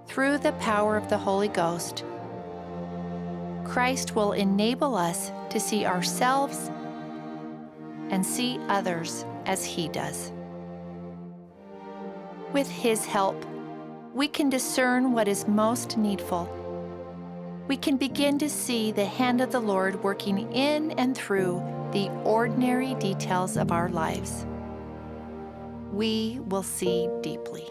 Through the power of the Holy Ghost, Christ will enable us to see ourselves and see others as He does. With His help, we can discern what is most needful. We can begin to see the hand of the Lord working in and through the ordinary details of our lives. We will see deeply.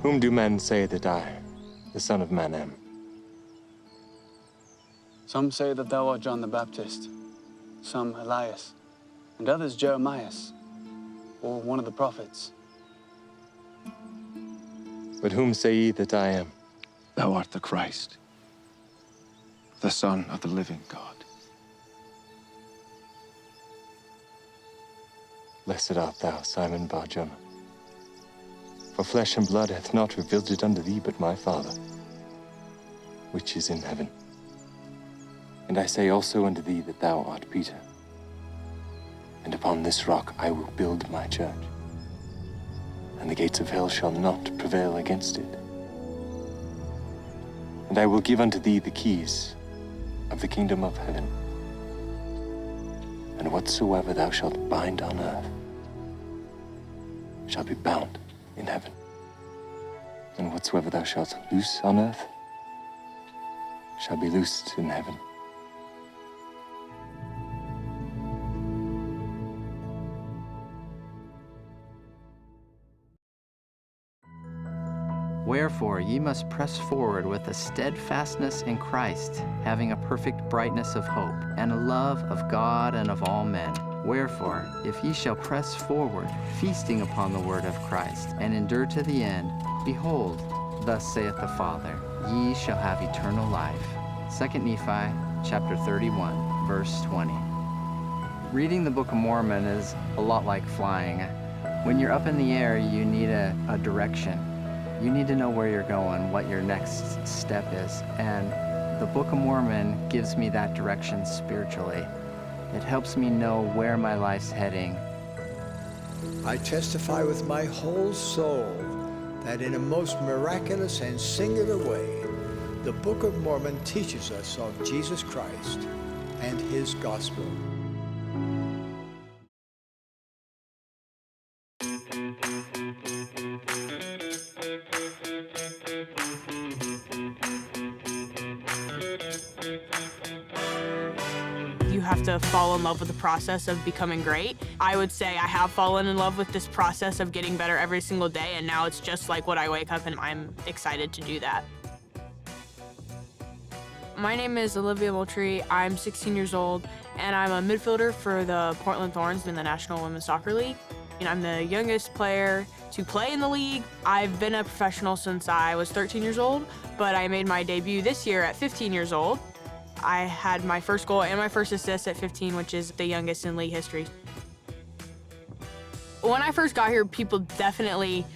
Whom do men say that I, the Son of Man, am? Some say that thou art John the Baptist, some Elias, and others Jeremias, or one of the prophets. But whom say ye that I am? Thou art the Christ, the Son of the living God. Blessed art thou, Simon Bar-Jonah. For flesh and blood hath not revealed it unto thee, but my Father, which is in heaven. And I say also unto thee that thou art Peter, and upon this rock I will build my church, and the gates of hell shall not prevail against it. And I will give unto thee the keys of the kingdom of heaven. And And whatsoever thou shalt bind on earth shall be bound in heaven. And whatsoever thou shalt loose on earth shall be loosed in heaven. Wherefore ye must press forward with a steadfastness in Christ, having a perfect brightness of hope, and a love of God and of all men. Wherefore, if ye shall press forward, feasting upon the word of Christ, and endure to the end, behold, thus saith the Father, ye shall have eternal life. Second Nephi chapter thirty-one, verse twenty. Reading the Book of Mormon is a lot like flying. When you're up in the air, you need a, a direction. You need to know where you're going, what your next step is. And the Book of Mormon gives me that direction spiritually. It helps me know where my life's heading. I testify with my whole soul that in a most miraculous and singular way, the Book of Mormon teaches us of Jesus Christ and his gospel. You have to fall in love with the process of becoming great. I would say I have fallen in love with this process of getting better every single day, and now it's just like what I wake up and I'm excited to do that. My name is Olivia Moultrie. I'm sixteen years old, and I'm a midfielder for the Portland Thorns in the National Women's Soccer League. And I'm the youngest player to play in the league. I've been a professional since I was thirteen years old, but I made my debut this year at fifteen years old. I had my first goal and my first assist at fifteen, which is the youngest in league history. When I first got here, people definitely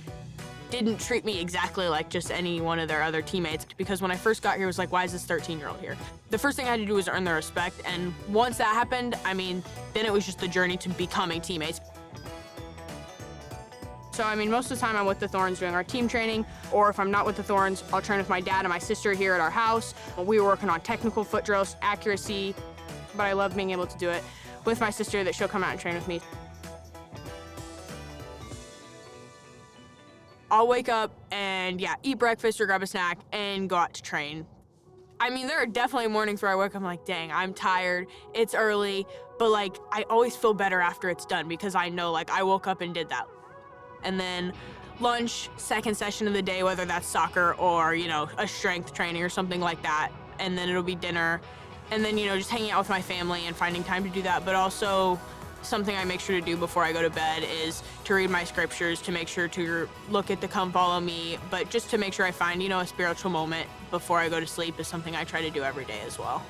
didn't treat me exactly like just any one of their other teammates, because when I first got here, it was like, "Why is this thirteen-year-old here?" The first thing I had to do was earn their respect, and once that happened, I mean, then it was just the journey to becoming teammates. So, I mean, most of the time I'm with the Thorns doing our team training, or if I'm not with the Thorns, I'll train with my dad and my sister here at our house. We were working on technical foot drills, accuracy, but I love being able to do it with my sister, that she'll come out and train with me. I'll wake up and, yeah, eat breakfast or grab a snack and go out to train. I mean, there are definitely mornings where I wake up, I'm like, "Dang, I'm tired. It's early." But, like, I always feel better after it's done because I know, like, I woke up and did that. And then lunch, second session of the day, whether that's soccer or, you know, a strength training or something like that. And then it'll be dinner. And then, you know, just hanging out with my family and finding time to do that. But also, something I make sure to do before I go to bed is to read my scriptures, to make sure to look at the Come Follow Me, but just to make sure I find, you know, a spiritual moment before I go to sleep is something I try to do every day as well.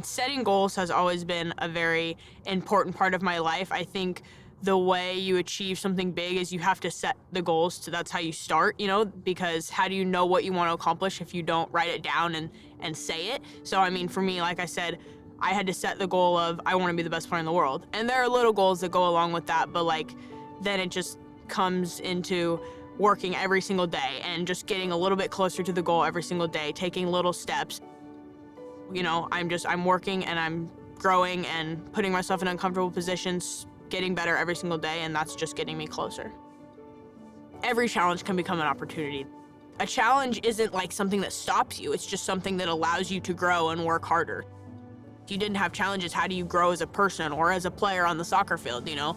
Setting goals has always been a very important part of my life. I think the way you achieve something big is you have to set the goals. So that's how you start, you know, because how do you know what you want to accomplish if you don't write it down and, and say it? So, I mean, for me, like I said, I had to set the goal of, "I want to be the best player in the world." And there are little goals that go along with that, but, like, then it just comes into working every single day and just getting a little bit closer to the goal every single day, taking little steps. You know, I'm just, I'm working and I'm growing and putting myself in uncomfortable positions, getting better every single day, and that's just getting me closer. Every challenge can become an opportunity. A challenge isn't, like, something that stops you. It's just something that allows you to grow and work harder. If you didn't have challenges, how do you grow as a person or as a player on the soccer field, you know?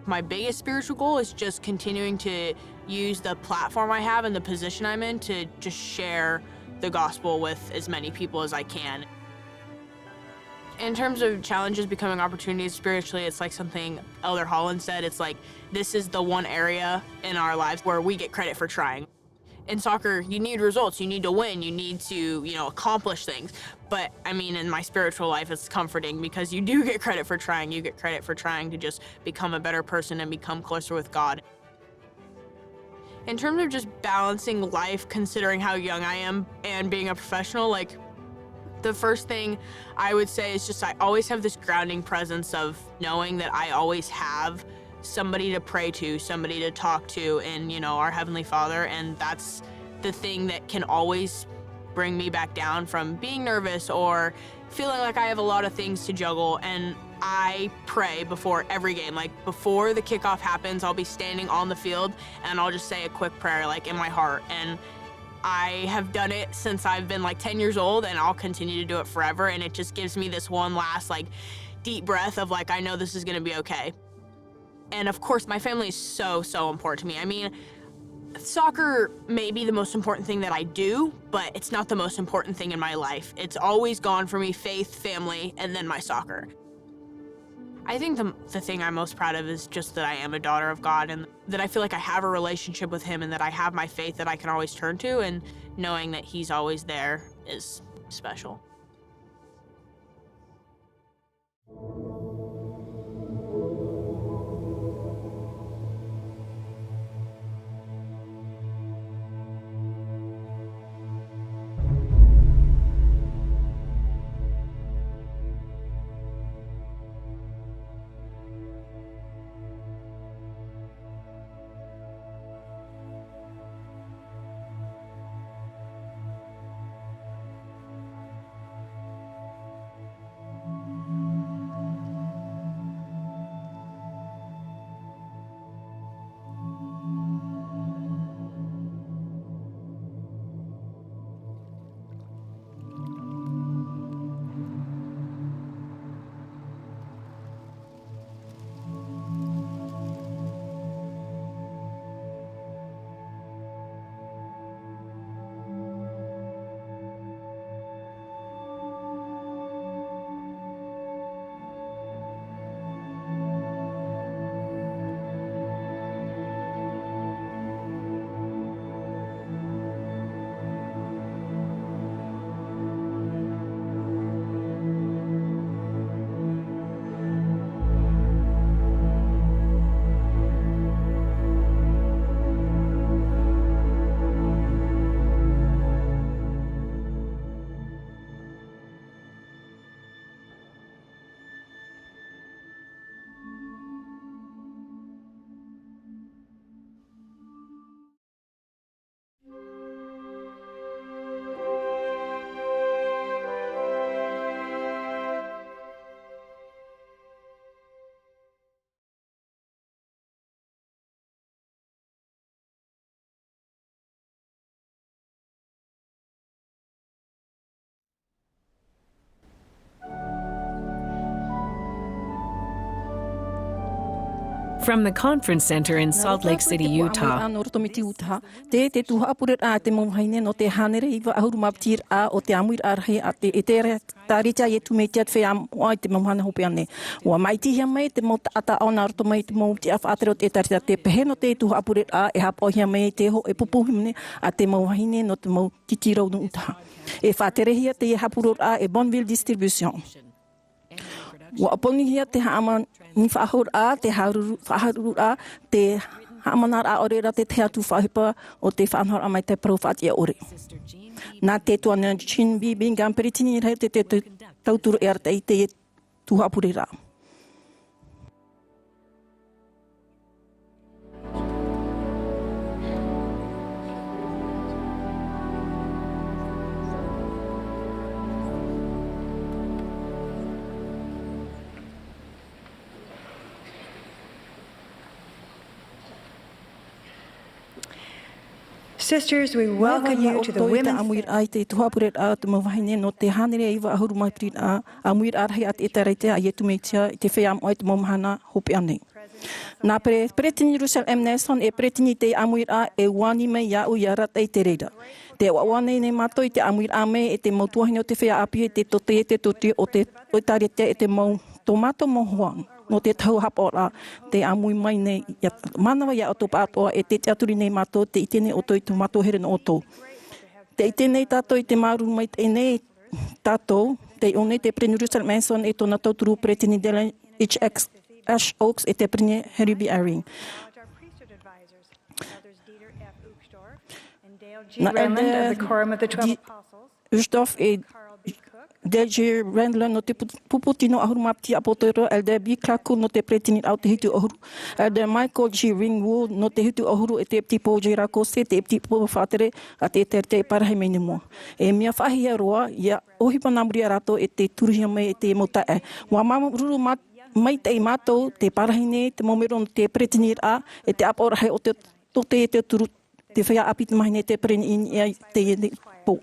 My biggest spiritual goal is just continuing to use the platform I have and the position I'm in to just share the gospel with as many people as I can. In terms of challenges becoming opportunities spiritually, it's like something Elder Holland said. It's like, this is the one area in our lives where we get credit for trying. In soccer, you need results, you need to win, you need to, you know, accomplish things. But, I mean, in my spiritual life, it's comforting because you do get credit for trying. You get credit for trying to just become a better person and become closer with God. In terms of just balancing life, considering how young I am and being a professional, like, the first thing I would say is just I always have this grounding presence of knowing that I always have somebody to pray to, somebody to talk to in, you know, our Heavenly Father, and that's the thing that can always bring me back down from being nervous or Feeling like I have a lot of things to juggle, and I pray before every game. Like, before the kickoff happens, I'll be standing on the field and I'll just say a quick prayer, like, in my heart. And I have done it since I've been, like, ten years old, and I'll continue to do it forever. And it just gives me this one last, like, deep breath of, like, I know this is gonna be okay. And of course, my family is so, so important to me. I mean, soccer may be the most important thing that I do, but it's not the most important thing in my life. It's always gone for me: faith, family, and then my soccer. I think the, the thing I'm most proud of is just that I am a daughter of God, and that I feel like I have a relationship with Him, and that I have my faith that I can always turn to, and knowing that He's always there is special. From the Conference Center in Salt Lake City, Utah. Nō roto mai te Ūtaha, te, te tū haʻapureraʻa a te mau vahine nō te hānere iva ʻahuru mā piti raʻa o te ʻāmuiraʻa rahi a te, e te ʻĒtārētia a Iesu Mesia te feiā moʻa i te mau mahana hopeʻa nei. ʻUa māʻitihia mai te mau taʻata ʻāʻau nā roto mai te mau tiʻa faʻatere o te ʻĒtārētia, te pehe nō te tū haʻapureraʻa e haʻapaʻohia mai te hōʻē pupu hīmene a te mau vahine nō te mau tītī rau nō Ūtaha. E faʻaterehia teie haʻapureraʻa e Bonneville Distribution. ʻUa ʻōpuahia te haʻamani faʻahou raʻa, te haʻaruru-, faʻaharuru raʻa, te haʻamanaraʻa ʻore ra te tahi atu faʻaʻohipa o te faʻanahoraʻa mai te parau faʻatiʻa ʻore. Nā te tuahine Jean B. Bingham, peretiteni rahi te, te, te tauturu e arataʻi i te tū haʻapureraʻa. Sisters, we welcome you to the women's. Nā reira ia ʻoutou i te ʻāmuiraʻa i te tū haʻapureraʻa o te mau vahine nō te hānere iva ʻahuru mā piti raʻa, ʻāmuiraʻa rahi a te ʻĒtārētia a Iesu Mesia i te feiā moʻa i te mau mahana hopeʻa nei. Nā Pere-, Peretiteni Russell M. Nelson e peretiteni i te ʻāmuiraʻa, e ani mai iāʻu i arataʻi i te reira. Tē ʻoaʻoa nei nei mātou i te ʻāmuiraʻa mai e te mau tuahine o te feiā ʻāpī, e te tōtaiete tōtaiete o te ʻĒtārētia, e te mau, tō mātou mau hoa nō te tahu haʻapaʻoraʻa, tē ʻāmui mai nei ia, mānava ia ʻoutou pāʻatoʻa, e tē tiʻaturi nei mātou, tē ʻite nei ʻoutou i tō mātou here nō ʻoutou. Tē ʻite nei tātou i te māuruuru maitaʻi nei tātou, tei ʻō nei te Peretiteni Russell M. Nelson, e tōna tauturu Peretiteni Dallin H. Oaks, e te Peretiteni Harry B. Eyring. Nā Elder Uchtdorf e Dale G. Renlund nō te pu-, pupu tino ʻahuru mā piti ʻāpōsetolo, Elder Bill Clark nō te peretiteni o te hitu ʻahuru, Elder Michael G. Ringwald nō te hitu ʻahuru, e te ʻEpitikopo J. Russell Coetzee, te ʻEpitikopo faʻatere a te ʻĒtārētia i parahi mai nei mua. E mea faʻahiahia roa, ʻia ʻohipa nā muri iā rātou e te turuhia mai e te mau taeaʻe. ʻUa māuruuru mā-, maitaʻi mātou te parahi nei te mau mero nō te peretiteniraʻa, e te ʻāpoʻoraʻa o te, tō te, te turu, te feiā ʻāpī tamāhine te peretiteni i teie nei pō.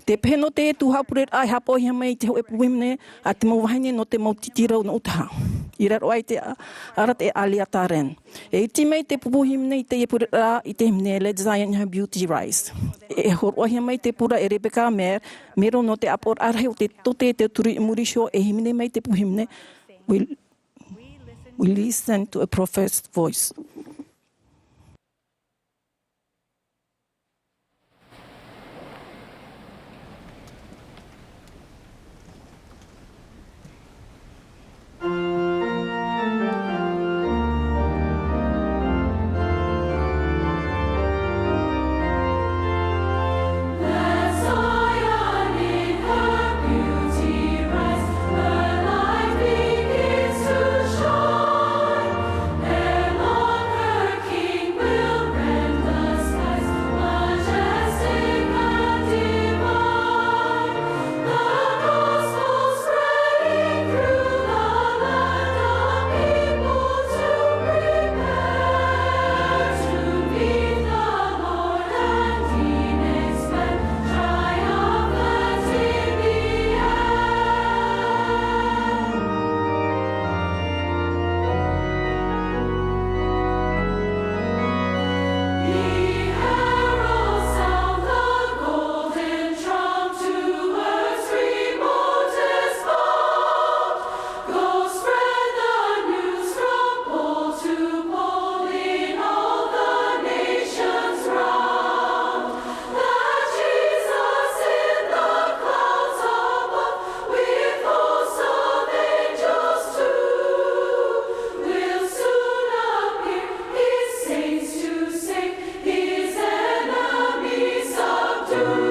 Te pehe nō te tuhaʻa pureraʻa e haʻapaʻohia mai i te hōʻē pupu hīmene a te mau vahine nō te mau tītī rau nō ʻutaʻa. I raro aʻe i te a-, arataʻi a Leah Tarrant. E iti mai te pupu hīmene i teie pureraʻa i te hīmene Let Zion Her Beauty Rise. E hōroʻahia mai te pūrā e Rebecca Meyer, mero nō te ʻāpoʻoraʻa rahi o te tō te, te turu i muri iho, e hīmene mai te pupu hīmene, We, We Listen to a Prophet's Voice. Go spread the news from pole to pole in all the nations round, that Jesus in the clouds above, with hosts of angels too, will soon appear, his saints to save, his enemies subdue.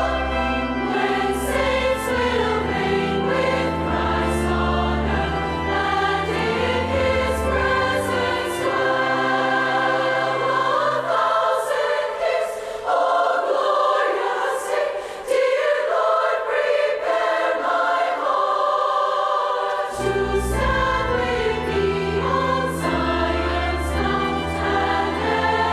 When saints will reign with Christ on earth, and in his presence dwell a thousand years. O glorious day, dear Lord, prepare my heart to stand with thee on Zion's mount.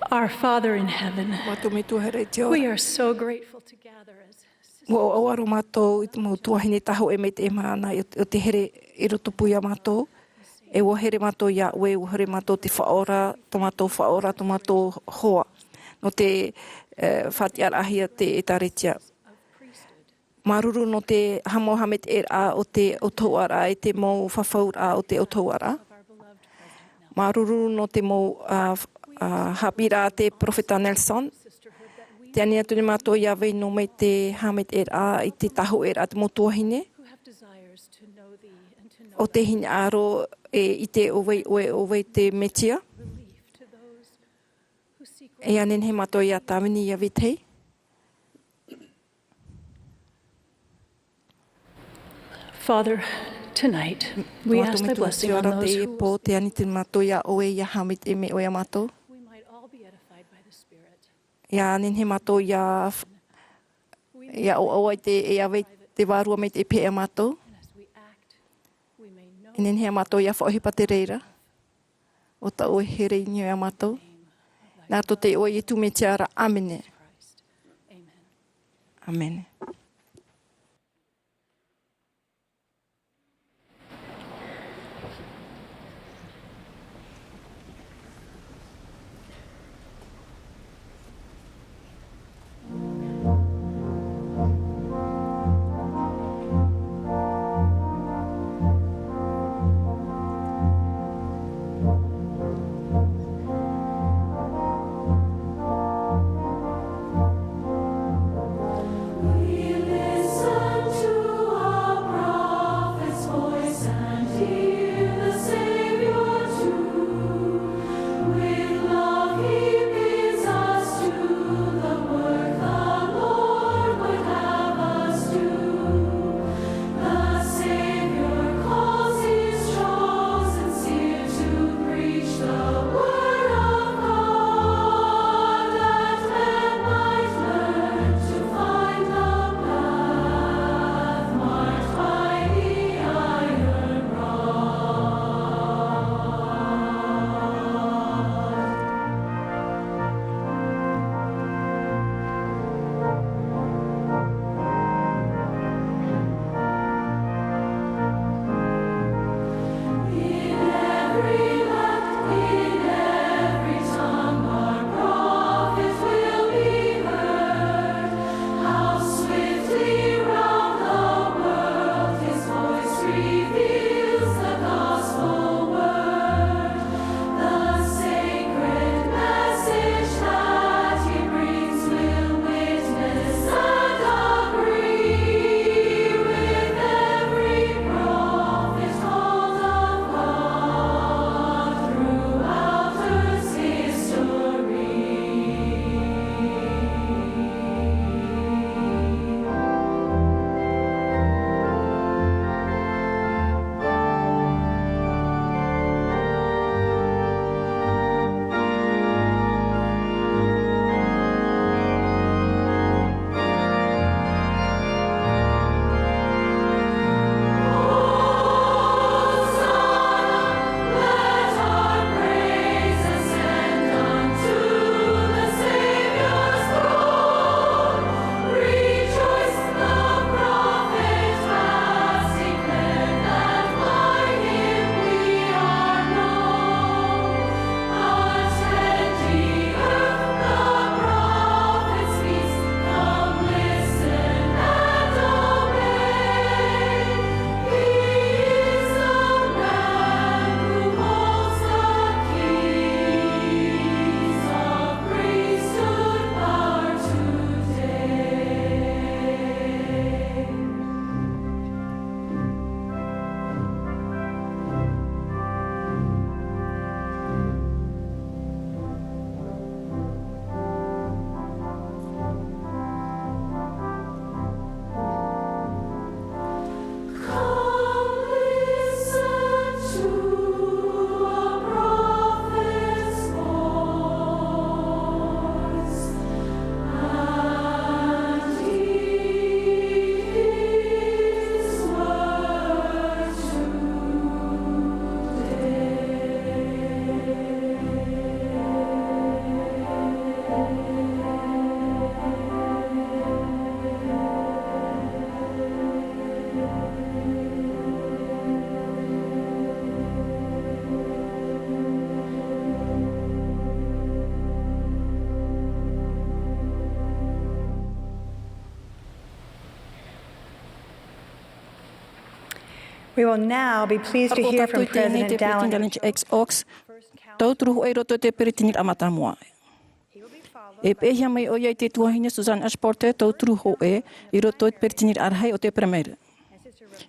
Our Father in heaven, Mātou Metua here i te ao. We are so grateful to gather as sisters. ʻUa ʻoaʻoa roa mātou i te mau tuahine tāhōʻē mai te ʻēmahana o, o te here i rotopū iā mātou. E ʻua here mātou iā ʻoe, ʻua here mātou te Faʻaora, tō mātou Faʻaora, tō mātou hoa. Nō te, eh, faʻatiʻaraʻahia te ʻĒtārētia. Māuruuru nō te haʻamāuruuru haʻamaitaʻiraʻa o te ʻōtouaraʻa e te mau fafauraʻa o te ʻōtouaraʻa. Māuruuru nō te mau, ā, f-, ā, haʻapiʻiraʻa a te Perofeta Nelson. Tē ani atu nei mātou ʻia vai noa mai te haʻamaitaʻiraʻa i te tāhōʻēraʻa a te mau tuahine. ʻO te hinaʻaro e ʻite ʻo vai ʻoe, ʻo vai te Mesia. E nehenehe mātou ʻia tāvini, ʻia vetahi. Father, tonight, we ask thy blessing on those who will speak. Tē ani atu mātou iā ʻoe ʻia haʻamaitaʻi mai ʻoe iā mātou. We might all be edified by the Spirit. ʻIa nehenehe mātou ʻia f-, ʻIa ʻoaʻoa i te, e ʻave te Vārua mai te pehe iā mātou. E nehenehe mātou ʻia faʻaʻohipa te reira. ʻO tā ʻoe here i niʻa iā mātou. Nā roto te iʻoa o Ietu Metia ra. ʻĀmene. ʻĀmene. We listen to a prophet's voice and hear the Savior too. With love he bids us to the work the Lord would have us do. The Savior calls his chosen seer to preach the word of God, that men might learn to find the path marked by the iron rod. In every land, in every tongue, our prophet will be heard. How swiftly round the world his voice reveals the gospel word. The sacred message that he brings will witness and agree with every prophet called of God throughout earth's history. Rejoice, the prophet has declared that by him we are known. Attend, ye earth, the prophet speaks, come listen and obey. He is the man who holds the keys of priesthood power today. Come listen to a prophet's voice, and heed his word today. We will now be please to hear from President Dallin H. Oaks, tauturu hōʻē i roto i te Peresideniraʻa Mātāmua. E peʻehia mai ʻoia i te tuahine Suzanne H. Porter, tauturu hōʻē i roto i te Peresideniraʻa Rahi o te Peresideni.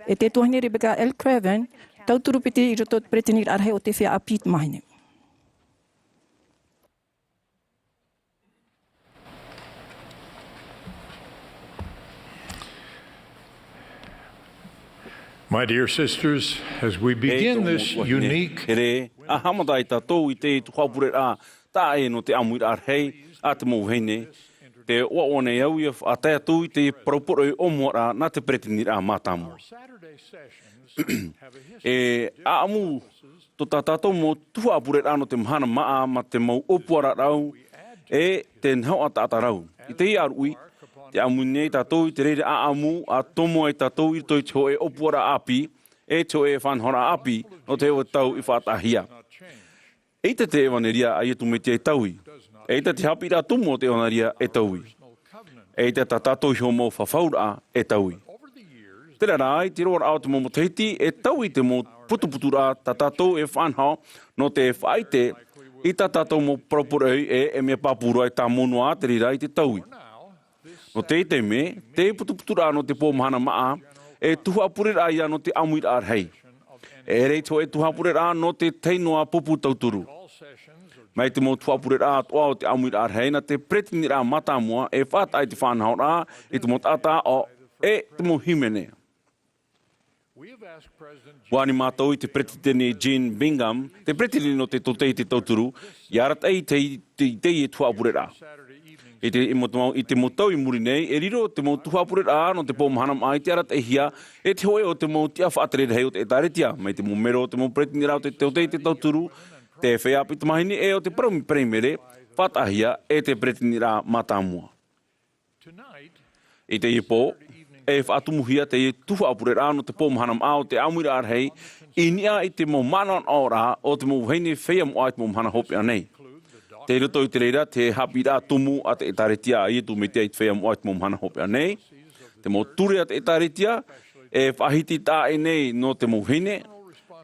E te tuahine Rebecca L. Craven, tauturu piti i roto i te Peresideniraʻa Rahi o te Feiā ʻĀpī Tamāhine. My dear sisters, as we begin this unique... E tōʻu mau tuahine, e haʻamata ai tātou i te tuhaʻa pureraʻa taʻa ʻē nō te ʻāmuiraʻa rahi a te mau vahine. Te ʻoaʻoa nei au ia faʻatae atu i te parau poroʻi ʻōmuaraʻa nā te peretiteniraʻa mātāmua. E ʻaʻamu tō tā tātou mau tuhaʻa pureraʻa nō te mahana māʻa mā te mau ʻōpuaraʻa rau e te nahoʻa taʻata rau. I teie ʻāruʻi, te ʻamu nei tātou i te reira ʻaʻamu ʻa tomo ai tātou i roto i te hōʻē ʻōpuaraʻa ʻāpī, e te hōʻē faʻanahoraʻa ʻāpī, nō te hōʻē tau i faʻataʻahia. ʻEita te ʻevanelia a Iesu Mesia e taui. ʻEita te haʻapiʻiraʻa tumu o te ʻevanelia e taui. ʻEita tā tātou iho mau fafauraʻa e taui. Terā rā, i te roaraʻa o te mau matahiti, e taui te mau putuputuraʻa tā tātou e faʻanaho nō te faʻaʻite i tā tātou mau parau poroʻi e, e mea pāpū roa e tāmau noa te reira i te taui. Nō teie taime, te putuputuraʻa nō te pō mahana māʻa, e tuhaʻa pureraʻa ia nō te ʻamuiraʻa rahi. E ʻere i te hōʻē tuhaʻa pureraʻa nō te tahi noa pupu tauturu. Mai te mau tuhaʻa pureraʻa atoʻa o te ʻamuiraʻa rahi nā te peretiteniraʻa mātāmua e faʻataʻa i te faʻanahoraʻa i te mau taʻata aʻo e te mau hīmene. ʻUa ani mātou i te peretiteni Jean Bingham, te peretiteni nō te tōtaiete tauturu, ia arataʻi i te, te, i teie tuhaʻa pureraʻa. I te, i mau, i te mau tau i muri nei, e riro te mau tuhaʻa pureraʻa nō te pō mahana māʻa i te arataʻihia e te hōʻē o te mau tiʻa faʻatere rahi o te ʻĒtārētia, mai te mau mero o te mau peretiteniraʻa o te tōtaiete tauturu, te feiā ʻāpī tamāhine e o te parau paraimere, faʻataʻahia e te peretiteniraʻa mātāmua. I teie pō, e faʻatumuhia teie tuhaʻa pureraʻa nō te pō mahana māʻa o te ʻamuiraʻa rahi, i niʻa i te mau manaʻonaʻoraʻa o te mau vahine feiā moʻa i te mau mahana hopeʻa nei. Tei roto i te reira te haʻapiʻiraʻa tumu a te ʻĒtārētia a Iesu Mesia i te feiā moʻa i te mau mahana hopeʻa nei, te mau ture a te ʻĒtārētia, e faʻahiti taʻa ʻē nei nō te mau vahine,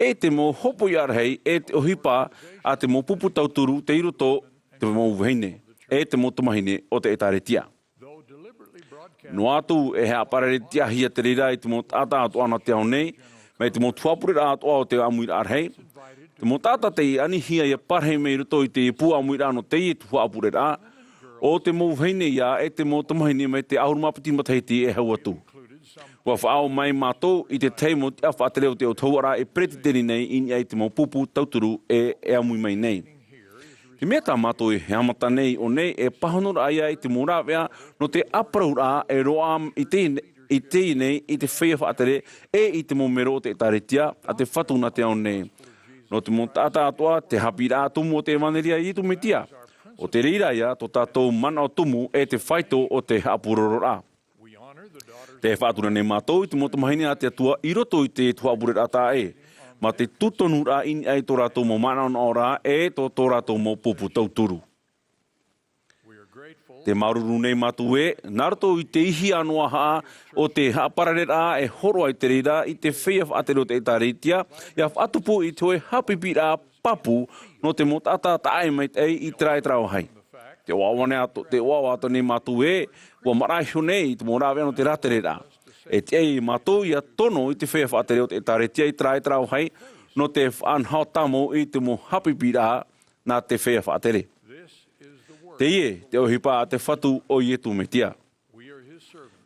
e te mau hopoiʻa rahi, e te ʻohipa a te mau pupu tauturu tei roto te mau vahine, e te mau tamāhine o te ʻĒtārētia. Noa atu e haʻaparare tiʻahia te reira i te mau taʻata atoʻa nā te ao nei, mai te mau tuhaʻa pureraʻa atoʻa o te ʻamuiraʻa rahi, te mau taʻata tei anihia ia parahi mai i roto i te pū ʻamuiraʻa nō teie tuhaʻa pureraʻa, ʻo te mau vahine ia e te mau tamāhine mai te ʻahuru mā piti matahiti e hau atu. ʻUa faʻaō mai mātou i te tahi mau tiʻa faʻatere o te autahuʻaraʻa e peretiteni nei i niʻa i te mau pupu tauturu e, e ʻamui mai nei. Te mea tā mātou e haʻamata nei i ʻō nei e pāhonoraʻa ia i te mau rāveʻa nō te ʻāparauraʻa e roaʻa i te, i teie nei i te feiā faʻatere e i te mau mero o te ʻĒtārētia a te Fatu nā te ao nei. Nō te mau taʻata atoʻa te haʻapiʻiraʻa tumu o te ʻevanelia a Iesu Mesia. ʻO te reira ia tō tātou manaʻo tumu e te faito o te haʻapurororaʻa. Tē faʻatura nei mātou i te mau tamāhine a te Atua i roto i te tuhaʻa pureraʻa taʻa ʻē, mā te tūtonuraʻa i niʻa i tō rātou mau manaʻonaʻoraʻa e tō, tō rātou mau pupu tauturu. Tē māuruuru nei mātou ē, nā roto i te ihi ʻānoʻa haʻa o te haʻaparareraʻa e hōroʻa i te reira i te feiā faʻatere o te ʻĒtārētia, ʻia faʻatupu i te hōʻē haʻapiʻiraʻa pāpū nō te mau taʻata taʻa ʻē maitaʻi i terā, i terā vāhi. Tē ʻoaʻoa nei atoʻa, tē ʻoaʻoa atoʻa nei mātou ē, ʻua maraʻa iho nei i te mau rāveʻa nō te rātereraʻa. E tiʻa ia mātou ʻia tono i te feiā faʻatere o te ʻĒtārētia i terā, i terā vāhi, nō te faʻanaho tāmau i te mau haʻapiʻiraʻa nā te feiā faʻatere. Teie te ʻohipa a te Fatu ʻo Iesu Mesia.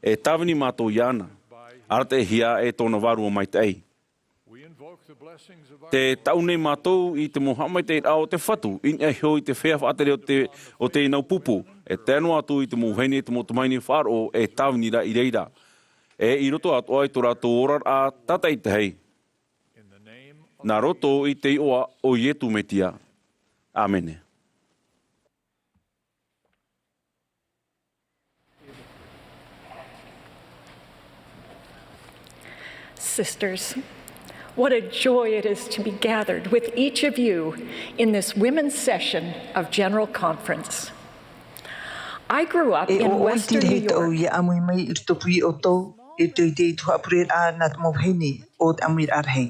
E tāvini mātou iāna, arataʻihia e tōna Vārua Maitaʻi. Tē taʻu nei mātou i te mau haʻamaitaʻiraʻa o te Fatu, i niʻa iho i te feiā faʻatere o te, o teie nau pupu, e tae noa atu i te mau vahine, te mau tamāhine faʻaroʻo e tāvini ra i reira. E i roto atoʻa i tō rātou oraraʻa tātaʻitahi. Nā roto i te iʻoa o Iesu Mesia. ʻĀmene. Sisters, what a joy it is to be gathered with each of you in this women's session of General Conference. I grew up in Western New York. E ʻoaʻoa iti rahi tōʻu ia ʻāmui mai i roto pū iā ʻoutou, i roto i te tuhaʻa pureraʻa nā te mau vahine o te ʻamuiraʻa rahi.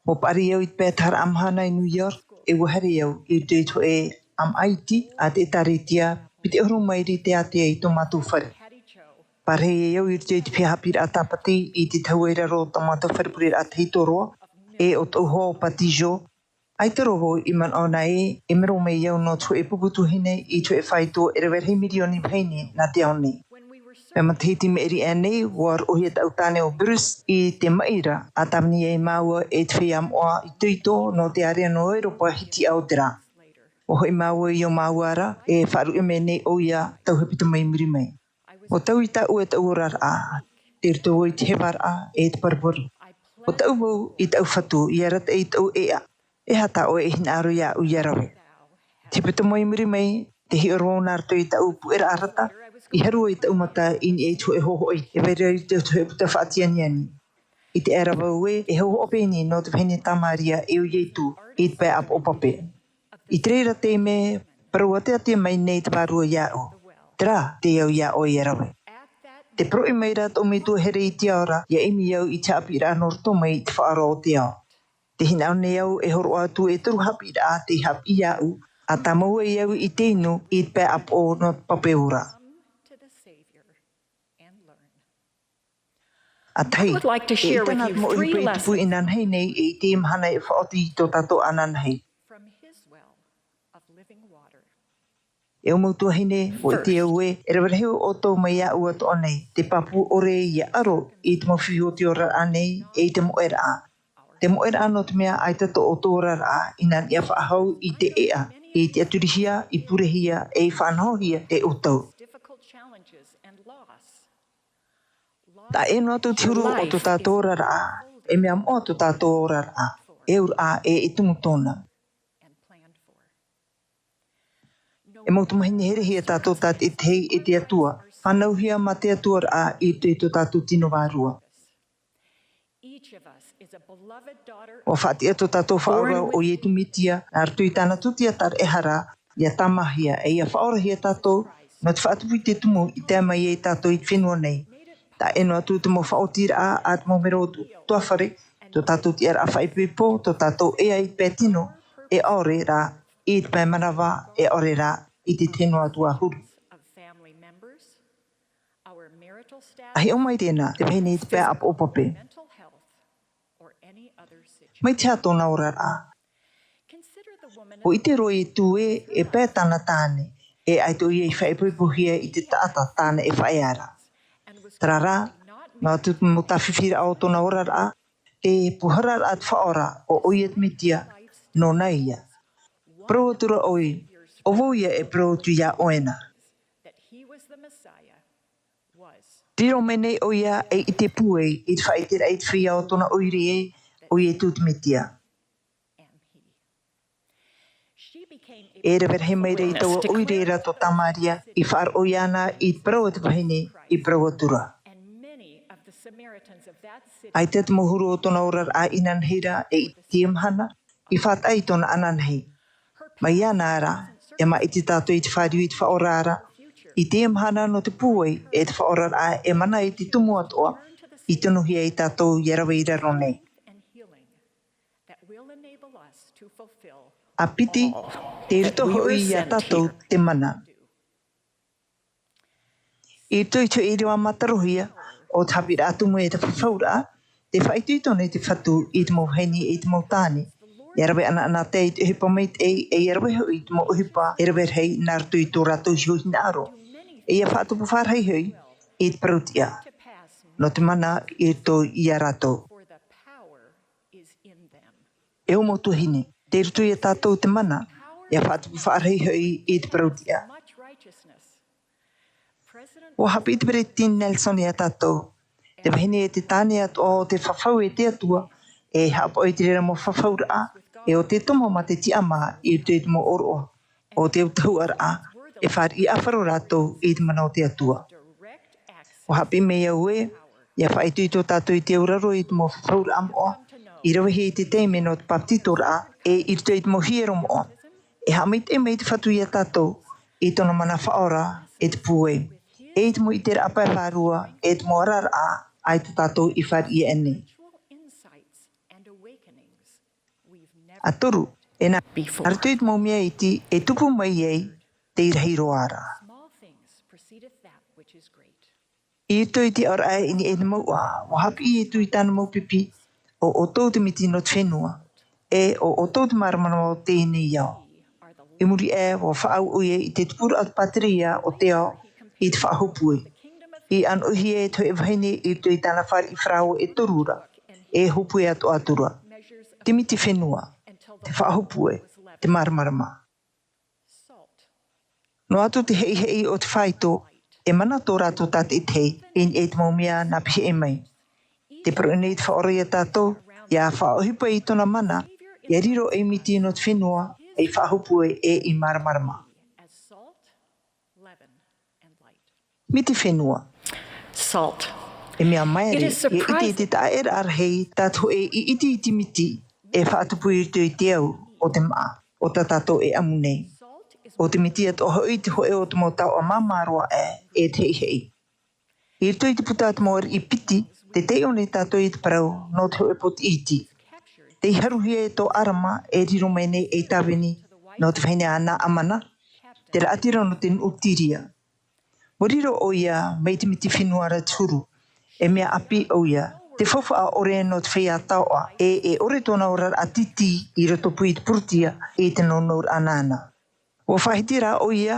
ʻUa paʻari au i te pae taharaʻa mahana i New York, e ʻua haere au i roto i te hōʻē ʻāmaʻa iti a te ʻĒtārētia, piti ʻahuru mairi tē ātea i tō mātou fare. Pārahi ai au i roto i te feiā haʻapiʻiraʻa Tāpati i te tahu ai raro o tō mātou fare pureraʻa tahito roa, e ʻo tōʻu hoa ʻo Pati Jo. ʻAita roa vau i manaʻo na ē, e mero mai au nō te hōʻē pupu tuahine i te hōʻē faito e rave rahi mirioni vahine nā te ao nei. Mea matahiti maʻiri aʻe nei, ʻua roʻohia tāʻu tāne ʻo Bruce i te maʻi ra, ʻa tāvini ai māua e te feiā moʻa itoito nō te ārea nō ʻEuropa hitiʻa o te rā. Ua hoʻi māua i ō māua ra, e faʻaruʻe mai nei ʻoia tau hepetoma i muri mai. Ua taui tāʻu e taʻu oraraʻa, tei roto vau i te hevaraʻa e te paruparu. Ua taʻu vau i taʻu fatu, i arataʻi i taʻu ʻeʻa, e aha tā ʻoe e hinaʻaro iāʻu ia rave. Te hepetoma i muri mai, tei hiʻo roa vau nā roto i taʻu puʻeraʻa rata, i haru i taʻu mata i niʻa i te hōʻē hōhoʻa, e vai ra i te hōʻē puta faʻatianiani. I te aʻera vau ē, e hōhoʻa pēni nō te vahine Tamaria e ʻo Ietu, i te pae ʻāpoʻo pape. I te reira taime, parau ʻāteʻate mai nei te Vārua iāʻu. Terā, tei au iā ʻoe ia rave. Tē poroʻi mai ra tōʻu metua here i te ao ra, ia ʻimi au i te haʻapiʻiraʻa nō roto mai i te faʻaora o te ao. Tē hinaʻaro nei au e hōroʻa atu e toru haʻapiʻiraʻa tei haʻapiʻi iāʻu, ʻa tāmau ai au i te inu i te pae ʻāpoʻo nō te pape ora. ʻA tahi, e ʻaita nā te mau ʻohipa i tupu inanahi nei e i teie mahana e faʻaoti i tō tātou ananahi. E ʻo mau tuahine, ʻua ʻite au ē, e rave rahi ʻoutou mai iāʻu atoʻa nei, te pāpū ʻore ia ʻaro i te mau fifi o te oraraʻa nei, e i te moʻeraʻa. Te moʻeraʻa nō te mea ʻaita tō ʻoutou oraraʻa, ʻinā ia faʻahou i te ʻeʻa, i tiʻaturihia, i purehia, e i faʻanahohia e ʻoutou. Taʻa ʻē noa atu te huru o tō tātou oraraʻa, e mea moʻa tō tātou oraraʻa, e auraʻa, e, e tumu tōna. E mau tamahine herehia tātou tātaʻitahi e te Atua, fānauhia mā te Atua ra i roto i tō tātou tino vārua. ʻUa faʻatiʻa tō tātou Faʻaora ʻo Ietu Metia, nā roto i tāna tūtia taraehara, ʻia tāmāhia, e ʻia faʻaorahia tātou, nō te faʻatupu i te tumu i tae mai ai tātou i te fenua nei. Taʻa ʻē noa atu te mau faʻaotiraʻa a te mau mero tuafare, tō tātou tiʻaraʻa faʻaipoipo, tō tātou ʻea i te pae tino, e ʻaore rā, i te pae manava, e ʻaore rā, i te tahi noa atu ā huru. ʻA hiʻo mai tēnā, te vahine i te pae ʻāpoʻo pape. Mai te aha tōna oraraʻa? ʻUa ʻite roa Ietu ē, e pae tāna tāne, e ʻaita ʻoia i faʻaipoipohia i te taʻata tāna e faʻaea ra. Terā rā, noa atu te mau tāfifiraʻa o tōna oraraʻa, e pūhararaʻa te Faʻaora ʻo ʻoia te Metia, nōna ïa. Parau atu ra ʻoe, ʻo vau ïa e parau atu iā ʻoe na. Riro mai nei ʻoia e i te pūai, i te faʻaʻiteraʻa i te feiā o tōna ʻoire ē, ʻo Ietu te Metia. E rave rahi mai ra i taua ʻoire ra tō Tamaria, i faʻaroʻo iāna i te parau a te vahine, i parau atu ra. ʻAita te mau huru o tōna oraraʻa inanahi ra, e i teie mahana, i faʻataʻa i tōna ananahi. Mai iāna ra, e maʻiti tātou i te fāriu i te Faʻaora ra, i teie mahana nō te pūai, e te Faʻaoraraʻa e mana i te tumu atoʻa, i tonohia ai tātou ʻia rave i raro nei. ʻA piti, tei roto hoʻi iā tātou te mana. I roto i te ʻīrava mātarohia, ʻo te haʻapiʻiraʻa tumu e te fafauraʻa, tē faʻaitoito nei te Fatu i te mau vahine, i te mau tāne. ʻIa rave ʻanaʻanatae i te ʻohipa maitaʻi, e ʻia rave hoʻi i te mau ʻohipa e rave rahi nā roto i tō rātou iho hinaʻaro. E ʻia faʻatupu faʻarahi hoʻi i te parautiʻa. Nō te mana i roto iā rātou. E ʻo mau tuahine, tei roto iā tātou te mana, ʻia faʻatupu faʻarahi hoʻi i te parautiʻa. ʻUa haʻapiʻi te Peresideni Nelson iā tātou, te vahine e te tāne atoʻa o te fafau e te Atua, e haʻapaʻo i te reira mau fafauraʻa, e ʻo te tomo mā te tiʻamā i roto i te mau ʻōroʻa o te autahuʻaraʻa, e fāriʻi ʻāfaro rātou i te mana o te Atua. ʻUa haʻapiʻi mai au ē, ʻia faʻaitoito tātou i te auraro i te mau fafauraʻa moʻa, i ravehia i te taime nō te papetitoraʻa, e i roto i te mau hiero moʻa. E haʻamaitaʻi mai te Fatu iā tātou, i tōna mana faʻaora, e te pūai. E i te mau ʻiteraʻa pae vārua, e te mau oraraʻa, ʻaita tātou i fāriʻi aʻe nei. ʻA toru, e nā, nā roto i te mau mea iti, e tupu mai ai, tei rahi roa ra. I roto i te aʻoraʻa i niʻa i te mouʻa, ʻua haʻapiʻi Ietu i tāna mau pipi, ʻo ʻoutou te miti nō te fenua, e ʻo ʻoutou te māramarama o teie nei ao. I muri aʻe, ʻua faʻaau ʻoia i te tupuraʻa o te pātireia o te ao i te faʻahopue. I ʻānoʻihia e te hōʻē vahine i roto i tāna fāriʻi farao e toru ra, e hopue atoʻa atu ra. Te miti fenua, te faʻahopue, te māramarama. Noa atu te heʻiheʻi o te faito, e mana tō rātou tātaʻitahi i niʻa i te mau mea nā pihaʻi mai. Te poroʻi nei te Faʻaora iā tātou, ʻia faʻaʻohipa i tōna mana, ʻia riro ei miti nō te fenua, ei faʻahopue e i māramarama. Miti fenua. Salt. E mea maere, ʻia ʻite i te taʻaʻēraʻa rahi tā te hōʻē ʻiʻiti i te miti e faʻatupu i roto i te au o te māʻa o tā tātou e ʻamu nei. ʻO te miti atoʻa hoʻi te hōʻē o te mau taoʻa māmā roa aʻe e te heʻiheʻi. I roto i te puta a te mau ariʻi piti, te taiʻo nei tātou i te parau nō te hōʻē pōtiʻiti. Tei haruhia e tō ʻArama e riro mai nei ei tāvini nō te vahine a Naamana, te raʻatira nō te nuʻu Tiria. ʻUa riro ʻoia mai te miti fenua ra te huru. E mea ʻāpī ʻoia, te faufaʻa ʻore nō te feiā taoʻa, e, e ʻore tōna oraraʻa tītī i rotopū i te purutia i te nounouraʻa nāna. ʻUa faʻahiti rā ʻoia,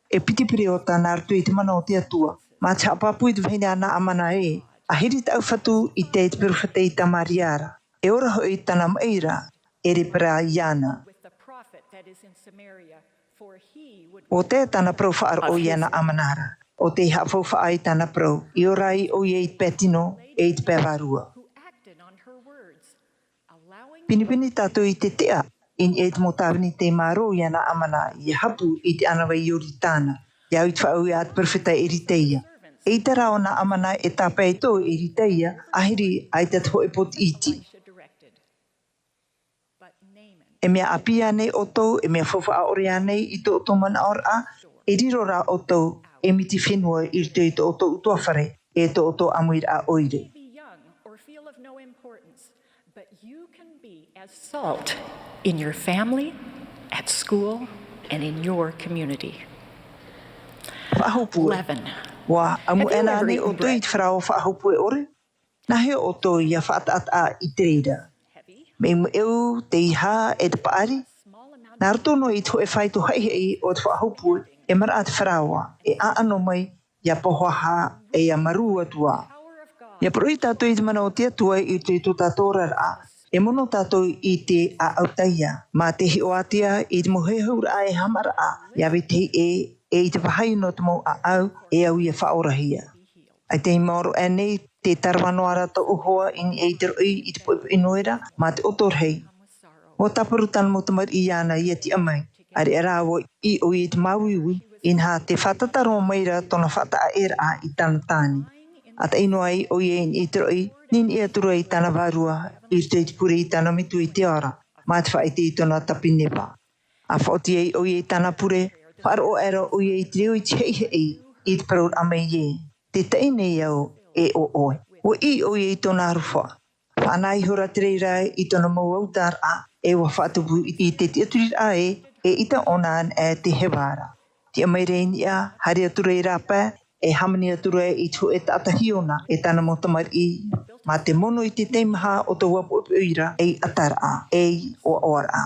e piti pereota nā roto i te mana o te Atua, mā te haʻapāpū i te vahine a Naamana ē, ʻahiri tāʻu Fatu i te, te perofeta i Tamaria ra. E ora hoʻi tāna maʻi ra, e lepera iāna. ʻO te tāna parau faʻaroʻo iā Naamana ra, ʻo tei haʻafaufaʻa i tāna parau, i ora ai ʻoia i te pae tino, e i te pae vārua. Pinepine tātou i te tiʻa, i niʻa i te mau tāvini tei mārō iā Naamana, ʻia hapu i te ʻānava i Ioritana, ʻia au i te faʻaue a te perofeta Eritaia. ʻEita rā ʻo Naamana e tāpae i tō Eritaia, ʻahiri ʻaita te hōʻē pōtiʻiti. E mea ʻāpī ānei ʻoutou, e mea faufaʻa ʻore ānei i tō ʻoutou manaʻoraʻa, e riro rā ʻoutou ei miti fenua i roto i tō ʻoutou ʻutuāfare, e tō ʻoutou ʻāmuiraʻa ʻoire. But you can be as salt in your family, at school, and in your community. Faʻahopue. ʻUa ʻamu ʻē ānei ʻoutou i te fenua faʻahopue ʻore? Nāhea ʻoutou ʻia faʻataʻataʻa i te reira? Mea ʻeu, te iha, e te paʻari? Nā roto noa i te hōʻē faito haʻihaʻi o te faʻahopue, e maraʻa te fenua, e ʻaʻano mai, ʻia pohaha, e ʻia marū atu ā. ʻIa poroʻi tātou i te mana o te Atua i roto i tō tātou oraraʻa, e mono tātou i te ʻāʻau taiā, mā te hiʻoraʻa i te mau hehuraʻa e haʻamaraʻa, ʻia vetahi ʻē, e i te vāhi nō te mau ʻāʻau, e au ʻia faʻaorahia. ʻAita i maoro ānei, tē tarava noa ra tōʻu hoa i niʻa i te roʻi i te poʻipoʻi noera, mā te ʻoto rahi. ʻUa tāparu tāna mau tamariʻi iāna ʻia tiʻa mai, ʻāreʻa rā ʻua ʻī ʻoia i te māuiui, inaha tē fātata roa mai ra tōna faʻataʻaʻēraʻa i tāna tāne. ʻA taʻi noa ai ʻoia i niʻa i te roʻi, niniʻi atu ra i tāna vārua, i roto i te pure i tāna metua i te ao ra, mā te faʻaʻite i tōna tāpineva. ʻA faʻaoti ai ʻoia i tāna pure, faʻaroʻo aʻera ʻoia i te reo i te heʻiheʻi, i te parauraʻa mai ē, tē taʻi nei au e ʻo ʻoe. ʻUa ʻī ʻoia i tōna aroha. Faʻanaho ihora te reira i tōna mau autaraʻa, e ʻua faʻatupu i te tiʻaturiraʻa ē, eʻita ʻōna anaʻe te heva ra. Tiʻa mai ra i niʻa, haere atu ra i rāpae, e hāmani atu ra i te hōʻē taʻata hiona, e tāna mau tamariʻi, mā te mono i te teimaha o taua poʻipoʻi ra, ei ʻataraʻa, ei ʻoaʻoaraʻa.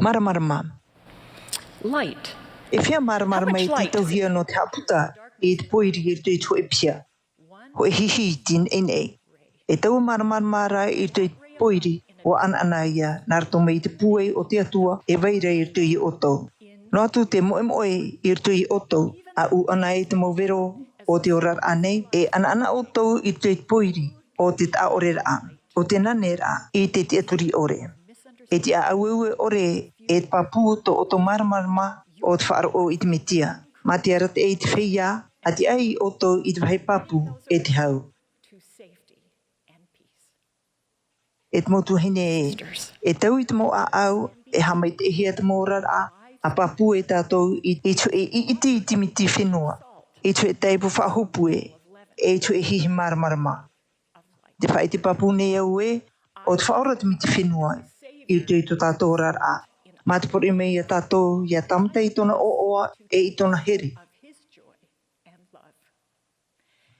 Māramarama. E feiā māramarama i te tauhia nō te haʻaputa i te pōiri i roto i te hōʻē piha. Hōʻē hihi i te neʻineʻi. E taua māramarama ra i roto i te pōiri, ʻua ʻanaʻana ia, nā roto mai i te pūai o te Atua, e vai ra i roto ia ʻoutou. Noa atu te moʻemoʻe i roto ia ʻoutou, ʻa ʻū ʻana i te mau vero o te oraraʻa nei, e ʻanaʻana ʻoutou i roto i te pōiri, ʻo te taʻaʻoreraʻa, ʻo te naneraʻa, i te tiʻaturi ʻore. E tiʻa aueue ʻore, e te pāpū tō ʻoutou māramarama, ʻo te faʻaroʻo i te Mesia. Mā te arataʻi i te feiā, ʻa tiʻa ai ʻoutou i te vāhi pāpū, e te hau. E te mau tuahine ē, e taui te mau ʻāʻau, e haʻamaitaʻihia te mau oraraʻa, ʻa pāpū e tātou i, i te hōʻē ʻiʻiti i te miti fenua, i te hōʻē tāipu faʻahopue, e i te hōʻē hihi māramarama. Te faʻaʻite pāpū nei au ē, ʻo te Faʻaora te miti fenua, i roto i tō tātou oraraʻa. Mā te poroʻi mai ia tātou, ʻia tāmata i tōna ʻoaʻoa, e i tōna here.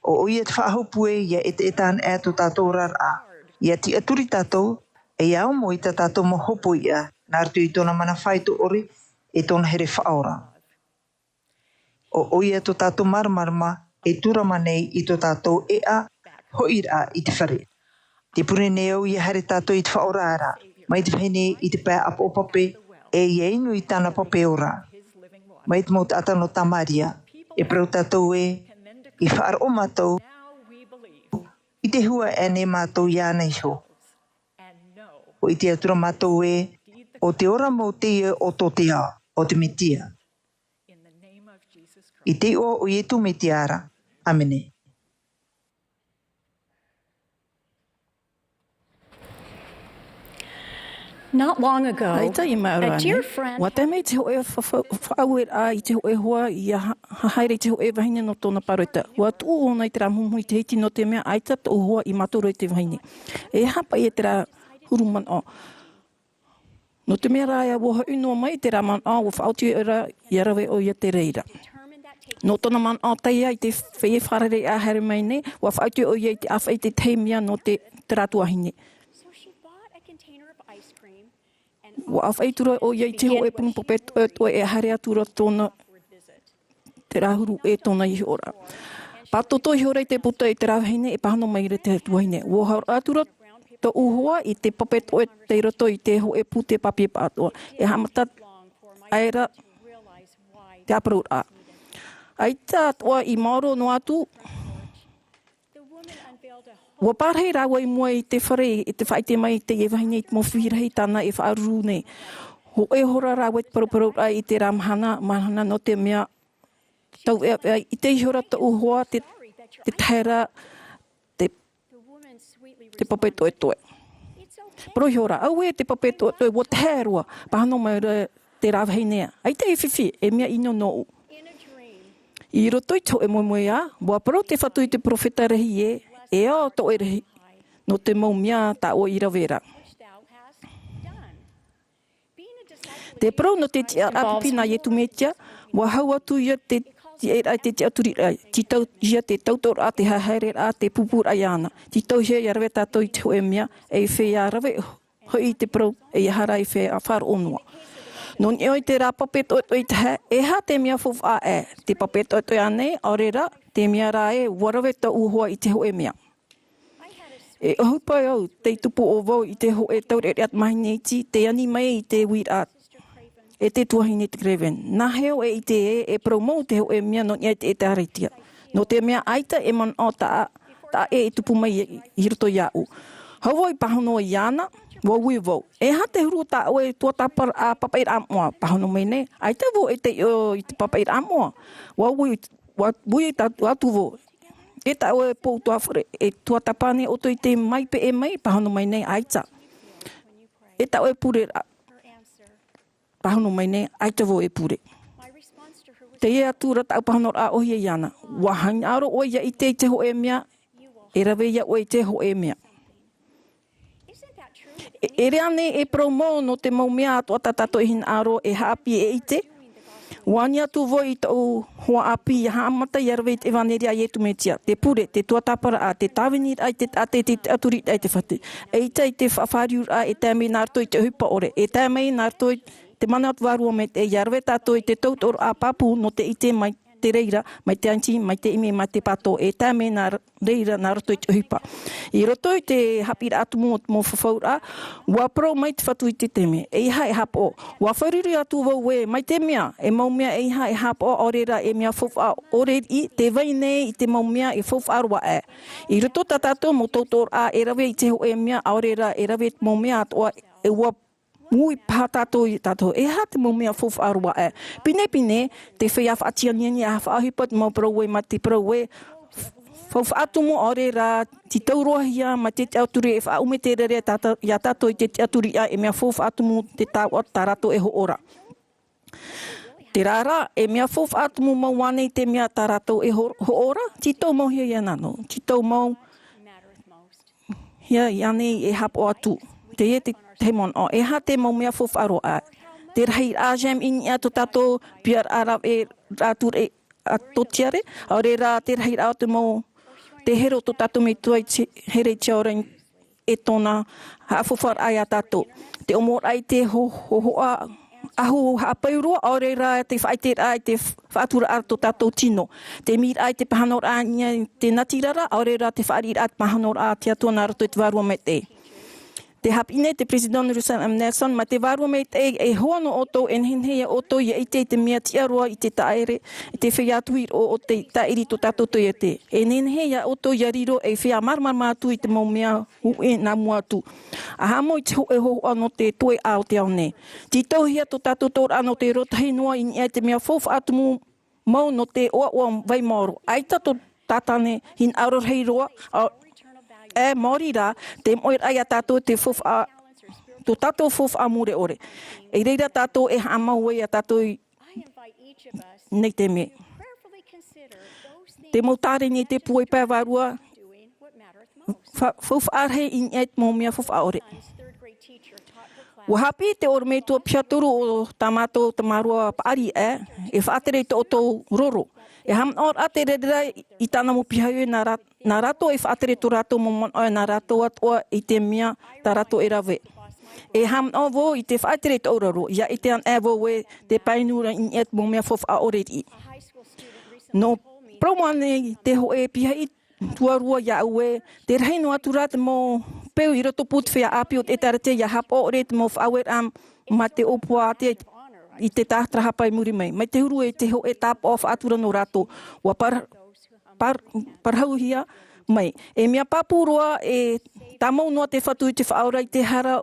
ʻO ʻoia te faʻahopue, ʻia ʻetaʻeta anaʻe tō tātou oraraʻa, ʻia tiʻaturi tātou, e ʻia ʻomo i tā tātou mau hopoiʻa, nā roto i tōna mana faito ʻore, e tōna here faʻaora. ʻO ʻoia tō tātou māramarama, e tūrama nei i tō tātou ʻēʻa, hoʻiraʻa i te fare. Te pure nei au ʻia haere tātou i te faʻaoraraʻa, mai te vahine i te pae ʻāpoʻo pape, e ia inu i tāna pape ora. Mai te mau taʻata nō Tamaria, e parau tātou ē, i faʻaroʻo mātou, i te hua e nei mātou iāna iho. ʻUa ʻite atu ra mātou ē, ʻo te ora mau teie o tō te ao, ʻo te Metia. I te iʻoa o Ietu Metia ra. ʻĀmene. Not long ago, ʻAita i maʻu a ra nei, ʻua tae mai te hōʻē fa-, fa-, faʻaueraʻa i te hōʻē hoa ʻia ha-, haere i te hōʻē vahine nō tōna pāroita. ʻUa tuʻu ʻōna i te rā muhumuhu i te hiti nō te mea ʻaita tōʻu hoa i mātoro i te vahine. E aha paʻi e te rā huru manaʻo. Nō te mea rā ʻua hoʻi noa mai te rā manaʻo, ʻua faʻaoti ʻoia ra ʻia rave ʻoia te reira. Nō tōna manaʻo taiā i te feiā fārerei ʻa haere mai nei, ʻua faʻaoti ʻoia i te ʻāfaʻi i te tahi mea nō te, te rā tuahine. ʻUa ʻāfaʻi atu ra ʻoia i te hōʻē punu pape toʻetoʻe e haere atu ra tōna te rā huru e tōna iho ra. Pātoto iho ra i te puta i te rā vahine e pāhono mai ra te tuahine. ʻUa horo atu ra tōʻu hoa i te pape toʻetoʻe tei roto i te hōʻē pūtē pāpī pāʻatoʻa. E haʻamata aʻera te ʻāparauraʻa. ʻAita atoʻa i maoro noa atu. ʻUa pārahi rāua i mua i te fare, i te faʻaʻite mai i teie vahine i te mau fifi rahi tāna e faʻaruru nei. Hōʻē hora rāua i te parauparau i te rā mahana, mahana nō te mea tauʻaveʻa, ʻite iho ra tōʻu hoa te, te tahe ra, te, te pape toʻetoʻe. Parau iho ra, auē te pape toʻetoʻe, ʻua tahe roa, pāhono mai ra te rā vahine. ʻAita e fifi, e mea ʻino nōʻu. I roto i te hōʻē moemoeā, ʻua parau te Fatu i te perofeta rahi ē, e ao tō ʻoe rahi, nō te mau mea tā ʻoe i rave ra. Te parau nō te tiʻaraʻa pipi nā Ietu Metia, ʻua hau atu ïa te tiʻaraʻa i te tiʻaturiraʻa, tītauhia te tautoʻoraʻa, te haereraʻa, te pūpūraʻa iāna. Tītauhia ʻia rave tātou i te hōʻē mea, e feiā rave hoʻi te parau, e ʻaita rā e feiā faʻaroʻo noa. Nō niʻa i te rā pape toʻetoʻe i tahe, e aha te mea faufaʻa ē, te pape toʻetoʻe ānei, ʻaore rā, te mea rā ē, ʻua rave tōʻu hoa i te hōʻē mea. E ʻohipa au, tei tupu ʻo vau i te hōʻē taureʻareʻa tamāhine iti, tei ani mai i te uiraʻa e te tuahine Craven. Nāhea ʻoe e ʻite ē, e parau mau te hōʻē mea nō niʻa i te ʻĒkālesia. Nō te mea ʻaita e manaʻo taʻa, taʻa ʻē e tupu mai i, i roto iāʻu. Hau vau i pāhono iāna, ʻua ui vau. E aha te huru tā ʻoe tuatāpaparaʻa pāpaʻiraʻa moʻa, pāhono mai nei, ʻaita vau e taiʻo i te pāpaʻiraʻa moʻa. ʻUa ui, ʻua ui tā, atu vau. E tā ʻoe pou tuafare, e tuatāpapa ānei ʻoutou i te mau peʻe mai, pāhono mai nei, ʻaita. E tā ʻoe pure ra, pāhono mai nei, ʻaita vau e pure. Teie atu ra tāʻu pāhonoraʻa ʻōhie iāna. ʻUa hinaʻaro ʻoe ʻia ʻite i te hōʻē mea, e rave ïa ʻoe i te hōʻē mea. E, e ʻere ānei e parau mau nō te mau mea atoʻa tā tātou e hinaʻaro e haʻapiʻi e ʻite? ʻUa ani atu vau i tōʻu hoa ʻāpī ʻia haʻamata ʻia rave i te ʻevanelia a Ietu Metia, te pure, te tuatāpaparaʻa, te tāviniraʻa i te taʻata, te tiʻaturiraʻa i te Fatu. ʻAita i te faʻafāriuraʻa e tae mai nā roto i te ʻohipa ʻore, e tae mai nā roto i te mana o te Vārua Maitaʻi, ʻia rave tātou i te tautoʻoraʻa pāpū nō te ʻite mai te reira, mai te ʻāniti, mai te ʻimi, mai te pātō, e tae mai nā reira nā roto i te ʻohipa. I roto i te haʻapiʻiraʻa tumu o te mau fafauraʻa, ʻua parau mai te Fatu i te taime, e aha e haʻapaʻo. ʻUa fārerei atu vau ē, mai te mea, e mau mea e aha e haʻapaʻo, ʻaore rā e mea faufaʻa ʻore riʻi, tē vai nei i te mau mea e faufaʻa roa aʻe. I roto tā tātou mau tautoʻoraʻa e rave i te hōʻē mea, ʻaore rā e rave i te mau mea atoʻa, e ʻua ui paha tātou ia tātou. E aha te mau mea faufaʻa roa aʻe? Pinepine, te feiā faʻatianiani ʻa faʻaʻohipa te mau parau ē, mai te parau ē, faufaʻa tumu, ʻaore rā, tītauroahia, mai te tiʻaturi e faʻaʻume te rere tātou, ia tātou i te tiʻaturiraʻa, e mea faufaʻa tumu te taoʻa tā rātou e hoʻo ra. Terā rā, e mea faufaʻa tumu mau ānei te mea tā rātou e ho-, hoʻo ra? Tītau mau hia ïa nā, nō, tītau mau hia ānei e haʻapaʻo atu. Teie te, te manaʻo, e aha te mau mea faufaʻa roa aʻe? Te rahiraʻa J'aime i niʻa i tō tātou piaraʻa rave, rave atu e, ā, tōtiare, ʻaore rā te rahiraʻa o te mau, te here o tō tātou Metua i te here i te ao ra e tōna haʻafaufaraʻa ia tātou. Te ʻōmoraʻa i te ho-, hōhoʻa ʻahu haʻapau roa, ʻaore rā te faʻaʻiteraʻa i te faʻaturaʻa o tō tātou tino. Te ʻimiraʻa i te pāhonoraʻa i niʻa i te natirara, ʻaore rā te fāriʻiraʻa i te pāhonoraʻa a te Atua nā roto i te Vārua Maitaʻi. Te haʻapiʻi nei te Peresideni Russell M. Nelson, mai te vārua maitaʻi, e hoa nō ʻoutou, e nehenehe ia ʻoutou ia ʻite i te mea tiʻa roa i te taʻere, i te feiā tuhi roʻo o te taʻiri tō tātou taiete. E nehenehe ia ʻoutou ia riro ei feiā māramarama atu i te mau mea huʻe nā mua atu. ʻA haʻamau i te hōʻē hōhoʻa nō te toeʻa o te ao nei. Tītauhia tō tātou tōraʻa nō te rōtahi noa i niʻa i te mea faufaʻa tumu mau nō te ʻoaʻoa vai maoro. ʻAita tō Tātane hinaʻaro rahi roa, ā, e maori rā, te moʻeraʻa ia tātou te faufaʻa, tō tātou faufaʻa mure ʻore. I reira tātou e haʻamau ai ia tātou i nei te mea. Te mau tāreni te pūai pae vārua, fa-, faufaʻa rahi i niʻa i te mau mea faufaʻa ʻore. Ua haʻapiʻi te ʻorometua piha toru o tā mātou tamāroa paʻari ē, e faʻatere i tō ʻoutou roro. E haʻamanaʻo rā te reira i tāna mau piha iho nā rā-, nā rātou e faʻatere tō rātou mau manaʻo e nā rātou atoʻa i te mea tā rātou e rave. E haʻamanaʻo vau i te faʻatere i tō roro, ia ʻite ana vau ē te pae nū ra i niʻa i te mau mea faufaʻa ʻore riʻi. Nō Provo nei te hōʻē pihaʻi tuarua iāʻu ē, te rahi noa atu rā te mau peu i rotopū te feiā ʻāpī o te ʻĒtārētia ia haʻapaʻo ʻore te mau faʻaueraʻa mā te ʻōpua ātea i te tātarahapa i muri mai. Mai te huru e te hōʻē tāpaʻo faʻatura nō rātou. Ua par-, par-, parauhia mai. E mea pāpū roa e tāmau noa te Fatu i te faʻaora i te hara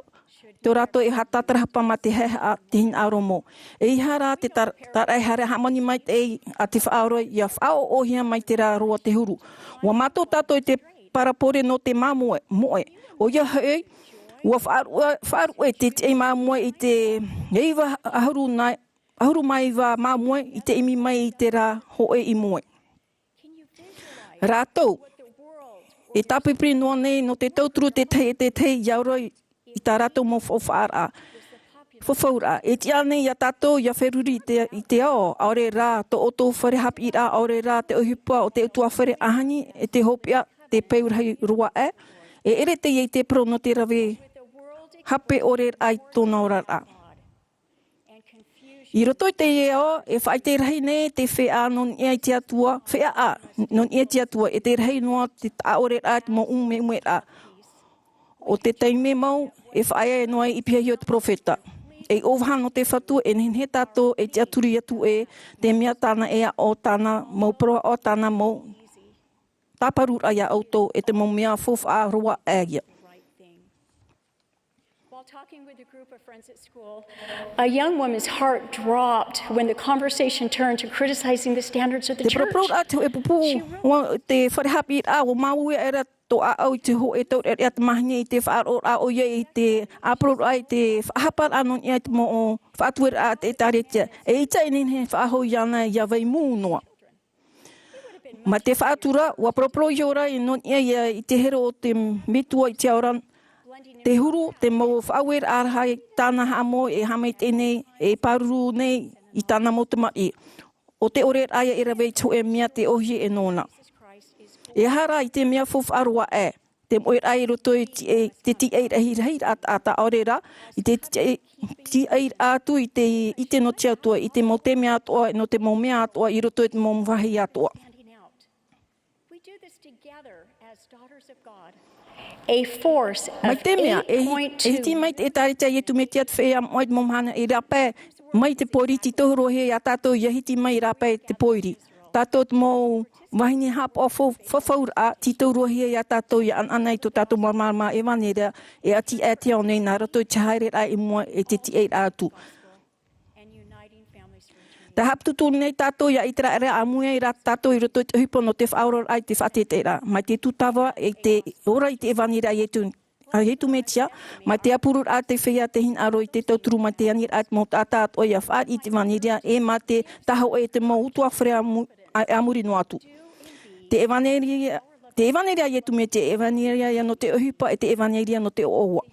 tō rātou e haʻatātarahapa mā te haʻehaʻa te hinaʻaro mau. ʻEiaha rā te tar-, tāraʻehara haʻamani maitaʻi a te faʻaora ia faʻaʻoʻohia mai terā roa te huru. Ua mātau tātou i te parabole nō te māmoe, moe. ʻOia hoʻi, ua faʻaruʻe, faʻaruʻe te tiʻa māmoe i te iva ʻahuru nā, ʻahuru mā iva māmoe i te ʻimi mai i terā hōʻē i moe. Rātou e tāpiripiri noa nei nō te tauturu tētahi e tētahi ia ora i tā rātou mau faufaʻaraʻa. Faufaʻaraʻa. E tiʻa nei ia tātou ia feruri i te, i te ao, ʻaore rā tō ʻoutou fare haʻapiʻiraʻa, ʻaore rā te ʻohipa o te ʻutuāfare ʻaʻani, e te hopeʻa, te peu rahi roa ē. E ʻere teie i te parau nō te rave hape ʻore raʻa i tōna oraraʻa. I roto i teie ao, e faʻaʻite rahi nei te feiā nō niʻa i te Atua, feiā ā, nō niʻa i te Atua, e te rahi noa te taʻaʻoreraʻa, te mau ʻumeʻumeraʻa. ʻO te taime mau, e faʻaea noa i pihaʻi o te perofeta. E ʻōvaha nō te Fatu, e nehenehe tātou e tiʻaturi atu ē, te mea tāna e aʻo, tāna mau parau aʻo, tāna mau tāparuraʻa ia ʻoutou, e te mau mea faufaʻa roa ē ia. While talking with a group of friends at school, a young woman's heart dropped when the conversation turned to criticizing the standards of the church. Te paraparau raʻa te hōʻē pupu, ua, te fare haʻapiʻiraʻa, ua māuiui aʻera tō ʻāʻau i te hōʻē taureʻareʻa tamāhine i te faʻaroʻoraʻa ʻoia i te ʻāparauraʻa i te faʻahaparaʻa nō niʻa i te mau faʻatueraʻa a te ʻĒtārētia. E ʻaita e nehenehe faʻahou iāna ia vai mū noa. Mā te faʻatura, ua paraparau iho ra nō niʻa ia i te hero o te Metua i te ao ra, te huru, te mau faʻaueraʻa rahi tāna haʻamau e haʻamaitaʻi nei, e pāruru nei i tāna mau tamariʻi. ʻO te ʻoreraʻa ia e rave i te hōʻē mea te ʻōhie e nōna. E aha rā i te mea faufaʻa roa ē, te moʻeraʻa i roto i te, te tiʻairaʻa taʻata, ʻaore rā, i te tiʻai-, tiʻairaʻa atu i te ʻite nō te Atua, i te mau taime atoʻa, nō te mau mea atoʻa, i roto i te mau vāhi atoʻa. We do this together as daughters of God. A force of eight point two. Mai te mea, e hi-, e hiti mai te ʻĒtārētia a Iesu Mesia te feiā moʻa i te mau mahana i rāpae mai te pōiri tītauhia ia tātou ia hiti mai i rāpae te pōiri. Tātou te mau vahine haʻapaʻo fau-, fafauraʻa, tītauhia ia tātou ia ʻanaʻana i tō tātou māramarama ʻevanelia, e ʻati aʻe te ao nei nā roto i te haereraʻa i mua e te tiʻairaʻa atu. Tē haʻaputuputu nei tātou ia ʻĪteraʻera ʻāmui ai rā tātou i roto i te ʻohipa nō te faʻaoraraʻa i te faʻateiteiraʻa, mai te tūtava i te ora i te ʻevanelia a Iesu, a Iesu Mesia, mai te ʻāpururaʻa te feiā te hinaʻaro i te tauturu mai te aniraʻa i te mau taʻata atoʻa ia fāriʻi i te ʻevanelia, e mai te tāhōʻē i te mau ʻutuāfare a mu-, a, a muri noa atu. Te ʻevanelia, te ʻevanelia a Iesu Mesia, te ʻevanelia ia nō te ʻohipa, e te ʻevanelia nō te ʻoaʻoa.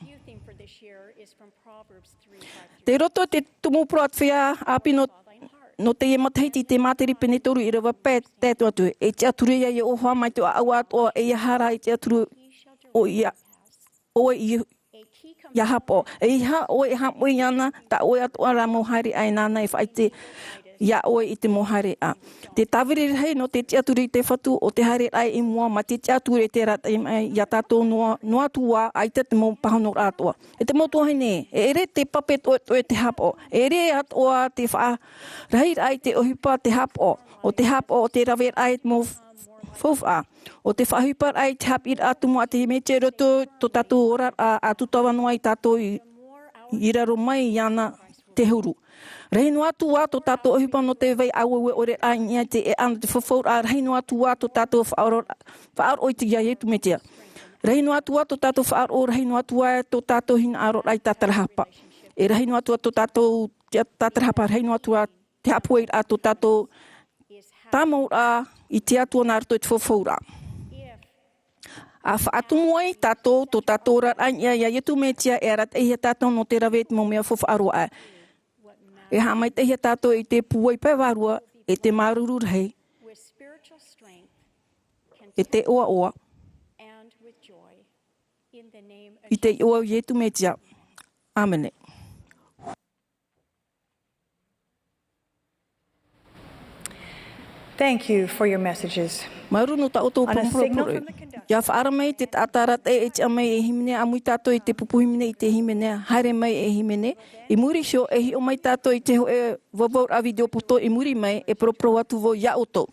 Tei roto te tumu parau a te feiā ʻāpī nō, nō teie matahiti i te Māteri pene toru ʻīrava pae, tē tō atu, e tiʻaturi ia Iehova mai te ʻoaʻoa atoʻa, ʻeiaha rā e tiʻaturi ʻoia, ʻoe i, ia haʻapaʻo. ʻEiaha ʻoe e haʻamoʻe iāna, tā ʻoe atoʻa rā mau haere ʻānānā e faʻaʻite ia ʻoe i te mau haereraʻa. Te tāviri rahi nō te tiʻaturi i te Fatu, ʻo te haereraʻa i mua, mā te tiʻaturi e te arataʻi mai ia tātou noa, noa atu ā, ʻaita te mau pāhonoraʻa atoʻa. E te mau tuahine, e ʻere te pape toʻetoʻe te haʻapaʻo, e ʻere atoʻa te faʻarahiraʻa i te ʻohipa te haʻapaʻo, ʻo te haʻapaʻo, ʻo te raveraʻa i te mau faufaʻa, ʻo te faʻaʻohiparaʻa i te haʻapiʻiraʻa tumu a te Mesia i roto i tō tātou oraraʻa, ʻa tūtava noa ia tātou i, i raro mai iāna te huru. Rahi noa atu ā tō tātou ʻohipa nō te vai aueue ʻore rahi i niʻa i te ʻēʻa nō te fafauraʻa, rahi noa atu ā tō tātou faʻaroʻo, faʻaroʻo i te ia Iesu Mesia. Rahi noa atu ā tō tātou faʻaroʻo, rahi noa atu ā tō tātou hinaʻaroraʻa i tātarahapa. E rahi noa atu ā tō tātou, te tātarahapa, rahi noa atu ā te haʻapuairaʻa tō tātou tāmauraʻa i te Atua nā roto i te fafauraʻa. ʻA faʻatumu ai tātou, tō tātou oraraʻa i niʻa ia Iesu Mesia e arataʻihia tātou nō te rave i te mau mea faufaʻa roa aʻe. E haʻamaitaʻihia tātou i te pūai pae vārua, e te māuruuru rahi, e te ʻoaʻoa, i te iʻoa o Iesu Mesia. ʻĀmene. Thank you for your messages. Māuruuru nō tā ʻoutou poroʻi. ʻIa faʻaara mai te taʻata arataʻi e tiʻa mai e hīmene, ʻāmui tātou i te pupu hīmene i te hīmene, Haere Mai e Hīmene. I muri iho, e hiʻo mai tātou i te hōʻē vauvau video poto i muri mai, e paraparau atu vau ia ʻoutou.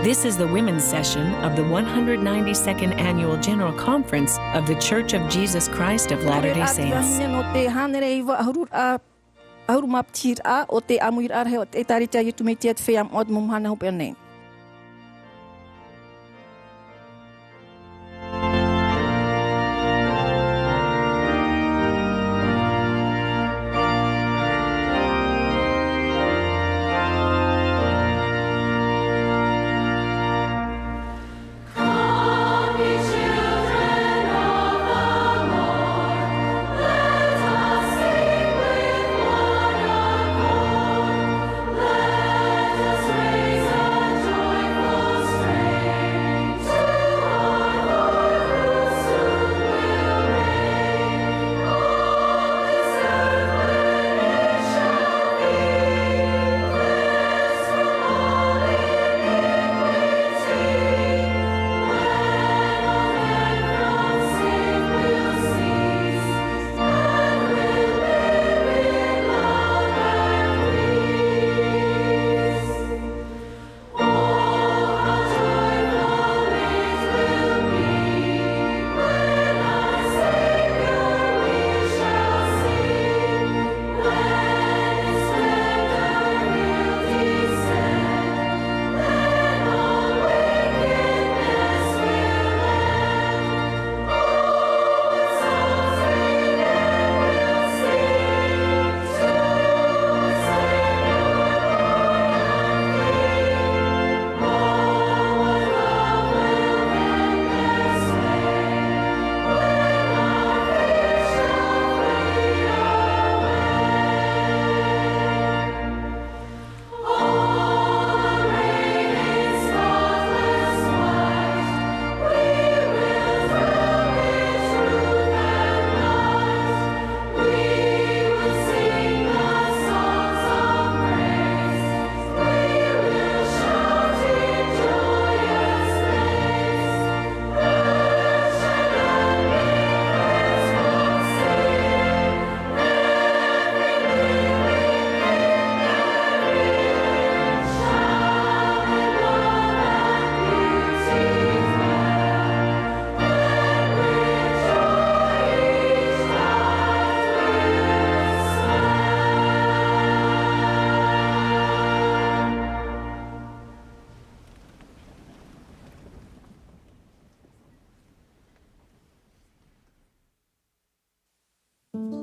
This is the women's session of the one hundred ninety-second Annual General Conference of The Church of Jesus Christ of Latter-day Saints. Nō te hānere iva ʻahuru, ʻahuru mā piti raʻa o te ʻāmuiraʻa rahi o te ʻĒtārētia a Iesu Mesia te Feiā Moʻa o te mau mahana hopeʻa nei.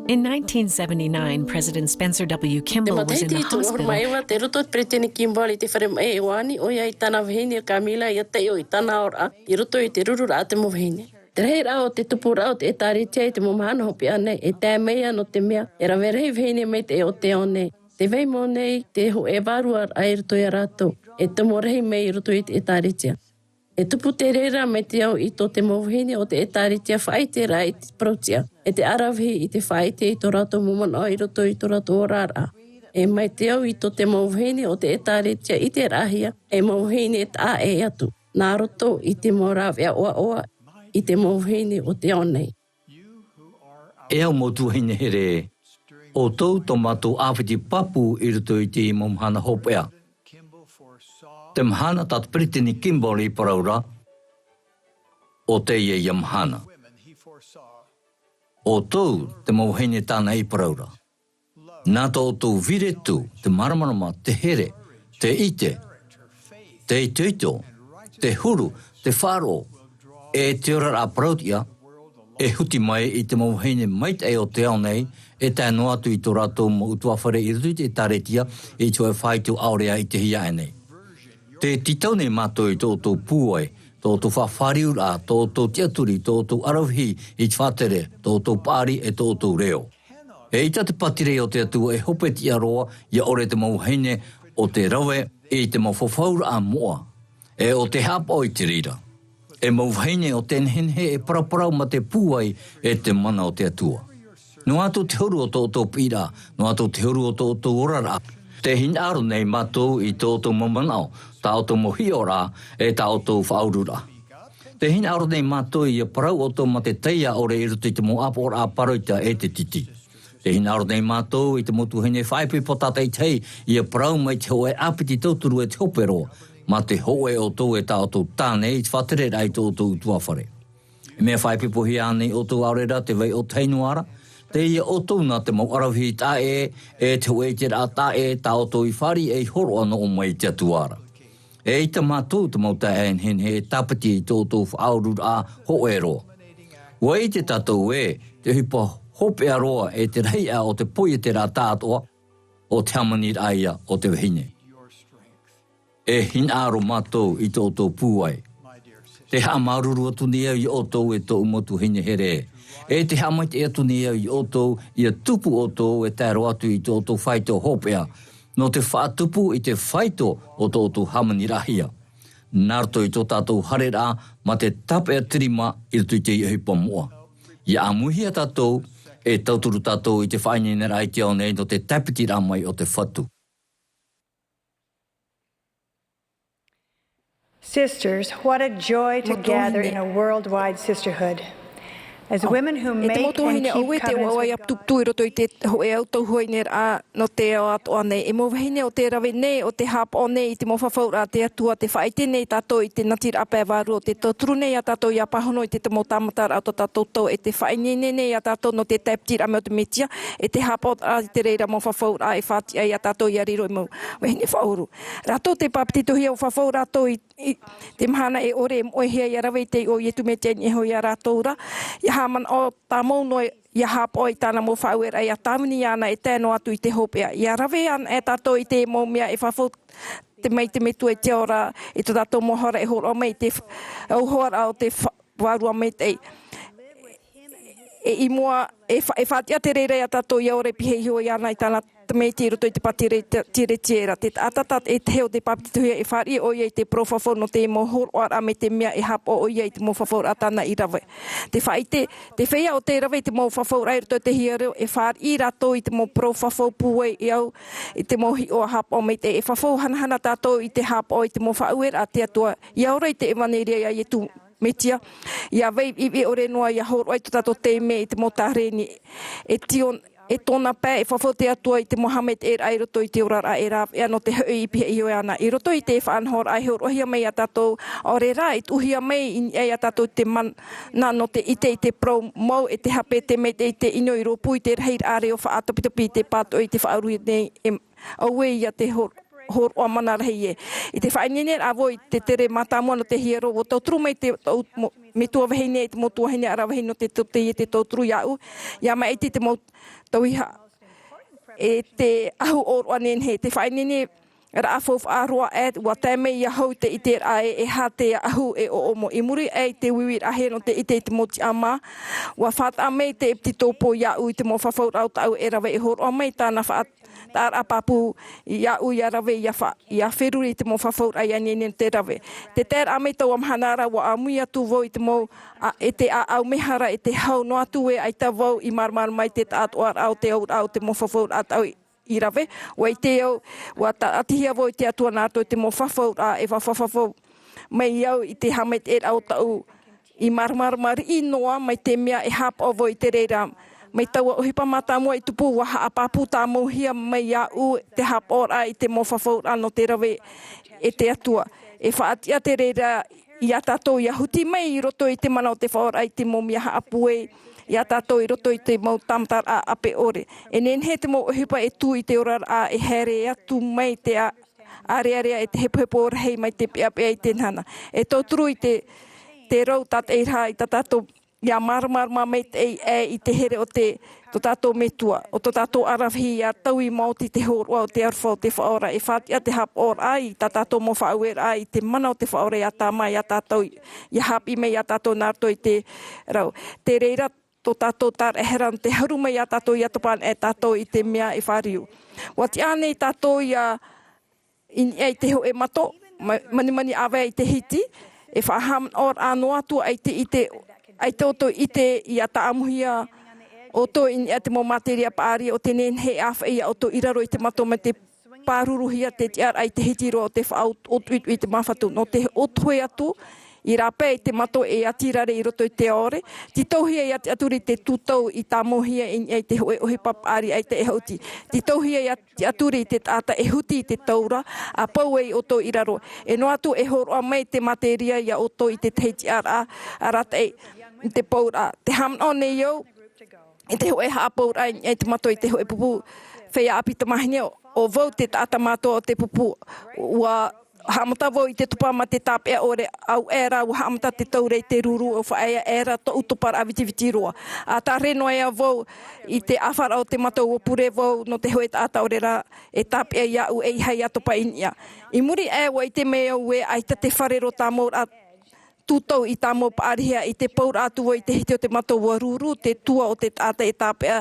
In nineteen seventy-nine, President Spencer W. Kimball was in the hospital. Te matahiti e toru ʻahuru mā iva, tei roto te Peretiteni Kimball i te fare maʻi e ʻō ani ʻoia i tāna vahine Camilla ʻia taiʻo i tāna aoraʻa i roto i te rururaʻa a te mau vahine. Te rahiraʻa o te tupuraʻa o te ʻĒtārētia i te mau mahana hopeʻa nei, e tae mai ia nō te mea e rave rahi vahine maitaʻi o te ao nei. Te vai mau nei te hōʻē vāruaraʻa i roto iā rātou, e tomo rahi mai i roto i te ʻētāretia. E tupu te reira mai te ao i tō te mau vahine o te ʻētāretia faʻaʻiteraʻa i te parau tiʻa, e te aravihi i te faʻaʻite i tō rātou mau manaʻo i roto i tō rātou oraraʻa. E mai te ao i tō te mau vahine o te ʻētāretia ʻiteraʻahia, e mau vahine taʻa ʻē atu, nā roto i te mau rāveʻa ʻoaʻoa i te mau vahine o te ao nei. E au mau tuahine here, ʻoutou tō mātou ʻāpiti pāpū i roto i te mau mahana hopeʻa. Te mahana tā Peretiteni Kimball i parau ra, ʻo teie ia mahana. ʻOutou te mau vahine tāna i parau ra. Nā tō ʻoutou vīretu, te māramarama, te here, te ʻite, te itoito, te huru, te faʻaroʻo, e te oraraʻa parauʻtiʻa, e huti mai i te mau vahine maitaʻi o te ao nei, e tae noa atu i tō rātou mau ʻutuāfare i roto i te ʻētāretia, i te hōʻē faito ʻaore ā i te hiaʻai nei. Tē tītau nei mātou i tō ʻoutou pūai, tō ʻoutou faʻafāriuraʻa, tō ʻoutou tiʻaturi, tō ʻoutou aravihi i te faʻatere, tō ʻoutou paʻari e tō ʻoutou reo. E ʻita te pātireia o te Atua e hope tiʻa roa, ʻia ʻore te mau vahine o te rave i te mau fafauraʻa moʻa, e o te haʻapaʻo i te reira. E mau vahine o te nehenehe e paraparau mā te pūai e te mana o te Atua. Noa atu te huru o tō ʻoutou piʻiraʻa, noa atu te huru o tō ʻoutou oraraʻa. Tē hinaʻaro nei mātou i tō ʻoutou mau manaʻo, tā ʻoutou mau hiʻoraʻa, e tā ʻoutou faʻaururaʻa. Tē hinaʻaro nei mātou ʻia parau ʻoutou mā te taiā ʻore i roto i te mau ʻāpoʻoraʻa pāroita e te titi. Tē hinaʻaro nei mātou i te mau tuahine faʻaipoipo tātaʻitahi ʻia parau mai te hōʻē ʻāpiti tauturu e te hope roa, mā te hōʻē ʻoutou e tā ʻoutou tāne i te faʻatereraʻa i tō ʻoutou ʻutuāfare. E mea faʻaipoipohia ānei ʻoutou ʻaore rā te vai ʻōtahi noa ra, teie ʻoutou nā te mau aravihi taʻa ʻē, e te hōʻē ʻiteraʻa taʻa ʻē tā ʻoutou i fāriʻi e i hōroʻa noa mai i te Atua ra. E ʻita mātou te mau taeaʻe nehenehe e tāpiti i tō ʻoutou faʻaururaʻa hōʻē roa. ʻUa ʻite tātou ē, te ʻohipa hopeʻa roa e te rahi aʻe o te poieteraʻa tāʻatoʻa, ʻo te hāmaniraʻa ïa o te vahine. E hinaʻaro mātou i tō ʻoutou pūai. Tē haʻamāuruuru atu nei au iā ʻoutou e tōʻu mau tuahine here. E tē haʻamaitaʻi atu nei au iā ʻoutou, ʻia tupu ʻoutou e tae roa atu i tō ʻoutou faito hopeʻa. Nō te faʻatupu i te faito o tō ʻoutou hāmaniraʻahia. Nā roto i tō tātou haereraʻa, mā te tāpeʻa te rima i roto i te ʻohipa moʻa. ʻIa ʻāmuihia tātou, e tauturu tātou i te faʻaineineraʻa i te ao nei nō te tāpitiraʻa mai o te Fatu. Sisters, what a joy to gather in a worldwide sisterhood. As women who make and keep covenants with God. E te mau tuahine, ʻo te ʻoaʻoa ʻia putuputu i roto i te hōʻē au tauhuaineraʻa nō te ao atoʻa nei. E mau vahine, ʻo te rave nei, ʻo te haʻapaʻo nei i te mau fafauraʻa a te Atua, tē faʻaʻite nei tātou i te natiraʻa pae vārua, ʻo tē tauturu nei iā tātou ʻia pāhono i te mau tāmataraʻa o tō tātou tau, e tē faʻaineine nei iā tātou nō te tāpitiraʻa mai o te Mesia, e te haʻapaʻoraʻa i te reira mau fafauraʻa e faʻatiʻa iā tātou ʻia riro ei mau vahine faʻauru. Rātou tei bāpetizohia, ʻua fafau rātou i, i te mahana e ʻore e moʻehia ʻia rave i te iʻoa o Iesu Mesia i niʻa iho iā rātou ra, ʻia haʻamanaʻo tāmau noa ʻia haʻapaʻo i tāna mau faʻaueraʻa, ʻia tāvini iāna e tae noa atu i te hopeʻa. ʻIa rave anaʻe tātou i te mau mea e fafau mai te Metua i te ao ra, i tō tātou mau hara e hōroʻa mai i te f-, auhoaraʻa o te fa-, Vārua Maitaʻi. E i mua, e fa-, e faʻatiʻa te reira iā tātou ʻia ora i pihaʻi iho iāna i tāna Tamaiti i roto i te pātiretia ra. Te taʻata e tahi ʻo tei bāpetizohia, e fāriʻi ʻoia i te parau fafau nō te mau hōroʻaraʻa mai te mea e haʻapaʻo ʻoia i te mau fafauraʻa tāna i rave. Te faʻaʻite, te feiā ʻo tē rave i te mau fafauraʻa i roto i te hiero, e fāriʻi rātou i te mau parau fafau pūai e au i te mau hiʻoraʻa haʻapaʻo maitaʻi. E fafau hanahana tātou i te haʻapaʻo i te mau faʻaueraʻa a te Atua, ʻia ora i te ʻevaneria iā Iesu Mesia, ʻia vai ʻiviʻivi ʻore noa, ʻia hōroʻa i tō tātou taime i te mau taʻata nei. E tio-, e tōna pae, e fafau te Atua i te mau haʻamaitaʻiraʻa i roto i te oraraʻa e rāveʻa nō te hoʻi i pihaʻi iho iāna. I roto i te faʻanahoraʻa e hōroʻahia mai iā tātou, ʻaore rā, e tuʻuhia mai i niʻa iā tātou te mana nō te ʻite i te parau mau, e te hape, te maitaʻi, te ʻino i rōpū i te rahiraʻa reo faʻatopitopi, i te pātoʻi, i te faʻauru nei, e Auē ia te hor-, hōroʻa mana rahi ē. I te faʻaineineraʻa vau i te tere mātāmua nō te hiero, ʻua tauturu mai te, tau mo-, metua vahine, te mau tuahine ʻaravihi nō te tōtaiete tauturu iāʻu, ʻia maʻiti te mau tauihaʻa. E te ʻahu ʻōroʻa nehenehe, te faʻaineineraʻa faufaʻa roa ē, ʻua tae mai iā ʻu te ʻiteraʻa ē, e aha te ʻahu e ʻoʻomo. I muri aʻe i te uiuiraʻahia nō te ʻite i te mau tiʻamā, ʻua faʻataʻa mai te ʻepitetopo iāʻu i te mau fafauraʻa o tāʻu e rave, e hōroʻa mai tāna faʻa- taʻaraʻa pāpū iāʻu ia rave, ia fa-, ia feruri i te mau fafauraʻa ia nehenehe nō te rave. Te taeraʻa mai taua mahana ra, ʻua ʻāmui atu vau i te mau, ā, e te ʻāʻau mehara, e te hau noa atu ē, ʻaita vau i māramarama i te taʻatoʻaraʻa o te auraʻa o te mau fafauraʻa tāʻu i rave. ʻUa ʻite au, ʻua tāʻatihia vau e te Atua nā roto i te mau fafauraʻa e faʻafafa vau mai au i te haʻamaitaʻiraʻa o tāʻu i māramarama riʻi noa, mai te mea e haʻapaʻo vau i te reira. Mai taua ʻohipa mātāmua i tupu, ʻua haʻapāpū tāmauhia mai iāʻu te haʻapaʻoraʻa i te mau fafauraʻa nō te rave e te Atua. E faʻatiʻa te reira iā tātou ia huti mai i roto i te mana o te Faʻaora i te mau mea haʻapūai iā tātou i roto i te mau tāmataraʻa ʻāpeʻore. E nehenehe te mau ʻohipa e tū i te oraraʻa, e haere atu mai te ā-, ārearea e te hepohepo rahi mai te peʻapeʻa i te nānā. E tauturu i te, te rau tātaʻiraʻa i tā tātou ia māramarama maitaʻi aʻe i te here o te, tō tātou Metua, o tō tātou aravihi ia taui maoti te hōroʻa o te aroha o te Faʻaora, e faʻatiʻa te haʻapaʻoraʻa i tā tātou mau faʻaueraʻa i te mana o te Faʻaora ia tāmā iā tātou, ia haʻapiʻi mai iā tātou nā roto i te rau. Te reira tō tātou taraʻehara nō te haru mai iā tātou ia topa anaʻe tātou i te mea e fāriu. ʻUa tiʻa ānei tātou ia i niʻa i te hōʻē mato, ma-, manimani ʻāvae i te hiti, e faʻahaʻamanaʻoraʻa noa atu ʻaita i te, ʻaita ʻoutou i ʻite ia tāʻamuhia ʻoutou i niʻa i te mau materia paʻari, ʻo tē nehenehe e ʻāfaʻi iā ʻoutou i raro i te mato mai te pāruruhia te tiʻaraʻa i te hiti roa o te faʻaʻotoʻoto i te māfatu. Nō te ʻotohe atu, i rāpae i te mato e ati rare i roto i te ʻaore, tītauhia ia tiʻaturi te tūtau i tāmauhia i niʻa i te hōʻē ʻohipa paʻari ʻaita e hauti. Tītauhia ia tiʻaturi i te taʻata e huti i te taura, ʻa pau ai ʻoutou i raro. E noa atu e hōroʻa mai te materia iā ʻoutou i te tahi tiʻaraʻa, arataʻi i te pauraʻa. Tē haʻamanaʻo nei au, i te hōʻē haʻapauraʻa i niʻa i te mato i te hōʻē pupu feiā ʻāpī tamāhine, ʻo vau te taʻata mātua o te pupu. ʻUa haʻamata vau i te topa ma te tāpeʻa ʻore, ʻaore rā ʻua haʻamata te taura i te ruru, ʻua faʻaea aʻera tōʻu toparaʻa vitiviti roa. ʻA tārere noa ā vau i te ʻāfaraʻa o te mato, ʻua pure vau nō te hōʻē taʻata ʻaore rā e tāpeʻa iāʻu, ʻeiaha ia topa i niʻa. I muri aʻe ʻua ʻite mai au ē ʻaita te fare roa tāmauraʻa tūtau i tāmau paʻarihia. I te pauraʻa atu vau i te hiti o te mato, ʻua ruru te tua o te taʻata e tāpeʻa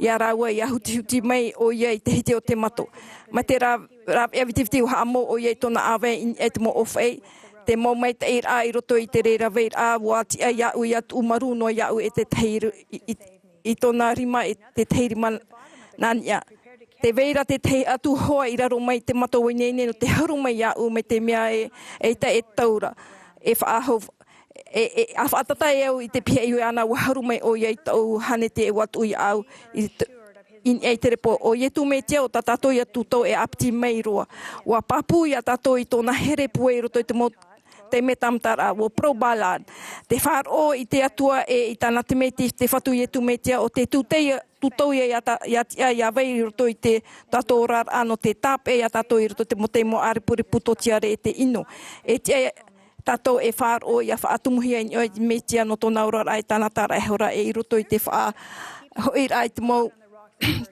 iā rāua, ia hutihuti mai ʻoia i te hiti o te mato. Mai te rā-, rāveʻa vitiviti ʻua haʻamau ʻoia i tōna ʻāvae i niʻa i te mau ʻōfaʻi. Te mau maitaʻiraʻa i roto i te reira vai ra, ʻua tiʻa iāʻu ia tuʻu marū noa iāʻu e te tahi ru-, i, i, i tōna rima, e te tahi rima nā niʻa. Tē vai ra te tahi atu hoa i raro mai i te mato, ʻua ineine nō te haru mai iāʻu, mai te mea ē, ʻeita e taura, e faʻahou, e, e, ʻa faʻatata e au i te pihaʻi iho āna, ʻua haru mai ʻoia i tāʻu hānete, ʻua tuʻu iāʻu i t-, i niʻa i te repo. ʻO Iesu Mesia, ʻo tā tātou ia tūtau e ʻāpiti mai roa. ʻUa pāpū iā tātou i tōna here pūai i roto i te mau taime tāmataraʻa, ʻua parau Balaam. Tē faʻaroʻo i te Atua ē, i tāna Tamaiti, te Fatu Iesu Mesia, ʻo tē tūtau ia, tūtau ia, ia ta-, ia tiʻa ia vai i roto i te tātou oraraʻa nō te tāpeʻa iā tātou i roto i te mau taime ʻārepurepu, tōtiare e te ʻino. E tiʻa tātou e faʻaroʻo ia faʻatumuhia i niʻa i te Mesia nō tōna oraraʻa e tāna taraʻehara, e i roto i te faʻahoʻiraʻa i te mau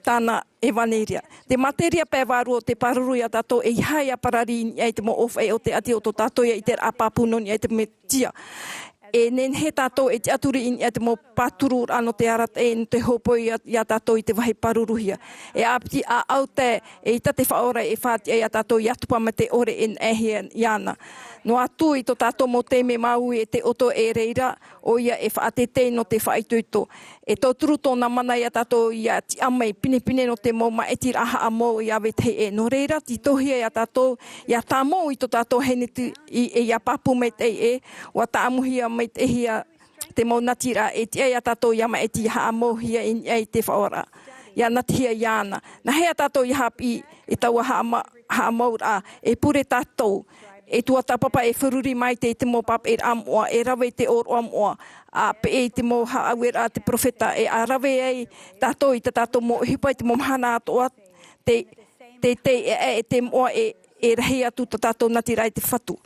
tāna ʻevaneria. Te materia pae vārua o te pāruru iā tātou, ʻeiaha ia parari i niʻa i te mau ʻōfaʻi, ʻo te ʻati o tō tātou ia ʻiteraʻa pāpū nō niʻa i te Mesia. E nehenehe tātou e tiʻaturi i niʻa i te mau pātururaʻa nō te arataʻi, nō te hōpoi iā, iā tātou i te vāhi pāruruhia. E ʻāpiti ʻāʻau tae, ʻeita te Faʻaora e faʻatiʻa iā tātou ia topa ma te ʻore e naʻehia iāna. Noa atu i tō tātou mau taime māuiui e te ʻoto, e reira ʻoia e faʻateitei nō te faʻaitoito. E tauturu tōna mana iā tātou ia tiʻa mai pinepine nō te mau māʻitiraʻa haʻamau ia vetahi ʻē. Nō reira, tītauhia iā tātou ia tāmau i tō tātou Hēneti ʻē, e ia pāpū maitaʻi ʻē, ʻua tāʻamuhia maitaʻihia te mau natiraʻa, e tiʻa iā tātou ia māʻiti haʻamauhia i niʻa i te Faʻaora, ia natihia iāna. Nāhea tātou ia haʻapiʻi i taua haʻama-, haʻamauraʻa? E pure tātou, e tuatāpapa, e feruri maitaʻi i te mau pāpaʻiraʻa moʻa, e rave i te ʻōroʻa moʻa, ʻa peʻe i te mau haʻaueraʻa a te perofeta, e ʻa rave ai tātou i tā tātou mau ʻohipa i te mau mahana atoʻa, te, te, te, e, e, e te moʻa e, e rahi atu tā tātou natiraʻa i te Fatu.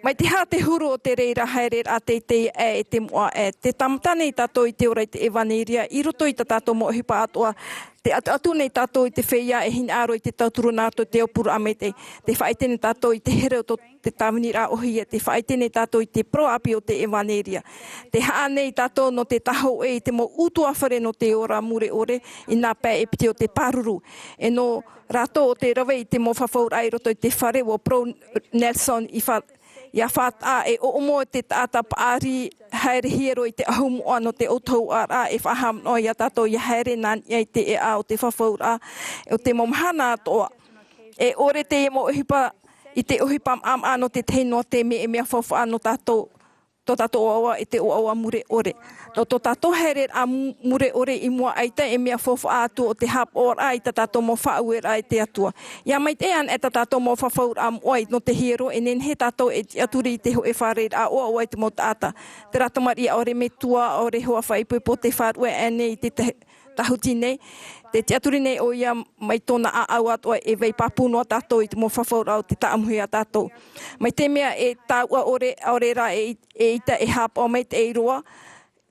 Mai te aha te huru o te reira haereraʻa teitei aʻe e te moʻa aʻe? Tē tāmata nei tātou i te ora i te ʻevaneria i roto i tā tātou mau ʻohipa atoʻa. Tē ʻatuʻatu nei tātou i te feiā e hinaʻaro i te tauturu nā roto i te aupururaʻa maitaʻi. Tē faʻaʻite nei tātou i te here o tō te tāviniraʻa ʻōhie, tē faʻaʻite nei tātou i te parau ʻāpī o te ʻevaneria. Tē haʻa nei tātou nō te tāhōʻē i te mau ʻutuāfare nō te ora mure ʻore, inā pae e piti o te pāruru. E nō rātou ʻo tē rave i te mau fafauraʻa i roto i te fare, ʻua parau Nelson i fa-, ʻia faʻataʻa e ʻoʻomo te taʻata paʻari haerehia roa i te ʻahu moʻa nō te ʻautahuʻaraʻa e faʻahaʻamanaʻo ia tātou ʻia haere nā niʻa i te ʻēʻa o te fafauraʻa, o te mau mahana atoʻa. E ʻore teie mau ʻohipa i te ʻohipa maʻamaʻa nō te tahi noa te mea, e mea faufaʻa nō tātou, tō tātou ʻoaʻoa e te ʻoaʻoa mure ʻore. Nō tō tātou haereraʻa mu-, mure ʻore i mua, ʻaita e mea faufaʻa atu ʻo te haʻapaʻoraʻa i tā tātou mau faʻaueraʻa e te Atua. ʻIa maitaʻi anaʻe tā tātou mau fafauraʻa moʻa nō te hiero, e nehenehe tātou e tiʻaturi i te hōʻē fārereiraʻa ʻoaʻoa i te mau taʻata. Terā tamariʻi ʻaore metua, ʻaore hoʻi faʻaipoipo, tē faʻaruʻe aʻe nei i te tahi-, tāhuti nei, tē tiʻaturi nei ʻoia mai tōna ʻāʻau atoʻa, e vai pāpū noa tātou i te mau fafauraʻa o te tāʻamuhia tātou. Mai te mea e tāuʻa ʻore, ʻaore rā e, e ʻaita e haʻapaʻo maitaʻi roa,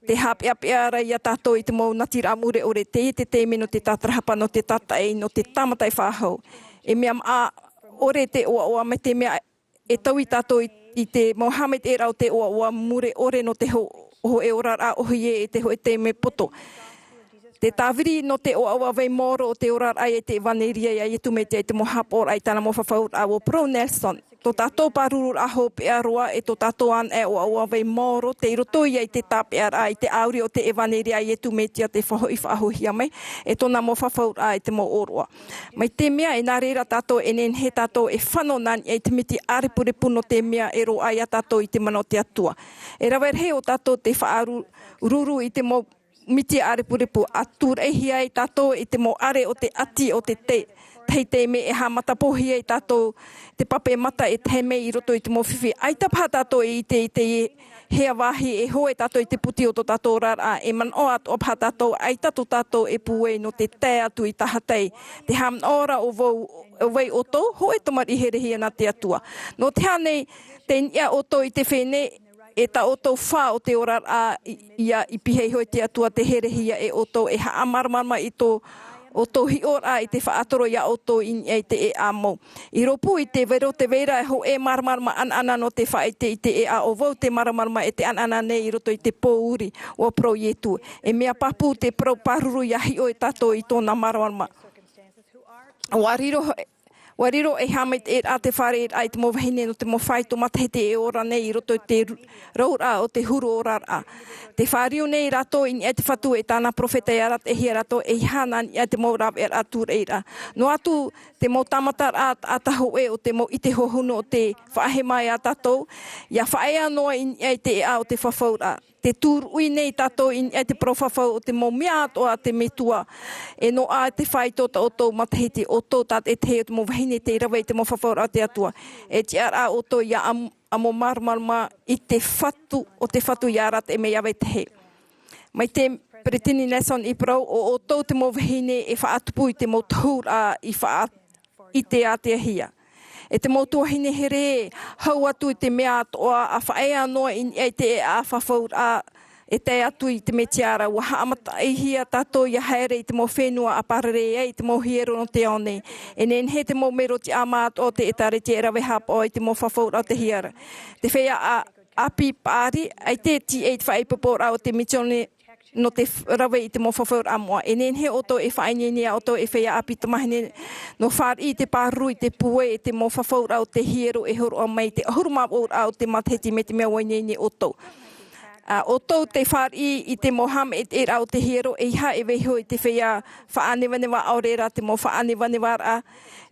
tē haʻapeʻapeʻa ra ia tātou i te mau natiraʻa mure ʻore, teie te taime nō te tātarahapa, nō te tātaʻi, nō te tāmata e faʻahou. E mea maʻa ʻore te ʻoaʻoa, mai te mea e taui tātou i, i te mau haʻamaitaʻiraʻa o te ʻoaʻoa mure ʻore nō te ho-, hōʻē oraraʻa ʻōhie e te hōʻē taime poto. Te tāviri nō te ʻoaʻoa vai maoro o te oraraʻa e te ʻevaneria ia Iesu Mesia i te mau haʻapaʻoraʻa i tāna mau fafauraʻa, ʻua parau Nelson. Tō tātou pārururaʻa hopeʻa roa e tō tātou anaʻe ʻoaʻoa vai maoro tei roto ia i te tāpeʻaraʻa i te ʻāuri o te ʻevaneria a Iesu Mesia tei faʻahoʻi faʻahouhia mai, e tōna mau fafauraʻa i te mau ʻōroʻa. Mai te mea e nā reira tātou e nehenehe tātou e fano nā niʻa i te miti ʻārepurepu nō te mea e roaʻa ia tātou i te mana o te Atua. E rave rahi ʻo tātou te faʻaru-, ruru i te mau miti ʻārepurepu, ʻa tūraʻihia ai tātou i te mau ʻare o te ʻati o te te-, tahi taime e haʻamatapohia ai tātou te pape mata e tahe mai i roto i te mau fifi. ʻAita paha tātou e ʻite i te hea vāhi e hoe tātou i te puti o tō tātou oraraʻa, e manaʻo atoʻa paha tātou, ʻaita tō tātou e pūai nō te tae atu i tahatai. Te haʻamanaʻo ra ʻo vau, ʻo vai ʻoutou, hōʻē tamariʻi herehia nā te Atua. Nō te aha nei te niʻa ʻoutou i te fenei, e tā ʻoutou fā o te oraraʻa, i-, ʻia ʻipiha iho e te Atua te herehia e ʻoutou, e haʻamāramarama i tō ʻoutou hiʻoraʻa i te faʻatoro ia ʻoutou i niʻa i te ʻēʻa mau. I rōpū i te vero tē vai ra hōʻē māramarama ʻanaʻana nō te faʻaʻite i te ʻēʻa, ʻo vau te māramarama e te ʻanaʻana nei i roto i te pōuri, ʻua parau Iesu. E mea pāpū te parau pāruru ʻia hiʻo e tātou i tōna māramarama. ʻUa riro, ʻua riro e haʻamaitaʻiraʻa te fārereiraʻa i te mau vahine nō te mau faito matahiti e ora nei i roto i te ru-, rouraʻa o te huru oraraʻa. Tē fāriu nei rātou i niʻa i te Fatu e tāna perofeta ʻia arataʻihia rātou, ʻeiaha nā niʻa i te mau raveʻa tūraʻiraʻa. Noa atu te mau tāmataraʻa taʻata hōʻē o te mau ʻite hohonu o te faʻahema ia tātou, ʻia faʻaea noa i niʻa i te ʻēʻa o te fafauraʻa. Tē tūruʻi nei tātou i niʻa i te parau fafau o te mau mea atoʻa a te Metua. E noaʻa te faito tā ʻoutou matahiti, ʻoutou tātaʻitahi o te mau vahine tei rave i te mau fafauraʻa o te Atua. E tiʻaraʻa ʻoutou ʻia am-, amo māramarama i te Fatu, ʻo te Fatu ʻia arataʻi mai iā vetahi. Mai te Peresideni Nelson i parau, ʻo ʻoutou te mau vahine e faʻatupu i te mau tohuraʻa i faʻa-, i te āteahia. E te mau tuahine here, hau atu i te mea atoʻa, ʻa faʻaea noa i niʻa i te ʻēʻa fafauraʻa, e tae atu i te Mesia ra, ʻua haʻamataʻihia tātou ʻia haere i te mau fenua ʻa parare ai te mau hiero nō te ao nei. E nehenehe te mau mero tiʻamā atoʻa o te ʻĒtārētia e rave haʻapaʻo i te mau fafauraʻa o te hiero. Te feiā ʻa-, ʻāpī paʻari, ʻaita e tīaʻi te faʻaipoiporaʻa o te misiōni nō te f-, rave i te mau fafauraʻa moʻa. E nehenehe ʻoutou e faʻaineine iā ʻoutou ei feiā ʻāpī tamāhine nō fāriʻi i te pāruru i te pūai e te mau fafauraʻa o te hiero e hōroʻa mai i te ʻahuru mā vaʻu raʻa o te matahiti mai te mea ʻua ineine ʻoutou. ʻA ʻoutou tē fāriʻi i te mau haʻamaitaʻiraʻa o te hiero, ʻeiaha e vaiiho i te feiā faʻanevaneva, ʻaore rā te mau faʻanevanevaraʻa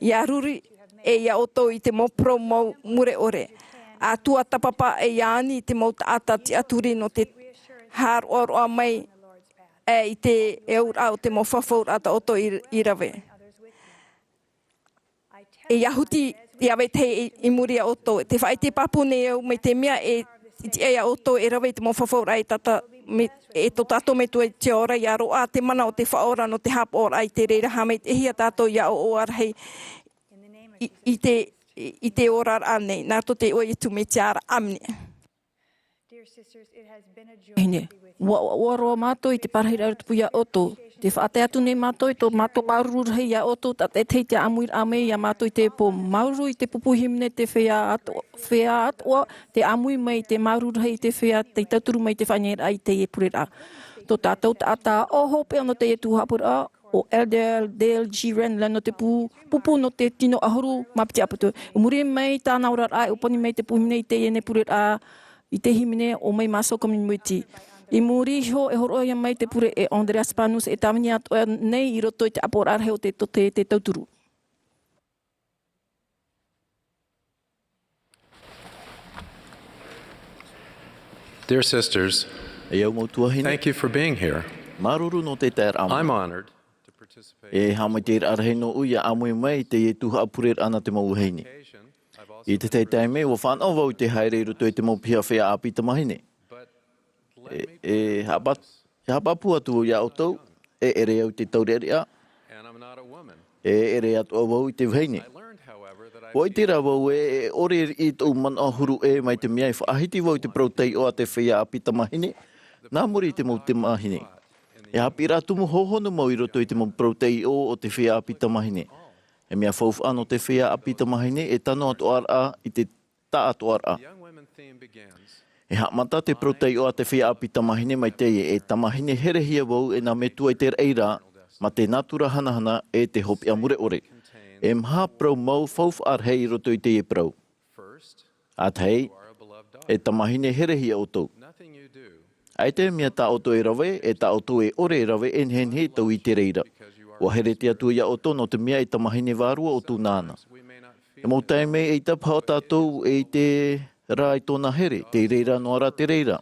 ʻia ruri e iā ʻoutou i te mau parau mau mure ʻore. ʻA tuatāpapa e ʻia ani i te mau taʻata tiʻaturi nō te haʻaroʻaroʻa mai, e, i te auraʻa o te mau fafauraʻa tā ʻoutou i, i rave. E ʻia huti iā vetahi i, i muri iā ʻoutou. Tē faʻaʻite pāpū nei au, mai te mea e tiʻa iā ʻoutou e rave i te mau fafauraʻa e tata, me, e tō tātou Metua i te ao ra, ʻia roaʻa te mana o te Faʻaora nō te haʻapaʻoraʻa i te reira haʻamaitaʻihia tātou ʻia ʻoaʻoa rahi i, i te i, i te oraraʻa nei, nā roto i te iʻoa o Iesu Mesia. Āmene. Vahine, ua, ua, ua roa mātou i te parahiraʻa tupu iā ʻoutou. Te faʻatae atu nei mātou i tō mātou māuruuru rahi iā ʻoutou, tātaʻitahi te ʻāmuiraʻa mai iā mātou i teie pō. Māuruuru i te pupu hīmene, te feiā atoʻa, feiā atoʻa, te ʻāmui mai i te māuruuru rahi i te feiā, tei tauturu mai te faʻaineineraʻa i teie pureraʻa. Tō tātou taʻata ʻo hopeʻa nō teie tuhaʻa pureraʻa, ʻo Elder Dale G. Renlund nō te pu-, pupu nō te tino ʻahuru mā piti ʻāpiti. I muri mai tāna oraraʻa, e ʻōpani mai te pupu hīmene i teie nei pureraʻa, i te hīmene ʻo Mai Māsau Community. I muri iho e hōroʻahia mai te pure e Andreas Panus, e tāvini atoʻa nei i roto i te ʻāpoʻoraʻa rahi o te, te, te tauturu. Dear sisters, e au mau tuahine, thank you for being here. Māuruuru nō te taeraʻa mai. I'm honored to participate. E haʻamaitaʻiraʻa rahi nōʻu ia ʻāmui mai i teie tuhaʻa pureraʻa nā te mau vahine. I te tahi taime, ua fānaʻo vau i te haere i roto i te mau piha feiā ʻāpī tamāhine. E, e haʻapa-, e haʻapāpū atu vau iā ʻoutou, e ʻere au i te taureʻareʻa, e ʻere atoʻa vau i te vahine. Ua ʻite rā vau ē, e ʻore i tōʻu manaʻo huru ʻē mai te mea i faʻahiti vau i te parau taiʻo a te feiā ʻāpī tamāhine, nā muri i te mau tamāhine. E haʻapiʻiraʻa tumu hōhonu mau i roto i te mau parau taiʻo o te feiā ʻāpī tamāhine. E mea faufaʻa nō te feiā ʻāpī tamāhine e tano atoʻa ra i te taʻatoʻaraʻa. E haʻamata te parau taiʻo a te feiā ʻāpī tamāhine mai teie, e tamāhine herehia vau e nā metua i te raʻi ra, mā te nātura hanahana e te hopeʻa mure ʻore. E maha parau mau faufaʻa rahi i roto i teie parau. ʻA tahi, e tamāhine herehia ʻoutou. ʻAita e mea tā ʻoutou e rave, e tā ʻoutou e ʻore e rave, e nehenehe e tau i te reira. ʻUa here te Atua iā ʻoutou nō te mea e tamāhine vārua ʻoutou nāna. E mau taime e ʻaita paha tātou e ʻite rā i tōna here, te reira noa rā te reira.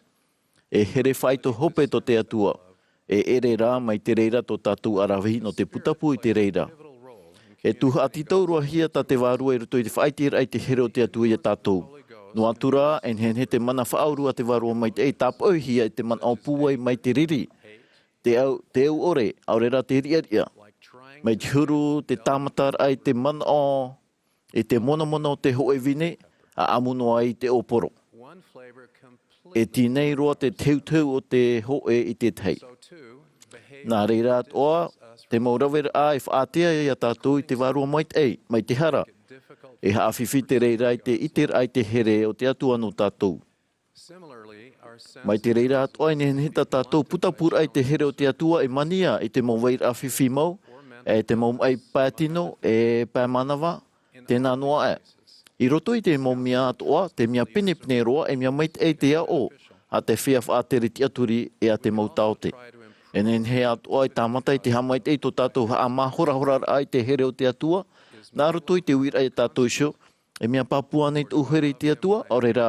E here faʻaitoito hope tō te Atua. E ʻere rā mai te reira tō tātou ʻaravihi nō te putapū i te reira. E tuhaʻa tītauhia tā te Vārua i roto i te faʻaʻiteraʻa i te here o te Atua iā tātou. Noa atu rā, e nehenehe te mana faʻaurua a te Vārua Maitaʻi, tāpaʻohia i te manaʻo pūai mai te riri, te au, te au ʻore, ʻaore rā te riʻariʻa. Mai te huru, te tāmataraʻa i te manaʻo, i te monomono o te hōʻē vine, ʻa ʻamu noa ai te ʻōporo. E tīnai roa te teuteu o te hōʻē i te tahi. Nā reira atoʻa, te mau raveraʻa e faʻaātea iā tātou i te Vārua Maitaʻi, mai te hara. E haʻafifi te reira i te ʻiteraʻa i te here o te Atua nō tātou. Mai te reira atoʻa e nehenehe tā tātou putapūraʻa i te here o te Atua e mania i te mau vairaʻa fifi mau, e te mau maʻi pae tino, e pae manava, tēnā noa aʻe. I roto i te mau mea atoʻa, te mea pinepine roa, e mea maitaʻi te aʻo, a te feiā faʻatere tiʻaturi, e a te mau taote. E nehenehe atoʻa e tāmata i te haʻamaitaʻi tō tātou haʻamāhorahoraʻa i te here o te Atua, nā roto i te uiraʻa iā tātou iho, e mea pāpū ānei tōʻu here i te Atua, ʻaore rā,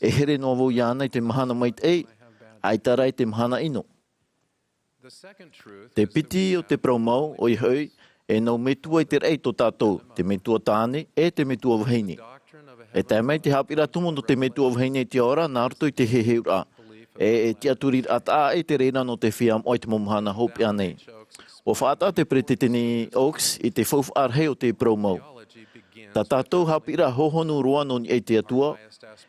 e here noa vau iāna i te mahana maitaʻi, ʻaita rā i te mahana ʻino. Te piti o te parau mau, ʻoia hoʻi, e nau metua i te raʻi tō tātou, te metua tāne, e te metua vahine. E tae mai te haʻapiʻiraʻa tumu nō te metua vahine i te ao ra, nā roto i te heheuraʻa. E, e tiʻaturiraʻa taʻa ʻē te reira nō te feiā moʻa i te mau mahana hopeʻa nei. ʻUa faʻataʻa te Peresideni Oaks i te faufaʻa rahi o te parau mau. Tā tātou haʻapiʻiraʻa hōhonu roa nō niʻa i te Atua,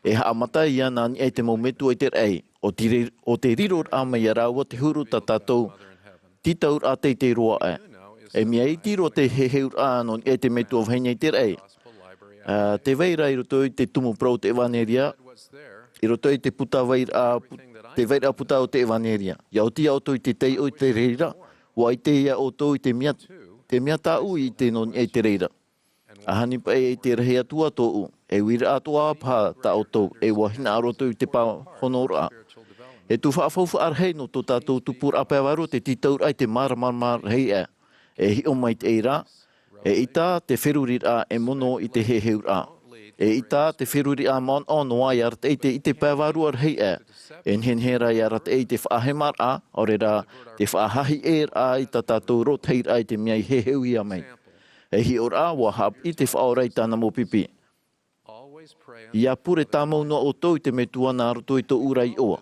e haʻamata ia nā niʻa i te mau metua i te raʻi, ʻo te ri-, ʻo te riroraʻa mai iā rāua te huru tā tātou tītauraʻa teitei roa aʻe. E mea iti roa te heheuraʻa nō niʻa i te metua vahine i te raʻi. Ā, tē vai ra i roto i te tumu parau o te ʻEvaneria, i roto i te puta vairaʻa, te vairaʻa puta o te ʻEvaneria. ʻIa oti ā ʻoutou i te taiʻo i te reira, ʻua ʻite ā ʻoutou i te mea, te mea tāʻu i ʻite nō niʻa i te reira. ʻAhani paʻi e ʻite rahi atu ā tōʻu, e uiraʻa atoʻa paha tā ʻoutou, e ʻua hinaʻaro atu i te pāhonoraʻa. E tuhaʻa faufaʻa rahi nō tō tātou tupuraʻa pae vārua te tītauraʻa i te māramarama rahi aʻe. E hiʻo mai te reira, eʻita te feruriraʻa e mono i te heheuraʻa. Eʻita te feruriraʻa manaʻo noa e arataʻi i te, i te pae vārua rahi aʻe. E nehenehe rā e arataʻi i te faʻahemaraʻa, ʻaore rā, te faʻahahiʻeraʻa i tā tātou rōtahiraʻa i te mea i heheuhia mai. E hiʻoraʻa, ʻua haʻapiʻi te Faʻaora i tāna mau pipi. ʻIa pure tāmau noa ʻoutou i te Metua nā roto i tōʻu ra iʻoa.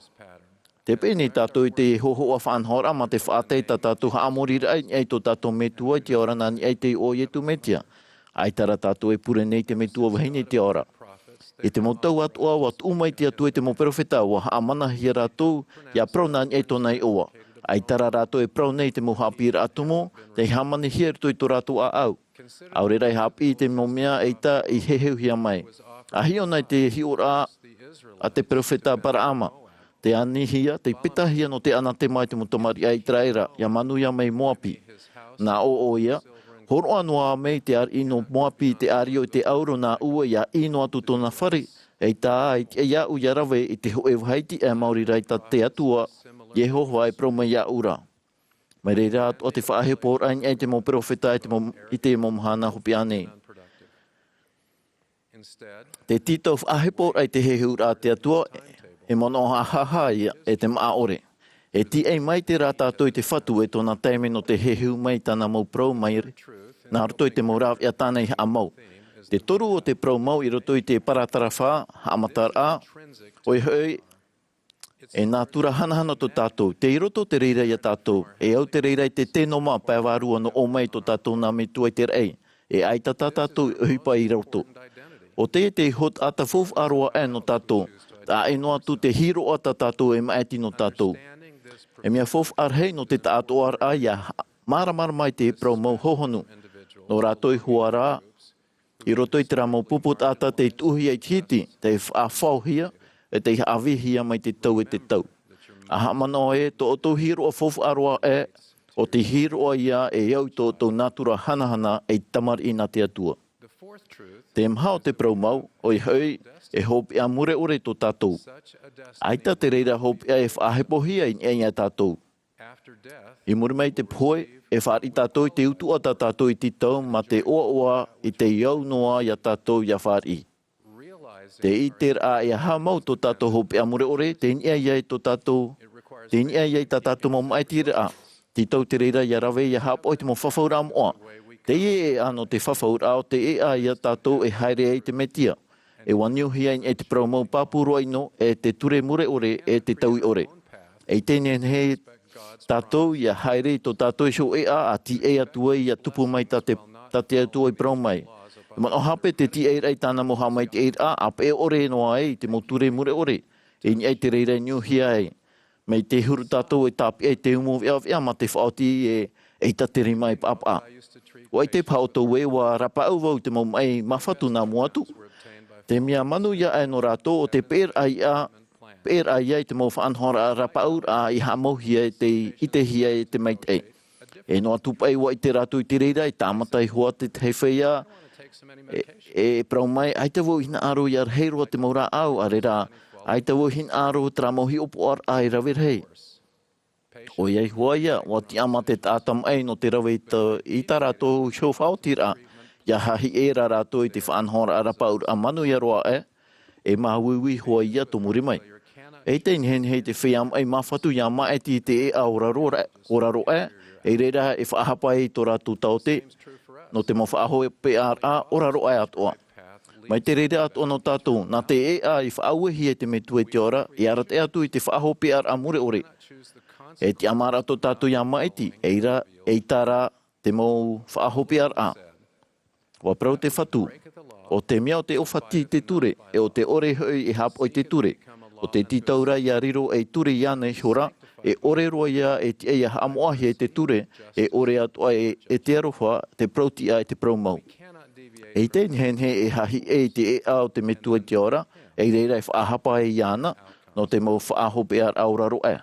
Tē peʻe nei tātou i te hōhoʻa faʻanahoraʻa mā te faʻatae i tā tātou haʻamoriraʻa i niʻa i tō tātou Metua i te ao ra nā niʻa i te iʻoa o Iesu Mesia. ʻAita rā tātou e pure nei te metua vahine i te ao ra. I te mau tau atoʻa, ʻua tuʻu mai te Atua i te mau perofeta, ʻua haʻamanahia rātou, ʻia parau nā niʻa i tōna iʻoa. ʻAita rā rātou e parau nei i te mau haʻapiʻiraʻa tumu, tei hāmanihia i roto i tō rātou ʻāʻau. ʻAore rā e haʻapiʻi i te mau mea ʻaita i heheuhia mai. ʻA hiʻo na i te hiʻoraʻa a te perofeta Paraama, tei anihia, tei petahia nō te anatema i te mau tamariʻi a Iteraera, ʻia manuia mai Moapi. Nā ʻō ʻoia, hōroʻa noa mai te ariʻi nō Moapi i te ʻārio i te ʻauro nā ʻua ʻia ʻī noa atu tōna fare, ʻaita ā, i te, iāʻu ʻia rave i te hōʻē vāhi tiʻa e maori ra i tā te Atua, Iehova e parau mai iāʻu ra. Mai reira atoʻa te faʻaheporaʻa i niʻa i te mau perofeta i te mau, i te mau mahana hopeʻa nei. Te tītau faʻaheporaʻa i te heheuraʻa a te Atua, e manaʻo haʻahaʻa ia, e te māʻa ʻore. E tīaʻi maite rā tātou i te Fatu e tōna taime nō te heheu mai i tāna mau parau mai, nā roto i te mau rāveʻa tāna i haʻamau. Te toru o te parau mau i roto i te paratarafa, haʻamataraʻa, ʻoia hoʻi, e nātura hanahana tō tātou, tei roto te reira iā tātou, e au te reira i te tēnoma pae vārua nō ʻō mai tō tātou nā metua i te raʻi, e ʻaita tā tātou i ʻohipa i roto. ʻO teie te iho taʻata faufaʻa roa aʻe nō tātou, taʻa ʻē noa atu te hīroʻa tā tātou e maʻiti nō tātou. E mea faufaʻa rahi nō te taʻatoʻaraʻa ʻia māramarama i te parau mau hohonu. Nō rātou ihoā rā, i roto i terā mau pupu taʻata tei tuʻuhia i te hiti, tei faʻafaohia, e tei haʻavīhia mai te tau e te tau. ʻA haʻamanaʻo ē, tō ʻoutou hīroʻa faufaʻa roa aʻe, ʻo te hīroʻa ia e au i tō ʻoutou nātura hanahana ei tamariʻi nā te Atua. Te maha o te parau mau, ʻoia hoʻi, e hopeʻa mure ʻore tō tātou. ʻAita te reira hopeʻa e faʻahepohia i niʻa iā tātou. I muri mai i te pohe, e fāriʻi tātou i te utuʻa tā tātou i tītau mā te ʻoaʻoa i te au noa iā tātou ʻia fāriʻi. Te ʻiteraʻa ʻia haʻamau tō tātou hopeʻa mure ʻore, tei niʻa ia i tō tātou, tei niʻa ia i tā tātou mau maʻitiraʻa. Tītau te reira ʻia rave ʻia haʻapaʻo i te mau fafauraʻa moʻa. Teie e ʻā nō te fafauraʻa ʻo te ʻēʻa iā tātou e haere ai te Metia. E ʻua niuhia i niʻa i te parau mau pāpū roa ʻino, e te ture mure ʻore, e te taui ʻore. E ʻite nehenehe tātou ʻia haere i tō tātou iho ʻēʻa, ʻa tīaʻi atu ai ʻia tupu mai tā te, tā te Atua i parau mai. E manaʻo hape te tīaʻiraʻa i tāna mau haʻamaitaʻiraʻa, ʻa peʻe ʻore noa ai i te mau ture mure ʻore, i niʻa i te reira i niuhia ai. Mai te huru tātou e tāpeʻa i te umu veʻaveʻa mā te faʻaoti e, ʻeita te rima e paʻapaʻa. ʻUa ʻite paha ʻoutou ē ʻua rapaʻau vau i te mau maʻi māfatu nā mua atu. Te mea manuia aʻe nō rātou ʻo te peʻeraʻa ia, peʻeraʻa ia i te mau faʻanahoraʻa rapaʻauraʻa i haʻamauhia e tei ʻitehia e te maitaʻi. E noa atu paʻi ʻua ʻite rātou i te reira, e tāmata iho ā te tahi feiā, e, e parau mai, ʻaita vau hinaʻaro ʻia rahi roa te mau rāʻau, ʻaore rā, ʻaita vau hinaʻaro terā mau hiʻopoʻaraʻa e rave rahi. ʻOia iho ā ia, ʻua tiʻa mā te taʻata maʻi nō te rave i tā, i tā rātou iho faʻaotiraʻa, ʻia hahiʻe rā rātou i te faʻanahoraʻa rapaʻauraʻa manuia roa aʻe, e māuiui hoʻi ia tō muri mai. E ʻite nehenehe te feiā maʻi māfatu ʻia maʻiti i te ʻēʻa ʻo raro ra-, ʻo raro aʻe, i reira e faʻahapa ai tō rātou taote, nō te mau faʻahopeʻaraʻa ʻo raro aʻe atoʻa. Mai te reira atoʻa nō tātou, nā te ʻēʻa i faʻauehia e te Metua i te ao ra, e arataʻi atu i te faʻahopeʻaraʻa mure ʻore. E tiʻamāraʻa tō tātou ʻia maʻiti, e ira, ʻeita rā te mau faʻahopeʻaraʻa. ʻUa parau te Fatu, ʻo te mea ʻo te ʻōfati i te ture, e ʻo te ʻore hoʻi e haʻapaʻo i te ture. ʻO te tītau ra ʻia riro ei ture iāna ihora, e ʻore roa ia e tiʻa ʻia haʻamoʻahia e te ture, e ʻore atoʻa e, e te aroha, te parau tiʻa, e te parau mau. E ʻite nehenehe e hahiʻe i te ʻēʻa o te Metua i te ao ra, i reira e faʻahapa ai iāna, nō te mau faʻahopeʻaraʻa ʻo raro aʻe.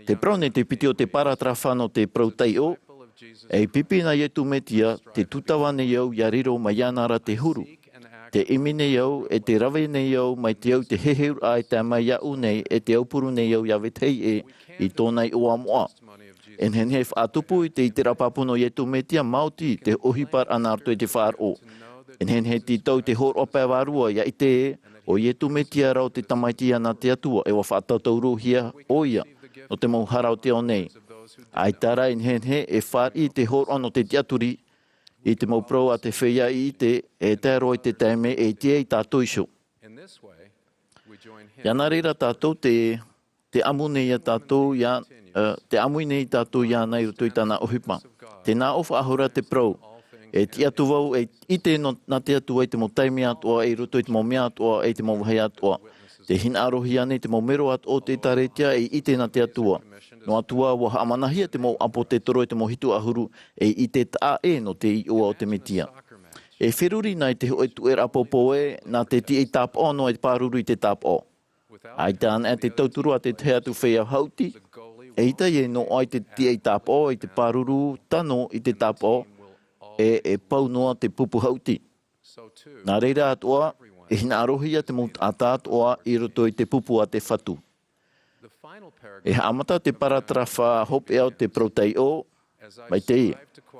Te parau nei te piti o te paratarafa nō te parau taiʻo, ei pipi nā Iesu Mesia, te tūtava nei au ʻia riro mai iāna ra te huru. Te ʻimi nei au, e te rave nei au, mai te au te heheuraʻa e tae mai iāʻu nei, e te aupuru nei au ʻia vetahi ʻē, i tōna iʻoa moʻa. E nehenehe e faʻatupu i te ʻiteraʻa pāpū nō Iesu Mesia, maoti te ʻohiparaʻa nā roto i te faʻaroʻo. E nehenehe tītau i te hōroʻa pae vārua, ʻia ʻite ē, ʻo Iesu Mesia rā ʻo te Tamaiti iāna a te Atua, e ʻua faʻatautauruhia ʻoia, nō te mau hara o te ao nei. ʻAita rā e nehenehe e fāriʻi i te hōroʻa nō te tiʻaturi, i te mau parau a te feiā i ʻite, e tae roa i te taime e tiʻa ai tātou iho. ʻIa nā reira tātou te, te ʻamu nei ia tātou ia, eh, te ʻamui nei tātou iāna i roto i tāna ʻohipa. Tē nā ʻō faʻahou ra te parau. E tiʻa atu vau e ʻite nō, nā te Atua i te mau taime atoʻa, i roto i te mau mea atoʻa, i te mau vāhi atoʻa. Tē hinaʻarohia nei te mau mero atoʻa o te ʻĒkālesia e ʻite nā te Atua. Noa atu ā, ʻua haʻamanahia te mau ʻāpōsetolo e te mau hitu ʻahuru, e ʻite taʻa ʻē nō te iʻoa o te Mesia. E feruri na i te hōʻē tuʻeraʻa pōpō ē, nā te tiʻa i tāpaʻo noa i te pāruru i te tāpaʻo. ʻAita anaʻe te tauturu a te tahi atu feiā haʻuti, eʻita e noaʻa i te tiʻa i tāpaʻo, i te pāruru tano i te tāpaʻo, e, e pau noa te pupu haʻuti. Nā reira atoʻa, e hinaʻarohia te mau taʻata atoʻa i roto i te pupu a te Fatu. E haʻamata te paratarafa hopeʻa o te parau taiʻo, mai teie: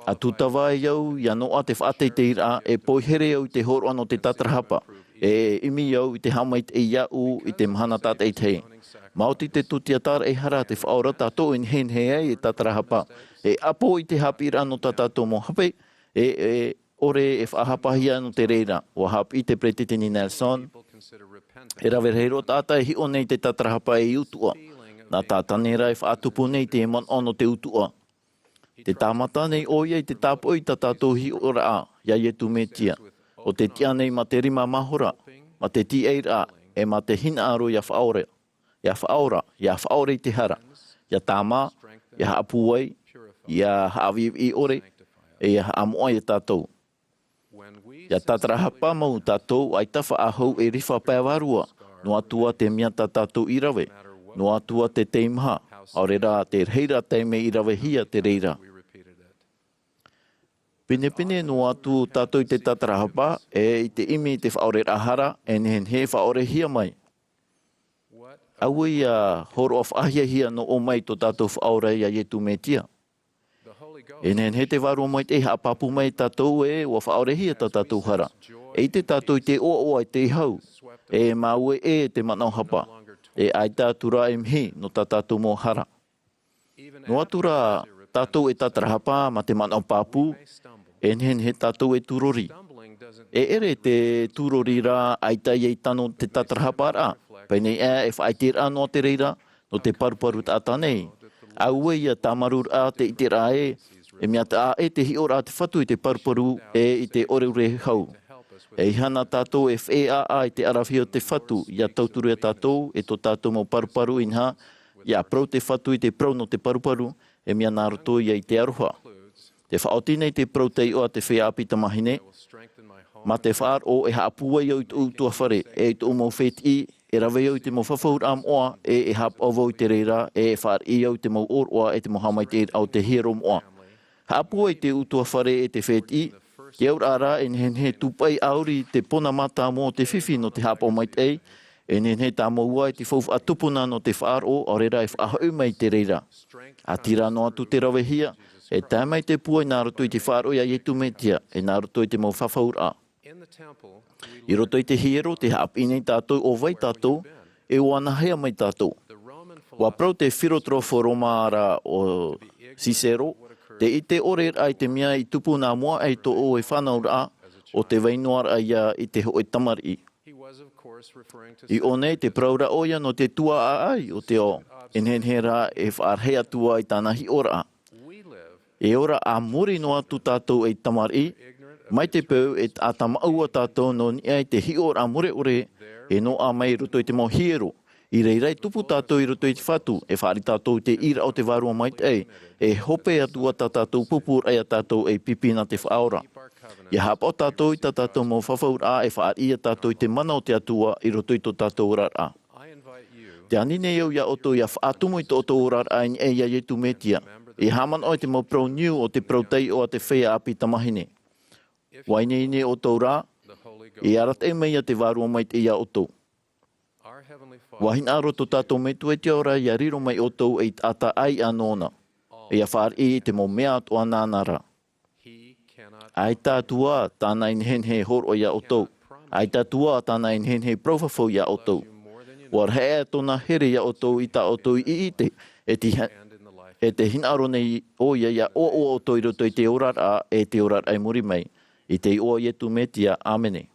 A tūtava ai au ʻia noaʻa te faʻateiteiraʻa, e poihere au i te hōroʻa nō te tātarahapa, e ʻimi au i te haʻamaitaʻi iāʻu i te mahana tātaʻitahi. Maoti te tūtiataraʻa e hara te Faʻaora tātou e nehenehe ai e tātarahapa, e ʻapo i te haʻapiʻiraʻa nō tā tātou mau hape, e, e ʻore e faʻahapahia nō te reira. ʻUa haʻapiʻi te Peretiteni Nelson, e rave rahi roa taʻata e hiʻo nei i te tātarahapa ei utuʻa. Nā Tātane rā e faʻatupu nei te manaʻo nō te utuʻa. Tē tāmata nei ʻoia i te tāpaʻo i tā tātou hiʻoraʻa iā Iesu Mesia, ʻo tē tiʻa nei mā te rima mahora, mā te tīaʻiraʻa, e mā te hinaʻaro ʻia faʻaora, ʻia faʻaora, ʻia faʻaora i te hara, ʻia tāmā, ʻia haʻapūai, ʻia haʻaviʻiviʻi ʻore, e ʻia haʻamoʻa iā tātou. ʻIa tātarahapa mau tātou, ʻaita faʻahou e rifa pae vārua, noa atu ā te mea tā tātou i rave, noa atu ā te teimaha, ʻaore rā te reira taime i ravehia te reira. Pinepine noa atu tātou i te tātarahapa, e i te ʻimi i te faʻaoreraʻa hara, e nehenehe e faʻaorehia mai. Auē ʻia hōroʻa faʻahiahia nō ʻō mai tō tātou Faʻaora iā Iesu Mesia. E nehenehe te Vārua Maitaʻi e haʻapāpū mai iā tātou ē, ʻua faʻaorehia tā tātou hara. E ʻite tātou i te ʻoaʻoa e te hau, e māueʻe te manaʻo hapa, e ʻaita atu rā e mihi nō tā tātou mau hara. Noa atu rā tātou e tātarahapa mā te manaʻo pāpū, e nehenehe tātou e tūrori. E ʻere te tūrori rā, ʻaita ia i tano te tātarahaparaʻa. Pēnei aʻe e faʻaʻiteraʻa noa te reira, nō te paruparu taʻata nei. Auē ʻia tāmarū rā te ʻiteraʻa ē, e mea taʻa ʻē te hiʻoraʻa a te Fatu i te paruparu e i te ʻoreʻore hau. E ʻeiaha tātou e feʻeaʻa i te ʻaravihi o te Fatu, ʻia tauturu iā tātou, e tō tātou mau paruparu inaha, ʻia parau te Fatu i te parau nō te paruparu, e mea nā roto ia i te aroha. Tē faʻaoti nei te parau taiʻo a te feiā ʻāpī tamāhine, mā te faʻaroʻo e haʻapūai au i tōʻu ʻutuāfare, e i tōʻu mau fētiʻi, e rave au i te mau fafauraʻa moʻa, e, e haʻapaʻo vau i te reira, e, e fāriʻi au i te mau ʻōroʻa, e te mau haʻamaitaʻiraʻa o te hiero moʻa. Haʻapūai i te ʻutuāfare e te fētiʻi, te auraʻa rā, e nehenehe e tūpaʻi ʻāuri te pona mātāmua o te fifi nō te haʻapaʻo maitaʻi, e nehenehe tāmau ā i te faufaʻa tupuna nō te faʻaroʻo, ʻaore rā e faʻahoʻi mai i te reira. ʻĀtīrā noa atu te ravehia, e tae mai te pūai nā roto i te faʻaroʻo iā Iesu Mesia, e nā roto i te mau fafauraʻa. I roto i te hiero, tē haʻapiʻi nei tātou ʻo vai tātou, e ʻua nāhea mai tātou. ʻUa parau te filotrofa Roma ra ʻo Cicero, te ʻite ʻore rā i te mea i tupu nā mua aʻe i tō ʻoe fānauraʻa, ʻo tē vai noa ra ïa i te hōʻē tamariʻi. I ʻō nei, tē parau ra ʻoia nō te tuaʻaʻai o te ao, e nehenehe rā e faʻarahi atu ā i tāna hiʻoraʻa. E ora a muri noa atu tātou ei tamariʻi, mai te peu e taʻata maʻua tātou nō niʻa i te hiʻoraʻa mure ʻore, e noaʻa mai i roto i te mau hiero. I reira e tupu tātou i roto i te Fatu, e fāriʻi tātou i te ʻīraʻa o te Vārua Maitaʻi, e hope atu ā tā tātou pupuraʻa iā tātou ei pipi nā te Faʻaora. ʻIa haʻapaʻo tātou i tā tātou mau fafauraʻa, e fāriʻi iā tātou i te mana o te Atua i roto i tō tātou oraraʻa. Tē ani nei au iā ʻoutou ʻia faʻatumu i tō ʻoutou oraraʻa i niʻa iā Iesu Mesia. ʻIa haʻamanaʻo i te mau parau niu o te parau taiʻo a te feiā ʻāpī tamāhine. ʻUa ineine ʻoutou rā, e arataʻi mai ïa te Vārua Maitaʻi iā ʻoutou. ʻUa hinaʻaro tō tātou Metua i te ao ra ʻia riro mai ʻoutou ei taʻata ʻāiʻa nōna, ʻia fāriʻi i te mau mea atoʻa nāna ra. ʻAita atu ā tāna e nehenehe e hōroʻa iā ʻoutou. ʻAita atu ā tāna e nehenehe e parau fafau iā ʻoutou. ʻUa rahi aʻe tōna here iā ʻoutou i tā ʻoutou i ʻite, e te ha-, e tē hinaʻaro nei ʻoia ʻia ʻoaʻoa ʻoutou i roto i te oraraʻa, e te oraraʻa i muri mai. I te iʻoa o Iesu Mesia, ʻāmene.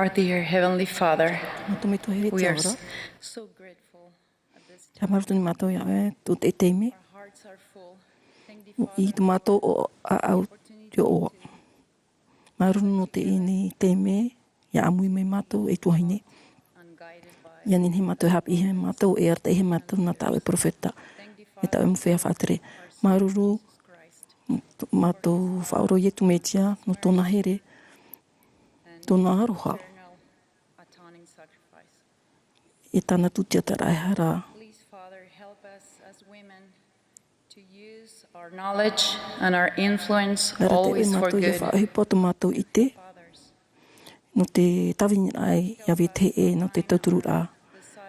Our dear Heavenly Father, Mātou Metua here i te ao ra. So grateful at this time. Tē māuruuru nei mātou iā ʻoe, tō te taime. Our hearts are full. Thank you, Father. I tō mātou ʻāʻau i te ʻoaʻoa. Māuruuru nō teie nei taime, ʻia ʻāmui mai mātou e tuahine. ʻIa nehenehe mātou e haʻapiʻihia mātou, e arataʻihia mātou nā tā ʻoe perofeta, e tā ʻoe mau feiā faʻatere. Māuruuru, mātou Faʻaora ʻo Iesu Mesia, nō tōna here, tōna aroha. E tāna tūtia taʻata raʻehara. Please, Father, help us as women to use our knowledge and our influence always for good. Arataʻi mātou ʻia faʻaʻohipa tō mātou ʻite, nō te tāviniraʻa ʻia vetahi ʻē, nō te tautururaʻa.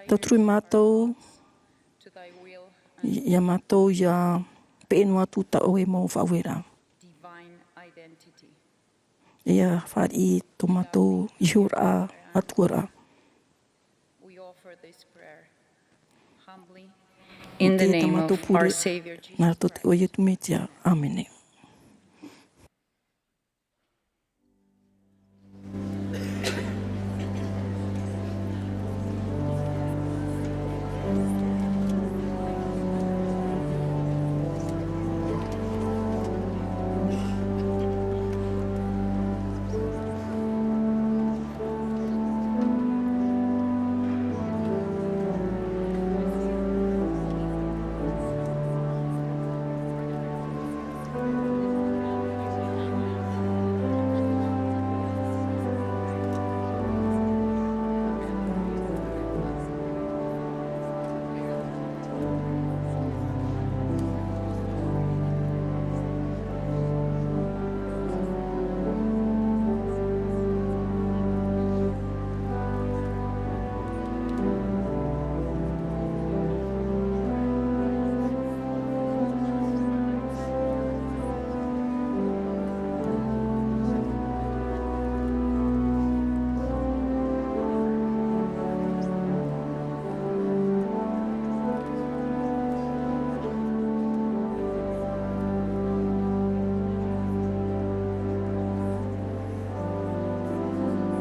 Tauturu mātou, ʻia mātou ʻia peʻe noa atu tā ʻoe mau faʻaueraʻa. ʻIa fāriʻi tō mātou ihoraʻa, ʻatuaraʻa. We offer this prayer humbly in the name of our Savior Jesus Christ. Nā roto i te iʻoa o Iesu Mesia. ʻĀmene.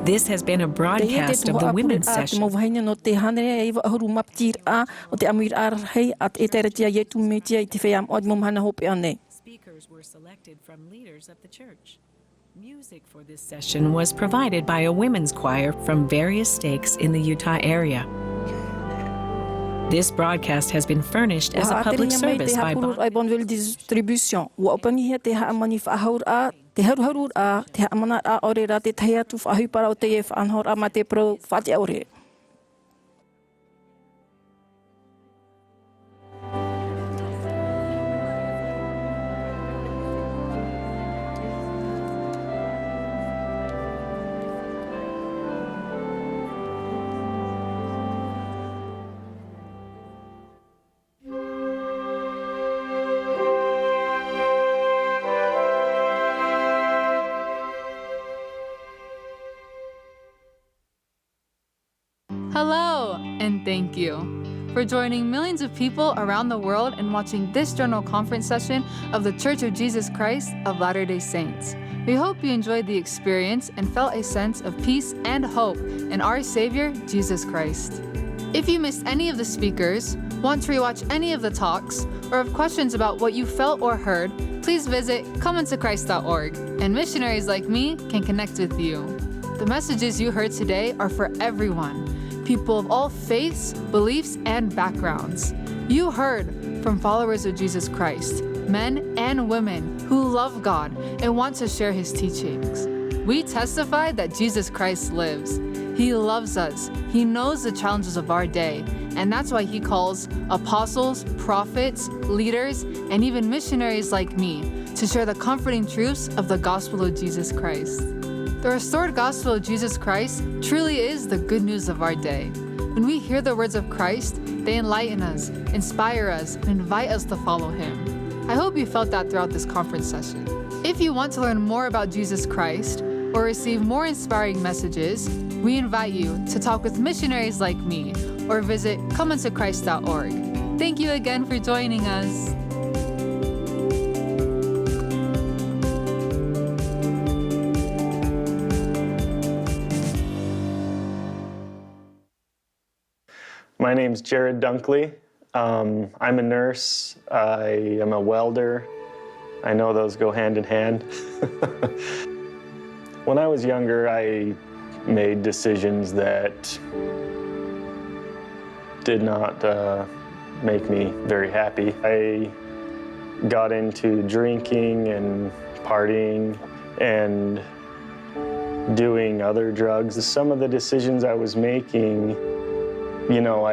This has been a broadcast of the Women's Session. Teie te tuhaʻa pure a te mau vahine nō te hānere e iva ʻahuru matiraʻa o te ʻāmuiraʻa rahi a te ʻĒtārētia Iesu Mesia i te Feiā Moʻa i te mau mahana hopeʻa nei. Speakers were selected from leaders of the church. Music for this session was provided by a women's choir from various stakes in the Utah area. This broadcast has been furnished as a public service by Bon-, Bonneville Distribution. ʻUa ʻōpuahia te hāmani faʻahauraʻa, te haruharuraʻa, te haʻamanaraʻa ʻaore rā te tahi atu faʻaʻohiparaʻa o teie faʻanahoraʻa mā te parau faʻaʻore. Hello, and thank you for joining millions of people around the world and watching this general conference session of The Church of Jesus Christ of Latter-day Saints. We hope you enjoyed the experience and felt a sense of peace and hope in our Savior, Jesus Christ. If you missed any of the speakers, want to rewatch any of the talks, or have questions about what you felt or heard, please visit come unto christ dot org, and missionaries like me can connect with you. The messages you heard today are for everyone, people of all faiths, beliefs, and backgrounds. You heard from followers of Jesus Christ, men and women who love God and want to share his teachings. We testify that Jesus Christ lives. He loves us. He knows the challenges of our day, and that's why he calls apostles, prophets, leaders, and even missionaries like me to share the comforting truths of the gospel of Jesus Christ. The restored gospel of Jesus Christ truly is the good news of our day. When we hear the words of Christ, they enlighten us, inspire us, and invite us to follow him. I hope you felt that throughout this conference session. If you want to learn more about Jesus Christ or receive more inspiring messages, we invite you to talk with missionaries like me or visit come unto christ dot org. Thank you again for joining us. My name's Jared Dunkley. Um, I'm a nurse. I am a welder. I know those go hand in hand. When I was younger, I made decisions that did not uh, make me very happy. I got into drinking and partying and doing other drugs. Some of the decisions I was making, you know, I